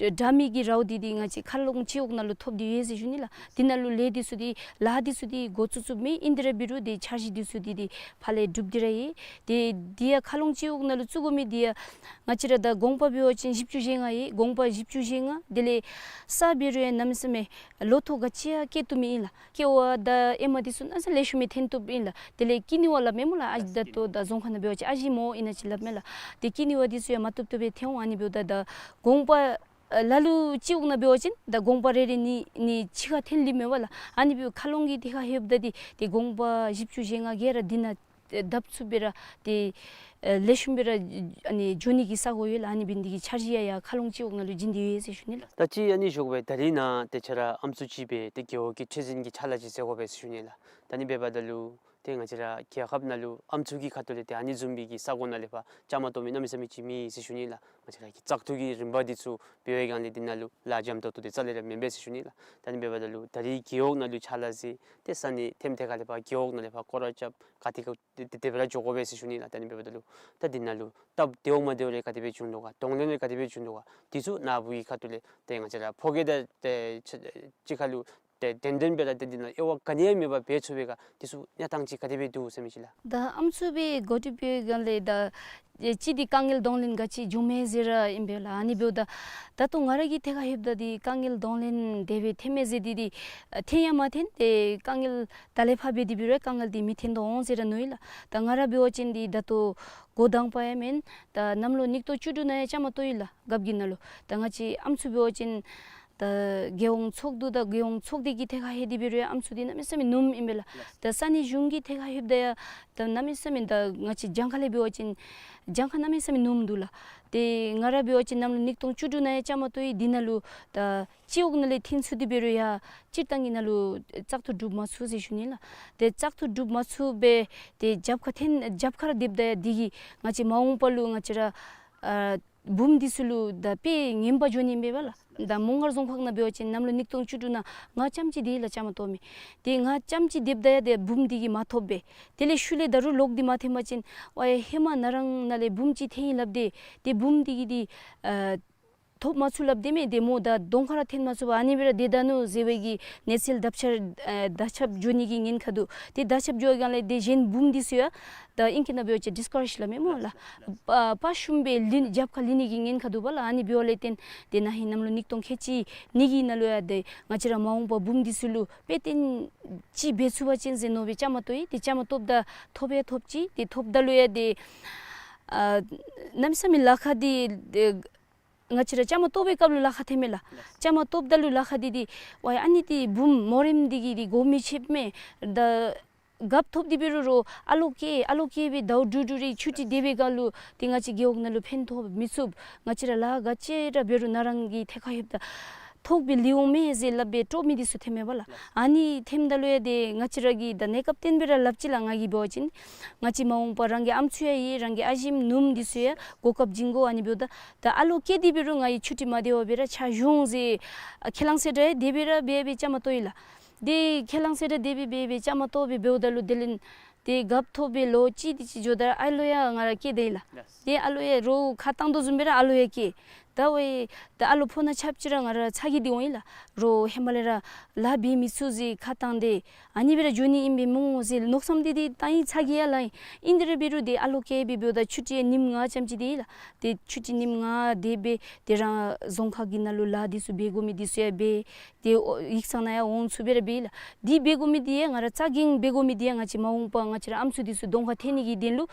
ཨ་དྲ་མིག་གི་རཝ་འདི་འདི་ང་བཅས་མཁར་རླུང་སྤྱི་འོག་ནང་ལུ་ཐོབ་སྟེ་ཡོད་ཟེར་ཞུ་ནི་ལགས། འདི་ནང་ལུ་ལས་འདི་ཚུ་འདི་ལཱ་འདི་ཚུ་འདི་འགོ་བཙུགས་བཙུགསཔ་མས། ཨིན་དེ་ར་འབད་རུང་ཏེ་འཆར་གཞི་འདི་ཚུ་འདི་འདི་ཕར་ལས་གྲུབ་སྟེ་ར་ཡོད། ཏེ་འདི་ཡང་མཁར་རླུང་སྤྱི་འོག་ནང་ལུ་བཙུགས་དགོ་མི་འདི་ཡང་ང་བཅས་ར་ད་གོང་པ་འབད་བ་ཅིན་བཞི་བཅུ་ཞེ་ལྔ་ཡོད། གོང་པ་བཞི་བཅུ་ཞེ་ལྔ། དེ་ལས་ས་འབད་རུང་ཡང་གནམ་མེད་ས་མེད་ལོ་ཐོག་ག་ཅི་ཡང་སྐྱེ་བཏུབ་མི་ཨིན་ལགས། ཀེ་བ་དང་ཨེ་མ་འདི་ཚུ་གནམ་མེད་ས་མེད་ལེགས་ཤོམ་སྦེ་ཐོན་བཏུབ་ཨིན་ལགས། དེ་ལས་ཀི་ནི་བ་སླབ་མས་སྨོ་ལགས། ཨ་ད་ལྟོ་ད་རྫོང་ཁ་ནང་འབད་བ་ཅིན་ཨ་ཞིམ་ཨིན་ན་ཅིག་སླབ་མས་ལགས། ཏེ་ཀི་ནི་བ་འདི་ཚུ་ཡང་མ་བཏུབ་བཏུབ་སྦེ་ཐོན་འོང་། ཨ་ནི་འབདཝ་ད་ད་གོང་པ་ལ་ལུ་སྤྱི་འོག་ནང་འབད་བ་ཅིན་ད་གོང་པ་རེ་རེ་གཉིས་གཉིས་ཕྱི་ཁར་འཐོན་ལུས་མས་པ་ལགས། ཨ་ནི་འབདཝ་མཁར་རླུང་གི་ཐད་ཁར་ལྷོདཔ་ད་འདི་ཏེ་གོང་པ་བཞི་བཅུ་ཞེ་ལྔ་གིས་ར་འདི་ནང་བརྡབ་ཚུགས་སྦེ་ར་ཏེ་ཨ་ལེགས་ཤོམ་སྦེ་ར་ཨ་ནི་འགྱོ་ནི་གི་ས་གོ་ཡོད་ལགས། ཨ་ནི་འབད་ནི་འདི་གིས་འཆར་གཞི་ཡང་ཡང་མཁར་རླུང་སྤྱི་འོག་ནང་ལུ་བྱིན་ཏེ་ཡོད་ཟེར་ཞུ་ནི་ལགས། ད་ཅི་ཨ་ནི་ཞུ་དགོ་པས། ད་རེས་ནཱ་ཏེ་ཁྱོད་ར་ཨམ་སྲུ་ཅིག་སྦེ་ཏེ་རྒེད་འོག་གི་ཁྲི་འཛིན་གྱི་ཕྱག་ལཱ་ཅིག་མཛད་དགོ་པས་ཟེར་ཞུ་ནི་ལགས། ད་ཨ་ནི་འབདཝ་ད་ལུ་ཏེ་ང་བཅས་ར་རྒྱལ་ཁབ་ནང་ལུ་ཨམ་སྲུ་གི་ཁ་ཐུག་ལས་ཏེ་ཨ་ནི་བཟུམ་མའི་གི་ས་གོ་ནང་ལས་ཕར་བཅའ་མར་གཏོགས་མི་གནམ་མེད་ས་མེད་ཅིག་མེད་ཟེར་ཞུ་ནི་ལགས། ང་བཅས་ར་གི་བཙག་འཐུ་གི་རིམ་པ་འདི་ཚུ་འབད་བའི་སྒང་ལས་འདི་ནང་ལུ་ལཱ་འཇམ་ཏོག་ཏོ་འདི་རྩ་ལས་ར་མེན་པས་ཟེར་ཞུ་ནི་ལགས། ད་ཨ་ནི་འབདཝ་ད་ལུ་ད་རེས་རྒེད་འོག་ནང་ལུ་ཕྱག་ལཱ་མཛད་དེ་ས་གནས་ཐེམ་ཐད་ཁ་ལས་ཕར་རྒེད་འོག་ནང་ལས་ཕར་སྐོར་ར་རྐྱབ་ག་ཏེ་ག་ཏེ་དེ་སྦེ་ར་འགྱོ་དགོ་པས་ཟེར་ཞུ་ནི་ལགས། ད་ཨ་ནི་འབདཝ་ད་ལུ་ད་འདི་ནང་ལུ་སྟབས་བདེཝ་མ་བདེཝ་རེ་ག་དེ་སྦེ་བྱུང་དོ་ག། གདོང་ལེན་རེ་ག་དེ་སྦེ་བྱུང་དོ་ག། འདི་ཚུ་ནཱ་བུ་གི་ཁ་ཐུག་ལས་ཏེ་ང་བཅས་ར་ཕོ་སྐྱེས་དང་ཏེ་ཅིག་ཁར་ལུ་ཏེ་ཏན་ཏན་སྦེ་ར་ཏེ་འདི་ནང་དབྱེ་བ་ག་ནི་ཡང་མེད་པར་འབད་ཚུགས་པས་ག། འདི་ཚུ་གནས་སྟངས་ཅིག་ག་དེ་སྦེ་འདུག་ཟེར་མི་ཅིག་ལགས། ད་ཨམ་སྲུ་སྦེ་འགོ་ཁྲིདཔ་འབད་བའི་སྒང་ལས་ད་ཨེ་ཅིག་འདི་དཀའ་ངལ་གདོང་ལེན་ག་ཅི་བྱུངམ་མས་ཟེར་ར་ཨིན་པས་ལགས། ཨ་ནི་འབདཝ་ད་ད་ལྟོ་ང་ར་གི་ཐད་ཁར་ལྷོདཔ་ད་འདི་དཀའ་ངལ་གདོང་ལེན་དེ་སྦེ་ཐོནམ་མས་ཟེར་འདི་འདི་ཨ་ཐོན་ཡང་མ་ཐོན། ཏེ་དཀའ་ངལ་ད་ལས་ཕར་འབད་དེ་འབད་རུང་དཀའ་ངལ་འདི་མི་ཐོན་དོ་འོང་ཟེར་ར་མནོ་ཡི་ལགས། ད་ང་ར་འབད་བ་ཅིན་འདི་ད་ལྟོ་འགོ་དང་པ་ཡང་མེན། ད་གནམ་ལོ་ཉིས་སྟོང་བཅུ་དྲུག་ནང་ཡང་བཅའ་མར་གཏོགས་ཡི་ལགས། རྒཔོ་གི་ནང་ལུ། ད་ང་བཅས་ཨམ་སྲུ་འབད་བ་ཅིན་ད་རྒྱལ་ཡོངས་ཚོགས་འདུ་དང་རྒྱལ་ཡོངས་ཚོགས་སྡེ་གི་ཐད་ཁར་ལྷོད་དེ་འབད་རུང་ཡང་ཨམ་སྲུ་འདི་གནམ་མེད་ས་མེད་ཉུངམ་ཨིན་པས་ལགས། ད་ས་གནས་གཞུང་གི་ཐད་ཁར་ལྷོདཔ་ད་ཡང་ད་གནམ་མེད་ས་མེད་ད་ང་བཅས་གྱངས་ཁ་ལས་འབད་བ་ཅིན་གྱངས་ཁ་གནམ་མེད་ས་མེད་ཉུངམ་འདུག་ལགས། ཏེ་ང་ར་འབད་བ་ཅིན་གནམ་ལོ་ཉིས་སྟོང་བཅུ་དྲུག་ནང་ཡང་བཅའ་མར་གཏོགས་ཡི། འདི་ནང་ལུ་ད་སྤྱི་འོག་ནང་ལས་འཐོན་ཚུགས་ཏེ་འབད་རུང་ཡང་སྤྱིར་བཏང་གི་ནང་ལུ་བཙག་འཐུ་གྲུབ་མ་ཚུགས་ཟེར་ཞུ་ནི་ལགས། ཏེ་བཙག་འཐུ་གྲུབ་མ་ཚུགས་པས། ཏེ་རྒྱབ་ཁར་འཐོན་རྒྱབ་ཁར་ར་སྡོདཔ་ད་ཡང་འདི་གིས་ང་བཅས་མ་འོངས་པ་ལུ་ང་བཅས་ར་ཨ་བུམོ་འདི་ཚུ་ལུ་ད་དཔེ་ངན་པ་འགྱོ་ནི་ཨིན་པས་ལགས། ད་མོང་སྒར་རྫོང་ཁག་ནང་འབད་བ་ཅིན་གནམ་ལོ་ཉིས་སྟོང་བཅུ་དྲུག་ནང་ང་རྐྱངམ་ཅིག་འདི་ལགས་བཅའ་མར་གཏོགས་མི། ཏེ་ང་རྐྱངམ་ཅིག་སྡོདཔ་ད་ཡང་ཏེ་བུམོ་འདི་གིས་མ་ཐོབ་པས། དེ་ལས་ཤུལ་ལས་ད་རུང་ལོག་སྟེ་མ་འཐོན་པ་ཅིན་ཝའེ་ཧེ་མ་ན་རང་ནང་ལས་བུམོ་ཅིག་འཐོན་ཡི་སླབ་སྟེ་ཏེ་བུམོ་འདི་གིས་འདི་ཨ་ཐོབ་མ་ཚུགས་སླབ་སྟེ་མས། ཏེ་མོ་ད་གདོང་ཁར་ར་འཐོན་མ་ཚུགས་པར་ཨ་ནི་སྦེ་ར་སྡོད་ད་ནུག་ཟེར་བའི་གི་གནས་ཚུལ་དག་ཆ་ཨ་དག་ཆ་འགྱོ་ནི་གི་ཉེན་ཁ་འདུག། ཏེ་དག་ཆ་འགྱོ་བའི་སྒང་ལས་ཏེ་གཞན་བུམོ་འདི་ཚུ་ཡང་ད་ཨིང་སྐད་ནང་འབད་བ་ཅིན་ཌིསི་ཀ་རེཇ་སླབ་མས་སྨོ་ལགས། ཨ་དཔའ་ཞུམ་སྦེ་ལུས་རྒྱབ་ཁར་ལུས་ནི་གི་ཉེན་ཁ་འདུག་པ་ལགས། ཨ་ནི་འབདཝ་ལས་བརྟེན་ཏེ་ན་ཧིང་གནམ་ལོ་ཉིས་སྟོང་ཁལ་གཅིག་གཉིས་ཀྱི་ནང་ལུ་ཡང་ཏེ་ང་བཅས་ར་མ་འོངས་པ་བུམོ་འདི་ཚུ་ལུ་དཔེ་སྟོན་ཅིག་འབད་ཚུགས་པ་ཅིན་ཟེར་མནོ་སྦེ་བཅའ་མར་གཏོགས་ཡི། ཏེ་བཅའ་མར་གཏོགསཔ་ད་ཐོབ་ཡང་ཐོབ་ཅི། ཏེ་ཐོབ་ད་ལུ་ཡང་ཏེ་ཨ་གནམ་མེད་ས་མེད་ལཱ་ཁག་འདི་ཏེ་ང་བཅས་ར་བཅའ་མར་གཏོགས་པའི་སྐབས་ལུ་ལཱ་ཁག་ཐོན་མས་ལགས། བཅའ་མར་གཏོགསཔ་ད་ལུ་ལཱ་ཁག་འདི་འདི་ཝའེ་ཨ་ནི་འདི་བུམོ་མོ་རེངམ་འདི་གིས་འདི་གོ་མི་ཆོདཔ་མས། ད་རྒཔོ་ཐོབ་སྟེ་འབད་རུང་རོགས་ཨ་ལོ་སྐྱེས་ཨ་ལོ་སྐྱེས་སྦེ་ཟླཝ་དྲུག་དྲུག་རེ་ཆུ་ཊི་སྡོད་པའི་སྒང་ལུ་ཏེ་ང་བཅས་རྒེད་འོག་ནང་ལུ་ཕན་ཐོགས་མི་ཚུགས། ང་བཅས་ར་ལཱ་ག་ཅི་ར་འབད་རུང་ན་རང་གི་ཐད་ཁར་ལྷོདཔ་ད་ ཐོག་སྦེ་ལུས་འོང་མས་ཟེར་སླབ་སྦེ་དཀྲོག་མི་འདི་ཚུ་ཐོནམ་མས་པ་ལགས། ཨ་ནི་ཐོནམ་ད་ལུ་ཡང་ཏེ་ང་བཅས་ར་གིས་ད་གནས་སྐབས་བརྟན་སྦེ་ར་སླབ་ཅི་ལགས། ང་གིས་འབད་བ་ཅིན་ང་བཅས་མ་འོངས་པ་རང་གི་ཨམ་སྲུ་ཡང་ཡོད། རང་གི་ཨ་ཞེམ་ནུམོ་འདི་ཚུ་ཡང་གོ་སྐབས་བྱིན་དགོ། ཨ་ནི་འབདཝ་ད་ད་ཨ་ལོ་སྐྱེས་ཏེ་འབད་རུང་ང་གིས་ཆུ་ཊི་མ་དེ་བར་སྦེ་ར་ཕྱག་ཞུ་འོང་ཟེར་ཁས་བླངས་ཟེར་ར་དེ་སྦེ་ར་འབད་སྦེ་བཅའ་མར་གཏོགས་ཡི་ལགས། ཏེ་ཁས་བླངས་ཟེར་ར་དེ་སྦེ་འབད་སྦེ་བཅའ་མར་གཏོགས་སྦེ་འབདཝ་ད་ལུ་དེ་ལས་ཏེ་རྒཔོ་ཐོབ་སྦེ་ལོ་གཅིག་དེ་ཅིག་འགྱོཝ་ད་ཨ་ལོ་ཡང་ང་ར་སྐྱེས་ད་ཡི་ལགས། ཡེས། ཏེ་ཨ་ལོ་ཡང་རོགས་ཁ་བཏང་དོ་བཟུམ་སྦེ་ར་ཨ་ལོ་ཡང་སྐྱེས། ད་འོ་ཡེ་ད་ཨ་ལོ་ཕོ་ཉ་ཆ་བཅུ་ར་ང་ར་ཚ་གྱང་འདི་འོང་ཡི་ལགས། རོགས་ཧེ་མ་ལས་ར་ལཱ་འབད་མི་ཚུགས་ཟེར་ཁ་བཏང་སྟེ་ཨ་ནི་སྦེ་ར་འགྱོ་ནི་ཨིན་པས་སྨོ་ཟེར་མནོ་བསམ་འདི་འདི་བཏང་ཡི། ཚ་གྱང་ཡང་ལང་ཡི། ཨིན་དེ་ར་འབད་རུང་ཏེ་ཨ་ལོ་སྐྱེས་སྦེ་འབདཝ་ད་ཆུ་ཊི་ཡང་ཉིནམ་ལྔ་ཙམ་ཅིག་དེ་ཡི་ལགས། ཏེ་ཆུ་ཊི་ཉིནམ་ལྔ་དེ་སྦེ་ཏེ་རང་རྫོང་ཁག་གི་ནང་ལུ་ལཱ་འདི་ཚུ་འབད་དགོ་མི་འདི་ཚུ་ཡང་འབད། ཏེ་ཨོ་ཡིག་ཚང་ནང་ཡང་འོང་ཚུགས་སྦེ་ར་འབད་ཡི་ལགས། འདི་འབད་དགོ་མི་འདི་ཡང་ང་ར་རྩ་འགེངས་འབད་དགོ་མི་འདི་ཡང་ང་བཅས་མ་འོངས་པ་ང་བཅས་ར་ཨམ་སྲུ་འདི་ཚུ་གདོང་ཁར་ཐོན་ནི་གི་དོན་ལུ་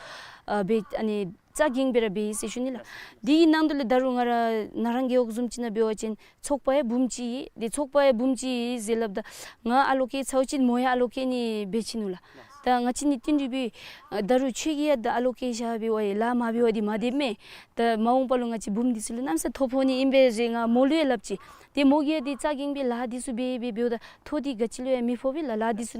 ཨ་འབད་ཨ་ནི་རྩ་འགེངས་སྦེ་ར་འབད་ཡི་ཟེར་ཞུ་ནི་ལགས། འདི་གི་ནང་དུ་ལས་ད་རུང་ང་ར་ན་རང་རྒེད་འོག་བཟུམ་ཅིག་ནང་འབད་བ་ཅིན་ཚོགས་པ་ཡང་འབུམ་གཅིག་ཡོད། ཏེ་ཚོགས་པ་ཡང་འབུམ་གཅིག་ཡོད་ཟེར་སླབ་ད་ང་ཨ་ལོ་སྐྱེས་ཚརཝ་ཅིག་མོ་ཡང་ཨ་ལོ་སྐྱེ་ནི་འབད་ཅི་ནུག་ལགས། ད་ང་བཅས་ནི་བསྟུན་གྲོས་འབད་ཨ་ད་རུང་ཁྱོད་ཀྱིས་ཡང་ད་ཨ་ལོ་སྐྱེས་བཞག་པའི་བ་ཡི་ལཱ་མ་འབད་བ་འདི་མ་བདེཝ་མས། ད་མ་འོངས་པ་ལུ་ང་བཅས་འབུམ་འདི་ཚུ་ལུ་གནམ་ས་ཐོ་ཕོག་ནི་ཨིན་པས་ཟེར་ང་མོ་ལུ་ཡང་སླབ་ཅི། ཏེ་མོ་གིས་ཡང་ཏེ་རྩ་འགེངས་སྦེ་ལཱ་འདི་ཚུ་འབད་འབད་འབདཝ་ད་ཐོ་འདི་ག་ཅི་ལུ་ཡང་མི་ཕོག་པས་ལགས། ལཱ་འདི་ཚུ་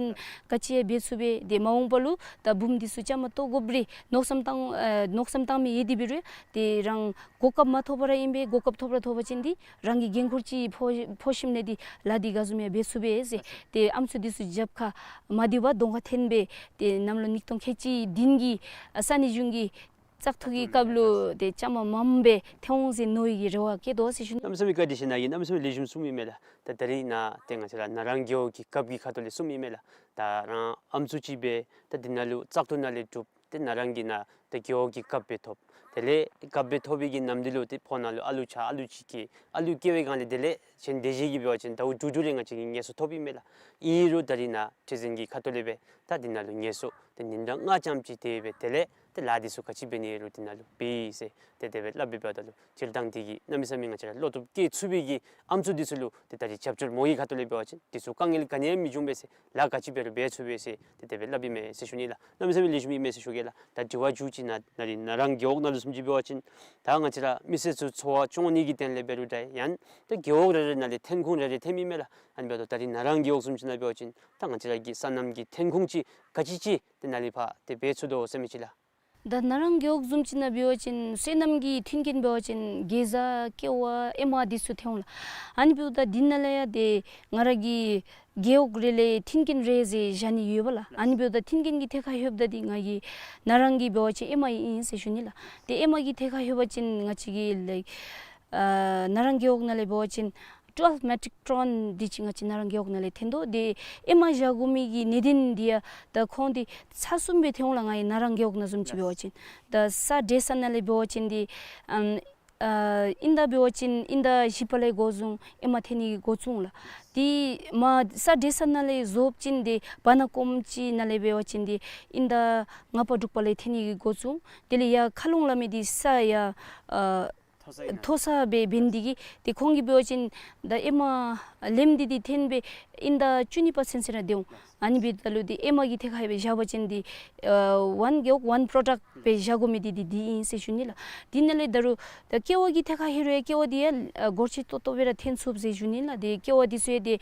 ག་ཅི་ཡང་འབད་ཚུགས་པས། ཏེ་མ་འོངས་པ་ལུ་ད་འབུམ་འདི་ཚུ་བཅའ་མར་གཏོགས་དགོཔ་རེ་མནོ་བསམ་བཏང་ཨ་མནོ་བསམ་བཏང་མི་ཡོད་དེ་འབད་རུང་ཏེ་རང་གོ་སྐབས་མ་ཐོབ་པར་ཨིན་པས། གོ་སྐབས་ཐོབ་ར་ཐོབ་པ་ཅིན་ཏེ་རང་གི་འགན་ཁུར་ཅིག་ཕོག་ཕོག་ཞིནམ་ལས་ཏེ་ལཱ་འདི་ག་བཟུམ་ཡང་འབད་ཚུགས་པས་ཟེར། ཏེ་ཨམ་སྲུ་འདི་ཚུ་རྒྱབ་ཁར་མ་བདེཝ་གདོང་ཁར་འཐོན་སྦེ་ཏེ་གནམ་ལོ་ཉིས་སྟོང་ཁལ་གཅིག་བདུན་གྱི་ཨ་ས་གནས་གཞུང་གི་བཙག་འཐུ་གི་སྐབས་ལུ་ཏེ་བཅའ་མར་མངམ་སྦེ་ཐོན་འོང་ཟེར་མནོ་བའི་གི་རེ་བ་བསྐྱེད་དོ་ཟེར་ཞུ་ནི། གནམ་མེད་ས་མེད་བཀའ་དྲིན་ཆེ། ནཱ་གིས་གནམ་མེད་ས་མེད་ལེགས་ཤོམ་གསུངམ་ཨིན་མས་ལགས། ད་ད་རིས་ནཱ་ཏེ་ང་བཅས་ར་ན་རང་རྒེད་འོག་གི་རྒཔོ་གི་ཁ་ཐུག་ལས་གསུངམ་ཨིན་མས་ལགས། ད་རང་ཨམ་སྲུ་ཅིག་འབད་ད་འདི་ནང་ལུ་བཙག་འཐུ་ནང་ལས་གྲུབ། ཏེ་ནཱ་རང་གིས་ནཱ་ཏེ་རྒེད་འོག་གི་རྒཔོ་སྦེ་ཐོབ། དེ་ལས་རྒཔོ་སྦེ་ཐོབ་པའི་གི་ནམ་དུས་ལུ་ཏེ་ཕོཝ་ནང་ལུ་ཨ་ལུ་ཆ་ཨ་ལུ་ཅིག་སྐྱེ། ཨ་ལུ་སྐྱེ་བའི་སྒང་ལས་དེ་ལས་གཞན་དེ་ཅིག་གིས་འབད་བ་ཅིན་ཟླཝ་དྲུག་དྲུག་རེ་ང་བཅས་ཀྱིས་ངལ་གསོ་ཐོབ་ཨིན་མས་ལགས། ཨིན་རུང་ད་རིས་ནཱ་ཁྲི་འཛིན་གྱི་ཁ་ཐུག་ལས་སྦེ་ད་འདི་ནང་ལུ་ངལ་གསོ་ཏེ་ཉིན་གྲངས་ལྔ་ཙམ་ཅིག་དེ་སྦེ་དེ་ལས་ཏེ་ལཱ་འདི་ཚུ་ག་ཅི་འབད་ནི་རུང་འདི་ནང་ལུ་འབད་ཡི་ཟེར་ཏེ་དེ་སྦེ་སླབ་སྦེ་འབདཝ་ད་ལུ་སྤྱིར་བཏང་འདི་གིས་གནམ་མེད་ས་མེད་ང་བཅས་ར་བློ་སྟོབས་བསྐྱེད་ཚུགས་པའི་གི་ཨམ་སྲུ་འདི་ཚུ་ལུ་ཏེ་ད་རིས་རྒྱབ་སྐྱོར་མོ་གི་ཁ་ཐུག་ལས་འབད་བ་ཅིན་འདི་ཚུ་དཀའ་ངལ་ག་ནི་ཡང་མི་འབྱུང་པས་ཟེར། ལཱ་ག་ཅི་འབད་རུང་འབད་ཚུགས་པས་ཟེར་ཏེ་དེ་སྦེ་སླབ་ཨིན་མས་ཟེར་ཞུ་ནི་ལགས། གནམ་མེད་ས་མེད་ལེགས་ཤོམ་ཨིན་མས་ཟེར་ཞུ་གེ་ལགས། ད་དྲི་བ་མཇུག་ཅིག་ནཱ་ད་རིས་ནཱ་རང་རྒེད་འོག་ནང་ལུ་བཟུམ་ཅིག་འབད་བ་ཅིན་ད་ང་བཅས་ར་མི་སེར་ཚུ་འཚོ་བ་སྐྱོང་ནི་གི་དོན་ལས་འབད་རུང་འདྲ་ཡང་ད་རྒེད་འོག་རེ་རེ་ནང་ལས་ཐོན་ཁུངས་རེ་རེ་ཐོནམ་ཨིན་མས་ལགས། ཨ་ནི་འབདཝ་ད་ད་རིས་ནཱ་རང་རྒེད་འོག་བཟུམ་ཅིག་ནང་འབད་བ་ཅིན་ད་ང་བཅས་ར་གི་སོ་ནམ་གྱི་ཐོན་ཁུངས་ཅིག་ག་ཅི་ཅིག་དེ་ནང་ལས་ཕར་ཏེ་འབད་ཚུགས་དོ་ཟེར་མི་ཅིག་ལགས། ད་ནཱ་རང་རྒེད་འོག་བཟུམ་ཅིག་ནང་འབད་བ་ཅིན་སོ་ནམ་གྱི་མཐུན་རྐྱེན་འབད་བ་ཅིན་གེ་ཛ་ཀེ་བ་ཨེ་མ་འདི་ཚུ་ཐོན་འོང་ལགས། ཨ་ནི་འབདཝ་ད་འདི་ནང་ལས་ཡང་ཏེ་ང་ར་གི་རྒེད་འོག་རེ་ལས་མཐུན་རྐྱེན་རེ་ཟེར་བཞག་ནི་ཡོད་པ་ལགས། ཨ་ནི་འབདཝ་ད་མཐུན་རྐྱེན་གྱི་ཐད་ཁར་ལྷོདཔ་ད་འདི་ང་གི་ནཱ་རང་གི་འབད་བ་ཅིན་ཨེ་མ་ཨིན་ཟེར་ཞུ་ནི་ལགས། ཏེ་ཨེ་མ་གི་ཐད་ཁར་ལྷོད་པ་ཅིན་ང་བཅས་ཀྱི་ལཱའི་ཨ་ནཱ་རང་རྒེད་འོག་ནང་ལས་འབད་བ་ཅིན་ཊུ་ཝེལབ་མེ་ཊིག་ཊོན་འདི་ཅིག་ང་བཅས་ནཱ་རང་རྒེད་འོག་ནང་ལས་ཐོན་དོ། ཏེ་ཨེ་མ་བཞག་དགོ་མི་གི་གནད་དོན་འདི་ཡང་ད་ཁོང་འདི་ཚར་གསུམ་སྦེ་ཐོན་འོང་ལགས། ང་གི་ནཱ་རང་རྒེད་འོག་ནང་བཟུམ་ཅིག་འབད་བ་ཅིན་ད་ས་འདྲེས་ས་ནང་ལས་འབད་བ་ཅིན་འདི་ཨམ་ཨ་དབྱིན་ཟླ་འབད་བ་ཅིན་དབྱིན་ཟླ་བཞི་པ་ལས་འགོ་བཟུང་ཨེ་མ་ཐོན་ནི་གི་འགོ་བཙུགས་འོང་ལགས། ཏེ་མ་ས་འདྲེས་ས་ནང་ལས་རྫོགསཔ་ཅིག་འདི་བར་ན་གོམ་ཅིག་ནང་ལས་འབད་བ་ཅིན་འདི་དབྱིན་ཟླ་ལྔ་པ་དྲུག་པ་ལས་ཐོན་ནི་གི་འགོ་བཙུགས་འོང་། དེ་ལས་ཡར་མཁའ་ཀློང་ལ་མི་འདི་ས་ཡར་ཨ་མཐོ་ས་སྦེ་འབད་ནི་དེ་གིས་ཏེ་ཁོང་གིས་འབད་བ་ཅིན་ད་ཨེ་མ་ལེནམ་འདི་འདི་ཐོན་སྦེ་དབྱིན་ཟླ་བཅུ་གཉིས་པ་ཚུན་ཚོད་ར་སྡོད་འོང་། ཨ་ནི་འབདཝ་ད་ལུ་ཏེ་ཨེ་མ་གི་ཐད་ཁར་སྦེ་བཞག་པ་ཅིན་འདི་ཨ་ཝན་རྒེད་འོག་ཝན་པྲོ་ཌག་སྦེ་བཞག་དགོ་མི་འདི་འདི་འདི་ཨིན་ཟེར་ཞུ་ནི་ལགས། དེ་ནང་ལས་ད་རུང་ད་ཀེ་བ་གི་ཐད་ཁར་ལྷོད་རུང་ཡང་ཀེ་བ་འདི་ཡང་ཨ་སྒོར་ཆེ་ཏོག་ཏོ་སྦེ་ར་ཐོན་ཚུགས་ཟེར་ཞུ་ནི་ལགས། ཏེ་ཀེ་བ་འདི་ཚུ་ཡང་ཏེ་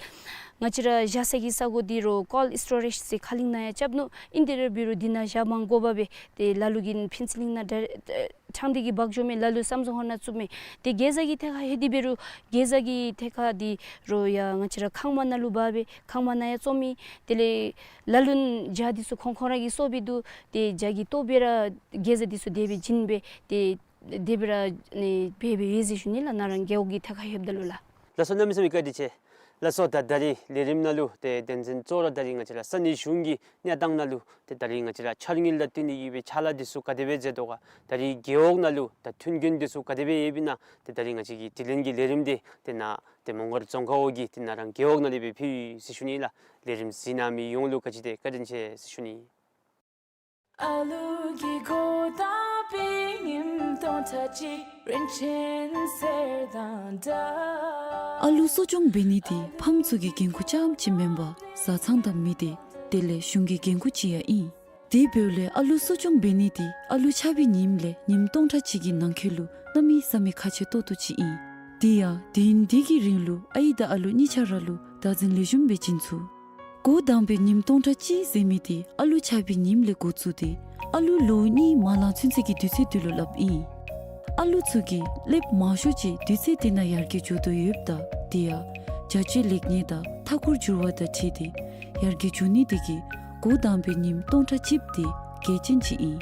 ང་བཅས་ར་བཞག་ས་གི་ས་གོ་འདི་རུང་ཀོལཌ་སི་ཊོ་རེཇ་ཟེར་ཁ་གླིང་ནང་ཡང་རྐྱབ་ནུག། ཨིན་དེ་ར་འབད་རུང་འདི་ནང་བཞག་མ་དགོ་པར་སྦེ་ཏེ་ལ་ལུ་གིས་ཕུན་ཚོགས་གླིང་ནང་ད་ཨེ་ཕྲང་སྟེ་གིས་འབག་འགྱོ་མི་ལ་ལུ་སམ་སུང་ཧོར་ནང་བཙུགས་མི། ཏེ་གེ་ཛ་གི་ཐད་ཁར་ལྷོད་དེ་འབད་རུང་གེ་ཛ་གི་ཐད་ཁར་འདི་རུང་ཡང་ང་བཅས་ར་ཁང་མ་ནང་ལུ་འབག་སྦེ་ཁང་མ་ནང་ཡང་བཙོ་མི། དེ་ལས་ལ་ལུ་ཇ་འདི་ཚུ་ཁོང་ཁོང་ར་གིས་བཙོ་སྦེ་འདུག། ཏེ་ཇ་གི་ལྟོ་སྦེ་ར་གེ་ཛ་འདི་ཚུ་དེ་སྦེ་བྱིན་སྦེ་ཏེ་དེ་སྦེ་ར་ཨ་ནི་འབད་འབདཝ་ཨིན་ཟེར་ཞུ་ནི་ལགས། ནཱ་རང་རྒེད་འོག་གི་ཐད་ཁར་ལྷོདཔ་ད་ལུ་ལགས། ལགས་སོ། གནམ་མེད་ས་མེད་བཀའ་དྲིན་ཆེ། ལགས་སོ། ད་ད་རིས་ལས་རིམ་ནང་ལུ་ཏེ་དོན་ཚན་གཙོ་བོ་ར་ད་རིས་ང་བཅས་ར་ས་གནས་གཞུང་གི་གནས་སྟངས་ནང་ལུ་ཏེ་ད་རིས་ང་བཅས་ར་འཆར་དངུལ་ལ་བརྟེན་ཏེ་གིས་སྦེ་ཕྱག་ལཱ་འདི་ཚུ་ག་དེ་སྦེ་མཛད་དོ་ག། ད་རིས་རྒེད་འོག་ནང་ལུ་ད་མཐུན་རྐྱེན་འདི་ཚུ་ག་དེ་སྦེ་ཡོདཔ་ཨིན་ན། ཏེ་ད་རིས་ང་བཅས་ཀྱི་དྲི་ལན་གྱི་ལས་རིམ་འདི་ཏེ་ནཱ་ཏེ་མོང་སྒར་རྫོང་ཁག་འོག་གི་ཏེ་ནཱ་རང་རྒེད་འོག་ནང་ལས་སྦེ་ཕུལ་ཡི་ཟེར་ཞུ་ནི་ལགས། ལས་རིམ་གཟིགས་གནང་མི་ཡོངས་ལུ་བཀའ་དྲིན་ཆེ་ཟེར་ཞུ་ནི། ཨ་ལུ་གི་གོ་ད་པི་ཉིམ་སྟོང་ཕྲག་གཅིག་རིན་ཆེན་གསེར་དང་འདྲ། ཨ་ལུ་གསོ་སྐྱོང་འབད་ནི་འདི་ཕམ་ཚུ་གི་འགན་ཁུར་རྐྱངམ་ཅིག་མེན་པར་བཟའ་ཚང་དང་མི་སྡེ་དེ་ལས་གཞུང་གི་འགན་ཁུར་ཅིག་ཡང་ཨིན། དེ་འབདཝ་ལས་ཨ་ལུ་གསོ་སྐྱོང་འབད་ནི་འདི་ཨ་ལུ་ཆགས་པའི་ཉིནམ་ལས་ཉིནམ་སྟོང་ཕྲག་གཅིག་གི་ནང་འཁོད་ལུ་གནམ་མེད་ས་མེད་ཁག་ཆེ་ཏོག་ཏོ་ཅིག་ཨིན། དེ་ཡང་དུས་ཡུན་འདི་གི་རིང་ལུ་ཨའི་དང་ཨ་ལུ་གཉིས་ཆ་ར་ལུ་བདག་འཛིན་ལེགས་ཤོམ་སྦེ་བྱིན་ཚུགས། འགོ་དང་པའི་ཉིནམ་སྟོང་ཕྲག་གཅིག་ཟེར་མི་འདི་ཨ་ལུ་ཆགས་པའི་ཉིནམ་ལས་འགོ་བཙུགས་ཏེ་ཨ་ལུ་ལོ་གཉིས་མ་ལང་ཚུན་ཚོད་ཀྱི་དུས་ཚོད་འདི་ལུ་སླབ་ཨིན། ཨ་ལུ་ཚུ་གིས་ལེབ་མང་ཤོས་ཅིག་དུས་ཚོད་དེ་ནང་ཡར་རྒྱས་འགྱོ་དོ་ཡོདཔ་ད་དེ་ཡང་བྱ་སྤྱོད་ལེགས་ཉེས་དང་མཐའ་འཁོར་འགྱུར་བ་དང་འཁྲིལ་ཏེ་ཡར་རྒྱས་འགྱོ་ནི་དེ་གིས་འགོ་དང་པའི་ཉིནམ་སྟོང་ཕྲག་གཅིགཔོ་དེ་གལ་ཆེན་ཅིག་ཨིན།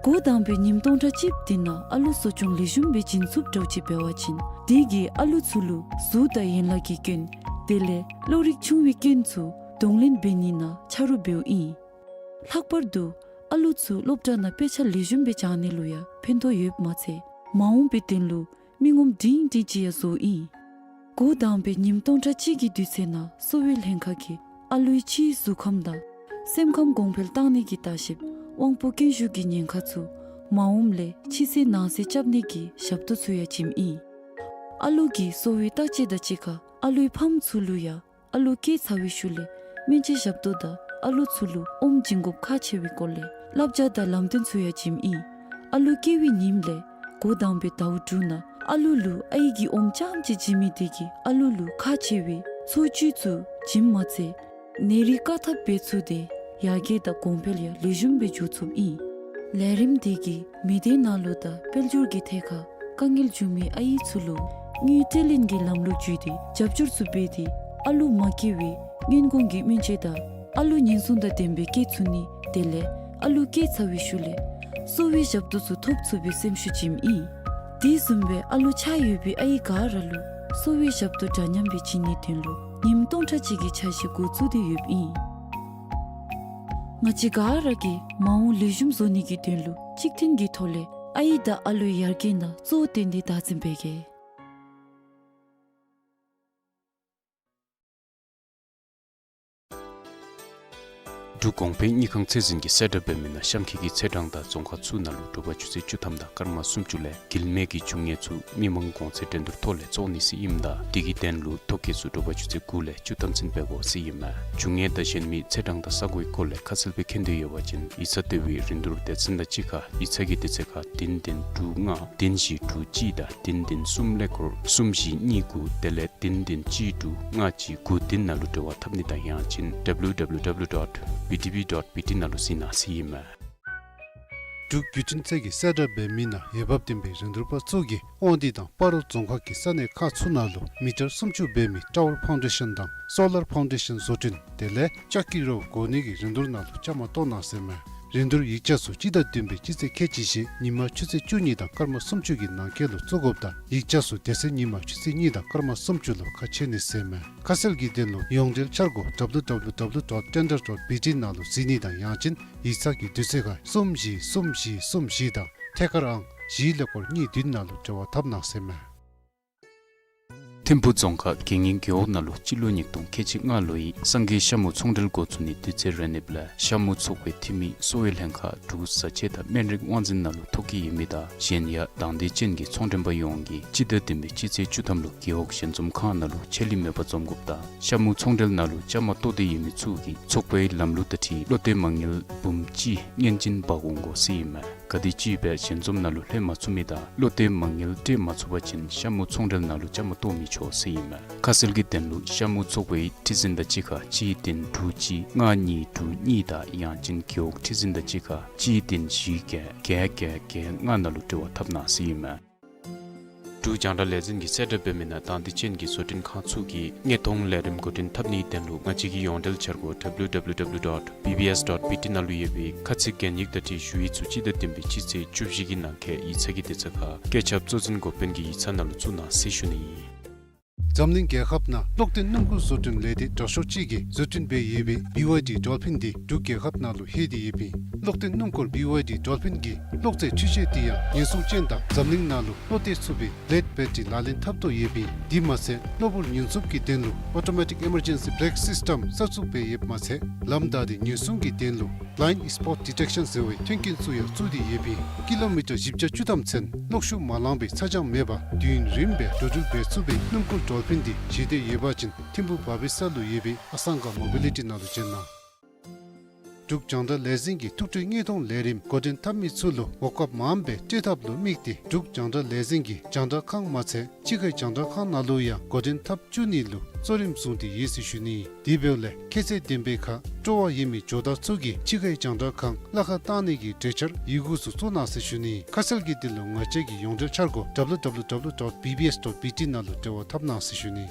འགོ་དང་པའི་ཉིནམ་སྟོང་ཕྲག་གཅིགཔོ་དེ་ནང་ཨ་ལུ་གསོ་སྐྱོང་ལེགས་ཤོམ་སྦེ་བྱིན་ཚུགསཔ་འདྲཝ་ཅིག་འབད་བ་ཅིན་དེ་གིས་ཨ་ལུ་ཚུ་ལུ་གཟུགས་དང་ཡན་ལག་གི་སྐྱོན་དེ་ལས་བློ་རིག་ཆུང་བའི་སྐྱོན་ཚུ་གདོང་ལེན་འབད་ནི་ནང་ཆ་རོགས་འབདཝ་ཨིན། ལྷག་པར་དུ་ཨ་ལུ་ཚུ་སློབ་གྲྭ་ནང་དཔེ་ཆ་ལེགས་ཤོམ་སྦེ་སྦྱང་ནི་ལུ་ཡང་ཕན་ཐོགས་ཡོདཔ་མ་ཚད་མ་འོངས་པའི་དོན་ལུ་མི་ངོམ་སྒྲིང་སྒྲིང་ཅིག་ཡང་བཟོཝ་ཨིན། འགོ་དང་པའི་ཉིནམ་སྟོང་ཕྲག་གཅིག་གི་དུས་ཚོད་ནང་གསོ་བའི་ལྷན་ཁག་གིས་ཨ་ལུའི་ཕྱིའི་གཟུགས་ཁམས་དང་སེམས་ཁམས་གོང་འཕེལ་གཏང་ནི་གི་ལྟ་བཤལཔ་དབང་པོ་སྐྱོན་ཤོར་གྱི་ཉེན་ཁ་ཚུ་མ་འོངམ་ལས་ཕྱི་གསལ་ནང་གསལ་རྐྱབ་ནི་གི་ཞབས་ཏོག་ཚུ་ཡང་བྱིནམ་ཨིན། ཨ་ལུ་གི་གསོ་བའི་བརྟག་དཔྱད་དང་གཅིག་ཁར་ཨ་ལུའི་ཕམ་ཚུ་ལུ་ཡང་ཨ་ལུ་སྐྱེས་ཚར་བའི་ཤུལ་ལས་སྨན་བཅོས་ཞབས་ཏོག་དང་ཨ་ལུ་ཚུ་ལུ་ཨོམ་བྱིན་དགོཔ་ཁག་ཆེ་བའི་སྐོར་ལས་བསླབ་བྱ་དང་ལམ་སྟོན་ཚུ་ཡང་བྱིནམ་ཨིན། ཨ་ལུ་སྐྱེ་བའི་ཉིནམ་ལས་འགོ་དང་པའི་ཟླཝ་དྲུག་ནང་ཨ་ལུ་ལུ་ཨའི་གི་ཨོམ་རྐྱངམ་ཅིག་བྱིན་མི་དེ་གིས་ཨ་ལུ་ལུ་ཁག་ཆེ་བའི་འཚོ་བཅུད་ཚུ་བྱིནམ་མ་ཚད་ནད་རིགས་བཀག་ཐབས་འབད་ཚུགས་ཏེ་ཡར་རྒྱས་དང་གོང་འཕེལ་ཡང་ལེགས་ཤོམ་སྦེ་འགྱོ་ཚུགསཔ་ཨིན། ལས་རིམ་དེ་གིས་མི་སྡེ་ནང་ལུ་དང་དཔལ་འབྱོར་གྱི་ཐད་ཁར་དཀའ་ངལ་བྱུང་མི་ཨའི་ཚུ་ལུ་དངུལ་སྤྲོད་ལེན་གྱི་ལམ་ལུགས་བརྒྱུད་དེ་རྒྱབ་སྐྱོར་ཚུ་འབད་དེ་ཨ་ལུ་མ་སྐྱེ་བའི་སྔོན་འགོག་གི་སྨན་བཅོས་དང་ཨ་ལུ་ཉེན་སྲུང་དང་ལྡན་པའི་སྐྱེ་ཚུགས་ནི་དེ་ལས་ཨ་ལུ་སྐྱེས་ཚར་བའི་ཤུལ་ལས་གསོ་བའི་ཞབས་ཏོག་ཚུ་ཐོབ་ཚུགས་པའི་སེམས་ཤུགས་བྱིནམ་ཨིན། དེ་བཟུམ་སྦེ་ཨ་ལུ་ཆགས་ཡོད་པའི་ཨའི་ག་ར་ལུ་གསོ་བའི་ཞབས་ཏོག་འདྲ་མཉམ་སྦེ་བྱིན་ནིའི་དོན་ལུ་ཉིནམ་སྟོང་ཕྲག་གཅིག་གི་འཆར་གཞི་འགོ་བཙུགས་ཏེ་ཡོདཔ་ཨིན། ང་བཅས་ག་ར་གིས་མ་འོངས་ལེགས་ཤོམ་བཟོ་ནི་གི་དོན་ལུ་གཅིག་མཐུན་གྱི་ཐོག་ལས་ཨའི་དང་ཨ་ལུའི་ཡར་རྒྱས་ནང་གཙོ་བོ་བཏོན་ཏེ་བདག་འཛིན་འབད་གེ། འབྲུག་གོང་འཕེལ་དངུལ་ཁང་ཚད་འཛིན་གྱིས་གསལ་བསྒྲགས་འབད་མི་ནང་གཤམ་འཁོད་ཀྱི་ཚེས་གྲངས་དང་རྫོང་ཁག་ཚུ་ནང་ལུ་དྲོ་པ་ཆུ་ཚོད་བཅུ་ཐམ་དང་སྐར་མ་སུམ་ཅུ་ལས་འགུལ་མེད་ཀྱི་འབྱུང་གནས་ཚུ་མི་མང་གོང་ཚད་འགྲན་བསྡུར་ཐོག་ལས་བཙོང་ནི་ཟེར་ཨིནམ་ད་དེ་གི་དོན་ལུ་ཐོ་བཀོད་ཚུ་དྲོ་པ་ཆུ་ཚོད་དགུ་ལས་བཅུ་ཐམ་ཚུན་འབད་དགོ་ཟེར་ཨིན་མས། འབྱུང་གནས་དང་གཞན་མི་ཚེས་གྲངས་དང་ས་གོའི་སྐོར་ལས་ཁ་གསལ་སྦེ་མཁྱེན་འདོད་ཡོད་པ་ཅིན་ཡིག་ཚང་ལྟེ་བའི་རིན་བསྡུར་སྡེ་ཚན་དང་གཅིག་ཁར་ཡིག་ཚང་གི་དུས་ཚོད་ཁར་བདུན་བདུན་དྲུག་ལྔ་བདུན་བཞི་དྲུག་གཅིག་དང་བདུན་བདུན་གསུམ་ཀླད་ཀོར་གསུམ་བཞི་གཉིས་དགུ་དེ་ལས་བདུན་བདུན་གཅིག་དྲུག་ལྔ་གཅིག་དགུ་བདུན་ནང་ལུ་འབྲེལ་བ་འཐབ་ནི་དང་ཡང་ཅིན་W W W dot B T B dot B T ནང་ལུ་གཟིགས་གནང་ཟེར་ཨིན་མས། འབྲུག་བརྒྱུད་འཕྲིན་ཚད་ཀྱིས་གསལ་བསྒྲགས་འབད་མི་ནང་འོས་འབབ་ལྡན་པའི་རིན་བསྡུར་པ་ཚུ་གིས་དབང་འདུས་དང་སྤ་རོ་རྫོང་ཁག་གི་ས་གནས་ཁག་ཚུ་ནང་ལུ་མི་ཊར་སུམ་ཅུ་འབད་མི་ཊ་ཝར་ཕའུན་ཌེ་ཤཱན་དང་སོ་ལར་ཕའུན་ཌེ་ཤཱན་བཟོ་སྐྲུན་དེ་ལས་ལྕགས་ཀྱི་རོ་བསྒོར་ནི་གི་རིན་བསྡུར་ནང་ལུ་བཅའ་མར་གཏོགས་གནང་ཟེར་མས། རིན་བསྡུར་ཡིག་ཆ་ཚུ་སྤྱི་ཟླ་བདུན་པའི་སྤྱི་ཚེས་ཁལ་གཅིག་བཞི་ཉིན་མ་ཆུ་ཚོད་བཅུ་གཉིས་དང་སྐར་མ་སུམ་ཅུ་གི་ནང་འཁོད་ལུ་བཙུགས་དགོཔ་དང་ཡིག་ཆ་ཚུ་དེ་ཚེ་ཉིན་མ་ཆུ་ཚོད་གཉིས་དང་སྐར་མ་སུམ་ཅུ་ལུ་ཁ་ཕྱེ་ནི་ཟེར་མས། ཁ་གསལ་གྱི་དོན་ལུ་ཡོངས་འབྲེལ་འཆར་སྒོ་W W W dot tender dot B T ནང་ལུ་གཟིགས་ནི་དང་ཡང་ཅིན་ཡིག་ཚང་གི་དུས་ཚོད་ཁར་གསུམ་བཞི་གསུམ་བཞི་གསུམ་བཞི་དང་ཐད་ཀར་ཨང་བཞི་ཀླད་ཀོར་གཉིས་བདུན་ནང་ལུ་འབྲེལ་བ་འཐབ་གནང་ཟེར་མས། ཐིམ་ཕུ་རྫོང་ཁག་དགེ་བསྙེན་རྒེད་འོག་ནང་ལུ་སྤྱི་ལོ་ཉིས་སྟོང་ཁལ་གཅིག་ལྔ་ལོའི་སངས་རྒྱས་ཤ་མུ་ཚོང་འབྲེལ་འགོ་བཙུགས་ནི་དུས་ཚོད་རན་ནིབ་ལས་ཤ་མུ་ཚོགས་པའི་འཐུས་མི་གསོ་བའི་ལྷན་ཁག་འབྲུག་བཟའ་ཆས་དང་སྨན་རིགས་དབང་འཛིན་ནང་ལུ་ཐོ་བཀོད་ཡོད་མི་དང་གཞན་ཡང་དང་འདོད་ཅན་གྱི་ཚོང་མགྲོན་པ་ཡོངས་ཀྱིས་སྤྱི་ཟླ་བདུན་པའི་སྤྱི་ཚེས་བཅུ་ཐམ་ལུ་རྒེད་འོག་ཞལ་འཛོམས་ཁང་ནང་ལུ་ཆད་ལུས་མེད་པར་འཛོམས་དགོཔ་དང་ཤ་མུ་ཚོང་འབྲེལ་ནང་ལུ་བཅའ་མར་གཏོགས་ཏེ་ཡོད་མི་ཚུ་གིས་ཚོགས་པའི་ལམ་ལུགས་དང་འཁྲིལ་བློ་གཏད་མ་དངུལ་འབུམ་གཅིག་སྔོན་ཅན་འབག་འོང་དགོ་ཟེར་ཨིན་མས། ག་དེམ་ཅིག་སྦེ་ཞལ་འཛོམས་ནང་ལུ་ལྷོད་མ་ཚུགས་མི་དང་བློ་གཏད་མ་དངུལ་སྤྲོད་མ་ཚུགས་པ་ཅིན་ཤ་མུ་ཚོང་འབྲེལ་ནང་ལུ་བཅའ་མར་གཏོགས་མི་ཆོག་ཟེར་ཨིན་མས། ཁ་གསལ་གྱི་དོན་ལུ་ཤ་མུ་ཚོགས་པའི་ཁྲི་འཛིན་དང་གཅིག་ཁར་གཅིག་བདུན་དྲུག་གཅིག་ལྔ་གཉིས་དྲུག་གཉིས་དང་ཡང་ཅིན་རྒེད་འོག་ཁྲི་འཛིན་དང་གཅིག་ཁར་གཅིག་བདུན་བཞི་བརྒྱད་བརྒྱད་བརྒྱད་བརྒྱད་ལྔ་ནང་ལུ་འབྲེལ་བ་འཐབ་གནང་ཟེར་ཨིན་མས། འབྲུག་རྒྱང་བསྒྲགས་ལས་འཛིན་གྱིས་གསལ་བསྒྲགས་འབད་མི་ནང་དང་འདོད་ཅན་གྱི་བཟོ་སྐྲུན་ཁང་ཚུ་གིས་དངོས་མཐོང་ལས་རིམ་འགོ་འདྲེན་འཐབ་ནིའི་དོན་ལུ་ང་བཅས་ཀྱི་ཡོངས་འབྲེལ་འཆར་སྒོ་W W W dot B B S dot B T ནང་ལུ་ཡོད་པའི་ཁ་ཚིག་གན་ཡིག་དང་འཁྲིལ་ཞུ་ཡིག་ཚུ་སྤྱི་ཟླ་བདུན་པའི་སྤྱི་ཚེས་བཅུ་བཞི་གི་ནང་འཁོད་ཡིག་ཚང་གི་དུས་ཚོད་ཁར་བཀོད་ཁྱབ་གཙོ་འཛིན་འགོ་དཔོན་གྱི་ཡིག་ཚང་ནང་ལུ་བཙུགས་གནང་ཟེར་ཞུ་ནི་ཨིན། འཛམ་གླིང་རྒྱལ་ཁབ་ནང་གློག་ལྡན་སྣུམ་འཁོར་བཟོ་སྐྲུན་ལས་སྡེ་དྲག་ཤོས་ཅིག་གིས་བཟོ་སྐྲུན་འབད་ཡོད་པའི་B Y D Dolphin འདི་འབྲུག་རྒྱལ་ཁབ་ནང་ལུ་ལྷོད་དེ་ཡོད་པས། གློག་ལྡན་སྣུམ་འཁོར་B Y D Dolphin གྱི་གློག་རྫས་འཕྲུལ་ཆས་འདི་ཡང་ཉེན་སྲུང་ཅན་དང་འཛམ་གླིང་ནང་ལུ་བློ་གཏད་ཚུགས་པའི་ལེཌ་བེ་ཊི་རི་ལག་ལེན་འཐབ་དོ་ཡོད་པས། དེ་མ་ཚད་གློ་བུར་ཉེན་སྲུང་གི་དོན་ལུ་Automatic Emergency Brake System གསར་བཙུགས་འབད་ཡོདཔ་མ་ཚད་ལམ་བདའ་སྟེ་ཉེན་སྲུང་གི་དོན་ལུ་Blind Spot Detection ཟེར་བའི་མཐུན་རྐྱེན་ཚུ་ཡང་བཙུགས་ཏེ་ཡོད་པས། ཀི་ལོ་མི་ཊར་བཞི་བརྒྱ་བཅུ་ཐམ་ཚུན་གློག་ཤུགས་མ་ལང་པའི་ཚ་གྱང་མེད་པར་དུས་ཡུན་རིངམོ་སྦེ་འགྲོ་འགྲུལ་འབད་ཚུགས་པའི་སྣུམ་འཁོར་ཌོལ་ཕིན་འདི་བཞེས་འདོད་ཡོད་པ་ཅིན་ཐིམ་ཕུ་བ་བི་སར་ལུ་ཡོད་པའི་ཨ་སང་ག་མོ་བི་ལི་ཊི་ནང་ལུ་བྱོན་གནང་། འབྲུག་རྒྱང་བསྒྲགས་ལས་འཛིན་གྱིས་ཐུགས་སྤྲོའི་དངོས་མཐོང་ལས་རིམ་འགོ་འདྲེན་འཐབ་མི་ཚུ་ལུ་འོང་འབབ་མངམ་སྦེ་སྤྲོད་ཐབས་ལུ་དམིགས་ཏེ་འབྲུག་རྒྱང་བསྒྲགས་ལས་འཛིན་གྱིས་རྒྱང་བསྒྲགས་ཁང་མ་ཚད་ཕྱི་ཁའི་རྒྱང་བསྒྲགས་ཁང་ནང་ལུ་ཡང་འགོ་འདྲེན་འཐབ་བཅུག་ནི་ལུ་གཙོ་རིམ་བཟུང་སྟེ་ཡོད་ཟེར་ཞུ་ནི། དེ་འབདཝ་ལས་ཁྱད་ཚད་ལྡན་པའི་ཁར་སྤྲོ་བ་ཡོད་མི་ཇོ་བདག་ཚུ་གིས་ཕྱི་ཁའི་རྒྱང་བསྒྲགས་ཁང་གླ་ཁར་བཏང་ནི་གི་གྲོས་འཆར་ཡི་གུ་ཚུ་བཙུགས་གནང་ཟེར་ཞུ་ནི། ཁ་གསལ་གྱི་དོན་ལུ་ང་བཅས་ཀྱི་ཡོངས་འབྲེལ་འཆར་སྒོ་W W W dot B B S dot B T ནང་ལུ་འབྲེལ་བ་འཐབ་གནང་ཟེར་ཞུ་ནི།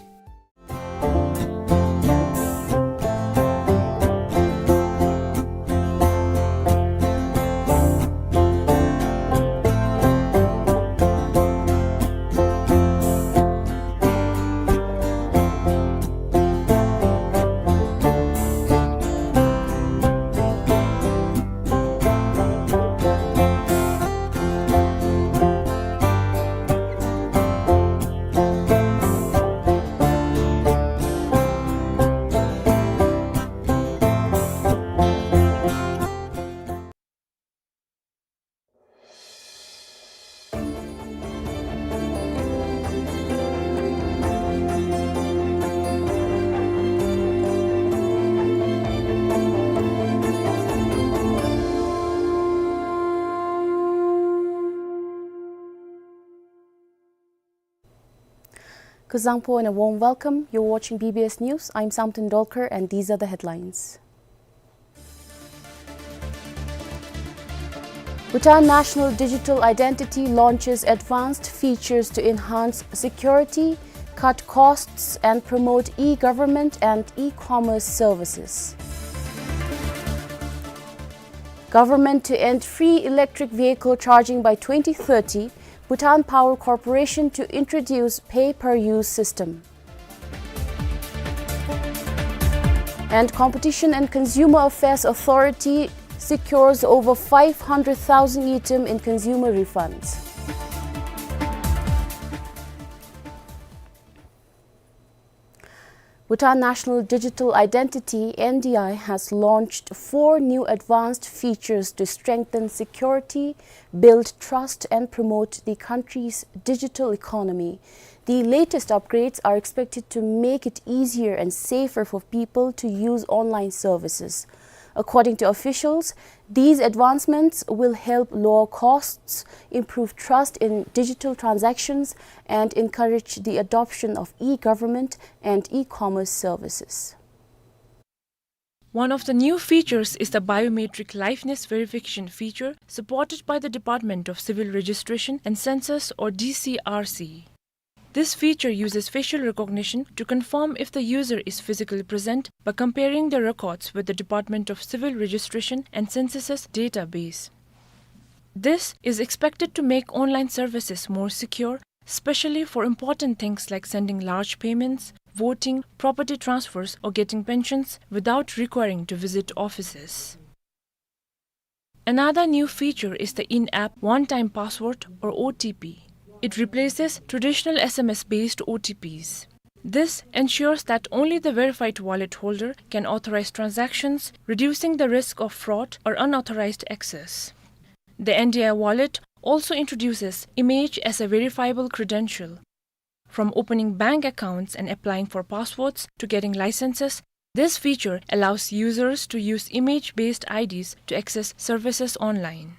Kuzuzangpo and a warm welcome. You're watching B B S News. I'm Samten Dolkar and these are the headlines. Bhutan National Digital Identity launches advanced features to enhance security, cut costs, and promote e-government and e-commerce services. Government to end free electric vehicle charging by twenty thirty, Bhutan Power Corporation to introduce pay-per-use system. And Competition and Consumer Affairs Authority secures over five hundred thousand ngultrum in consumer refunds. Bhutan National Digital Identity, N D I, has launched four new advanced features to strengthen security, build trust, and promote the country's digital economy. The latest upgrades are expected to make it easier and safer for people to use online services. According to officials, these advancements will help lower costs, improve trust in digital transactions, and encourage the adoption of e-government and e-commerce services. One of the new features is the biometric liveness verification feature supported by the Department of Civil Registration and Census, or D C R C. This feature uses facial recognition to confirm if the user is physically present by comparing their records with the Department of Civil Registration and Census's database. This is expected to make online services more secure, especially for important things like sending large payments, voting, property transfers, or getting pensions without requiring to visit offices. Another new feature is the in-app one-time password, or O T P. It replaces traditional S M S-based O T Ps. This ensures that only the verified wallet holder can authorize transactions, reducing the risk of fraud or unauthorized access. The N D I wallet also introduces image as a verifiable credential. From opening bank accounts and applying for passports to getting licenses, this feature allows users to use image-based I Ds to access services online.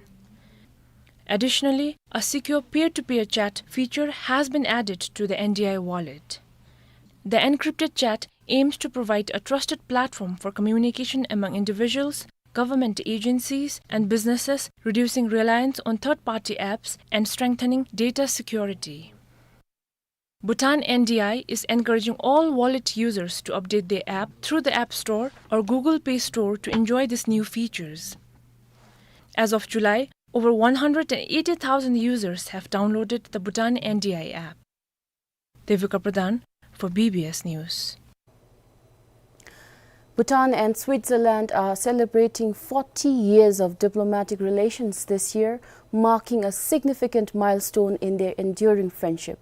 Additionally, a secure peer-to-peer chat feature has been added to the N D I wallet. The encrypted chat aims to provide a trusted platform for communication among individuals, government agencies, and businesses, reducing reliance on third-party apps and strengthening data security. Bhutan N D I is encouraging all wallet users to update their app through the App Store or Google Play Store to enjoy these new features. As of July, over one hundred and eighty thousand users have downloaded the Bhutan N D I app. Devika Pradhan for B B S News. Bhutan and Switzerland are celebrating forty years of diplomatic relations this year, marking a significant milestone in their enduring friendship.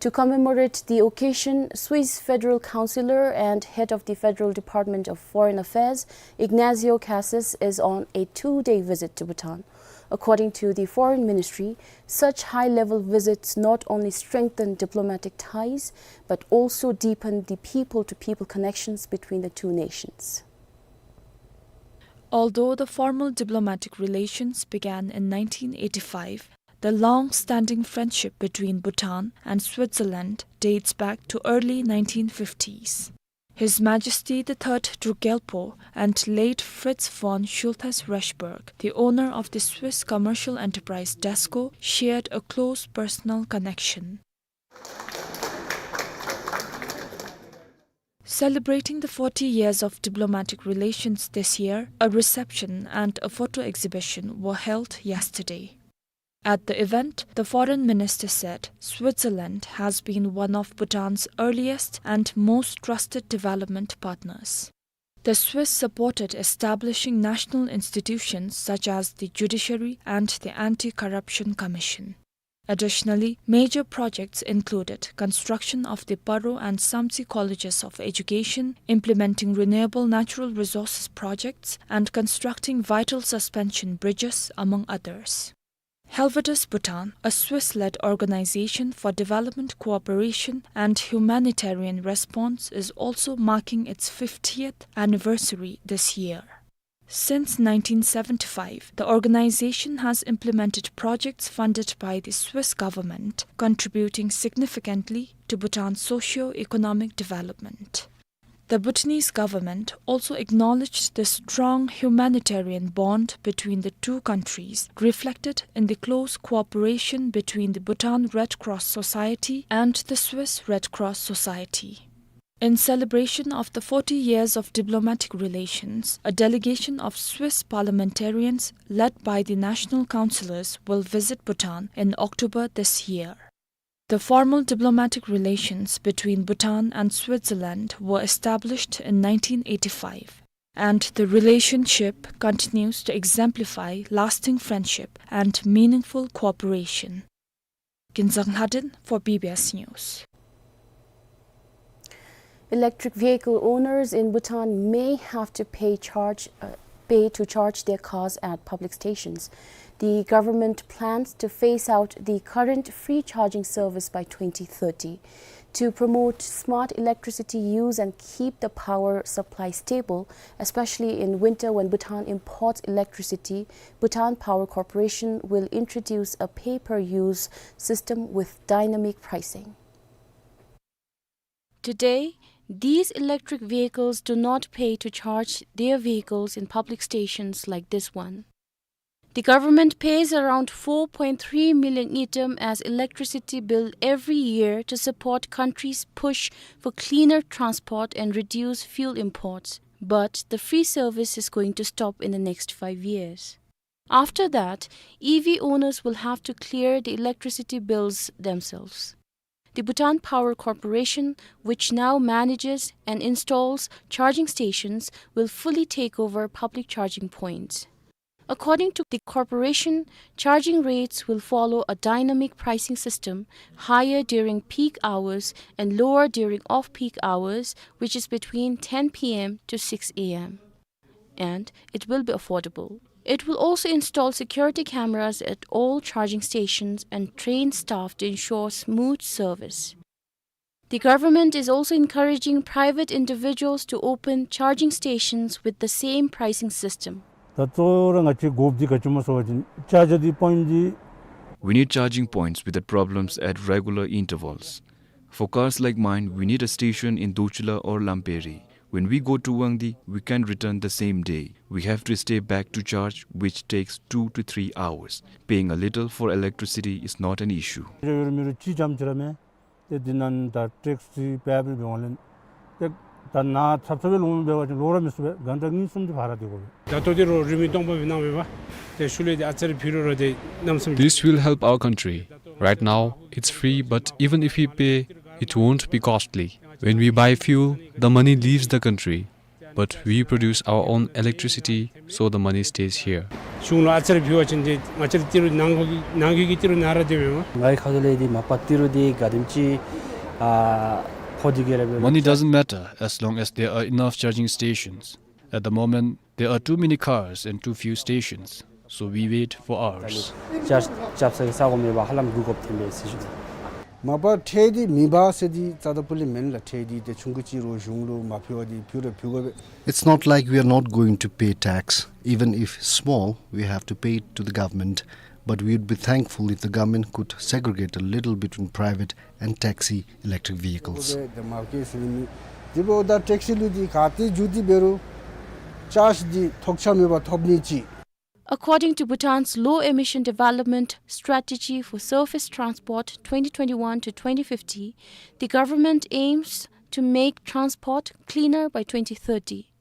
To commemorate the occasion, Swiss Federal Councillor and Head of the Federal Department of Foreign Affairs, Ignazio Cassis, is on a two-day visit to Bhutan. According to the Foreign Ministry, such high-level visits not only strengthen diplomatic ties, but also deepen the people-to-people connections between the two nations. Although the formal diplomatic relations began in nineteen eighty-five, the long-standing friendship between Bhutan and Switzerland dates back to early nineteen fifties. His Majesty the Third Druk Gyalpo and late Fritz von Schulthess-Rechberg, the owner of the Swiss commercial enterprise Dasco, shared a close personal connection. Celebrating the forty years of diplomatic relations this year, a reception and a photo exhibition were held yesterday. At the event, the foreign minister said Switzerland has been one of Bhutan's earliest and most trusted development partners. The Swiss supported establishing national institutions such as the judiciary and the Anti-Corruption Commission. Additionally, major projects included construction of the Paro and Samtse Colleges of Education, implementing renewable natural resources projects, and constructing vital suspension bridges, among others. Helvetas Bhutan, a Swiss-led organization for development cooperation and humanitarian response, is also marking its fiftieth anniversary this year. Since nineteen seventy-five, the organization has implemented projects funded by the Swiss government, contributing significantly to Bhutan's socio-economic development. The Bhutanese government also acknowledged the strong humanitarian bond between the two countries, reflected in the close cooperation between the Bhutan Red Cross Society and the Swiss Red Cross Society. In celebration of the forty years of diplomatic relations, a delegation of Swiss parliamentarians led by the national councillors will visit Bhutan in October this year. The formal diplomatic relations between Bhutan and Switzerland were established in nineteen eighty-five, and the relationship continues to exemplify lasting friendship and meaningful cooperation. Kinzang Lhaden for B B S News. Electric vehicle owners in Bhutan may have to pay charge, uh, pay to charge their cars at public stations. The government plans to phase out the current free charging service by twenty thirty. To promote smart electricity use and keep the power supply stable, especially in winter when Bhutan imports electricity, Bhutan Power Corporation will introduce a pay-per-use system with dynamic pricing. Today, these electric vehicles do not pay to charge their vehicles in public stations like this one. The government pays around four point three million ngultrum as electricity bill every year to support country's push for cleaner transport and reduce fuel imports. But the free service is going to stop in the next five years. After that, E V owners will have to clear the electricity bills themselves. The Bhutan Power Corporation, which now manages and installs charging stations, will fully take over public charging points. According to the corporation, charging rates will follow a dynamic pricing system, higher during peak hours and lower during off-peak hours, which is between ten P M to six A M. And it will be affordable. It will also install security cameras at all charging stations and train staff to ensure smooth service. The government is also encouraging private individuals to open charging stations with the same pricing system. ད་གཙོ་བོ་ར་ང་བཅས་དགོཔ་འདི་ག་ཅི་སྨོ་ཟེར་བ་ཅིན་ཅརཇ་འདི་པོའིནཊ་འདི། We need charging points without problems at regular intervals. For cars like mine, we need a station in Dorchula or Lamperi. When we go to Wangdi, we can't return the same day. We have to stay back to charge, which takes two to three hours. Paying a little for electricity is not an issue. རེ་ཡོད་མི་རུང་ཅིག་ཙམ་ཅིག་ར་མེན། ཏེ་འདི་ནང་ད་ཊེགསི་པེ་འབད་འབདཝ་ལས་ཏེ་ད་ནཱ་ཚབ་ཚབ་སྦེ་ལོངམ་འབད་བ་ཅིན་ལོག་ར་མི་ཚུགས་པས། གྷན་ཊ་གཉིས་གསུམ་ཅིག་ཕར་ར་སྡོད་དགོ་པས། ད་ལྟོ་འདི་རོགས་རིན་མེད་སྟོང་པ་སྦེ་གནང་མེད་པ། ཏེ་ཤུལ་ལས་འདི་ཨ་ཙི་རེ་ཕུལ་རུང་ར་ཏེ་གནམ་མེད་ས་མེད། This will help our country. Right now, it's free, but even if we pay, it won't be costly. When we buy fuel, the money leaves the country. But we produce our own electricity, so the money stays here. གཞུང་ལུ་ཨ་ཙི་རེ་ཕུལ་བ་ཅིན་ཏེ་ང་བཅས་ལུ་ཏི་རུ་ནང་འཁོད་ཀྱི་ནང་འཁོད་ཀྱི་ཏི་རུ་ནང་ར་སྡོད་མེན་པ། ངེའི་ཁ་ཐུག་ལས་འདི་མ་པ་ཏི་རུ་འདི་ག་དེམ་ཅིག་ཨ་ཕོག་སྟེ་གི་ར་འབད་བ་ཅིན། Money doesn't matter as long as there are enough charging stations. At the moment, there are too many cars and too few stations, so we wait for ours. ཅརཇ་རྐྱབ་ས་གི་ས་གོ་མེད་པར་ཧ་ལམ་སྒུག་དགོཔ་ཐོན་པས་ཟེར་ཞུ་ནི། མ་པ་ཁྲལ་འདི་མི་འབག་ཟེར་འདི་རྩ་དང་པོ་ལས་མེན་ལགས། ཁྲལ་འདི་ཏེ་ཆུང་ཀུ་ཅིག་རུང་གཞུང་ལུ་མ་ཕུལ་བར་འདི་ཕུལ་ར་ཕུལ་དགོ་པས། It's not like we are not going to pay tax. Even if small, we have to pay it to the government. But we would be thankful if the government could segregate a little between private and taxi electric vehicles. འདི་འབདཝ་ད་ཊེག་སི་ལུ་འདི་ག་ཏེ་འགྱོ་སྟེ་འབད་རུང་ཅཱརཇ་འདི་ཐོགས་ཆགས་མེད་པར་ཐོབ་ནི་ཅིག། According to Bhutan's Low Emission Development Strategy for Surface Transport twenty twenty-one to twenty fifty, the government aims to make transport cleaner by twenty thirty.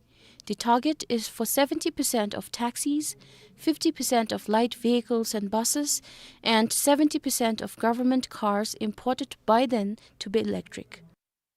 The target is for seventy percent of taxis, fifty percent of light vehicles and buses, and seventy percent of government cars imported by then to be electric.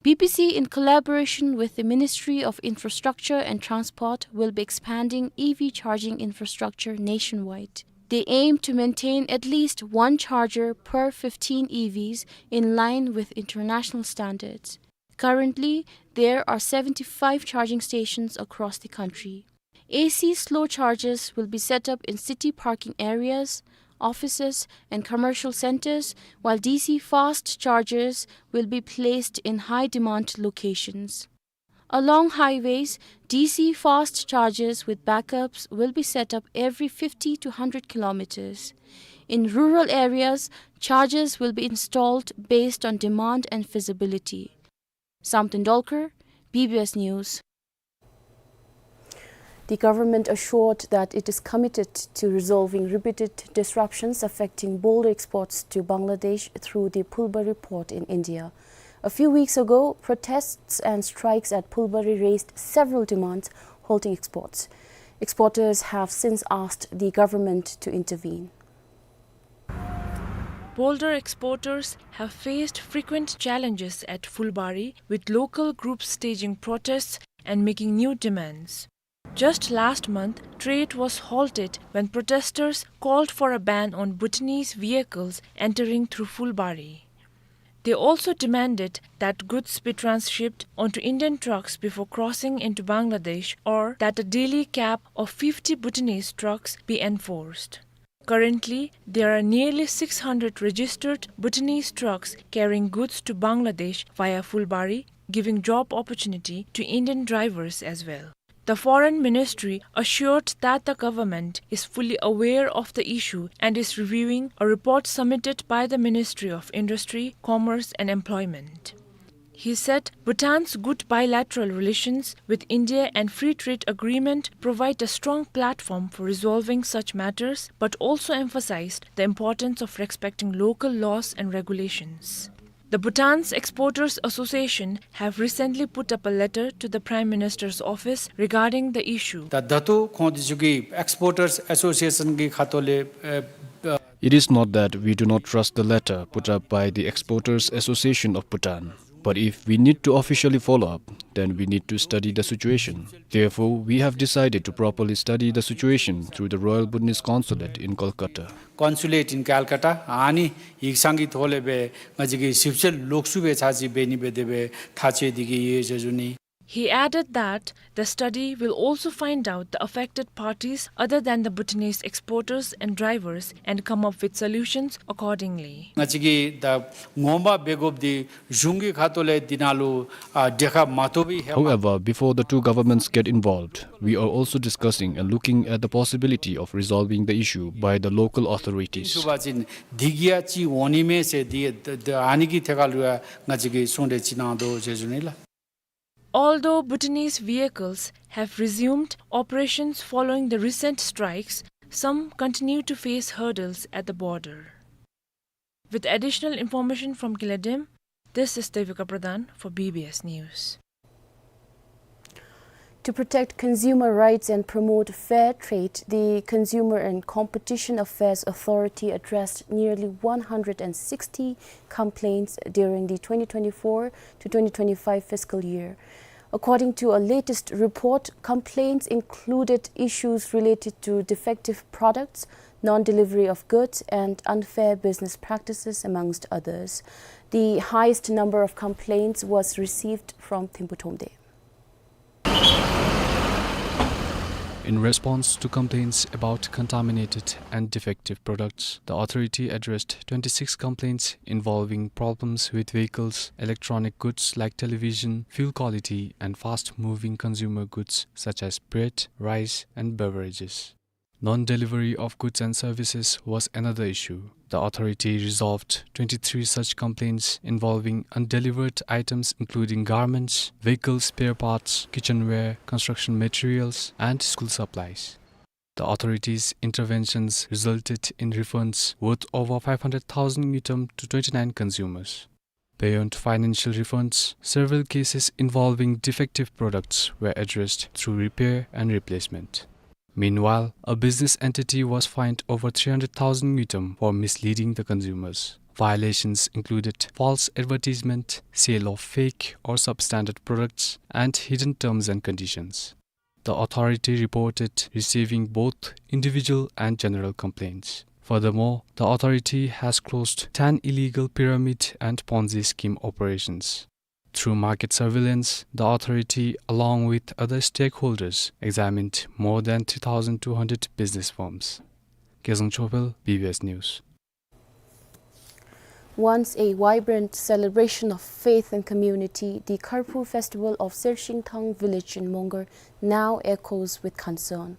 B B C, in collaboration with the Ministry of Infrastructure and Transport, will be expanding E V charging infrastructure nationwide. They aim to maintain at least one charger per fifteen E Vs in line with international standards. Currently, there are seventy-five charging stations across the country. A C slow chargers will be set up in city parking areas, offices, and commercial centers, while D C fast chargers will be placed in high-demand locations. Along highways, D C fast chargers with backups will be set up every fifty to hundred kilometers. In rural areas, chargers will be installed based on demand and feasibility. Samten Dolkar, B B S News. The government assured that it is committed to resolving repeated disruptions affecting boulder exports to Bangladesh through the Phulbari port in India. A few weeks ago, protests and strikes at Phulbari raised several demands halting exports. Exporters have since asked the government to intervene. Boulder exporters have faced frequent challenges at Phulbari, with local groups staging protests and making new demands. Just last month, trade was halted when protesters called for a ban on Bhutanese vehicles entering through Phulbari. They also demanded that goods be transhipped onto Indian trucks before crossing into Bangladesh, or that a daily cap of fifty Bhutanese trucks be enforced. Currently, there are nearly six hundred registered Bhutanese trucks carrying goods to Bangladesh via Phulbari, giving job opportunity to Indian drivers as well. The Foreign Ministry assured that the government is fully aware of the issue and is reviewing a report submitted by the Ministry of Industry, Commerce and Employment. He said Bhutan's good bilateral relations with India and free trade agreement provide a strong platform for resolving such matters, but also emphasized the importance of respecting local laws and regulations. The Bhutan's Exporters Association have recently put up a letter to the Prime Minister's office regarding the issue. ད་ད་ལྟོ་ཁོང་འདི་ཚུ་གིས་Exporters Association གི་ཁ་ཐུག་ལས་ཨེ་ཨེ། It is not that we do not trust the letter put up by the Exporters Association of Bhutan, but if we need to officially follow up, then we need to study the situation. Therefore, we have decided to properly study the situation through the Royal Bhutanese Consulate in Kolkata. Consulate in Calcutta ཨ་ནི་ཡིག་ཚང་གི་ཐོག་ལས་སྦེ་ང་བཅས་ཀྱིས་ཞིབ་དཔྱད་ལོགས་སུ་སྦེ་ཚར་གཅིག་འབད་ནི་སྦེ་དེ་སྦེ་ཐག་བཅད་དེ་གི་ཡོད་ཟེར་ཞུ་ནི། He added that the study will also find out the affected parties other than the Bhutanese exporters and drivers and come up with solutions accordingly. ང་བཅས་ཀྱིས་ད་ངོ་མ་འབད་དགོཔ་འདི་གཞུང་གི་ཁ་ཐུག་ལས་འདི་ནང་ལུ་ཨ་འབྲེལ་ཁ་མ་ཐོབ་པའི་ཧེ་མ། However, before the two governments get involved, we are also discussing and looking at the possibility of resolving the issue by the local authorities. ཨིན་ཟེར་བ་ཅིན་འདི་གིས་ཡང་ཅིག་འོང་ནི་མས་ཟེར་འདི་ད་ད་ཨ་ནི་གི་ཐད་ཁར་ལུ་ཡང་ང་བཅས་ཀྱིས་གསུང་གྲོས་ཅིག་གནང་དོ་ཟེར་ཞུ་ནི་ལགས། Although Bhutanese vehicles have resumed operations following the recent strikes, some continue to face hurdles at the border. With additional information from Geledim, this is Devika Pradhan for B B S News. To protect consumer rights and promote fair trade, the Consumer and Competition Affairs Authority addressed nearly one hundred and sixty complaints during the twenty twenty-four to twenty twenty-five fiscal year. According to a latest report, complaints included issues related to defective products, non-delivery of goods, and unfair business practices, amongst others. The highest number of complaints was received from Thimphu Thromde. In response to complaints about contaminated and defective products, the authority addressed twenty-six complaints involving problems with vehicles, electronic goods like television, fuel quality, and fast-moving consumer goods such as bread, rice, and beverages. Non-delivery of goods and services was another issue. The authority resolved twenty-three such complaints involving undelivered items including garments, vehicle spare parts, kitchenware, construction materials, and school supplies. The authorities' interventions resulted in refunds worth over five hundred thousand ngultrum to twenty-nine consumers. Beyond financial refunds, several cases involving defective products were addressed through repair and replacement. Meanwhile, a business entity was fined over three hundred thousand ngultrum for misleading the consumers. Violations included false advertisement, sale of fake or substandard products, and hidden terms and conditions. The authority reported receiving both individual and general complaints. Furthermore, the authority has closed ten illegal pyramid and Ponzi scheme operations. Through market surveillance, the authority, along with other stakeholders, examined more than three thousand two hundred business firms. Kezang Chopel, B B S News. Once a vibrant celebration of faith and community, the Kharphu festival of Sershingthang village in Mongar now echoes with concern.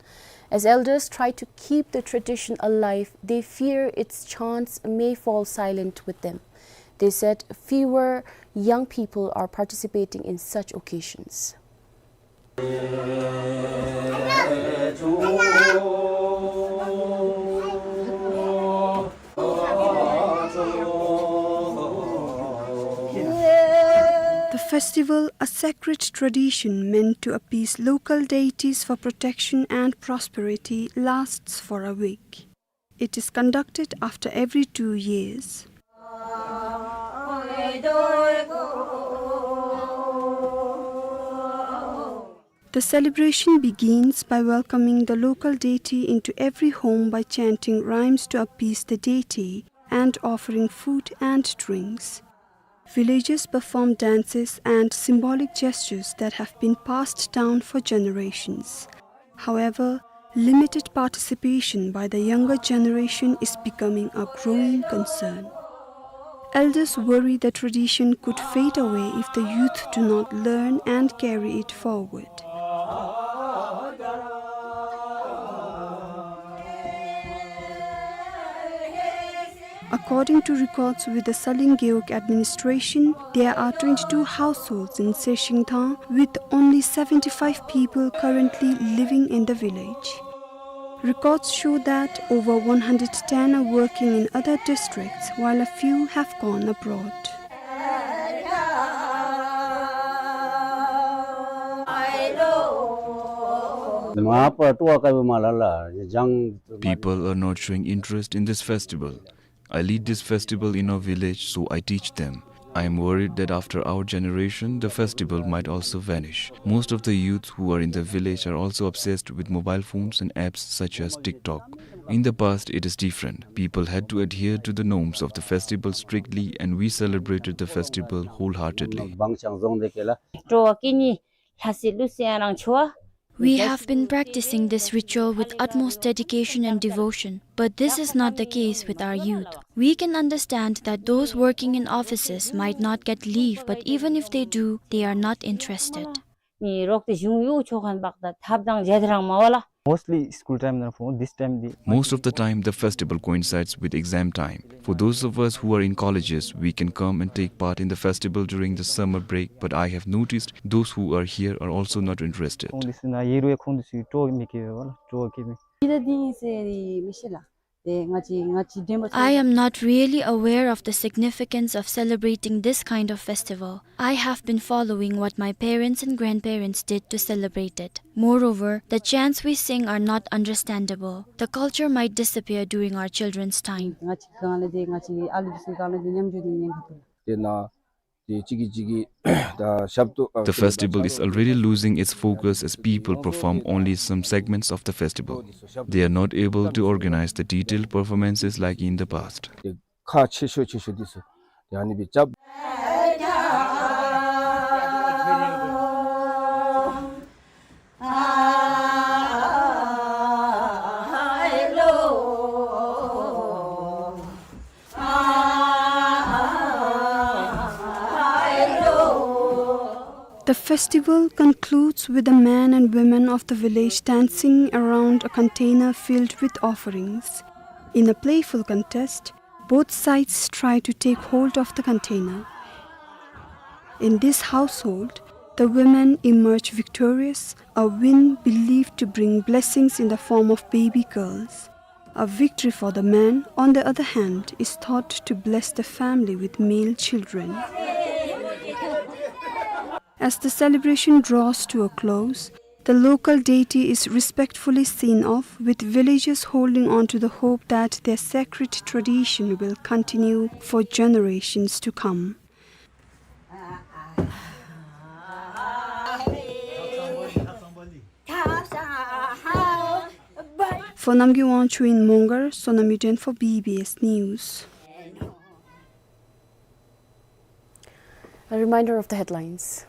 As elders try to keep the tradition alive, they fear its chants may fall silent with them. They said fewer young people are participating in such occasions. The festival, a sacred tradition meant to appease local deities for protection and prosperity, lasts for a week. It is conducted after every two years. The celebration begins by welcoming the local deity into every home by chanting rhymes to appease the deity and offering food and drinks. Villagers perform dances and symbolic gestures that have been passed down for generations. However, limited participation by the younger generation is becoming a growing concern. Elders worry the tradition could fade away if the youth do not learn and carry it forward. According to records with the Salin Gewog administration, there are twenty-two households in Sershingthang, with only seventy-five people currently living in the village. Records show that over one hundred ten are working in other districts, while a few have gone abroad. People are not showing interest in this festival. I lead this festival in our village, so I teach them. I am worried that after our generation, the festival might also vanish. Most of the youth who are in the village are also obsessed with mobile phones and apps such as TikTok. In the past, it is different. People had to adhere to the norms of the festival strictly, and we celebrated the festival wholeheartedly. We have been practicing this ritual with utmost dedication and devotion, but this is not the case with our youth. We can understand that those working in offices might not get leave, but even if they do, they are not interested. Mostly school time, this time the Most of the time, the festival coincides with exam time. For those of us who are in colleges, we can come and take part in the festival during the summer break, but I have noticed those who are here are also not interested. I am not really aware of the significance of celebrating this kind of festival. I have been following what my parents and grandparents did to celebrate it. Moreover, the chants we sing are not understandable. The culture might disappear during our children's time. The festival is already losing its focus as people perform only some segments of the festival. They are not able to organize the detailed performances like in the past. ཁག་ཆེ་ཤོས་ཆེ་ཤོས་འདི་ཚུ་ཏེ་ཨ་ནི་སྦེ་རྐྱབ། The festival concludes with the men and women of the village dancing around a container filled with offerings. In a playful contest, both sides try to take hold of the container. In this household, the women emerge victorious, a win believed to bring blessings in the form of baby girls. A victory for the men, on the other hand, is thought to bless the family with male children. As the celebration draws to a close, the local deity is respectfully seen off, with villagers holding on to the hope that their sacred tradition will continue for generations to come. For Namgay Wangchuk in Mongar, Sonam Yuden for B B S News. A reminder of the headlines.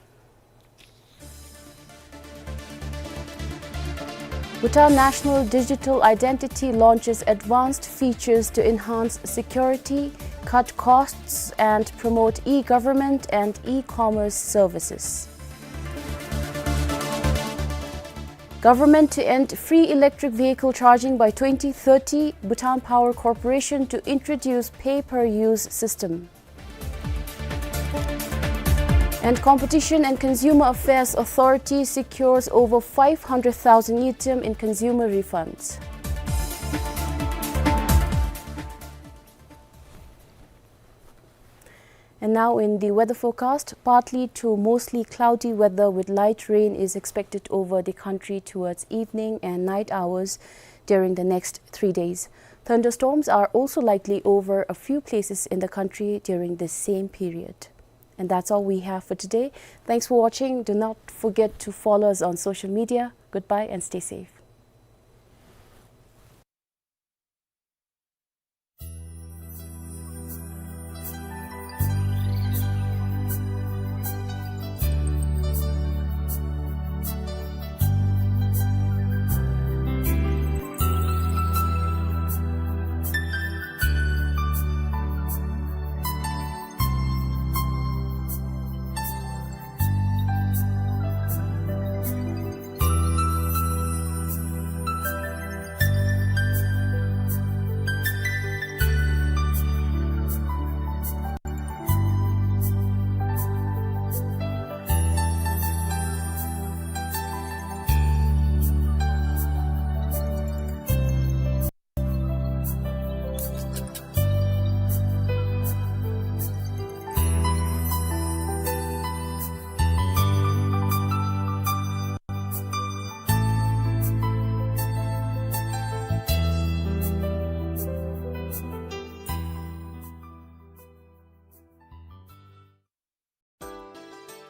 Bhutan National Digital Identity launches advanced features to enhance security, cut costs, and promote e-government and e-commerce services. Government to end free electric vehicle charging by twenty thirty, Bhutan Power Corporation to introduce pay-per-use system. And Competition and Consumer Affairs Authority secures over five hundred thousand ngultrum in consumer refunds. And now in the weather forecast, partly to mostly cloudy weather with light rain is expected over the country towards evening and night hours during the next three days. Thunderstorms are also likely over a few places in the country during this same period. And that's all we have for today. Thanks for watching. Do not forget to follow us on social media. Goodbye and stay safe.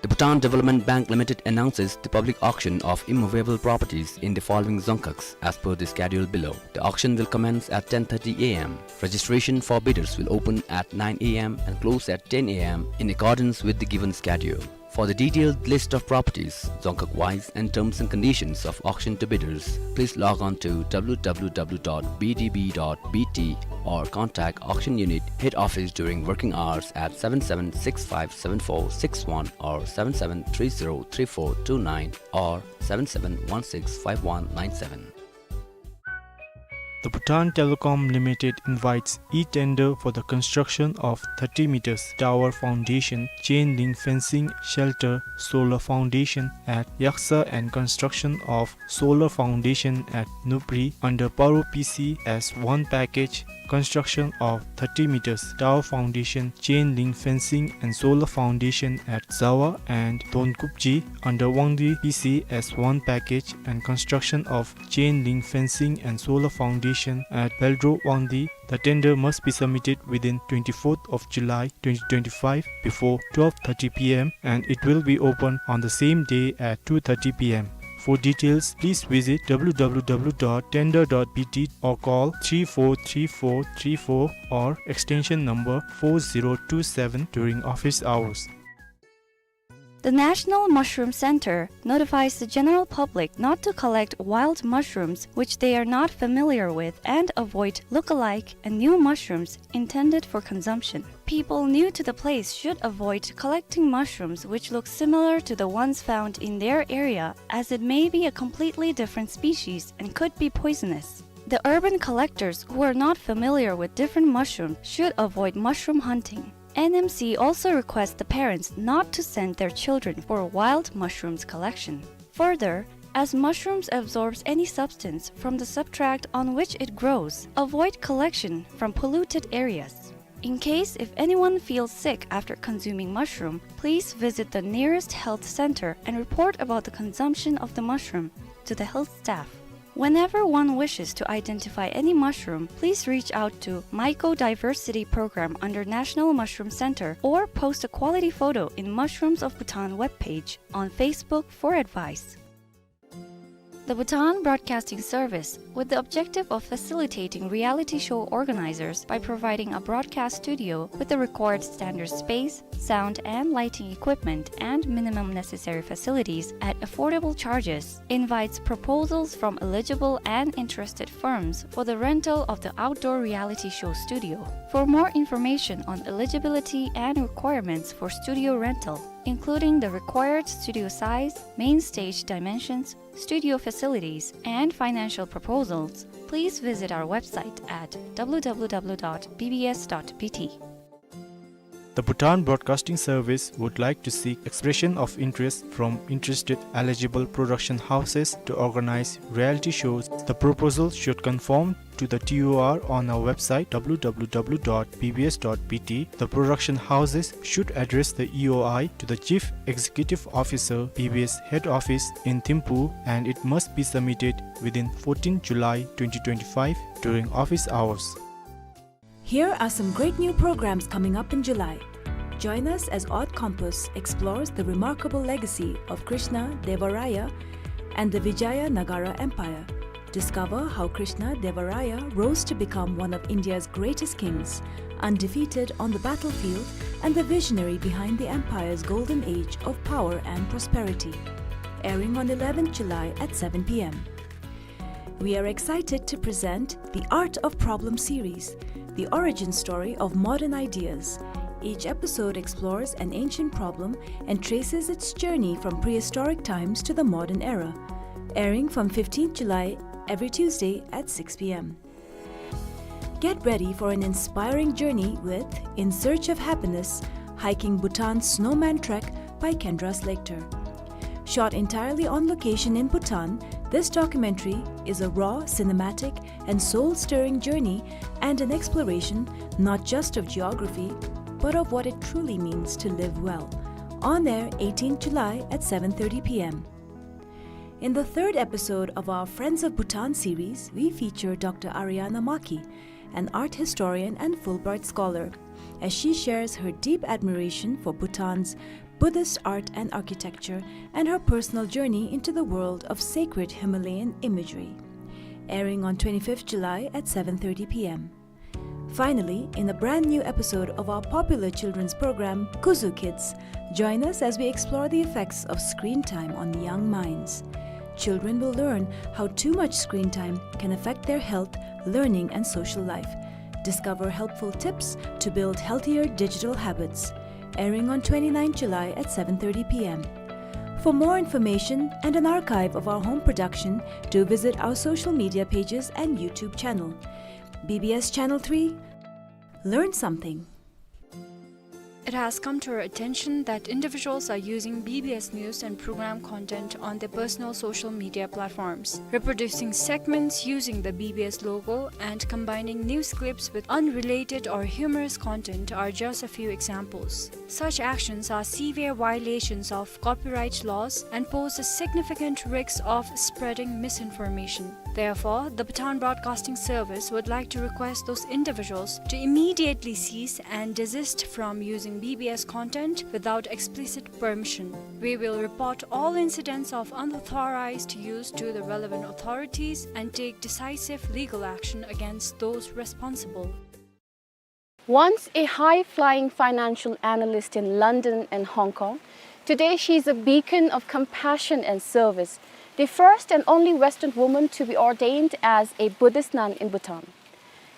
The Bhutan Development Bank Limited announces the public auction of immovable properties in the following dzongkhags as per the schedule below. The auction will commence at ten thirty A M. Registration for bidders will open at nine A M and close at ten A M in accordance with the given schedule. For the detailed list of properties, dzongkhag-wise, and terms and conditions of auction to bidders, please log on to W W W dot B D B dot B T or contact auction unit head office during working hours at seven seven six five seven four six one or seven seven three zero three four two nine or seven seven one six five one nine seven. The Bhutan Telecom Limited invites e-tender for the construction of thirty meters tower foundation, chain link fencing, shelter, solar foundation at Yaksa and construction of solar foundation at Nupri under Paro P C S one package, construction of thirty meters tower foundation, chain link fencing and solar foundation at Zawa and Donkupji under Wangdi P C S one package, and construction of chain link fencing and solar foundation at Beldro Wangdi. The tender must be submitted within twenty-fourth of July twenty twenty-five before twelve thirty P M and it will be open on the same day at two thirty P M. For details, please visit W W W dot tender dot B T or call three four three four three four or extension number four zero two seven during office hours. The National Mushroom Center notifies the general public not to collect wild mushrooms which they are not familiar with and avoid look-alike and new mushrooms intended for consumption. People new to the place should avoid collecting mushrooms which look similar to the ones found in their area, as it may be a completely different species and could be poisonous. The urban collectors who are not familiar with different mushrooms should avoid mushroom hunting. N M C also requests the parents not to send their children for wild mushrooms collection. Further, as mushrooms absorbs any substance from the substrate on which it grows, avoid collection from polluted areas. In case if anyone feels sick after consuming mushroom, please visit the nearest health center and report about the consumption of the mushroom to the health staff. Whenever one wishes to identify any mushroom, please reach out to Mycodiversity Program under National Mushroom Center or post a quality photo in Mushrooms of Bhutan webpage on Facebook for advice. The Bhutan Broadcasting Service, with the objective of facilitating reality show organizers by providing a broadcast studio with the required standard space, sound and lighting equipment, and minimum necessary facilities at affordable charges, invites proposals from eligible and interested firms for the rental of the outdoor reality show studio. For more information on eligibility and requirements for studio rental, including the required studio size, main stage dimensions, studio facilities, and financial proposals, please visit our website at w w w dot b b s dot b t. The Bhutan Broadcasting Service would like to seek expression of interest from interested eligible production houses to organize reality shows. The proposal should conform to the T O R on our website w w w dot b b s dot b t. The production houses should address the E O I to the Chief Executive Officer, B B S Head Office in Thimphu, and it must be submitted within fourteenth July twenty twenty-five during office hours. Here are some great new programs coming up in July. Join us as Odd Compass explores the remarkable legacy of Krishna Deva Raya and the Vijayanagara Empire. Discover how Krishna Deva Raya rose to become one of India's greatest kings, undefeated on the battlefield and the visionary behind the empire's golden age of power and prosperity. Airing on eleventh July at seven p m. We are excited to present the Art of Problem series, the origin story of modern ideas. Each episode explores an ancient problem and traces its journey from prehistoric times to the modern era. Airing from fifteenth July every Tuesday at six p m. Get ready for an inspiring journey with In Search of Happiness, Hiking Bhutan's Snowman Trek by Kendra Slater. Shot entirely on location in Bhutan, this documentary is a raw, cinematic, and soul-stirring journey and an exploration not just of geography, but of what it truly means to live well. On air eighteenth July at seven thirty p m. In the third episode of our Friends of Bhutan series, we feature Doctor Ariana Maki, an art historian and Fulbright scholar, as she shares her deep admiration for Bhutan's Buddhist art and architecture and her personal journey into the world of sacred Himalayan imagery. Airing on twenty-fifth July at seven thirty p m. Finally, in a brand new episode of our popular children's program, Kuzu Kids, join us as we explore the effects of screen time on young minds. Children will learn how too much screen time can affect their health, learning, and social life. Discover helpful tips to build healthier digital habits. Airing on twenty-ninth July at seven thirty p m. For more information and an archive of our home production, do visit our social media pages and YouTube channel. B B S Channel three, learn something. It has come to our attention that individuals are using B B S news and program content on their personal social media platforms, reproducing segments using the B B S logo and combining news clips with unrelated or humorous content are just a few examples. Such actions are severe violations of copyright laws and pose a significant risk of spreading misinformation. Therefore, the Bhutan Broadcasting Service would like to request those individuals to immediately cease and desist from using B B S content without explicit permission. We will report all incidents of unauthorized use to the relevant authorities and take decisive legal action against those responsible. Once a high-flying financial analyst in London and Hong Kong, today she is a beacon of compassion and service, the first and only Western woman to be ordained as a Buddhist nun in Bhutan.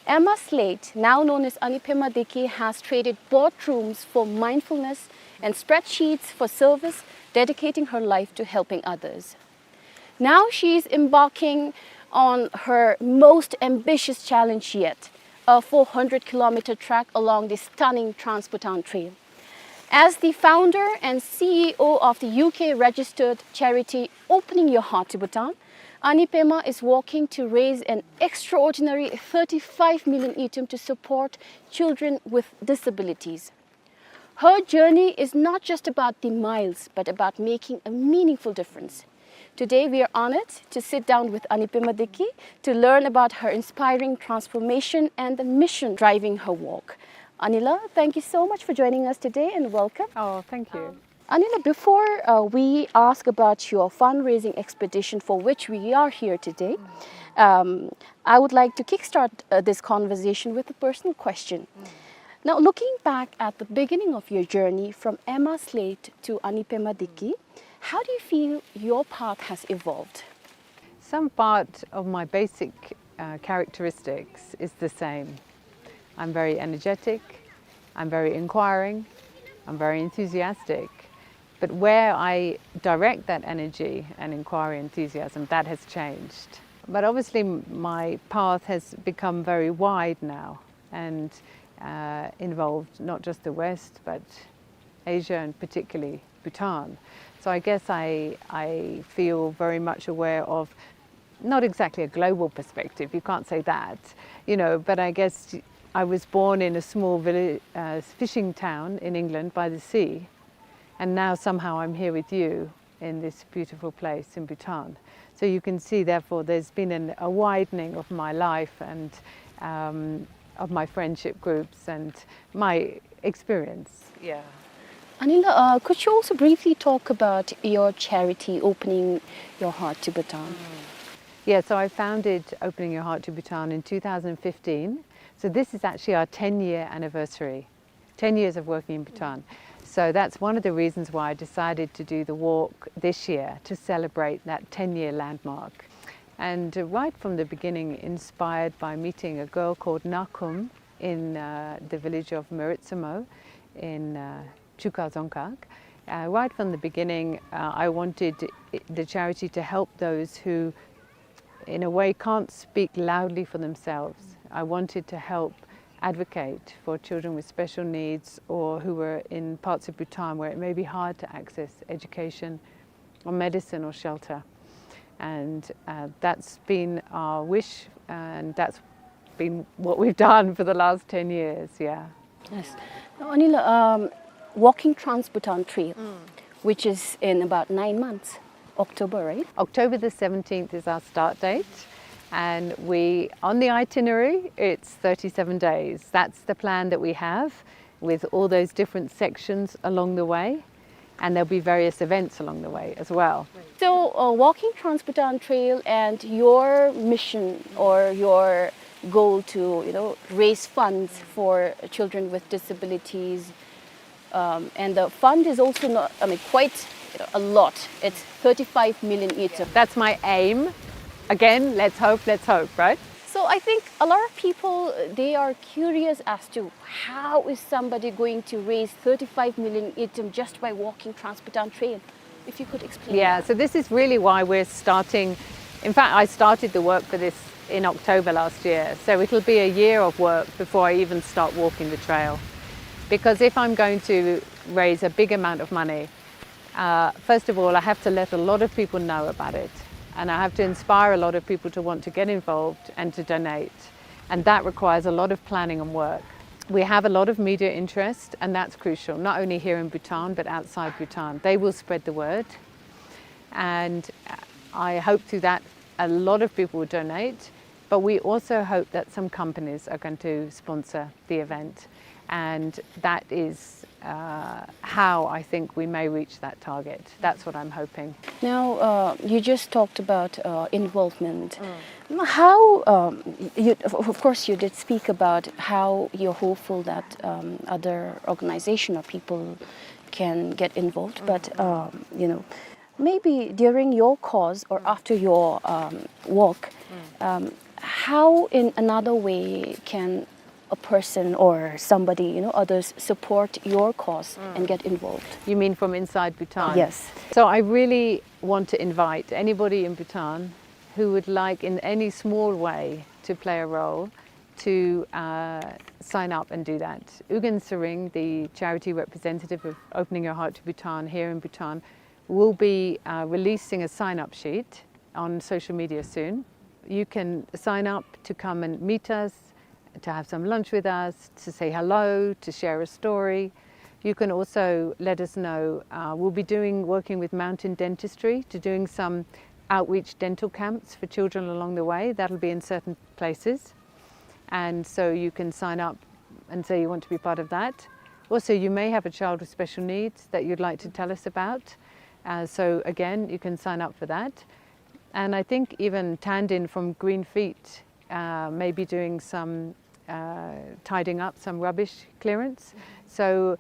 Emma Slate, now known as Anipema Deki, has traded boardrooms for mindfulness and spreadsheets for service, dedicating her life to helping others. Now she is embarking on her most ambitious challenge yet, a four hundred kilometer trek along the stunning Trans-Bhutan Trail. As the founder and C E O of the U K registered charity Opening Your Heart to Bhutan, Anipema is working to raise an extraordinary thirty-five million ngultrum to support children with disabilities. Her journey is not just about the miles, but about making a meaningful difference. Today, we are honored to sit down with Anipema Deki to learn about her inspiring transformation and the mission driving her work. Anila, thank you so much for joining us today and welcome. Oh, thank you. Anila, before uh, we ask about your fundraising expedition for which we are here today, um, I would like to kickstart uh, this conversation with a personal question. Now, looking back at the beginning of your journey from Emma Slate to Anipema Deki, how do you feel your path has evolved? Some part of my basic uh, characteristics is the same. I'm very energetic, I'm very inquiring, I'm very enthusiastic. But where I direct that energy and inquiry, enthusiasm, that has changed. But obviously, my path has become very wide now and uh, involved not just the West, but Asia and particularly Bhutan. So I guess I, I feel very much aware of not exactly a global perspective, you can't say that, you know, but I guess I was born in a small village, uh, fishing town in England by the sea, and now somehow I'm here with you in this beautiful place in Bhutan. So you can see, therefore, there's been an, a widening of my life and um, of my friendship groups and my experience. Yeah. Anila, uh, could you also briefly talk about your charity, Opening Your Heart to Bhutan? Yeah, so I founded Opening Your Heart to Bhutan in two thousand fifteen. So this is actually our ten year anniversary, ten years of working in Bhutan. So that's one of the reasons why I decided to do the walk this year, to celebrate that ten year landmark. And uh, right from the beginning, inspired by meeting a girl called Nakum in uh, the village of Meritsamo in uh, Chuka Dzongkhag. Uh, right from the beginning, uh, I wanted i- the charity to help those who, in a way, can't speak loudly for themselves. I wanted to help advocate for children with special needs or who were in parts of Bhutan where it may be hard to access education or medicine or shelter. And uh, that's been our wish, and that's been what we've done for the last ten years, yeah. Yes. Now, Anila, um, walking Trans-Bhutan Trail, which is in about nine months, October, right? October the seventeenth is our start date, and we, on the itinerary, it's thirty-seven days. That's the plan that we have, with all those different sections along the way, and there'll be various events along the way as well. So, uh, walking Trans-Bhutan Trail and your mission or your goal to, you know, raise funds for children with disabilities, um, and the fund is also not, I mean, quite, you know, a lot. It's thirty-five million ngultrum. That's my aim. Again, let's hope, let's hope, right? So I think a lot of people, uh, they are curious as to how is somebody going to raise thirty-five million ngultrum just by walking Trans-Bhutan Trail. If you could explain. Yeah, That. So this is really why we're starting. In fact, I started the work for this in October last year. So it'll be a year of work before I even start walking the trail. Because if I'm going to raise a big amount of money, uh, first of all, I have to let a lot of people know about it. And I have to inspire a lot of people to want to get involved and to donate. And that requires a lot of planning and work. We have a lot of media interest, and that's crucial, not only here in Bhutan, but outside Bhutan. They will spread the word. And I hope through that a lot of people will donate, but we also hope that some companies are going to sponsor the event. And that is uh, how I think we may reach that target. That's what I'm hoping. Now, uh, you just talked about uh, involvement. How, um, you, of of course, you did speak about how you're hopeful that um, other organization or people can get involved, but um, you know, maybe during your course or after your um, work, um, How, in another way, can a person or somebody, you know, others support your cause and get involved? You mean from inside Bhutan? Yes. So I really want to invite anybody in Bhutan who would like, in any small way, to play a role, to uh, sign up and do that. Ugyen Tshering, the charity representative of Opening Your Heart to Bhutan here in Bhutan, will be uh, releasing a sign-up sheet on social media soon. You can sign up to come and meet us, to have some lunch with us, to say hello, to share a story. You can also let us know. Uh, we'll be doing, working with Mountain Dentistry to doing some outreach dental camps for children along the way. That'll be in certain places. And so you can sign up and say you want to be part of that. Also, you may have a child with special needs that you'd like to tell us about. Uh, so again, you can sign up for that. And I think even Tandin from Green Feet uh, may be doing some uh, tidying up, some rubbish clearance. So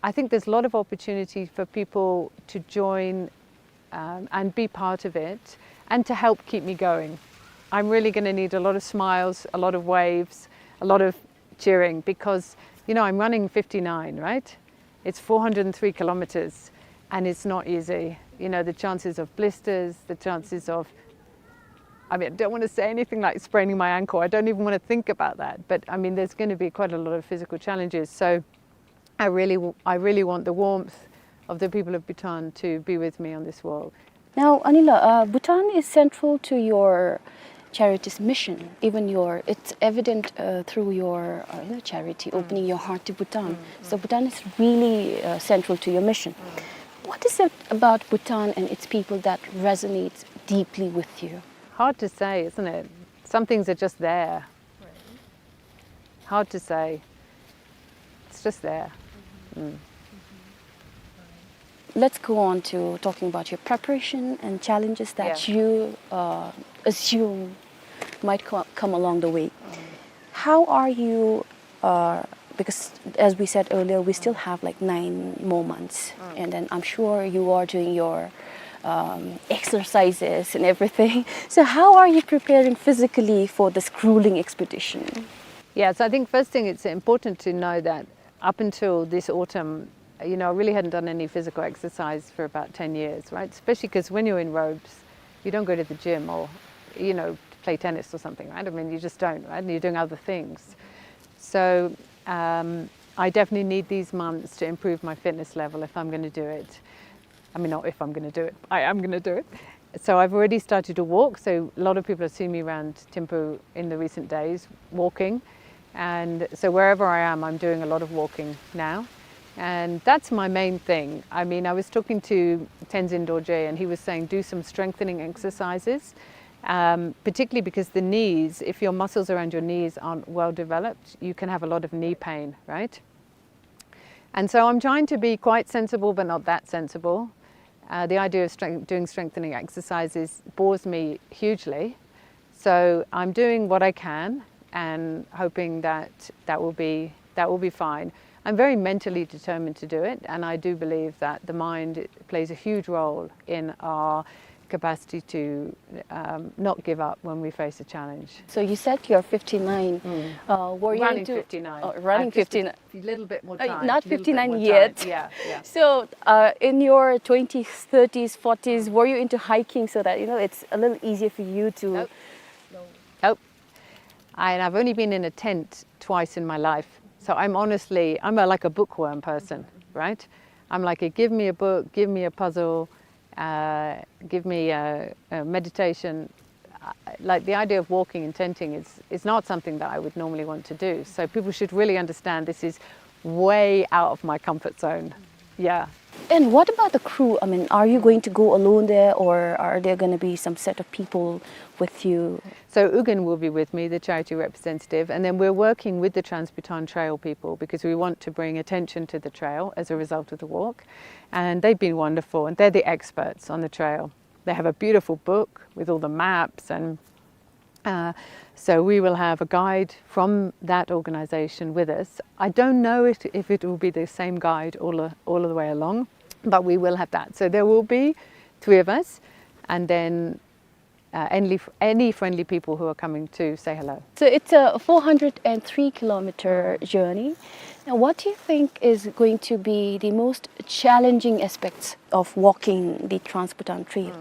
I think there's a lot of opportunity for people to join um, and be part of it and to help keep me going. I'm really going to need a lot of smiles, a lot of waves, a lot of cheering because, you know, I'm running fifty-nine, right? It's four hundred three kilometers and it's not easy. You know, the chances of blisters, the chances of, I mean, I don't want to say anything like spraining my ankle. I don't even want to think about that. But I mean, there's going to be quite a lot of physical challenges. So I really, w- I really want the warmth of the people of Bhutan to be with me on this walk. Now, Anila, uh, Bhutan is central to your charity's mission. Even your, it's evident uh, through your uh, you know, charity, Opening Your Heart to Bhutan. So Bhutan is really uh, central to your mission. What is it about Bhutan and its people that resonates deeply with you? Hard to say, isn't it? Some things are just there. Hard to say. It's just there. Let's go on to talking about your preparation and challenges that Yeah. you uh, assume might co- come along the way. How are you? Uh, because as we said earlier, we still have like nine more months, and then I'm sure you are doing your um, exercises and everything. So how are you preparing physically for this grueling expedition? Yeah, so I think first thing it's important to know that up until this autumn, you know, I really hadn't done any physical exercise for about ten years, right? Especially because when you're in robes, you don't go to the gym or, you know, play tennis or something, right? I mean, you just don't, right? And you're doing other things. So um, I definitely need these months to improve my fitness level if I'm going to do it. I mean, not if I'm going to do it, I am going to do it. So I've already started to walk. So a lot of people have seen me around Thimphu in the recent days walking. And so wherever I am, I'm doing a lot of walking now. And that's my main thing. I mean, I was talking to Tenzin Dorje and he was saying do some strengthening exercises, um, particularly because the knees, if your muscles around your knees aren't well developed, you can have a lot of knee pain, right? And so I'm trying to be quite sensible, but not that sensible. Uh, the idea of strength, doing strengthening exercises bores me hugely. So I'm doing what I can and hoping that that will be, that will be fine. I'm very mentally determined to do it, and I do believe that the mind plays a huge role in our capacity to um, not give up when we face a challenge. So you said you're fifty-nine. Uh, were you Running into fifty-nine. Oh, running I'm just fifty-nine. A little bit more Uh, time. not Little bit fifty-nine more yet. Time. Yeah, yeah. So uh, in your twenties, thirties, forties, were you into hiking so that you know it's a little easier for you to? Nope. Nope. I, and I've only been in a tent twice in my life. So I'm honestly, I'm a, like a bookworm person, right? I'm like, a, give me a book, give me a puzzle, uh, give me a, a meditation. I- Like the idea of walking and tenting is, is not something that I would normally want to do. So people should really understand this is way out of my comfort zone. Yeah. And what about the crew? I mean, are you going to go alone there, or are there going to be some set of people with you? So Ugyen will be with me, the charity representative, and then we're working with the Trans-Bhutan Trail people because we want to bring attention to the trail as a result of the walk. And they've been wonderful, and they're the experts on the trail. They have a beautiful book with all the maps, and uh, so we will have a guide from that organization with us. I don't know if, if it will be the same guide all, the- all of the way along, but we will have that. So there will be three of us, and then uh, any, any friendly people who are coming to say hello. So it's a four hundred and three kilometer journey. Now, what do you think is going to be the most challenging aspects of walking the Trans-Bhutan Trail?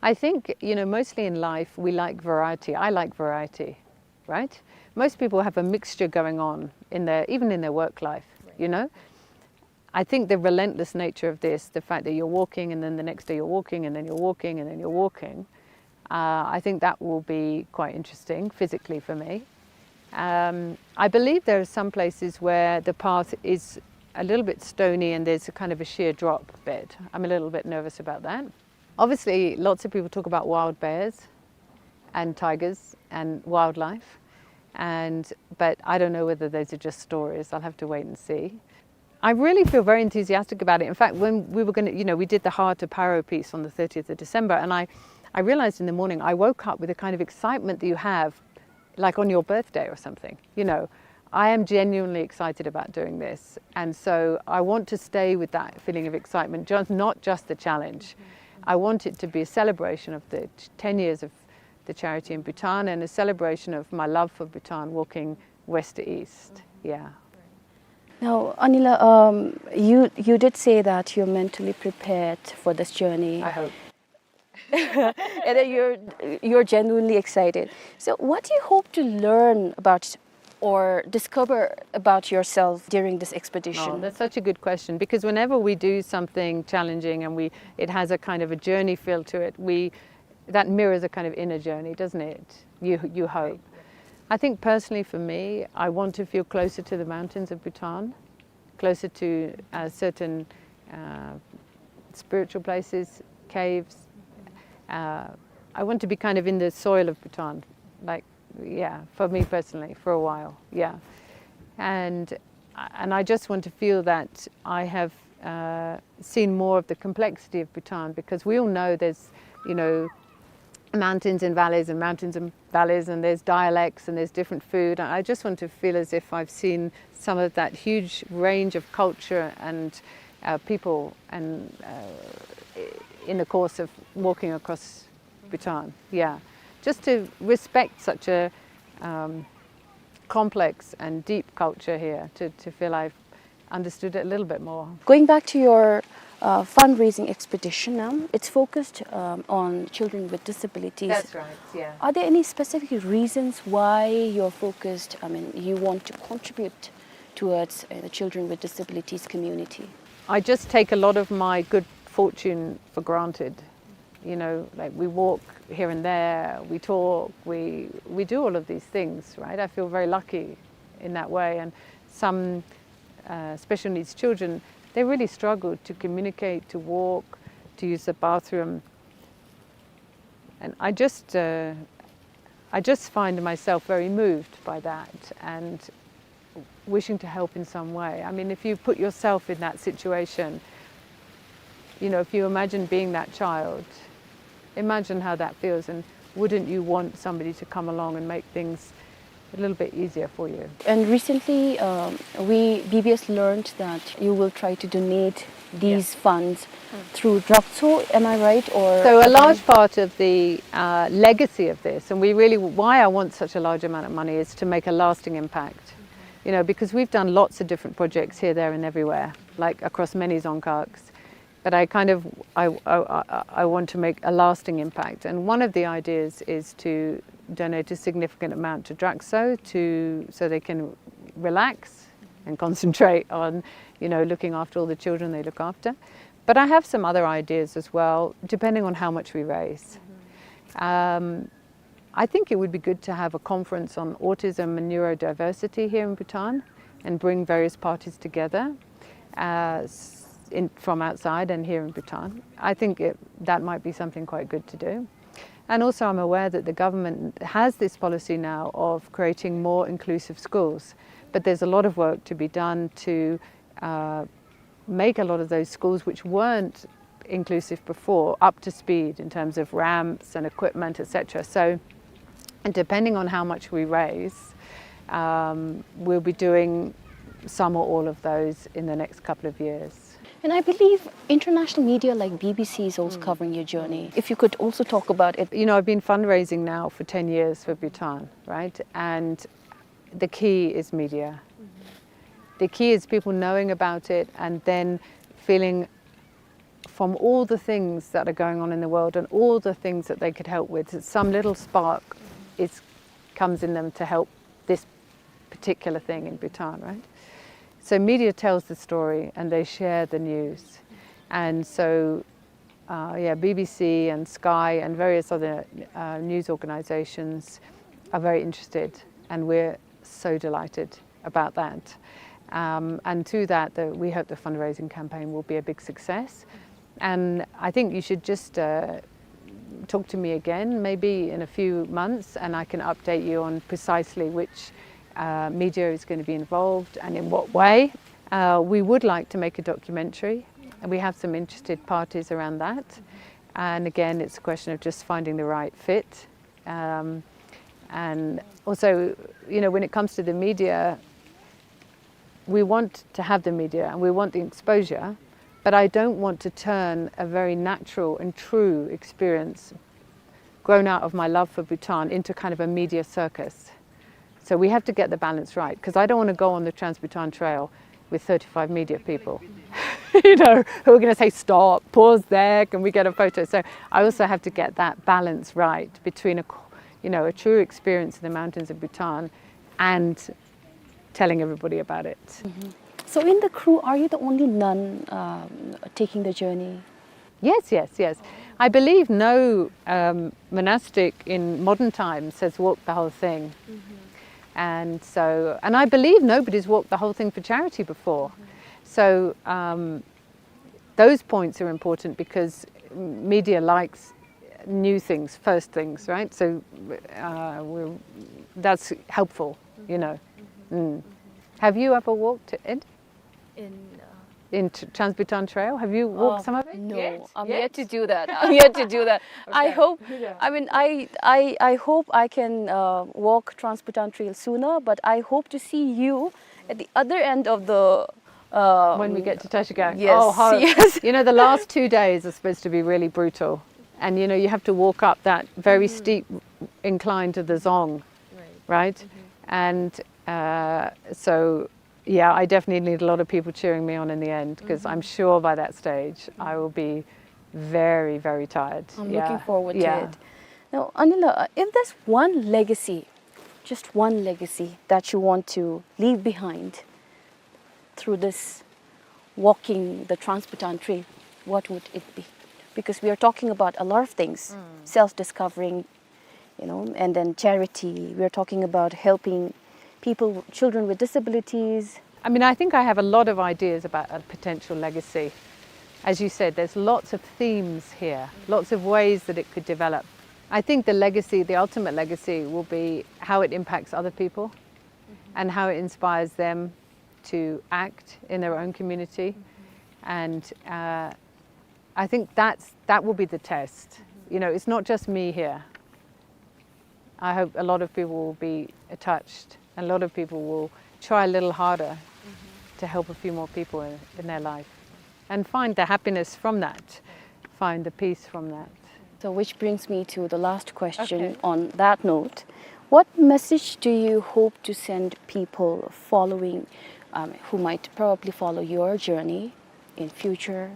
I think, you know, mostly in life, we like variety. I like variety, right? Most people have a mixture going on in their, even in their work life, you know? I think the relentless nature of this, the fact that you're walking and then the next day you're walking and then you're walking and then you're walking, uh, I think that will be quite interesting physically for me. Um, I believe there are some places where the path is a little bit stony and there's a kind of a sheer drop bed. I'm a little bit nervous about that. Obviously, lots of people talk about wild bears and tigers and wildlife, and, but I don't know whether those are just stories. I'll have to wait and see. I really feel very enthusiastic about it. In fact, when we were gonna, you know, we did the Hard to Paro piece on the thirtieth of December, and I, I realized in the morning, I woke up with a kind of excitement that you have, like, on your birthday or something, you know. I am genuinely excited about doing this, and so I want to stay with that feeling of excitement, just, not just the challenge. I want it to be a celebration of the t-, ten years of the charity in Bhutan and a celebration of my love for Bhutan, walking west to east. Yeah. Now, Anila, um, you, you did say that you're mentally prepared for this journey. I hope. And then you're, you're genuinely excited. So what do you hope to learn about or discover about yourself during this expedition? Oh, that's such a good question, because whenever we do something challenging and we, it has a kind of a journey feel to it, we, that mirrors a kind of inner journey, doesn't it? You, you hope. I think personally for me, I want to feel closer to the mountains of Bhutan, closer to, uh, certain, uh, spiritual places, caves. Uh, I want to be kind of in the soil of Bhutan, like, yeah, for me personally, for a while, yeah. And, and I just want to feel that I have, uh, seen more of the complexity of Bhutan, because we all know there's, you know, mountains and valleys and mountains and valleys, and there's dialects and there's different food. And I just want to feel as if I've seen some of that huge range of culture and, uh, people and, uh, in the course of walking across Bhutan. Yeah, just to respect such a, um, complex and deep culture here, to, to feel I've understood it a little bit more. Going back to your, uh, fundraising expedition, um, it's focused, um, on children with disabilities. That's right, yeah. Are there any specific reasons why you're focused, I mean, you want to contribute towards, uh, the children with disabilities community? I just take a lot of my good fortune for granted. You know, like, we walk here and there, we talk, we, we do all of these things, right? I feel very lucky in that way. And some, uh, special needs children, they really struggle to communicate, to walk, to use the bathroom. And I just, uh, I just find myself very moved by that and wishing to help in some way. I mean, if you put yourself in that situation, you know, if you imagine being that child, imagine how that feels, and wouldn't you want somebody to come along and make things a little bit easier for you? And recently, um, we, B B S learned that you will try to donate these funds through Drakso, am I right? Or... So a large part of the, uh, legacy of this, and we really, why I want such a large amount of money, is to make a lasting impact. You know, because we've done lots of different projects here, there, and everywhere, like, across many dzongkhags. But I kind of, I, I, I, I want to make a lasting impact. And one of the ideas is to donate a significant amount to Drakso to, so they can relax and concentrate on, you know, looking after all the children they look after. But I have some other ideas as well, depending on how much we raise. Um, I think it would be good to have a conference on autism and neurodiversity here in Bhutan and bring various parties together, uh, s-, in, from outside and here in Bhutan. I think it, that might be something quite good to do. And also, I'm aware that the government has this policy now of creating more inclusive schools, but there's a lot of work to be done to, uh, make a lot of those schools which weren't inclusive before up to speed in terms of ramps and equipment, et cetera. So, and depending on how much we raise, um, we'll be doing some or all of those in the next couple of years. And I believe international media like B B C is also covering your journey. If you could also talk about it. You know, I've been fundraising now for ten years for Bhutan, right? And the key is media. The key is people knowing about it and then feeling from all the things that are going on in the world and all the things that they could help with, some little spark is, comes in them to help this particular thing in Bhutan, right? So media tells the story and they share the news. And so, uh, yeah, B B C and Sky and various other, uh, news organizations are very interested, and we're so delighted about that. Um, and through that, the, we hope the fundraising campaign will be a big success. And I think you should just, uh, talk to me again, maybe in a few months, and I can update you on precisely which, uh, media is gonna be involved and in what way. Uh, we would like to make a documentary, and we have some interested parties around that. And again, it's a question of just finding the right fit. Um, and also, you know, when it comes to the media, we want to have the media and we want the exposure, but I don't want to turn a very natural and true experience grown out of my love for Bhutan into kind of a media circus. So we have to get the balance right, 'cause I don't wanna go on the Trans-Bhutan Trail with thirty-five media people, you know, who are gonna say, "Stop, pause there, can we get a photo?" So I also have to get that balance right between a, you know, a true experience in the mountains of Bhutan and telling everybody about it. So in the crew, are you the only nun, um, taking the journey? Yes, yes, yes. I believe no, um, monastic in modern times has walked the whole thing. And so, and I believe nobody's walked the whole thing for charity before. So, um, those points are important because media likes new things, first things, right? So, uh, we're, that's helpful, you know. Mm. Have you ever walked it? In, uh, in T-, Trans-Bhutan Trail? Have you walked, uh, some of it? No, yet? I'm yet to do that. I'm yet to do that. I hope, I mean, I, I, I hope I can, uh, walk Trans-Bhutan Trail sooner, but I hope to see you at the other end of the, uh, when we get to Tashkent. Yes, oh, how, yes. You know, the last two days are supposed to be really brutal. And, you know, you have to walk up that very steep incline to the Dzong, right? And, uh, so, yeah, I definitely need a lot of people cheering me on in the end, 'cause I'm sure by that stage I will be very, very tired. I'm looking forward to it. Now, Anila, uh, if there's one legacy, just one legacy that you want to leave behind through this walking the Trans-Bhutan Trail, what would it be? Because we are talking about a lot of things, self-discovering, you know, and then charity. We are talking about helping people, children with disabilities. I mean, I think I have a lot of ideas about a potential legacy. As you said, there's lots of themes here, lots of ways that it could develop. I think the legacy, the ultimate legacy, will be how it impacts other people and how it inspires them to act in their own community. And, uh, I think that's, that will be the test. You know, it's not just me here. I hope a lot of people will be touched, and a lot of people will try a little harder to help a few more people in, in their life and find the happiness from that, find the peace from that. So, which brings me to the last question on that note. What message do you hope to send people following, um, who might probably follow your journey in future,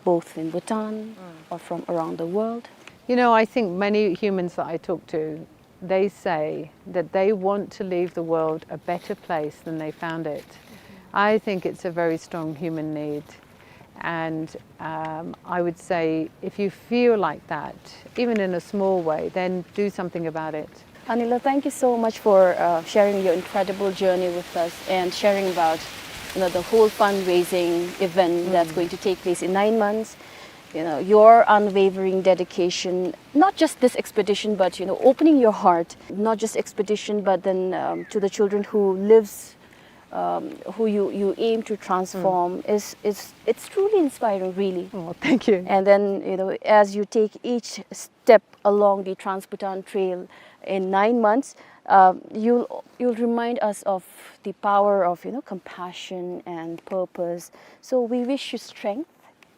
both in Bhutan or from around the world? You know, I think many humans that I talk to, they say that they want to leave the world a better place than they found it. I think it's a very strong human need. And, um, I would say, if you feel like that, even in a small way, then do something about it. Anila, thank you so much for, uh, sharing your incredible journey with us and sharing about, you know, the whole fundraising event that's going to take place in nine months. You know, your unwavering dedication, not just this expedition, but, you know, opening your heart, not just expedition, but then, um, to the children who lives, um, who you, you aim to transform is, is, it's truly inspiring, really. Oh, thank you. And then, you know, as you take each step along the Trans-Bhutan Trail in nine months, Uh, you'll, you'll remind us of the power of, you know, compassion and purpose. So we wish you strength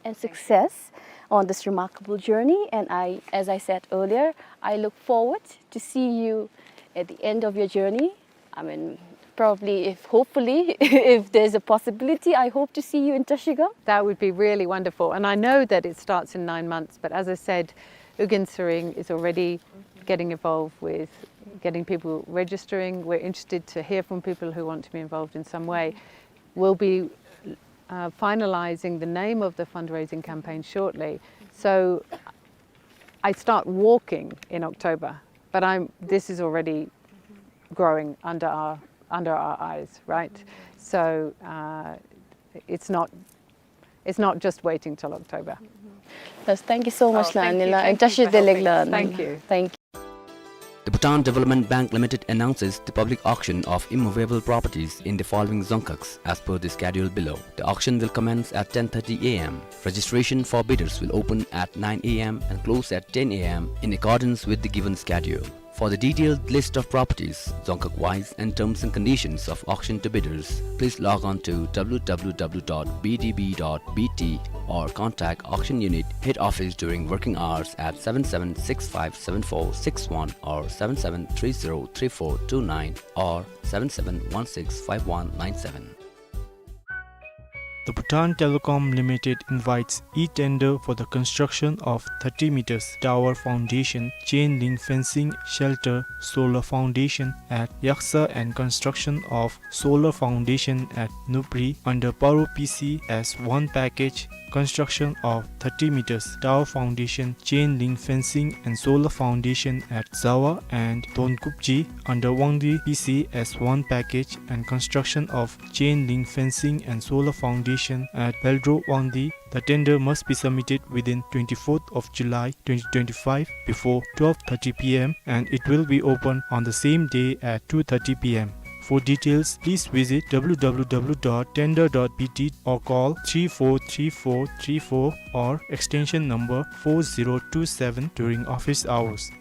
and success on this remarkable journey. And I, as I said earlier, I look forward to see you at the end of your journey. I mean, probably, if, hopefully, if there's a possibility, I hope to see you in Trashigang. That would be really wonderful. And I know that it starts in nine months, but as I said, Ugyen Tshering is already getting involved with getting people registering. We're interested to hear from people who want to be involved in some way. We'll be, uh, finalizing the name of the fundraising campaign shortly. So I start walking in October, but I'm, this is already growing under our, under our eyes, right? So, uh, it's not, it's not just waiting till October. Yes, thank you so much, Lanila, and Tashi Deleglan. Thank you. Thank you. The Bhutan Development Bank Limited announces the public auction of immovable properties in the following dzongkhags as per the schedule below. The auction will commence at ten thirty A M. Registration for bidders will open at nine A M and close at ten A M in accordance with the given schedule. For the detailed list of properties, dzongkhag-wise, and terms and conditions of auction to bidders, please log on to W W W dot B D B dot B T or contact auction unit head office during working hours at seven seven six five seven four six one or seven seven three zero three four two nine or seven seven one six five one nine seven. The Bhutan Telecom Limited invites e-tender for the construction of thirty meters tower foundation, chain link fencing, shelter, solar foundation at Yaksa and construction of solar foundation at Nupri under Paro P C as one package, construction of thirty meters tower foundation, chain link fencing and solar foundation at Zawa and Donkupji under Wangdi P C as one package, and construction of chain link fencing and solar foundation at Beldro Wangdi. The tender must be submitted within twenty-fourth of July twenty twenty-five before twelve thirty P M, and it will be open on the same day at two thirty P M. For details, please visit W W W dot tender dot B T or call three four three four three four or extension number four zero two seven during office hours.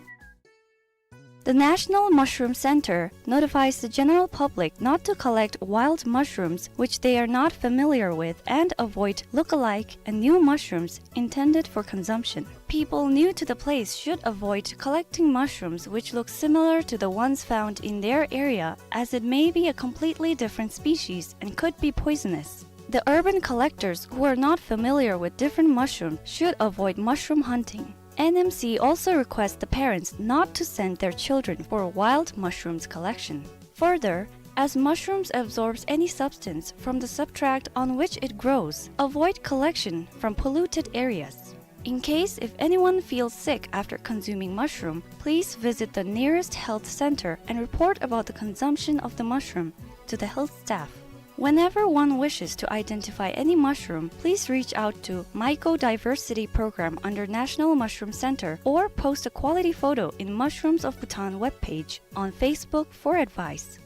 The National Mushroom Center notifies the general public not to collect wild mushrooms which they are not familiar with and avoid look-alike and new mushrooms intended for consumption. People new to the place should avoid collecting mushrooms which look similar to the ones found in their area, as it may be a completely different species and could be poisonous. The urban collectors who are not familiar with different mushrooms should avoid mushroom hunting. N M C also requests the parents not to send their children for wild mushrooms collection. Further, as mushrooms absorbs any substance from the substrate on which it grows, avoid collection from polluted areas. In case if anyone feels sick after consuming mushroom, please visit the nearest health center and report about the consumption of the mushroom to the health staff. Whenever one wishes to identify any mushroom, please reach out to Mycodiversity Program under National Mushroom Center or post a quality photo in Mushrooms of Bhutan webpage on Facebook for advice.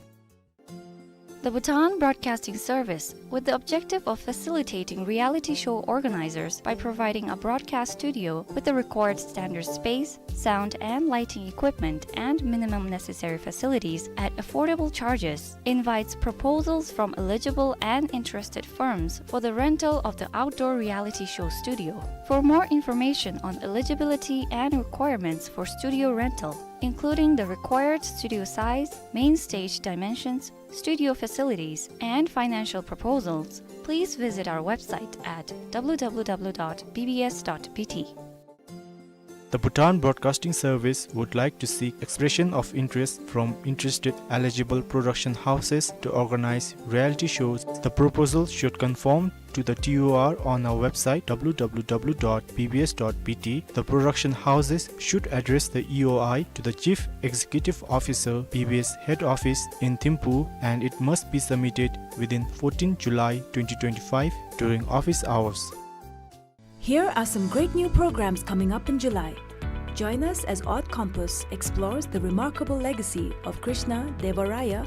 The Bhutan Broadcasting Service, with the objective of facilitating reality show organizers by providing a broadcast studio with the required standard space, sound and lighting equipment, and minimum necessary facilities at affordable charges, invites proposals from eligible and interested firms for the rental of the outdoor reality show studio. For more information on eligibility and requirements for studio rental, including the required studio size, main stage dimensions, studio facilities, and financial proposals, please visit our website at W W W dot B B S dot B T. The Bhutan Broadcasting Service would like to seek expression of interest from interested eligible production houses to organize reality shows. The proposal should conform to the T O R on our website W W W dot B B S dot B T. The production houses should address the E O I to the Chief Executive Officer, B B S Head Office in Thimphu, and it must be submitted within fourteen July twenty twenty-five during office hours. Here are some great new programs coming up in July. Join us as Odd Compass explores the remarkable legacy of Krishna Deva Raya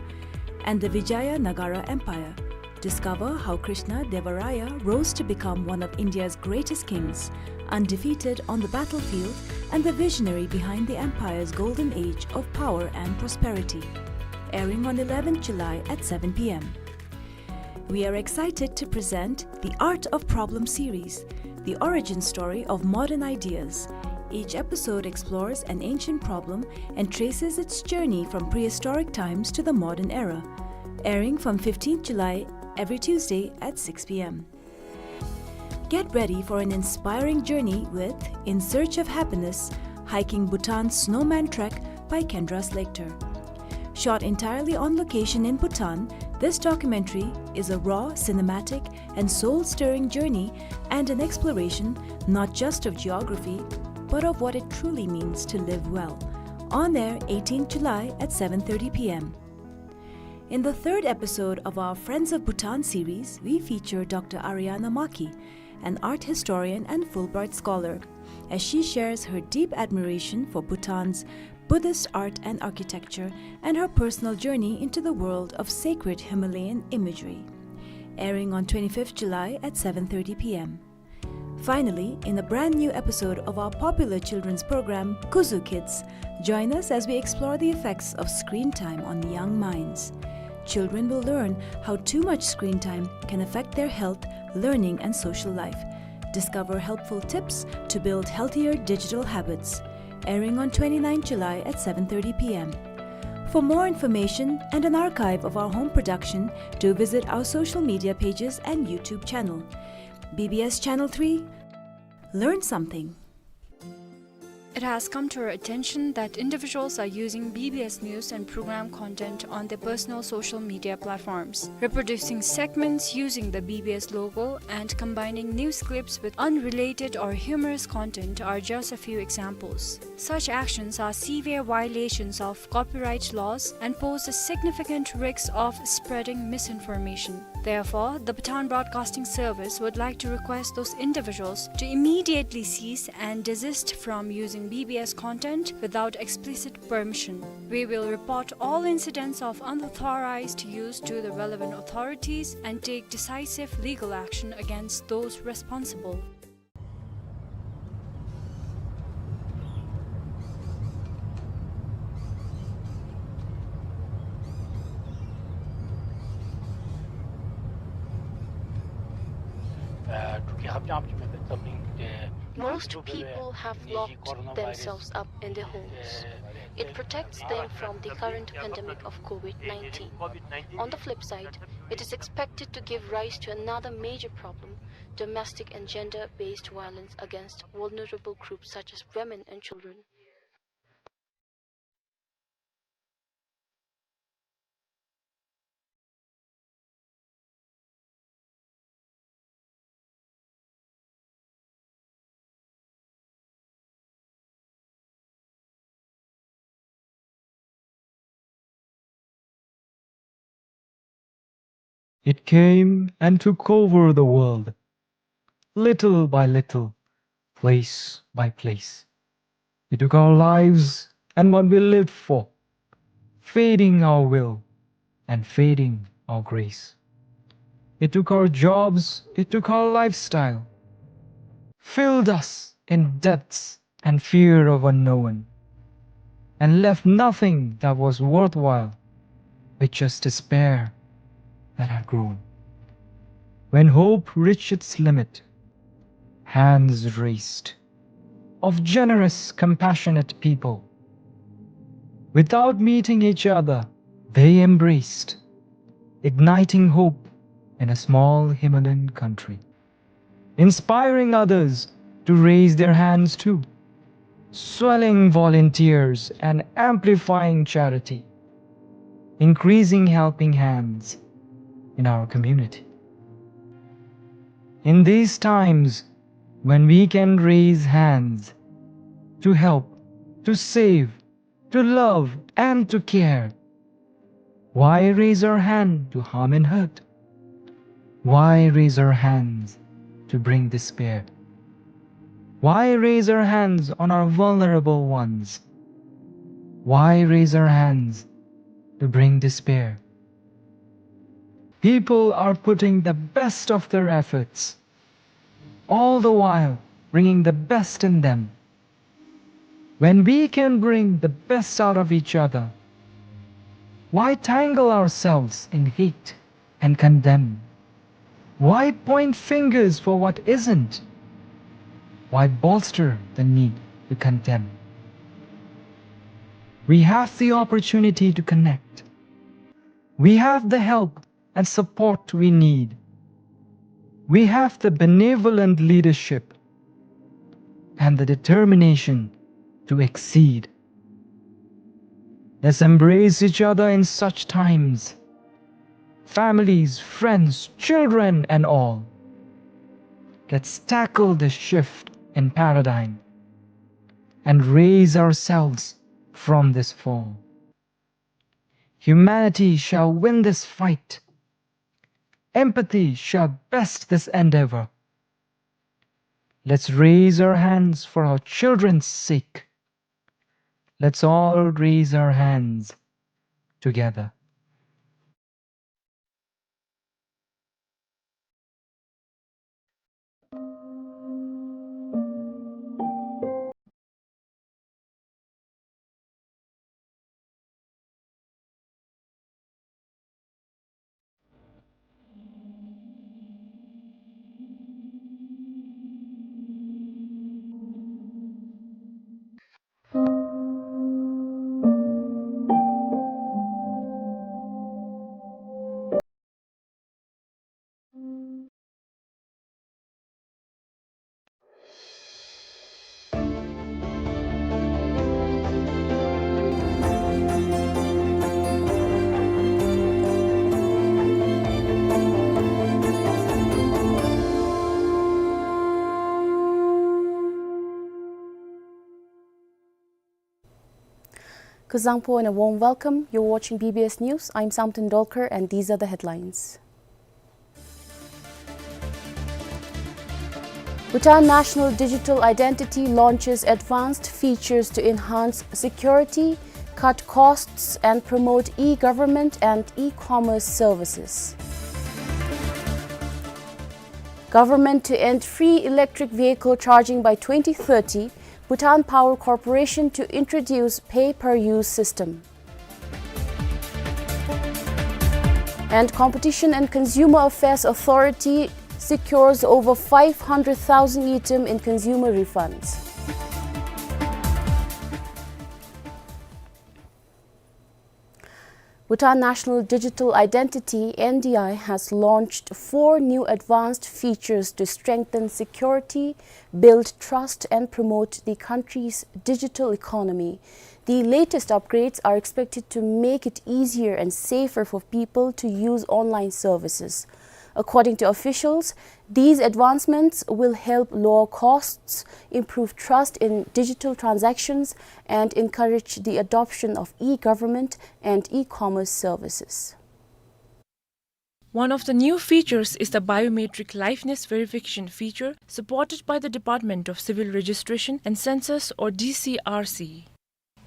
and the Vijaya Nagara Empire. Discover how Krishna Deva Raya rose to become one of India's greatest kings, undefeated on the battlefield and the visionary behind the empire's golden age of power and prosperity. Airing on eleventh July at seven p.m. We are excited to present the Art of Problem series, the origin story of modern ideas. Each episode explores an ancient problem and traces its journey from prehistoric times to the modern era. Airing from fifteenth July every Tuesday at six p.m. Get ready for an inspiring journey with In Search of Happiness, Hiking Bhutan's Snowman Trek by Kendra Slagter. Shot entirely on location in Bhutan, this documentary is a raw, cinematic, and soul-stirring journey and an exploration not just of geography, but of what it truly means to live well. On air eighteenth July at seven thirty p.m. In the third episode of our Friends of Bhutan series, we feature Doctor Ariana Maki, an art historian and Fulbright scholar, as she shares her deep admiration for Bhutan's Buddhist art and architecture and her personal journey into the world of sacred Himalayan imagery. Airing on twenty-fifth July at seven thirty p.m. Finally, in a brand new episode of our popular children's program, Kuzu Kids, join us as we explore the effects of screen time on young minds. Children will learn how too much screen time can affect their health, learning, and social life. Discover helpful tips to build healthier digital habits. Airing on twenty-ninth July at seven thirty p.m. For more information and an archive of our home production, do visit our social media pages and YouTube channel. B B S Channel three, learn something. It has come to our attention that individuals are using B B S news and program content on their personal social media platforms, reproducing segments using the B B S logo and combining news clips with unrelated or humorous content are just a few examples. Such actions are severe violations of copyright laws and pose a significant risk of spreading misinformation. Therefore, the Bhutan Broadcasting Service would like to request those individuals to immediately cease and desist from using B B S content without explicit permission. We will report all incidents of unauthorized use to the relevant authorities and take decisive legal action against those responsible. Most people have locked themselves up in their homes. It protects them from the current pandemic of COVID nineteen. On the flip side, it is expected to give rise to another major problem, domestic and gender-based violence against vulnerable groups such as women and children. It came and took over the world, little by little, place by place. It took our lives and what we lived for, fading our will and fading our grace. It took our jobs, it took our lifestyle, filled us in debts and fear of unknown, and left nothing that was worthwhile, but just despair that had grown. When hope reached its limit, hands raised of generous, compassionate people. Without meeting each other, they embraced, igniting hope in a small Himalayan country, inspiring others to raise their hands too, swelling volunteers and amplifying charity, increasing helping hands in our community. In these times when we can raise hands to help, to save, to love, and to care, why raise our hand to harm and hurt? Why raise our hands to bring despair? Why raise our hands on our vulnerable ones? Why raise our hands to bring despair? People are putting the best of their efforts, all the while bringing the best in them. When we can bring the best out of each other, why tangle ourselves in hate and condemn? Why point fingers for what isn't? Why bolster the need to condemn? We have the opportunity to connect. We have the help and support we need. We have the benevolent leadership and the determination to exceed. Let's embrace each other in such times. Families, friends, children, and all. Let's tackle this shift in paradigm and raise ourselves from this fall. Humanity shall win this fight. Empathy shall best this endeavor. Let's raise our hands for our children's sake. Let's all raise our hands together. Kuzuzangpo and a warm welcome. You're watching B B S News. I'm Samten Dolkar and these are the headlines. Bhutan National Digital Identity launches advanced features to enhance security, cut costs, and promote e-government and e-commerce services. Government to end free electric vehicle charging by twenty thirty, Bhutan Power Corporation to introduce pay-per-use system. And Competition and Consumer Affairs Authority secures over five hundred thousand ngultrum in consumer refunds. Bhutan National Digital Identity, N D I, has launched four new advanced features to strengthen security, build trust, and promote the country's digital economy. The latest upgrades are expected to make it easier and safer for people to use online services. According to officials, these advancements will help lower costs, improve trust in digital transactions, and encourage the adoption of e-government and e-commerce services. One of the new features is the biometric liveness verification feature supported by the Department of Civil Registration and Census, or D C R C.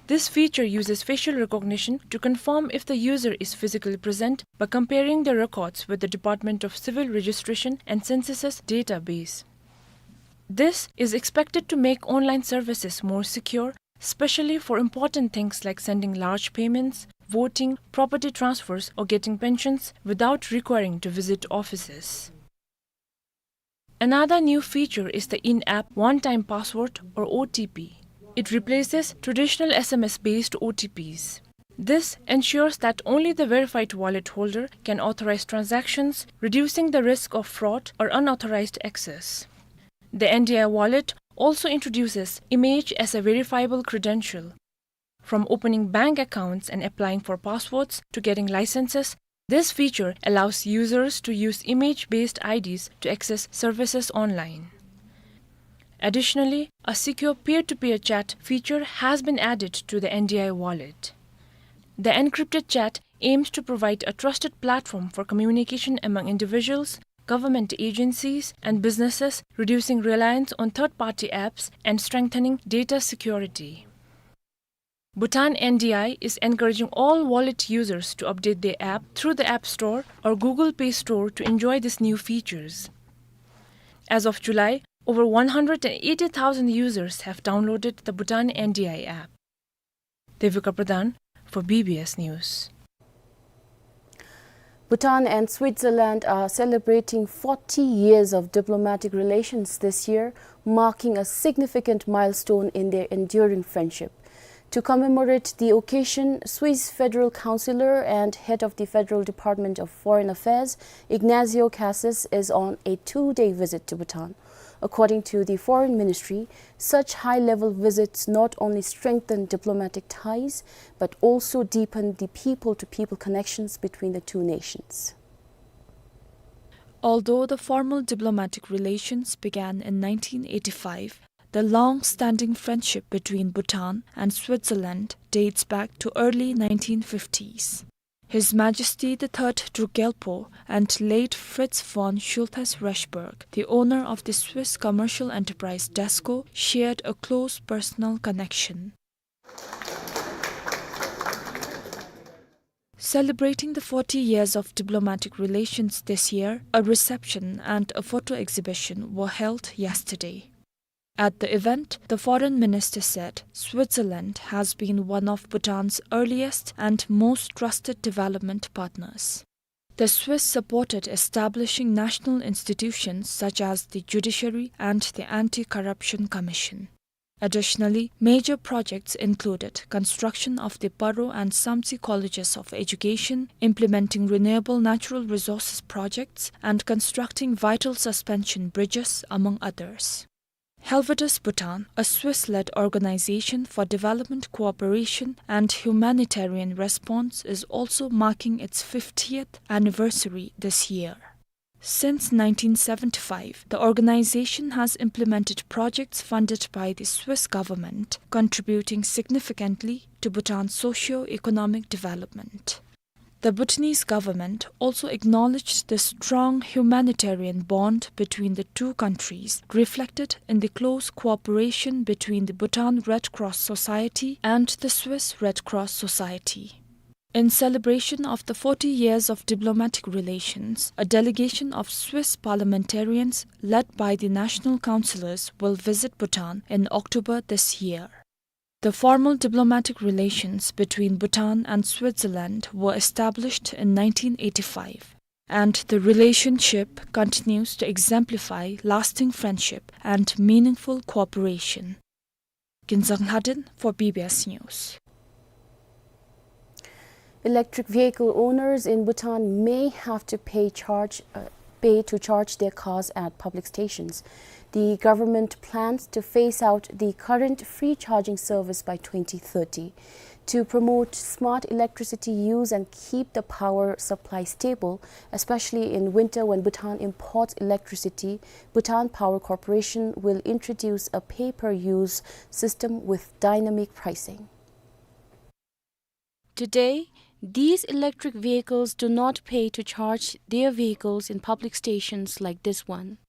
This feature uses facial recognition to confirm if the user is physically present by comparing their records with the Department of Civil Registration and Census's database. This is expected to make online services more secure, especially for important things like sending large payments, voting, property transfers, or getting pensions without requiring to visit offices. Another new feature is the in-app one-time password, or O T P. It replaces traditional S M S-based O T Ps. This ensures that only the verified wallet holder can authorize transactions, reducing the risk of fraud or unauthorized access. The N D I wallet also introduces image as a verifiable credential. From opening bank accounts and applying for passwords to getting licenses, this feature allows users to use image-based I Ds to access services online. Additionally, a secure peer-to-peer chat feature has been added to the N D I wallet. The encrypted chat aims to provide a trusted platform for communication among individuals, government agencies, and businesses, reducing reliance on third-party apps and strengthening data security. Bhutan N D I is encouraging all wallet users to update their app through the App Store or Google Play Store to enjoy these new features. As of July, over one hundred and eighty thousand users have downloaded the Bhutan N D I app. Devika Pradhan for B B S News. Bhutan and Switzerland are celebrating forty years of diplomatic relations this year, marking a significant milestone in their enduring friendship. To commemorate the occasion, Swiss Federal Councillor and Head of the Federal Department of Foreign Affairs, Ignazio Cassis, is on a two-day visit to Bhutan. According to the Foreign Ministry, such high-level visits not only strengthen diplomatic ties, but also deepen the people-to-people connections between the two nations. Although the formal diplomatic relations began in nineteen eighty-five, the long-standing friendship between Bhutan and Switzerland dates back to early nineteen fifties. His Majesty the Third Druk Gyalpo and late Fritz von Schulthess-Rechberg, the owner of the Swiss commercial enterprise Desco, shared a close personal connection. Celebrating the forty years of diplomatic relations this year, a reception and a photo exhibition were held yesterday. At the event, the foreign minister said Switzerland has been one of Bhutan's earliest and most trusted development partners. The Swiss supported establishing national institutions such as the judiciary and the Anti-Corruption Commission. Additionally, major projects included construction of the Paro and Samtse Colleges of Education, implementing renewable natural resources projects, and constructing vital suspension bridges, among others. Helvetas Bhutan, a Swiss-led organization for development cooperation and humanitarian response, is also marking its fiftieth anniversary this year. Since nineteen seventy-five, the organization has implemented projects funded by the Swiss government, contributing significantly to Bhutan's socio-economic development. The Bhutanese government also acknowledged the strong humanitarian bond between the two countries, reflected in the close cooperation between the Bhutan Red Cross Society and the Swiss Red Cross Society. In celebration of the forty years of diplomatic relations, a delegation of Swiss parliamentarians led by the national councillors will visit Bhutan in October this year. The formal diplomatic relations between Bhutan and Switzerland were established in nineteen eighty-five, and the relationship continues to exemplify lasting friendship and meaningful cooperation. Kinzang Lhaden for B B S News. Electric vehicle owners in Bhutan may have to pay charge, uh, pay to charge their cars at public stations. The government plans to phase out the current free charging service by twenty thirty. To promote smart electricity use and keep the power supply stable, especially in winter when Bhutan imports electricity, Bhutan Power Corporation will introduce a pay-per-use system with dynamic pricing. Today, these electric vehicles do not pay to charge their vehicles in public stations like this one.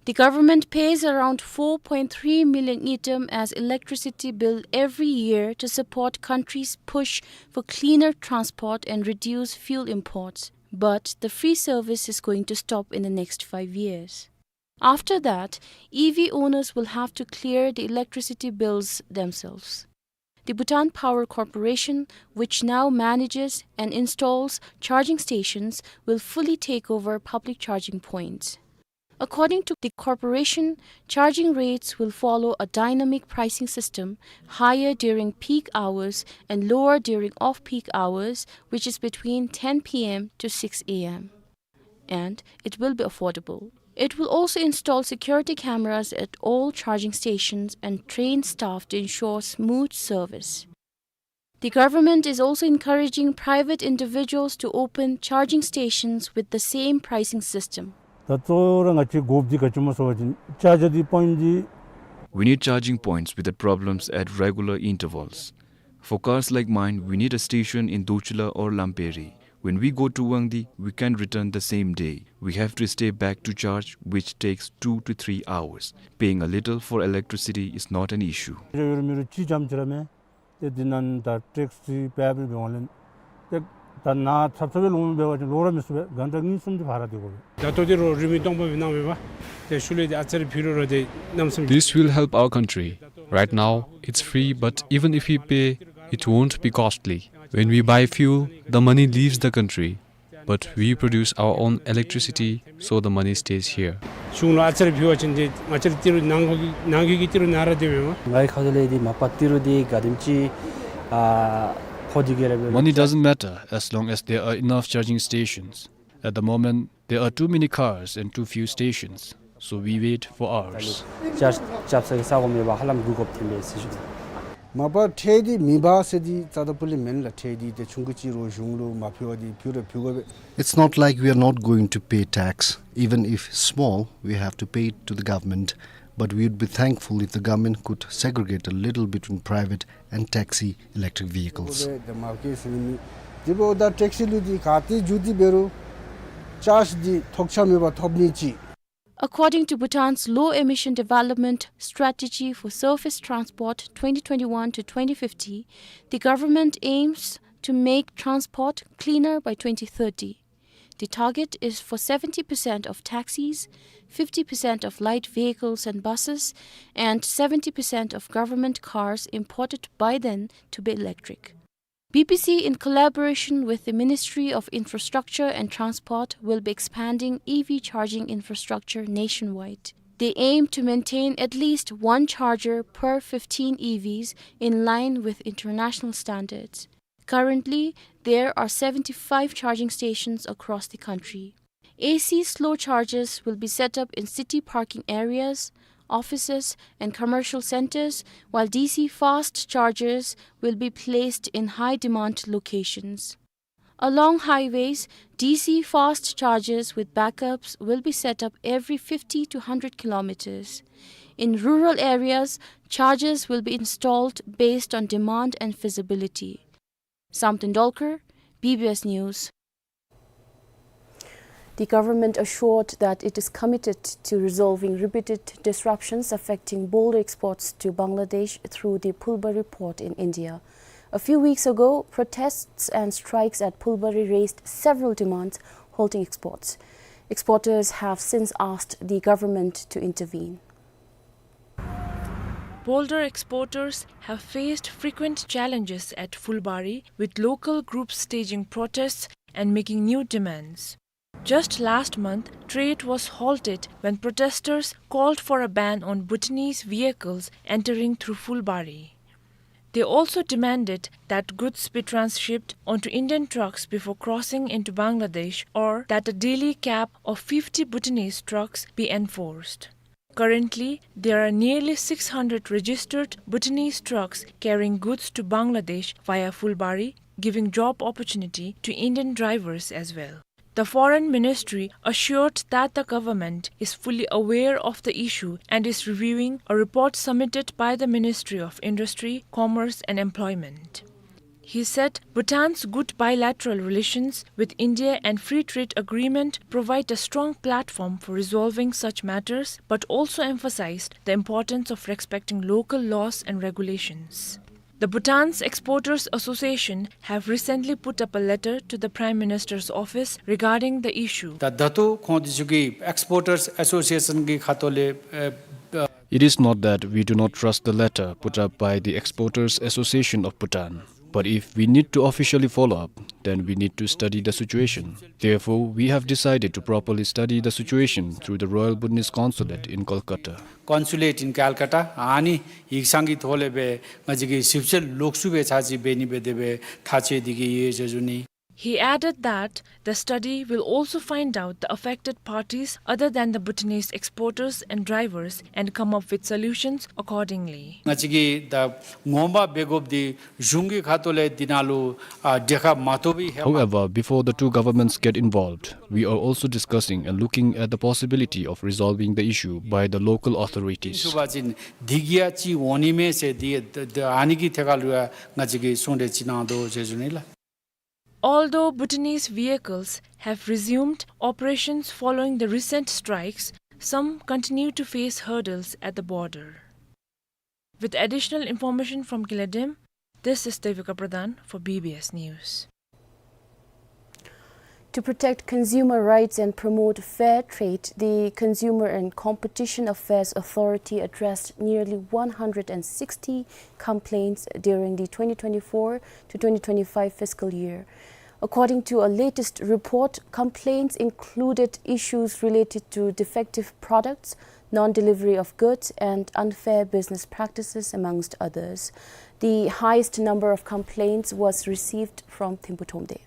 The government pays around four point three million ngultrum as electricity bill every year to support country's push for cleaner transport and reduce fuel imports. But the free service is going to stop in the next five years. After that, E V owners will have to clear the electricity bills themselves. The Bhutan Power Corporation, which now manages and installs charging stations, will fully take over public charging points. According to the corporation, charging rates will follow a dynamic pricing system, higher during peak hours and lower during off-peak hours, which is between ten P M to six A M. And it will be affordable. It will also install security cameras at all charging stations and train staff to ensure smooth service. The government is also encouraging private individuals to open charging stations with the same pricing system. ད་གཙོ་བོ་ར་ང་བཅས་དགོཔ་འདི་ག་ཅི་སྨོ་ཟེར་བ་ཅིན་ཅརཇ་འདི་པོའིནཊ་འདི། We need charging points with the problems at regular intervals. For cars like mine, we need a station in Dochula or Lamperi. When we go to Wangdi, we can return the same day. We have to stay back to charge, which takes two to three hours. Paying a little for electricity is not an issue. རེ་ཡོད་མི་རུང་ཅི་ཙམ་ཅིག་ར་མེན། ཏེ་འདི་ནང་ད་ཊེགསི་འབད་འབདཝ་ལས་ཏེ་ད་ནཱ་ཚབ་ཚབ་སྦེ་ལོང་འབད་བ་ཅིན་ལོང་ར་མི་ཚུགས་པས། གྷན་ཊ་གཉིས་གསུམ་ཅིག་ཕར་སྡོད་དགོ་པས། ད་ལྟོ་འདི་རུ་རུ་མི་སྟོང་པ་སྦེ་གནང་མེད་པ། ཏེ་ཤུལ་ལས་འདི་ཨ་ཙི་རེ་ཕུལ་རུང་ར་ཏེ་གནམ་མེད་ས་མེད། This will help our country. Right now, it's free, but even if we pay, it won't be costly. When we buy fuel, the money leaves the country. But we produce our own electricity, so the money stays here. གཞུང་ལུ་ཨ་ཙི་རེ་ཕུལ་བ་ཅིན་ཏེ་ང་བཅས་ར་ཏི་རུ་ནང་གི་ནང་གི་ཏི་རུ་ནང་ར་སྡོད་མེན་པ། ངེའི་ཁ་ཐུག་ལས་འདི་མ་པ་ཏི་རུ་འདི་ག་དེམ་ཅིག་ཨ་ཕོག་སྟེ་གི་ར་འབད། Money doesn't matter as long as there are enough charging stations. At the moment, there are too many cars and too few stations, so we wait for hours. ཅར་ཅར་ས་གི་ས་གོ་མེད་པར་ཧ་ལམ་སྒུག་དགོཔ་ཐོན་པས་ཟེར་ཞུ། མ་པ་ཁྲལ་འདི་མི་འབག་ཟེར་འདི་རྩ་དང་པོ་ལས་མེན་ལགས། ཁྲལ་འདི་ཏེ་ཆུང་ཀུ་ཅིག་རུང་གཞུང་ལུ་མ་ཕུལ་བར་འདི་ཕུལ་ར་ཕུལ་དགོ་པས། It's not like we are not going to pay tax. Even if small, we have to pay it to the government. But we would be thankful if the government could segregate a little between private and taxi electric vehicles. འདི་འབདཝ་ད་ཊེགསི་ལུ་འདི་ག་ཏེ་འགྱོ་སྟེ་འབད་རུང་ཅརཇ་འདི་ཐོགས་ཆགས་མེད་པར་ཐོབ་ནི་ཅིག། According to Bhutan's Low Emission Development Strategy for Surface Transport twenty twenty-one to twenty fifty, the government aims to make transport cleaner by twenty thirty. The target is for seventy percent of taxis, fifty percent of light vehicles and buses, and seventy percent of government cars imported by then to be electric. B P C, in collaboration with the Ministry of Infrastructure and Transport, will be expanding E V charging infrastructure nationwide. They aim to maintain at least one charger per fifteen E Vs in line with international standards. Currently, there are seventy-five charging stations across the country. A C slow chargers will be set up in city parking areas, offices, and commercial centers, while D C fast chargers will be placed in high-demand locations. Along highways, D C fast chargers with backups will be set up every fifty to hundred kilometers. In rural areas, chargers will be installed based on demand and feasibility. Samten Dolkar, B B S News. The government assured that it is committed to resolving repeated disruptions affecting boulder exports to Bangladesh through the Phulbari port in India. A few weeks ago, protests and strikes at Phulbari raised several demands halting exports. Exporters have since asked the government to intervene. Boulder exporters have faced frequent challenges at Phulbari, with local groups staging protests and making new demands. Just last month, trade was halted when protesters called for a ban on Bhutanese vehicles entering through Phulbari. They also demanded that goods be transshipped onto Indian trucks before crossing into Bangladesh, or that a daily cap of fifty Bhutanese trucks be enforced. Currently, there are nearly six hundred registered Bhutanese trucks carrying goods to Bangladesh via Phulbari, giving job opportunity to Indian drivers as well. The Foreign Ministry assured that the government is fully aware of the issue and is reviewing a report submitted by the Ministry of Industry, Commerce and Employment. He said Bhutan's good bilateral relations with India and free trade agreement provide a strong platform for resolving such matters, but also emphasized the importance of respecting local laws and regulations. The Bhutan's Exporters Association have recently put up a letter to the Prime Minister's office regarding the issue. ད་ད་ལྟོ་ཁོང་འདི་ཚུ་གིས་Exporters Association གི་ཁ་ཐུག་ལས་ཨེ་ཨེ། It is not that we do not trust the letter put up by the Exporters Association of Bhutan. But if we need to officially follow up, then we need to study the situation. Therefore, we have decided to properly study the situation through the Royal Bhutanese Consulate in Kolkata. Consulate in Calcutta ཨ་ནི་ཡིག་ཚང་གི་ཐོག་ལས་སྦེ་ང་བཅས་ཀྱིས་ཞིབ་འཚོལ་ལོགས་སུ་སྦེ་ཚར་གཅིག་འབད་ནི་སྦེ་དེ་སྦེ་ཐག་བཅད་དེ་གི་ཡོད་ཟེར་ཞུ་ནི། He added that the study will also find out the affected parties other than the Bhutanese exporters and drivers and come up with solutions accordingly. ང་བཅས་ཀྱིས་ད་ངོ་མ་འབད་དགོཔ་འདི་གཞུང་གི་ཁ་ཐུག་ལས་འདི་ནང་ལུ་ཨ་འབྲེལ་ཁ་མ་བཏོག་པའི་ཧེ་མ། However, before the two governments get involved, we are also discussing and looking at the possibility of resolving the issue by the local authorities. ཞུ་བ་ཅིན་འདི་གིས་ཡང་ཅིག་འོང་ནི་མས་ཟེར་འདི་ད་ད་ཨ་ནི་གི་ཐད་ཁར་ལུ་ཡང་ང་བཅས་ཀྱིས་གསུང་གྲོས་ཅིག་གནང་དོ་ཟེར་ཞུ་ནི་ལགས། Although Bhutanese vehicles have resumed operations following the recent strikes, some continue to face hurdles at the border. With additional information from Kiladem, This is Devika Pradhan for B B S News. To protect consumer rights and promote fair trade, the Consumer and Competition Affairs Authority addressed nearly one hundred and sixty complaints during the twenty twenty-four to twenty twenty-five fiscal year. According to a latest report, complaints included issues related to defective products, non-delivery of goods, and unfair business practices, amongst others. The highest number of complaints was received from Thimphu Thromde.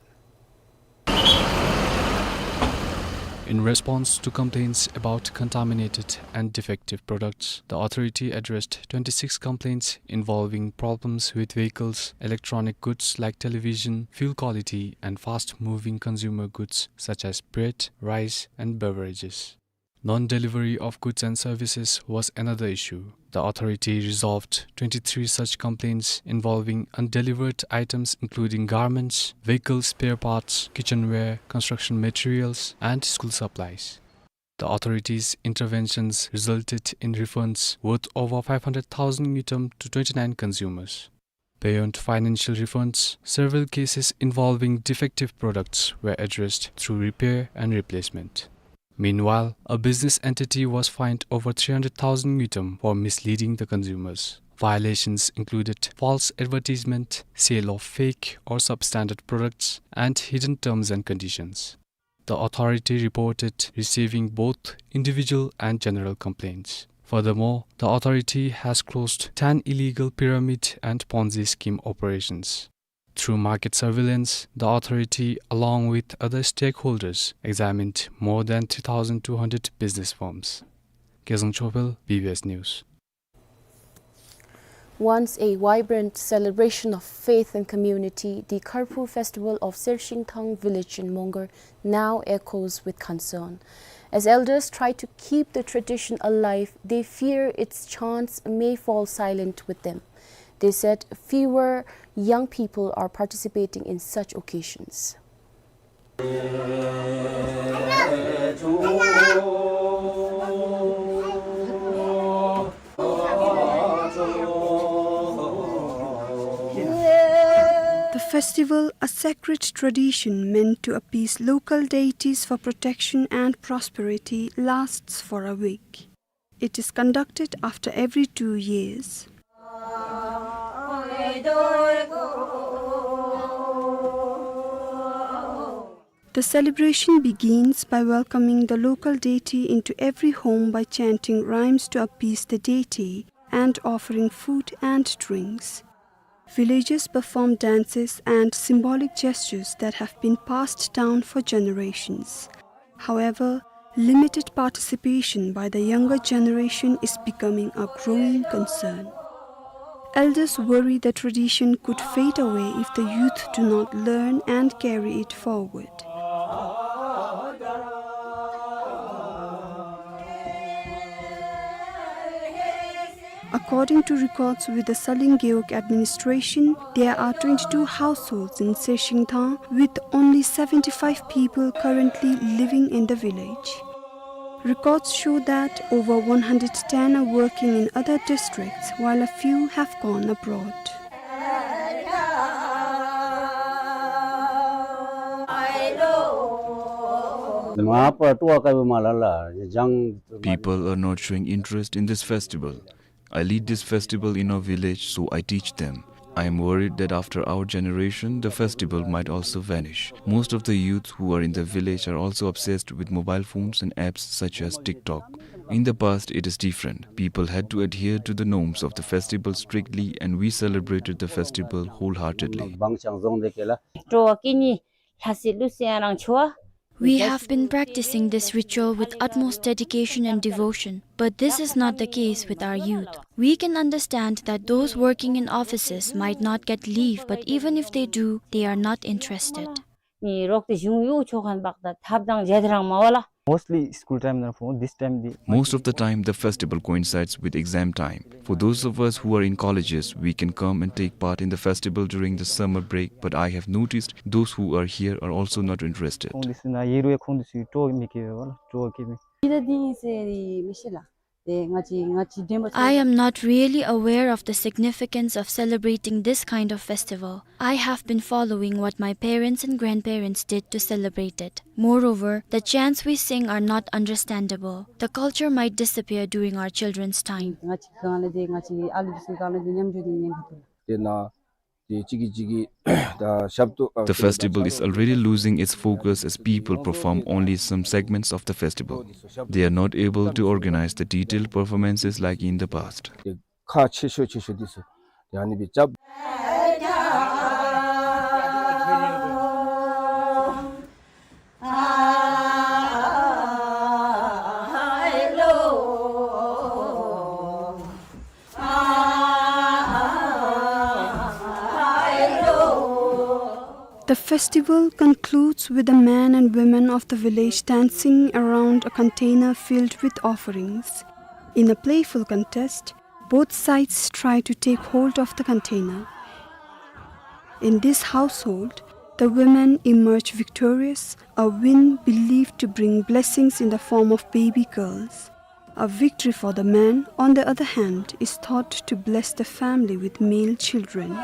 In response to complaints about contaminated and defective products, the authority addressed twenty-six complaints involving problems with vehicles, electronic goods like television, fuel quality, and fast-moving consumer goods such as bread, rice, and beverages. Non-delivery of goods and services was another issue. The authority resolved twenty-three such complaints involving undelivered items including garments, vehicle spare parts, kitchenware, construction materials, and school supplies. The authority's interventions resulted in refunds worth over five hundred thousand ngultrum to twenty-nine consumers. Beyond financial refunds, several cases involving defective products were addressed through repair and replacement. Meanwhile, a business entity was fined over three hundred thousand ngultrum for misleading the consumers. Violations included false advertisement, sale of fake or substandard products, and hidden terms and conditions. The authority reported receiving both individual and general complaints. Furthermore, the authority has closed ten illegal pyramid and Ponzi scheme operations. Through market surveillance, the authority, along with other stakeholders, examined more than three thousand two hundred business firms. Kezang Chopel, B B S News. Once a vibrant celebration of faith and community, the Kharphu festival of Sershingthang village in Mongar now echoes with concern. As elders try to keep the tradition alive, they fear its chants may fall silent with them. They said fewer young people are participating in such occasions. The festival, a sacred tradition meant to appease local deities for protection and prosperity, lasts for a week. It is conducted after every two years. The celebration begins by welcoming the local deity into every home by chanting rhymes to appease the deity and offering food and drinks. Villagers perform dances and symbolic gestures that have been passed down for generations. However, limited participation by the younger generation is becoming a growing concern. Elders worry the tradition could fade away if the youth do not learn and carry it forward. According to records with the Saleng Gewog administration, there are twenty-two households in Sershingthang, with only seventy-five people currently living in the village. Records show that over one hundred ten are working in other districts, while a few have gone abroad. People are not showing interest in this festival. I lead this festival in our village, so I teach them. I am worried that after our generation, the festival might also vanish. Most of the youth who are in the village are also obsessed with mobile phones and apps such as TikTok. In the past, it is different. People had to adhere to the norms of the festival strictly, and we celebrated the festival wholeheartedly. We have been practicing this ritual with utmost dedication and devotion, but this is not the case with our youth. We can understand that those working in offices might not get leave, but even if they do, they are not interested. Mostly school time, this time the Most of the time, the festival coincides with exam time. For those of us who are in colleges, we can come and take part in the festival during the summer break, but I have noticed those who are here are also not interested. ཏེ་ང་བཅས་ང་བཅས་འདྲེན་པ། I am not really aware of the significance of celebrating this kind of festival. I have been following what my parents and grandparents did to celebrate it. Moreover, the chants we sing are not understandable. The culture might disappear during our children's time. ང་བཅས་གང་ལས་ཏེ་ང་བཅས་ཨ་ལུ་འདི་ཚུ་གང་ལས་ཏེ་ཉམས་འགྱོ་ནི་ཉེན་ཁ་འདུག། ཏེ་ན་ཏེ་གཅིག་གིས་གཅིག་གི་ད་ཞབས་ཏོག། The festival is already losing its focus as people perform only some segments of the festival. They are not able to organize the detailed performances like in the past. ཏེ་ཁག་ཆེ་ཤོས་ཆེ་ཤོས་འདི་ཚུ་ཏེ་ཨ་ནི་སྦེ་རྐྱབ། The festival concludes with the men and women of the village dancing around a container filled with offerings. In a playful contest, both sides try to take hold of the container. In this household, the women emerge victorious, a win believed to bring blessings in the form of baby girls. A victory for the men, on the other hand, is thought to bless the family with male children.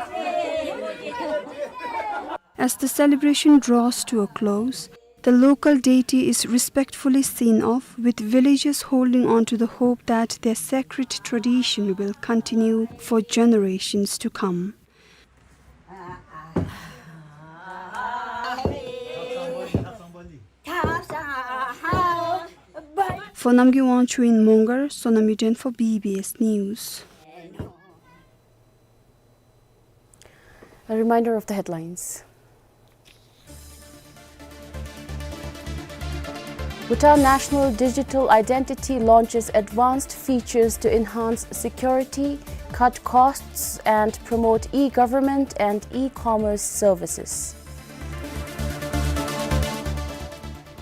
As the celebration draws to a close, the local deity is respectfully seen off, with villagers holding on to the hope that their sacred tradition will continue for generations to come. For Namgay Wangchuk in Mongar, Sonam Yuden for B B S News. A reminder of the headlines. Bhutan National Digital Identity launches advanced features to enhance security, cut costs, and promote e-government and e-commerce services.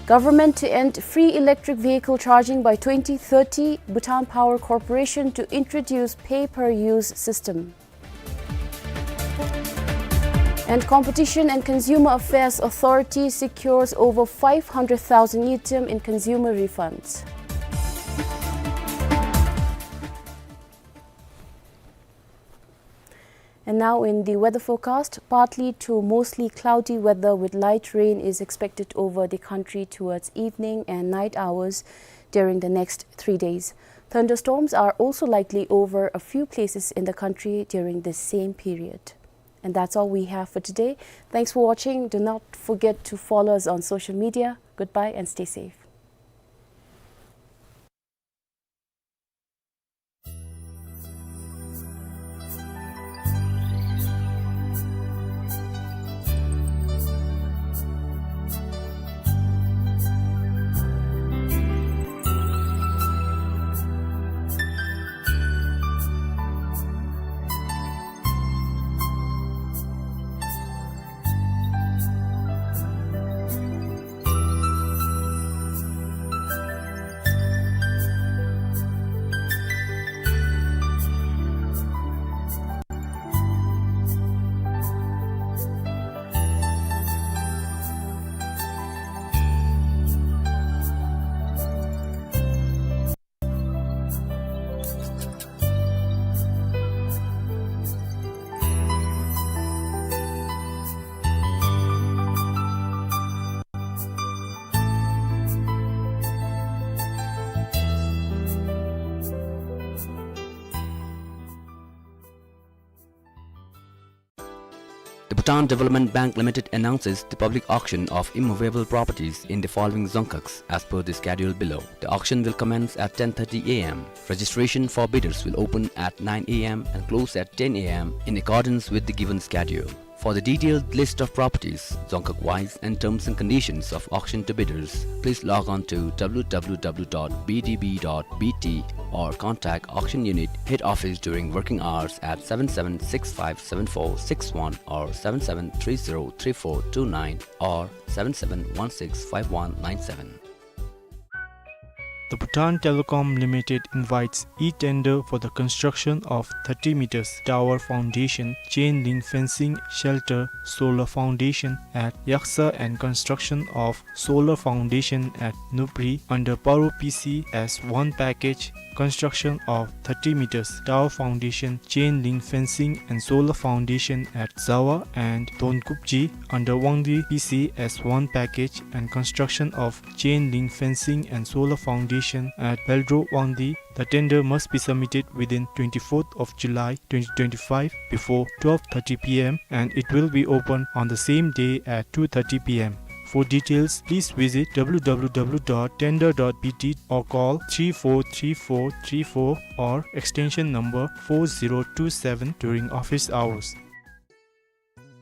Government to end free electric vehicle charging by twenty thirty, Bhutan Power Corporation to introduce pay-per-use system. And Competition and Consumer Affairs Authority secures over five hundred thousand ngultrum in consumer refunds. And now in the weather forecast, partly to mostly cloudy weather with light rain is expected over the country towards evening and night hours during the next three days. Thunderstorms are also likely over a few places in the country during this same period. And that's all we have for today. Thanks for watching. Do not forget to follow us on social media. Goodbye and stay safe. The Bhutan Development Bank Limited announces the public auction of immovable properties in the following dzongkhags as per the schedule below. The auction will commence at ten thirty A M. Registration for bidders will open at nine A M and close at ten A M in accordance with the given schedule. For the detailed list of properties, dzongkhag-wise, and terms and conditions of auction to bidders, please log on to W W W dot B D B dot B T or contact auction unit head office during working hours at seven seven six five seven four six one or seven seven three zero three four two nine or seven seven one six five one nine seven. The Bhutan Telecom Limited invites e-tender for the construction of thirty meters tower foundation, chain link fencing, shelter, solar foundation at Yaksa and construction of solar foundation at Nupri under Paro P C as one package, construction of thirty meters tower foundation, chain link fencing and solar foundation at Zawa and Donkupji under Wangdi P C as one package, and construction of chain link fencing and solar foundation at Beldro Wangdi. The tender must be submitted within twenty-fourth of July twenty twenty-five before twelve thirty P M, and it will be open on the same day at two thirty P M. For details, please visit W W W dot tender dot B T or call three four three four three four or extension number four zero two seven during office hours.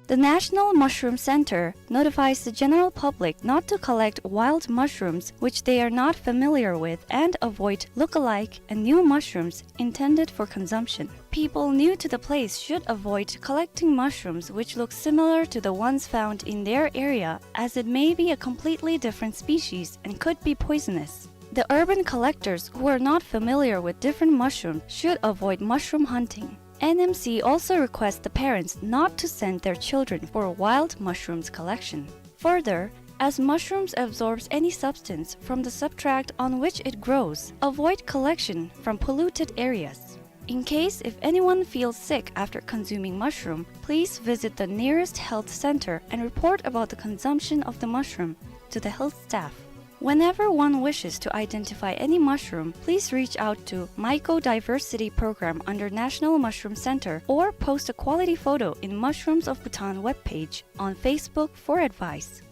The National Mushroom Center notifies the general public not to collect wild mushrooms which they are not familiar with and avoid look-alike and new mushrooms intended for consumption. People new to the place should avoid collecting mushrooms which look similar to the ones found in their area, as it may be a completely different species and could be poisonous. The urban collectors who are not familiar with different mushrooms should avoid mushroom hunting. N M C also requests the parents not to send their children for wild mushrooms collection. Further, as mushrooms absorbs any substance from the substrate on which it grows, avoid collection from polluted areas. In case if anyone feels sick after consuming mushroom, please visit the nearest health center and report about the consumption of the mushroom to the health staff. Whenever one wishes to identify any mushroom, please reach out to Mycodiversity Program under National Mushroom Center or post a quality photo in Mushrooms of Bhutan webpage on Facebook for advice.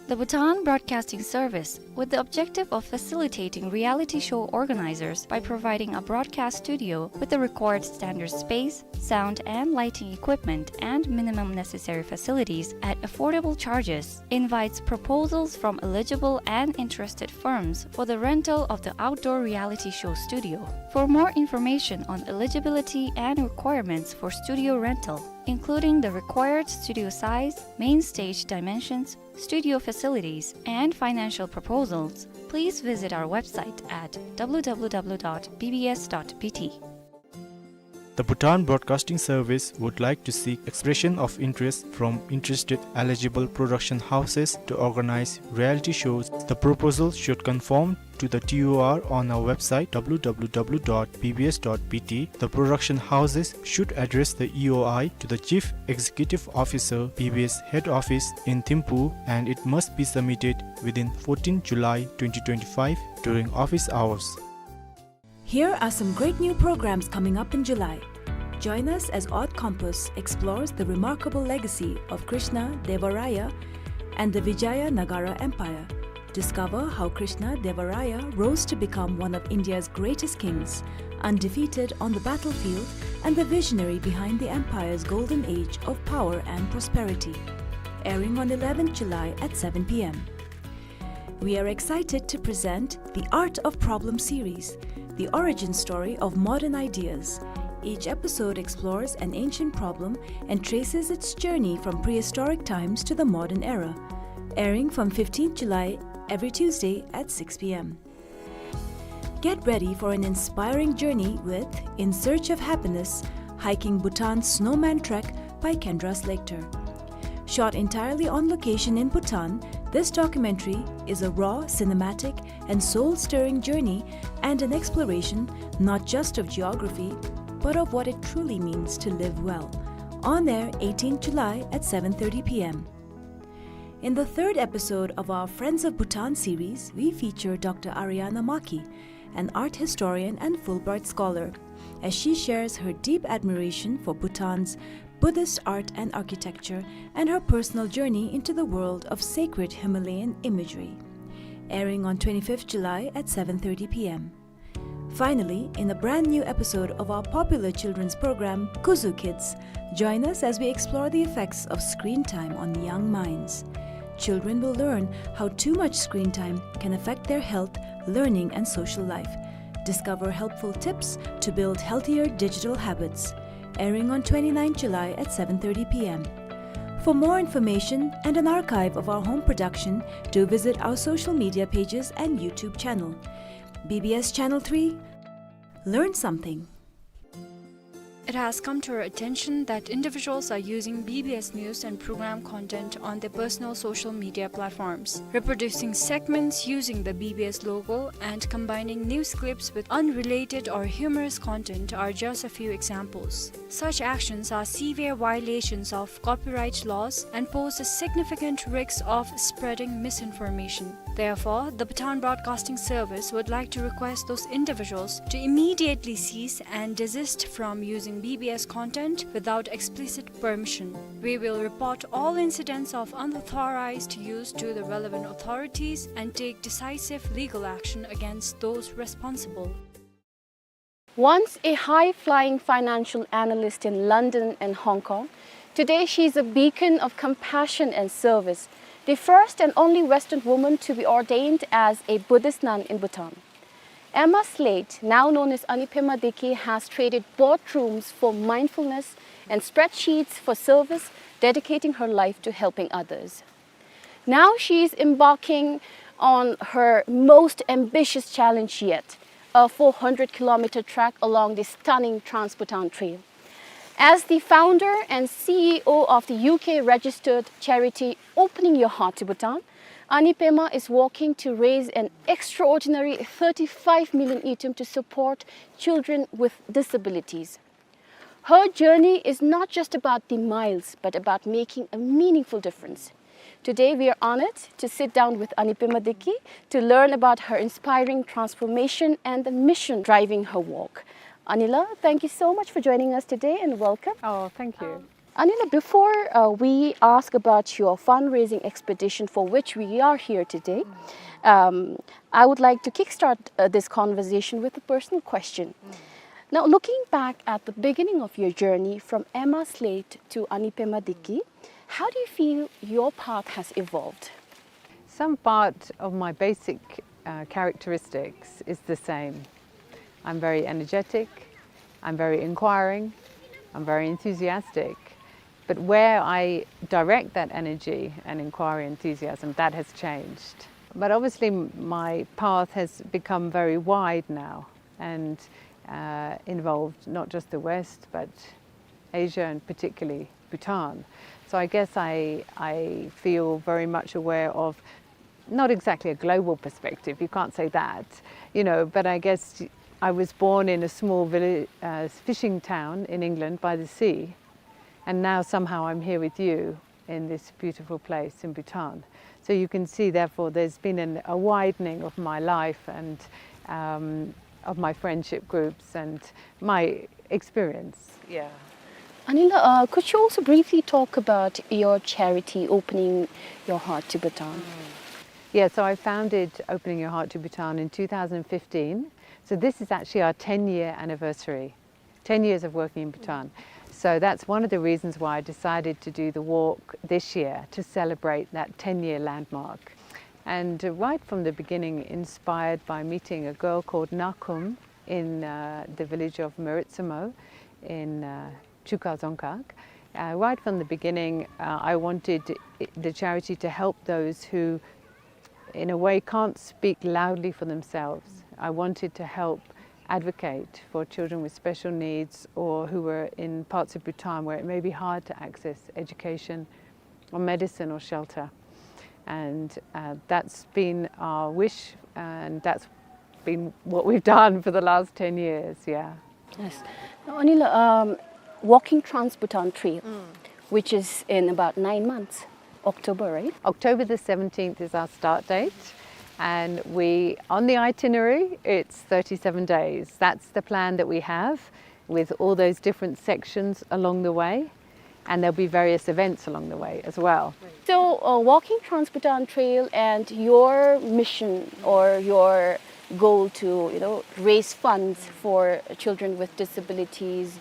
The Bhutan Broadcasting Service, with the objective of facilitating reality show organizers by providing a broadcast studio with the required standard space, sound and lighting equipment, and minimum necessary facilities at affordable charges, invites proposals from eligible and interested firms for the rental of the outdoor reality show studio. For more information on eligibility and requirements for studio rental, including the required studio size, main stage dimensions, studio facilities, and financial proposals, please visit our website at W W W dot B B S dot B T. The Bhutan Broadcasting Service would like to seek expression of interest from interested eligible production houses to organize reality shows. The proposal should conform to the T O R on our website W W W dot B B S dot B T. The production houses should address the E O I to the Chief Executive Officer, B B S Head Office in Thimphu, and it must be submitted within fourteen July twenty twenty-five during office hours. Here are some great new programs coming up in July. Join us as Odd Compass explores the remarkable legacy of Krishna Deva Raya and the Vijaya Nagara Empire. Discover how Krishna Deva Raya rose to become one of India's greatest kings, undefeated on the battlefield and the visionary behind the empire's golden age of power and prosperity. Airing on eleventh July at seven P M. We are excited to present the Art of Problem series, the origin story of modern ideas. Each episode explores an ancient problem and traces its journey from prehistoric times to the modern era. Airing from fifteenth July every Tuesday at six P M. Get ready for an inspiring journey with In Search of Happiness, Hiking Bhutan's Snowman Trek by Kendra Slater. Shot entirely on location in Bhutan, this documentary is a raw, cinematic, and soul-stirring journey and an exploration not just of geography, but of what it truly means to live well. On air eighteenth July at seven thirty P M. In the third episode of our Friends of Bhutan series, we feature Doctor Ariana Maki, an art historian and Fulbright scholar, as she shares her deep admiration for Bhutan's Buddhist art and architecture and her personal journey into the world of sacred Himalayan imagery. Airing on twenty-fifth July at seven thirty P M. Finally, in a brand new episode of our popular children's program, Kuzu Kids, join us as we explore the effects of screen time on young minds. Children will learn how too much screen time can affect their health, learning, and social life. Discover helpful tips to build healthier digital habits. Airing on twenty-ninth July at seven thirty P M. For more information and an archive of our home production, do visit our social media pages and YouTube channel. B B S Channel three, learn something. It has come to our attention that individuals are using B B S news and program content on their personal social media platforms. Reproducing segments using the B B S logo and combining news clips with unrelated or humorous content are just a few examples. Such actions are severe violations of copyright laws and pose a significant risk of spreading misinformation. Therefore, the Bhutan Broadcasting Service would like to request those individuals to immediately cease and desist from using B B S content without explicit permission. We will report all incidents of unauthorized use to the relevant authorities and take decisive legal action against those responsible. Once a high-flying financial analyst in London and Hong Kong, today she is a beacon of compassion and service, the first and only Western woman to be ordained as a Buddhist nun in Bhutan. Emma Slate, now known as Ani Pema Diki, has traded boardrooms for mindfulness and spreadsheets for service, dedicating her life to helping others. Now she is embarking on her most ambitious challenge yet, a four hundred kilometer trek along the stunning Trans-Bhutan Trail. As the founder and C E O of the U K registered charity Opening Your Heart to Bhutan, Ani Pema is working to raise an extraordinary thirty-five million ngultrum to support children with disabilities. Her journey is not just about the miles, but about making a meaningful difference. Today, we are honored to sit down with Ani Pema Diki to learn about her inspiring transformation and the mission driving her work. Anila, thank you so much for joining us today and welcome. Oh, thank you. Um, Anila, before, uh, we ask about your fundraising expedition for which we are here today, um, I would like to kickstart, uh, this conversation with a personal question. Now, looking back at the beginning of your journey from Emma Slate to Ani Pema Diki, how do you feel your path has evolved? Some part of my basic, uh, characteristics is the same. I'm very energetic, I'm very inquiring, I'm very enthusiastic. But where I direct that energy and inquiry, enthusiasm, that has changed. But obviously, m-, my path has become very wide now and, uh, involved not just the West, but Asia and particularly Bhutan. So I guess I, I feel very much aware of not exactly a global perspective, you can't say that, you know, but I guess I was born in a small village, uh, fishing town in England by the sea, and now somehow I'm here with you in this beautiful place in Bhutan. So you can see, therefore, there's been an, a widening of my life and, um, of my friendship groups and my experience. Yeah. Anila, uh, could you also briefly talk about your charity, Opening Your Heart to Bhutan? Mm. Yeah, so I founded Opening Your Heart to Bhutan in two thousand fifteen. So this is actually our ten-year anniversary, ten years of working in Bhutan. So that's one of the reasons why I decided to do the walk this year, to celebrate that ten-year landmark. And, uh, right from the beginning, inspired by meeting a girl called Nakum in, uh, the village of Meritsamo in, uh, Chuka Dzongkhag. Uh, right from the beginning, uh, I wanted i-, the charity to help those who, in a way, can't speak loudly for themselves. I wanted to help advocate for children with special needs or who were in parts of Bhutan where it may be hard to access education or medicine or shelter. And, uh, that's been our wish, and that's been what we've done for the last ten years, yeah. Yes. Now, Anila, um, walking Trans-Bhutan Trail, which is in about nine months, October, right? October the seventeenth is our start date, and we, on the itinerary, it's thirty-seven days. That's the plan that we have, with all those different sections along the way, and there'll be various events along the way as well. So, uh, walking Trans-Bhutan Trail and your mission or your goal to, you know, raise funds for children with disabilities,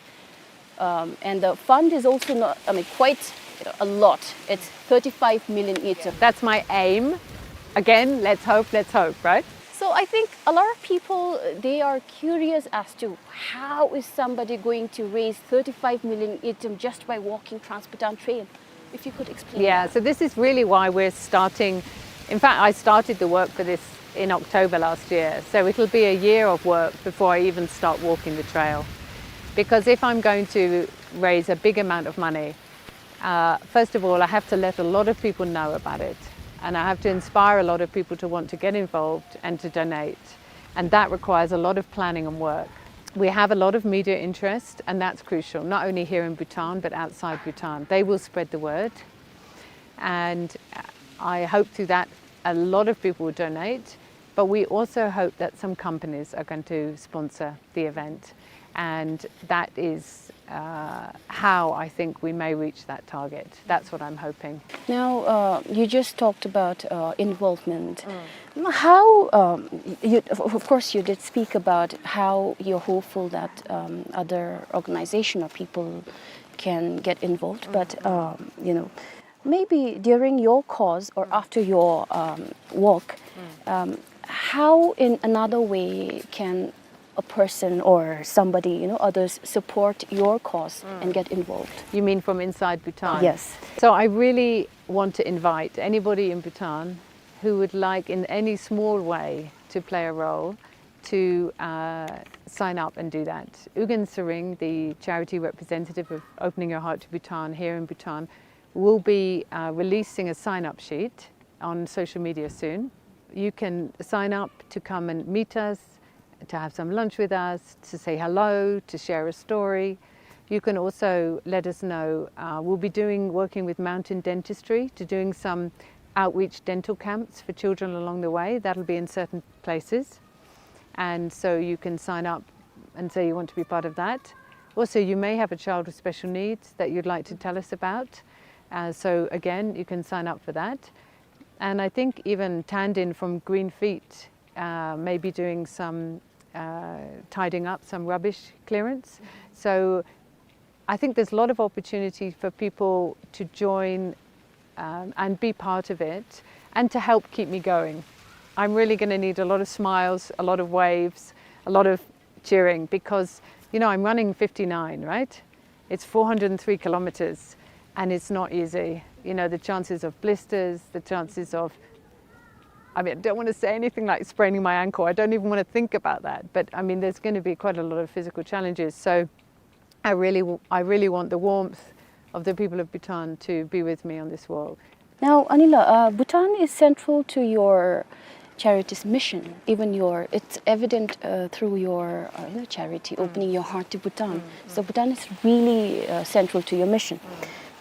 um, and the fund is also not, I mean, quite, you know, a lot. It's thirty-five million ngultrum. That's my aim. Again, let's hope, let's hope, right? So I think a lot of people, they are curious as to how is somebody going to raise thirty-five million ngultrum just by walking Trans-Bhutan Trail. If you could explain. Yeah, that. So this is really why we're starting. In fact, I started the work for this in October last year. So it'll be a year of work before I even start walking the trail. Because if I'm going to raise a big amount of money, uh, first of all, I have to let a lot of people know about it. And I have to inspire a lot of people to want to get involved and to donate. And that requires a lot of planning and work. We have a lot of media interest, and that's crucial, not only here in Bhutan, but outside Bhutan. They will spread the word. And I hope through that a lot of people will donate, but we also hope that some companies are going to sponsor the event. And that is, uh, how I think we may reach that target. That's what I'm hoping. Now, uh, you just talked about, uh, involvement. Mm. How, um, you, of, of course, you did speak about how you're hopeful that, um, other organization or people can get involved, but, um, you know, maybe during your cause or after your, um, walk, um, how in another way can a person or somebody, you know, others support your cause and get involved? You mean from inside Bhutan? Yes. So I really want to invite anybody in Bhutan who would like, in any small way, to play a role, to, uh, sign up and do that. Ugyen Tshering, the charity representative of Opening Your Heart to Bhutan here in Bhutan, will be, uh, releasing a sign-up sheet on social media soon. You can sign up to come and meet us, to have some lunch with us, to say hello, to share a story. You can also let us know, uh, we'll be doing, working with Mountain Dentistry to doing some outreach dental camps for children along the way. That'll be in certain places. And so you can sign up and say you want to be part of that. Also, you may have a child with special needs that you'd like to tell us about. Uh, so again, you can sign up for that. And I think even Tandin from Green Feet, uh, may be doing some, uh, tidying up, some rubbish clearance. So I think there's a lot of opportunity for people to join, um, and be part of it and to help keep me going. I'm really gonna need a lot of smiles, a lot of waves, a lot of cheering because, you know, I'm running fifty-nine, right? It's four hundred and three kilometers and it's not easy. You know, the chances of blisters, the chances of, I mean, I don't want to say anything like spraining my ankle. I don't even want to think about that. But I mean, there's gonna be quite a lot of physical challenges. So I really, w-, I really want the warmth of the people of Bhutan to be with me on this walk. Now, Anila, uh, Bhutan is central to your charity's mission. Even your, it's evident, uh, through your, uh, you know, charity, Opening Your Heart to Bhutan. So Bhutan is really, uh, central to your mission.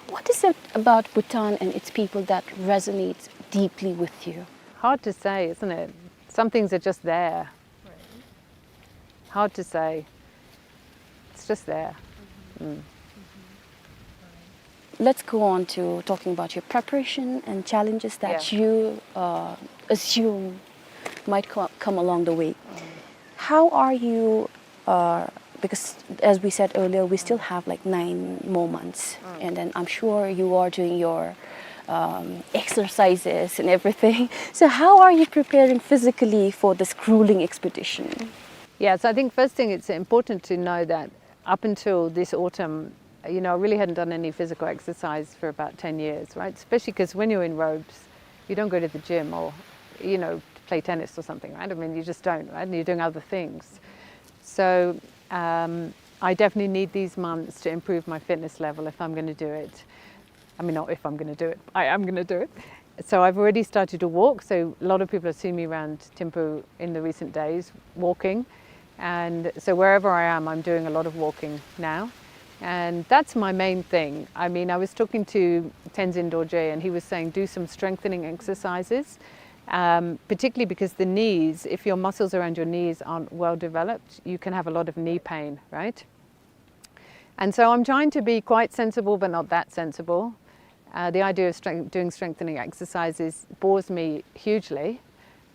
What is it about Bhutan and its people that resonates deeply with you? Hard to say, isn't it? Some things are just there. Hard to say. It's just there. Mm. Let's go on to talking about your preparation and challenges that you, uh, assume might co-, come along the way. How are you, uh, because as we said earlier, we still have, like, nine more months, and then I'm sure you are doing your, um, exercises and everything. So how are you preparing physically for this grueling expedition? Yeah, so I think first thing, it's important to know that up until this autumn, you know, I really hadn't done any physical exercise for about ten years, right? Especially 'cause when you're in robes, you don't go to the gym or, you know, play tennis or something, right? I mean, you just don't, right? And you're doing other things. So, um, I definitely need these months to improve my fitness level if I'm gonna do it. I mean, not if I'm gonna do it. I am gonna do it. So I've already started to walk. So a lot of people have seen me around Thimphu in the recent days walking. And so wherever I am, I'm doing a lot of walking now. And that's my main thing. I mean, I was talking to Tenzin Dorje, and he was saying do some strengthening exercises, um, particularly because the knees, if your muscles around your knees aren't well developed, you can have a lot of knee pain, right? And so I'm trying to be quite sensible, but not that sensible. Uh, the idea of strength, doing strengthening exercises bores me hugely.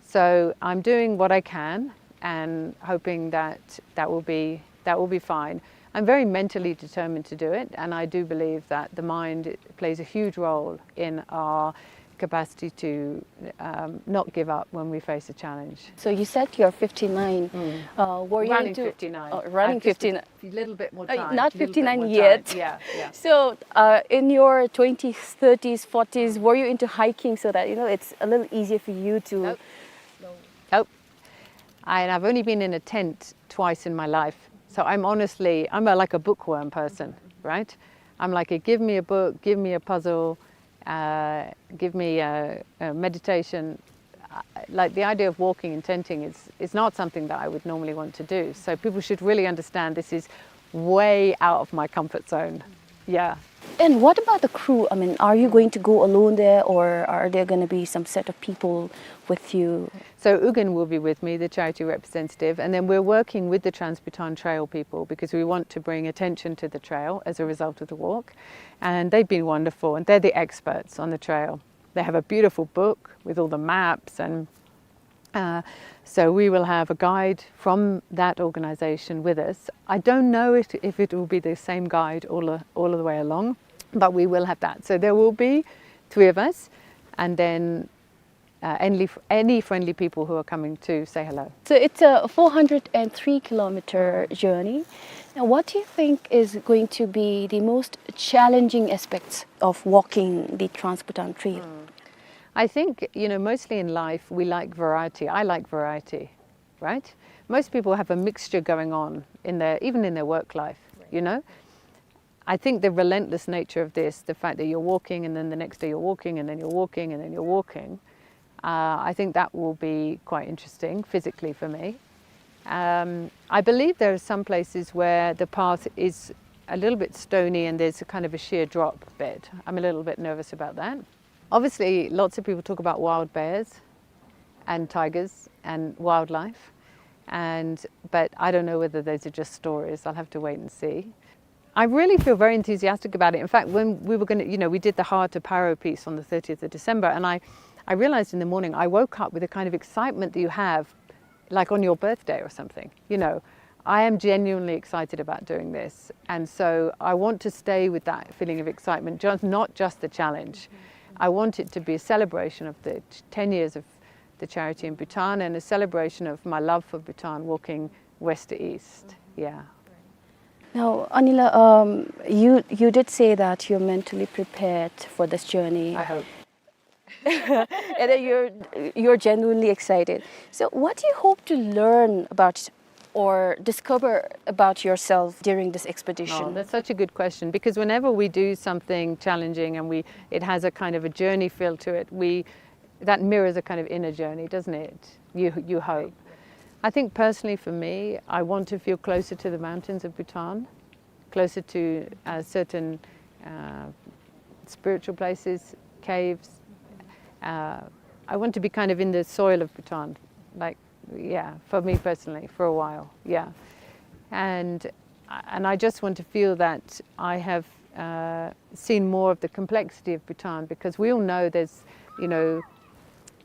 So I'm doing what I can and hoping that that will be, that will be fine. I'm very mentally determined to do it, and I do believe that the mind plays a huge role in our capacity to, um, not give up when we face a challenge. So you said you're fifty-nine. Mm. Uh, were you running into, fifty-nine. Oh, running fifty-nine. A little bit more time. Uh, not fifty-nine yet. Yeah, yeah. So, uh, in your twenties, thirties, forties, were you into hiking so that, you know, it's a little easier for you to... Nope. Nope. I, and I've only been in a tent twice in my life. So I'm honestly, I'm a, like, a bookworm person, right? I'm like, "Give me a book, give me a puzzle, uh, give me a, a meditation." Uh, like, the idea of walking and tenting is, is not something that I would normally want to do. So people should really understand this is way out of my comfort zone. Yeah. And what about the crew? I mean, are you going to go alone there, or are there gonna be some set of people with you? So Ugin will be with me, the charity representative, and then we're working with the Trans-Bhutan Trail people because we want to bring attention to the trail as a result of the walk. And they've been wonderful, and they're the experts on the trail. They have a beautiful book with all the maps, and, uh, so we will have a guide from that organization with us. I don't know if, if it will be the same guide all, all of the way along, but we will have that. So there will be three of us, and then, uh, any, any friendly people who are coming to say hello. So it's a four hundred and three kilometer journey. Now, what do you think is going to be the most challenging aspects of walking the Trans-Bhutan Trail? Mm. I think, you know, mostly in life, we like variety. I like variety, right? Most people have a mixture going on in their, even in their work life, you know? I think the relentless nature of this, the fact that you're walking and then the next day you're walking and then you're walking and then you're walking, uh, I think that will be quite interesting physically for me. Um, I believe there are some places where the path is a little bit stony and there's a kind of a sheer drop bit. I'm a little bit nervous about that. Obviously, lots of people talk about wild bears and tigers and wildlife, and, but I don't know whether those are just stories. I'll have to wait and see. I really feel very enthusiastic about it. In fact, when we were gonna, you know, we did the Hard to Paro piece on the thirtieth of December, and I, I realized in the morning, I woke up with the kind of excitement that you have, like, on your birthday or something, you know. I am genuinely excited about doing this, and so I want to stay with that feeling of excitement, just, not just the challenge. I want it to be a celebration of the t-, ten years of the charity in Bhutan and a celebration of my love for Bhutan, walking west to east. Yeah. Now, Anila, um, you, you did say that you're mentally prepared for this journey. I hope. And that you're, you're genuinely excited. So what do you hope to learn about or discover about yourself during this expedition? Oh, that's such a good question, because whenever we do something challenging and we, it has a kind of a journey feel to it, we, that mirrors a kind of inner journey, doesn't it? You, you hope. I think personally for me, I want to feel closer to the mountains of Bhutan, closer to, uh, certain, uh, spiritual places, caves. Uh, I want to be kind of in the soil of Bhutan, like, yeah, for me personally, for a while, yeah. And, and I just want to feel that I have, uh, seen more of the complexity of Bhutan, because we all know there's, you know,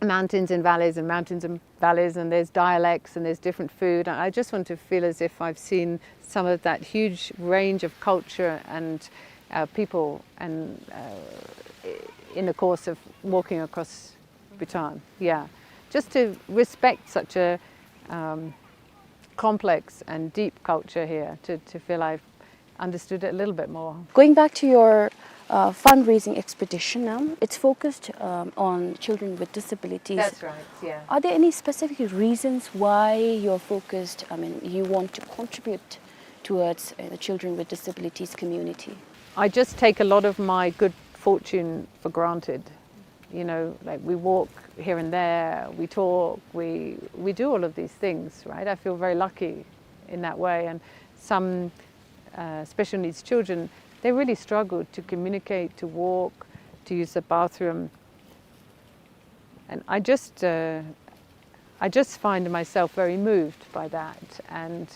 mountains and valleys and mountains and valleys, and there's dialects and there's different food. And I just want to feel as if I've seen some of that huge range of culture and, uh, people and, uh, i-, in the course of walking across Bhutan. Yeah. Just to respect such a, um, complex and deep culture here, to, to feel I've understood it a little bit more. Going back to your, uh, fundraising expedition now, it's focused, um, on children with disabilities. That's right, yeah. Are there any specific reasons why you're focused, I mean, you want to contribute towards, uh, the children with disabilities community? I just take a lot of my good fortune for granted. You know, like, we walk here and there, we talk, we, we do all of these things, right? I feel very lucky in that way. And some, uh, special needs children, they really struggle to communicate, to walk, to use the bathroom. And I just, uh, I just find myself very moved by that and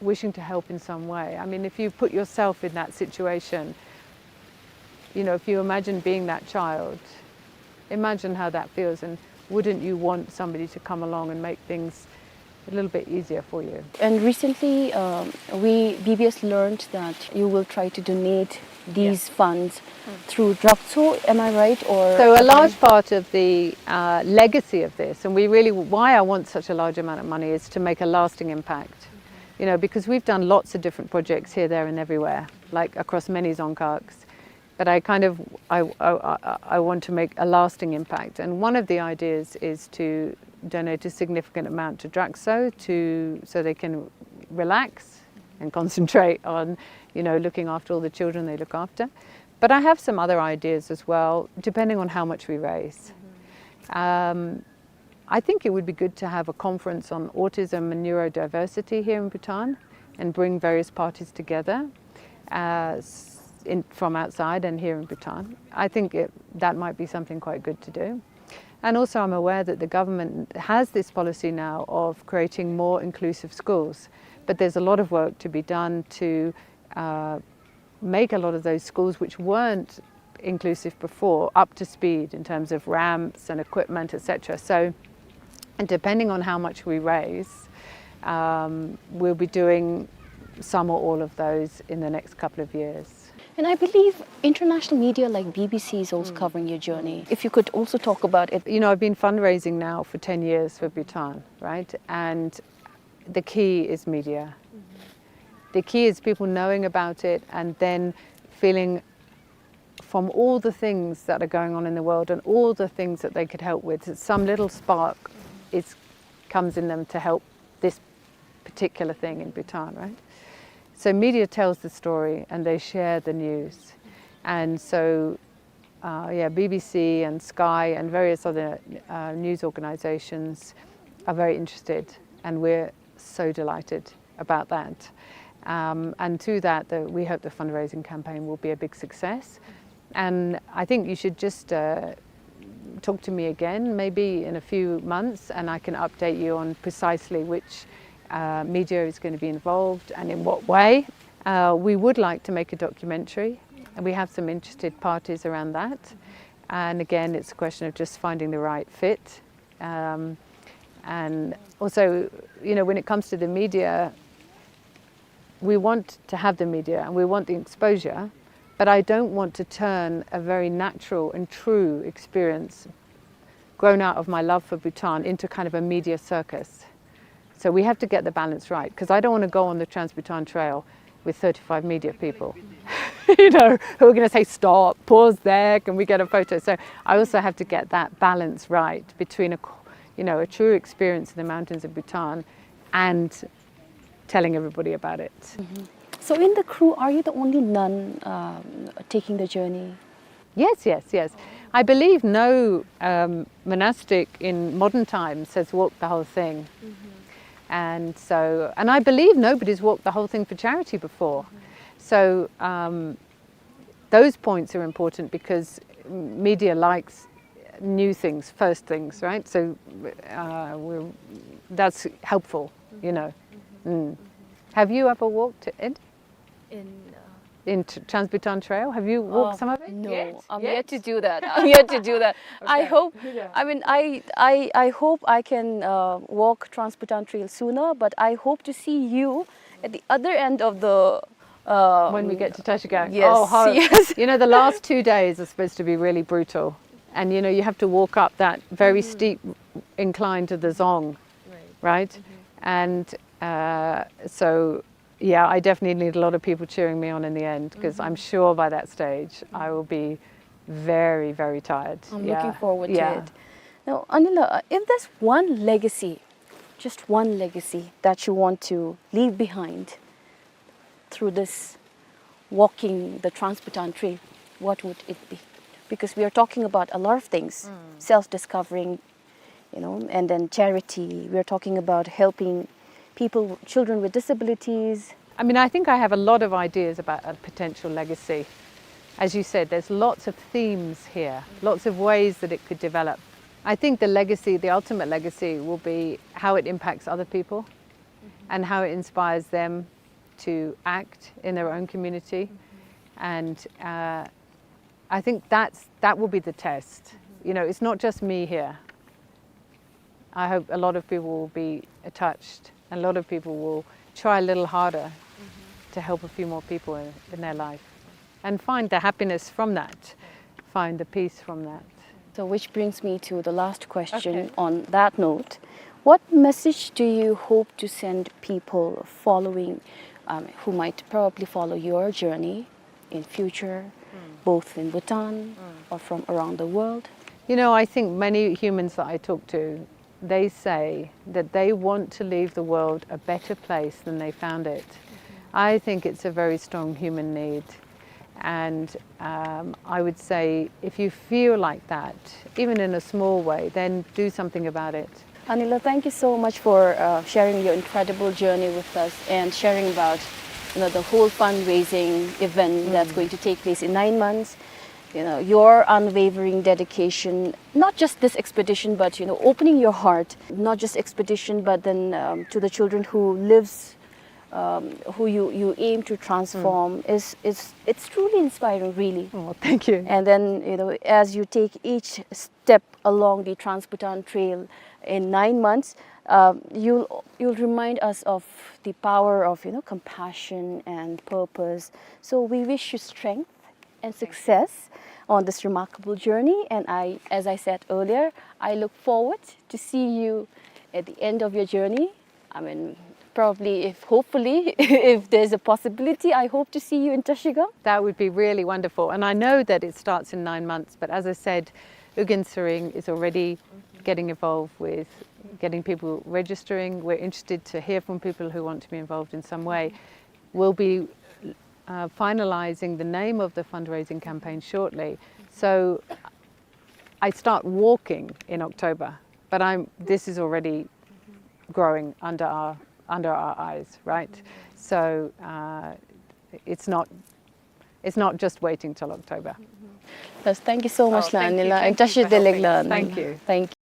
wishing to help in some way. I mean, if you put yourself in that situation, you know, if you imagine being that child, imagine how that feels, and wouldn't you want somebody to come along and make things a little bit easier for you. And recently, um, we, B B S learned that you will try to donate these funds through Draktsho, am I right? Or so a large part of the, uh, legacy of this, and we really, why I want such a large amount of money, is to make a lasting impact. You know, because we've done lots of different projects here, there, and everywhere, like, across many dzongkhag. But I kind of, I, I, I, I want to make a lasting impact. And one of the ideas is to donate a significant amount to Draktsho to, so they can relax and concentrate on, you know, looking after all the children they look after. But I have some other ideas as well, depending on how much we raise. Um, I think it would be good to have a conference on autism and neurodiversity here in Bhutan and bring various parties together, uh, s-, in, from outside and here in Bhutan. I think it, that might be something quite good to do. And also, I'm aware that the government has this policy now of creating more inclusive schools, but there's a lot of work to be done to, uh, make a lot of those schools which weren't inclusive before up to speed in terms of ramps and equipment, et cetera. So, and depending on how much we raise, um, we'll be doing some or all of those in the next couple of years. And I believe international media like B B C is also covering your journey. If you could also talk about it. You know, I've been fundraising now for ten years for Bhutan, right? And the key is media. The key is people knowing about it and then feeling, from all the things that are going on in the world and all the things that they could help with, some little spark is, comes in them to help this particular thing in Bhutan, right? So media tells the story and they share the news. And so, uh, yeah, B B C and Sky and various other, uh, news organizations are very interested, and we're so delighted about that. Um, and through that, the, we hope the fundraising campaign will be a big success. And I think you should just, uh, talk to me again, maybe in a few months, and I can update you on precisely which, uh, media is gonna be involved and in what way. Uh, we would like to make a documentary, and we have some interested parties around that. And again, it's a question of just finding the right fit. Um, and also, you know, when it comes to the media, we want to have the media and we want the exposure, but I don't want to turn a very natural and true experience grown out of my love for Bhutan into kind of a media circus. So we have to get the balance right, 'cause I don't wanna go on the Trans-Bhutan Trail with thirty-five media people, you know, who are gonna say, "Stop, pause there, can we get a photo?" So I also have to get that balance right between a, co-, you know, a true experience in the mountains of Bhutan and telling everybody about it. So in the crew, are you the only nun, um, taking the journey? Yes, yes, yes. I believe no, um, monastic in modern times has walked the whole thing. And so, and I believe nobody's walked the whole thing for charity before. So, um, those points are important because media likes new things, first things, right? So, uh, we're, that's helpful, you know. Mm. Have you ever walked, Ed? In, uh, in T-, Trans-Bhutan Trail? Have you walked, uh, some of it? No, yet? I'm yet to do that. I'm yet to do that. I hope, I mean, I, I, I hope I can, uh, walk Trans-Bhutan Trail sooner, but I hope to see you at the other end of the, uh, when we get to Trashigang. Yes, oh, how, yes. You know, the last two days are supposed to be really brutal. And, you know, you have to walk up that very steep incline to the dzong, right? And, uh, so, yeah, I definitely need a lot of people cheering me on in the end, 'cause I'm sure by that stage I will be very, very tired. I'm looking forward to it. Now, Anila, uh, if there's one legacy, just one legacy that you want to leave behind through this walking the Trans-Bhutan Trail, what would it be? Because we are talking about a lot of things, self-discovering, you know, and then charity. We are talking about helping people, children with disabilities. I mean, I think I have a lot of ideas about a potential legacy. As you said, there's lots of themes here, lots of ways that it could develop. I think the legacy, the ultimate legacy, will be how it impacts other people and how it inspires them to act in their own community. And, uh, I think that's, that will be the test. You know, it's not just me here. I hope a lot of people will be touched, and a lot of people will try a little harder to help a few more people in, in their life and find the happiness from that, find the peace from that. So, which brings me to the last question. Okay. On that note, what message do you hope to send people following, um, who might probably follow your journey in future, both in Bhutan or from around the world? You know, I think many humans that I talk to, they say that they want to leave the world a better place than they found it. I think it's a very strong human need. And, um, I would say, if you feel like that, even in a small way, then do something about it. Anila, thank you so much for, uh, sharing your incredible journey with us and sharing about, you know, the whole fundraising event that's going to take place in nine months. You know, your unwavering dedication, not just this expedition, but, you know, opening your heart, not just expedition, but then, um, to the children who lives, um, who you, you aim to transform is, is, it's truly inspiring, really. Oh, thank you. And then, you know, as you take each step along the Trans-Bhutan Trail in nine months, um, you'll, you'll remind us of the power of, you know, compassion and purpose. So we wish you strength and success on this remarkable journey. And I, as I said earlier, I look forward to see you at the end of your journey. I mean, probably, if, hopefully, if there's a possibility, I hope to see you in Trashigang. That would be really wonderful. And I know that it starts in nine months, but as I said, Ugyen Tshering is already getting involved with getting people registering. We're interested to hear from people who want to be involved in some way. We'll be, uh, finalizing the name of the fundraising campaign shortly. So I start walking in October, but I'm, this is already growing under our, under our eyes, right? So, uh, it's not, it's not just waiting till October. Yes, thank you so much, Anila, and Tashi Delegla. Thank you. Thank you.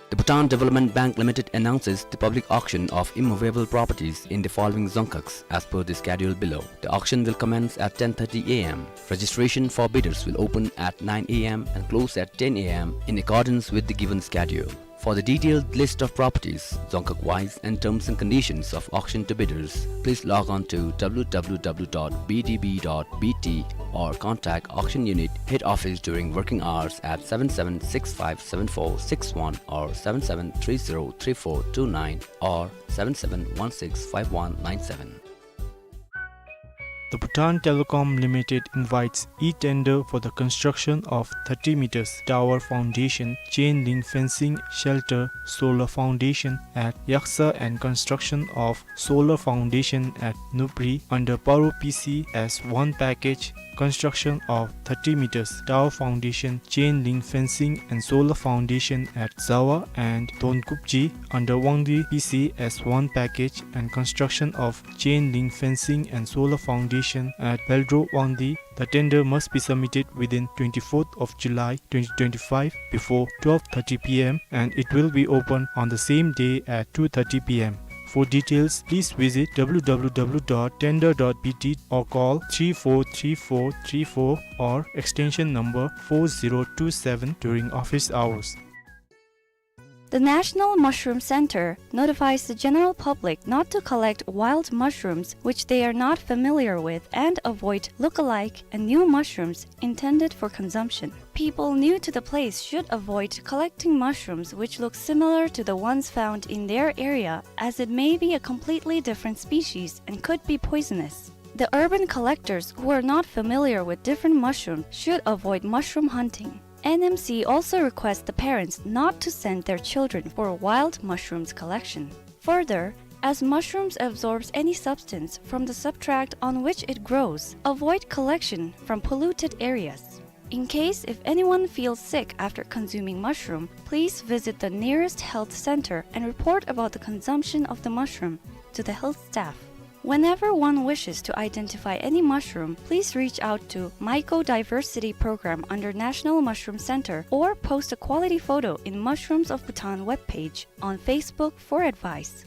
The Bhutan Development Bank Limited announces the public auction of immovable properties in the following dzongkhags as per the schedule below. The auction will commence at ten thirty A M. Registration for bidders will open at nine A M and close at ten A M in accordance with the given schedule. For the detailed list of properties, dzongkhag-wise, and terms and conditions of auction to bidders, please log on to W W W dot B D B dot B T or contact auction unit head office during working hours at seven seven six five seven four six one or seven seven three zero three four two nine or seven seven one six five one nine seven. The Bhutan Telecom Limited invites e-tender for the construction of thirty meters tower foundation, chain link fencing, shelter, solar foundation at Yaksa and construction of solar foundation at Nupri under Paro P C S one package, construction of thirty meters tower foundation, chain link fencing and solar foundation at Zawa and Donkupji under Wangdi P C S one package, and construction of chain link fencing and solar foundation at Beldro Wangdi. The tender must be submitted within twenty-fourth of July twenty twenty-five before twelve thirty P M and it will be open on the same day at two thirty P M. For details, please visit W W W dot tender dot B T or call three four three four three four or extension number four zero two seven during office hours. The National Mushroom Center notifies the general public not to collect wild mushrooms which they are not familiar with and avoid look-alike and new mushrooms intended for consumption. People new to the place should avoid collecting mushrooms which look similar to the ones found in their area, as it may be a completely different species and could be poisonous. The urban collectors who are not familiar with different mushrooms should avoid mushroom hunting. N M C also requests the parents not to send their children for wild mushrooms collection. Further, as mushrooms absorbs any substance from the substrate on which it grows, avoid collection from polluted areas. In case if anyone feels sick after consuming mushroom, please visit the nearest health center and report about the consumption of the mushroom to the health staff. Whenever one wishes to identify any mushroom, please reach out to Mycodiversity Program under National Mushroom Center or post a quality photo in Mushrooms of Bhutan webpage on Facebook for advice.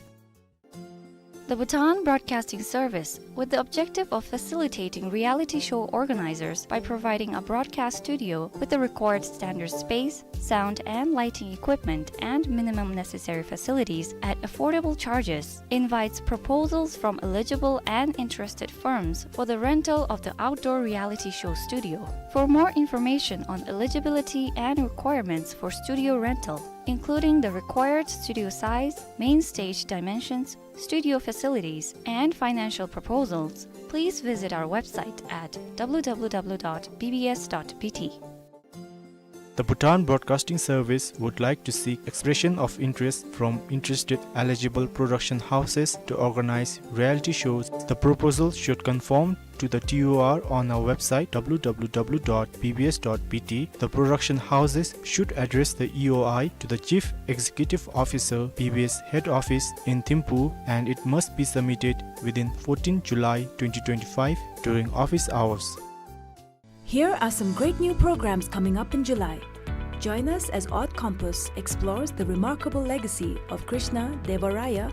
The Bhutan Broadcasting Service, with the objective of facilitating reality show organizers by providing a broadcast studio with the required standard space, sound and lighting equipment, and minimum necessary facilities at affordable charges, invites proposals from eligible and interested firms for the rental of the outdoor reality show studio. For more information on eligibility and requirements for studio rental, including the required studio size, main stage dimensions, studio facilities, and financial proposals, please visit our website at w w w dot b b s dot b t. The Bhutan Broadcasting Service would like to seek expression of interest from interested eligible production houses to organize reality shows. The proposal should conform to the T O R on our website w w w dot b b s dot b t. The production houses should address the E O I to the Chief Executive Officer, B B S Head Office in Thimphu, and it must be submitted within fourteenth July twenty twenty-five during office hours. Here are some great new programs coming up in July. Join us as Odd Compass explores the remarkable legacy of Krishna Deva Raya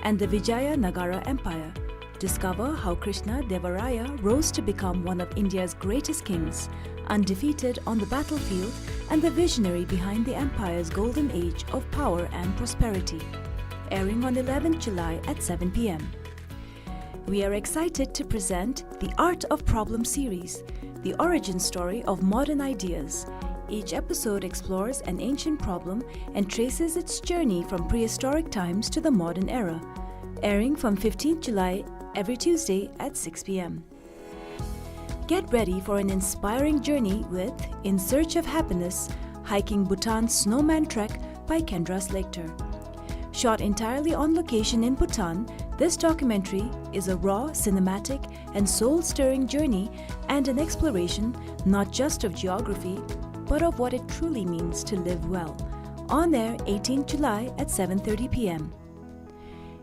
and the Vijayanagara Empire. Discover how Krishna Deva Raya rose to become one of India's greatest kings, undefeated on the battlefield and the visionary behind the empire's golden age of power and prosperity. Airing on eleventh July at seven p m. We are excited to present the Art of Problem series, the origin story of modern ideas. Each episode explores an ancient problem and traces its journey from prehistoric times to the modern era. Airing from fifteenth July every Tuesday at six p m. Get ready for an inspiring journey with In Search of Happiness, Hiking Bhutan's Snowman Trek by Kendra Slater. Shot entirely on location in Bhutan, this documentary is a raw, cinematic, and soul-stirring journey and an exploration not just of geography, but of what it truly means to live well. On air eighteenth July at seven thirty p m.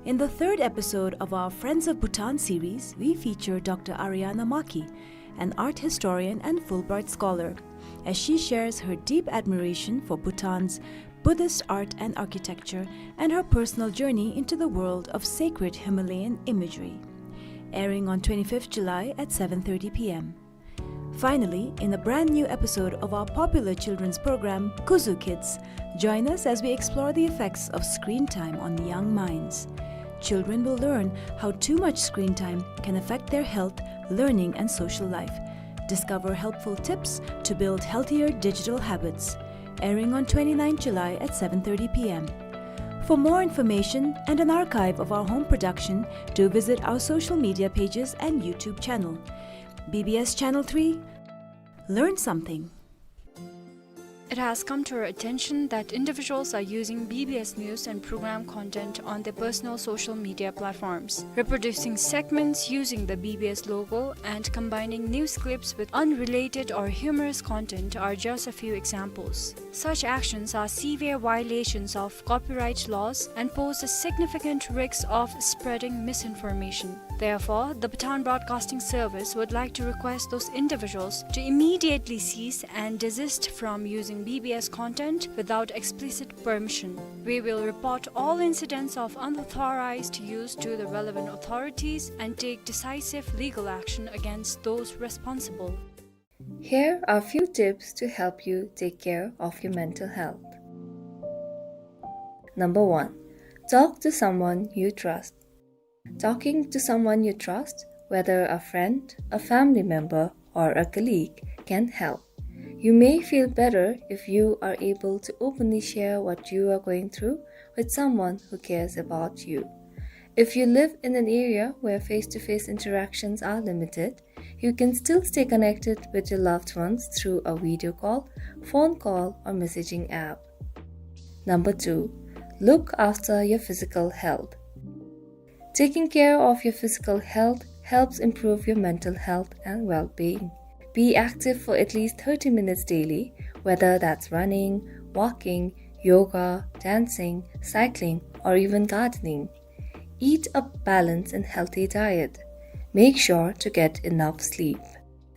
In the third episode of our Friends of Bhutan series, we feature Doctor Ariana Maki, an art historian and Fulbright scholar, as she shares her deep admiration for Bhutan's Buddhist art and architecture and her personal journey into the world of sacred Himalayan imagery. Airing on twenty-fifth July at seven thirty p m. Finally, in a brand new episode of our popular children's program, Kuzu Kids, join us as we explore the effects of screen time on young minds. Children will learn how too much screen time can affect their health, learning, and social life. Discover helpful tips to build healthier digital habits. Airing on twenty-ninth July at seven thirty p m. For more information and an archive of our home production, do visit our social media pages and YouTube channel. B B S Channel three, learn something. It has come to our attention that individuals are using B B S news and program content on their personal social media platforms. Reproducing segments using the B B S logo and combining news clips with unrelated or humorous content are just a few examples. Such actions are severe violations of copyright laws and pose a significant risk of spreading misinformation. Therefore, the Bhutan Broadcasting Service would like to request those individuals to immediately cease and desist from using B B S content without explicit permission. We will report all incidents of unauthorized use to the relevant authorities and take decisive legal action against those responsible. Here are few tips to help you take care of your mental health. Number one, talk to someone you trust. Talking to someone you trust, whether a friend, a family member, or a colleague, can help. You may feel better if you are able to openly share what you are going through with someone who cares about you. If you live in an area where face-to-face interactions are limited, you can still stay connected with your loved ones through a video call, phone call, or messaging app. Number two, look after your physical health. Taking care of your physical health helps improve your mental health and well-being. Be active for at least thirty minutes daily, whether that's running, walking, yoga, dancing, cycling, or even gardening. Eat a balanced and healthy diet. Make sure to get enough sleep.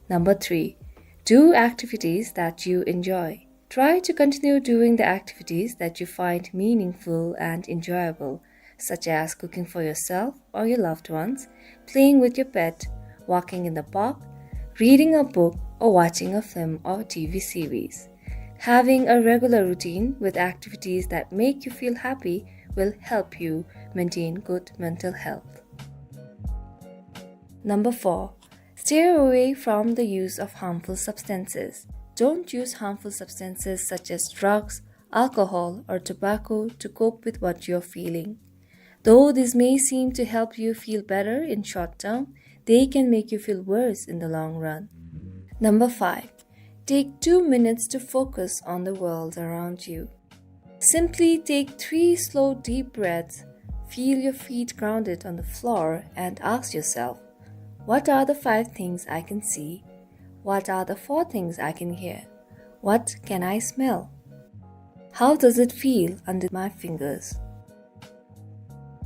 Number three, do activities that you enjoy. Try to continue doing the activities that you find meaningful and enjoyable. such as cooking for yourself or your loved ones, playing with your pet, walking in the park, reading a book, or watching a film or T V series. Having a regular routine with activities that make you feel happy will help you maintain good mental health. Number four, stay away from the use of harmful substances. Don't use harmful substances such as drugs, alcohol, or tobacco to cope with what you're feeling. Though this may seem to help you feel better in short term, they can make you feel worse in the long run. Number five, take two minutes to focus on the world around you. Simply take three slow, deep breaths, feel your feet grounded on the floor, and ask yourself, what are the five things I can see? What are the four things I can hear? What can I smell? How does it feel under my fingers?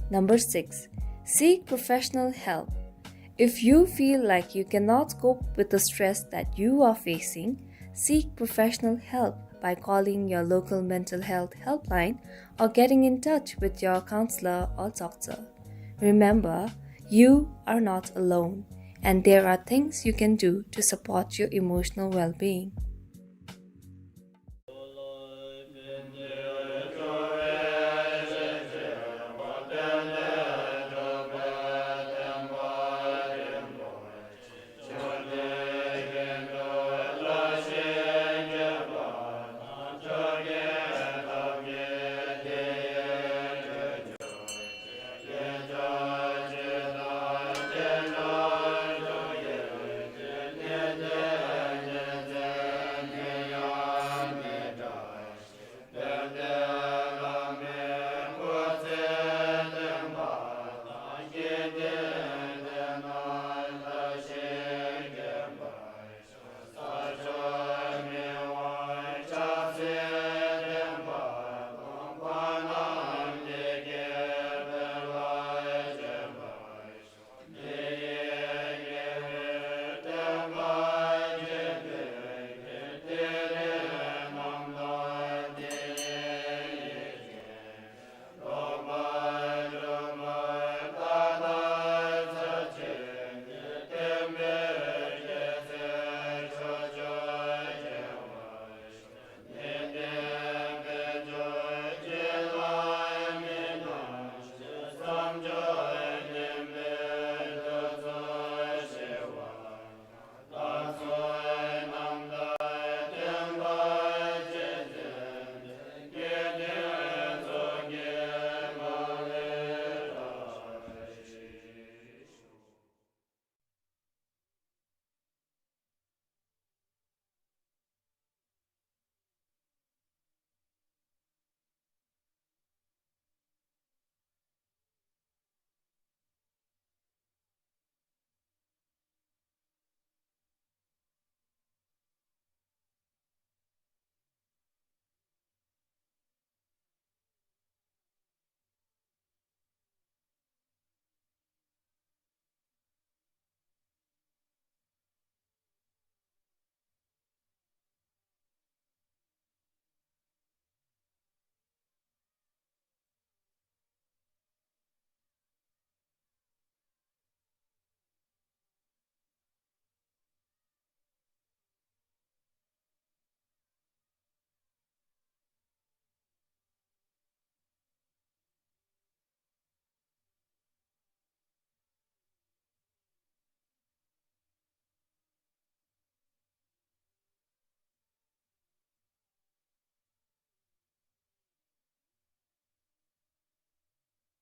Number six, seek professional help. If you feel like you cannot cope with the stress that you are facing, seek professional help by calling your local mental health helpline or getting in touch with your counselor or doctor. Remember, you are not alone, and there are things you can do to support your emotional well being.